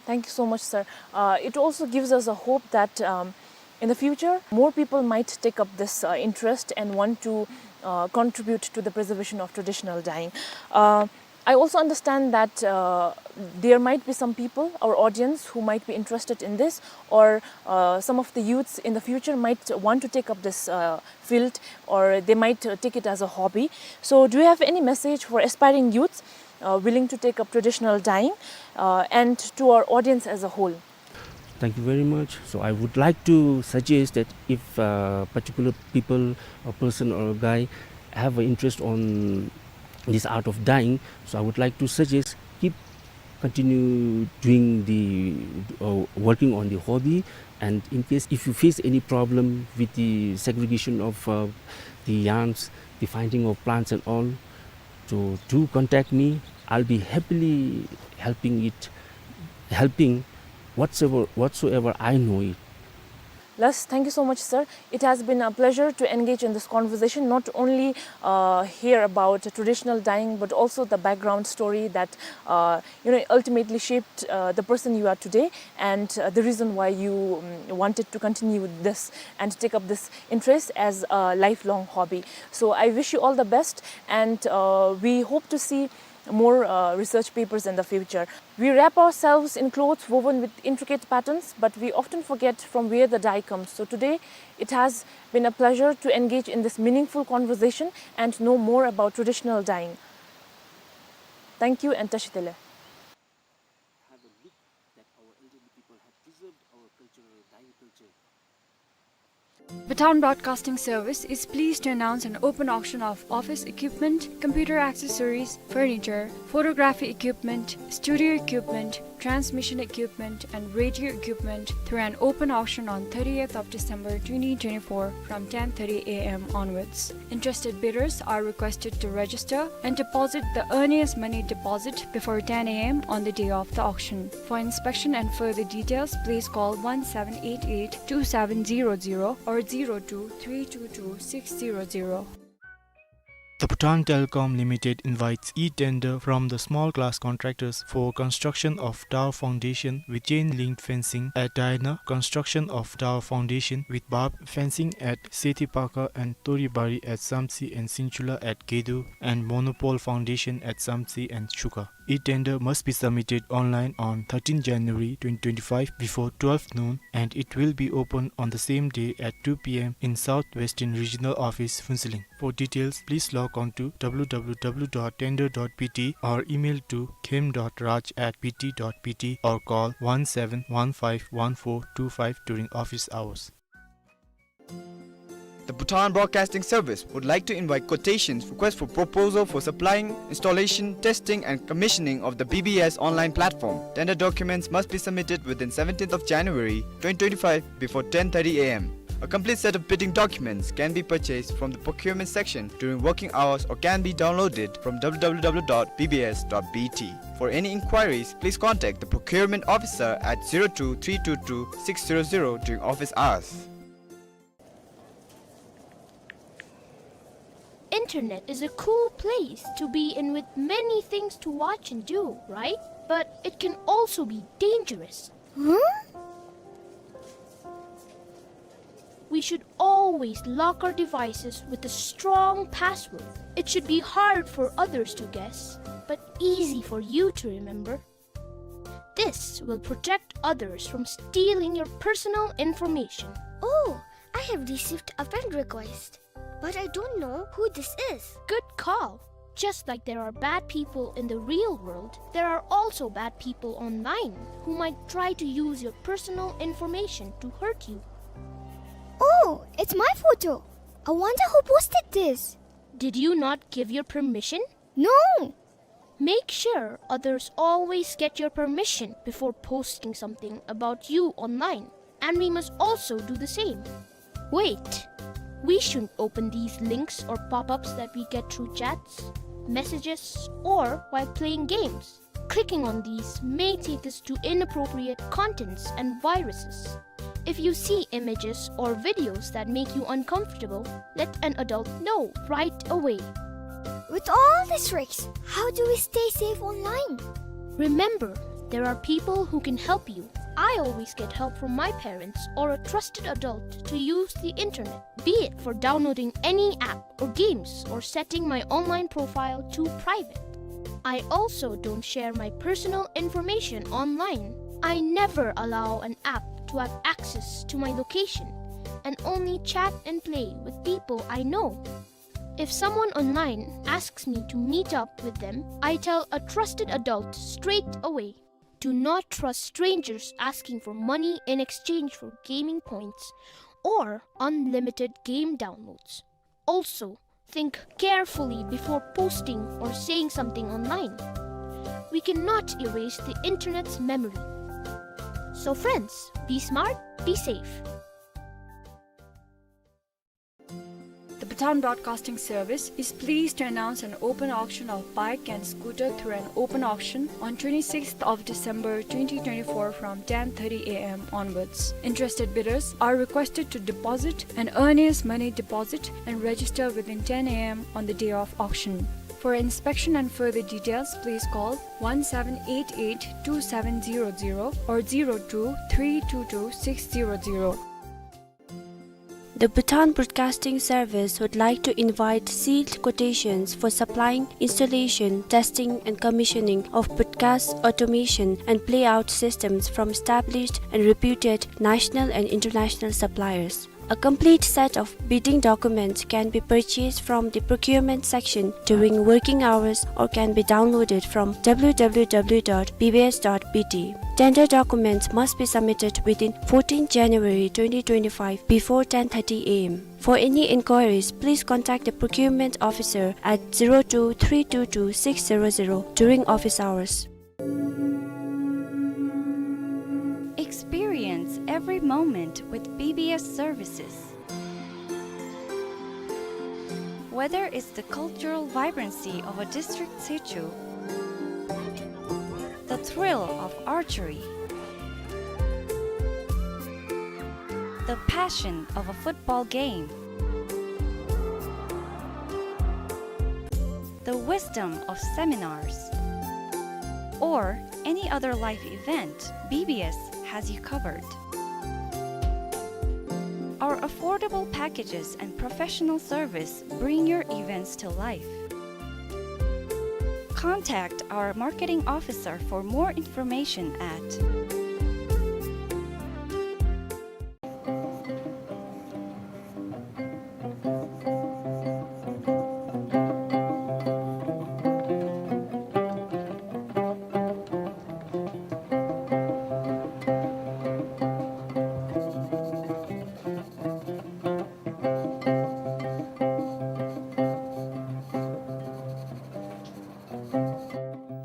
Thank you so much, sir. Uh, it also gives us a hope that, um, in the future, more people might take up this, uh, interest and want to, uh, contribute to the preservation of traditional dyeing. Uh, I also understand that, uh, there might be some people, our audience, who might be interested in this, or, uh, some of the youths in the future might want to take up this, uh, field, or they might, uh, take it as a hobby. So, do you have any message for aspiring youths, uh, willing to take up traditional dyeing, uh, and to our audience as a whole? Thank you very much. So I would like to suggest that if, uh, particular people, a person or a guy have an interest on this art of dyeing, so I would like to suggest keep continue doing the, uh, working on the hobby. And in case if you face any problem with the segregation of, uh, the yarns, the finding of plants and all, so do contact me. I'll be happily helping it, helping whatsoever, whatsoever I know it. Thus, thank you so much, sir. It has been a pleasure to engage in this conversation, not only, uh, hear about traditional dyeing, but also the background story that, uh, you know, ultimately shaped, uh, the person you are today, and, uh, the reason why you, um, wanted to continue this and take up this interest as a lifelong hobby. So I wish you all the best, and, uh, we hope to see more, uh, research papers in the future. We wrap ourselves in clothes woven with intricate patterns, but we often forget from where the dye comes. So today, it has been a pleasure to engage in this meaningful conversation and know more about traditional dyeing. Thank you and ཏ་ཤི་བདེ་ལེགས། Have a look that our elderly people have preserved our cultural dyeing culture. Bhutan Broadcasting Service is pleased to announce an open auction of office equipment, computer accessories, furniture, photography equipment, studio equipment, transmission equipment, and radio equipment through an open auction on thirtieth of December twenty twenty-four from ten thirty A M onwards. Interested bidders are requested to register and deposit the earliest money deposit before ten A M on the day of the auction. For inspection and further details, please call one seven eight eight two seven zero zero or zero two three two two six zero zero. The Bhutan Telecom Limited invites e-tender from the small class contractors for construction of tower foundation with chain link fencing at Daina, construction of tower foundation with barb fencing at Sethipaka and Toribari at Samtse and Sinchula at Gedo, and monopole foundation at Samtse and Chuka. E-tender must be submitted online on thirteenth January twenty twenty-five before twelve noon, and it will be open on the same day at two P M in South Western Regional Office, Phuentsholing. For details, please log on to W W W dot tender dot B T or email to khem dot raj at B T dot B T or call one seven one five one four two five during office hours. The Bhutan Broadcasting Service would like to invite quotations, request for proposal for supplying, installation, testing, and commissioning of the B B S online platform. Tender documents must be submitted within seventeenth of January twenty twenty-five before ten thirty A M. A complete set of bidding documents can be purchased from the procurement section during working hours or can be downloaded from W W W dot B B S dot B T. For any inquiries, please contact the procurement officer at zero two three two two six zero zero during office hours. Internet is a cool place to be in with many things to watch and do, right? But it can also be dangerous. Huh? We should always lock our devices with a strong password. It should be hard for others to guess, but easy for you to remember. This will protect others from stealing your personal information. Oh, I have received a friend request, but I don't know who this is. Good call. Just like there are bad people in the real world, there are also bad people online who might try to use your personal information to hurt you. Oh, it's my photo. I wonder who posted this. Did you not give your permission? No! Make sure others always get your permission before posting something about you online, and we must also do the same. Wait, we shouldn't open these links or pop-ups that we get through chats, messages, or while playing games. Clicking on these may take us to inappropriate contents and viruses. If you see images or videos that make you uncomfortable, let an adult know right away. With all these risks, how do we stay safe online? Remember, there are people who can help you. I always get help from my parents or a trusted adult to use the internet, be it for downloading any app or games or setting my online profile to private. I also don't share my personal information online. I never allow an app to have access to my location and only chat and play with people I know. If someone online asks me to meet up with them, I tell a trusted adult straight away. Do not trust strangers asking for money in exchange for gaming points or unlimited game downloads. Also, think carefully before posting or saying something online. We cannot erase the internet's memory. So friends, be smart, be safe. The Bhutan Broadcasting Service is pleased to announce an open auction of bike and scooter through an open auction on twenty-sixth of December twenty twenty-four from ten thirty A M onwards. Interested bidders are requested to deposit an earnest money deposit and register within ten A M on the day of auction. For inspection and further details, please call one seven eight eight two seven zero zero or zero two three two two six zero zero. The Bhutan Broadcasting Service would like to invite sealed quotations for supplying, installation, testing, and commissioning of broadcast automation and playout systems from established and reputed national and international suppliers. A complete set of bidding documents can be purchased from the procurement section during working hours or can be downloaded from W W W dot B B S dot B T. Tender documents must be submitted within fourteenth January twenty twenty-five before ten thirty A M. For any inquiries, please contact the procurement officer at zero two three two two six zero zero during office hours. Experience every moment with B B S services. Whether it's the cultural vibrancy of a district situ, the thrill of archery, the passion of a football game, the wisdom of seminars, or any other life event, B B S has you covered. Our affordable packages and professional service bring your events to life. Contact our marketing officer for more information at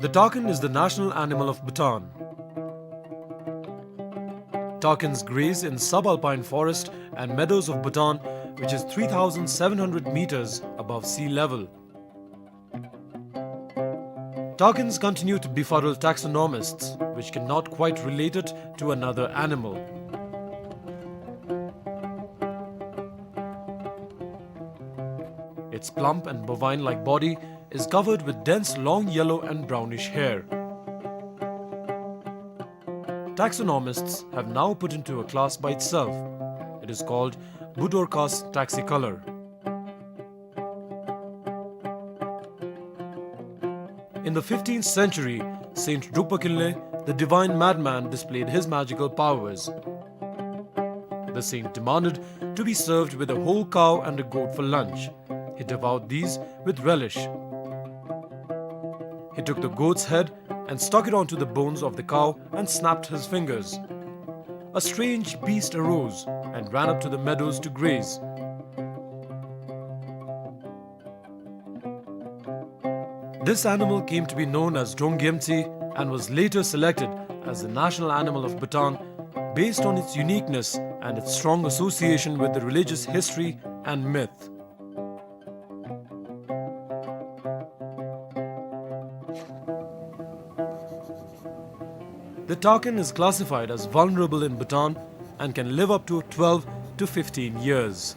The takin is the national animal of Bhutan. Takins graze in subalpine forest and meadows of Bhutan, which is three thousand seven hundred meters above sea level. Takins continue to befuddle taxonomists, which cannot quite relate it to another animal. Its plump and bovine-like body is covered with dense long yellow and brownish hair. Taxonomists have now put into a class by itself. It is called Budorcas taxicolor. In the fifteenth century, Saint Drukpa Kinley, the divine madman, displayed his magical powers. The saint demanded to be served with a whole cow and a goat for lunch. He devoured these with relish. He took the goat's head and stuck it onto the bones of the cow and snapped his fingers. A strange beast arose and ran up to the meadows to graze. This animal came to be known as Drongyemtsi and was later selected as the national animal of Bhutan based on its uniqueness and its strong association with the religious history and myth. The takin is classified as vulnerable in Bhutan and can live up to twelve to fifteen years.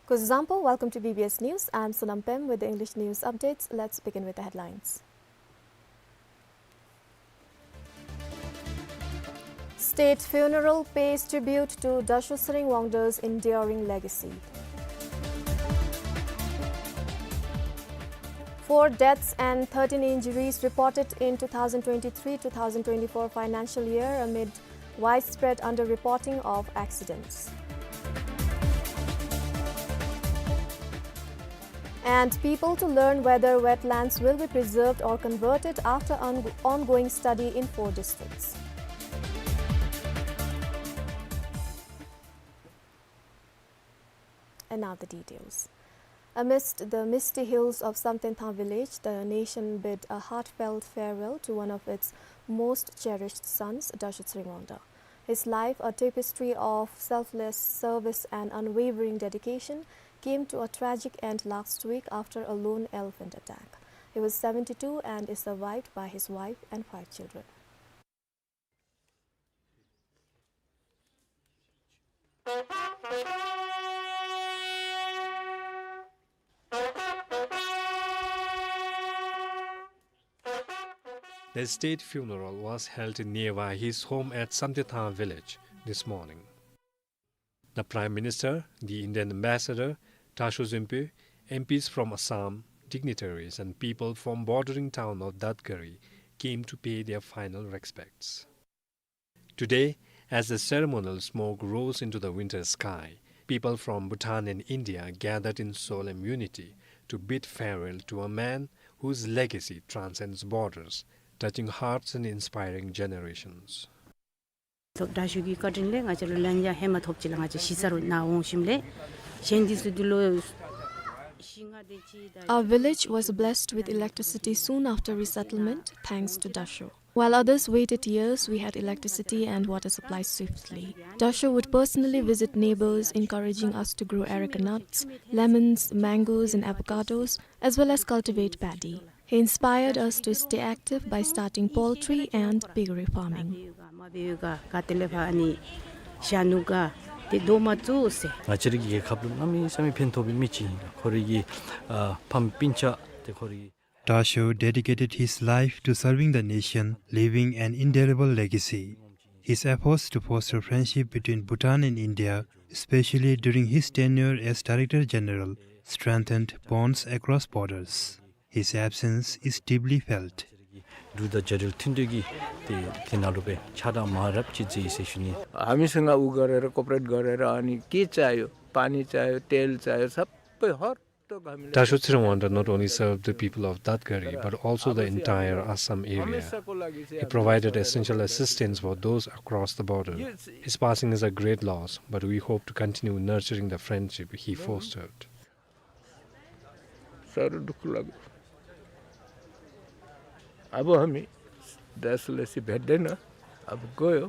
Kuzuzangpo, welcome to B B S News. I'm Sonam Pem with the English news updates. Let's begin with the headlines. State funeral pays tribute to Dasho Tshering Wangda's enduring legacy. Four deaths and thirteen injuries reported in two thousand twenty-three two thousand twenty-four financial year amid widespread underreporting of accidents. And people to learn whether wetlands will be preserved or converted after on-, ongoing study in four districts. And now the details. Amidst the misty hills of Samtenthang village, the nation bid a heartfelt farewell to one of its most cherished sons, Dasho Tshering Wangda. His life, a tapestry of selfless service and unwavering dedication, came to a tragic end last week after a lone elephant attack. He was seventy-two and is survived by his wife and five children. The state funeral was held nearby his home at Samtenthang village this morning. The Prime Minister, the Indian Ambassador, Dasho Zunpo, M Ps from Assam, dignitaries and people from bordering town of Datgari came to pay their final respects. Today, as the ceremonial smoke rose into the winter sky, people from Bhutan and India gathered in solemn unity to bid farewell to a man whose legacy transcends borders, touching hearts and inspiring generations. ཐོབ་དྲག་ཤོས་ཀྱི་བཀའ་དྲིན་ལས་ང་བཅས་ལུ་ལན་ཡང་ཧེ་མ་ཐོབ་ཅི་ལགས། ང་བཅས་གཞིས་རྩར་ནཱ་འོང་ཞིནམ་ལས་གཞན་འདི་ཚུ་འདི་ལུ་ཤིང་ང་དེ་ཅིག་ད། Our village was blessed with electricity soon after resettlement, thanks to Dasho. While others waited years, we had electricity and water supplies swiftly. Dasho would personally visit neighbors, encouraging us to grow areca nuts, lemons, mangoes, and avocados, as well as cultivate paddy. He inspired us to stay active by starting poultry and piggery farming. ང་བཅས་རའི་རྒྱལ་ཁབ་ལུ་གནམ་མེད་ས་མེད་ཕན་ཐོགས་པའི་མི་ཅིག་ཨིན་ལགས། ཁོ་རའི་གི་ཨ་ཕམ་སྤུན་ཆ་དེ་ཁོ་རའི་གི། Dasho dedicated his life to serving the nation, leaving an indelible legacy. His efforts to foster friendship between Bhutan and India, especially during his tenure as Director General, strengthened bonds across borders. His absence is deeply felt. འབྲུག་དང་རྒྱ་རིལ་མཐུན་འབྲེལ་གྱི་དེ་དེ་ནང་ལུ་སྦེ་ཕྱག་རྟགས་མང་རབས་ཅིག་མཛད་ཡི་ཟེར་ཞུ་ནི། ཨ་མི་ཚུ་ང་དབུ་ག་རེ་རེ་ཀོ་པ་རེཊ་ག་རེ་རེ་ཨ་ནི་གི་ཅ་ཡོད་པ་ནི་ཅ་ཡོད་ཏེལ་ཅ་ཡོད་ས་པའི་ཧོར་ཏོ་ག་མི་ལ། Dasho Tshering Wangda not only served the people of Datgari but also the entire Assam area. He provided essential assistance for those across the border. His passing is a great loss, but we hope to continue nurturing the friendship he fostered. साह्रो दुःख लाग्यो। अब हामी दासुलाई चाहिँ भेट्दैन। अब गयो।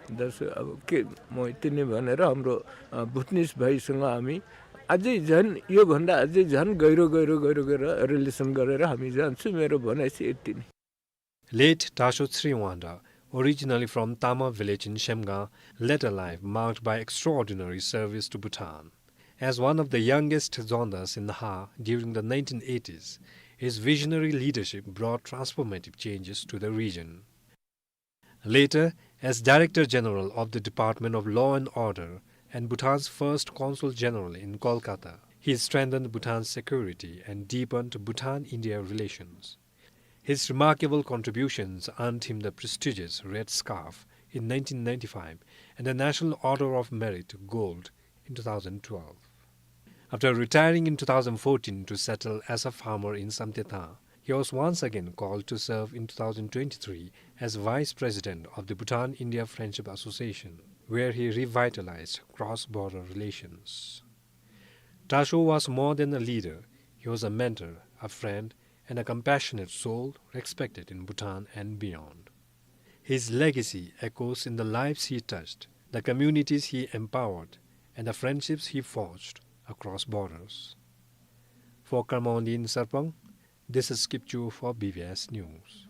दासु अब के, म यति नै भनेर हाम्रो, अ, भुटनिस भाइसँग हामी अझै झन्, योभन्दा अझै झन् गहिरो, गहिरो, गहिरो गरेर रिलेसन गरेर हामी जान्छौँ। मेरो भनाइ चाहिँ यति नै। Late Dasho Tshering Wangda, originally from Tama village in Shemgang, led a life marked by extraordinary service to Bhutan. As one of the youngest Dzongdas in Naha during the nineteen eighties, his visionary leadership brought transformative changes to the region. Later, as Director General of the Department of Law and Order and Bhutan's first Consul General in Kolkata, he strengthened Bhutan's security and deepened Bhutan-India relations. His remarkable contributions earned him the prestigious Red Scarf in nineteen ninety-five and the National Order of Merit Gold in two thousand twelve. After retiring in two thousand fourteen to settle as a farmer in Samtenthang, he was once again called to serve in two thousand twenty-three as Vice President of the Bhutan-India Friendship Association, where he revitalized cross-border relations. Dasho was more than a leader. He was a mentor, a friend, and a compassionate soul respected in Bhutan and beyond. His legacy echoes in the lives he touched, the communities he empowered, and the friendships he forged across borders. For Karma Wangdi in Sarpang, this is Kipchu for B B S News.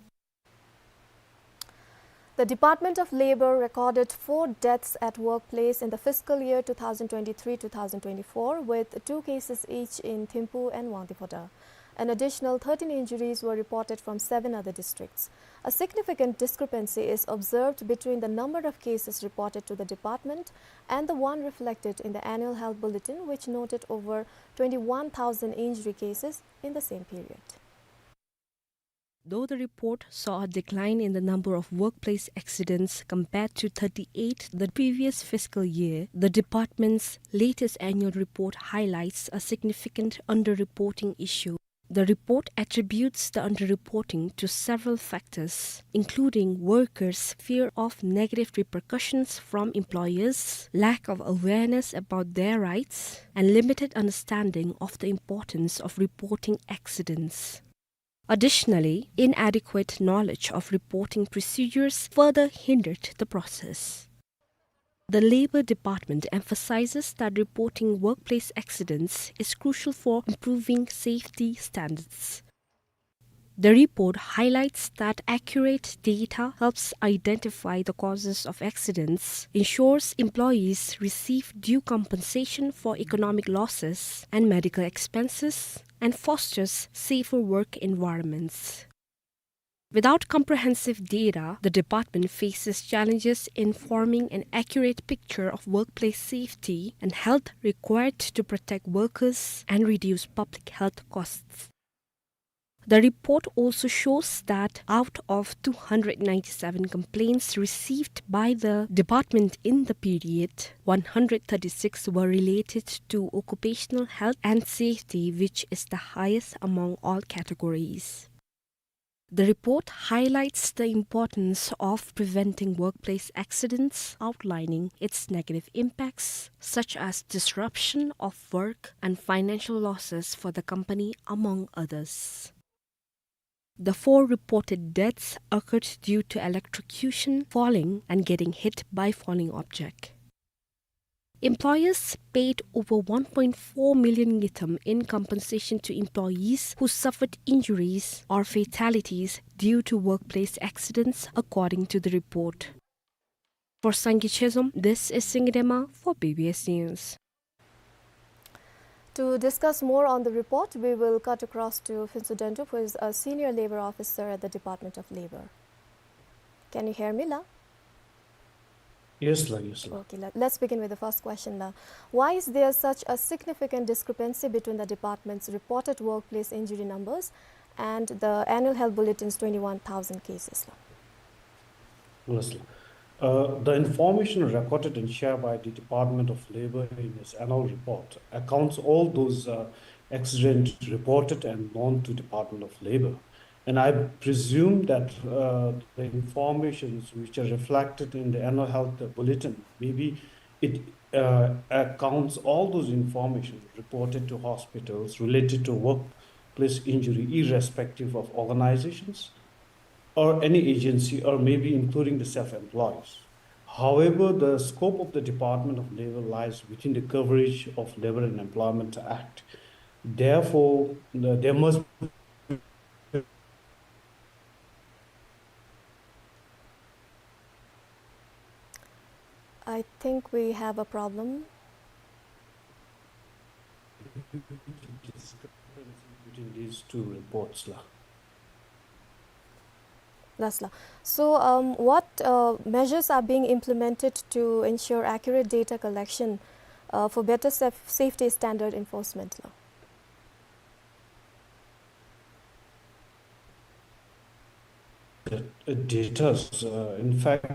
The Department of Labor recorded four deaths at workplace in the fiscal year two thousand twenty-three two thousand twenty-four, with two cases each in Thimphu and Wangdue Phodrang. An additional thirteen injuries were reported from seven other districts. A significant discrepancy is observed between the number of cases reported to the department and the one reflected in the annual health bulletin, which noted over twenty-one thousand injury cases in the same period. Though the report saw a decline in the number of workplace accidents compared to thirty-eight the previous fiscal year, the department's latest annual report highlights a significant underreporting issue. The report attributes the underreporting to several factors, including workers' fear of negative repercussions from employers, lack of awareness about their rights, and limited understanding of the importance of reporting accidents. Additionally, inadequate knowledge of reporting procedures further hindered the process. The Labor Department emphasizes that reporting workplace accidents is crucial for improving safety standards. The report highlights that accurate data helps identify the causes of accidents, ensures employees receive due compensation for economic losses and medical expenses, and fosters safer work environments. Without comprehensive data, the department faces challenges in forming an accurate picture of workplace safety and health required to protect workers and reduce public health costs. The report also shows that out of two hundred ninety-seven complaints received by the department in the period, one hundred thirty-six were related to occupational health and safety, which is the highest among all categories. The report highlights the importance of preventing workplace accidents, outlining its negative impacts, such as disruption of work and financial losses for the company, among others. The four reported deaths occurred due to electrocution, falling, and getting hit by falling object. Employers paid over one point four million ngultrum in compensation to employees who suffered injuries or fatalities due to workplace accidents, according to the report. For Sangay Chezom, this is Singye Dema for B B S News. To discuss more on the report, we will cut across to Phuntsho Dendup, who is a senior labor officer at the Department of Labor. Can you hear me, la? Yes, la, yes, la. Okay, la. Let's begin with the first question, la. Why is there such a significant discrepancy between the department's reported workplace injury numbers and the annual health bulletin's twenty-one thousand cases, la? Yes, la. Uh, the information recorded and shared by the Department of Labor in its annual report accounts all those, uh, accidents reported and known to Department of Labor. And I presume that, uh, the informations which are reflected in the annual health bulletin, maybe it, uh, accounts all those information reported to hospitals related to workplace injury, irrespective of organizations or any agency, or maybe including the self-employees. However, the scope of the Department of Labor lies within the coverage of Labor and Employment Act. Therefore, the, there must I think we have a problem. Between these two reports, la. Yes, la. So, um, what, uh, measures are being implemented to ensure accurate data collection, uh, for better saf-, safety standard enforcement, la? The, uh, data, uh, in fact,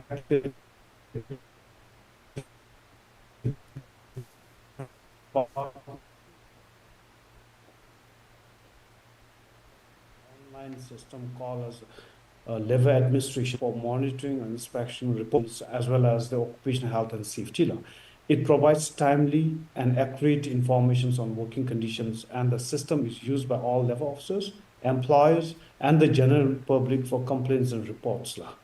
online system called as, uh, Labor Administration for monitoring and inspection reports, as well as the occupational health and safety, la. It provides timely and accurate informations on working conditions, and the system is used by all labor officers, employers, and the general public for complaints and reports, la.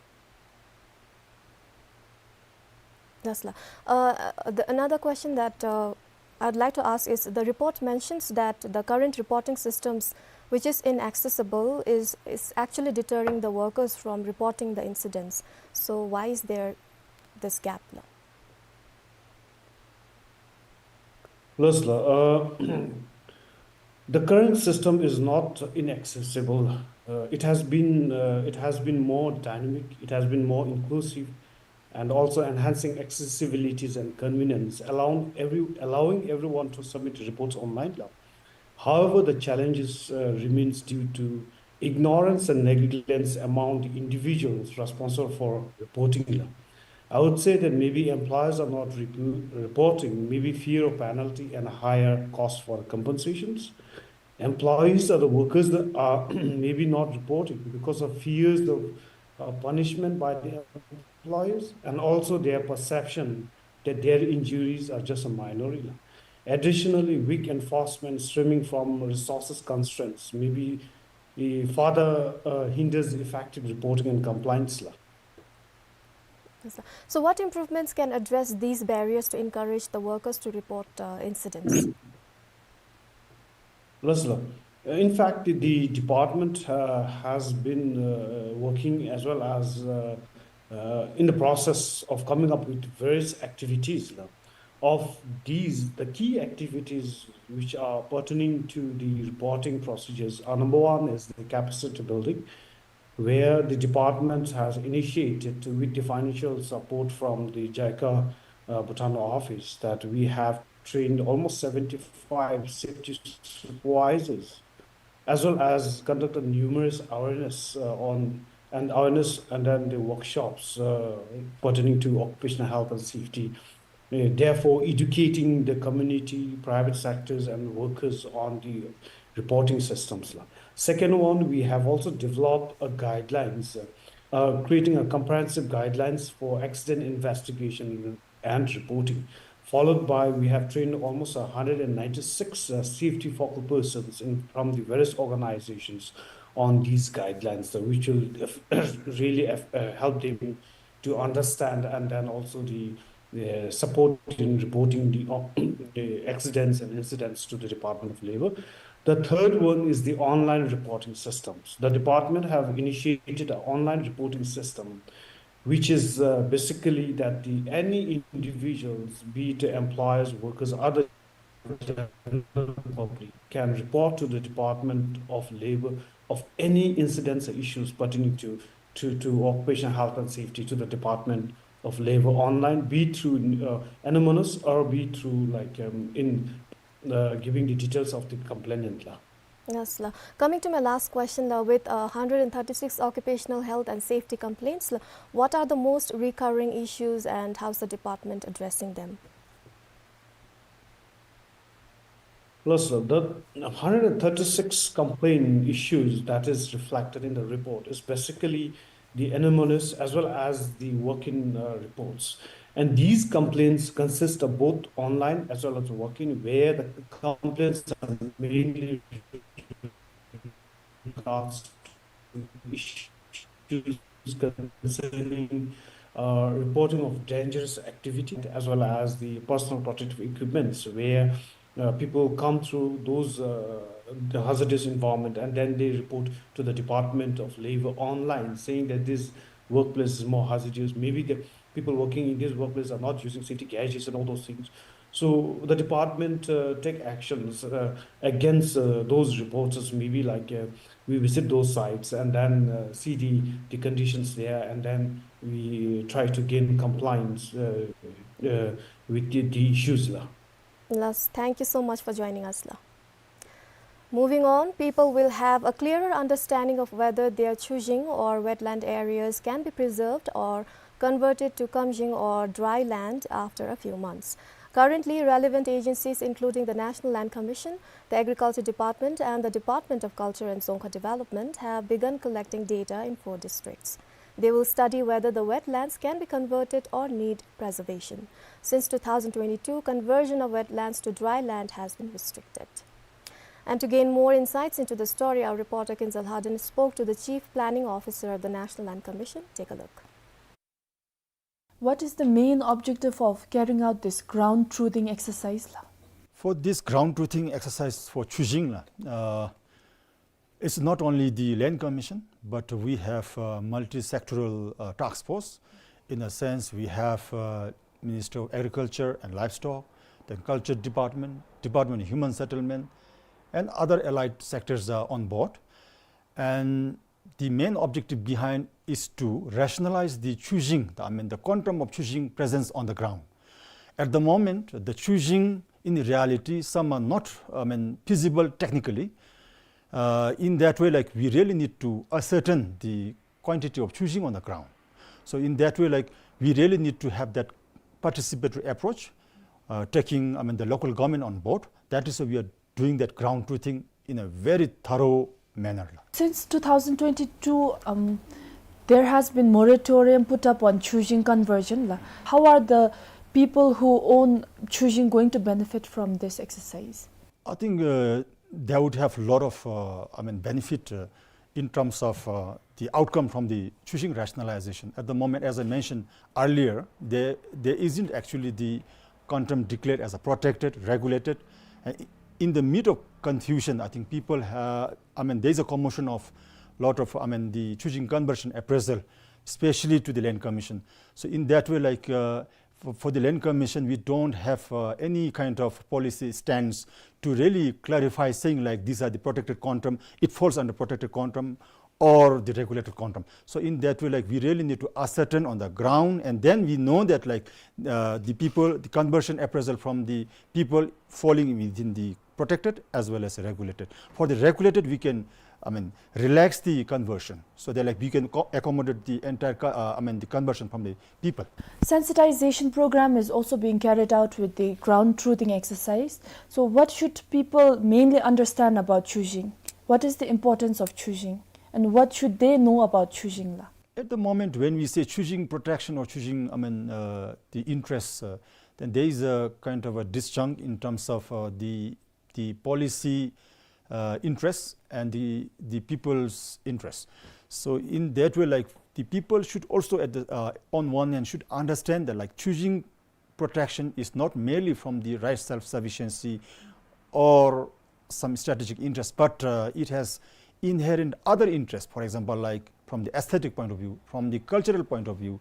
Yes, la. Uh, the, another question that, uh, I'd like to ask is, the report mentions that the current reporting systems which is inaccessible, is, is actually deterring the workers from reporting the incidents. So why is there this gap now? Lasla, uh, the current system is not inaccessible. Uh, it has been, uh, it has been more dynamic, it has been more inclusive, and also enhancing accessibilities and convenience, allowing every-, allowing everyone to submit reports online. However, the challenges, uh, remains due to ignorance and negligence among the individuals responsible for reporting. I would say that maybe employers are not repu-, reporting, maybe fear of penalty and higher cost for compensations. Employees or the workers that are maybe not reporting because of fears of, uh, punishment by the employers and also their perception that their injuries are just a minor. Additionally, weak enforcement stemming from resources constraints maybe, uh, further, uh, hinders effective reporting and compliance la. Yes, sir. So what improvements can address these barriers to encourage the workers to report, uh, incidents? Lasla. In fact, the, the department, uh, has been, uh, working as well as, uh, uh, in the process of coming up with various activities la. Of these, the key activities which are pertaining to the reporting procedures are, number one is the capacity building, where the department has initiated with the financial support from the JICA, uh, Bhutan office, that we have trained almost seventy-five safety supervisors, as well as conducted numerous awareness, uh, on, and awareness and then the workshops, uh, pertaining to occupational health and safety, uh, therefore educating the community, private sectors, and workers on the reporting systems la. Second one, we have also developed a guidelines, uh, uh, creating a comprehensive guidelines for accident investigation and reporting. Followed by, we have trained almost a hundred and ninety-six, uh, safety focal persons in, from the various organizations on these guidelines, uh, which will, uh, really, uh, help them to understand and then also the, the support in reporting the, uh, the accidents and incidents to the Department of Labor. The third one is the online reporting systems. The department have initiated an online reporting system, which is, uh, basically that the, any individuals, be it employers, workers, other general public, can report to the Department of Labor of any incidents or issues pertaining to, to, to occupational health and safety to the Department of Labor online, be it through, uh, anonymous or be it through, like, um, in, uh, giving the details of the complainant la. Yes, la. Coming to my last question la, with, uh, hundred and thirty-six occupational health and safety complaints la, what are the most recurring issues and how's the department addressing them? Plus, uh, the hundred and thirty-six complaint issues that is reflected in the report is basically the anonymous as well as the walk-in, uh, reports. And these complaints consist of both online as well as walk-in, where the complaints are mainly regards to issues concerning, uh, reporting of dangerous activity as well as the personal protective equipments, where, uh, people come through those, uh, the hazardous environment and then they report to the Department of Labor online saying that this workplace is more hazardous. Maybe the people working in this workplace are not using safety gadgets and all those things. So the department, uh, take actions, uh, against, uh, those reporters, maybe like, uh, we visit those sites and then, uh, see the, the conditions there, and then we try to gain compliance, uh, uh, with the, the issues la. Yes, thank you so much for joining us la. Moving on, people will have a clearer understanding of whether their chujing or wetland areas can be preserved or converted to kamjing or dry land after a few months. Currently, relevant agencies including the National Land Commission, the Agriculture Department and the Department of Culture and Dzongkha Development have begun collecting data in four districts. They will study whether the wetlands can be converted or need preservation. Since two thousand twenty-two, conversion of wetlands to dry land has been restricted. And to gain more insights into the story, our reporter Kinzal Hadin spoke to the Chief Planning Officer of the National Land Commission. Take a look. What is the main objective of carrying out this ground truthing exercise la? For this ground truthing exercise for chujing la, uh, it's not only the Land Commission, but we have, uh, multi-sectoral, uh, task force. In a sense, we have, uh, Ministry of Agriculture and Livestock, then Culture Department, Department of Human Settlement, and other allied sectors are on board. And the main objective behind is to rationalize the Chuxing, I mean, the quantum of Chuxing presence on the ground. At the moment, the Chuxing, in reality, some are not, I mean, feasible technically. Uh, in that way, like, we really need to ascertain the quantity of Chuxing on the ground. So in that way, like, we really need to have that participatory approach, uh, taking, I mean, the local government on board. That is why we are doing that ground truthing in a very thorough manner. Since two thousand twenty-two, um, there has been moratorium put up on Chuxing conversion la. How are the people who own Chuxing going to benefit from this exercise? I think, uh, they would have a lot of, uh, I mean, benefit, uh, in terms of, uh, the outcome from the Chuxing rationalization. At the moment, as I mentioned earlier, there, there isn't actually the quantum declared as a protected, regulated. Uh, in the midst of confusion, I think people ha-, I mean, there's a commotion of lot of, I mean, the Chuxing conversion appraisal, especially to the Land Commission. So in that way, like, uh, for, for the Land Commission, we don't have, uh, any kind of policy stance to really clarify saying, like, these are the protected quantum, it falls under protected quantum or the regulated quantum. So in that way, like, we really need to ascertain on the ground, and then we know that, like, uh, the people, the conversion appraisal from the people falling within the protected as well as regulated. For the regulated, we can, I mean, relax the conversion. So that, like, we can co-, accommodate the entire co-, uh, I mean, the conversion from the people. Sensitization program is also being carried out with the ground truthing exercise. So what should people mainly understand about Chuxing? What is the importance of Chuxing? And what should they know about Chuxing la? At the moment, when we say Chuxing protection or Chuxing, I mean, uh, the interests, uh, then there is a kind of a disjunct in terms of, uh, the, the policy, uh, interests and the, the people's interests. So in that way, like, the people should also at the, uh, on one hand should understand that, like, Chuxing protection is not merely from the right self-sufficiency or some strategic interest, but, uh, it has inherent other interests, for example, like, from the aesthetic point of view, from the cultural point of view,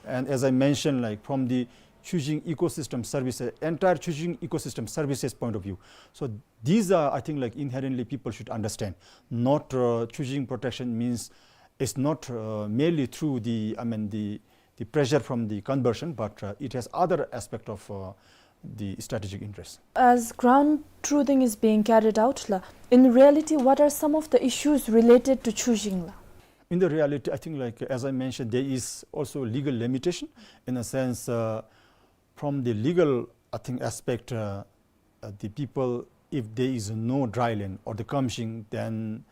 and as I mentioned, like, from the Chuxing ecosystem services, entire Chuxing ecosystem services point of view. So these are, I think, like, inherently people should understand. Not, uh, Chuxing protection means it's not, uh, merely through the, I mean, the, the pressure from the conversion, but, uh, it has other aspect of, uh, the strategic interest. As ground truthing is being carried out la, in reality, what are some of the issues related to Chuxing la? In the reality, I think, like, as I mentioned, there is also legal limitation in a sense, uh, from the legal, I think, aspect, uh, uh, the people, if there is no dry land or the kamsing, then,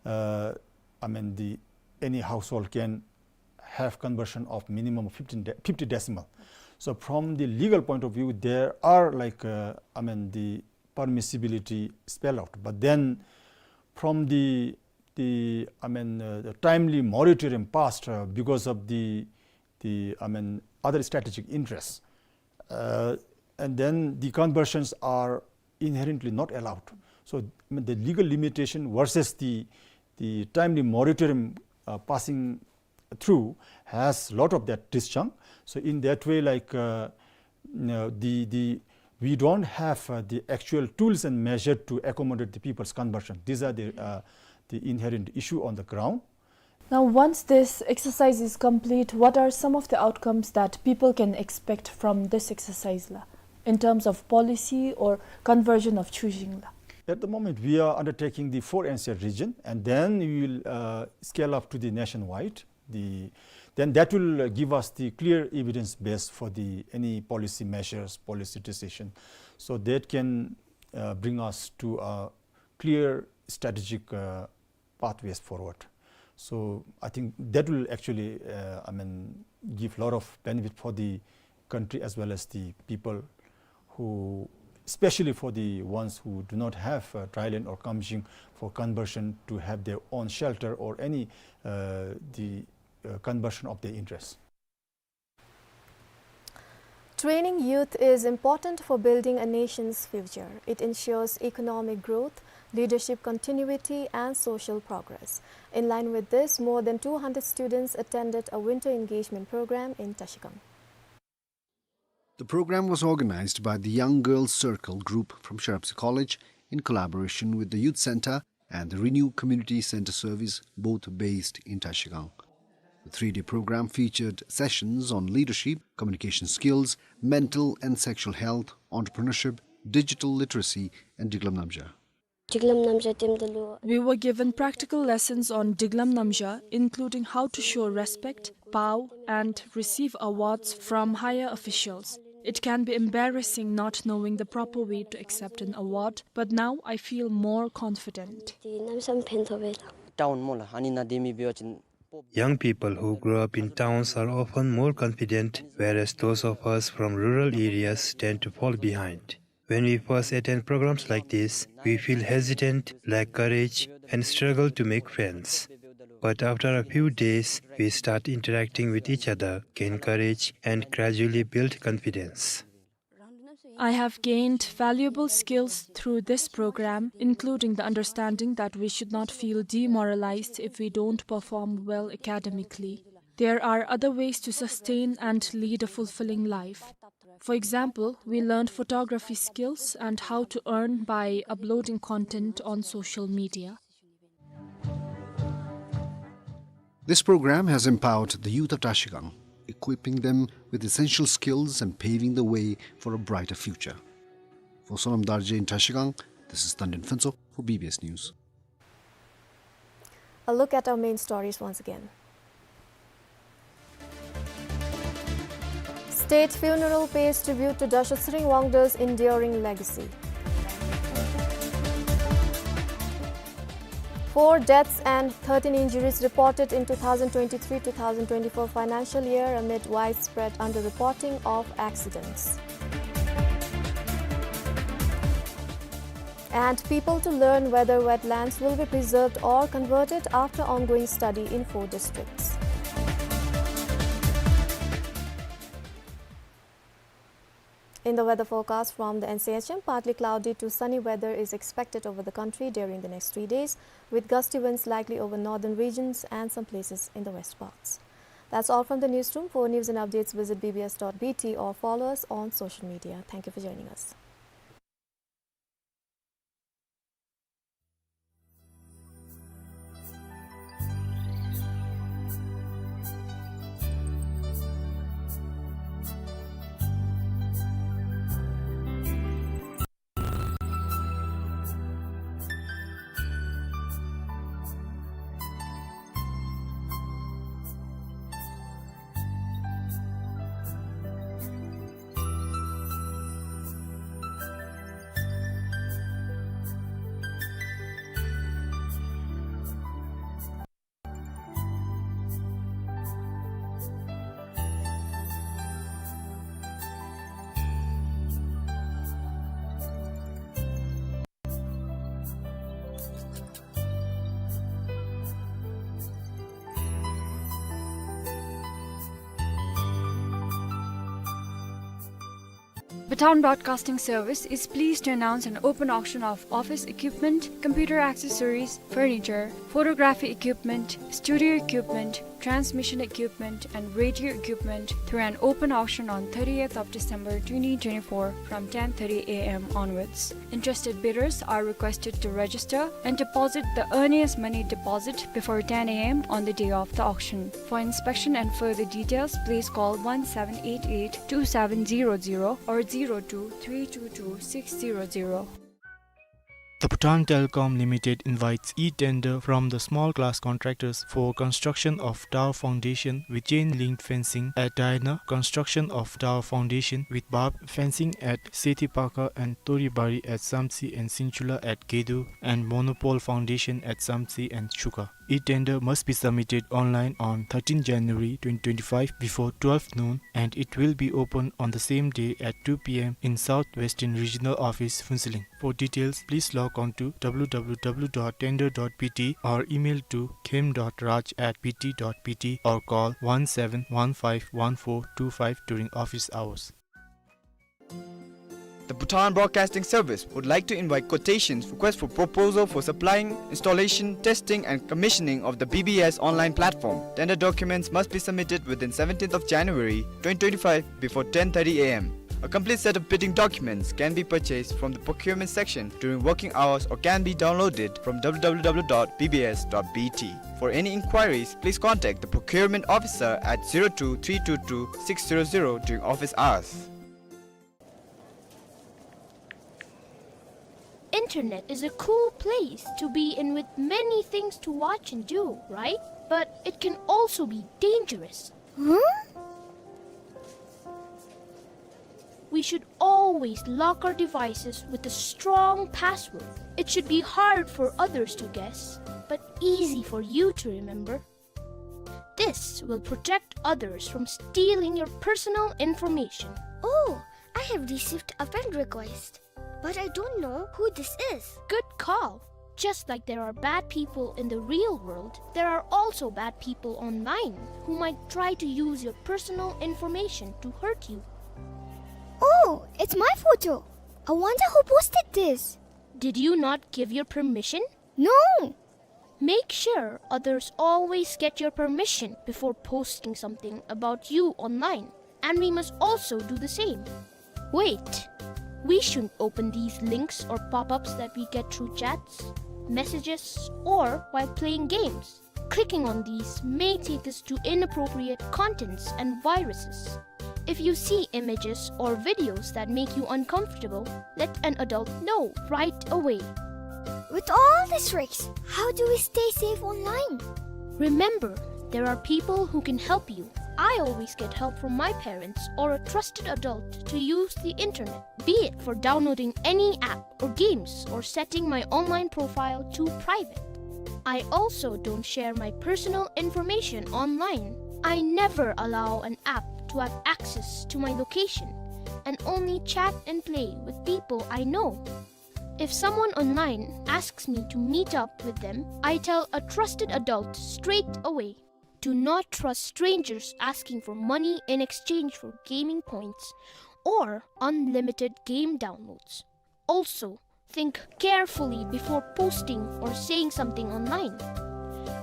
uh, I mean, the, any household can have conversion of minimum of fifteen de-, fifty decimal. So from the legal point of view, there are, like, uh, I mean, the permissibility spelled out. But then from the, the, I mean, uh, the timely moratorium passed, uh, because of the, the, I mean, other strategic interests, uh, and then the conversions are inherently not allowed. So, I mean, the legal limitation versus the, the timely moratorium, uh, passing through has lot of that disjunct. So in that way, like, uh, you know, the, the, we don't have, uh, the actual tools and measure to accommodate the people's conversion. These are the, uh, the inherent issue on the ground. Now, once this exercise is complete, what are some of the outcomes that people can expect from this exercise la, in terms of policy or conversion of Chuxing la? At the moment, we are undertaking the four N C R region, and then we will, uh, scale up to the nationwide. The, then that will, uh, give us the clear evidence base for the any policy measures, policy decision. So that can, uh, bring us to a clear strategic, uh, pathways forward. So I think that will actually, uh, I mean, give lot of benefit for the country as well as the people who, especially for the ones who do not have, uh, dry land or kamsing for conversion to have their own shelter or any, uh, the, uh, conversion of their interests. Training youth is important for building a nation's future. It ensures economic growth, leadership continuity, and social progress. In line with this, more than two hundred students attended a winter engagement program in Trashigang. The program was organized by the Young Girls Circle group from Sharapsi College in collaboration with the Youth Center and the Renew Community Center Service, both based in Trashigang. The three-day program featured sessions on leadership, communication skills, mental and sexual health, entrepreneurship, digital literacy, and Diklam Namja. Diklam Namja temdalu. We were given practical lessons on Diklam Namja, including how to show respect, bow, and receive awards from higher officials. It can be embarrassing not knowing the proper way to accept an award, but now I feel more confident. Di namsam phen thobela. Town mola, ani na demi biwachin. Young people who grow up in towns are often more confident, whereas those of us from rural areas tend to fall behind. When we first attend programs like this, we feel hesitant, lack courage, and struggle to make friends. But after a few days, we start interacting with each other, gain courage, and gradually build confidence. I have gained valuable skills through this program, including the understanding that we should not feel demoralized if we don't perform well academically. There are other ways to sustain and lead a fulfilling life. For example, we learned photography skills and how to earn by uploading content on social media. This program has empowered the youth of Trashigang, equipping them with essential skills and paving the way for a brighter future. For Sonam Darje in Trashigang, this is Tandin Phuntsho for B B S News. A look at our main stories once again. State funeral pays tribute to Dasho Tsering Wangdo's enduring legacy. Four deaths and thirteen injuries reported in two thousand twenty-three two thousand twenty-four financial year amid widespread underreporting of accidents. And people to learn whether wetlands will be preserved or converted after ongoing study in four districts. In the weather forecast from the N C H M, partly cloudy to sunny weather is expected over the country during the next three days, with gusty winds likely over northern regions and some places in the west parts. That's all from the newsroom. For news and updates, visit B B S dot B T or follow us on social media. Thank you for joining us. Bhutan Broadcasting Service is pleased to announce an open auction of office equipment, computer accessories, furniture, photography equipment, studio equipment, transmission equipment, and radio equipment through an open auction on thirtieth of December twenty twenty-four from ten thirty A M onwards. Interested bidders are requested to register and deposit the earliest money deposit before ten A M on the day of the auction. For inspection and further details, please call one seven eight eight two seven zero zero or zero two three two two six zero zero. The Bhutan Telecom Limited invites e-tender from the small class contractors for construction of tower foundation with chain link fencing at Daina, construction of tower foundation with barb fencing at Sethipakha and Toribari at Samtse and Sinchula at Gedo, and monopole foundation at Samtse and Shuka. E-tender must be submitted online on thirteenth January twenty twenty-five before twelve noon, and it will be open on the same day at two P M in South Western Regional Office, Phuentsholing. For details, please log on to W W W dot tender dot B T or email to khem dot raj at B T dot B T or call one seven one five one four two five during office hours. The Bhutan Broadcasting Service would like to invite quotations, request for proposal for supplying, installation, testing, and commissioning of the B B S online platform. Tender documents must be submitted within seventeenth of January twenty twenty-five before ten thirty A M. A complete set of bidding documents can be purchased from the procurement section during working hours or can be downloaded from W W W dot B B S dot B T. For any inquiries, please contact the procurement officer at zero two three two two six zero zero during office hours. Internet is a cool place to be in with many things to watch and do, right? But it can also be dangerous. Huh? We should always lock our devices with a strong password. It should be hard for others to guess, but easy for you to remember. This will protect others from stealing your personal information. Oh, I have received a friend request, but I don't know who this is. Good call. Just like there are bad people in the real world, there are also bad people online who might try to use your personal information to hurt you. Oh, it's my photo. I wonder who posted this. Did you not give your permission? No. Make sure others always get your permission before posting something about you online, and we must also do the same. Wait, we shouldn't open these links or pop-ups that we get through chats, messages, or while playing games. Clicking on these may take us to inappropriate contents and viruses. If you see images or videos that make you uncomfortable, let an adult know right away. With all these risks, how do we stay safe online? Remember, there are people who can help you. I always get help from my parents or a trusted adult to use the internet, be it for downloading any app or games or setting my online profile to private. I also don't share my personal information online. I never allow an app to have access to my location and only chat and play with people I know. If someone online asks me to meet up with them, I tell a trusted adult straight away. Do not trust strangers asking for money in exchange for gaming points or unlimited game downloads. Also, think carefully before posting or saying something online.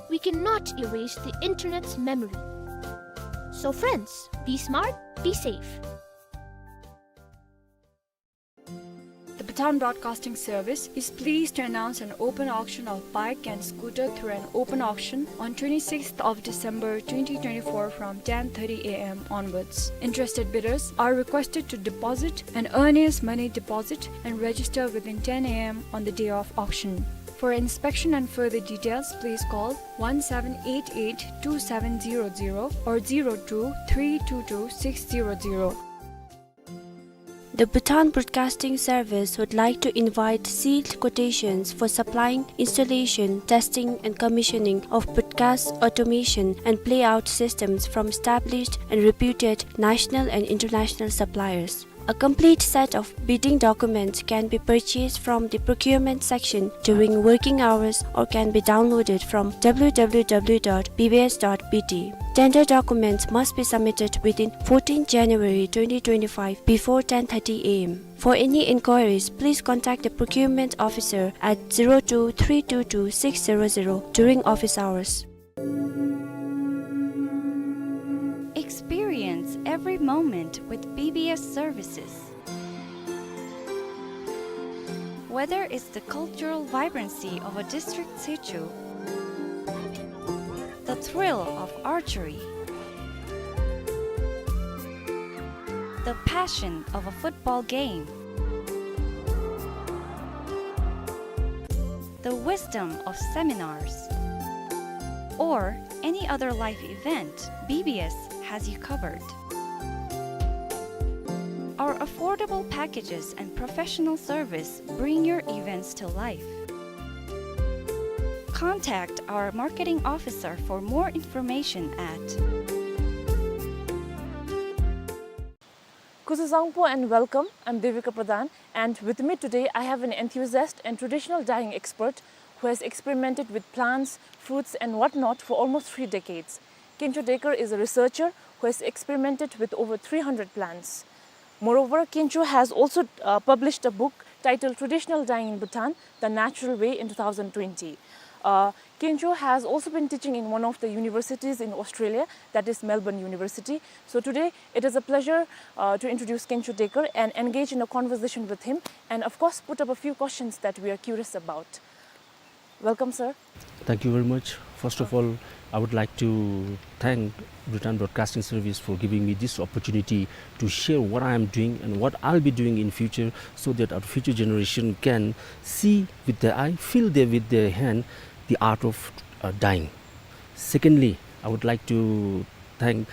We cannot erase the internet's memory. So friends, be smart, be safe. The Bhutan Broadcasting Service is pleased to announce an open auction of bike and scooter through an open auction on twenty-sixth of December twenty twenty-four from ten thirty A M onwards. Interested bidders are requested to deposit an earnest money deposit and register within ten A M on the day of auction. For inspection and further details, please call one seven eight eight two seven zero zero or zero two three two two six zero zero. The Bhutan Broadcasting Service would like to invite sealed quotations for supplying, installation, testing and commissioning of broadcast automation and playout systems from established and reputed national and international suppliers. A complete set of bidding documents can be purchased from the procurement section during working hours or can be downloaded from W W W dot B B S dot B T. Tender documents must be submitted within fourteenth January twenty twenty-five before ten thirty A M. For any inquiries, please contact the procurement officer at zero two three two two six zero zero during office hours. Experience every moment with B B S services. Whether it's the cultural vibrancy of a district situ, the thrill of archery, the passion of a football game, the wisdom of seminars, or any other life event, B B S has you covered. Our affordable packages and professional service bring your events to life. Contact our marketing officer for more information at Kuzuzangpo and welcome. I'm Devika Pradhan, and with me today I have an enthusiast and traditional dyeing expert who has experimented with plants, fruits and whatnot for almost three decades. Kincho Dekar is a researcher who has experimented with over three hundred plants. Moreover, Kincho has also, uh, published a book titled Traditional Dyeing in Bhutan, The Natural Way in two thousand twenty. Uh, Kincho has also been teaching in one of the universities in Australia, that is Melbourne University. So today, it is a pleasure, uh, to introduce Kincho Dekar and engage in a conversation with him, and of course, put up a few questions that we are curious about. Welcome, sir. Thank you very much. First of all, I would like to thank Bhutan Broadcasting Service for giving me this opportunity to share what I am doing and what I'll be doing in future, so that our future generation can see with their eye, feel there with their hand the art of, uh, dyeing. Secondly, I would like to thank,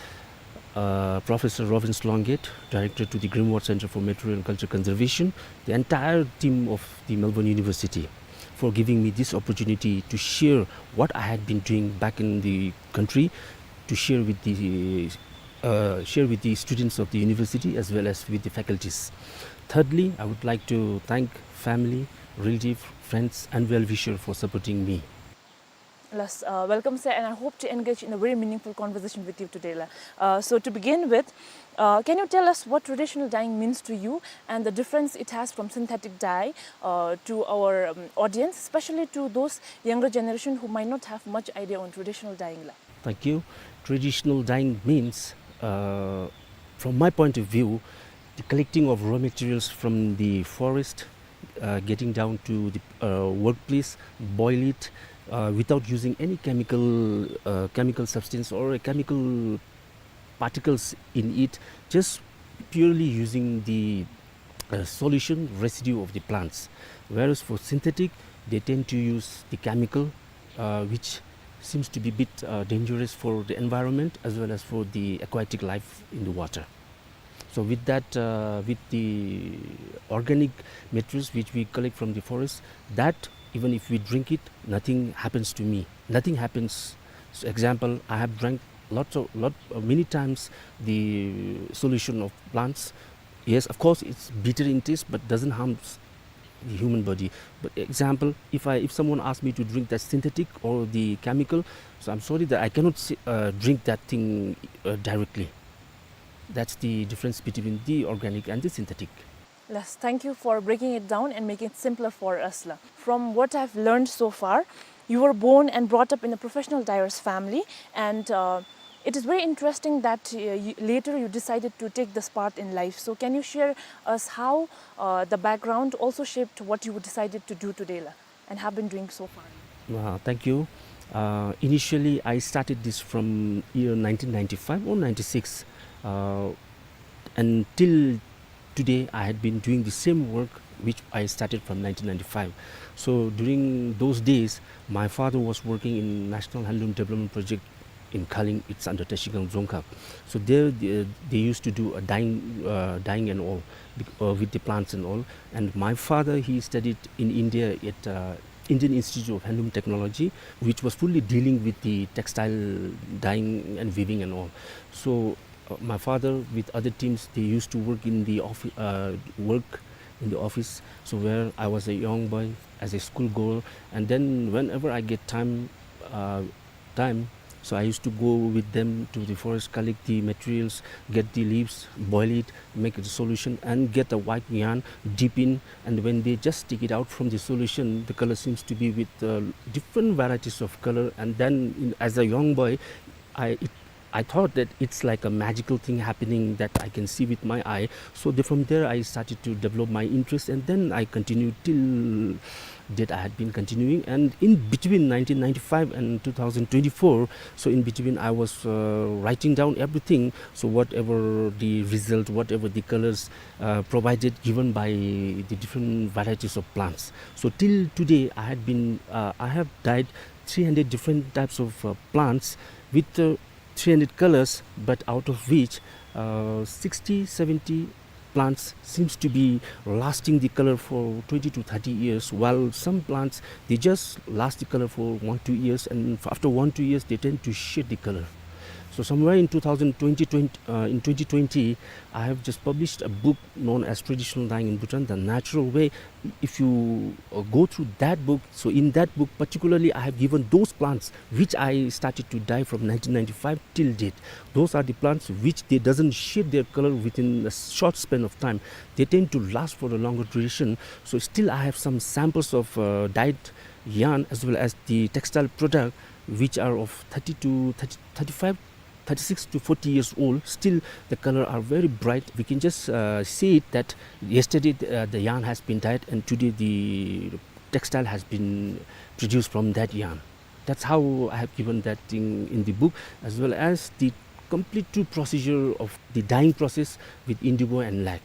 uh, Professor Rovince Longate, Director to the Greenwald Center for Material and Culture Conservation, the entire team of the Melbourne University for giving me this opportunity to share what I had been doing back in the country, to share with the, uh, share with the students of the university as well as with the faculties. Thirdly, I would like to thank family, relative, friends, and well-wisher for supporting me. Yes, uh, welcome, sir, and I hope to engage in a very meaningful conversation with you today, la. Uh, so to begin with, uh, can you tell us what traditional dyeing means to you and the difference it has from synthetic dye, uh, to our, um, audience, especially to those younger generation who might not have much idea on traditional dyeing, la? Thank you. Traditional dyeing means, uh, from my point of view, the collecting of raw materials from the forest, uh, getting down to the, uh, workplace, boil it, uh, without using any chemical, uh, chemical substance or a chemical particles in it, just purely using the, uh, solution residue of the plants. Whereas for synthetic, they tend to use the chemical, uh, which seems to be bit, uh, dangerous for the environment as well as for the aquatic life in the water. So with that, uh, with the organic materials which we collect from the forest, that even if we drink it, nothing happens to me. Nothing happens. So example, I have drank lots of, lot, uh, many times the solution of plants. Yes, of course, it's bitter in taste, but doesn't harm s-, the human body. But example, if I, if someone asks me to drink that synthetic or the chemical, so I'm sorry that I cannot s-, uh, drink that thing, uh, directly. That's the difference between the organic and the synthetic. Yes, thank you for breaking it down and making it simpler for us, la. From what I've learned so far, you were born and brought up in a professional dyer's family, and, uh, it is very interesting that, uh, you, later you decided to take this path in life. So can you share us how, uh, the background also shaped what you decided to do today, la, and have been doing so far? Uh, thank you. Uh, initially, I started this from year nineteen ninety-five or ninety-six. Uh, and till today, I had been doing the same work which I started from nineteen ninety-five. So during those days, my father was working in National Handloom Development Project in Kaleng, it's under Trashigang Dzongkha. So there, they, they used to do a dyeing, uh, dyeing and all, bec-, uh, with the plants and all. And my father, he studied in India at, uh, Indian Institute of Handloom Technology, which was fully dealing with the textile dyeing and weaving and all. So, uh, my father with other teams, they used to work in the offi-, uh, work in the office. So where I was a young boy, as a school girl, and then whenever I get time, uh, time, so I used to go with them to the forest, collect the materials, get the leaves, boil it, make a solution, and get a white yarn, dip in, and when they just take it out from the solution, the color seems to be with, uh, different varieties of color. And then, in, as a young boy, I, it, I thought that it's like a magical thing happening that I can see with my eye. So the, from there, I started to develop my interest, and then I continued till date I had been continuing. And in between nineteen ninety-five and two thousand twenty-four, so in between, I was, uh, writing down everything. So whatever the result, whatever the colors, uh, provided, given by the different varieties of plants. So till today, I had been, uh, I have dyed three hundred different types of, uh, plants with, uh, three hundred colors, but out of which, uh, sixty, seventy plants seems to be lasting the color for twenty to thirty years, while some plants, they just last the color for one, two years, and f-, after one, two years, they tend to shed the color. So somewhere in two thousand twenty, twenty, uh, in twenty twenty, I have just published a book known as Traditional Dyeing in Bhutan, The Natural Way. If you, uh, go through that book, so in that book particularly, I have given those plants which I started to dye from nineteen ninety-five till date. Those are the plants which they doesn't shed their color within a short span of time. They tend to last for a longer duration. So still I have some samples of, uh, dyed yarn as well as the textile product which are of thirty to thirty, thirty-five, thirty-six to forty years old. Still the color are very bright. We can just, uh, see it that yesterday the, uh, the yarn has been dyed and today the textile has been produced from that yarn. That's how I have given that thing in the book, as well as the complete true procedure of the dyeing process with indigo and lac.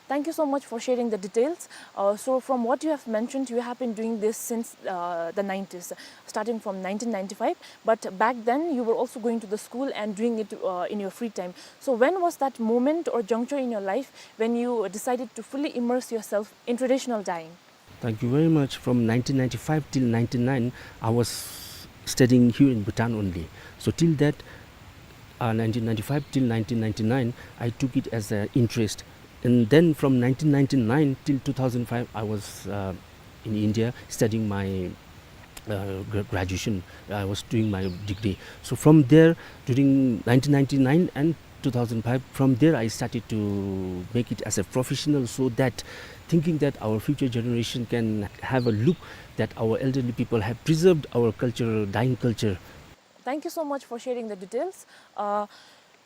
Thank you so much for sharing the details. Uh, so from what you have mentioned, you have been doing this since, uh, the nineties, starting from nineteen ninety-five. But back then, you were also going to the school and doing it, uh, in your free time. So when was that moment or juncture in your life when you decided to fully immerse yourself in traditional dyeing? Thank you very much. From nineteen ninety-five till ninety-nine, I was studying here in Bhutan only. So till that, uh, nineteen ninety-five till nineteen ninety-nine, I took it as an interest. And then from nineteen ninety-nine till two thousand five, I was, uh, in India studying my, uh, gra-, graduation. I was doing my degree. So from there, during nineteen ninety-nine and two thousand five, from there I started to make it as a professional, so that thinking that our future generation can have a look that our elderly people have preserved our culture, dyeing culture. Thank you so much for sharing the details. Uh,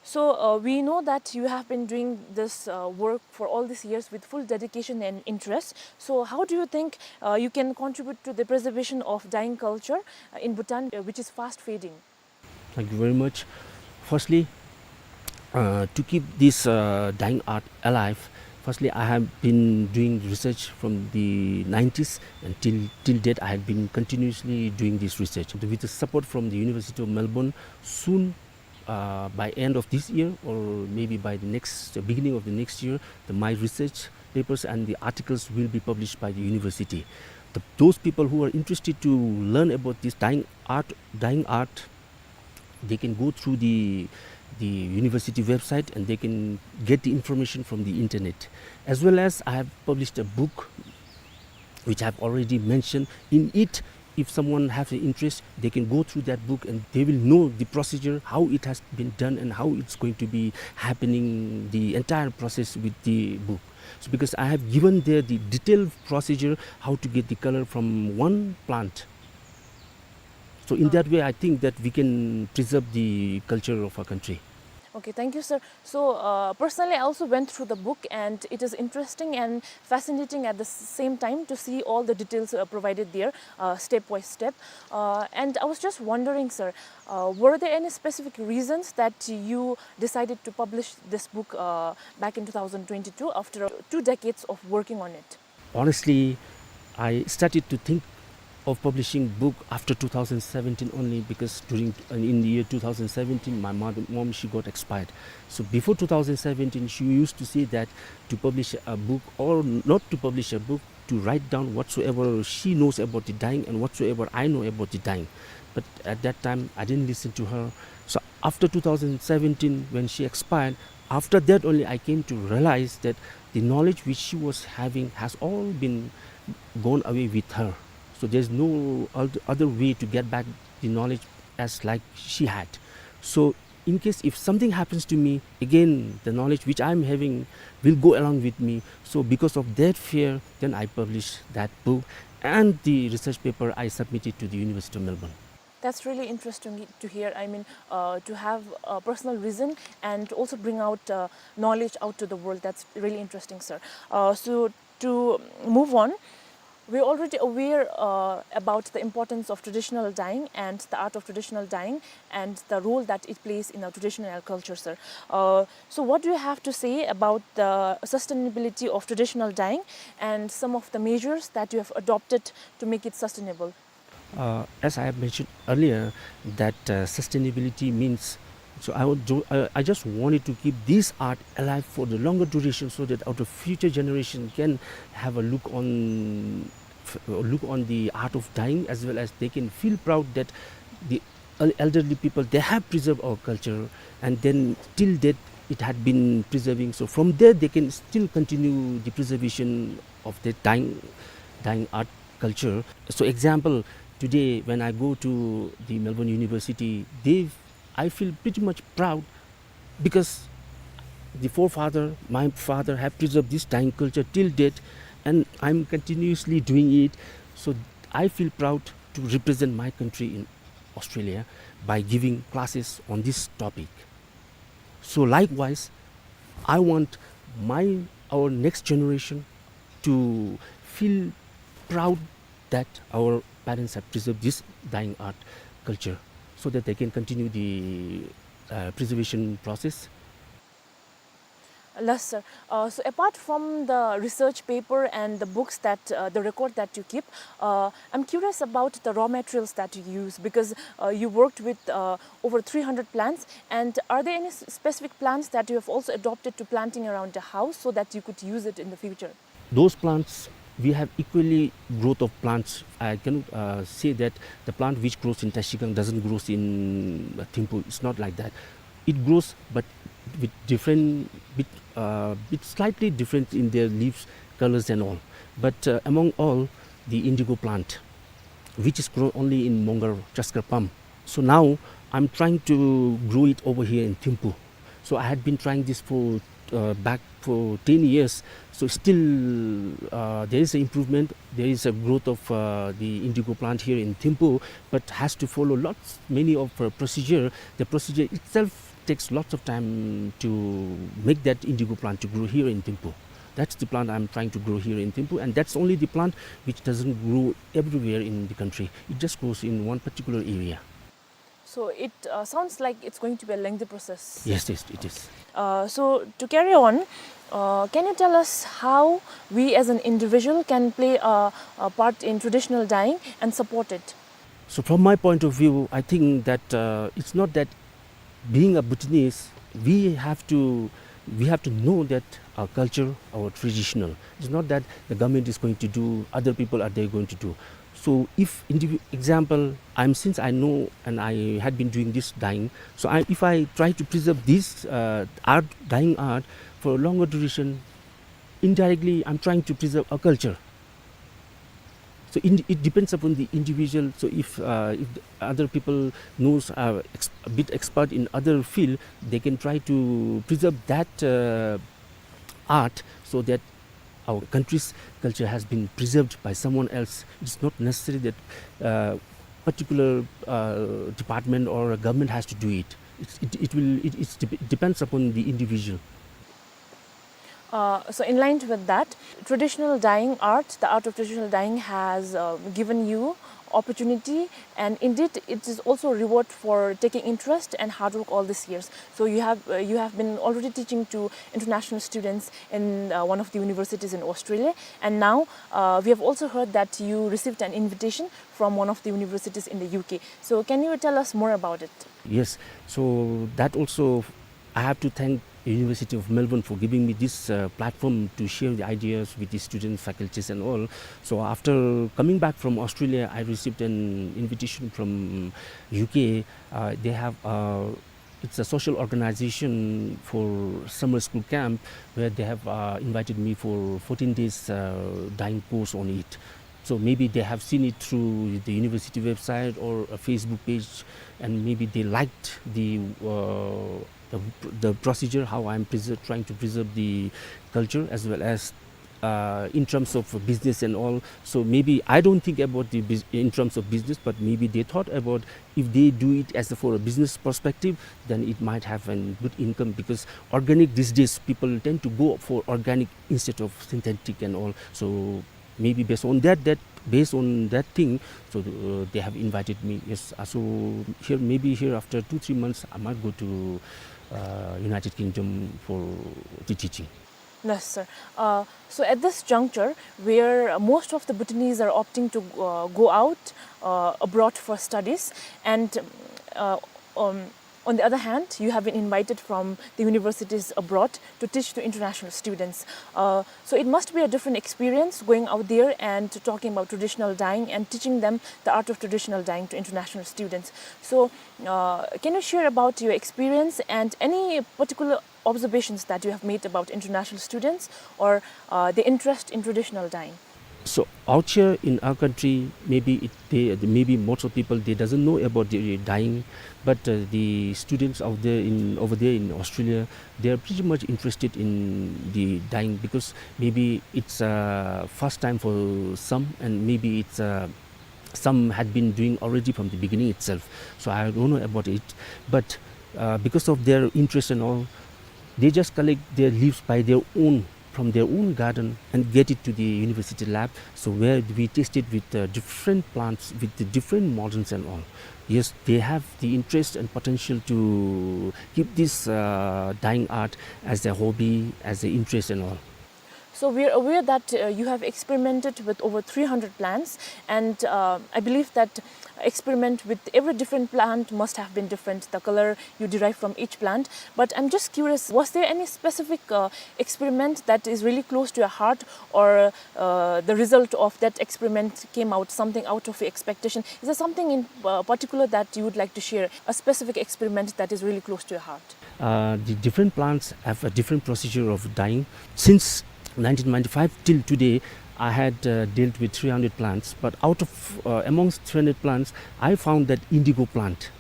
so, uh, we know that you have been doing this, uh, work for all these years with full dedication and interest. So, how do you think, uh, you can contribute to the preservation of dyeing culture, uh, in Bhutan, uh, which is fast fading? Thank you very much. Firstly, uh, to keep this, uh, dyeing art alive, firstly, I have been doing research from the nineties, and till, till date, I have been continuously doing this research. With the support from the University of Melbourne, soon, uh, by end of this year or maybe by the next, uh, beginning of the next year, the, my research papers and the articles will be published by the university. The, those people who are interested to learn about this dyeing art, dyeing art, they can go through the, the university website and they can get the information from the internet. As well as I have published a book which I've already mentioned. In it, if someone has an interest, they can go through that book and they will know the procedure, how it has been done and how it's going to be happening, the entire process with the book. So because I have given there the detailed procedure, how to get the color from one plant. So in that way, I think that we can preserve the culture of our country. Okay, thank you, sir. So, uh, personally, I also went through the book, and it is interesting and fascinating at the s-, same time to see all the details, uh, provided there, uh, step by step. Uh, and I was just wondering, sir, uh, were there any specific reasons that you decided to publish this book, uh, back in two thousand twenty-two, after two decades of working on it? Honestly, I started to think of publishing book after two thousand seventeen only, because during, in the year two thousand seventeen, my mother, mom, she got expired. So before two thousand seventeen, she used to say that to publish a book, or not to publish a book, to write down whatsoever she knows about the dyeing and whatsoever I know about the dyeing. But at that time, I didn't listen to her. So after two thousand seventeen, when she expired, after that only I came to realize that the knowledge which she was having has all been gone away with her. So there's no oth-, other way to get back the knowledge as like she had. So in case if something happens to me, again, the knowledge which I'm having will go along with me. So because of that fear, then I published that book and the research paper I submitted to the University of Melbourne. That's really interesting to hear. I mean, uh, to have a personal vision and also bring out, uh, knowledge out to the world. That's really interesting, sir. Uh, so to move on, we're already aware, uh, about the importance of traditional dyeing and the art of traditional dyeing and the role that it plays in our traditional culture, sir. Uh, so what do you have to say about the sustainability of traditional dyeing and some of the measures that you have adopted to make it sustainable? Uh, as I have mentioned earlier, that, uh, sustainability means, so I would do, I, I just wanted to keep this art alive for the longer duration so that our future generation can have a look on, f-, look on the art of dyeing, as well as they can feel proud that the, el-, elderly people, they have preserved our culture, and then till date it had been preserving. So from there they can still continue the preservation of the dying, dying art culture. So example, today when I go to the Melbourne University, they, I feel pretty much proud because the forefather, my father, have preserved this dying culture till date, and I'm continuously doing it. So I feel proud to represent my country in Australia by giving classes on this topic. So likewise, I want my, our next generation to feel proud that our parents have preserved this dying art culture so that they can continue the, uh, preservation process. Yes, sir. Uh, so apart from the research paper and the books that, uh, the record that you keep, uh, I'm curious about the raw materials that you use, because, uh, you worked with, uh, over three hundred plants. And are there any s-, specific plants that you have also adopted to planting around the house so that you could use it in the future? Those plants, we have equally growth of plants. I cannot, uh, say that the plant which grows in Trashigang doesn't grows in, uh, Thimphu. It's not like that. It grows, but with different, bit, uh, bit slightly different in their leaves, colors and all. But, uh, among all, the indigo plant, which is grown only in Mongar, Chaskar Pam. So now I'm trying to grow it over here in Thimphu. So I had been trying this for, uh, back for ten years. So still, uh, there is an improvement. There is a growth of, uh, the indigo plant here in Thimphu, but has to follow lots, many of, uh, procedure. The procedure itself takes lots of time to make that indigo plant to grow here in Thimphu. That's the plant I'm trying to grow here in Thimphu, and that's only the plant which doesn't grow everywhere in the country. It just grows in one particular area. So it, uh, sounds like it's going to be a lengthy process. Yes, yes, it is. Uh, so to carry on, uh, can you tell us how we as an individual can play a, a part in traditional dyeing and support it? So from my point of view, I think that, uh, it's not that being a Bhutanese, we have to, we have to know that our culture, our traditional. It's not that the government is going to do, other people are they going to do. So if indivi-, example, I'm, since I know and I had been doing this dyeing, so I, if I try to preserve this, uh, art, dyeing art for a longer duration, indirectly I'm trying to preserve a culture. So in, it depends upon the individual. So if, uh, if the other people knows, uh, ex-, a bit expert in other field, they can try to preserve that, uh, art so that our country's culture has been preserved by someone else. It's not necessary that, uh, particular, uh, department or a government has to do it. It's, it, it will, it, it's dep-, depends upon the individual. Uh, so in line with that, traditional dyeing art, the art of traditional dyeing has, uh, given you opportunity, and indeed it is also a reward for taking interest and hard work all these years. So you have, uh, you have been already teaching to international students in, uh, one of the universities in Australia, and now, uh, we have also heard that you received an invitation from one of the universities in the U K. So can you tell us more about it? Yes. So that also I have to thank University of Melbourne for giving me this, uh, platform to share the ideas with the students, faculties and all. So after coming back from Australia, I received an invitation from U K. Uh, they have, uh, it's a social organization for summer school camp where they have, uh, invited me for fourteen days, uh, dyeing course on it. So maybe they have seen it through the university website or a Facebook page, and maybe they liked the, uh, the, the procedure, how I'm preser-, trying to preserve the culture as well as, uh, in terms of business and all. So maybe I don't think about the bus-, in terms of business, but maybe they thought about if they do it as a, for a business perspective, then it might have a good income, because organic these days, people tend to go for organic instead of synthetic and all. So maybe based on that, that, based on that thing, so, uh, they have invited me. Yes, uh, so here, maybe here after two, three months, I might go to, uh, United Kingdom for the teaching. Yes, sir. Uh, so at this juncture, where most of the Bhutanese are opting to, uh, go out, uh, abroad for studies, and, uh, um, On the other hand, you have been invited from the universities abroad to teach to international students. Uh, so it must be a different experience going out there and talking about traditional dyeing and teaching them the art of traditional dyeing to international students. So, uh, can you share about your experience and any particular observations that you have made about international students or, uh, the interest in traditional dyeing? So out here in our country, maybe it, they, maybe most of people, they doesn't know about the dyeing, but, uh, the students out there in, over there in Australia, they are pretty much interested in the dyeing because maybe it's, uh, first time for some, and maybe it's, uh, some had been doing already from the beginning itself. So I don't know about it, but, uh, because of their interest and all, they just collect their leaves by their own, from their own garden, and get it to the university lab. So where we tested with, uh, different plants, with the different mordants and all. Yes, they have the interest and potential to keep this, uh, dyeing art as a hobby, as an interest and all. So we are aware that, uh, you have experimented with over three hundred plants, and, uh, I believe that experiment with every different plant must have been different, the color you derive from each plant. But I'm just curious, was there any specific, uh, experiment that is really close to your heart, or, uh, the result of that experiment came out something out of your expectation? Is there something in, uh, particular that you would like to share, a specific experiment that is really close to your heart? Uh, the different plants have a different procedure of dyeing. Since nineteen ninety-five till today, I had, uh, dealt with three hundred plants, but out of, uh, amongst three hundred plants, I found that indigo plant,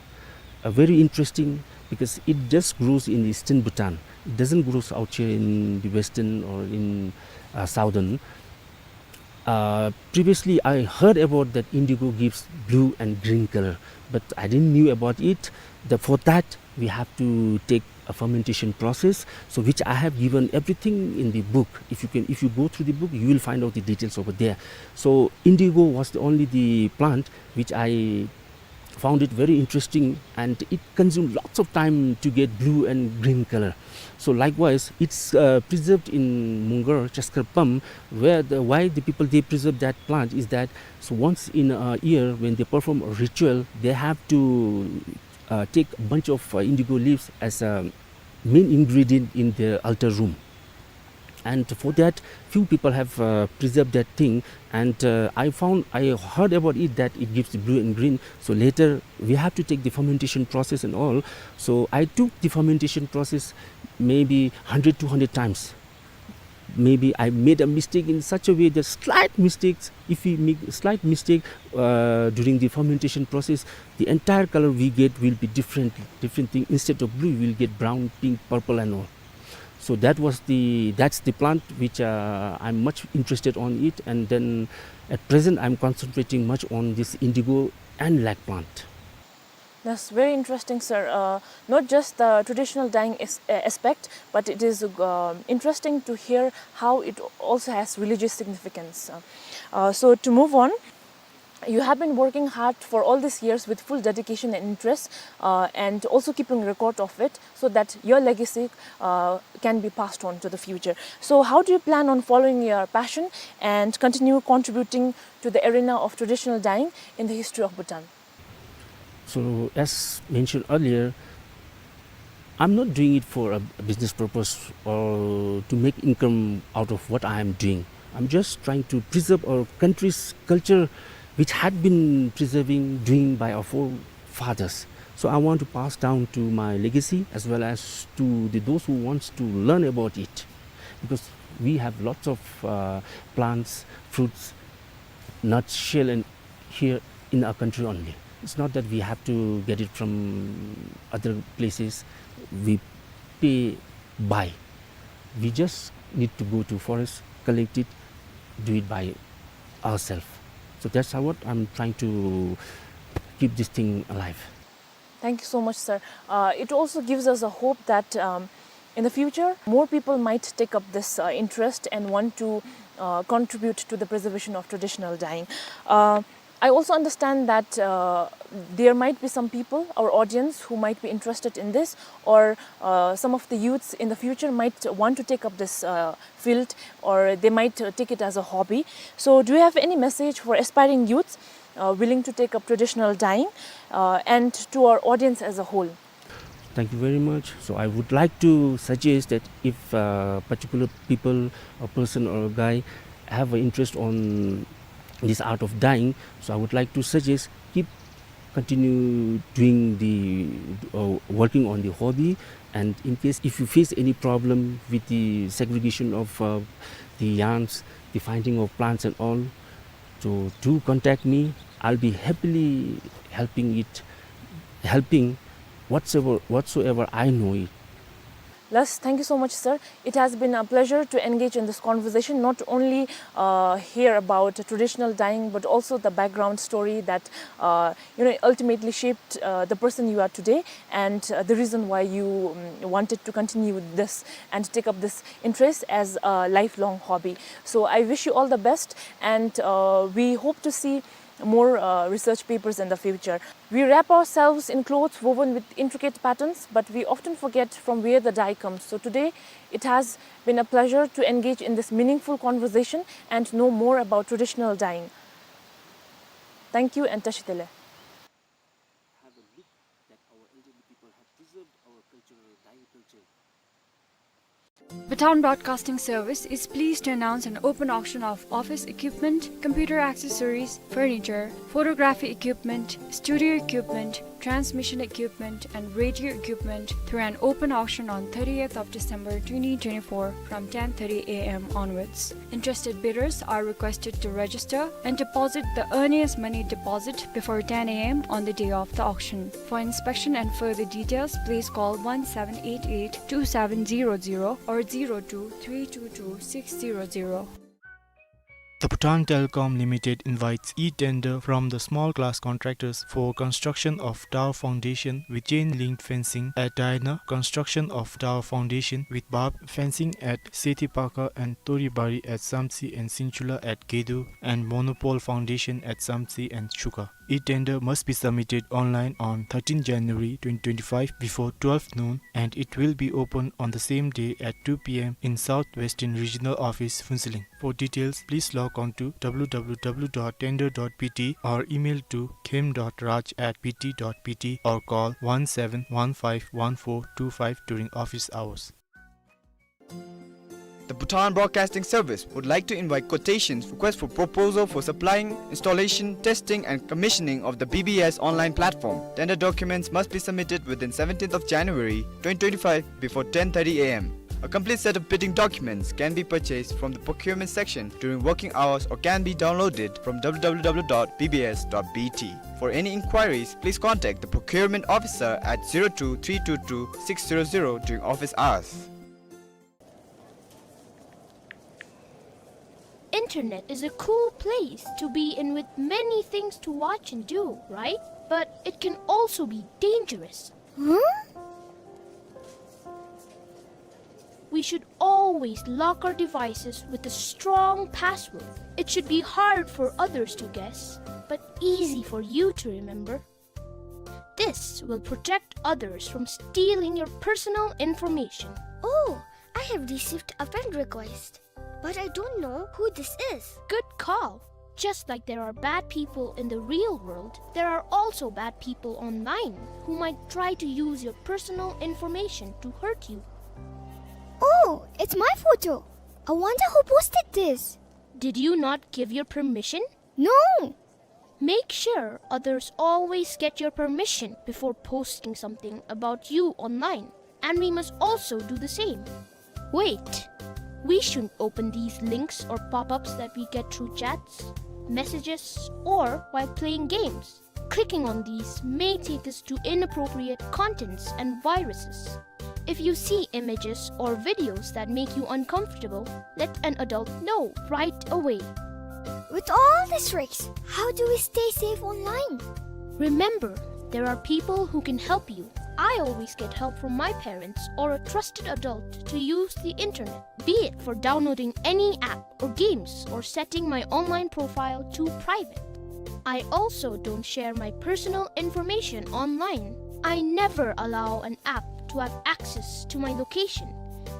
uh, very interesting because it just grows in eastern Bhutan. It doesn't grow out here in the western or in, uh, southern. Uh, previously, I heard about that indigo gives blue and green color, but I didn't knew about it. The, for that, we have to take a fermentation process, so which I have given everything in the book. If you can, if you go through the book, you will find out the details over there. So indigo was the only the plant which I found it very interesting, and it consumed lots of time to get blue and green color. So likewise, it's, uh, preserved in Mungar, Chaskar Pam, where the, why the people, they preserve that plant is that, so once in a year when they perform a ritual, they have to, uh, take a bunch of, uh, indigo leaves as a main ingredient in their altar room. And for that, few people have, uh, preserved that thing. And, uh, I found, I heard about it that it gives blue and green. So later, we have to take the fermentation process and all. So I took the fermentation process maybe hundred, two hundred times. Maybe I made a mistake in such a way that slight mistakes, if we make slight mistake, uh, during the fermentation process, the entire color we get will be different, different thing. Instead of blue, we'll get brown, pink, purple and all. So that was the, that's the plant which, uh, I'm much interested on it, and then at present I'm concentrating much on this indigo and lac plant. That's very interesting, sir. Uh, not just the traditional dyeing as-, uh, aspect, but it is, uh, interesting to hear how it also has religious significance. Uh, uh, so to move on, you have been working hard for all these years with full dedication and interest, uh, and also keeping record of it so that your legacy, uh, can be passed on to the future. So how do you plan on following your passion and continue contributing to the arena of traditional dyeing in the history of Bhutan? So as mentioned earlier, I'm not doing it for a, a business purpose or to make income out of what I am doing. I'm just trying to preserve our country's culture, which had been preserving, doing by our forefathers. So I want to pass down to my legacy as well as to the, those who wants to learn about it, because we have lots of, uh, plants, fruits, nuts, shell, and here in our country only. It's not that we have to get it from other places. We pay, buy. We just need to go to forest, collect it, do it by ourselves. So that's how what I'm trying to keep this thing alive. Thank you so much, sir. Uh, it also gives us a hope that, um, in the future, more people might take up this, uh, interest and want to, uh, contribute to the preservation of traditional dyeing. Uh, I also understand that, uh, there might be some people, our audience, who might be interested in this, or, uh, some of the youths in the future might want to take up this, uh, field, or they might, uh, take it as a hobby. So do you have any message for aspiring youths, uh, willing to take up traditional dyeing, uh, and to our audience as a whole? Thank you very much. So I would like to suggest that if, uh, particular people, a person or a guy have an interest on this art of dyeing, so I would like to suggest keep continue doing the, uh, working on the hobby. And in case if you face any problem with the segregation of, uh, the yarns, the finding of plants and all, so do contact me. I'll be happily helping it, helping whatsoever, whatsoever I know it. Lars, thank you so much, sir. It has been a pleasure to engage in this conversation, not only, uh, hear about traditional dyeing, but also the background story that, uh, you know, ultimately shaped, uh, the person you are today, and, uh, the reason why you, um, wanted to continue this and take up this interest as a lifelong hobby. So I wish you all the best, and, uh, we hope to see more, uh, research papers in the future. We wrap ourselves in clothes woven with intricate patterns, but we often forget from where the dye comes. So today, it has been a pleasure to engage in this meaningful conversation and know more about traditional dyeing. Thank you and Tashi Delek. Have a look that our elderly people have preserved our cultural dye culture. Bhutan Broadcasting Service is pleased to announce an open auction of office equipment, computer accessories, furniture, photography equipment, studio equipment, transmission equipment, and radio equipment through an open auction on thirtieth of December twenty twenty-four from ten thirty A M onwards. Interested bidders are requested to register and deposit the earliest money deposit before ten A M on the day of the auction. For inspection and further details, please call one seven eight eight two seven zero zero or zero two three two two six zero zero. The Bhutan Telecom Limited invites e-tender from the small class contractors for construction of tower foundation with chain link fencing at Daina, construction of tower foundation with barb fencing at Sethipakha and Toribari at Samtse and Sinchula at Gedo, and monopole foundation at Samtse and Chukha. E-tender must be submitted online on thirteenth January twenty twenty-five before twelve noon, and it will be open on the same day at two P M in South Western Regional Office, Phuentsholing. For details, please log on to W W W dot tender dot B T or email to khem dot raj at B T dot B T or call one seven one five one four two five during office hours. The Bhutan Broadcasting Service would like to invite quotations, request for proposal for supplying, installation, testing and commissioning of the B B S online platform. Tender documents must be submitted within seventeenth of January twenty twenty-five before ten thirty A M. A complete set of bidding documents can be purchased from the procurement section during working hours or can be downloaded from W W W dot B B S dot B T. For any inquiries, please contact the procurement officer at zero two three two two six zero zero during office hours. Internet is a cool place to be in with many things to watch and do, right? But it can also be dangerous. Huh? We should always lock our devices with a strong password. It should be hard for others to guess, but easy for you to remember. This will protect others from stealing your personal information. Oh, I have received a friend request, but I don't know who this is. Good call. Just like there are bad people in the real world, there are also bad people online who might try to use your personal information to hurt you. Oh, it's my photo. I wonder who posted this. Did you not give your permission? No! Make sure others always get your permission before posting something about you online, and we must also do the same. Wait! We shouldn't open these links or pop-ups that we get through chats, messages, or while playing games. Clicking on these may take us to inappropriate contents and viruses. If you see images or videos that make you uncomfortable, let an adult know right away. With all these tricks, how do we stay safe online? Remember, there are people who can help you. I always get help from my parents or a trusted adult to use the internet, be it for downloading any app or games or setting my online profile to private. I also don't share my personal information online. I never allow an app to have access to my location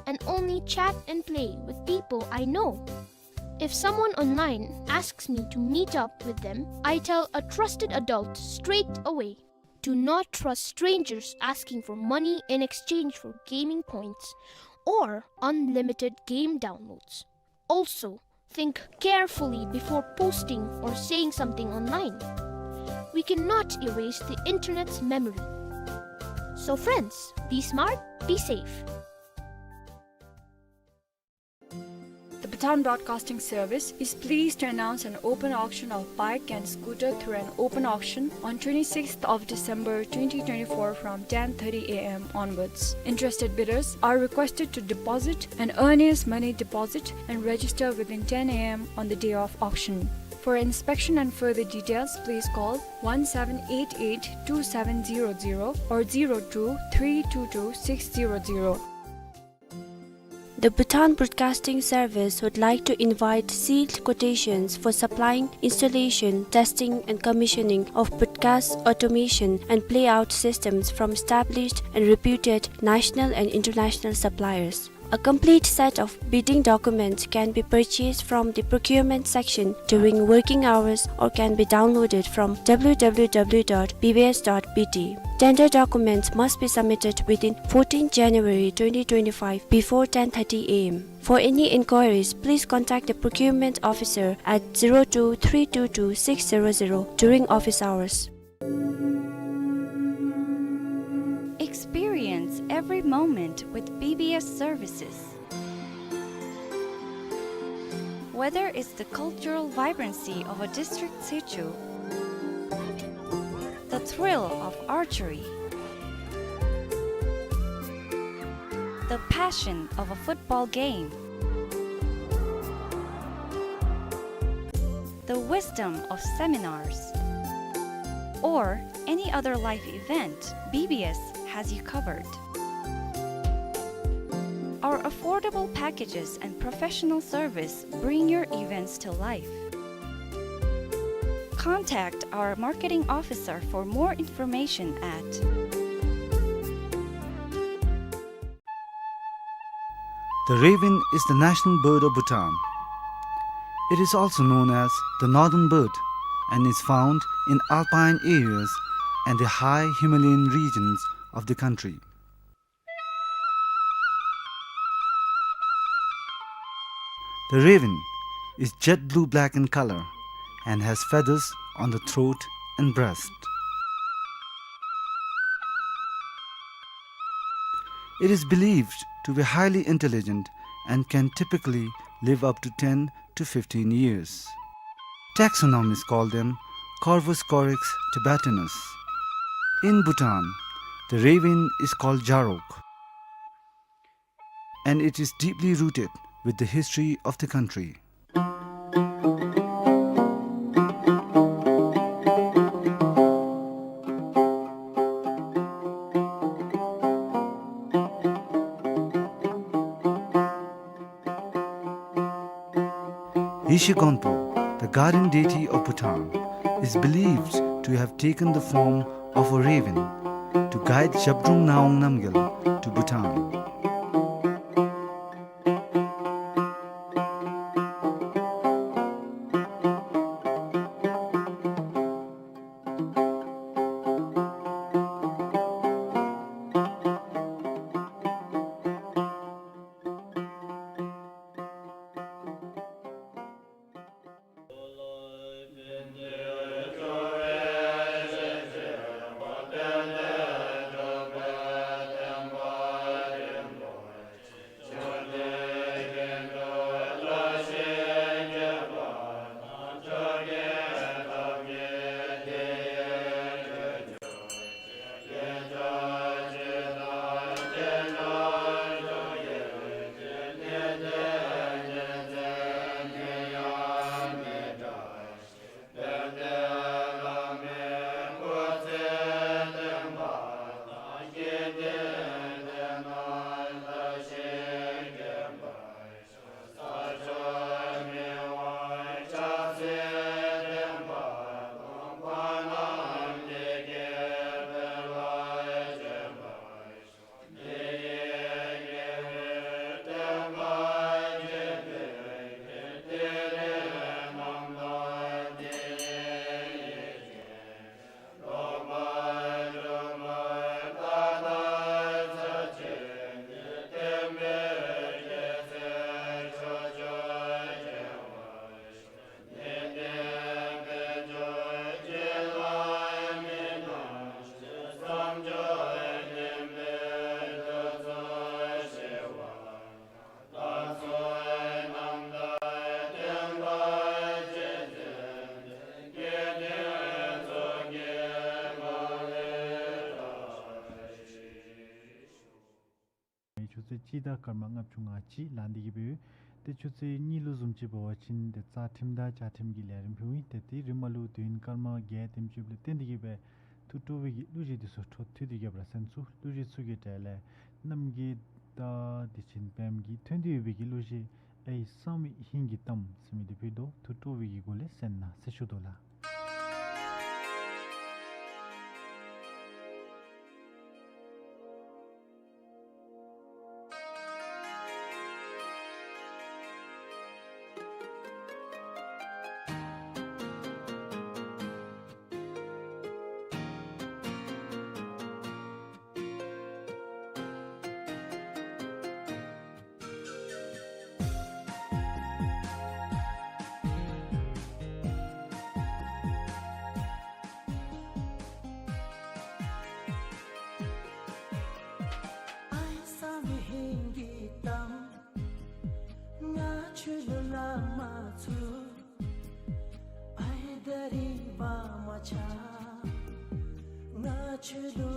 and only chat and play with people I know. If someone online asks me to meet up with them, I tell a trusted adult straight away. Do not trust strangers asking for money in exchange for gaming points or unlimited game downloads. Also, think carefully before posting or saying something online. We cannot erase the internet's memory. So friends, be smart, be safe. The Bhutan Broadcasting Service is pleased to announce an open auction of bike and scooter through an open auction on twenty-sixth of December twenty twenty-four from ten thirty A M onwards. Interested bidders are requested to deposit an earnest money deposit and register within ten A M on the day of auction. For inspection and further details, please call one seven eight eight two seven zero zero or zero two three two two six zero zero. The Bhutan Broadcasting Service would like to invite sealed quotations for supplying, installation, testing and commissioning of broadcast automation and playout systems from established and reputed national and international suppliers. A complete set of bidding documents can be purchased from the procurement section during working hours or can be downloaded from W W W dot B B S dot B T. Tender documents must be submitted within fourteenth January twenty twenty-five before ten thirty A M. For any inquiries, please contact the procurement officer at zero two three two two six zero zero during office hours. Experience every moment with B B S services. Whether it's the cultural vibrancy of a district sichu, the thrill of archery, the passion of a football game, the wisdom of seminars, or any other life event, B B S has you covered. Our affordable packages and professional service bring your events to life. Contact our marketing officer for more information at The raven is the national bird of Bhutan. It is also known as the northern bird and is found in alpine areas and the high Himalayan regions of the country. The raven is jet blue-black in color and has feathers on the throat and breast. It is believed to be highly intelligent and can typically live up to ten to fifteen years. Taxonomists call them Corvus corax tibetanus. In Bhutan, the raven is called jarok, and it is deeply rooted with the history of the country. Yeshe Gonpo, the guardian deity of Bhutan, is believed to have taken the form of a raven to guide Zhabdrung Ngawang Namgyal to Bhutan. ཚོད་གཅིག་དང་སྐར་མ་ལྔ་བཅུ་ང་གཅིག་ལང་སྟེ་གི་སྦེ་ཡོད། ཏེ་ཆུ་ཚོད་གཉིས་ལུ་བཟུམ་ཅིག་འབད་བ་ཅིན་ཏེ་རྩ་ཁྲིམས་དང་བཅའ་ཁྲིམས་ཀྱི་ལས་རིམ་ཕུལཝ་ཨིན། ཏེ་དེ་རིམ་པ་ལུ་དུས་ཡུན་སྐར་མ་བརྒྱད་དེམ་ཅིག་ལས་བརྟེན་ཏེ་གི་སྦེ་ཐུགས་སྤྲོ་བའི་གི་གླུ་གཞས་འདི་ཚུ་འཕྲོ་མཐུད་དེ་རྒྱབ་ར་གསན་ཚུགས། གླུ་གཞས་ཚུ་གི་གྲས་ལས་རྣམ་རྒྱལ་དང་དེ་བཞིན་བེམ་གྱི་ཐོན་ཏེ་ཡོད་པའི་གི་གླུ་གཞས་ཨའི་གསང་བའི་ཧིང་གི་གཏམ་ཟེར་མི་འདི་ཕུལ་དོ། ཐུགས་སྤྲོ་བའི་གི་སྒོ་ལས་གསན་གནང་ཟེར་ཞུ་དོ་ལགས། ཨའི་གསང་བའི་ཧིང་གི་གཏམ། ང་ཁྱོད་ལུ་སླབ་མ་ཚུགས། ཨའི་ད་རིས་བ་མ་ཆ། ང་ཁྱོད་ལུ་